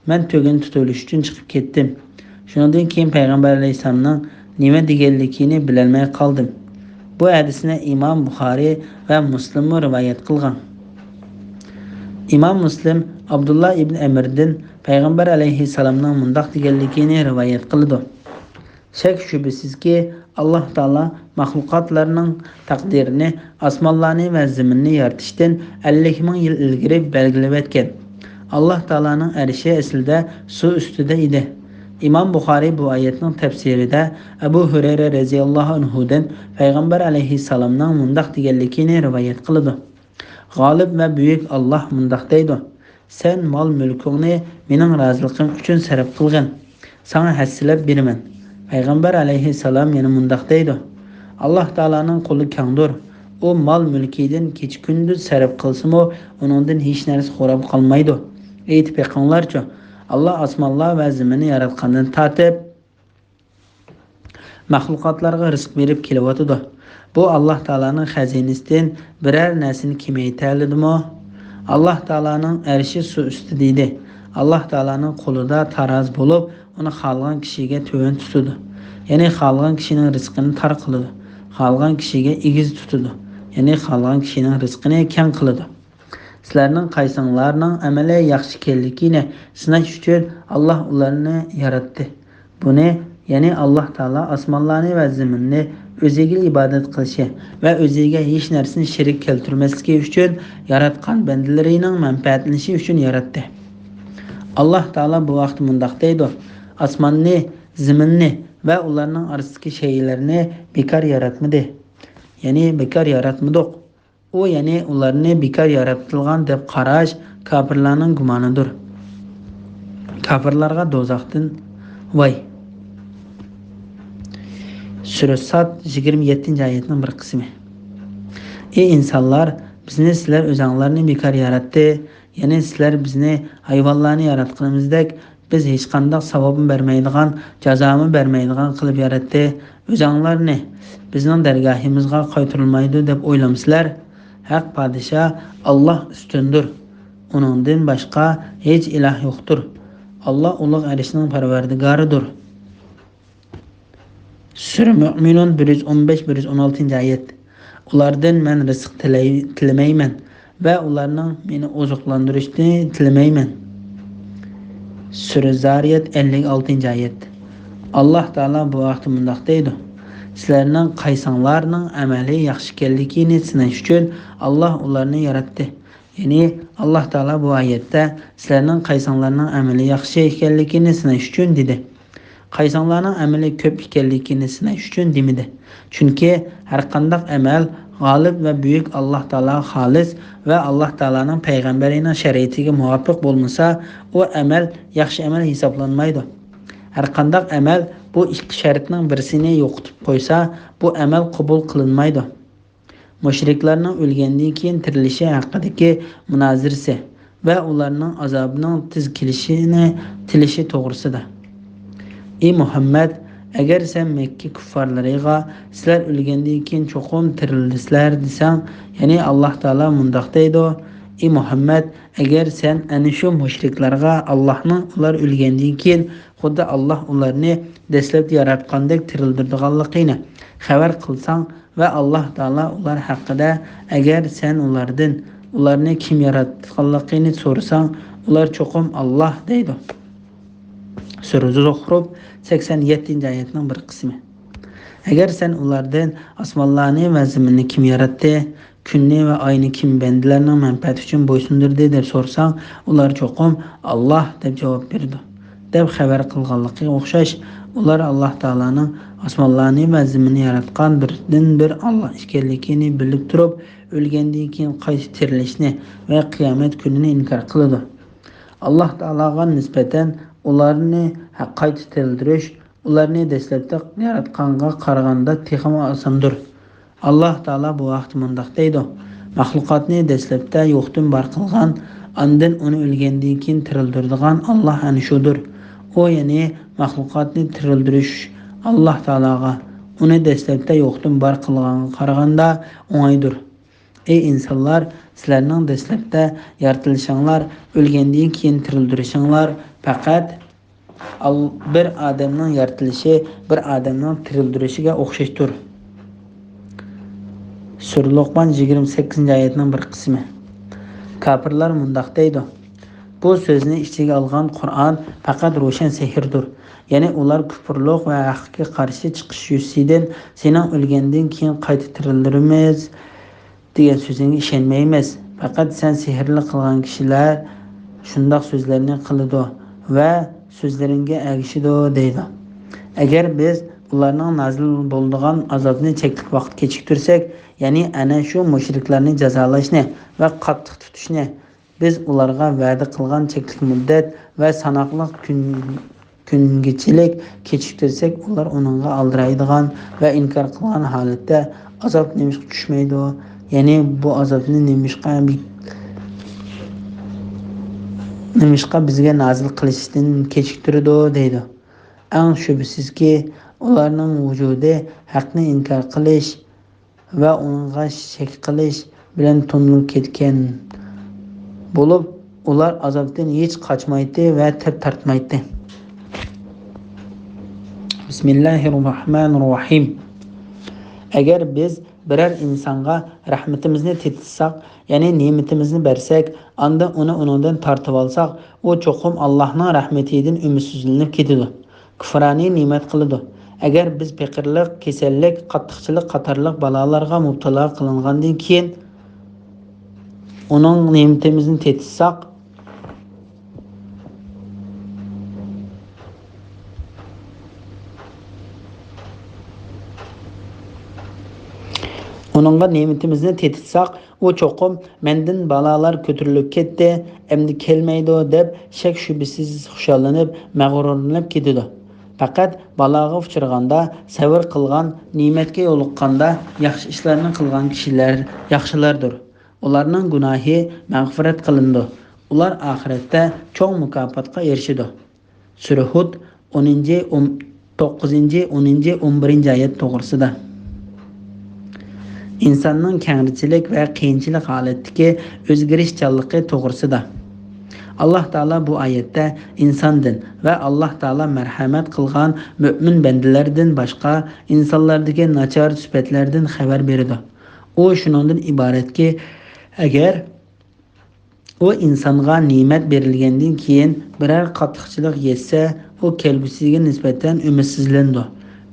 مەن تۆگىنى تۇتۇۋېلىش ئۈچۈن چىقىپ كەتتىم. شۇنىڭدىن كېيىن پەيغەمبەر ئەلەيھىسسالامنىڭ نېمە دېگەنلىكىنى بىلەلمەي قالدىم. بۇ ھەدىسنى ئىمام بۇخارىي ۋە مۇسلىممۇ رىۋايەت قىلغان. ئىمام مۇسلىم ئابدۇللا ئىبن ئەمىردىن پەيغەمبەر ئەلەيھىسسالامنىڭ مۇنداق دېگەنلىكىنى رىۋايەت قىلىدۇ: شەك-شۈبھىسىزكى، ئاللاھ تائالا مەخلۇقاتلارنىڭ تەقدىرىنى، ئاسمانلارنى ۋە زېمىننى يارىتىشتىن ئەللىك مىڭ يىل ئىلگىرى بەلگىلىۋەتكەن. ئاللاھ تائالانىڭ ئەرشى ئەسلىدە سۇ ئۈستىدە ئىدى. ئىمام بۇخارىي بۇ ئايەتنىڭ تەپسىرىدە ئەبۇ ھۇرەيرە رەزىياللاھۇ ئەنھۇدىن پەيغەمبەر ئەلەيھىسسالامنىڭ مۇنداق دېگەنلىكىنى رىۋايەت قىلىدۇ: غالىب ۋە بۈيۈك ئاللاھ مۇنداق دەيدۇ: سەن مال-مۈلكۈڭنى مېنىڭ رازىلىقىم ئۈچۈن سەرپ قىلغىن. ساڭا ھەسسىلەپ بېرىمەن. پەيغەمبەر ئەلەيھىسسالام يەنە مۇنداق دەيدۇ: ئاللاھ تائالانىڭ قولى كەڭدۇر. ئۇ مال-مۈلكىدىن كېچە-كۈندۈز سەرپ قىلسىمۇ، ئۇنىڭدىن ھېچ نەرسە خوراپ قالمايدۇ. ئېيتىپ بېقىڭلارچۇ، ئاللاھ ئاسمانلار ۋە زېمىننى ياراتقاندىن تارتىپ مەخلۇقاتلارغا رىزىق بېرىپ كېلىۋاتىدۇ. بۇ ئاللاھ تائالانىڭ خەزىنىسىدىن بىرەر نەرسىنى كېمەيتەلىدىمۇ؟ ئاللاھ تائالانىڭ ئەرشى سۇ ئۈستىدە ئىدى. ئاللاھ تائالانىڭ قولىدا تارازى بولۇپ، ئۇنى خالىغان كىشىگە تۆۋەن تۇتىدۇ، يەنى خالىغان كىشىنىڭ رىزقىنى تار قىلىدۇ، خالىغان كىشىگە ئېگىز تۇتىدۇ، يەنى خالىغان كىشىنىڭ رىزقىنى كەڭ قىلىدۇ. سىلەرنىڭ قايسىڭلارنىڭ ئەمەلى ياخشى ئىكەنلىكىنى سىناش ئۈچۈن ئاللاھ ئۇلارنى ياراتتى. بۇنى، يەنى ئاللاھ تائالا ئاسمانلارنى ۋە زېمىننى ئۆزىگىلا ئىبادەت قىلىشى ۋە ئۆزىگە ھېچ نەرسىنى شېرىك كەلتۈرمەسلىكى ئۈچۈن ياراتقان بەندىلىرىنىڭ مەنپەئەتلىنىشى ئۈچۈن ياراتتى. ئاللاھ تائالا بۇ ھەقتە مۇنداق دەيدۇ: ئاسماننى، زېمىننى ۋە ئۇلارنىڭ ئارىسىدىكى شەيئىلەرنى بىكار ياراتمىدى. يەنى بىكار ياراتمىدۇق. ئۇ، يەنى ئۇلارنى بىكار ياراتقان دەپ قاراش كاپىرلارنىڭ گۇمانىدۇر. كاپىرلارغا دوزاختىن ۋاي. سۈرە ساد، يىگىرمە يەتتىنچى ئايەتنىڭ بىر قىسمى. ئى ئىنسانلار، بىزنى سىلەر ئۆزەڭلارنى بىكار ياراتتى، يەنى سىلەر بىزنى ھايۋانلارنى ياراتقىنىمىزدەك بىز ھېچقانداق ساۋابمۇ بەرمەيدىغان، جازامۇ بەرمەيدىغان قىلىپ ياراتتى. ئۆزەڭلارنى بىزنىڭ دەرگاھىمىزغا قايتۇرۇلمايدۇ دەپ ئويلامسىلەر؟ ھەق پادىشاھ ئاللاھ ئۈستۈندۇر. ئۇنىڭدىن باشقا ھېچ ئىلاھ يوقتۇر. ئاللاھ ئۇلۇغ ئەرشنىڭ پەرۋەردىگارىدۇر. سۈرە مۆمىنۇن، بىر يۈز ئون بەش، بىر يۈز ئون ئالتىنچى ئايەت. ئۇلاردىن مەن رىزىق تىلەي-، تىلىمەيمەن ۋە ئۇلارنىڭ مېنى ئوزۇقلاندۇرۇشنى تىلىمەيمەن. سۈرە زارىيەت، ئەللىك ئالتىنچى ئايەت. ئاللاھ تائالا بۇ ھەقتە مۇنداق دەيدۇ: سىلەرنىڭ قايسىڭلارنىڭ ئەمەلى ياخشى ئىكەنلىكىنى سىناش ئۈچۈن ئاللاھ ئۇلارنى ياراتتى. يەنى ئاللاھ تائالا بۇ ئايەتتە سىلەرنىڭ قايسىڭلارنىڭ ئەمىلى ياخشى ئىكەنلىكىنى سىناش ئۈچۈن دېدى. قايسىڭلارنىڭ ئەمىلى كۆپ ئىكەنلىكىنى سىناش ئۈچۈن دېمىدى. چۈنكى ھەرقانداق ئەمەل غالىب ۋە بۈيۈك ئاللاھ تائالاغا خالىس ۋە ئاللاھ تائالانىڭ پەيغەمبىرىنىڭ شەرىئىتىگە مۇۋاپىق بولمىسا، ئۇ ئەمەل ياخشى ئەمەل ھېسابلانمايدۇ. ھەرقانداق ئەمەل بۇ ئىككى شەرتنىڭ بىرسىنى يوقىتىپ قويسا، بۇ ئەمەل قوبۇل قىلىنمايدۇ. مۇشرىكلارنىڭ ئۆلگەندىن كېيىن تىرىلىشى ھەققىدىكى مۇنازىرىسى ۋە ئۇلارنىڭ ئازابىنىڭ تېز كېلىشىنى تىلىشى توغرىسىدا. ئى مۇھەممەد، ئەگەر سەن مەككە كۇففارلىرىغا سىلەر ئۆلگەندىن كېيىن چوقۇم تىرىلىسىلەر دېسەڭ، يەنى ئاللاھ تائالا مۇنداق دەيدۇ: ئى مۇھەممەد، ئەگەر سەن ئەنە شۇ مۇشرىكلارغا ئاللاھنىڭ ئۇلار ئۆلگەندىن كېيىن خۇددى ئاللاھ ئۇلارنى دەسلەپتە ياراتقاندەك تىرىلدۈرىدىغانلىقىنى خەۋەر قىلساڭ ۋە ئاللاھ تائالا ئۇلار ھەققىدە، ئەگەر سەن ئۇلاردىن، ئۇلارنى كىم ياراتقانلىقىنى سورىساڭ، ئۇلار چوقۇم ئاللاھ دەيدۇ. سۈرە زۇخرۇف، سەكسەن يەتتىنچى ئايەتنىڭ بىر قىسمى. ئەگەر سەن ئۇلاردىن ئاسمانلارنى ۋە زېمىننى كىم ياراتتى، كۈننى ۋە ئاينى كىم بەندىلەرنىڭ مەنپەئەتى ئۈچۈن بويسۇندۇردى دەپ سورىساڭ، ئۇلار چوقۇم ئاللاھ دەپ جاۋاب بېرىدۇ، دەپ خەۋەر قىلغانلىقىغا ئوخشاش، ئۇلار ئاللاھ تائالانىڭ ئاسمانلارنى ۋە زېمىننى ياراتقان بىردىنبىر ئاللاھ ئىكەنلىكىنى بىلىپ تۇرۇپ، ئۆلگەندىن كېيىن قايتا تىرىلىشنى ۋە قىيامەت كۈنىنى ئىنكار قىلىدۇ. ئاللاھ تائالاغا نىسبەتەن ئۇلارنى قايتا تىرىلدۈرۈش ئۇلارنى دەسلەپتە ياراتقانغا قارىغاندا تېخىمۇ ئاساندۇر. ئاللاھ تائالا بۇ ھەقتە مۇنداق دەيدۇ: مەخلۇقاتنى دەسلەپتە يوقتىن بار قىلغان، ئاندىن ئۇنى ئۆلگەندىن كېيىن تىرىلدۈرىدىغان ئاللاھ ئەنە شۇدۇر. ئۇ، يەنى مەخلۇقاتنى تىرىلدۈرۈش ئاللاھ تائالاغا، ئۇنى دەسلەپتە يوقتىن بار قىلغانغا قارىغاندا ئوڭايدۇر. ئەي ئىنسانلار، سىلەرنىڭ دەسلەپتە يارىتىلىشىڭلار، ئۆلگەندىن كېيىن تىرىلدۈرۈشۈڭلار پەقەت ئال-، بىر ئادەمنىڭ يارىتىلىشى بىر ئادەمنىڭ تىرىلدۈرۈشىگە ئوخشاشتۇر. سۈرە لوقمان، يىگىرمە سەككىزىنچى ئايەتنىڭ بىر قىسمى. كاپىرلار مۇنداق دەيدۇ: بۇ سۆزنى ئىچىگە ئالغان قۇرئان پەقەت روشەن سېھىردۇر. يەنى ئۇلار كۇپۇرلۇق ۋە ھەققە قارشى چىقىش يۈزىسىدىن سېنىڭ ئۆلگەندىن كېيىن قايتا تىرىلدۈرىمىز دېگەن سۆزۈڭگە ئىشەنمەيمىز. پەقەت سەن سېھىرلىك قىلغان كىشىلەر شۇنداق سۆزلەرنى قىلىدۇ ۋە سۆزلىرىڭگە ئەگىشىدۇ دەيدۇ. ئەگەر بىز ئۇلارنىڭ نازىل بولىدىغان ئازابنى چەكلىك ۋاقىت كېچىكتۈرسەك، يەنى ئەنە شۇ مۇشرىكلارنى جازالاشنى ۋە قاتتىق تۇتۇشنى، بىز ئۇلارغا ۋەدە قىلغان چەكلىك مۇددەت ۋە ساناقلىق كۈن، كۈنگىچىلىك كېچىكتۈرسەك، ئۇلار ئۇنىڭغا ئالدىرايدىغان ۋە ئىنكار قىلغان ھالەتتە، ئازاب نېمىشقا چۈشمەيدۇ؟ يەنى بۇ ئازابنى نېمىشقا بى-، نېمىشقا بىزگە نازىل قىلىشتىن كېچىكتۈرىدۇ؟ دەيدۇ. ئەڭ شۈبھىسىزكى، ئۇلارنىڭ ۋۇجۇدى ھەقنى ئىنكار قىلىش ۋە ئۇنىڭغا شەك قىلىش بىلەن تونۇلۇپ كەتكەن بولۇپ، ئۇلار ئازابتىن ھېچ قاچمايتتى ۋە تەپ تارتمايتتى. بىسمىللاھىررەھمانىررەھىم. ئەگەر بىز بىرەر ئىنسانغا رەھمىتىمىزنى تېتىتساق، يەنى نېمىتىمىزنى بەرسەك، ئاندىن ئۇنى ئۇنىڭدىن تارتىۋالساق، ئۇ چوقۇم ئاللاھنىڭ رەھمىتىدىن ئۈمىدسىزلىنىپ كېتىدۇ. كۇفرانى نېمەت قىلىدۇ. ئەگەر بىز پېقىرلىق، كېسەللىك، قاتتىقچىلىق قاتارلىق بالالارغا مۇپتىلا قىلىنغاندىن كېيىن، ئۇنىڭ نېمىتىمىزنى تېتىتساق، ئۇنىڭغا نېمىتىمىزنى تېتىتساق، ئۇ چوقۇم، «مەندىن بالالار كۆتۈرۈلۈپ كەتتى، ئەمدى كەلمەيدۇ» دەپ، شەك-شۈبھىسىز خۇشاللىنىپ، مەغرۇرلىنىپ كېتىدۇ. پەقەت بالاغا ئۇچرىغاندا سەۋر قىلغان، نېمەتكە يولۇققاندا ياخشى ئىشلارنى قىلغان كىشىلەر ياخشىلاردۇر. ئۇلارنىڭ گۇناھى مەغپىرەت قىلىنىدۇ. ئۇلار ئاخىرەتتە چوڭ مۇكاپاتقا ئېرىشىدۇ. سۈرە ھۇد، ئونىنچى، ئون، توققۇزىنچى، ئونىنچى، ئون بىرىنچى ئايەت توغرىسىدا. ئىنساننىڭ كەڭرىچىلىك ۋە قىيىنچىلىق ھالەتتىكى ئۆزگىرىشچانلىقى توغرىسىدا. ئاللاھ تائالا بۇ ئايەتتە ئىنساندىن ۋە ئاللاھ تائالا مەرھەمەت قىلغان مۆمىن بەندىلەردىن باشقا ئىنسانلاردىكى ناچار سۈپەتلەردىن خەۋەر بېرىدۇ. ئۇ شۇنىڭدىن ئىبارەتكى، ئەگەر ئۇ ئىنسانغا نېمەت بېرىلگەندىن كېيىن بىرەر قاتتىقچىلىق يەتسە، ئۇ كەلگۈسىگە نىسبەتەن ئۈمىدسىزلىنىدۇ.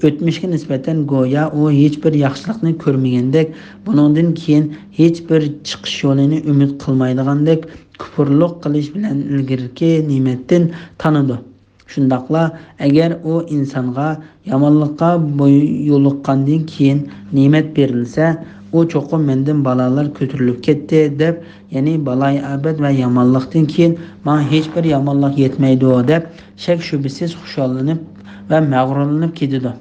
ئۆتمۈشكە نىسبەتەن گويا ئۇ ھېچبىر ياخشىلىقنى كۆرمىگەندەك، بۇنىڭدىن كېيىن ھېچبىر چىقىش يولىنى ئۈمىد قىلمايدىغاندەك، كۇپۇرلۇق قىلىش بىلەن ئىلگىرىكى نېمەتتىن تانىدۇ. شۇنداقلا، ئەگەر ئۇ ئىنسانغا يامانلىققا بوي-، يولۇققاندىن كېيىن نېمەت بېرىلسە، ئۇ چوقۇم «مەندىن بالالار كۆتۈرۈلۈپ كەتتى» دەپ، يەنى بالايىئاپەت ۋە يامانلىقتىن كېيىن ماڭا ھېچبىر يامانلىق يەتمەيدۇ دەپ، شەك-شۈبھىسىز خۇشاللىنىپ ۋە مەغرۇرلىنىپ كېتىدۇ.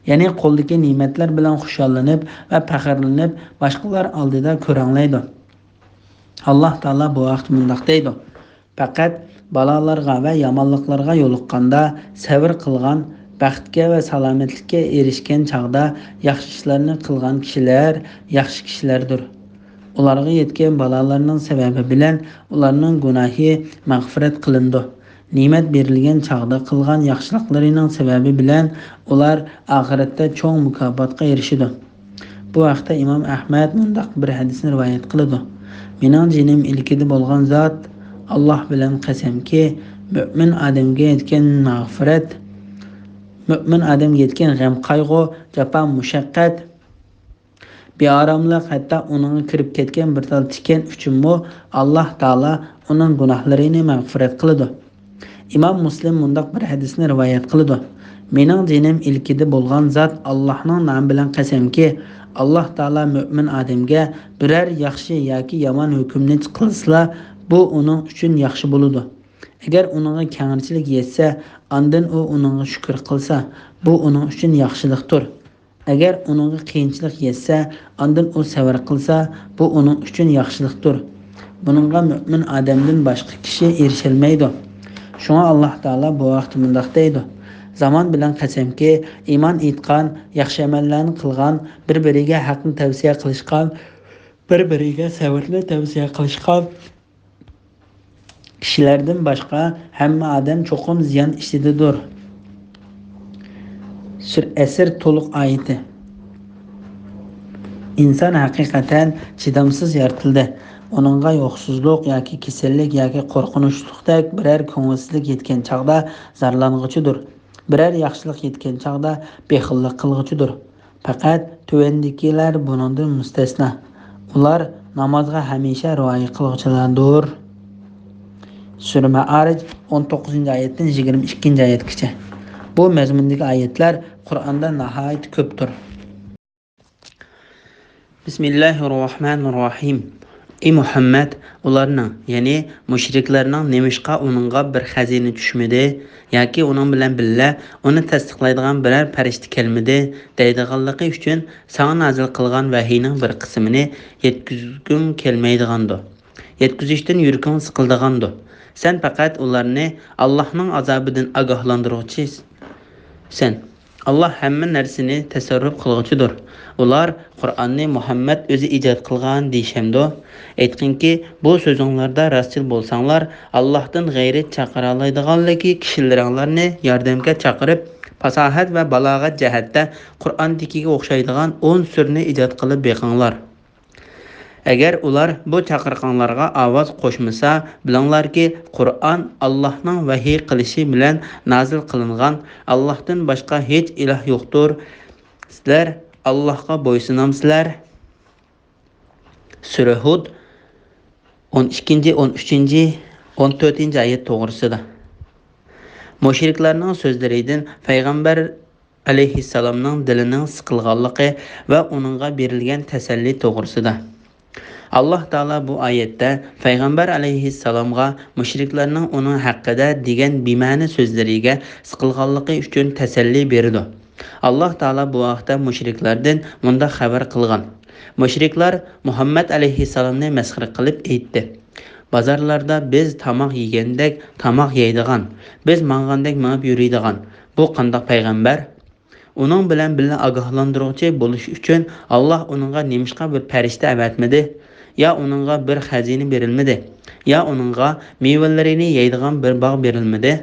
يەنى قولدىكى نېمەتلەر بىلەن خۇشاللىنىپ ۋە پەخىرلىنىپ، باشقىلار ئالدىدا كۆرەڭلەيدۇ. ئاللاھ تائالا بۇ ھەقتە مۇنداق دەيدۇ: پەقەت بالالارغا ۋە يامانلىقلارغا يولۇققاندا سەۋر قىلغان، بەختكە ۋە سالامەتلىككە ئېرىشكەن چاغدا ياخشى ئىشلارنى قىلغان كىشىلەر ياخشى كىشىلەردۇر. ئۇلارغا يەتكەن بالالارنىڭ سەۋەبى بىلەن ئۇلارنىڭ گۇناھى مەغپىرەت قىلىنىدۇ. نېمەت بېرىلگەن چاغدا قىلغان ياخشىلىقلىرىنىڭ سەۋەبى بىلەن ئۇلار ئاخىرەتتە چوڭ مۇكاپاتقا ئېرىشىدۇ. بۇ ھەقتە ئىمام ئەھمەد مۇنداق بىر ھەدىسنى رىۋايەت قىلىدۇ: «مېنىڭ جېنىم ئىلكىدە بولغان زات ئاللاھ بىلەن قەسەمكى، مۆمىن ئادەمگە يەتكەن مەغپىرەت، مۆمىن ئادەمگە يەتكەن غەم-قايغۇ، جاپا-مۇشەققەت، بىئاراملىق، ھەتتا ئۇنىڭغا كىرىپ كەتكەن بىر تال تىكەن ئۈچۈنمۇ ئاللاھ تائالا ئۇنىڭ گۇناھلىرىنى مەغپىرەت قىلىدۇ.» ئىمام مۇسلىم مۇنداق بىر ھەدىسنى رىۋايەت قىلىدۇ: «مېنىڭ جېنىم ئىلكىدە بولغان زات ئاللاھنىڭ نامى بىلەن قەسەمكى، ئاللاھ تائالا مۆمىن ئادەمگە بىرەر ياخشى ياكى يامان ھۆكۈمنى قىلسىلا، بۇ ئۇنىڭ ئۈچۈن ياخشى بولىدۇ. ئەگەر ئۇنىڭغا كەڭرىچىلىك يەتسە، ئاندىن ئۇ ئۇنىڭغا شۈكۈر قىلسا، بۇ ئۇنىڭ ئۈچۈن ياخشىلىقتۇر. ئەگەر ئۇنىڭغا قىيىنچىلىق يەتسە، ئاندىن ئۇ سەۋر قىلسا، بۇ ئۇنىڭ ئۈچۈن ياخشىلىقتۇر. بۇنىڭغا مۆمىن ئادەمدىن باشقا كىشى ئېرىشەلمەيدۇ.» شۇڭا ئاللاھ تائالا بۇ ھەقتە مۇنداق دەيدۇ: «زامان بىلەن قەسەمكى، ئىمان ئېيتقان، ياخشى ئەمەللەرنى قىلغان، بىر-بىرىگە ھەقنى تەۋسىيە قىلىشقان، بىر-بىرىگە سەۋرنى تەۋسىيە قىلىشقان كىشىلەردىن باشقا ھەممە ئادەم چوقۇم زىيان ئىچىدىدۇر.» سۈرە ئەسر تولۇق ئايىتى. ئىنسان ھەقىقەتەن چىدامسىز يارىتىلدى. ئۇنىڭغا يوقسۇزلۇق ياكى كېسەللىك ياكى قورقۇنچلۇقتەك بىرەر كۆڭۈلسىزلىك يەتكەن چاغدا زارلانغۇچىدۇر. بىرەر ياخشىلىق يەتكەن چاغدا بېخىللىق قىلغۇچىدۇر. پەقەت تۆۋەندىكىلەر بۇنىڭدىن مۇستەسنا. ئۇلار نامازغا ھەمىشە رىئايە قىلغۇچىلاردۇر. سۈرە مائارىج، ئون توققۇزىنچى ئايەتتىن يىگىرمە ئىككىنچى ئايەتكىچە. بۇ مەزمۇندىكى ئايەتلەر قۇرئاندا ناھايىتى كۆپتۇر. بىسمىللاھىررەھمانىررەھىم. ئى مۇھەممەد، ئۇلارنىڭ، يەنى مۇشرىكلارنىڭ نېمىشقا ئۇنىڭغا بىر خەزىنە چۈشمىدى ياكى ئۇنىڭ بىلەن بىللە ئۇنى تەستىقلايدىغان بىرەر پەرىشتە كەلمىدى دەيدىغانلىقى ئۈچۈن ساڭا نازىل قىلغان ۋەھىينىڭ بىر قىسمىنى يەتكۈزگۈڭ كەلمەيدىغاندۇ؟ يەتكۈزۈشتىن يۈرىكىڭ سىقىلىدىغاندۇ؟ سەن پەقەت ئۇلارنى ئاللاھنىڭ ئازابىدىن ئاگاھلاندۇرغۇچى سەن. ئاللاھ ھەممە نەرسىنى تەسەررۇپ قىلغۇچىدۇر. ئۇلار قۇرئاننى مۇھەممەد ئۆزى ئىجاد قىلغان دېيىشەمدۇ؟ ئېيتقىنكى، بۇ سۆزۈڭلاردا راستچىل بولساڭلار، ئاللاھتىن غەيرىي چاقىرالايدىغانلىكى كىشىلىرىڭلارنى ياردەمگە چاقىرىپ، پاساھەت ۋە بالاغەت جەھەتتە قۇرئاندىكىگە ئوخشايدىغان ئون سۈرىنى ئىجاد قىلىپ بېقىڭلار. ئەگەر ئۇلار بۇ چاقىرىقىڭلارغا ئاۋاز قوشمىسا، بىلىڭلاركى، قۇرئان ئاللاھنىڭ ۋەھىي قىلىشى بىلەن نازىل قىلىنغان، ئاللاھتىن باشقا ھېچ ئىلاھ يوقتۇر. سىلەر ئاللاھقا بويسۇنامسىلەر؟ سۈرە ھۇد، ئون ئىككىنچى، ئون ئۈچىنچى، ئون تۆتىنچى ئايەت توغرىسىدا. مۇشرىكلارنىڭ سۆزلىرىدىن پەيغەمبەر ئەلەيھىسسالامنىڭ دىلىنىڭ سىقىلغانلىقى ۋە ئۇنىڭغا بېرىلگەن تەسەللى توغرىسىدا. ئاللاھ تائالا بۇ ئايەتتە پەيغەمبەر ئەلەيھىسسالامغا مۇشرىكلارنىڭ ئۇنىڭ ھەققىدە دېگەن بىمەنە سۆزلىرىگە سىقىلغانلىقى ئۈچۈن تەسەللى بېرىدۇ. ئاللاھ تائالا بۇ ھەقتە مۇشرىكلاردىن مۇنداق خەۋەر قىلغان: مۇشرىكلار مۇھەممەد ئەلەيھىسسالامنى مەسخىرە قىلىپ ئېيتتى: بازارلاردا بىز تاماق يېگەندەك تاماق يەيدىغان، بىز ماڭغاندەك مېڭىپ يۈرىدىغان بۇ قانداق پەيغەمبەر؟ ئۇنىڭ بىلەن بىللە ئاگاھلاندۇرغۇچى بولۇش ئۈچۈن ئاللاھ ئۇنىڭغا نېمىشقا بىر پەرىشتە ئەۋەتمىدى؟ يا ئۇنىڭغا بىر خەزىنە بېرىلمىدى؟ يا ئۇنىڭغا مېۋىلىرىنى يەيدىغان بىر باغ بېرىلمىدى؟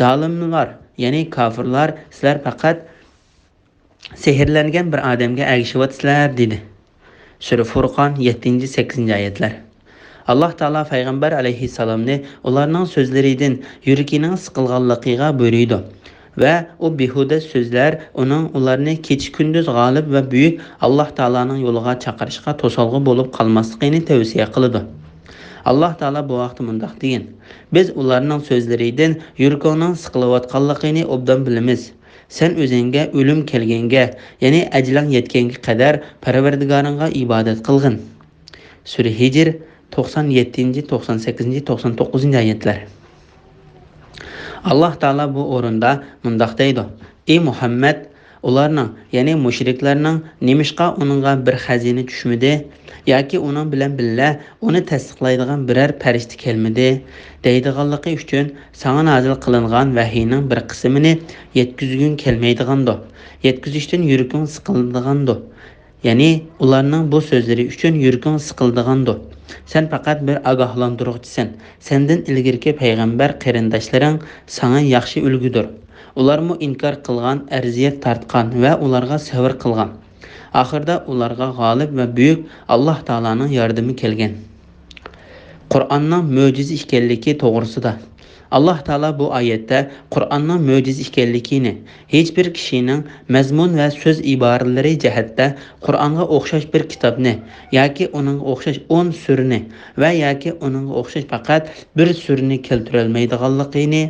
زالىملار، يەنى كاپىرلار، سىلەر پەقەت سېھىرلەنگەن بىر ئادەمگە ئەگىشىۋاتىسىلەر، دېدى. سۈرە فۇرقان، يەتتىنچى، سەككىزىنچى ئايەتلەر. ئاللاھ تائالا پەيغەمبەر ئەلەيھىسسالامنى ئۇلارنىڭ سۆزلىرىدىن يۈرىكىنىڭ سىقىلغانلىقىغا بۇيرۇيدۇ ۋە ئۇ بىھۇدە سۆزلەر ئۇنىڭ ئۇلارنى كېچە-كۈندۈز غالىب ۋە بۈيۈك ئاللاھ تائالانىڭ يولىغا چاقىرىشقا توسالغۇ بولۇپ قالماسلىقىنى تەۋسىيە قىلىدۇ. ئاللاھ تائالا بۇ ھەقتە مۇنداق دېگەن: بىز ئۇلارنىڭ سۆزلىرىدىن يۈرىكىڭنىڭ سىقىلىۋاتقانلىقىنى ئوبدان بىلىمىز. سەن ئۆزۈڭگە ئۆلۈم كەلگەنگە، يەنى ئەجىلىڭ يەتكەنگە قەدەر پەرۋەردىگارىڭغا ئىبادەت قىلغىن. سۈرە ھىجر، توقسان يەتتىنچى، توقسان سەككىزىنچى، توقسان توققۇزىنچى ئايەتلەر. ئاللاھ تائالا بۇ ئورۇندا مۇنداق دەيدۇ: ئى مۇھەممەد، ئۇلارنىڭ، يەنى مۇشرىكلارنىڭ نېمىشقا ئۇنىڭغا بىر خەزىنە چۈشمىدى ياكى ئۇنىڭ بىلەن بىللە ئۇنى تەستىقلايدىغان بىرەر پەرىشتە كەلمىدى؟ دەيدىغانلىقى ئۈچۈن ساڭا نازىل قىلىنغان ۋەھىينىڭ بىر قىسمىنى يەتكۈزگۈڭ كەلمەيدىغاندۇ؟ يەتكۈزۈشتىن يۈرىكىڭ سىقىلىدىغاندۇ؟ يەنى ئۇلارنىڭ بۇ سۆزلىرى ئۈچۈن يۈرىكىڭ سىقىلىدىغاندۇ؟ سەن پەقەت بىر ئاگاھلاندۇرغۇچىسەن. سەندىن ئىلگىرىكى پەيغەمبەر قېرىنداشلىرىڭ ساڭا ياخشى ئۈلگىدۇر. ئۇلارمۇ ئىنكار قىلغان، ئەزىيەت تارتقان ۋە ئۇلارغا سەۋر قىلغان. ئاخىرىدا ئۇلارغا غالىب ۋە بۈيۈك ئاللاھ تائالانىڭ ياردىمى كەلگەن. قۇرئاننىڭ مۆجىزە ئىكەنلىكى توغرىسىدا. ئاللاھ تائالا بۇ ئايەتتە قۇرئاننىڭ مۆجىزە ئىكەنلىكىنى، ھېچبىر كىشىنىڭ مەزمۇن ۋە سۆز ئىبارىلىرى جەھەتتە قۇرئانغا ئوخشاش بىر كىتابنى ياكى ئۇنىڭغا ئوخشاش ئون سۈرىنى ۋە ياكى ئۇنىڭغا ئوخشاش پەقەت بىر سۈرىنى كەلتۈرەلمەيدىغانلىقىنى،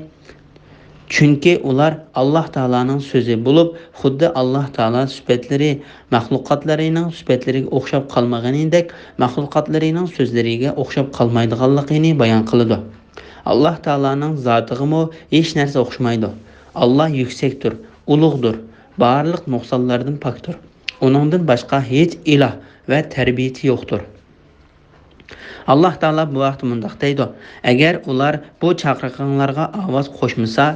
چۈنكى ئۇلار ئاللاھ تائالانىڭ سۆزى بولۇپ، خۇددى ئاللاھ تائالا سۈپەتلىرى مەخلۇقاتلىرىنىڭ سۈپەتلىرىگە ئوخشاپ قالمىغىنىدەك، مەخلۇقاتلىرىنىڭ سۆزلىرىگە ئوخشاپ قالمايدىغانلىقىنى بايان قىلىدۇ. ئاللاھ تائالانىڭ زاتىغىمۇ ھېچ نەرسە ئوخشىمايدۇ. ئاللاھ يۈكسەكتۇر، ئۇلۇغدۇر، بارلىق نۇقسانلاردىن پاكتۇر. ئۇنىڭدىن باشقا ھېچ ئىلاھ ۋە تەربىيىچى يوقتۇر. ئاللاھ تائالا بۇ ھەقتە مۇنداق دەيدۇ: ئەگەر ئۇلار بۇ چاقىرىقىڭلارغا ئاۋاز قوشمىسا،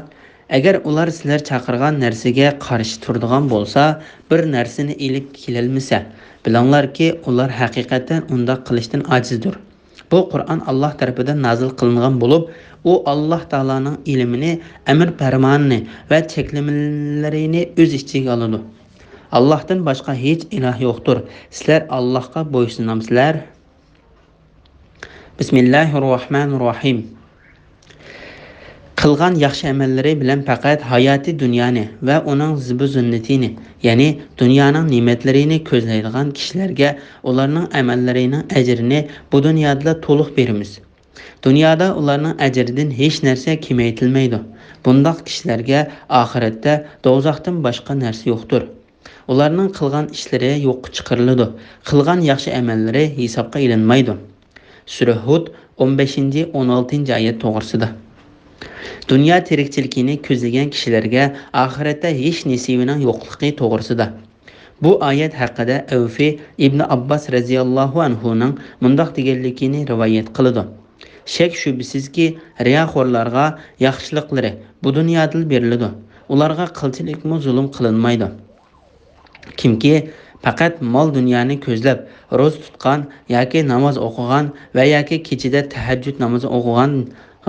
ئەگەر ئۇلار سىلەر چاقىرغان نەرسىگە قارشى تۇرىدىغان بولسا، بىر نەرسىنى ئېلىپ كېلەلمىسە، بىلىڭلاركى، ئۇلار ھەقىقەتەن ئۇنداق قىلىشتىن ئاجىزدۇر. بۇ قۇرئان ئاللاھ تەرىپىدىن نازىل قىلىنغان بولۇپ، ئۇ ئاللاھ تائالانىڭ ئىلمىنى، ئەمر پەرمانىنى ۋە چەكلىمىلىرىنى ئۆز ئىچىگە ئالىدۇ. ئاللاھتىن باشقا ھېچ ئىلاھ يوقتۇر. سىلەر ئاللاھقا بويسۇنامسىلەر؟ بىسمىللاھىررەھمانىررەھىم. قىلغان ياخشى ئەمەللىرى بىلەن پەقەت ھاياتىي دۇنيانى ۋە ئۇنىڭ زىبۇ زىننىتىنى، يەنى دۇنيانىڭ نېمەتلىرىنى كۆزلەيدىغان كىشىلەرگە ئۇلارنىڭ ئەمەللىرىنىڭ ئەجرىنى بۇ دۇنيادىلا تولۇق بېرىمىز. دۇنيادا ئۇلارنىڭ ئەجرىدىن ھېچ نەرسە كېمەيتىلمەيدۇ. بۇنداق كىشىلەرگە ئاخىرەتتە دوزاختىن باشقا نەرسە يوقتۇر. ئۇلارنىڭ قىلغان ئىشلىرى يوققا چىقىرىلىدۇ. قىلغان ياخشى ئەمەللىرى ھېسابقا ئېلىنمايدۇ. سۈرە ھۇد، ئون بەشىنچى، ئون ئالتىنچى ئايەت توغرىسىدا. دۇنيا تىرىكچىلىكىنى كۆزلىگەن كىشىلەرگە ئاخىرەتتە ھېچ نېسىۋىنىڭ يوقلۇقى توغرىسىدا. بۇ ئايەت ھەققىدە ئەۋفى ئىبنى ئابباس رەزىياللاھۇ ئەنھۇنىڭ مۇنداق دېگەنلىكىنى رىۋايەت قىلىدۇ: شەك شۈبھىسىزكى، رىياخورلارغا ياخشىلىقلىرى بۇ دۇنيادىلا بېرىلىدۇ. ئۇلارغا قىلچىلىكمۇ زۇلۇم قىلىنمايدۇ. كىمكى پەقەت مال-دۇنيانى كۆزلەپ، روزا تۇتقان ياكى ناماز ئوقۇغان ۋە ياكى كېچىدە تەھەججۇد نامىزى ئوقۇغان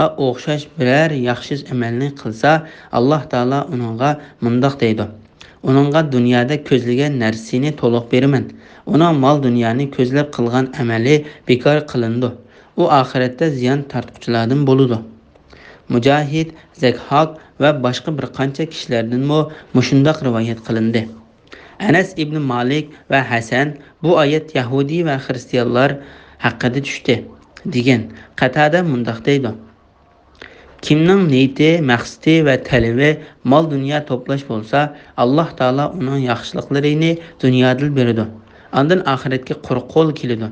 ئوخشاش بىرەر ياخشى ئەمەلنى قىلسا، ئاللاھ تائالا ئۇنىڭغا مۇنداق دەيدۇ: ئۇنىڭغا دۇنيادا كۆزلىگەن نەرسىنى تولۇق بېرىمەن. ئۇنىڭ مال-دۇنيانى كۆزلەپ قىلغان ئەمەلى بىكار قىلىنىدۇ. ئۇ ئاخىرەتتە زىيان تارتقۇچىلاردىن بولىدۇ. مۇجاھىد، زەكھاك ۋە باشقا بىر قانچە كىشىلەردىنمۇ مۇشۇنداق رىۋايەت قىلىندى. ئەنەس ئىبنى مالىك ۋە ھەسەن: بۇ ئايەت يەھۇدىي ۋە خىرىستىيانلار ھەققىدە چۈشتى، دېگەن. قەتادە مۇنداق دەيدۇ: كىمنىڭ نىيىتى، مەقسىتى ۋە تەلىپى مال-دۇنيا توپلاش بولسا، ئاللاھ تائالا ئۇنىڭ ياخشىلىقلىرىنى دۇنيادىلا بېرىدۇ. ئاندىن ئاخىرەتكە قۇرۇق قول كېلىدۇ.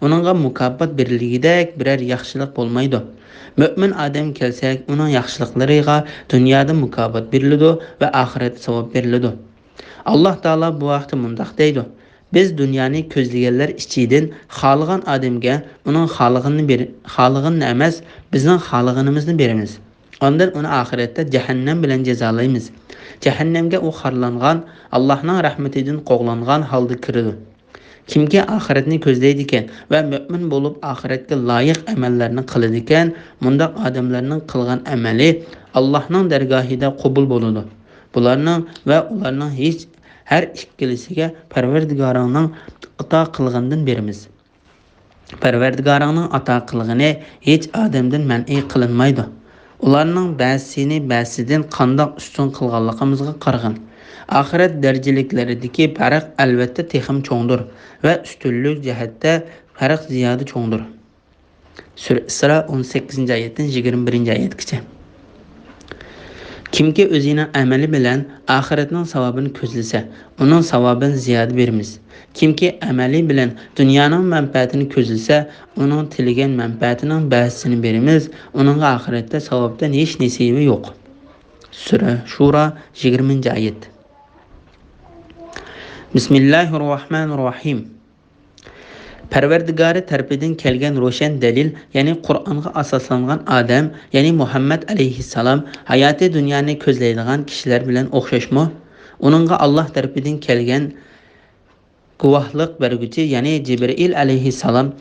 ئۇنىڭغا مۇكاپات بېرىلگۈدەك بىرەر ياخشىلىق بولمايدۇ. مۆمىن ئادەمگە كەلسەك، ئۇنىڭ ياخشىلىقلىرىغا دۇنيادا مۇكاپات بېرىلىدۇ ۋە ئاخىرەتتە ساۋاب بېرىلىدۇ. ئاللاھ تائالا بۇ ھەقتە مۇنداق دەيدۇ: بىز دۇنيانى كۆزلىگەنلەر ئىچىدىن خالىغان ئادەمگە ئۇنىڭ خالىغىنىنى بېر-، خالىغىنىنى ئەمەس، بىزنىڭ خالىغىنىمىزنى بېرىمىز. ئاندىن ئۇنى ئاخىرەتتە جەھەننەم بىلەن جازالايمىز. جەھەننەمگە ئۇ خارلانغان، ئاللاھنىڭ رەھمىتىدىن قوغلانغان ھالدا كىرىدۇ. كىمكى ئاخىرەتنى كۆزلەيدىكەن ۋە مۆمىن بولۇپ ئاخىرەتكە لايىق ئەمەللەرنى قىلىدىكەن، مۇنداق ئادەملەرنىڭ قىلغان ئەمەلى ئاللاھنىڭ دەرگاھىدا قوبۇل بولىدۇ. بۇلارنىڭ ۋە ئۇلارنىڭ ھېچ، ھەر ئىككىلىسىگە پەرۋەردىگارىڭنىڭ ئاتا قىلغىنىدىن بېرىمىز. پەرۋەردىگارىڭنىڭ ئاتا قىلغىنى ھېچ ئادەمدىن مەنئى قىلىنمايدۇ. ئۇلارنىڭ بەزىسىنى بەزىسىدىن قانداق ئۈستۈن قىلغانلىقىمىزغا قارىغىن. ئاخىرەت دەرىجىلىكلىرىدىكى پەرق ئەلۋەتتە تېخىمۇ چوڭدۇر ۋە ئۈستۈنلۈك جەھەتتە پەرق زىيادە چوڭدۇر. سۈرە ئىسرا، ئون سەككىزىنچى ئايەتتىن يىگىرمە بىرىنچى ئايەتكىچە. كىمكى ئۆزىنىڭ ئەمىلى بىلەن ئاخىرەتنىڭ ساۋابىنى كۆزلىسە، ئۇنىڭ ساۋابىنى زىيادە بېرىمىز. كىمكى ئەمىلى بىلەن دۇنيانىڭ مەنپەئەتىنى كۆزلىسە، ئۇنىڭ تىلىگەن مەنپەئەتىنىڭ بەزىسىنى بېرىمىز، ئۇنىڭغا ئاخىرەتتە ساۋابتىن ھېچ نېسىۋى يوق. سۈرە شۇرا، يىگىرمىنچى ئايەت. بىسمىللاھىررەھمانىررەھىم. پەرۋەردىگارى تەرىپىدىن كەلگەن روشەن دەلىل، يەنى قۇرئانغا ئاساسلانغان ئادەم، يەنى مۇھەممەد ئەلەيھىسسالام ھاياتىي دۇنيانى كۆزلەيدىغان كىشىلەر بىلەن ئوخشاشمۇ؟ ئۇنىڭغا ئاللاھ تەرىپىدىن كەلگەن گۇۋاھلىق بەرگۈچى، يەنى جىبرىئىل ئەلەيھىسسالام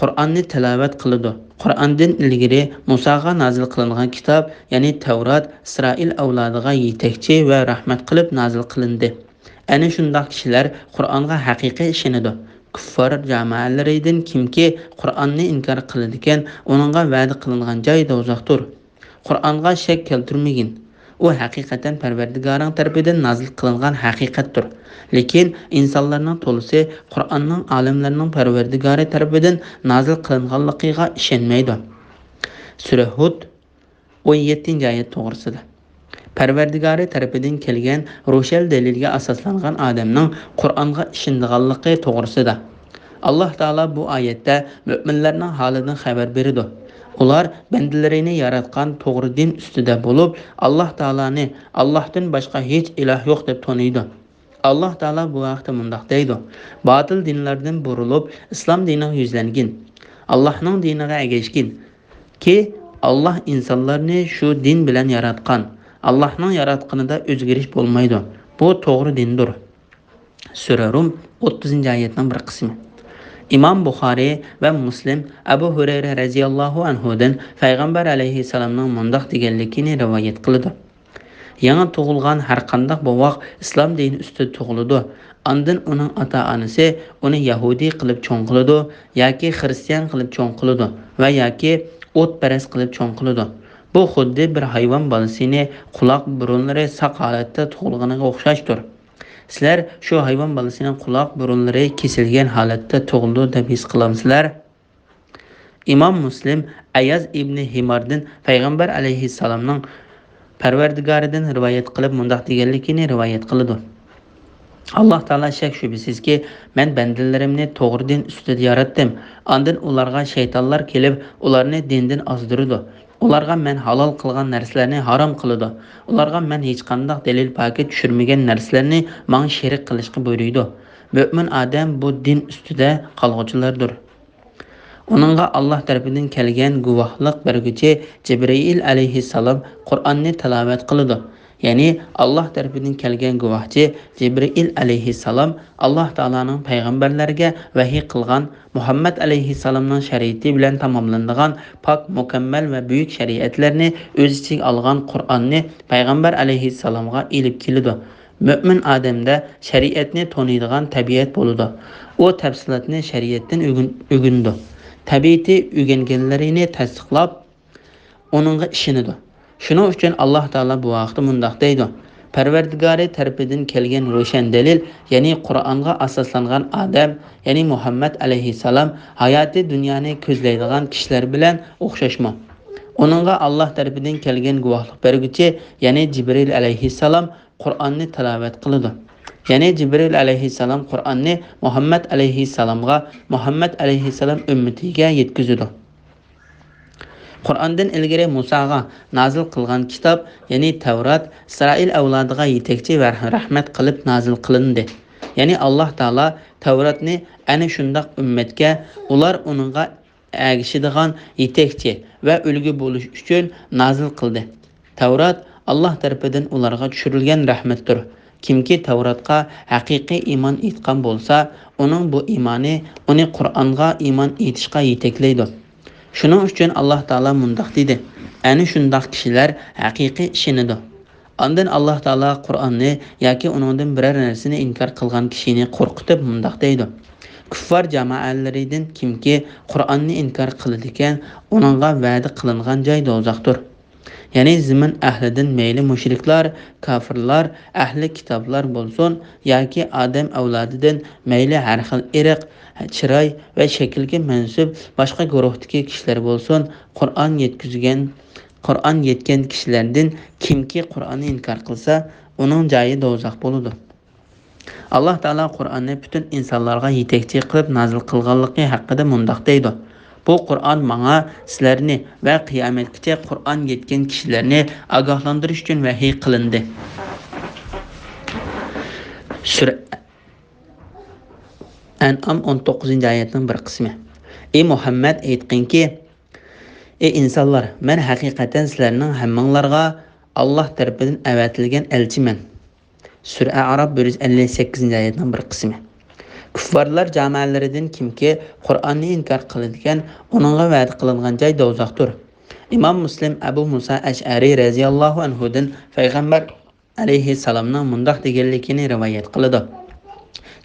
قۇرئاننى تىلاۋەت قىلىدۇ. قۇرئاندىن ئىلگىرى مۇساغا نازىل قىلىنغان كىتاب، يەنى تەۋرات، ئىسرائىل ئەۋلادىغا يېتەكچى ۋە رەھمەت قىلىپ نازىل قىلىندى. ئەنە شۇنداق كىشىلەر قۇرئانغا ھەقىقىي ئىشىنىدۇ. كۇففار جامائەلىرىدىن كىمكى قۇرئاننى ئىنكار قىلىدىكەن، ئۇنىڭغا ۋەدە قىلىنغان جاي دوزاختۇر. قۇرئانغا شەك كەلتۈرمىگىن. ئۇ ھەقىقەتەن پەرۋەردىگارىڭ تەرىپىدىن نازىل قىلىنغان ھەقىقەتتۇر. لېكىن ئىنسانلارنىڭ تولىسى قۇرئاننىڭ ئالەملەرنىڭ پەرۋەردىگارى تەرىپىدىن نازىل قىلىنغانلىقىغا ئىشەنمەيدۇ. سۈرە ھۇد، ئون يەتتىنچى ئايەت توغرىسىدا. پەرۋەردىگارى تەرىپىدىن كەلگەن روشەن دەلىلگە ئاساسلانغان ئادەمنىڭ قۇرئانغا ئىشىنىدىغانلىقى توغرىسىدا. ئاللاھ تائالا بۇ ئايەتتە مۆمىنلەرنىڭ ھالىدىن خەۋەر بېرىدۇ. ئۇلار بەندىلىرىنى ياراتقان توغرا دىن ئۈستىدە بولۇپ، ئاللاھ تائالانى، ئاللاھتىن باشقا ھېچ ئىلاھ يوق دەپ تونۇيدۇ. ئاللاھ تائالا بۇ ھەقتە مۇنداق دەيدۇ: باتىل دىنلاردىن بۇرۇلۇپ، ئىسلام دىنىغا يۈزلەنگىن. ئاللاھنىڭ دىنىغا ئەگەشكىن. كى، ئاللاھ ئىنسانلارنى شۇ دىن بىلەن ياراتقان. ئاللاھنىڭ ياراتقىنىدا ئۆزگىرىش بولمايدۇ. بۇ توغرا دىندۇر. سۈرە رۇم، ئوتتۇزىنچى ئايەتنىڭ بىر قىسمى. ئىمام بۇخارىي ۋە مۇسلىم ئەبۇ ھۇرەيرە رەزىياللاھۇ ئەنھۇدىن پەيغەمبەر ئەلەيھىسسالامنىڭ مۇنداق دېگەنلىكىنى رىۋايەت قىلىدۇ: يېڭى تۇغۇلغان ھەرقانداق بوۋاق ئىسلام دىنى ئۈستىدە تۇغۇلىدۇ. ئاندىن ئۇنىڭ ئاتا-ئانىسى ئۇنى يەھۇدىي قىلىپ چوڭ قىلىدۇ ياكى خىرىستىيان قىلىپ چوڭ قىلىدۇ ۋە ياكى ئوتپەرەس قىلىپ چوڭ قىلىدۇ. بۇ خۇددى بىر ھايۋان بالىسىنى قۇلاق بۇرۇنلىرى ساق ھالەتتە تۇغۇلغىنىغا ئوخشاشتۇر. سىلەر شۇ ھايۋان بالىسىنى قۇلاق بۇرۇنلىرى كېسىلگەن ھالەتتە تۇغۇلىدۇ دەپ ھېس قىلامسىلەر؟ ئىمام مۇسلىم ئەيياز ئىبنى ھىماردىن پەيغەمبەر ئەلەيھىسسالامنىڭ پەرۋەردىگارىدىن رىۋايەت قىلىپ مۇنداق دېگەنلىكىنى رىۋايەت قىلىدۇ: ئاللاھ تائالا شەك-شۈبھىسىزكى، مەن بەندىلىرىمنى توغرا دىن ئۈستىدە ياراتتىم. ئاندىن ئۇلارغا شەيتانلار كېلىپ، ئۇلارنى دىندىن ئازدۇرىدۇ. ئۇلارغا مەن ھالال قىلغان نەرسىلەرنى ھارام قىلىدۇ. ئۇلارغا مەن ھېچقانداق دەلىل-پاكىت چۈشۈرمىگەن نەرسىلەرنى ماڭا شېرىك قىلىشقا بۇيرۇيدۇ. مۆمىن ئادەم بۇ دىن ئۈستىدە قالغۇچىلاردۇر. ئۇنىڭغا ئاللاھ تەرىپىدىن كەلگەن گۇۋاھلىق بەرگۈچى جىبرىئىل ئەلەيھىسسالام قۇرئاننى تىلاۋەت قىلىدۇ. يەنى ئاللاھ تەرىپىدىن كەلگەن گۇۋاھچى جىبرىئىل ئەلەيھىسسالام ئاللاھ تائالانىڭ پەيغەمبەرلەرگە ۋەھىي قىلغان، مۇھەممەد ئەلەيھىسسالامنىڭ شەرىئىتى بىلەن تاماملىنىدىغان پاك، مۇكەممەل ۋە بۈيۈك شەرىئەتلەرنى ئۆز ئىچىگە ئالغان قۇرئاننى پەيغەمبەر ئەلەيھىسسالامغا ئېلىپ كېلىدۇ. مۆمىن ئادەمدە شەرىئەتنى تونۇيدىغان تەبىئەت بولىدۇ. ئۇ تەپسىلاتنى شەرىئەتتىن ئۆگىن-، ئۆگىنىدۇ. تەبىئىتى ئۆگەنگەنلىرىنى تەستىقلاپ، ئۇنىڭغا ئىشىنىدۇ. شۇنىڭ ئۈچۈن ئاللاھ تائالا بۇ ھەقتە مۇنداق دەيدۇ: پەرۋەردىگارى تەرىپىدىن كەلگەن روشەن دەلىل، يەنى قۇرئانغا ئاساسلانغان ئادەم، يەنى مۇھەممەد ئەلەيھىسسالام ھاياتىي دۇنيانى كۆزلەيدىغان كىشىلەر بىلەن ئوخشاشمۇ؟ ئۇنىڭغا ئاللاھ تەرىپىدىن كەلگەن گۇۋاھلىق بەرگۈچى، يەنى جىبرىئىل ئەلەيھىسسالام قۇرئاننى تىلاۋەت قىلىدۇ. يەنى جىبرىئىل ئەلەيھىسسالام قۇرئاننى مۇھەممەد ئەلەيھىسسالامغا، مۇھەممەد ئەلەيھىسسالام ئۈممىتىگە يەتكۈزىدۇ. قۇرئاندىن ئىلگىرى مۇساغا نازىل قىلغان كىتاب، يەنى تەۋرات، ئىسرائىل ئەۋلادىغا يېتەكچى ۋە رەھمەت قىلىپ نازىل قىلىندى. يەنى ئاللاھ تائالا تەۋراتنى ئەنە شۇنداق ئۈممەتكە، ئۇلار ئۇنىڭغا ئەگىشىدىغان يېتەكچى ۋە ئۈلگە بولۇش ئۈچۈن نازىل قىلدى. تەۋرات ئاللاھ تەرىپىدىن ئۇلارغا چۈشۈرۈلگەن رەھمەتتۇر. كىمكى تەۋراتقا ھەقىقىي ئىمان ئېيتقان بولسا، ئۇنىڭ بۇ ئىمانى ئۇنى قۇرئانغا ئىمان ئېيتىشقا يېتەكلەيدۇ. شۇنىڭ ئۈچۈن ئاللاھ تائالا مۇنداق دېدى: ئەنە شۇنداق كىشىلەر ھەقىقىي ئىشىنىدۇ. ئاندىن ئاللاھ تائالا قۇرئاننى ياكى ئۇنىڭدىن بىرەر نەرسىنى ئىنكار قىلغان كىشىنى قورقۇتۇپ مۇنداق دەيدۇ: كۇففار جامائەلىرىدىن كىمكى قۇرئاننى ئىنكار قىلىدىكەن، ئۇنىڭغا ۋەدە قىلىنغان جاي دوزاختۇر. يەنى زېمىن ئەھلىدىن مەيلى مۇشرىكلار، كاپىرلار، ئەھلى كىتابلار بولسۇن ياكى ئادەم ئەۋلادىدىن مەيلى ھەر خىل ئىرق، چىراي ۋە شەكىلگە مەنسۇپ باشقا گۇرۇھتىكى كىشىلەر بولسۇن، قۇرئان يەتكۈزگەن، قۇرئان يەتكەن كىشىلەردىن كىمكى قۇرئاننى ئىنكار قىلسا، ئۇنىڭ جايى دوزاخ بولىدۇ. ئاللاھ تائالا قۇرئاننى پۈتۈن ئىنسانلارغا يېتەكچى قىلىپ نازىل قىلغانلىقى ھەققىدە مۇنداق دەيدۇ: بۇ قۇرئان ماڭا سىلەرنى ۋە قىيامەتكىچە قۇرئان يەتكەن كىشىلەرنى ئاگاھلاندۇرۇش ئۈچۈن ۋەھىي قىلىندى. سۈرە ئەنئام ئون توققۇزىنچى ئايەتنىڭ بىر قىسمى. ئى مۇھەممەد، ئېيتقىنكى، ئى ئىنسانلار، مەن ھەقىقەتەن سىلەرنىڭ ھەممىڭلارغا ئاللاھ تەرىپىدىن ئەۋەتىلگەن ئەلچىمەن. سۈرە ئەئراپ بىر يۈز ئەللىك سەككىزىنچى ئايەتنىڭ بىر قىسمى. كۇففارلار جامائەلىرىدىن كىمكى قۇرئاننى ئىنكار قىلىدىكەن، ئۇنىڭغا ۋەدە قىلىنغان جاي دوزاختۇر. ئىمام مۇسلىم ئەبۇ مۇسا ئەشئەرى رەزىياللاھۇ ئەنھۇدىن پەيغەمبەر ئەلەيھىسسالامنىڭ مۇنداق دېگەنلىكىنى رىۋايەت قىلىدۇ: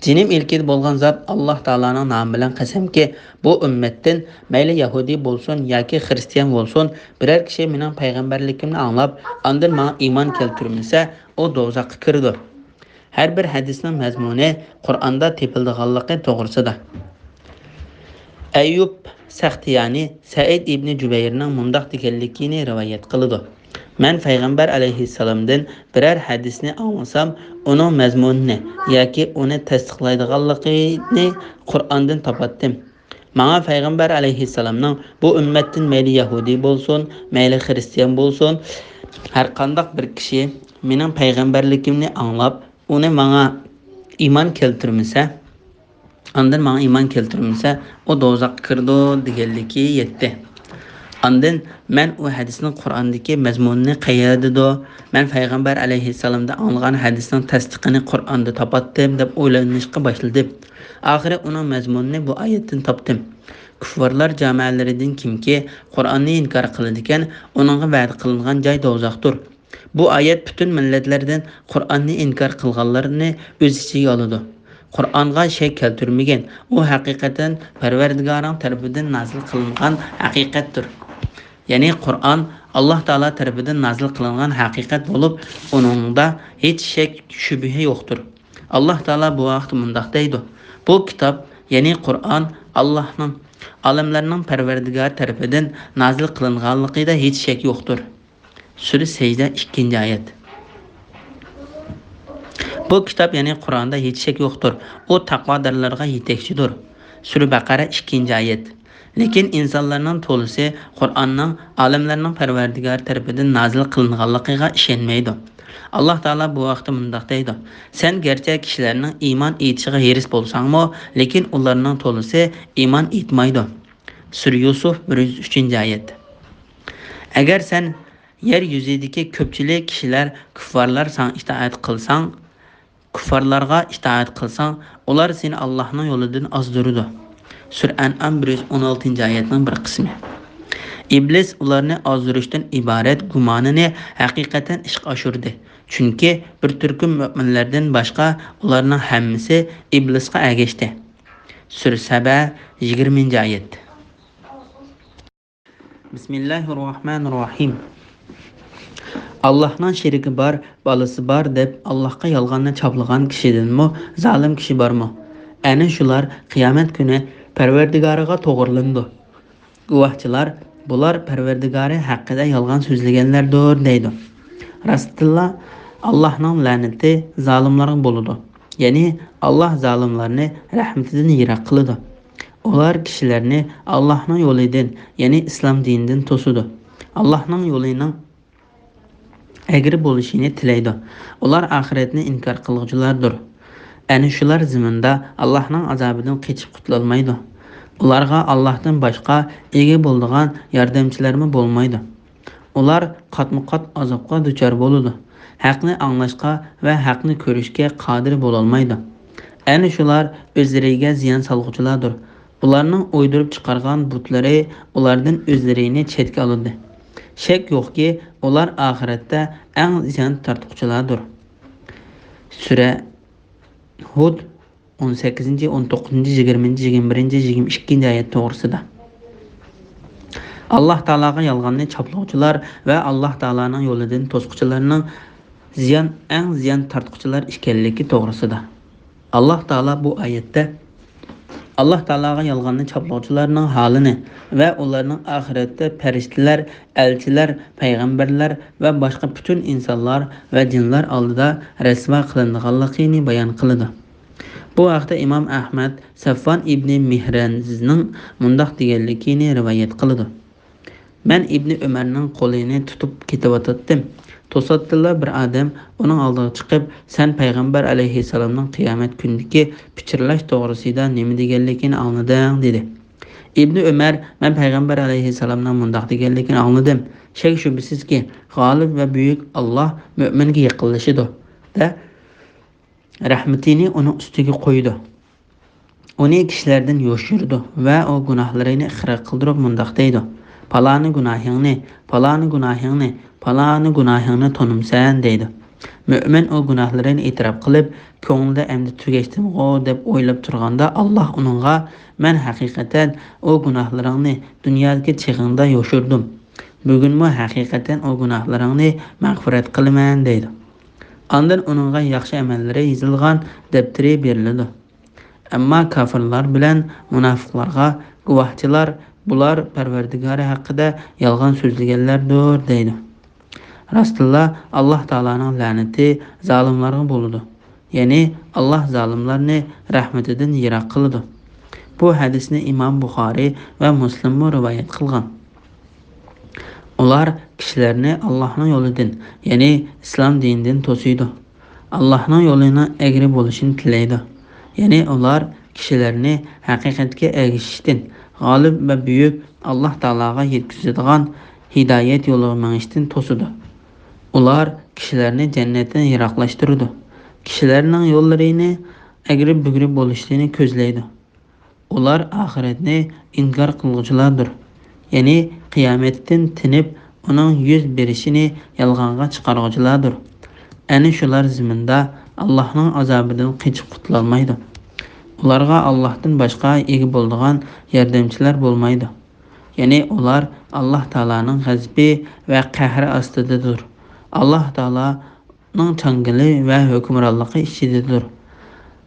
جېنىم ئىلكىدە بولغان زات ئاللاھ تائالانىڭ نامى بىلەن قەسەمكى، بۇ ئۈممەتتىن مەيلى يەھۇدىي بولسۇن ياكى خىرىستىيان بولسۇن، بىرەر كىشى مېنىڭ پەيغەمبەرلىكىمنى ئاڭلاپ، ئاندىن ماڭا ئىمان كەلتۈرمىسە، ئۇ دوزاخقا كىرىدۇ. ھەر بىر ھەدىسنىڭ مەزمۇنى قۇرئاندا تېپىلىدىغانلىقى توغرىسىدا. ئەييۇب سەختىيانى سەئىد ئىبنى جۇبەيرنىڭ مۇنداق دېگەنلىكىنى رىۋايەت قىلىدۇ: مەن پەيغەمبەر ئەلەيھىسسالامدىن بىرەر ھەدىسنى ئاڭلىسام، ئۇنىڭ مەزمۇنىنى ياكى ئۇنى تەستىقلايدىغانلىقىنى قۇرئاندىن تاپاتتىم. ماڭا پەيغەمبەر ئەلەيھىسسالامنىڭ بۇ ئۈممەتتىن مەيلى يەھۇدىي بولسۇن، مەيلى خىرىستىيان بولسۇن، ھەرقانداق بىر كىشى مېنىڭ پەيغەمبەرلىكىمنى ئاڭلاپ، ئۇنى ماڭا ئىمان كەلتۈرمىسە، ئاندىن ماڭا ئىمان كەلتۈرمىسە، ئۇ دوزاخقا كىرىدۇ دېگەنلىكى يەتتە. ئاندىن مەن ئۇ ھەدىسنىڭ قۇرئاندىكى مەزمۇنىنى قەيەردىدۇ؟ مەن پەيغەمبەر ئەلەيھىسسالامدىن ئاڭلىغان ھەدىسنىڭ تەستىقىنى قۇرئاندا تاپاتتىم دەپ ئويلىنىشقا باشلىدىم. ئاخىرى ئۇنىڭ مەزمۇنىنى بۇ ئايەتتىن تاپتىم. كۇففارلار جامائەلىرىدىن كىمكى قۇرئاننى ئىنكار قىلىدىكەن، ئۇنىڭغا ۋەدە قىلىنغان جاي دوزاختۇر. بۇ ئايەت پۈتۈن مىللەتلەردىن قۇرئاننى ئىنكار قىلغانلارنى ئۆز ئىچىگە ئالىدۇ. قۇرئانغا شەك كەلتۈرمىگىن، ئۇ ھەقىقەتەن پەرۋەردىگارىڭ تەرىپىدىن نازىل قىلىنغان ھەقىقەتتۇر. يەنى قۇرئان ئاللاھ تائالا تەرىپىدىن نازىل قىلىنغان ھەقىقەت بولۇپ، ئۇنىڭدا ھېچ شەك، شۈبھە يوقتۇر. ئاللاھ تائالا بۇ ھەقتە مۇنداق دەيدۇ: بۇ كىتاب، يەنى قۇرئان، ئاللاھنىڭ، ئالەملەرنىڭ پەرۋەردىگارى تەرىپىدىن نازىل قىلىنغانلىقىدا ھېچ شەك يوقتۇر. سۈرە سەجدە، ئىككىنچى ئايەت. بۇ كىتاب، يەنى قۇرئاندا ھېچ شەك يوقتۇر. ئۇ تەقۋادارلارغا يېتەكچىدۇر. سۈرە بەقەرە، ئىككىنچى ئايەت. لېكىن ئىنسانلارنىڭ تولىسى قۇرئاننىڭ ئالەملەرنىڭ پەرۋەردىگارى تەرىپىدىن نازىل قىلىنغانلىقىغا ئىشەنمەيدۇ. ئاللاھ تائالا بۇ ھەقتە مۇنداق دەيدۇ: سەن گەرچە كىشىلەرنىڭ ئىمان ئېيتىشىغا ھېرىس بولساڭمۇ، لېكىن ئۇلارنىڭ تولىسى ئىمان ئېيتمايدۇ. سۈرە يۈسۈف، بىر يۈز ئۈچىنچى ئايەت. ئەگەر سەن يەر يۈزىدىكى كۆپچىلىك كىشىلەر، كۇففارلار ساڭا ئىتائەت قىلساڭ، كۇففارلارغا ئىتائەت قىلساڭ، ئۇلار سېنى ئاللاھنىڭ يولىدىن ئازدۇرىدۇ. سۈرە ئەنئام بىر يۈز ئون ئالتىنچى ئايەتنىڭ بىر قىسمى. ئىبلىس ئۇلارنى ئازدۇرۇشتىن ئىبارەت گۇمانىنى ھەقىقەتەن ئىشقا ئاشۇردى. چۈنكى بىر تۈركۈم مۆمىنلەردىن باشقا ئۇلارنىڭ ھەممىسى ئىبلىسقا ئەگەشتى. سۈرە سەبە، يىگىرمىنچى ئايەت. بىسمىللاھىررەھمانىررەھىم. ئاللاھنىڭ شېرىكى بار، بالىسى بار دەپ ئاللاھقا يالغاننى چاپلىغان كىشىدىنمۇ زالىم كىشى بارمۇ؟ ئەنە شۇلار قىيامەت كۈنى پەرۋەردىگارىغا توغرىلىنىدۇ. گۇۋاھچىلار، بۇلار پەرۋەردىگارى ھەققىدە يالغان سۆزلىگەنلەردۇر، دەيدۇ. راستتىنلا، ئاللاھنىڭ لەنىتى زالىملارغا بولىدۇ. يەنى، ئاللاھ زالىملارنى رەھمىتىدىن يىراق قىلىدۇ. ئۇلار كىشىلەرنى ئاللاھنىڭ يولىدىن، يەنى ئىسلام دىنىدىن توسىدۇ. ئاللاھنىڭ يولىنىڭ ئەگرى بولۇشىنى تىلەيدۇ. ئۇلار ئاخىرەتنى ئىنكار قىلغۇچىلاردۇر. ئەنە شۇلار زېمىندا ئاللاھنىڭ ئازابىدىن قېچىپ قۇتۇلالمايدۇ. ئۇلارغا ئاللاھتىن باشقا ئىگە بولىدىغان ياردەمچىلەرمۇ بولمايدۇ. ئۇلار قاتمۇ قات ئازابقا دۇچار بولىدۇ. ھەقنى ئاڭلاشقا ۋە ھەقنى كۆرۈشكە قادىر بولالمايدۇ. ئەنە شۇلار ئۆزلىرىگە زىيان سالغۇچىلاردۇر. ئۇلارنىڭ ئويدۇرۇپ چىقارغان بۇتلىرى ئۇلاردىن ئۆزلىرىنى چەتكە ئالىدۇ. شەك يوقكى، ئۇلار ئاخىرەتتە ئەڭ زىيان تارتقۇچىلاردۇر. سۈرە ھۇد، ئون سەككىزىنچى، ئون توققۇزىنچى، يىگىرمىنچى، يىگىرمە بىرىنچى، يىگىرمە ئىككىنچى ئايەت توغرىسىدا. ئاللاھ تائالاغا يالغاننى چاپلىغۇچىلار ۋە ئاللاھ تائالانىڭ يولىدىن توسقۇچىلارنىڭ زىيان، ئەڭ زىيان تارتقۇچىلار ئىكەنلىكى توغرىسىدا. ئاللاھ تائالا بۇ ئايەتتە ئاللاھ تائالاغا يالغاننى چاپلىغۇچىلارنىڭ ھالىنى ۋە ئۇلارنىڭ ئاخىرەتتە پەرىشتىلەر، ئەلچىلەر، پەيغەمبەرلەر ۋە باشقا پۈتۈن ئىنسانلار ۋە جىنلار ئالدىدا رەسۋا قىلىنىدىغانلىقىنى بايان قىلىدۇ. بۇ ھەقتە ئىمام ئەھمەد سەفۋان ئىبنى مىھرەزنىڭ مۇنداق دېگەنلىكىنى رىۋايەت قىلىدۇ. مەن ئىبنى ئۆمەرنىڭ قولىنى تۇتۇپ كېتىۋاتاتتىم. توساتتىنلا بىر ئادەم ئۇنىڭ ئالدىغا چىقىپ، سەن پەيغەمبەر ئەلەيھىسسالامنىڭ قىيامەت كۈنىدىكى پىچىرلاش توغرىسىدا نېمە دېگەنلىكىنى ئاڭلىدىڭ؟ دېدى. ئىبنى ئۆمەر، مەن پەيغەمبەر ئەلەيھىسسالامنىڭ مۇنداق دېگەنلىكىنى ئاڭلىدىم، شەك شۈبھىسىزكى، غالىب ۋە بۈيۈك ئاللاھ مۆمىنگە يېقىنلىشىدۇ، دە، رەھمىتىنى ئۇنىڭ ئۈستىگە قويىدۇ. ئۇنى كىشىلەردىن يوشۇرىدۇ ۋە ئۇ گۇناھلىرىنى ئىقرار قىلدۇرۇپ مۇنداق دەيدۇ، پالانى گۇناھىڭنى، پالانى گۇناھىڭنى، پالانى گۇناھىڭنى تونۇمسەن؟ دەيدۇ. مۆمىن ئۇ گۇناھلىرىنى ئېتىراپ قىلىپ، كۆڭلىدە ئەمدى تۈگەشتىمغۇ دەپ ئويلاپ تۇرغاندا، ئاللاھ ئۇنىڭغا، مەن ھەقىقەتەن ئۇ گۇناھلىرىڭنى دۇنيادىكى چېغىڭدا يوشۇردۇم. بۈگۈنمۇ ھەقىقەتەن ئۇ گۇناھلىرىڭنى مەغپىرەت قىلىمەن، دەيدۇ. ئاندىن ئۇنىڭغا ياخشى ئەمەللىرى يېزىلغان دەپتىرى بېرىلىدۇ. ئەمما كاپىرلار بىلەن مۇناپىقلارغا، گۇۋاھچىلار، بۇلار پەرۋەردىگارى ھەققىدە يالغان سۆزلىگەنلەردۇر، دەيدۇ. راستتىنلا، ئاللاھ تائالانىڭ لەنىتى زالىملارغا بولىدۇ. يەنى، ئاللاھ زالىملارنى رەھمىتىدىن يىراق قىلىدۇ. بۇ ھەدىسنى ئىمام بۇخارىي ۋە مۇسلىممۇ رىۋايەت قىلغان. ئۇلار كىشىلەرنى ئاللاھنىڭ يولىدىن، يەنى ئىسلام دىنىدىن توسىدۇ. ئاللاھنىڭ يولىنىڭ ئەگرى بولۇشىنى تىلەيدۇ. يەنى ئۇلار كىشىلەرنى ھەقىقەتكە ئەگىشىشتىن، غالىب ۋە بۈيۈك ئاللاھ تائالاغا يەتكۈزىدىغان ھىدايەت يولىغا مېڭىشتىن توسىدۇ. ئۇلار كىشىلەرنى جەننەتتىن يىراقلاشتۇرىدۇ. كىشىلەرنىڭ يوللىرىنى ئەگرى-بۈگرى بولۇشىنى كۆزلەيدۇ. ئۇلار ئاخىرەتنى ئىنكار قىلغۇچىلاردۇر. يەنى قىيامەتتىن تېنىپ، ئۇنىڭ يۈز بېرىشىنى يالغانغا چىقارغۇچىلاردۇر. ئەنە شۇلار زېمىندا ئاللاھنىڭ ئازابىدىن قېچىپ قۇتۇلالمايدۇ. ئۇلارغا ئاللاھتىن باشقا ئىگە بولىدىغان ياردەمچىلەر بولمايدۇ. يەنى ئۇلار ئاللاھ تائالانىڭ غەزىپى ۋە قەھرى ئاستىدىدۇر. ئاللاھ تائالا نىڭ چاڭگىلى ۋە ھۆكۈمرانلىقى ئىچىدىدۇر.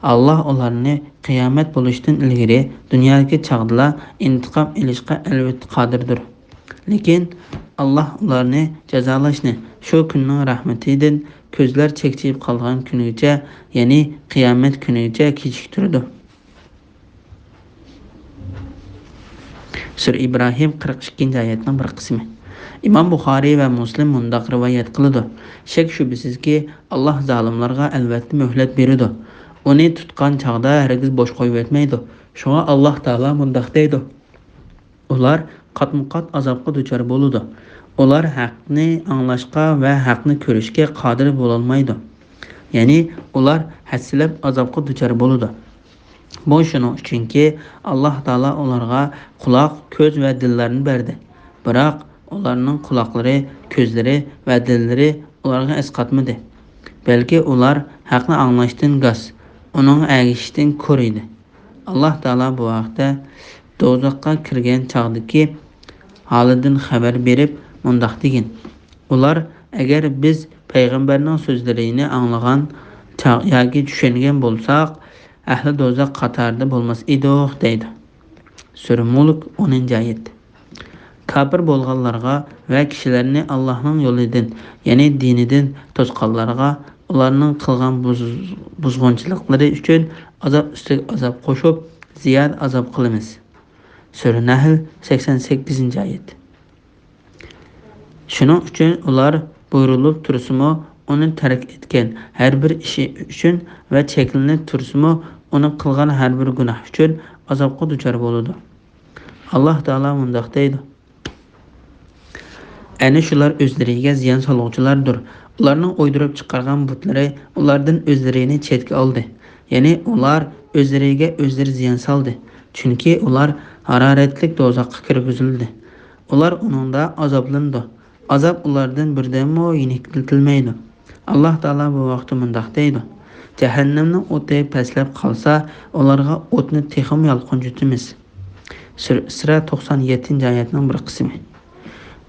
ئاللاھ ئۇلارنى قىيامەت بولۇشتىن ئىلگىرى دۇنيادىكى چاغدىلا ئىنتىقام ئېلىشقا ئەلۋەتتە قادىردۇر. لېكىن ئاللاھ ئۇلارنى جازالاشنى شۇ كۈننىڭ رەھمىتىدىن كۆزلەر چەكچىيىپ قالغان كۈنىگىچە، يەنى قىيامەت كۈنىگىچە كېچىكتۈرىدۇ. سۈرە ئىبراھىم قىرىق ئىككىنچى ئايەتنىڭ بىر قىسمى. ئىمام بۇخارىي ۋە مۇسلىم مۇنداق رىۋايەت قىلىدۇ، شەك شۈبھىسىزكى، ئاللاھ زالىملارغا ئەلۋەتتە مۆھلەت بېرىدۇ. ئۇنى تۇتقان چاغدا ھەرگىز بوش قويۇۋەتمەيدۇ. شۇڭا ئاللاھ تائالا مۇنداق دەيدۇ. ئۇلار قاتمۇ قات ئازابقا دۇچار بولىدۇ. ئۇلار ھەقنى ئاڭلاشقا ۋە ھەقنى كۆرۈشكە قادىر بولالمايدۇ. يەنى ئۇلار ھەسسىلەپ ئازابقا دۇچار بولىدۇ. بۇ شۇنىڭ ئۈچۈنكى، ئاللاھ تائالا ئۇلارغا قۇلاق، كۆز ۋە دىللارنى بەردى. بىراق ئۇلارنىڭ قۇلاقلىرى، كۆزلىرى ۋە دىللىرى ئۇلارغا ئەسقاتمىدى. بەلكى ئۇلار ھەقنى ئاڭلاشتىن گاس، ئۇنىڭغا ئەگىشىشتىن كور ئىدى. ئاللاھ تائالا بۇ ھەقتە دوزاخقا كىرگەن چاغدىكى ھالىدىن خەۋەر بېرىپ مۇنداق دېگەن: ئۇلار، ئەگەر بىز پەيغەمبەرنىڭ سۆزلىرىنى ئاڭلىغان چاغ ياكى چۈشەنگەن بولساق، ئەھلى دوزاخ قاتارىدا بولماس ئىدۇق دەيدۇ. سۈرە مۇلك، ئونىنچى ئايەت. كاپىر بولغانلارغا ۋە كىشىلەرنى ئاللاھنىڭ يولىدىن، يەنى دىنىدىن توسقانلارغا ئۇلارنىڭ قىلغان بۇز-، بۇزغۇنچىلىقلىرى ئۈچۈن ئازاب ئۈستىگە ئازاب قوشۇپ، زىيادە ئازاب قىلىمىز. سۈرە نەھل، سەكسەن سەككىزىنچى ئايەت. شۇنىڭ ئۈچۈن ئۇلار بۇيرۇلۇپ تۇرسىمۇ، ئۇنى تەرك ئەتكەن ھەر بىر ئىشى ئۈچۈن ۋە چەكلىنىپ تۇرسىمۇ، ئۇنى قىلغان ھەر بىر گۇناھ ئۈچۈن ئازابقا دۇچار بولىدۇ. ئاللاھ تائالا مۇنداق دەيدۇ: ئەنە شۇلار ئۆزلىرىگە زىيان سالغۇچىلاردۇر. ئۇلارنىڭ ئويدۇرۇپ چىقارغان بۇتلىرى ئۇلاردىن ئۆزلىرىنى چەتكە ئالدى. يەنى ئۇلار ئۆزلىرىگە ئۆزلىرى زىيان سالدى. چۈنكى ئۇلار ھارارەتلىك دوزاخقا كىرگۈزۈلدى. ئۇلار ئۇنىڭدا ئازابلىنىدۇ. ئازاب ئۇلاردىن بىردەممۇ يېنىكلىتىلمەيدۇ. ئاللاھ تائالا بۇ ھەقتە مۇنداق دەيدۇ: جەھەننەمنىڭ ئوتى پەسلەپ قالسا، ئۇلارغا ئوتنى تېخىمۇ يالقۇنجىتىمىز. سۈرە، ئىسرا، توقسان يەتتىنچى ئايەتنىڭ بىر قىسمى.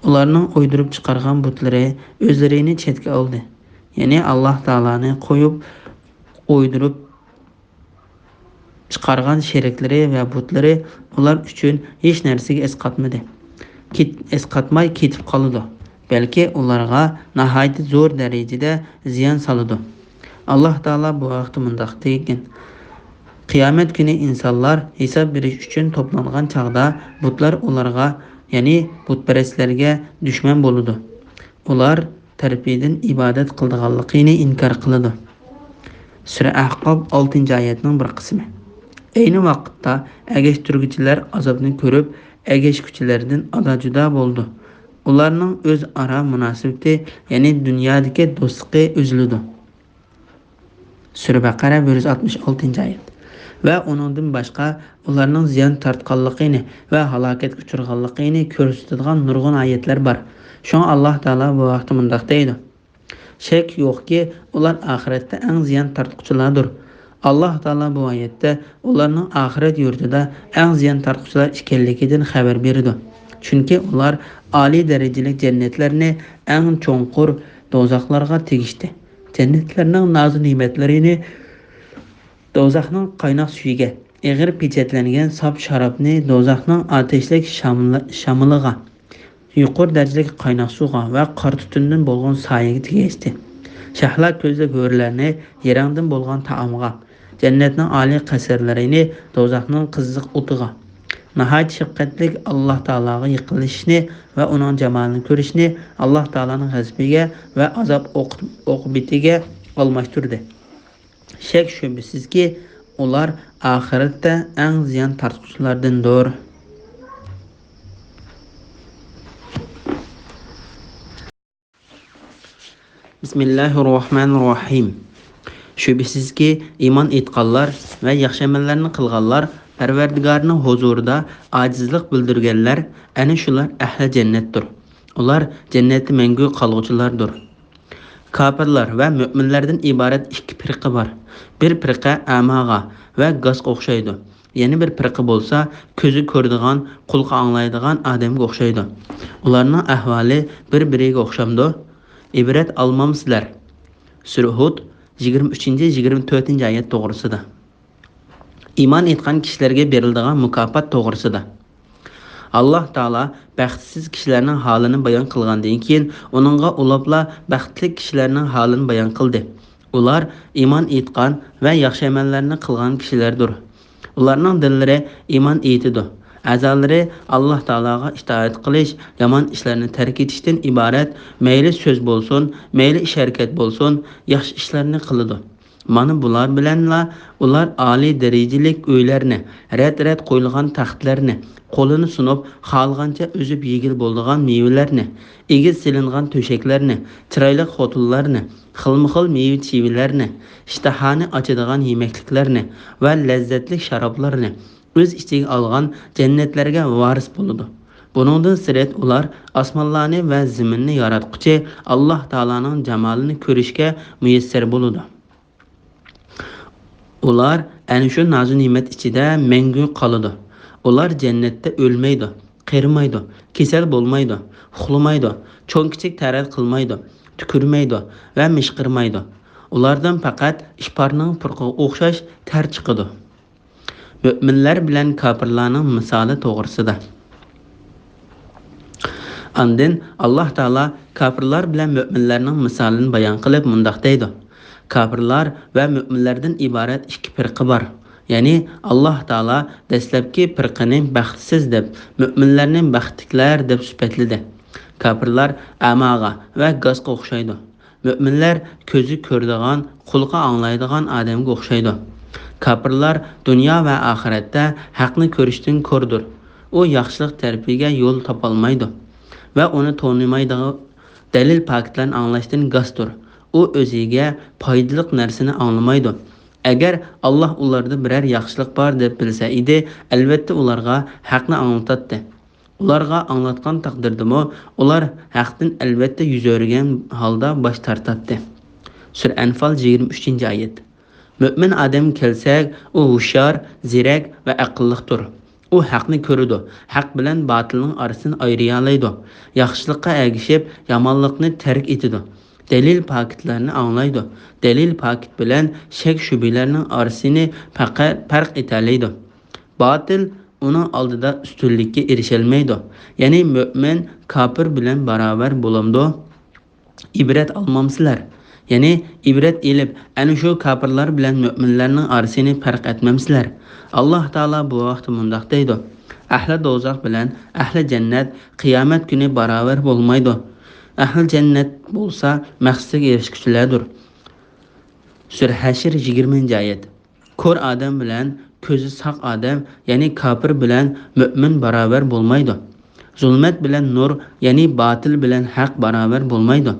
ئۇلارنىڭ ئويدۇرۇپ چىقارغان بۇتلىرى ئۆزلىرىنى چەتكە ئالدى. يەنى ئاللاھ تائالانى قويۇپ، ئويدۇرۇپ چىقارغان شېرىكلىرى ۋە بۇتلىرى ئۇلار ئۈچۈن ھېچ نەرسىگە ئەسقاتمىدى. كېت-، ئەسقاتماي كېتىپ قالىدۇ، بەلكى ئۇلارغا ناھايىتى زور دەرىجىدە زىيان سالىدۇ. ئاللاھ تائالا بۇ ھەقتە مۇنداق دېگەن: قىيامەت كۈنى ئىنسانلار ھېساب بېرىش ئۈچۈن توپلانغان چاغدا، بۇتلار ئۇلارغا، يەنى بۇتپەرەسلەرگە دۈشمەن بولىدۇ. ئۇلار تەرىپىدىن ئىبادەت قىلىدىغانلىقىنى ئىنكار قىلىدۇ. سۈرە ئەھقاف، ئالتىنچى ئايەتنىڭ بىر قىسمى. ئەينى ۋاقىتتا ئەگەشتۈرگۈچىلەر ئازابنى كۆرۈپ، ئەگەشكۈچىلەردىن ئادا-جۇدا بولىدۇ. ئۇلارنىڭ ئۆزئارا مۇناسىۋىتى، يەنى دۇنيادىكى دوستلۇقى ئۈزۈلىدۇ. سۈرە بەقەرە، بىر يۈز ئاتمىش ئالتىنچى ئايەت. ۋە ئۇنىڭدىن باشقا ئۇلارنىڭ زىيان تارتقانلىقىنى ۋە ھالاكەتكە ئۇچرىغانلىقىنى كۆرسىتىدىغان نۇرغۇن ئايەتلەر بار. شۇڭا ئاللاھ تائالا بۇ ھەقتە مۇنداق دەيدۇ: شەك يوقكى، ئۇلار ئاخىرەتتە ئەڭ زىيان تارتقۇچىلاردۇر. ئاللاھ تائالا بۇ ئايەتتە ئۇلارنىڭ ئاخىرەت يۇرتىدا ئەڭ زىيان تارتقۇچىلار ئىكەنلىكىدىن خەۋەر بېرىدۇ. چۈنكى ئۇلار ئالىي دەرىجىلىك جەننەتلەرنى ئەڭ چوڭقۇر دوزاخلارغا تېگىشتى. جەننەتلەرنىڭ نازۇ نېمەتلىرىنى، دوزاخنىڭ قايناق سۈيىگە، ئېغىر پېچەتلەنگەن ساپ شارابنى، دوزاخنىڭ ئاتەشلىك شامىلى-، شامىلىغا، يۇقىرى دەرىجىلىك قايناق سۇغا ۋە قارا تۈتۈندىن بولغان سايىگە تېگىشتى. شەھلا كۆزلۈك ھۆرلەرنى، يىرەڭدىن بولغان تائامغا، جەننەتنىڭ ئالىي قەسىرلىرىنى، دوزاخنىڭ قىزىق ئوتىغا، ناھايىتى شەپقەتلىك ئاللاھ تائالاغا يېقىنلىشىشنى ۋە ئۇنىڭ جامالىنى كۆرۈشنى ئاللاھ تائالانىڭ غەزىپىگە ۋە ئازاب ئوق-، ئوقۇبىتىگە ئالماشتۇردى. شەك-شۈبھىسىزكى، ئۇلار ئاخىرەتتە ئەڭ زىيان تارتقۇچىلاردىندۇر. بىسمىللاھىررەھمانىررەھىم. شۈبھىسىزكى، ئىمان ئېيتقانلار ۋە ياخشى ئەمەللەرنى قىلغانلار، پەرۋەردىگارىنىڭ ھۇزۇرىدا ئاجىزلىق بىلدۈرگەنلەر، ئەنە شۇلار ئەھلى جەننەتتۇر. ئۇلار جەننەتتە مەڭگۈ قالغۇچىلاردۇر. كاپىرلار ۋە مۆمىنلەردىن ئىبارەت ئىككى پىرقە بار. بىر پىرقە ئەماغا ۋە گاسقا ئوخشايدۇ. يەنە بىر پىرقە بولسا كۆزى كۆرىدىغان، قۇلىقى ئاڭلايدىغان ئادەمگە ئوخشايدۇ. ئۇلارنىڭ ئەھۋالى بىر-بىرىگە ئوخشامدۇ؟ ئىبرەت ئالمامسىلەر؟ سۈرە ھۇد، يىگىرمە ئۈچىنچى، يىگىرمە تۆتىنچى ئايەت توغرىسىدا. ئىمان ئېيتقان كىشىلەرگە بېرىلىدىغان مۇكاپات توغرىسىدا. ئاللاھ تائالا بەختسىز كىشىلەرنىڭ ھالىنى بايان قىلغاندىن كېيىن، ئۇنىڭغا ئۇلاپلا بەختلىك كىشىلەرنىڭ ھالىنى بايان قىلدى. ئۇلار ئىمان ئېيتقان ۋە ياخشى ئەمەللەرنى قىلغان كىشىلەردۇر. ئۇلارنىڭ دىللىرى ئىمان ئېيتىدۇ. ئەزالىرى ئاللاھ تائالاغا ئىتائەت قىلىش، يامان ئىشلارنى تەرك ئېتىشتىن ئىبارەت، مەيلى سۆز بولسۇن، مەيلى ئىش-ھەرىكەت بولسۇن، ياخشى ئىشلارنى قىلىدۇ. مانا بۇلار بىلەنلا ئۇلار ئالىي دەرىجىلىك ئۆيلەرنى، رەت-رەت قويۇلغان تەختلەرنى، قولىنى سۇنۇپ خالىغانچە ئۈزۈپ يېگىلى بولىدىغان مېۋىلەرنى، ئېگىز سېلىنغان تۆشەكلەرنى، چىرايلىق خوتۇنلارنى، خىلمۇخىل مېۋە-چېۋىلەرنى، ئىشتىھانى ئاچىدىغان يېمەكلىكلەرنى ۋە لەززەتلىك شارابلارنى ئۆز ئىچىگە ئالغان جەننەتلەرگە ۋارىس بولىدۇ. بۇنىڭدىن سىرت، ئۇلار ئاسمانلارنى ۋە زېمىننى ياراتقۇچى ئاللاھ تائالانىڭ جامالىنى كۆرۈشكە مۇيەسسەر بولىدۇ. ئۇلار ئەنە شۇ نازۇ نېمەت ئىچىدە مەڭگۈ قالىدۇ. ئۇلار جەننەتتە ئۆلمەيدۇ، قېرىمايدۇ، كېسەل بولمايدۇ، ئۇخلىمايدۇ، چوڭ-كىچىك تەرەت قىلمايدۇ، تۈكۈرمەيدۇ ۋە مىشقىرمايدۇ. ئۇلاردىن پەقەت ئىپارنىڭ پۇرىقىغا ئوخشاش تەر چىقىدۇ. مۆمىنلەر بىلەن كاپىرلارنىڭ مىسالى توغرىسىدا. ئاندىن ئاللاھ تائالا كاپىرلار بىلەن مۆمىنلەرنىڭ مىسالىنى بايان قىلىپ مۇنداق دەيدۇ: كاپىرلار ۋە مۆمىنلەردىن ئىبارەت ئىككى پىرقە بار. يەنى ئاللاھ تائالا دەسلەپكى پىرقىنى بەختسىز دەپ، مۆمىنلەرنى بەختلىكلەر دەپ سۈپەتلىدى. كاپىرلار ئەماغا ۋە گاسقا ئوخشايدۇ. مۆمىنلەر كۆزى كۆرىدىغان، قۇلىقى ئاڭلايدىغان ئادەمگە ئوخشايدۇ. كاپىرلار دۇنيا ۋە ئاخىرەتتە ھەقنى كۆرۈشتىن كوردۇر. ئۇ ياخشىلىق تەرىپىگە يول تاپالمايدۇ ۋە ئۇنى تونۇمايدىغان دەلىل پاكىتلارنى ئاڭلاشتىن گاستۇر. ئۇ ئۆزىگە پايدىلىق نەرسىنى ئاڭلىمايدۇ. ئەگەر ئاللاھ ئۇلاردا بىرەر ياخشىلىق بار دەپ بىلسە ئىدى، ئەلۋەتتە ئۇلارغا ھەقنى ئاڭلىتاتتى. ئۇلارغا ئاڭلاتقان تەقدىردىمۇ، ئۇلار ھەقتىن ئەلۋەتتە يۈز ئۆرۈگەن ھالدا باش تارتاتتى. سۈرە ئەنفال، يىگىرمە ئۈچىنچى ئايەت. مۆمىن ئادەمگە كەلسەك، ئۇ ھوشيار، زېرەك ۋە ئەقىللىقتۇر. ئۇ ھەقنى كۆرىدۇ، ھەق بىلەن باتىلنىڭ ئارىسىنى ئايرىيالايدۇ، ياخشىلىققا ئەگىشىپ، يامانلىقنى تەرك ئېتىدۇ، دەلىل پاكىتلارنى ئاڭلايدۇ، دەلىل پاكىت بىلەن شەك-شۈبھىلەرنىڭ ئارىسىنى پەقە-، پەرق ئېتەلەيدۇ. باتىل ئۇنىڭ ئالدىدا ئۈستۈنلۈككە ئېرىشەلمەيدۇ. يەنى مۆمىن كاپىر بىلەن باراۋەر بولامدۇ؟ ئىبرەت ئالمامسىلەر؟ يەنى ئىبرەت ئېلىپ، ئەنە شۇ كاپىرلار بىلەن مۆمىنلەرنىڭ ئارىسىنى پەرق ئەتمەمسىلەر؟ ئاللاھ تائالا بۇ ھەقتە مۇنداق دەيدۇ: ئەھلى دوزاخ بىلەن ئەھلى جەننەت قىيامەت كۈنى باراۋەر بولمايدۇ. ئەھلى جەننەت بولسا مەقسىتىگە ئېرىشكۈچىلەردۇر. سۈرە ھەشر، يىگىرمىنچى ئايەت. كور ئادەم بىلەن كۆزى ساق ئادەم، يەنى كاپىر بىلەن مۆمىن باراۋەر بولمايدۇ. زۇلمەت بىلەن نۇر، يەنى باتىل بىلەن ھەق باراۋەر بولمايدۇ.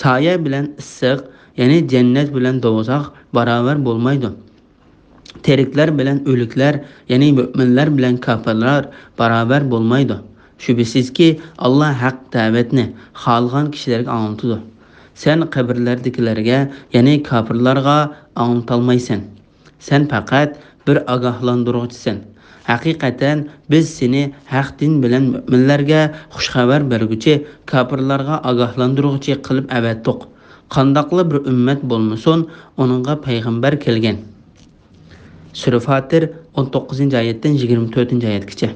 سايە بىلەن ئىسسىق، يەنى جەننەت بىلەن دوزاخ باراۋەر بولمايدۇ. تىرىكلەر بىلەن ئۆلۈكلەر، يەنى مۆمىنلەر بىلەن كاپىرلار باراۋەر بولمايدۇ. شۈبھىسىزكى، ئاللا ھەق دەۋەتنى خالىغان كىشىلەرگە ئاڭلىتىدۇ. سەن قەبرىلەردىكىلەرگە، يەنى كاپىرلارغا ئاڭلىتالمايسەن. سەن پەقەت بىر ئاگاھلاندۇرغۇچىسەن. ھەقىقەتەن بىز سېنى ھەق دىن بىلەن مۆمىنلەرگە خۇش خەۋەر بەرگۈچى، كاپىرلارغا ئاگاھلاندۇرغۇچى قىلىپ ئەۋەتتۇق. قانداقلا بىر ئۈممەت بولمىسۇن، ئۇنىڭغا پەيغەمبەر كەلگەن. سۈرە فاتىر، ئون توققۇزىنچى ئايەتتىن يىگىرمە تۆتىنچى ئايەتكىچە.